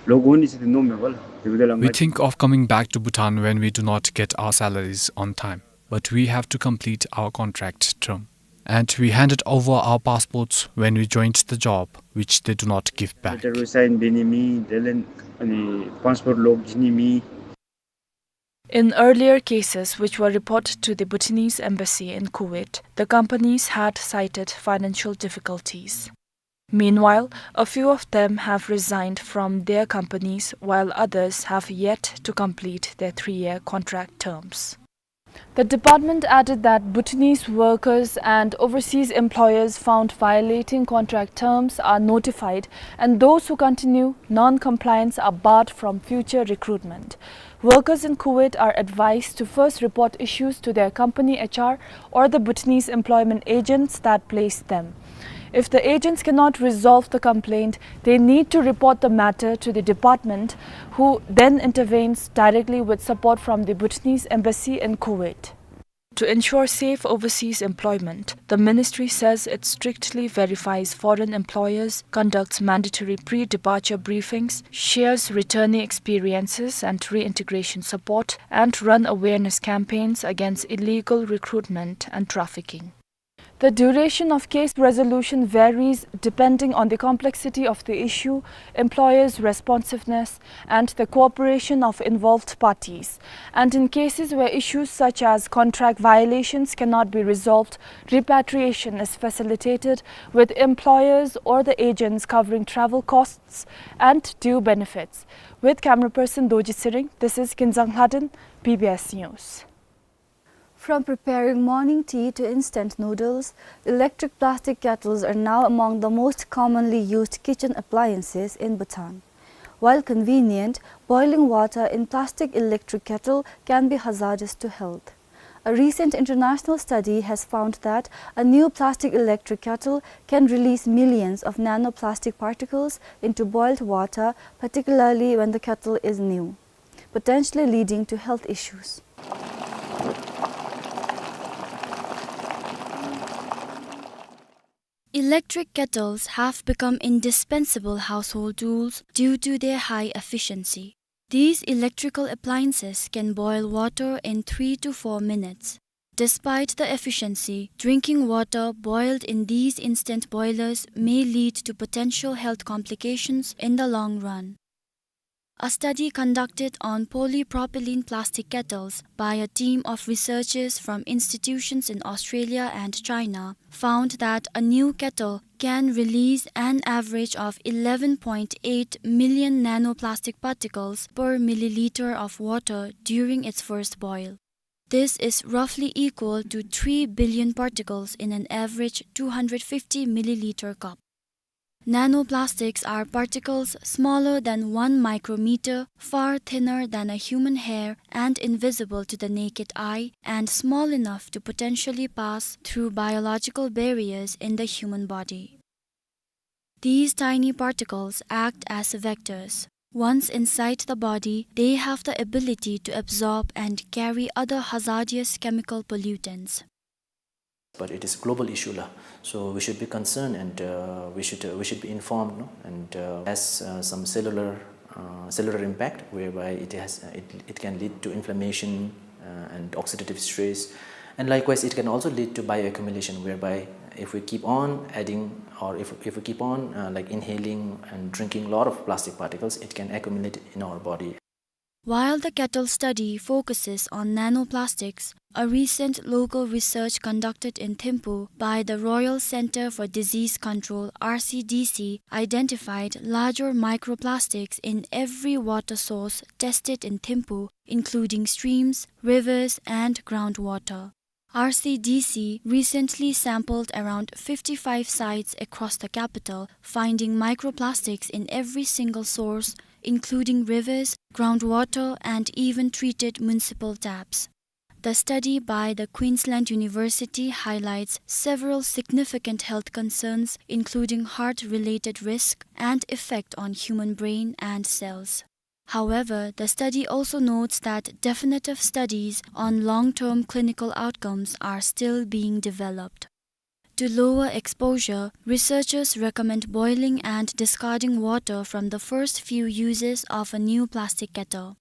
ལོག་འོང་ནི་ཟེར་འདི་མནོཝ་མས་པ་ལགས། དེ་འབདཝ་ད་ལགས། We think of coming back to Bhutan when we do not get our salaries on time, but we have to complete our contract term. And we handed over our passports when we joined the job, which they do not give back. Letter sign འབད་ནི་མེད། དེ་ལས་ཨ་ནི་passport ལོག་བྱིན་ནི་མེད། In earlier cases which were reported to the Bhutanese embassy in Kuwait, the companies had cited financial difficulties. Meanwhile, a few of them have resigned from their companies, while others have yet to complete their three-year contract terms. The department added that Bhutanese workers and overseas employers found violating contract terms are notified, and those who continue non-compliance are barred from future recruitment. Workers in Kuwait are advised to first report issues to their company H R or the Bhutanese employment agents that placed them. If the agents cannot resolve the complaint, they need to report the matter to the department, who then intervenes directly with support from the Bhutanese embassy in Kuwait. To ensure safe overseas employment, the ministry says it strictly verifies foreign employers, conducts mandatory pre-departure briefings, shares returnee experiences and reintegration support, and run awareness campaigns against illegal recruitment and trafficking. The duration of case resolution varies depending on the complexity of the issue, employers' responsiveness, and the cooperation of involved parties. And in cases where issues such as contract violations cannot be resolved, repatriation is facilitated, with employers or the agents covering travel costs and due benefits. With camera person Dorji Tshering, this is Kinzang Lhaden, B B S News. From preparing morning tea to instant noodles, electric plastic kettles are now among the most commonly used kitchen appliances in Bhutan. While convenient, boiling water in plastic electric kettle can be hazardous to health. A recent international study has found that a new plastic electric kettle can release millions of nanoplastic particles into boiled water, particularly when the kettle is new, potentially leading to health issues. Electric kettles have become indispensable household tools due to their high efficiency. These electrical appliances can boil water in three to four minutes. Despite the efficiency, drinking water boiled in these instant boilers may lead to potential health complications in the long run. A study conducted on polypropylene plastic kettles by a team of researchers from institutions in Australia and China found that a new kettle can release an average of eleven point eight million nanoplastic particles per milliliter of water during its first boil. This is roughly equal to three billion particles in an average two hundred fifty milliliter cup. Nanoplastics are particles smaller than one micrometer, far thinner than a human hair, and invisible to the naked eye, and small enough to potentially pass through biological barriers in the human body. These tiny particles act as vectors. Once inside the body, they have the ability to absorb and carry other hazardous chemical pollutants. But it is global issue la. So we should be concerned and, uh, we should, uh, we should be informed, no? And, uh, has, uh, some cellular, uh, cellular impact whereby it has, uh, it, it can lead to inflammation, uh, and oxidative stress. And likewise, it can also lead to bioaccumulation, whereby if we keep on adding or if, if we keep on, uh, like, inhaling and drinking a lot of plastic particles, it can accumulate in our body. While the kettle study focuses on nanoplastics, a recent local research conducted in Thimphu by the Royal Centre for Disease Control, R C D C, identified larger microplastics in every water source tested in Thimphu, including streams, rivers, and groundwater. R C D C recently sampled around fifty-five sites across the capital, finding microplastics in every single source including rivers, groundwater, and even treated municipal taps. The study by the Queensland University highlights several significant health concerns, including heart-related risk and effect on human brain and cells. However, the study also notes that definitive studies on long-term clinical outcomes are still being developed. To lower exposure, researchers recommend boiling and discarding water from the first few uses of a new plastic kettle.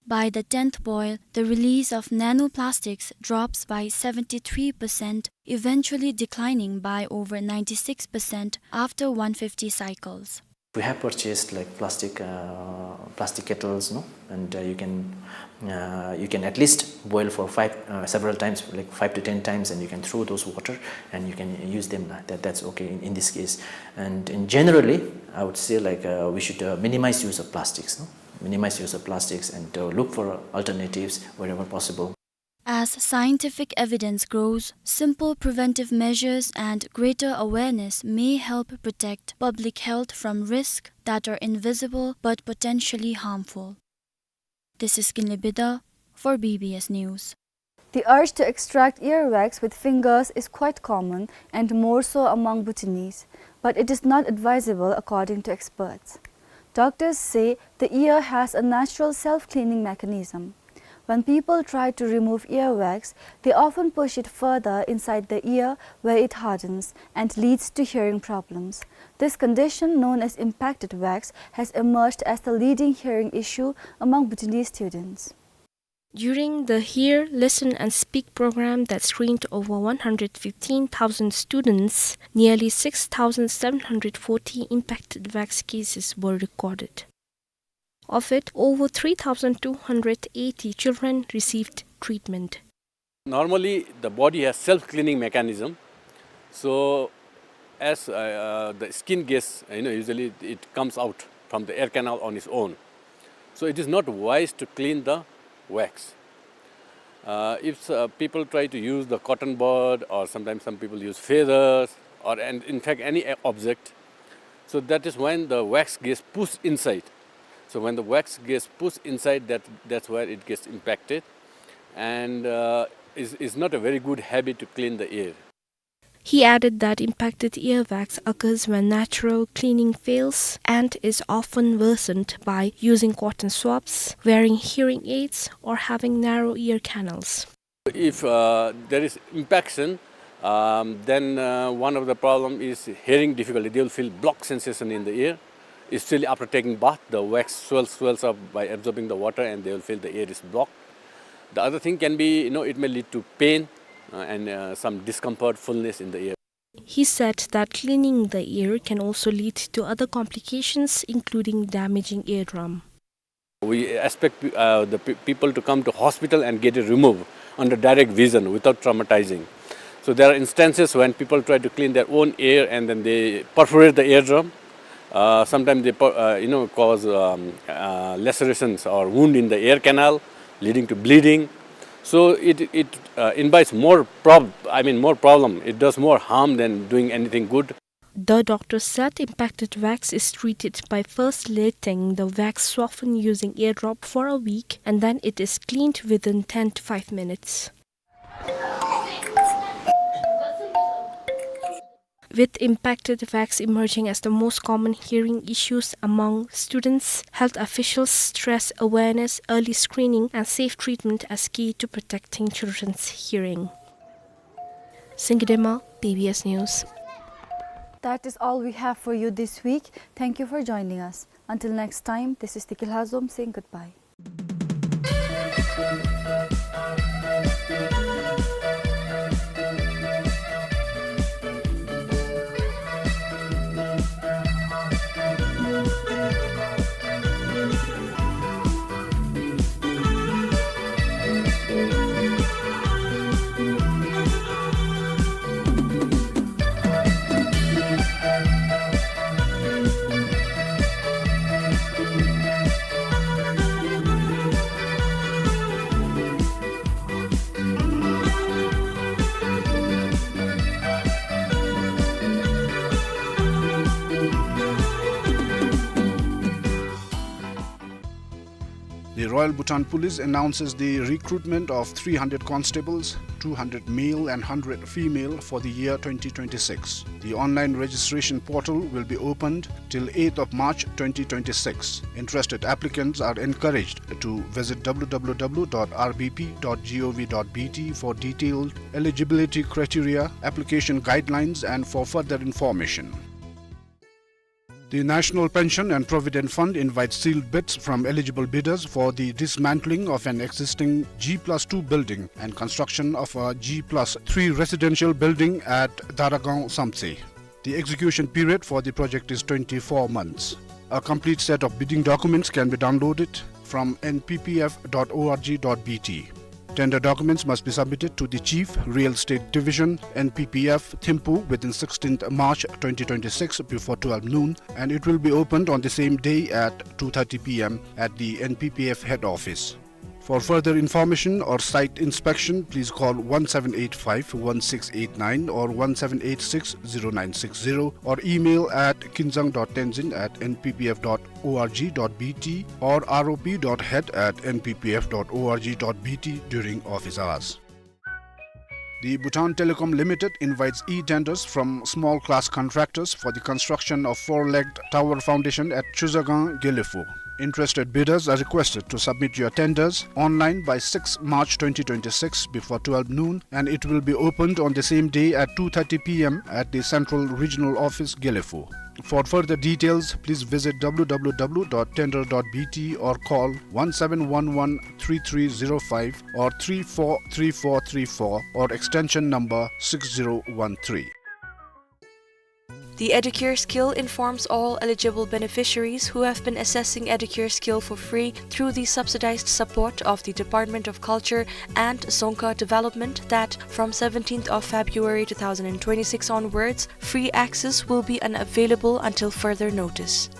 By the tenth boil, the release of nanoplastics drops by seventy-three percent, eventually declining by over ninety-six percent after one fifty cycles. We have purchased, like, plastic, uh, plastic kettles, no? And, uh, you can, uh, you can at least boil for five, uh, several times, like, five to ten times, and you can throw those water and you can use them. That, that's okay in, in this case. And in generally, I would say, like, uh, we should, uh, minimize use of plastics, no? Minimize use of plastics and, uh, look for alternatives wherever possible. As scientific evidence grows, simple preventive measures and greater awareness may help protect public health from risks that are invisible but potentially harmful. This is Kinley Bida for B B S News. The urge to extract earwax with fingers is quite common and more so among Bhutanese, but it is not advisable according to experts. Doctors say the ear has a natural self-cleaning mechanism. When people try to remove earwax, they often push it further inside the ear where it hardens and leads to hearing problems. This condition, known as impacted wax, has emerged as the leading hearing issue among Bhutanese students. During the Hear, Listen and Speak program that screened over one hundred fifteen thousand students, nearly six thousand seven hundred forty impacted wax cases were recorded. Of it, over three thousand two hundred eighty children received treatment. Normally, the body has self-cleaning mechanism. So, as, uh, uh, the skin gets, you know, usually it comes out from the ear canal on its own. So, it is not wise to clean the wax. Uh, if, uh, people try to use the cotton bud, or sometimes some people use feathers, or, and in fact, any, uh, object, so that is when the wax gets pushed inside. So when the wax gets pushed inside, that, that's where it gets impacted, and, uh, is, is not a very good habit to clean the ear. He added that impacted earwax occurs when natural cleaning fails and is often worsened by using cotton swabs, wearing hearing aids, or having narrow ear canals. If, uh, there is impaction, um, then, uh, one of the problem is hearing difficulty. They will feel block sensation in the ear. Especially after taking bath, the wax swells, swells up by absorbing the water, and they will feel the ear is blocked. The other thing can be, you know, it may lead to pain, uh, and, uh, some discomfort, fullness in the ear. He said that cleaning the ear can also lead to other complications, including damaging eardrum. We expect, uh, the pe-, people to come to hospital and get it removed under direct vision without traumatizing. So there are instances when people try to clean their own ear and then they perforate the eardrum. Uh, sometimes they per-, uh, you know, cause, um, uh, lacerations or wound in the ear canal, leading to bleeding. So it, it, uh, invites more prob-, I mean, more problem. It does more harm than doing anything good. The doctor said impacted wax is treated by first letting the wax soften using ear drop for a week, and then it is cleaned within ten to five minutes. With impacted wax emerging as the most common hearing issues among students, health officials stress awareness, early screening, and safe treatment as key to protecting children's hearing. Singidema, B B S News. That is all we have for you this week. Thank you for joining us. Until next time, this is Tikilhazom saying goodbye. Royal Bhutan Police announces the recruitment of three hundred constables, two hundred male and hundred female, for the year twenty twenty-six. The online registration portal will be opened till eighth of March twenty twenty-six. Interested applicants are encouraged to visit W W W dot R B P dot gov dot B T for detailed eligibility criteria, application guidelines, and for further information. The National Pension and Provident Fund invites sealed bids from eligible bidders for the dismantling of an existing G plus two building and construction of a G plus three residential building at Daragaon Samtse. The execution period for the project is twenty-four months. A complete set of bidding documents can be downloaded from N P P F dot org dot B T. Tender documents must be submitted to the Chief, Real Estate Division, N P P F, Thimphu within sixteenth March twenty twenty-six before twelve noon, and it will be opened on the same day at two thirty P M at the N P P F head office. For further information or site inspection, please call one seven eight five one six eight nine or one seven eight six zero nine six zero or email at kinzang dot tenzin at N P P F dot org dot B T or R O P dot head at N P P F dot org dot B T during office hours. The Bhutan Telecom Limited invites e-tenders from small class contractors for the construction of four-legged tower foundation at Chuzagang, Gelephu. Interested bidders are requested to submit your tenders online by sixth March twenty twenty-six before twelve noon, and it will be opened on the same day at two thirty P M at the Central Regional Office, Gelephu. For further details, please visit W W W dot tender dot B T or call one seven one one three three zero five or three four three four three four or extension number six zero one three. The Educare Skill informs all eligible beneficiaries who have been accessing Educare Skill for free through the subsidized support of the Department of Culture and Dzongkha Development that from seventeenth of February two thousand twenty-six onwards, free access will be unavailable until further notice.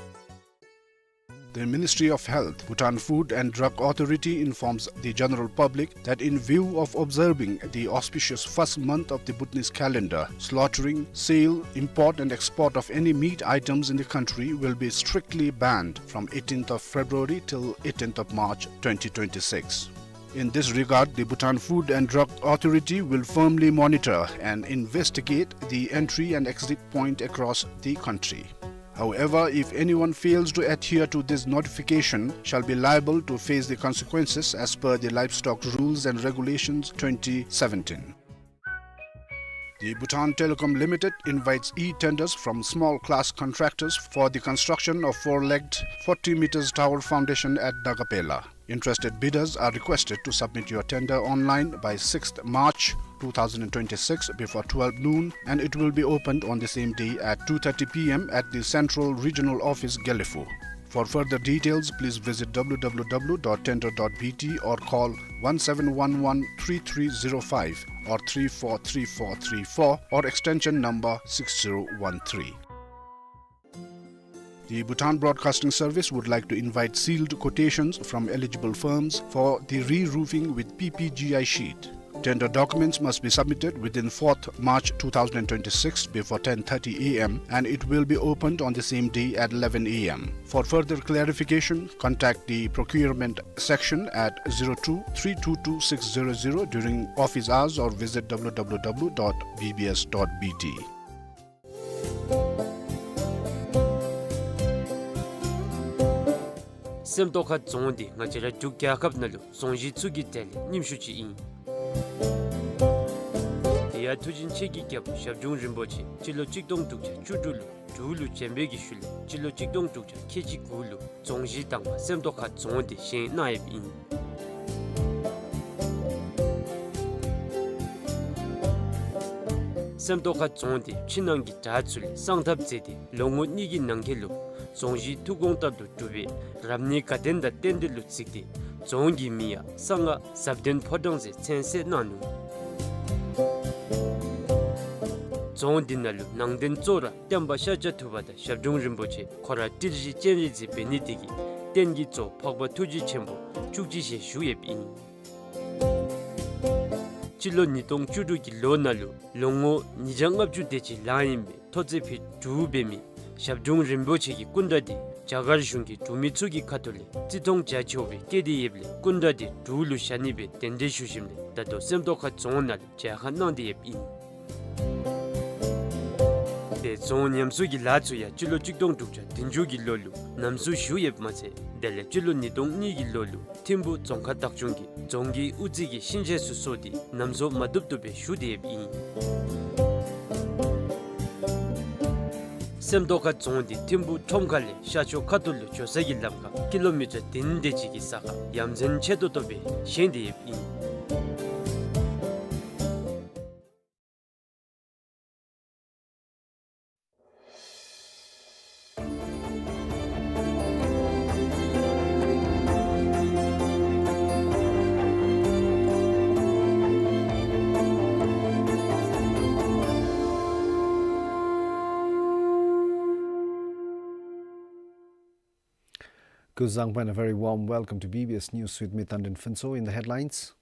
The Ministry of Health, Bhutan Food and Drug Authority informs the general public that in view of observing the auspicious first month of the Bhutanese calendar, slaughtering, sale, import and export of any meat items in the country will be strictly banned from eighteenth of February till eighteenth of March twenty twenty-six. In this regard, the Bhutan Food and Drug Authority will firmly monitor and investigate the entry and exit point across the country. However, if anyone fails to adhere to this notification, shall be liable to face the consequences as per the Livestock Rules and Regulations twenty seventeen. The Bhutan Telecom Limited invites e-tenders from small class contractors for the construction of four-legged forty meters tower foundation at Dagapela. Interested bidders are requested to submit your tender online by sixth March two thousand twenty-six before twelve noon, and it will be opened on the same day at two thirty P M at the Central Regional Office, Gelephu. For further details, please visit W W W dot tender dot B T or call one seven one one three three zero five or three four three four three four or extension number six zero one three. The Bhutan Broadcasting Service would like to invite sealed quotations from eligible firms for the re-roofing with P P G I sheet. Tender documents must be submitted within fourth March two thousand twenty-six before ten thirty A M, and it will be opened on the same day at eleven A M. For further clarification, contact the procurement section at zero two three two two six zero zero during office hours or visit W W W dot B B S dot B T. སེམས་རྟོགས་ཁ་རྫོང་འདི་ང་བཅས་ར་འབྲུག་རྒྱལ་ཁབ་ནང་ལུ་རྫོང་གཞི་ཚུ་གི་གྲས་ལས་རྙིངམ་ཤོས་ཅིག་ཨིན། དེ་ཡང་མཐུ་ཆེན་ཆེ་གི་རྒྱལ་པོ་ཞབས་དྲུང་རིན་པོ་ཆེ་སྤྱི་ལོ་གཅིག་སྟོང་དྲུག་བརྒྱ་བཅུ་དྲུག་ལུ་འབྲུག་ལུ་བྱོན་པའི་གི་ཤུལ་ལས་སྤྱི་ལོ་གཅིག་སྟོང་དྲུག་བརྒྱ་ཁལ་གཅིག་དགུ་ལུ་རྫོང་གཞི་དང་པ་སེམས་རྟོགས་ཁ་རྫོང་འདི་བཞེངས་གནང་ཡོདཔ་ཨིན། སེམས་རྟོགས་ཁ་རྫོང་འདི་ཕྱི་ནང་གི་བྲག་ཚུ་ལས་བསང་ཐབ་མཛད་དེ་ལོ་ངོ་གཉིས་ཀྱི་ནང་འཁོད་ལུ་རྫོང་གཞི་ཐུགས་དགོངས་ལྟར་དུ་གྲུབ་པའི་རབ་གནས་དགའ་ལྡན་དང་རྟེན་འབྲེལ་ལུ་གཟིགས་ཏེ་རྫོང་གི་མིང་ཡང་གསང་སྔགས་ཟབ་དོན་ཕོ་བྲང་ཟེར་མཚན་གསོལ་གནང་ནུག། རྫོང་འདི་ནང་ལུ་ནང་རྟེན་གཙོ་བོ་ར་སྟོན་པ་ཤཱཀྱ་ཐུབ་པ་དང་ཞབས་དྲུང་རིན་པོ་ཆེ་ཁོ་ར་ཏིལ་བཞི་སྤྱན་རས་གཟིགས་འབད་ནི་དེ་གིས་རྟེན་གྱི་གཙོ་འཕགས་པ་ཐུགས་རྗེ་ཆེན་པོ་བཅུ་གཅིག་ཞལ་བཞུགས་ཡོདཔ་ཨིན། སྤྱི་ལོ་ཉིས་སྟོང་བཅུ་དྲུག་གི་ལོ་ནང་ལུ་ལོ་ངོ་ཉིས་བརྒྱ་ལྔ་བཅུ་དེ་ཅིག་ལང་ཡོད་པའི་ཐོག་བརྩེགས་ཕུད་དྲུག་འབད་མི་ ཞབས་དྲུང་རིན་པོ་ཆེ་གི་སྐུ་འདྲ་དེ་རྒྱ་གར་གཞུང་གི་འབྲུག་མི་ཚུ་གི་ཁ་ཐུག་ལས་བརྩི་མཐོང་བྱ་ཆོག་པའི་སྐད་དེ་ཡོདཔ་ལས་སྐུ་འདྲ་དེ་འབྲུག་ལུ་བཞག་ནི་སྦེ་གདན་འདྲེན་ཞུ་ཞིནམ་ལས་ད་ལྟོ་སེམས་རྟོགས་ཁ་རྫོང་ནང་ལས་མཇལ་ཁ་གནང་སྟེ་ཡོདཔ་ཨིན། དེ་རྫོང་ཉམས་གསོ་གི་ལཱ་ཚུ་ཡང་སྤྱི་ལོ་གཅིག་སྟོང་དྲུག་བརྒྱ་བདུན་ཅུ་གི་ལོ་ལུ་ཉམས་གསོ་ཞུ་ཡོདཔ་མ་ཚད་དེ་ལས་སྤྱི་ལོ་ཉིས་སྟོང་གཉིས་ཀྱི་ལོ་ལུ་ཐིམ་ཕུ་རྫོང་ཁག་བདག་སྐྱོང་གིས་རྫོང་གི་དབུ་རྩེ་གི་གཤིན་རྗེ་ཚུ་གསོ་སྟེ་ཉམས་གསོ་མ་བཏུབ་བཏུབ་སྦེ་ཞུ་སྟེ་ཡོདཔ་ཨིན། སེམས་རྟོགས་ཁ་རྫོང་དེ་ཐིམ་ཕུ་ཁྲོམ་ཁ་ལས་ཤར་ཕྱོགས་ཁ་ཐུག་ལུ་འགྱོ་ས་གི་ལམ་ཁར་ཀི་ལོ་མི་ཊར་བདུན་དེ་ཅིག་གི་ས་ཁར་ཡ་མཚན་ཆེ་ཏོག་ཏོ་སྦེ་བཞེངས་ཏེ་ཡོདཔ་ཨིན། Kuzuzangpo and a very warm welcome to B B S News with me, Tandin Phuntsho. In the headlines,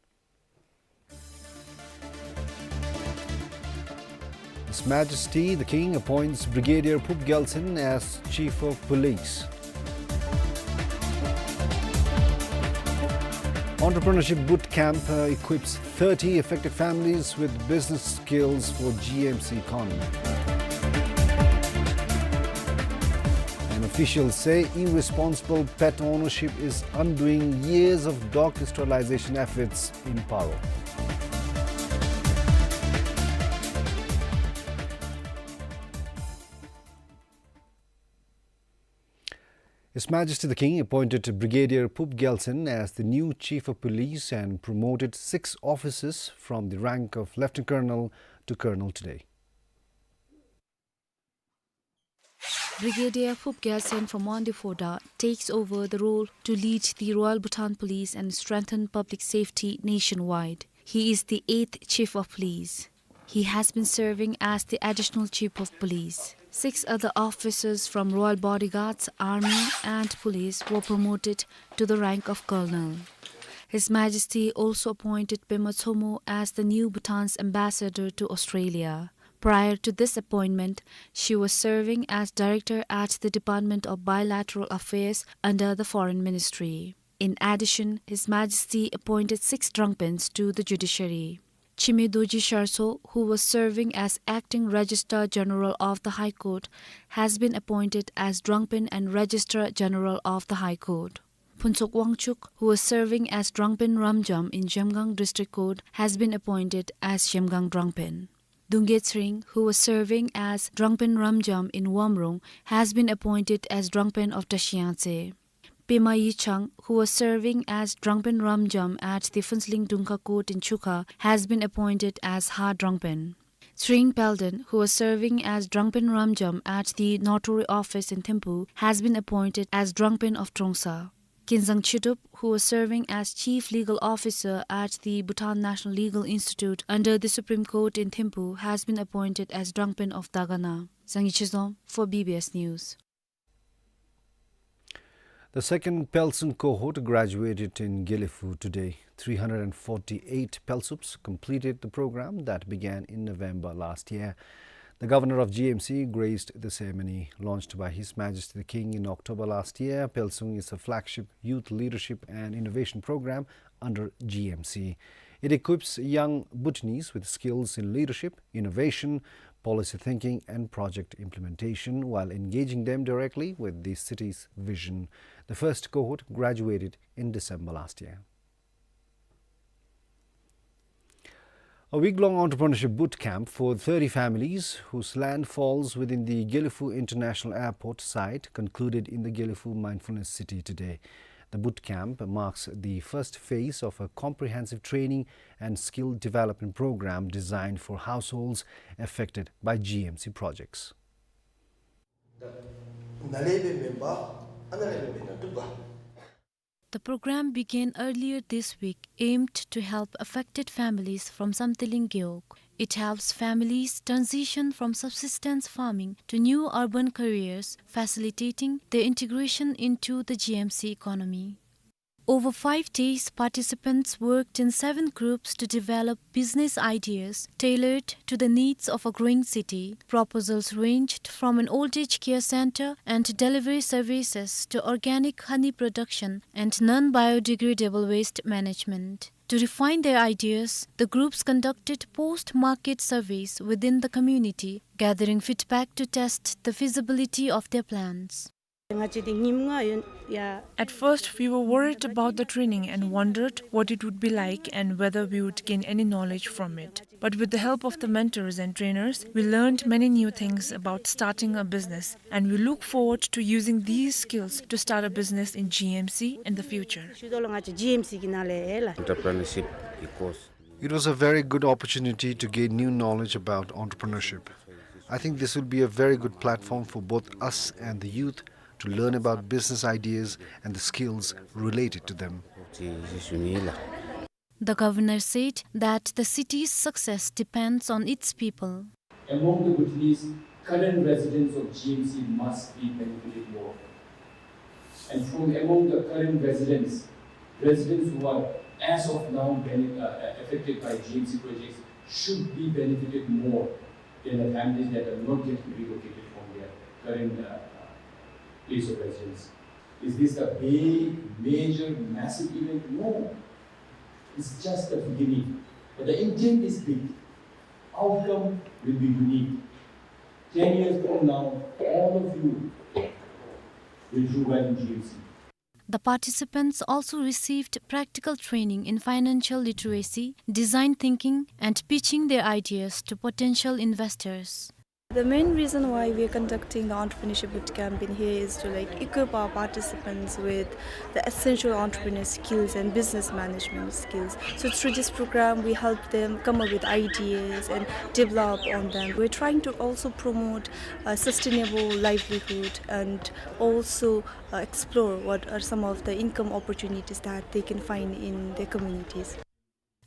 His Majesty the King appoints Brigadier Phup Gyaltsen as Chief of Police. Entrepreneurship Boot Camp, uh, equips thirty affected families with business skills for G M C economy. And officials say irresponsible pet ownership is undoing years of dog sterilization efforts in Paro. His Majesty the King appointed Brigadier Phup Gyaltsen as the new Chief of Police and promoted six officers from the rank of Lieutenant Colonel to Colonel today. Brigadier Phup Gyaltsen from Wangdue Phodrang takes over the role to lead the Royal Bhutan Police and strengthen public safety nationwide. He is the eighth Chief of Police. He has been serving as the Additional Chief of Police. Six other officers from Royal Bodyguards, Army and Police were promoted to the rank of Colonel. His Majesty also appointed Pema Tshomo as the new Bhutan's ambassador to Australia. Prior to this appointment, she was serving as director at the Department of Bilateral Affairs under the Foreign Ministry. In addition, His Majesty appointed six Drangpens to the judiciary. Chime Dorji Shartso, who was serving as Acting Registrar General of the High Court, has been appointed as Drangpen and Registrar General of the High Court. Phuntsog Wangchuk, who was serving as Drangpen Ramjam in Zhemgang District Court, has been appointed as Zhemgang Drangpen. Dungge Tsering, who was serving as Drangpen Ramjam in Wamrong, has been appointed as Drangpen of Drashiyangtse. Pema Yichang, who was serving as Drangpen Ramjam at the Phuentsholing Dungkha Court in Chukha, has been appointed as Ha Drangpen. Tsering Palden, who was serving as Drangpen Ramjam at the Notary Office in Thimphu, has been appointed as Drangpen of Trongsa. Kinzang Chidup, who was serving as Chief Legal Officer at the Bhutan National Legal Institute under the Supreme Court in Thimphu, has been appointed as Drangpen of Dagana. Zangye Chizom for B B S News. The second Peltsung cohort graduated in Gelephu today. Three hundred and forty-eight Peltsups completed the program that began in November last year. The governor of G M C graced the ceremony. Launched by His Majesty the King in October last year, Peltsung is a flagship youth leadership and innovation program under G M C. It equips young Bhutanese with skills in leadership, innovation, policy thinking, and project implementation while engaging them directly with the city's vision. The first cohort graduated in December last year. A week-long entrepreneurship boot camp for thirty families whose land falls within the Gelephu International Airport site concluded in the Gelephu Mindfulness City today. The boot camp marks the first phase of a comprehensive training and skill development program designed for households affected by G M C projects. The program began earlier this week, aimed to help affected families from Samthiling Gewog. It helps families transition from subsistence farming to new urban careers, facilitating their integration into the G M C economy. Over five days, participants worked in seven groups to develop business ideas tailored to the needs of a growing city. Proposals ranged from an old age care center and delivery services to organic honey production and non-biodegradable waste management. To refine their ideas, the groups conducted post-market surveys within the community, gathering feedback to test the feasibility of their plans. At first, we were worried about the training and wondered what it would be like and whether we would gain any knowledge from it. But with the help of the mentors and trainers, we learned many new things about starting a business, and we look forward to using these skills to start a business in G M C in the future. Entrepreneurship, because it was a very good opportunity to gain new knowledge about entrepreneurship. I think this will be a very good platform for both us and the youth to learn about business ideas and the skills related to them. The governor said that the city's success depends on its people. Among the Bhutanese current residents of G M C must be benefited more. And from among the current residents, residents who are as of now bene-, uh, affected by G M C projects should be benefited more than the families that are not yet relocated from their current, uh, place of residence. Is this a big, major, massive event? No. It's just the beginning. But the intent is big. Outcome will be unique. Ten years from now, all of you will do well in G M C. The participants also received practical training in financial literacy, design thinking, and pitching their ideas to potential investors. The main reason why we are conducting the entrepreneurship boot camp in here is to, like, equip our participants with the essential entrepreneur skills and business management skills. So through this program, we help them come up with ideas and develop on them. We're trying to also promote a sustainable livelihood and also, uh, explore what are some of the income opportunities that they can find in their communities.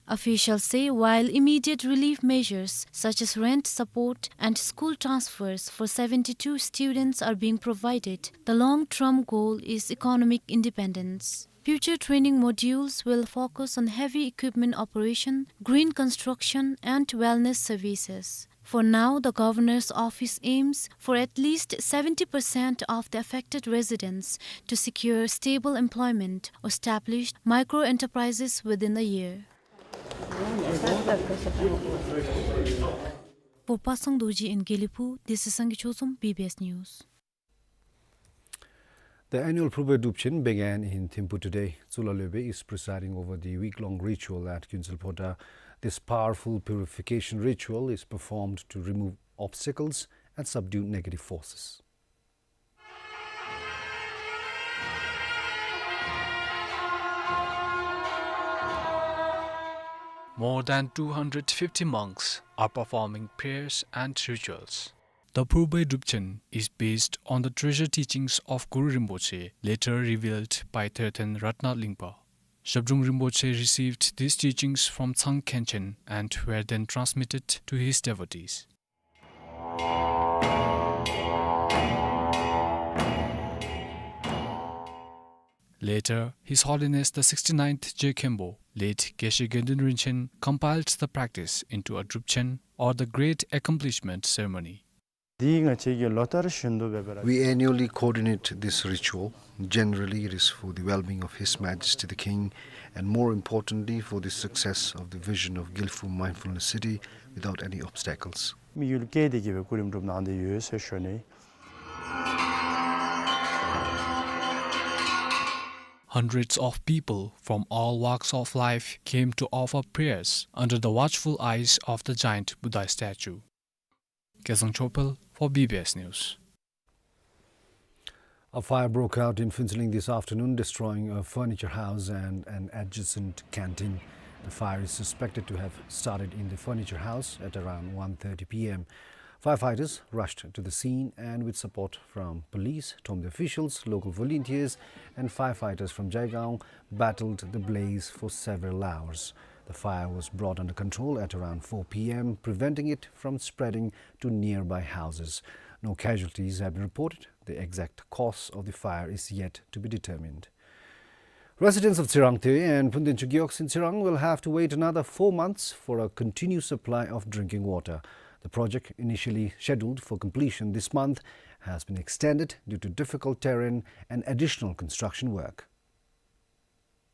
Officials say while immediate relief measures such as rent support and school transfers for seventy-two students are being provided, the long-term goal is economic independence. Future training modules will focus on heavy equipment operation, green construction, and wellness services. For now, the governor's office aims for at least seventy percent of the affected residents to secure stable employment or establish micro-enterprises within a year. For Pasang Dorji in Gelephu, this is Sangay Chozom, B B S News. The annual Phurboi Drupchen began in Thimphu today. Tsulha Lopen is presiding over the week-long ritual at Gyuntsel Phoda. This powerful purification ritual is performed to remove obstacles and subdue negative forces. More than two hundred fifty monks are performing prayers and rituals. The Phurboi Drupchen is based on the treasure teachings of Guru Rinpoche, later revealed by Thöten Ratna Lingpa. Zhabdrung Rinpoche received these teachings from Tsang Khenchen and were then transmitted to his devotees. Later, His Holiness the sixty-ninth Je Khenpo, late Geshe Gyalden Rinchen, compiled the practice into a Drupchen, or the Great Accomplishment Ceremony. We annually coordinate this ritual. Generally, it is for the well-being of His Majesty the King, and more importantly, for the success of the vision of Gelephu Mindfulness City without any obstacles. དམིགས་ཡུལ་བསྐྱེད་དེ་གིས་སྦེ་གོ་རིམ་སྒྲུབ་གནང་སྟེ་ཡོད་ཟེར་ཞུ་ནི། Hundreds of people from all walks of life came to offer prayers under the watchful eyes of the giant Buddha statue. Ketsang Chopel for B B S News. A fire broke out in Phuentsholing this afternoon, destroying a furniture house and an adjacent canteen. The fire is suspected to have started in the furniture house at around one thirty P M. Firefighters rushed to the scene and, with support from police, Thomden officials, local volunteers, and firefighters from Jaigaon, battled the blaze for several hours. The fire was brought under control at around four P M, preventing it from spreading to nearby houses. No casualties have been reported. The exact cause of the fire is yet to be determined. Residents of Tsirangte and Phuntenchuk Gewogs in Tsirang will have to wait another four months for a continuous supply of drinking water. The project, initially scheduled for completion this month, has been extended due to difficult terrain and additional construction work.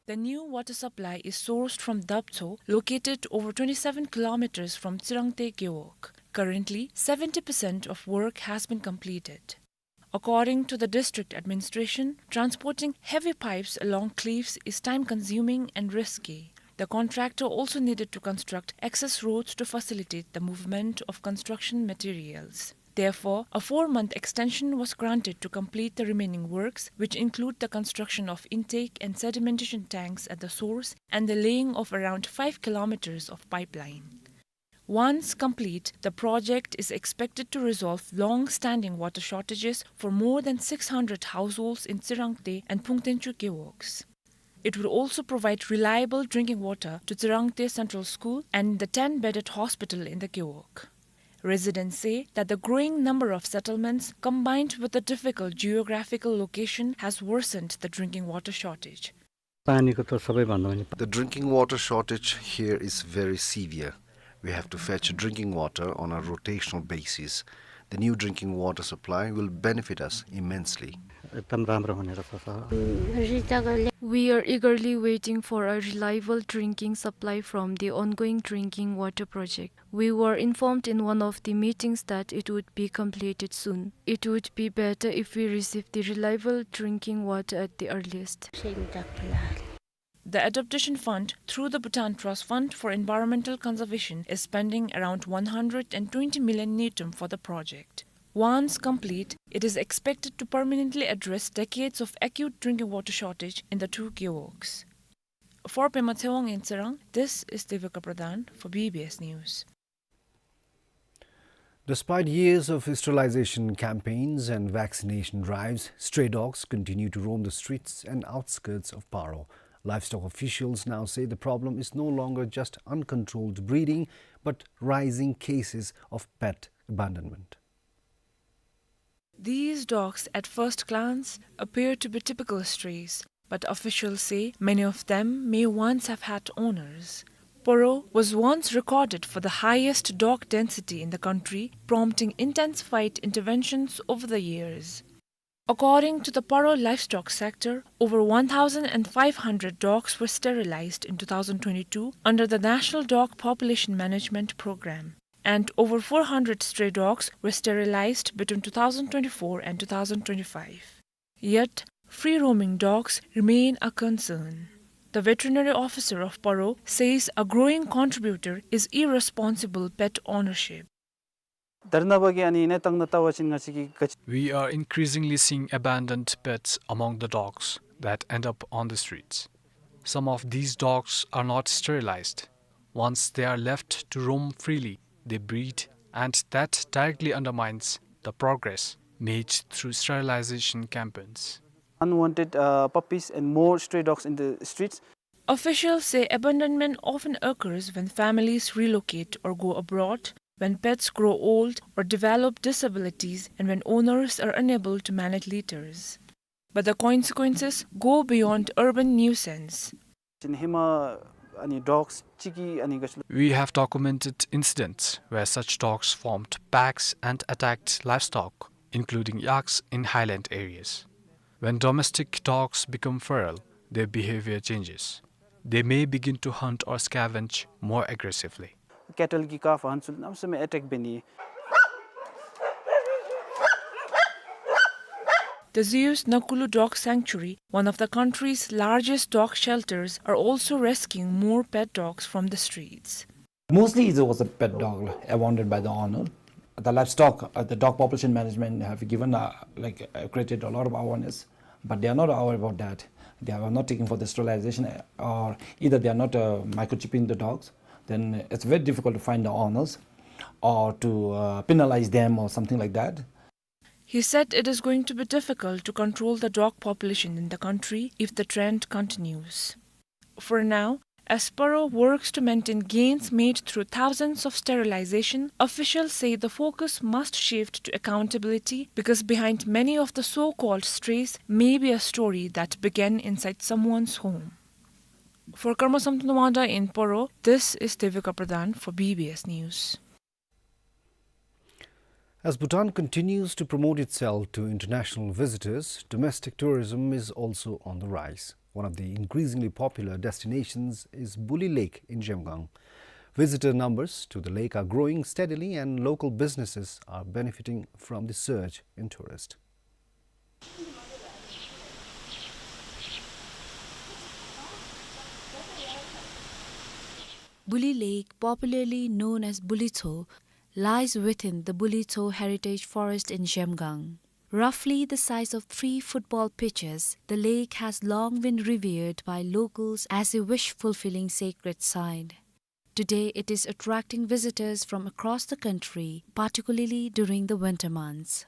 The new water supply is sourced from Daptso, located over twenty-seven kilometers from Tsirangte Gewog. Currently, seventy percent of work has been completed. According to the district administration, transporting heavy pipes along cliffs is time-consuming and risky. The contractor also needed to construct access roads to facilitate the movement of construction materials. Therefore, a four-month extension was granted to complete the remaining works, which include the construction of intake and sedimentation tanks at the source and the laying of around five kilometers of pipeline. Once complete, the project is expected to resolve long-standing water shortages for more than six hundred households in Tsirangte and Phungtenchuk Gewogs. It would also provide reliable drinking water to Tsirangte Central School and the ten-bedded hospital in the Gewog. Residents say that the growing number of settlements, combined with the difficult geographical location, has worsened the drinking water shortage. पानीको त सबैभन्दा पनि The drinking water shortage here is very severe. We have to fetch drinking water on a rotational basis. The new drinking water supply will benefit us immensely. एकदम राम्रो हुने रहेछ, sir. We are eagerly waiting for a reliable drinking supply from the ongoing drinking water project. We were informed in one of the meetings that it would be completed soon. It would be better if we receive the reliable drinking water at the earliest. The Adaptation Fund, through the Bhutan Trust Fund for Environmental Conservation, is spending around one hundred and twenty million ngultrum for the project. Once complete, it is expected to permanently address decades of acute drinking water shortage in the two Gewogs. For Pema Tshewang in Tsirang, this is Devika Pradhan for B B S News. Despite years of sterilization campaigns and vaccination drives, stray dogs continue to roam the streets and outskirts of Paro. Livestock officials now say the problem is no longer just uncontrolled breeding, but rising cases of pet abandonment. These dogs, at first glance, appear to be typical strays, but officials say many of them may once have had owners. Paro was once recorded for the highest dog density in the country, prompting intensified interventions over the years. According to the Paro livestock sector, over one thousand and five hundred dogs were sterilized in two thousand twenty-two under the National Dog Population Management Program, and over four hundred stray dogs were sterilized between two thousand twenty-four and two thousand twenty-five. Yet, free-roaming dogs remain a concern. The veterinary officer of Paro says a growing contributor is irresponsible pet ownership. धर्ना बगे अनि नेतांग न तावा चिन ङाची कि गच- We are increasingly seeing abandoned pets among the dogs that end up on the streets. Some of these dogs are not sterilized. Once they are left to roam freely, they breed, and that directly undermines the progress made through sterilization campaigns. Unwanted, uh, puppies and more stray dogs in the streets. Officials say abandonment often occurs when families relocate or go abroad, when pets grow old or develop disabilities, and when owners are unable to manage litters. But the consequences go beyond urban nuisance. Chin hema ani dogs chiki ani gachlo- We have documented incidents where such dogs formed packs and attacked livestock, including yaks in highland areas. When domestic dogs become feral, their behavior changes. They may begin to hunt or scavenge more aggressively. Cattle ki ka fa hansul nam same attack beni. The Zeus Nakulu Dog Sanctuary, one of the country's largest dog shelters, are also rescuing more pet dogs from the streets. Mostly it was a pet dog, like, abandoned by the owner. The livestock, uh, the dog population management have given, uh, like, uh, created a lot of awareness, but they are not aware about that. They are not taking for the sterilization, uh, or either they are not, uh, microchipping the dogs. Then it's very difficult to find the owners or to, uh, penalize them or something like that. He said it is going to be difficult to control the dog population in the country if the trend continues. For now, as Paro works to maintain gains made through thousands of sterilization, officials say the focus must shift to accountability because behind many of the so-called strays may be a story that began inside someone's home. For Karma Samten Wangda in Paro, this is Devika Pradhan for B B S News. As Bhutan continues to promote itself to international visitors, domestic tourism is also on the rise. One of the increasingly popular destinations is Buli Lake in Zhemgang. Visitor numbers to the lake are growing steadily, and local businesses are benefiting from the surge in tourists. Buli Lake, popularly known as Buli Tso, lies within the Buli Tso Heritage Forest in Zhemgang. Roughly the size of three football pitches, the lake has long been revered by locals as a wish-fulfilling sacred site. Today, it is attracting visitors from across the country, particularly during the winter months.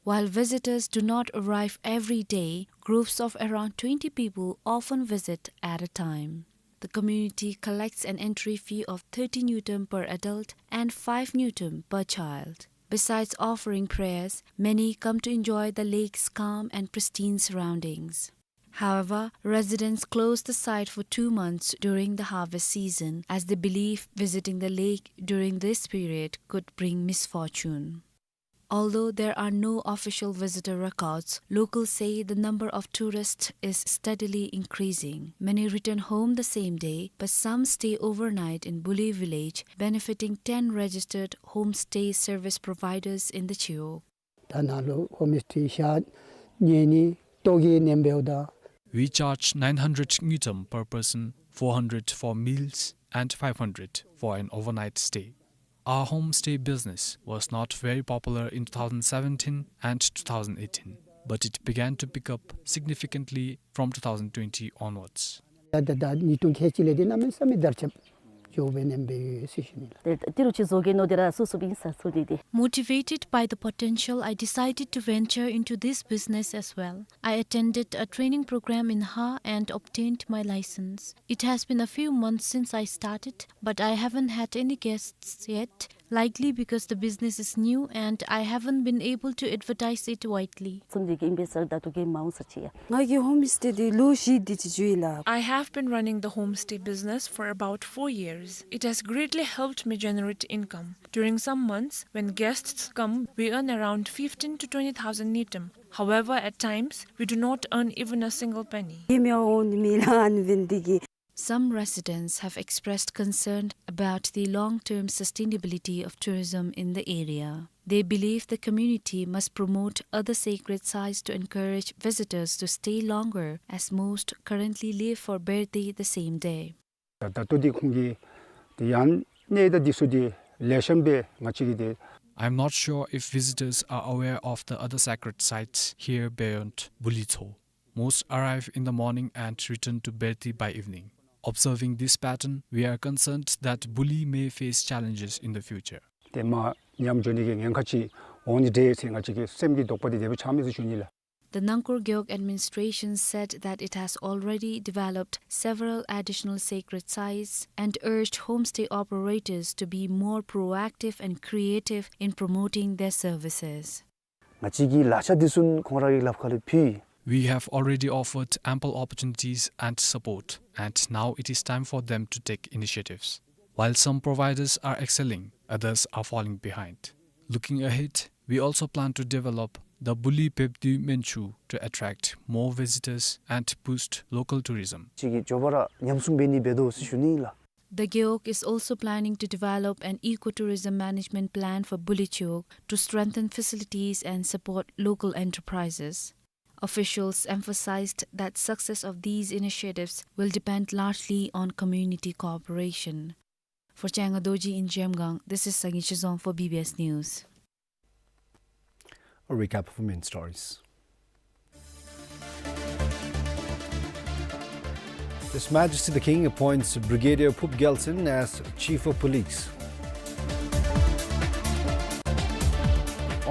While visitors do not arrive every day, groups of around twenty people often visit at a time. The community collects an entry fee of thirty ngultrum per adult and five ngultrum per child. Besides offering prayers, many come to enjoy the lake's calm and pristine surroundings. However, residents close the site for two months during the harvest season, as they believe visiting the lake during this period could bring misfortune. Although there are no official visitor records, locals say the number of tourists is steadily increasing. Many return home the same day, but some stay overnight in Buli village, benefiting ten registered homestay service providers in the Chiwog. ད་ནཱ་ལུ་ཧོམ་སི་ཊེ་ཞག་ཉལ་ནི་ལྟོ་གི་ཨིན་པས་ད། We charge nine hundred ngultrum per person, four hundred for meals and five hundred for an overnight stay. Our homestay business was not very popular in two thousand seventeen and two thousand eighteen, but it began to pick up significantly from two thousand twenty onwards. ད་ད་ད་ཉིས་སྟོང་ཁལ་གཅིག་ལས་འདི་གནམ་མེད་ས་མེད་དར་ཁྱབ་འགྱོ་བའི་ཨིན་པས་ཟེར་ཞུ་ནི་ལགས། ཏེ་ཏི་རུ་ཅིག་བཟོ་གེ་མནོ་སྟེ་ར་སོ་སོ་སྦེ་ཨིན་ས་ཚུ་འདི་ཏེ། Motivated by the potential, I decided to venture into this business as well. I attended a training program in Ha and obtained my license. It has been a few months since I started, but I haven't had any guests yet, likely because the business is new and I haven't been able to advertise it widely. སེམས་ཀྱི་ཨིན་པས་ཟེར་ད་ལྟོ་གེ་མ་འོང་ས་ཅིག་ཡ། ང་གིས་ཧོམ་སི་ཊེ་འདི་ལོ་བཞི་དེ་ཅིག་འགྱོ་ཡི་ལགས། I have been running the homestay business for about four years. It has greatly helped me generate income. During some months, when guests come, we earn around fifteen to twenty thousand ngultrum. However, at times, we do not earn even a single penny. ཡེ་མི་འོང་ནི་མེད་ལགས་ཨ་ནི་འབདན་འདི་གིས། Some residents have expressed concern about the long-term sustainability of tourism in the area. They believe the community must promote other sacred sites to encourage visitors to stay longer, as most currently leave for Berdi the same day. ད་ད་ལྟོ་འདི་ཁོང་གིས་ཏེ་ཡང་གནས་ད་འདི་ཚུ་འདི་ལེགས་ཤོམ་སྦེ་ང་བཅས་ཀྱིས་ཏེ། I'm not sure if visitors are aware of the other sacred sites here beyond Buli Tso. Most arrive in the morning and return to Berdi by evening. Observing this pattern, we are concerned that Buli may face challenges in the future. ཏེ་མར་ཉམས་འགྱོ་ནི་གི་ཉེན་ཁ་ཅིག་འོང་ནི་འདྲས་ཟེར་ང་བཅས་ཀྱི་སེམས་ཀྱི་དོགས་པ་འདི་དེ་སྦེ་ཆགས་མས་ཟེར་ཞུ་ནི་ལགས། The Nangkor Gewog administration said that it has already developed several additional sacred sites and urged homestay operators to be more proactive and creative in promoting their services. ང་བཅས་ཀྱིས་ལག་ཆ་འདི་ཚུ་ཁོང་ར་གི་ལགཔ་ཁ་ལུ་ཕུལ། We have already offered ample opportunities and support, and now it is time for them to take initiatives. While some providers are excelling, others are falling behind. Looking ahead, we also plan to develop the Buli Pepdi Menchu to attract more visitors and boost local tourism. ཅིག་གི་མགྱོགས་པ་ར་ཉམས་སྲུང་འབད་ནི་འབད་དོ་ཟེར་ཞུ་ནི་ལགས། The Gewog is also planning to develop an ecotourism management plan for Buli Chiwog to strengthen facilities and support local enterprises. Officials emphasized that success of these initiatives will depend largely on community cooperation. For Changa Dorji in Zhemgang, this is Sangi Chizong for B B S News. A recap of main stories. His Majesty the King appoints Brigadier Phup Gyaltsen as Chief of Police.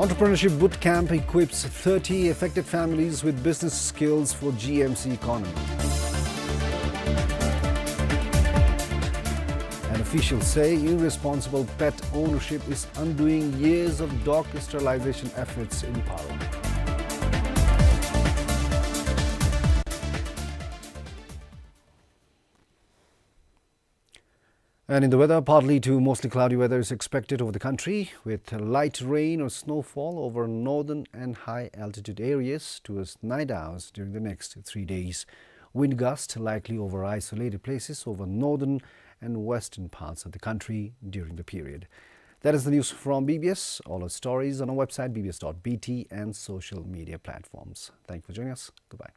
Entrepreneurship Boot Camp equips thirty affected families with business skills for G M C economy. Officials say irresponsible pet ownership is undoing years of dog sterilization efforts in Paro. And in the weather, partly to mostly cloudy weather is expected over the country, with light rain or snowfall over northern and high altitude areas towards night hours during the next three days. Wind gust likely over isolated places over northern and western parts of the country during the period. That is the news from B B S. All our stories on our website, B B S dot B T, and social media platforms. Thank you for joining us. Goodbye.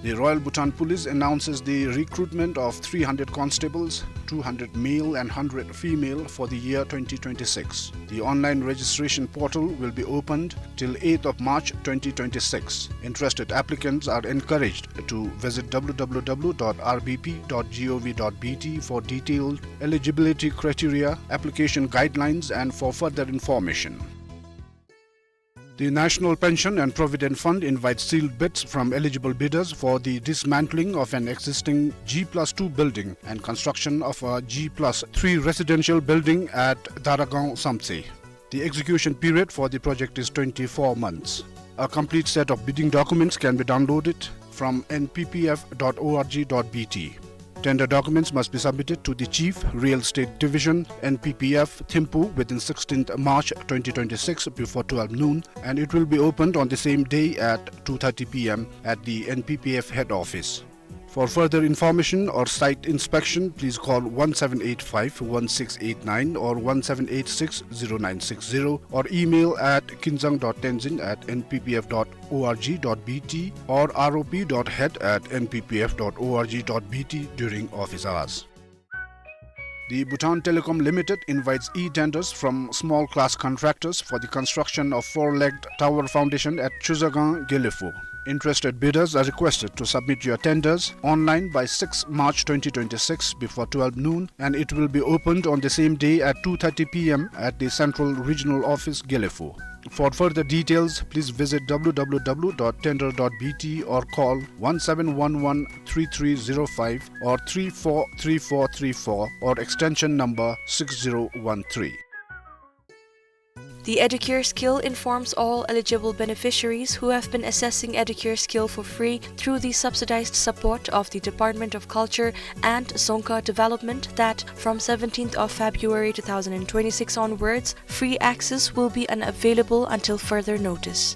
The Royal Bhutan Police announces the recruitment of three hundred constables, two hundred male and hundred female, for the year twenty twenty-six. The online registration portal will be opened till eighth of March twenty twenty-six. Interested applicants are encouraged to visit W W W dot R B P dot gov dot B T for detailed eligibility criteria, application guidelines, and for further information. The National Pension and Provident Fund invites sealed bids from eligible bidders for the dismantling of an existing G plus two building and construction of a G plus three residential building at Daragaon Samtse. The execution period for the project is twenty-four months. A complete set of bidding documents can be downloaded from N P P F dot org dot B T. Tender documents must be submitted to the Chief, Real Estate Division, N P P F, Thimphu, within sixteenth March twenty twenty-six before twelve noon, and it will be opened on the same day at two thirty P M at the N P P F head office. For further information or site inspection, please call one seven eight five one six eight nine or one seven eight six zero nine six zero or email at kinzang dot tenzin at N P P F dot org dot B T or R O P dot head at N P P F dot org dot B T during office hours. The Bhutan Telecom Limited invites e-tenders from small class contractors for the construction of four-legged tower foundation at Chuzagang, Gelephu. Interested bidders are requested to submit your tenders online by sixth March twenty twenty-six before twelve noon, and it will be opened on the same day at two thirty P M at the Central Regional Office, Gelephu. For further details, please visit W W W dot tender dot B T or call one seven one one three three zero five or three four three four three four or extension number six zero one three. The Educare Skill informs all eligible beneficiaries who have been accessing Educare Skill for free through the subsidized support of the Department of Culture and Dzongkha Development that from seventeenth of February two thousand twenty-six onwards, free access will be unavailable until further notice.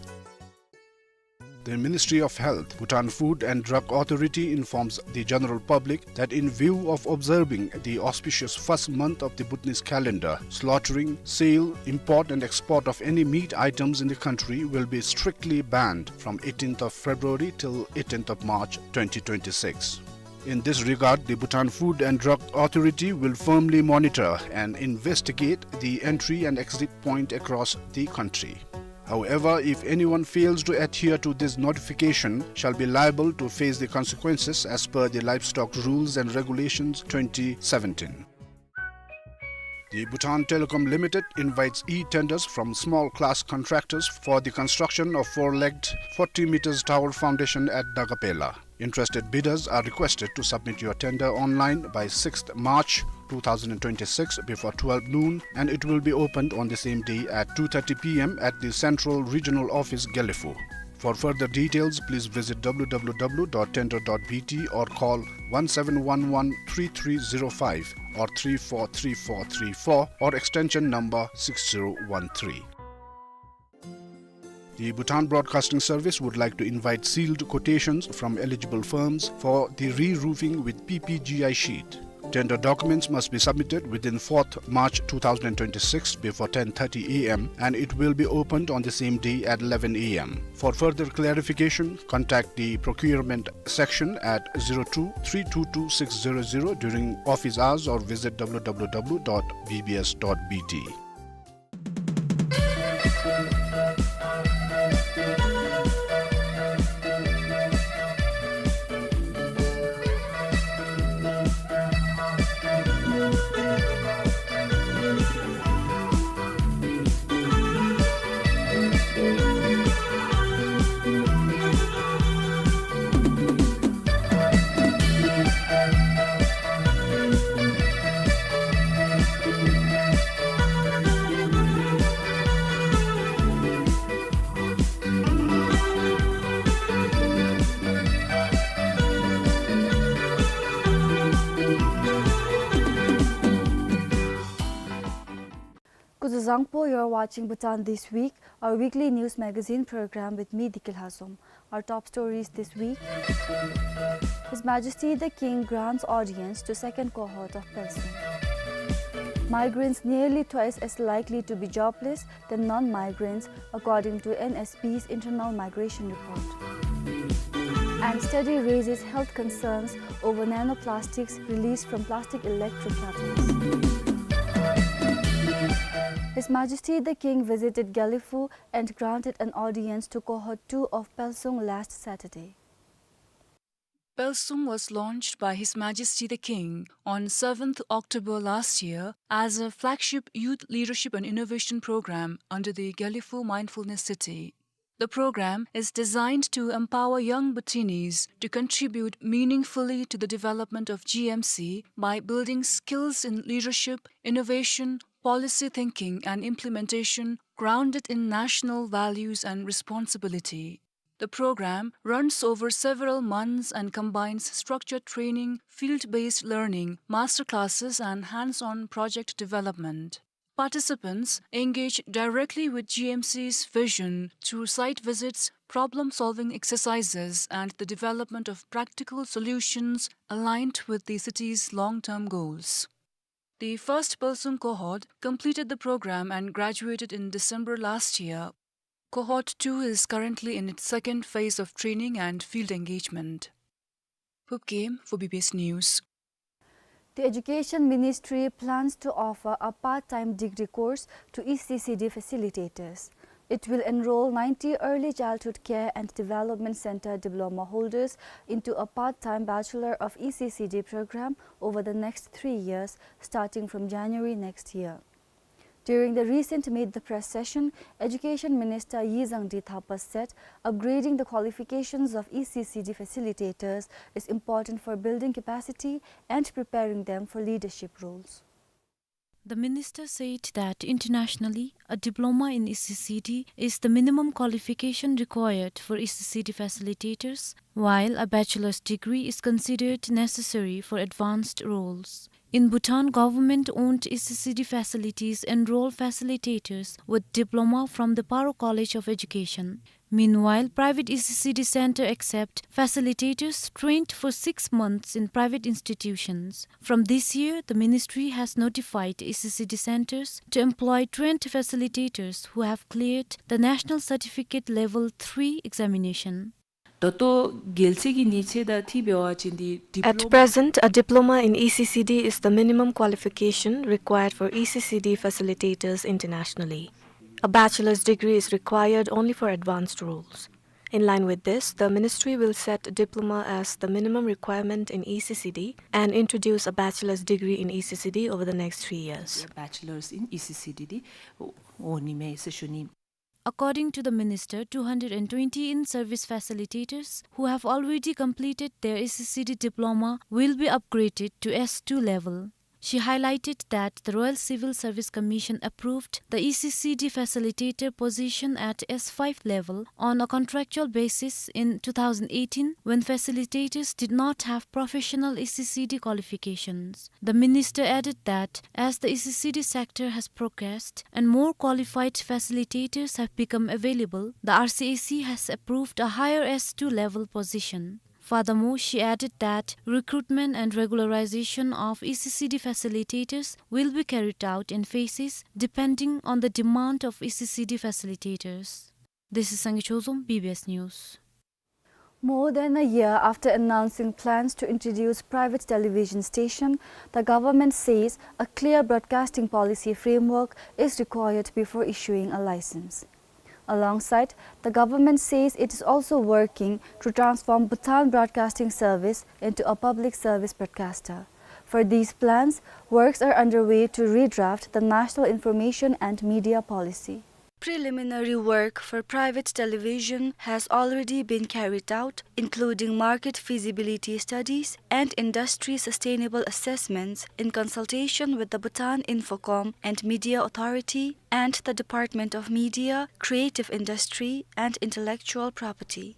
The Ministry of Health, Bhutan Food and Drug Authority informs the general public that in view of observing the auspicious first month of the Bhutanese calendar, slaughtering, sale, import and export of any meat items in the country will be strictly banned from eighteenth of February till eighteenth of March twenty twenty-six. In this regard, the Bhutan Food and Drug Authority will firmly monitor and investigate the entry and exit point across the country. However, if anyone fails to adhere to this notification, shall be liable to face the consequences as per the Livestock Rules and Regulations twenty seventeen. The Bhutan Telecom Limited invites e-tenders from small class contractors for the construction of four-legged forty meters tower foundation at Dagapela. Interested bidders are requested to submit your tender online by sixth March two thousand twenty-six before twelve noon, and it will be opened on the same day at two thirty P M at the Central Regional Office, Gelephu. For further details, please visit W W W dot tender dot B T or call one seven one one three three zero five or three four three four three four or extension number six zero one three. The Bhutan Broadcasting Service would like to invite sealed quotations from eligible firms for the re-roofing with P P G I sheet. Tender documents must be submitted within fourth March two thousand twenty-six before ten thirty A M and it will be opened on the same day at eleven A M. For further clarification, contact the procurement section at zero two three two two six zero zero during office hours or visit W W W dot B B S dot B T. Kuzuzangpo, you're watching Bhutan This Week, our weekly news magazine program with me, Diki Lhazom. Our top stories this week. His Majesty the King grants audience to second cohort of Pelsung. Migrants nearly twice as likely to be jobless than non-migrants, according to N S B's internal migration report. And study raises health concerns over nanoplastics released from plastic electrocatalysts. His Majesty the King visited Gelephu and granted an audience to cohort two of Pelsung last Saturday. Pelsung was launched by His Majesty the King on seventh October last year as a flagship youth leadership and innovation program under the Gelephu Mindfulness City. The program is designed to empower young Bhutanese to contribute meaningfully to the development of G M C by building skills in leadership, innovation, policy thinking and implementation grounded in national values and responsibility. The program runs over several months and combines structured training, field-based learning, masterclasses, and hands-on project development. Participants engage directly with G M C's vision through site visits, problem-solving exercises, and the development of practical solutions aligned with the city's long-term goals. The first Pelsung cohort completed the program and graduated in December last year. Cohort two is currently in its second phase of training and field engagement. Phubgay for B B S News. The Education Ministry plans to offer a part-time degree course to E C C D facilitators. It will enroll ninety Early Childhood Care and Development Center diploma holders into a part-time Bachelor of E C C D program over the next three years, starting from January next year. During the recent Meet the Press session, Education Minister Yi Zhangdi Thapa said upgrading the qualifications of E C C D facilitators is important for building capacity and preparing them for leadership roles. The minister said that internationally, a diploma in E C C D is the minimum qualification required for E C C D facilitators, while a bachelor's degree is considered necessary for advanced roles. In Bhutan, government-owned E C C D facilities enroll facilitators with diploma from the Paro College of Education. Meanwhile, private E C C D center accept facilitators trained for six months in private institutions. From this year, the ministry has notified E C C D centers to employ trained facilitators who have cleared the National Certificate Level three examination. ད་ལྟོ་རྒྱལ་སྤྱི་གི་ཉིན་ཚེ་དང་འཁྲིལ་བ་ཅིན་འདི་At diploma present, a diploma in E C C D is the minimum qualification required for E C C D facilitators internationally. A bachelor's degree is required only for advanced roles. In line with this, the ministry will set diploma as the minimum requirement in E C C D and introduce a bachelor's degree in E C C D over the next three years. Bachelor's in E C C D འདི་འོང་ནི་མས་ཟེར་ཞུ་ནི། According to the minister, two hundred and twenty in-service facilitators who have already completed their E C C D diploma will be upgraded to S two level. She highlighted that the Royal Civil Service Commission approved the E C C D facilitator position at S five level on a contractual basis in two thousand eighteen, when facilitators did not have professional E C C D qualifications. The minister added that as the E C C D sector has progressed and more qualified facilitators have become available, the R C A C has approved a higher S two level position. Furthermore, she added that recruitment and regularization of E C C D facilitators will be carried out in phases depending on the demand of E C C D facilitators. This is Sangay Chozom, B B S News. More than a year after announcing plans to introduce private television station, the government says a clear broadcasting policy framework is required before issuing a license. Alongside, the government says it is also working to transform Bhutan Broadcasting Service into a public service broadcaster. For these plans, works are underway to redraft the National Information and Media Policy. Preliminary work for private television has already been carried out, including market feasibility studies and industry sustainable assessments, in consultation with the Bhutan Infocom and Media Authority and the Department of Media, Creative Industry and Intellectual Property.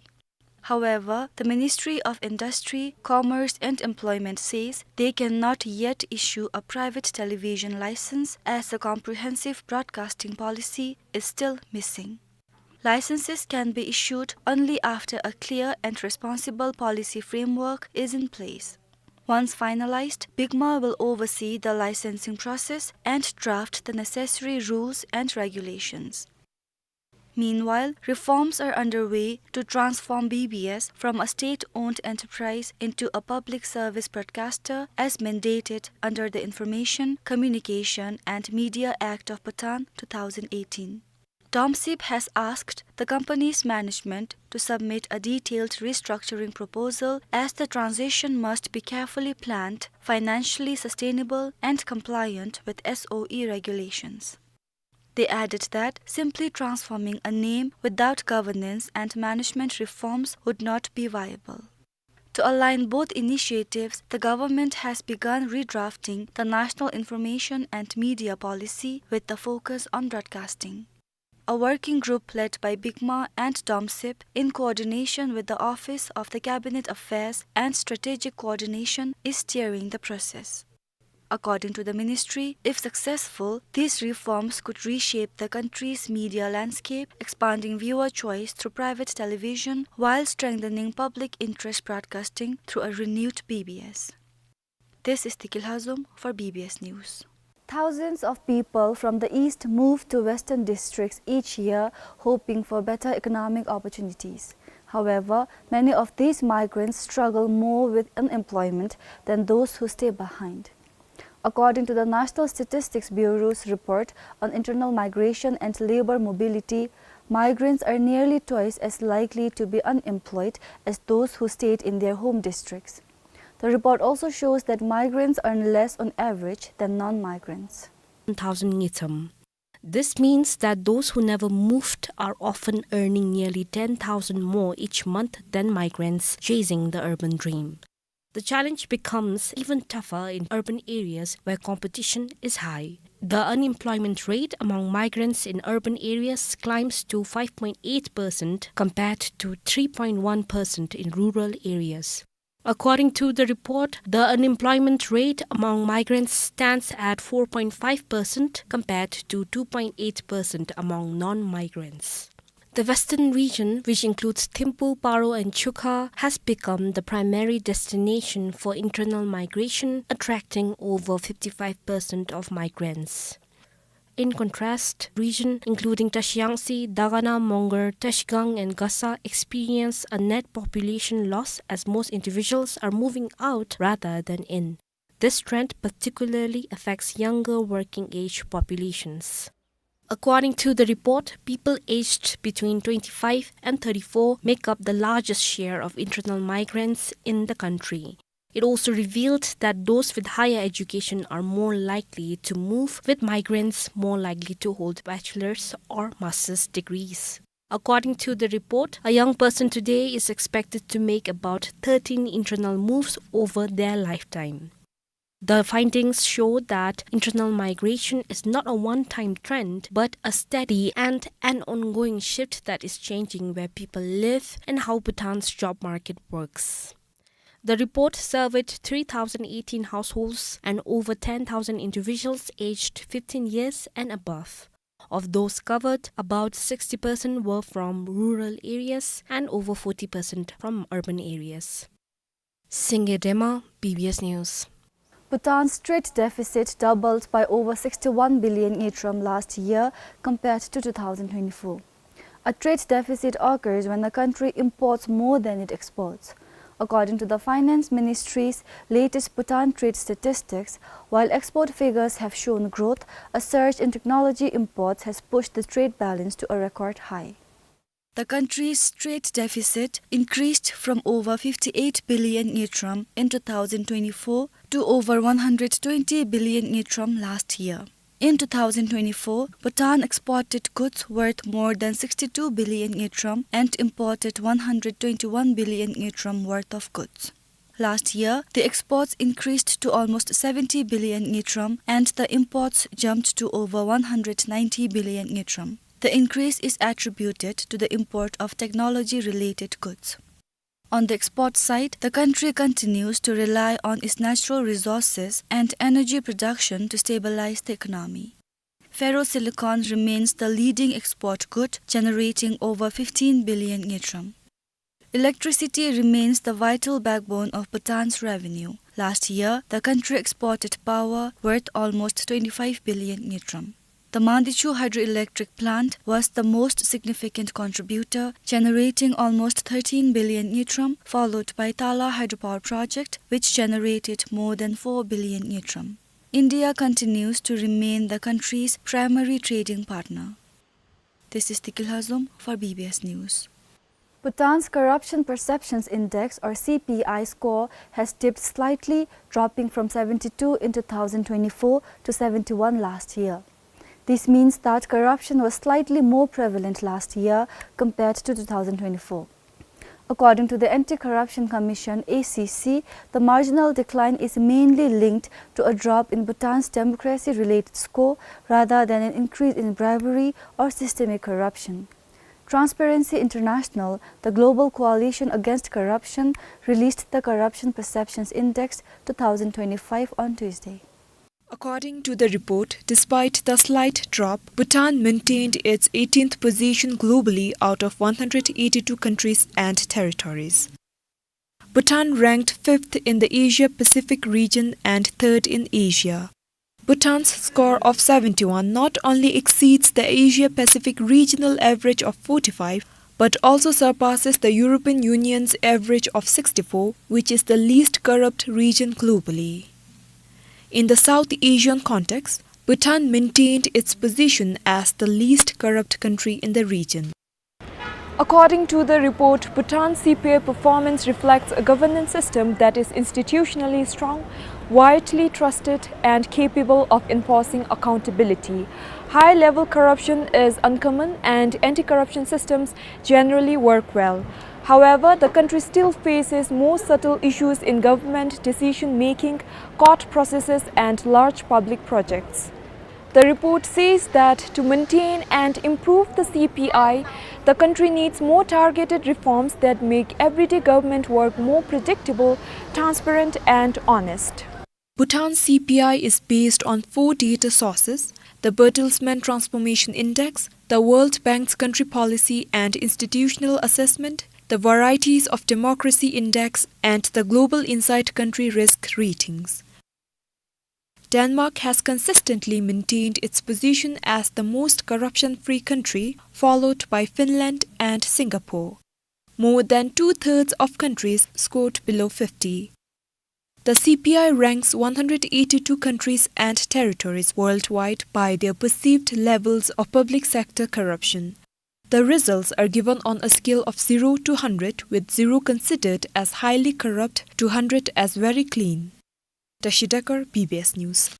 However, the Ministry of Industry, Commerce and Employment says they cannot yet issue a private television license, as a comprehensive broadcasting policy is still missing. Licenses can be issued only after a clear and responsible policy framework is in place. Once finalized, BICMA will oversee the licensing process and draft the necessary rules and regulations. Meanwhile, reforms are underway to transform B B S from a state-owned enterprise into a public service broadcaster as mandated under the Information, Communication and Media Act of Bhutan two thousand eighteen. DOMSIB has asked the company's management to submit a detailed restructuring proposal, as the transition must be carefully planned, financially sustainable and compliant with S O E regulations. They added that simply transforming a name without governance and management reforms would not be viable. To align both initiatives, the government has begun redrafting the National Information and Media Policy with the focus on broadcasting. A working group led by BICMA and DOMSIB, in coordination with the Office of the Cabinet Affairs and Strategic Coordination, is steering the process. According to the ministry, if successful, these reforms could reshape the country's media landscape, expanding viewer choice through private television while strengthening public interest broadcasting through a renewed B B S. This is Tiki Lhazom for B B S News. Thousands of people from the east move to western districts each year, hoping for better economic opportunities. However, many of these migrants struggle more with unemployment than those who stay behind. According to the National Statistics Bureau's report on internal migration and labor mobility, migrants are nearly twice as likely to be unemployed as those who stayed in their home districts. The report also shows that migrants earn less on average than non-migrants. Thousand ngicam. This means that those who never moved are often earning nearly ten thousand more each month than migrants chasing the urban dream. The challenge becomes even tougher in urban areas where competition is high. The unemployment rate among migrants in urban areas climbs to five point eight percent compared to three point one percent in rural areas. According to the report, the unemployment rate among migrants stands at four point five percent compared to two point eight percent among non-migrants. The western region, which includes Thimphu, Paro and Chukha, has become the primary destination for internal migration, attracting over fifty-five percent of migrants. In contrast, region including Trashiyangtse, Dagana, Mongar, Trashigang and Gasa experience a net population loss, as most individuals are moving out rather than in. This trend particularly affects younger working-age populations. According to the report, people aged between twenty-five and thirty-four make up the largest share of internal migrants in the country. It also revealed that those with higher education are more likely to move, with migrants more likely to hold bachelor's or master's degrees. According to the report, a young person today is expected to make about thirteen internal moves over their lifetime. The findings show that internal migration is not a one-time trend, but a steady and an ongoing shift that is changing where people live and how Bhutan's job market works. The report surveyed three thousand eighteen households and over ten thousand individuals aged fifteen years and above. Of those covered, about sixty percent were from rural areas and over forty percent from urban areas. Singye Dema, B B S News. Bhutan's trade deficit doubled by over sixty-one billion ngultrum last year compared to two thousand twenty-four. A trade deficit occurs when a country imports more than it exports. According to the Finance Ministry's latest Bhutan trade statistics, while export figures have shown growth, a surge in technology imports has pushed the trade balance to a record high. The country's trade deficit increased from over fifty-eight billion ngultrum in two thousand twenty-four to over one hundred twenty billion ngultrum last year. In two thousand twenty-four, Bhutan exported goods worth more than sixty-two billion ngultrum and imported one hundred twenty-one billion ngultrum worth of goods. Last year, the exports increased to almost seventy billion ngultrum and the imports jumped to over one hundred ninety billion ngultrum. The increase is attributed to the import of technology-related goods. On the export side, the country continues to rely on its natural resources and energy production to stabilize the economy. Ferrosilicon remains the leading export good, generating over fifteen billion ngultrum. Electricity remains the vital backbone of Bhutan's revenue. Last year, the country exported power worth almost twenty-five billion ngultrum. The Mandichu hydroelectric plant was the most significant contributor, generating almost thirteen billion ngultrum, followed by Tala hydropower project, which generated more than four billion ngultrum. India continues to remain the country's primary trading partner. This is Tikil Hazum for B B S News. Bhutan's Corruption Perceptions Index, or C P I, score has dipped slightly, dropping from seventy-two in two thousand twenty-four to seventy-one last year. This means that corruption was slightly more prevalent last year compared to two thousand twenty-four. According to the Anti-Corruption Commission, A C C, the marginal decline is mainly linked to a drop in Bhutan's democracy-related score rather than an increase in bribery or systemic corruption. Transparency International, the Global Coalition Against Corruption, released the Corruption Perceptions Index two thousand twenty-five on Tuesday. According to the report, despite the slight drop, Bhutan maintained its eighteenth position globally out of one hundred eighty-two countries and territories. Bhutan ranked fifth in the Asia-Pacific region and third in Asia. Bhutan's score of seventy-one not only exceeds the Asia-Pacific regional average of forty-five, but also surpasses the European Union's average of sixty-four, which is the least corrupt region globally. In the South Asian context, Bhutan maintained its position as the least corrupt country in the region. According to the report, Bhutan's C P I performance reflects a governance system that is institutionally strong, widely trusted, and capable of enforcing accountability. High-level corruption is uncommon, and anti-corruption systems generally work well. However, the country still faces more subtle issues in government decision-making, court processes, and large public projects. The report says that to maintain and improve the C P I, the country needs more targeted reforms that make everyday government work more predictable, transparent, and honest. Bhutan's C P I is based on four data sources: the Bertelsmann Transformation Index, the World Bank's Country Policy and Institutional Assessment, the Varieties of Democracy Index, and the Global Insight Country Risk Ratings. Denmark has consistently maintained its position as the most corruption-free country, followed by Finland and Singapore. More than two-thirds of countries scored below fifty. The C P I ranks one hundred eighty-two countries and territories worldwide by their perceived levels of public sector corruption. The results are given on a scale of zero to hundred, with zero considered as highly corrupt to hundred as very clean. Tashi Dekar, B B S News.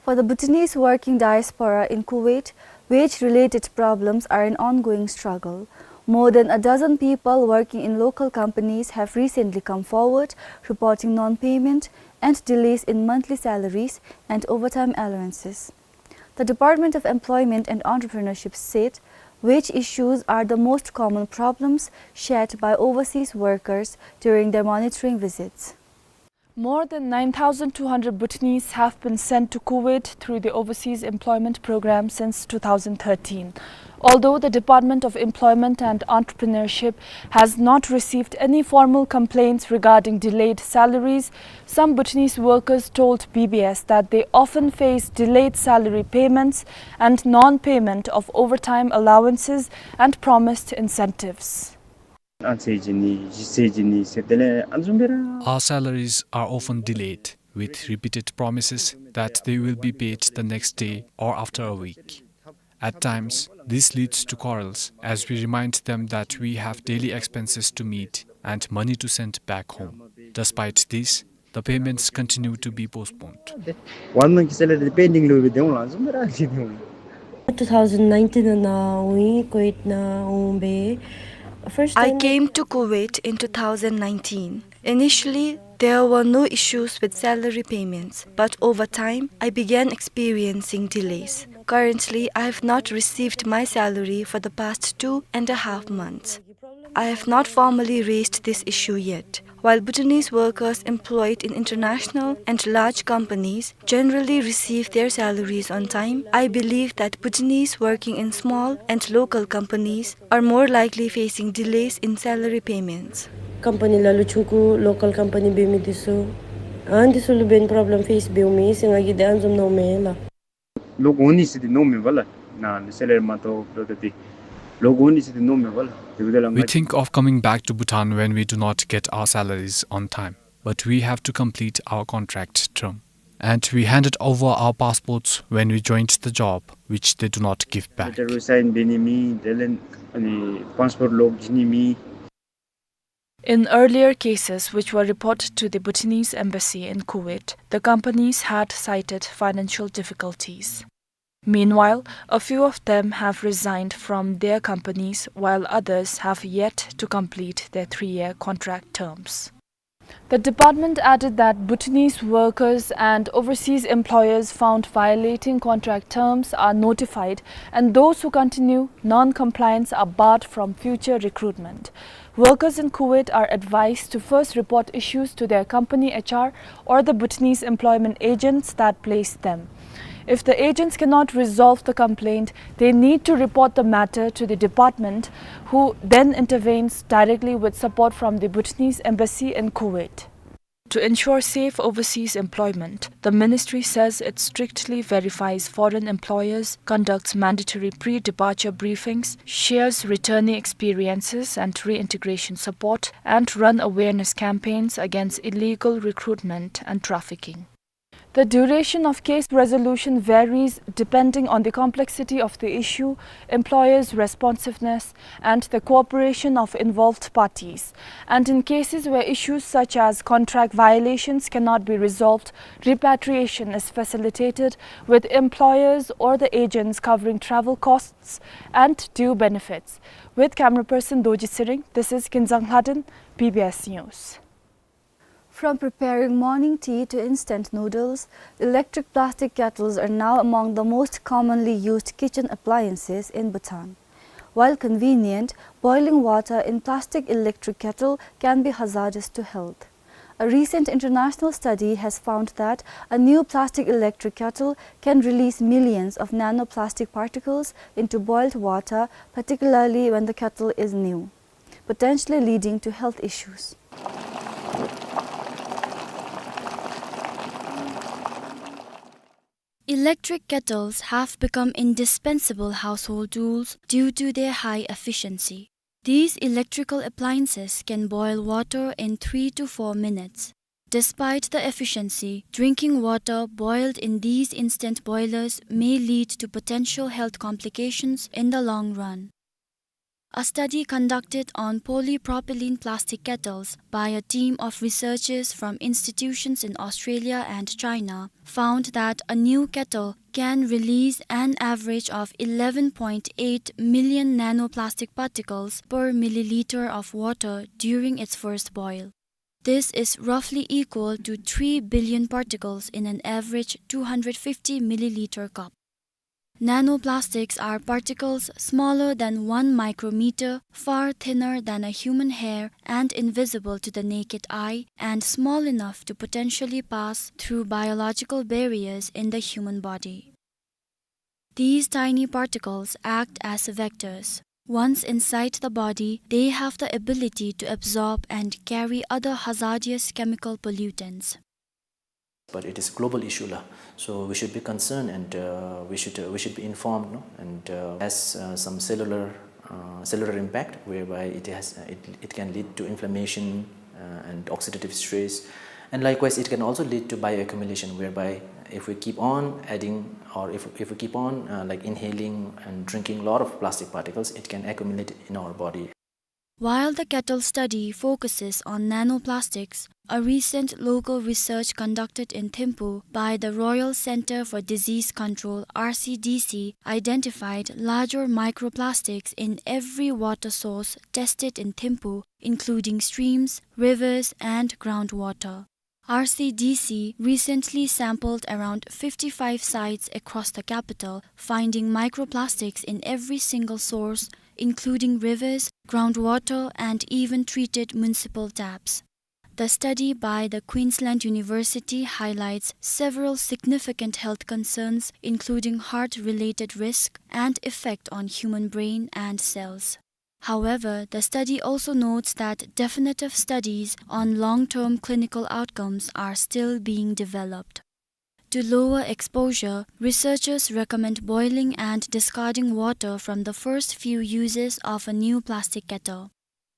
For the Bhutanese working diaspora in Kuwait, wage-related problems are an ongoing struggle. More than a dozen people working in local companies have recently come forward reporting non-payment and delays in monthly salaries and overtime allowances. The Department of Employment and Entrepreneurship said wage issues are the most common problems shared by overseas workers during their monitoring visits. More than nine thousand two hundred Bhutanese have been sent to Kuwait through the Overseas Employment Program since two thousand thirteen. Although the Department of Employment and Entrepreneurship has not received any formal complaints regarding delayed salaries, some Bhutanese workers told B B S that they often face delayed salary payments and non-payment of overtime allowances and promised incentives. ཨ་ཚེས་གཅིག་ནི་གཞི་ཚེས་གཅིག་ནི་ཟེར་དེ་ལས་ཨ་བཟུམ་སྦེ་ར། Our salaries are often delayed, with repeated promises that they will be paid the next day or after a week. At times, this leads to quarrels as we remind them that we have daily expenses to meet and money to send back home. Despite this, the payments continue to be postponed. One month salary pending ལུ་སྦེ་སྡོད་འོང་ལགས་བཟུམ་སྦེ་ར་སྡོད་འོང་། Two thousand nineteen ནང་འོང་ཡི་ཀུ་ཝེཊ་ནང་འོང་སྦེ། First I time came to Kuwait in two thousand nineteen. Initially, there were no issues with salary payments, but over time, I began experiencing delays. Currently, I have not received my salary for the past two and a half months. I have not formally raised this issue yet. While Bhutanese workers employed in international and large companies generally receive their salaries on time, I believe that Bhutanese working in small and local companies are more likely facing delays in salary payments. Company ལ་ལུ་ཆུང་ཀུ་local company འབད་མི་འདི་ཚུ་ཨ་འདི་ཚུ་ལུ་འབདན་problem face འབདཝ་མས་ཟེར་ང་གིས་དེ་ཨ་བཟུམ་མནོཝ་མས་ལགས། ལོག་འོང་ནི་ཟེར་འདི་མནོཝ་མས་པ་ལགས། ནཱ་ལུ་salary མ་ཐོབ་ལོ་ད་འདི་ལོག་འོང་ནི་ཟེར་འདི་མནོཝ་མས་པ་ལགས། དེ་འབདཝ་ད་ལགས། We think of coming back to Bhutan when we do not get our salaries on time, but we have to complete our contract term. And we handed over our passports when we joined the job, which they do not give back. Letter sign འབད་ནི་མེད། དེ་ལས་ཨ་ནི་passport ལོག་བྱིན་ནི་མེད། In earlier cases which were reported to the Bhutanese embassy in Kuwait, the companies had cited financial difficulties. Meanwhile, a few of them have resigned from their companies, while others have yet to complete their three-year contract terms. The department added that Bhutanese workers and overseas employers found violating contract terms are notified, and those who continue non-compliance are barred from future recruitment. Workers in Kuwait are advised to first report issues to their company H R or the Bhutanese employment agents that placed them. If the agents cannot resolve the complaint, they need to report the matter to the department, who then intervenes directly with support from the Bhutanese embassy in Kuwait. To ensure safe overseas employment, the ministry says it strictly verifies foreign employers, conducts mandatory pre-departure briefings, shares returnee experiences and reintegration support, and run awareness campaigns against illegal recruitment and trafficking. The duration of case resolution varies depending on the complexity of the issue, employer's responsiveness, and the cooperation of involved parties. And in cases where issues such as contract violations cannot be resolved, repatriation is facilitated with employers or the agents covering travel costs and due benefits. With camera person Dorji Tshering, this is Kinzang Lhadon, B B S News. From preparing morning tea to instant noodles, electric plastic kettles are now among the most commonly used kitchen appliances in Bhutan. While convenient, boiling water in plastic electric kettle can be hazardous to health. A recent international study has found that a new plastic electric kettle can release millions of nanoplastic particles into boiled water, particularly when the kettle is new, potentially leading to health issues. Electric kettles have become indispensable household tools due to their high efficiency. These electrical appliances can boil water in three to four minutes. Despite the efficiency, drinking water boiled in these instant boilers may lead to potential health complications in the long run. A study conducted on polypropylene plastic kettles by a team of researchers from institutions in Australia and China found that a new kettle can release an average of eleven point eight million nanoplastic particles per milliliter of water during its first boil. This is roughly equal to three billion particles in an average two hundred fifty milliliter cup. Nanoplastics are particles smaller than one micrometer, far thinner than a human hair, and invisible to the naked eye, and small enough to potentially pass through biological barriers in the human body. These tiny particles act as vectors. Once inside the body, they have the ability to absorb and carry other hazardous chemical pollutants. But it is global issue la. So we should be concerned and, uh, we should, uh, we should be informed, no? And, uh, as, uh, some cellular, uh, cellular impact whereby it has, uh, it, it can lead to inflammation, uh, and oxidative stress. And likewise, it can also lead to bioaccumulation, whereby if we keep on adding or if, if we keep on, uh, like, inhaling and drinking a lot of plastic particles, it can accumulate in our body. While the kettle study focuses on nanoplastics, a recent local research conducted in Thimphu by the Royal Centre for Disease Control, R C D C, identified larger microplastics in every water source tested in Thimphu, including streams, rivers, and groundwater. R C D C recently sampled around fifty-five sites across the capital, finding microplastics in every single source, including rivers, groundwater, and even treated municipal taps. The study by the Queensland University highlights several significant health concerns, including heart-related risk and effect on human brain and cells. However, the study also notes that definitive studies on long-term clinical outcomes are still being developed. To lower exposure, researchers recommend boiling and discarding water from the first few uses of a new plastic kettle.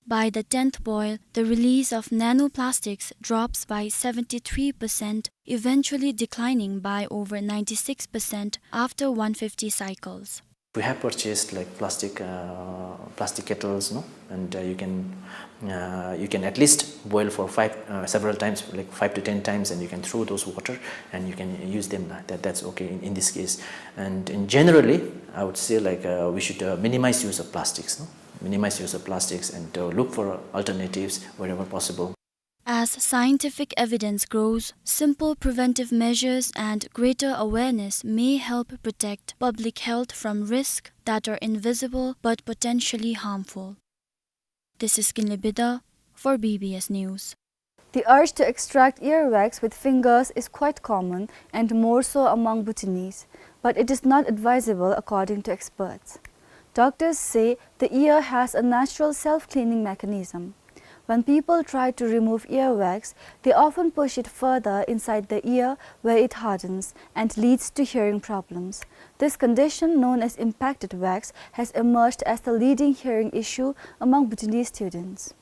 By the tenth boil, the release of nanoplastics drops by seventy-three percent, eventually declining by over ninety-six percent after one fifty cycles. We have purchased, like, plastic, uh, plastic kettles, no? And, uh, you can, uh, you can at least boil for five, uh, several times, like, five to ten times, and you can throw those water and you can use them. That, that's okay in, in this case. And in generally, I would say, like, uh, we should, uh, minimize use of plastics, no? Minimize use of plastics and, uh, look for alternatives wherever possible. As scientific evidence grows, simple preventive measures and greater awareness may help protect public health from risks that are invisible but potentially harmful. This is Kinley Bida for B B S News. The urge to extract earwax with fingers is quite common and more so among Bhutanese, but it is not advisable according to experts. Doctors say the ear has a natural self-cleaning mechanism. When people try to remove earwax, they often push it further inside the ear where it hardens and leads to hearing problems. This condition, known as impacted wax, has emerged as the leading hearing issue among Bhutanese students.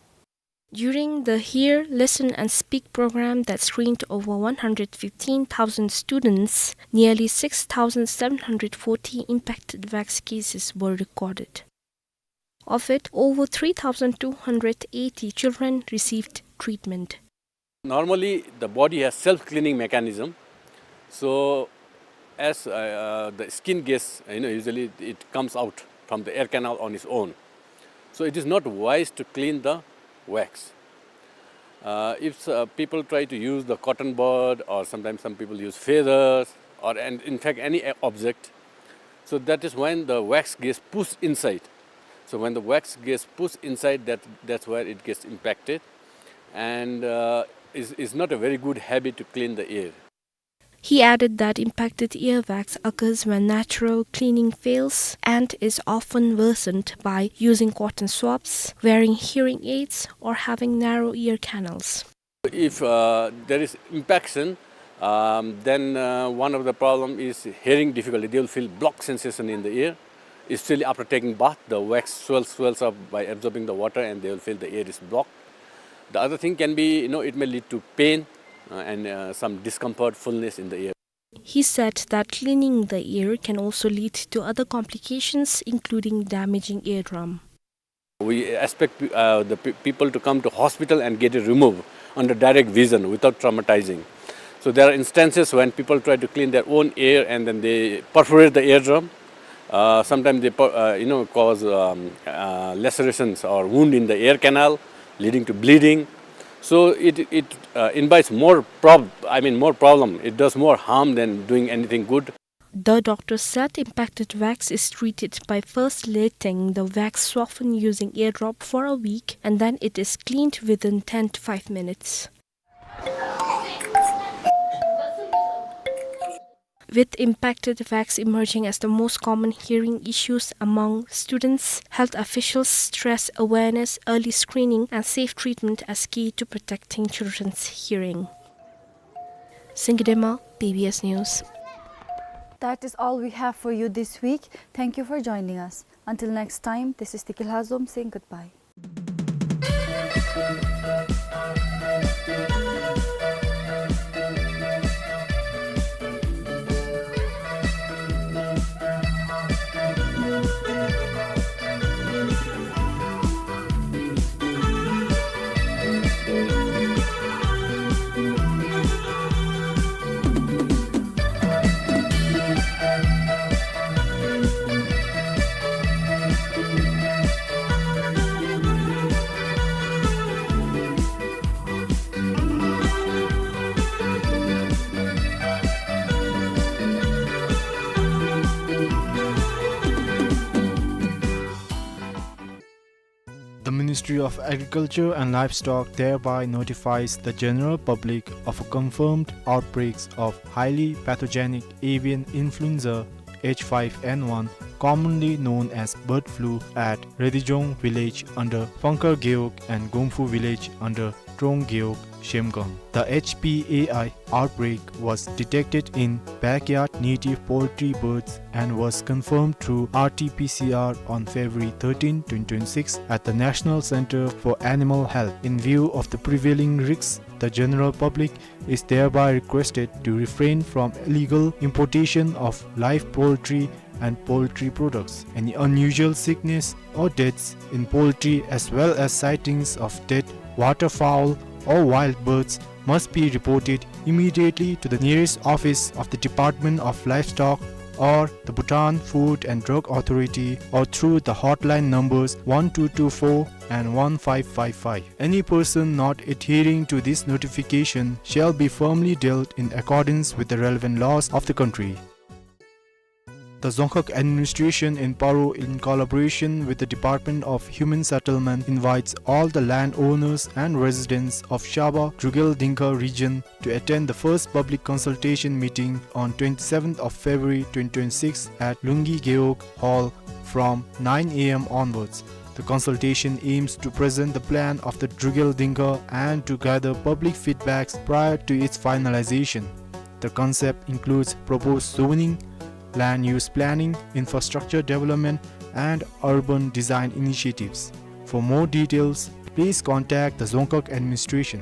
During the Hear, Listen and Speak program that screened over one hundred fifteen thousand students, nearly six thousand seven hundred forty impacted wax cases were recorded. Of it, over three thousand two hundred eighty children received treatment. Normally, the body has self-cleaning mechanism. So, as, uh, uh, the skin gets, you know, usually it comes out from the ear canal on its own. So, it is not wise to clean the wax. Uh, if, uh, people try to use the cotton bud, or sometimes some people use feathers, or, and in fact any, uh, object, so that is when the wax gets pushed inside. So when the wax gets pushed inside, that, that's where it gets impacted, and, uh, is, is not a very good habit to clean the ear. He added that impacted earwax occurs when natural cleaning fails and is often worsened by using cotton swabs, wearing hearing aids, or having narrow ear canals. If, uh, there is impaction, um, then, uh, one of the problem is hearing difficulty. They will feel blocked sensation in the ear, especially after taking bath. The wax swells, swells up by absorbing the water, and they will feel the ear is blocked. The other thing can be, you know, it may lead to pain, uh, and, uh, some discomfort, fullness in the ear. He said that cleaning the ear can also lead to other complications, including damaging eardrum. We expect pe-, uh, the pe-, people to come to hospital and get it removed under direct vision without traumatizing. So there are instances when people try to clean their own ear and then they perforate the eardrum. Uh, sometimes they per-, uh, you know, cause, um, uh, lacerations or wound in the ear canal, leading to bleeding. So it, it, uh, invites more prob-, I mean, more problem. It does more harm than doing anything good. The doctor said impacted wax is treated by first letting the wax soften using eardrop for a week, and then it is cleaned within ten to five minutes. With impacted wax emerging as the most common hearing issues among students, health officials stress awareness, early screening, and safe treatment as key to protecting children's hearing. Singidema, B B S News. That is all we have for you this week. Thank you for joining us. Until next time, this is Tikil Hazom saying goodbye. The Ministry of Agriculture and Livestock thereby notifies the general public of a confirmed outbreaks of highly pathogenic avian influenza H five N one, commonly known as bird flu, at Redijong village under Phangkar Gewog and Gomfu village under Trong Gewog, Shemgang. The H P A I outbreak was detected in backyard native poultry birds and was confirmed through R T P C R on February thirteen, twenty twenty-six at the National Center for Animal Health. In view of the prevailing risks, the general public is thereby requested to refrain from illegal importation of live poultry and poultry products. Any unusual sickness or deaths in poultry as well as sightings of dead waterfowl or wild birds must be reported immediately to the nearest office of the Department of Livestock or the Bhutan Food and Drug Authority or through the hotline numbers one two two four and one five five five. Any person not adhering to this notification shall be firmly dealt in accordance with the relevant laws of the country. The Dzongkhag administration in Paro, in collaboration with the Department of Human Settlement, invites all the landowners and residents of Shaba Drukgyal Dzongkhag region to attend the first public consultation meeting on twenty-seventh of February twenty twenty-six at Lunggi Gewog Hall from nine A M onwards. The consultation aims to present the plan of the Drukgyal Dzongkhag and to gather public feedbacks prior to its finalization. The concept includes proposed zoning, land use planning, infrastructure development, and urban design initiatives. For more details, please contact the Dzongkhag administration.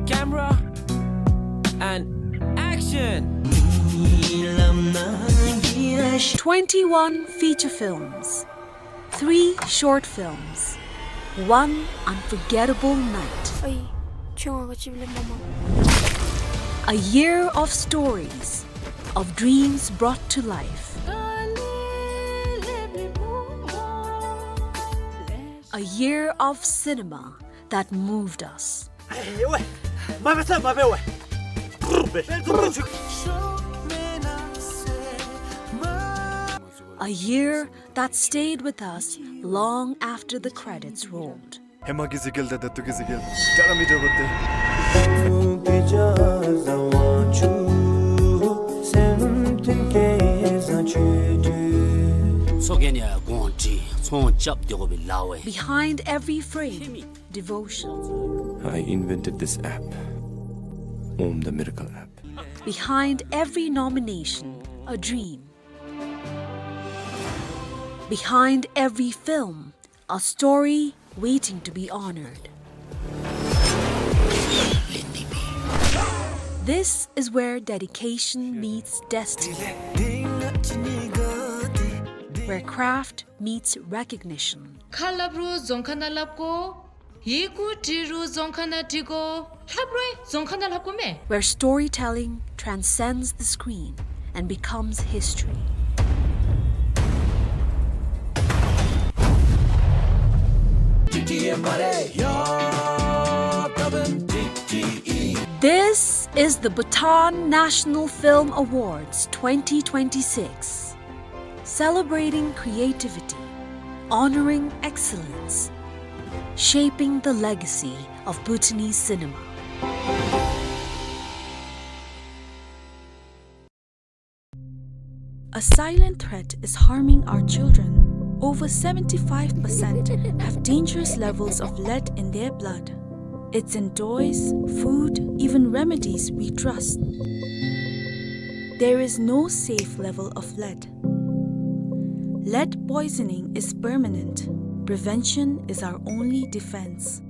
Camera and action! Twenty-one feature films, three short films, one unforgettable night. ཨའི། ཁྱོད་ང་ག་ཅི་ལས་མ་མ། A year of stories, of dreams brought to life. A year of cinema that moved us. ཨའི་ཝེ། མ་འབད་ས་མ་འབད་ཝེ། A year that stayed with us long after the credits rolled. ཧེ་མ་གི་གཟིགས་སྐལ་དང་ད་ལྟོ་གི་གཟིགས་སྐལ་ཏག་ཏག་མི་འདྲ་བ་སྟེ། ཚོགས་རྒྱན་ཡང་དགོངས་ཏེ་ཚོང་རྐྱབ་སྟེ་དགོ་པའི་ལཱ་ཝེ། Behind every frame, devotion. I invented this app, Om the Miracle App. Behind every nomination, a dream. Behind every film, a story waiting to be honored. This is where dedication meets destiny, where craft meets recognition. ཁ་སླབ་རུང་རྫོང་ཁ་ནང་སླབ་དགོ། ཡི་གུ་འབྲི་རུང་རྫོང་ཁ་ནང་འབྲི་དགོ། ལྷབ་རུང་རྫོང་ཁ་ནང་ལྷབ་དགོ་མས། Where storytelling transcends the screen and becomes history. This is the Bhutan National Film Awards twenty twenty-six. Celebrating creativity, honoring excellence, shaping the legacy of Bhutanese cinema. A silent threat is harming our children. Over seventy-five percent have dangerous levels of lead in their blood. It's in toys, food, even remedies we trust. There is no safe level of lead. Lead poisoning is permanent. Prevention is our only defense.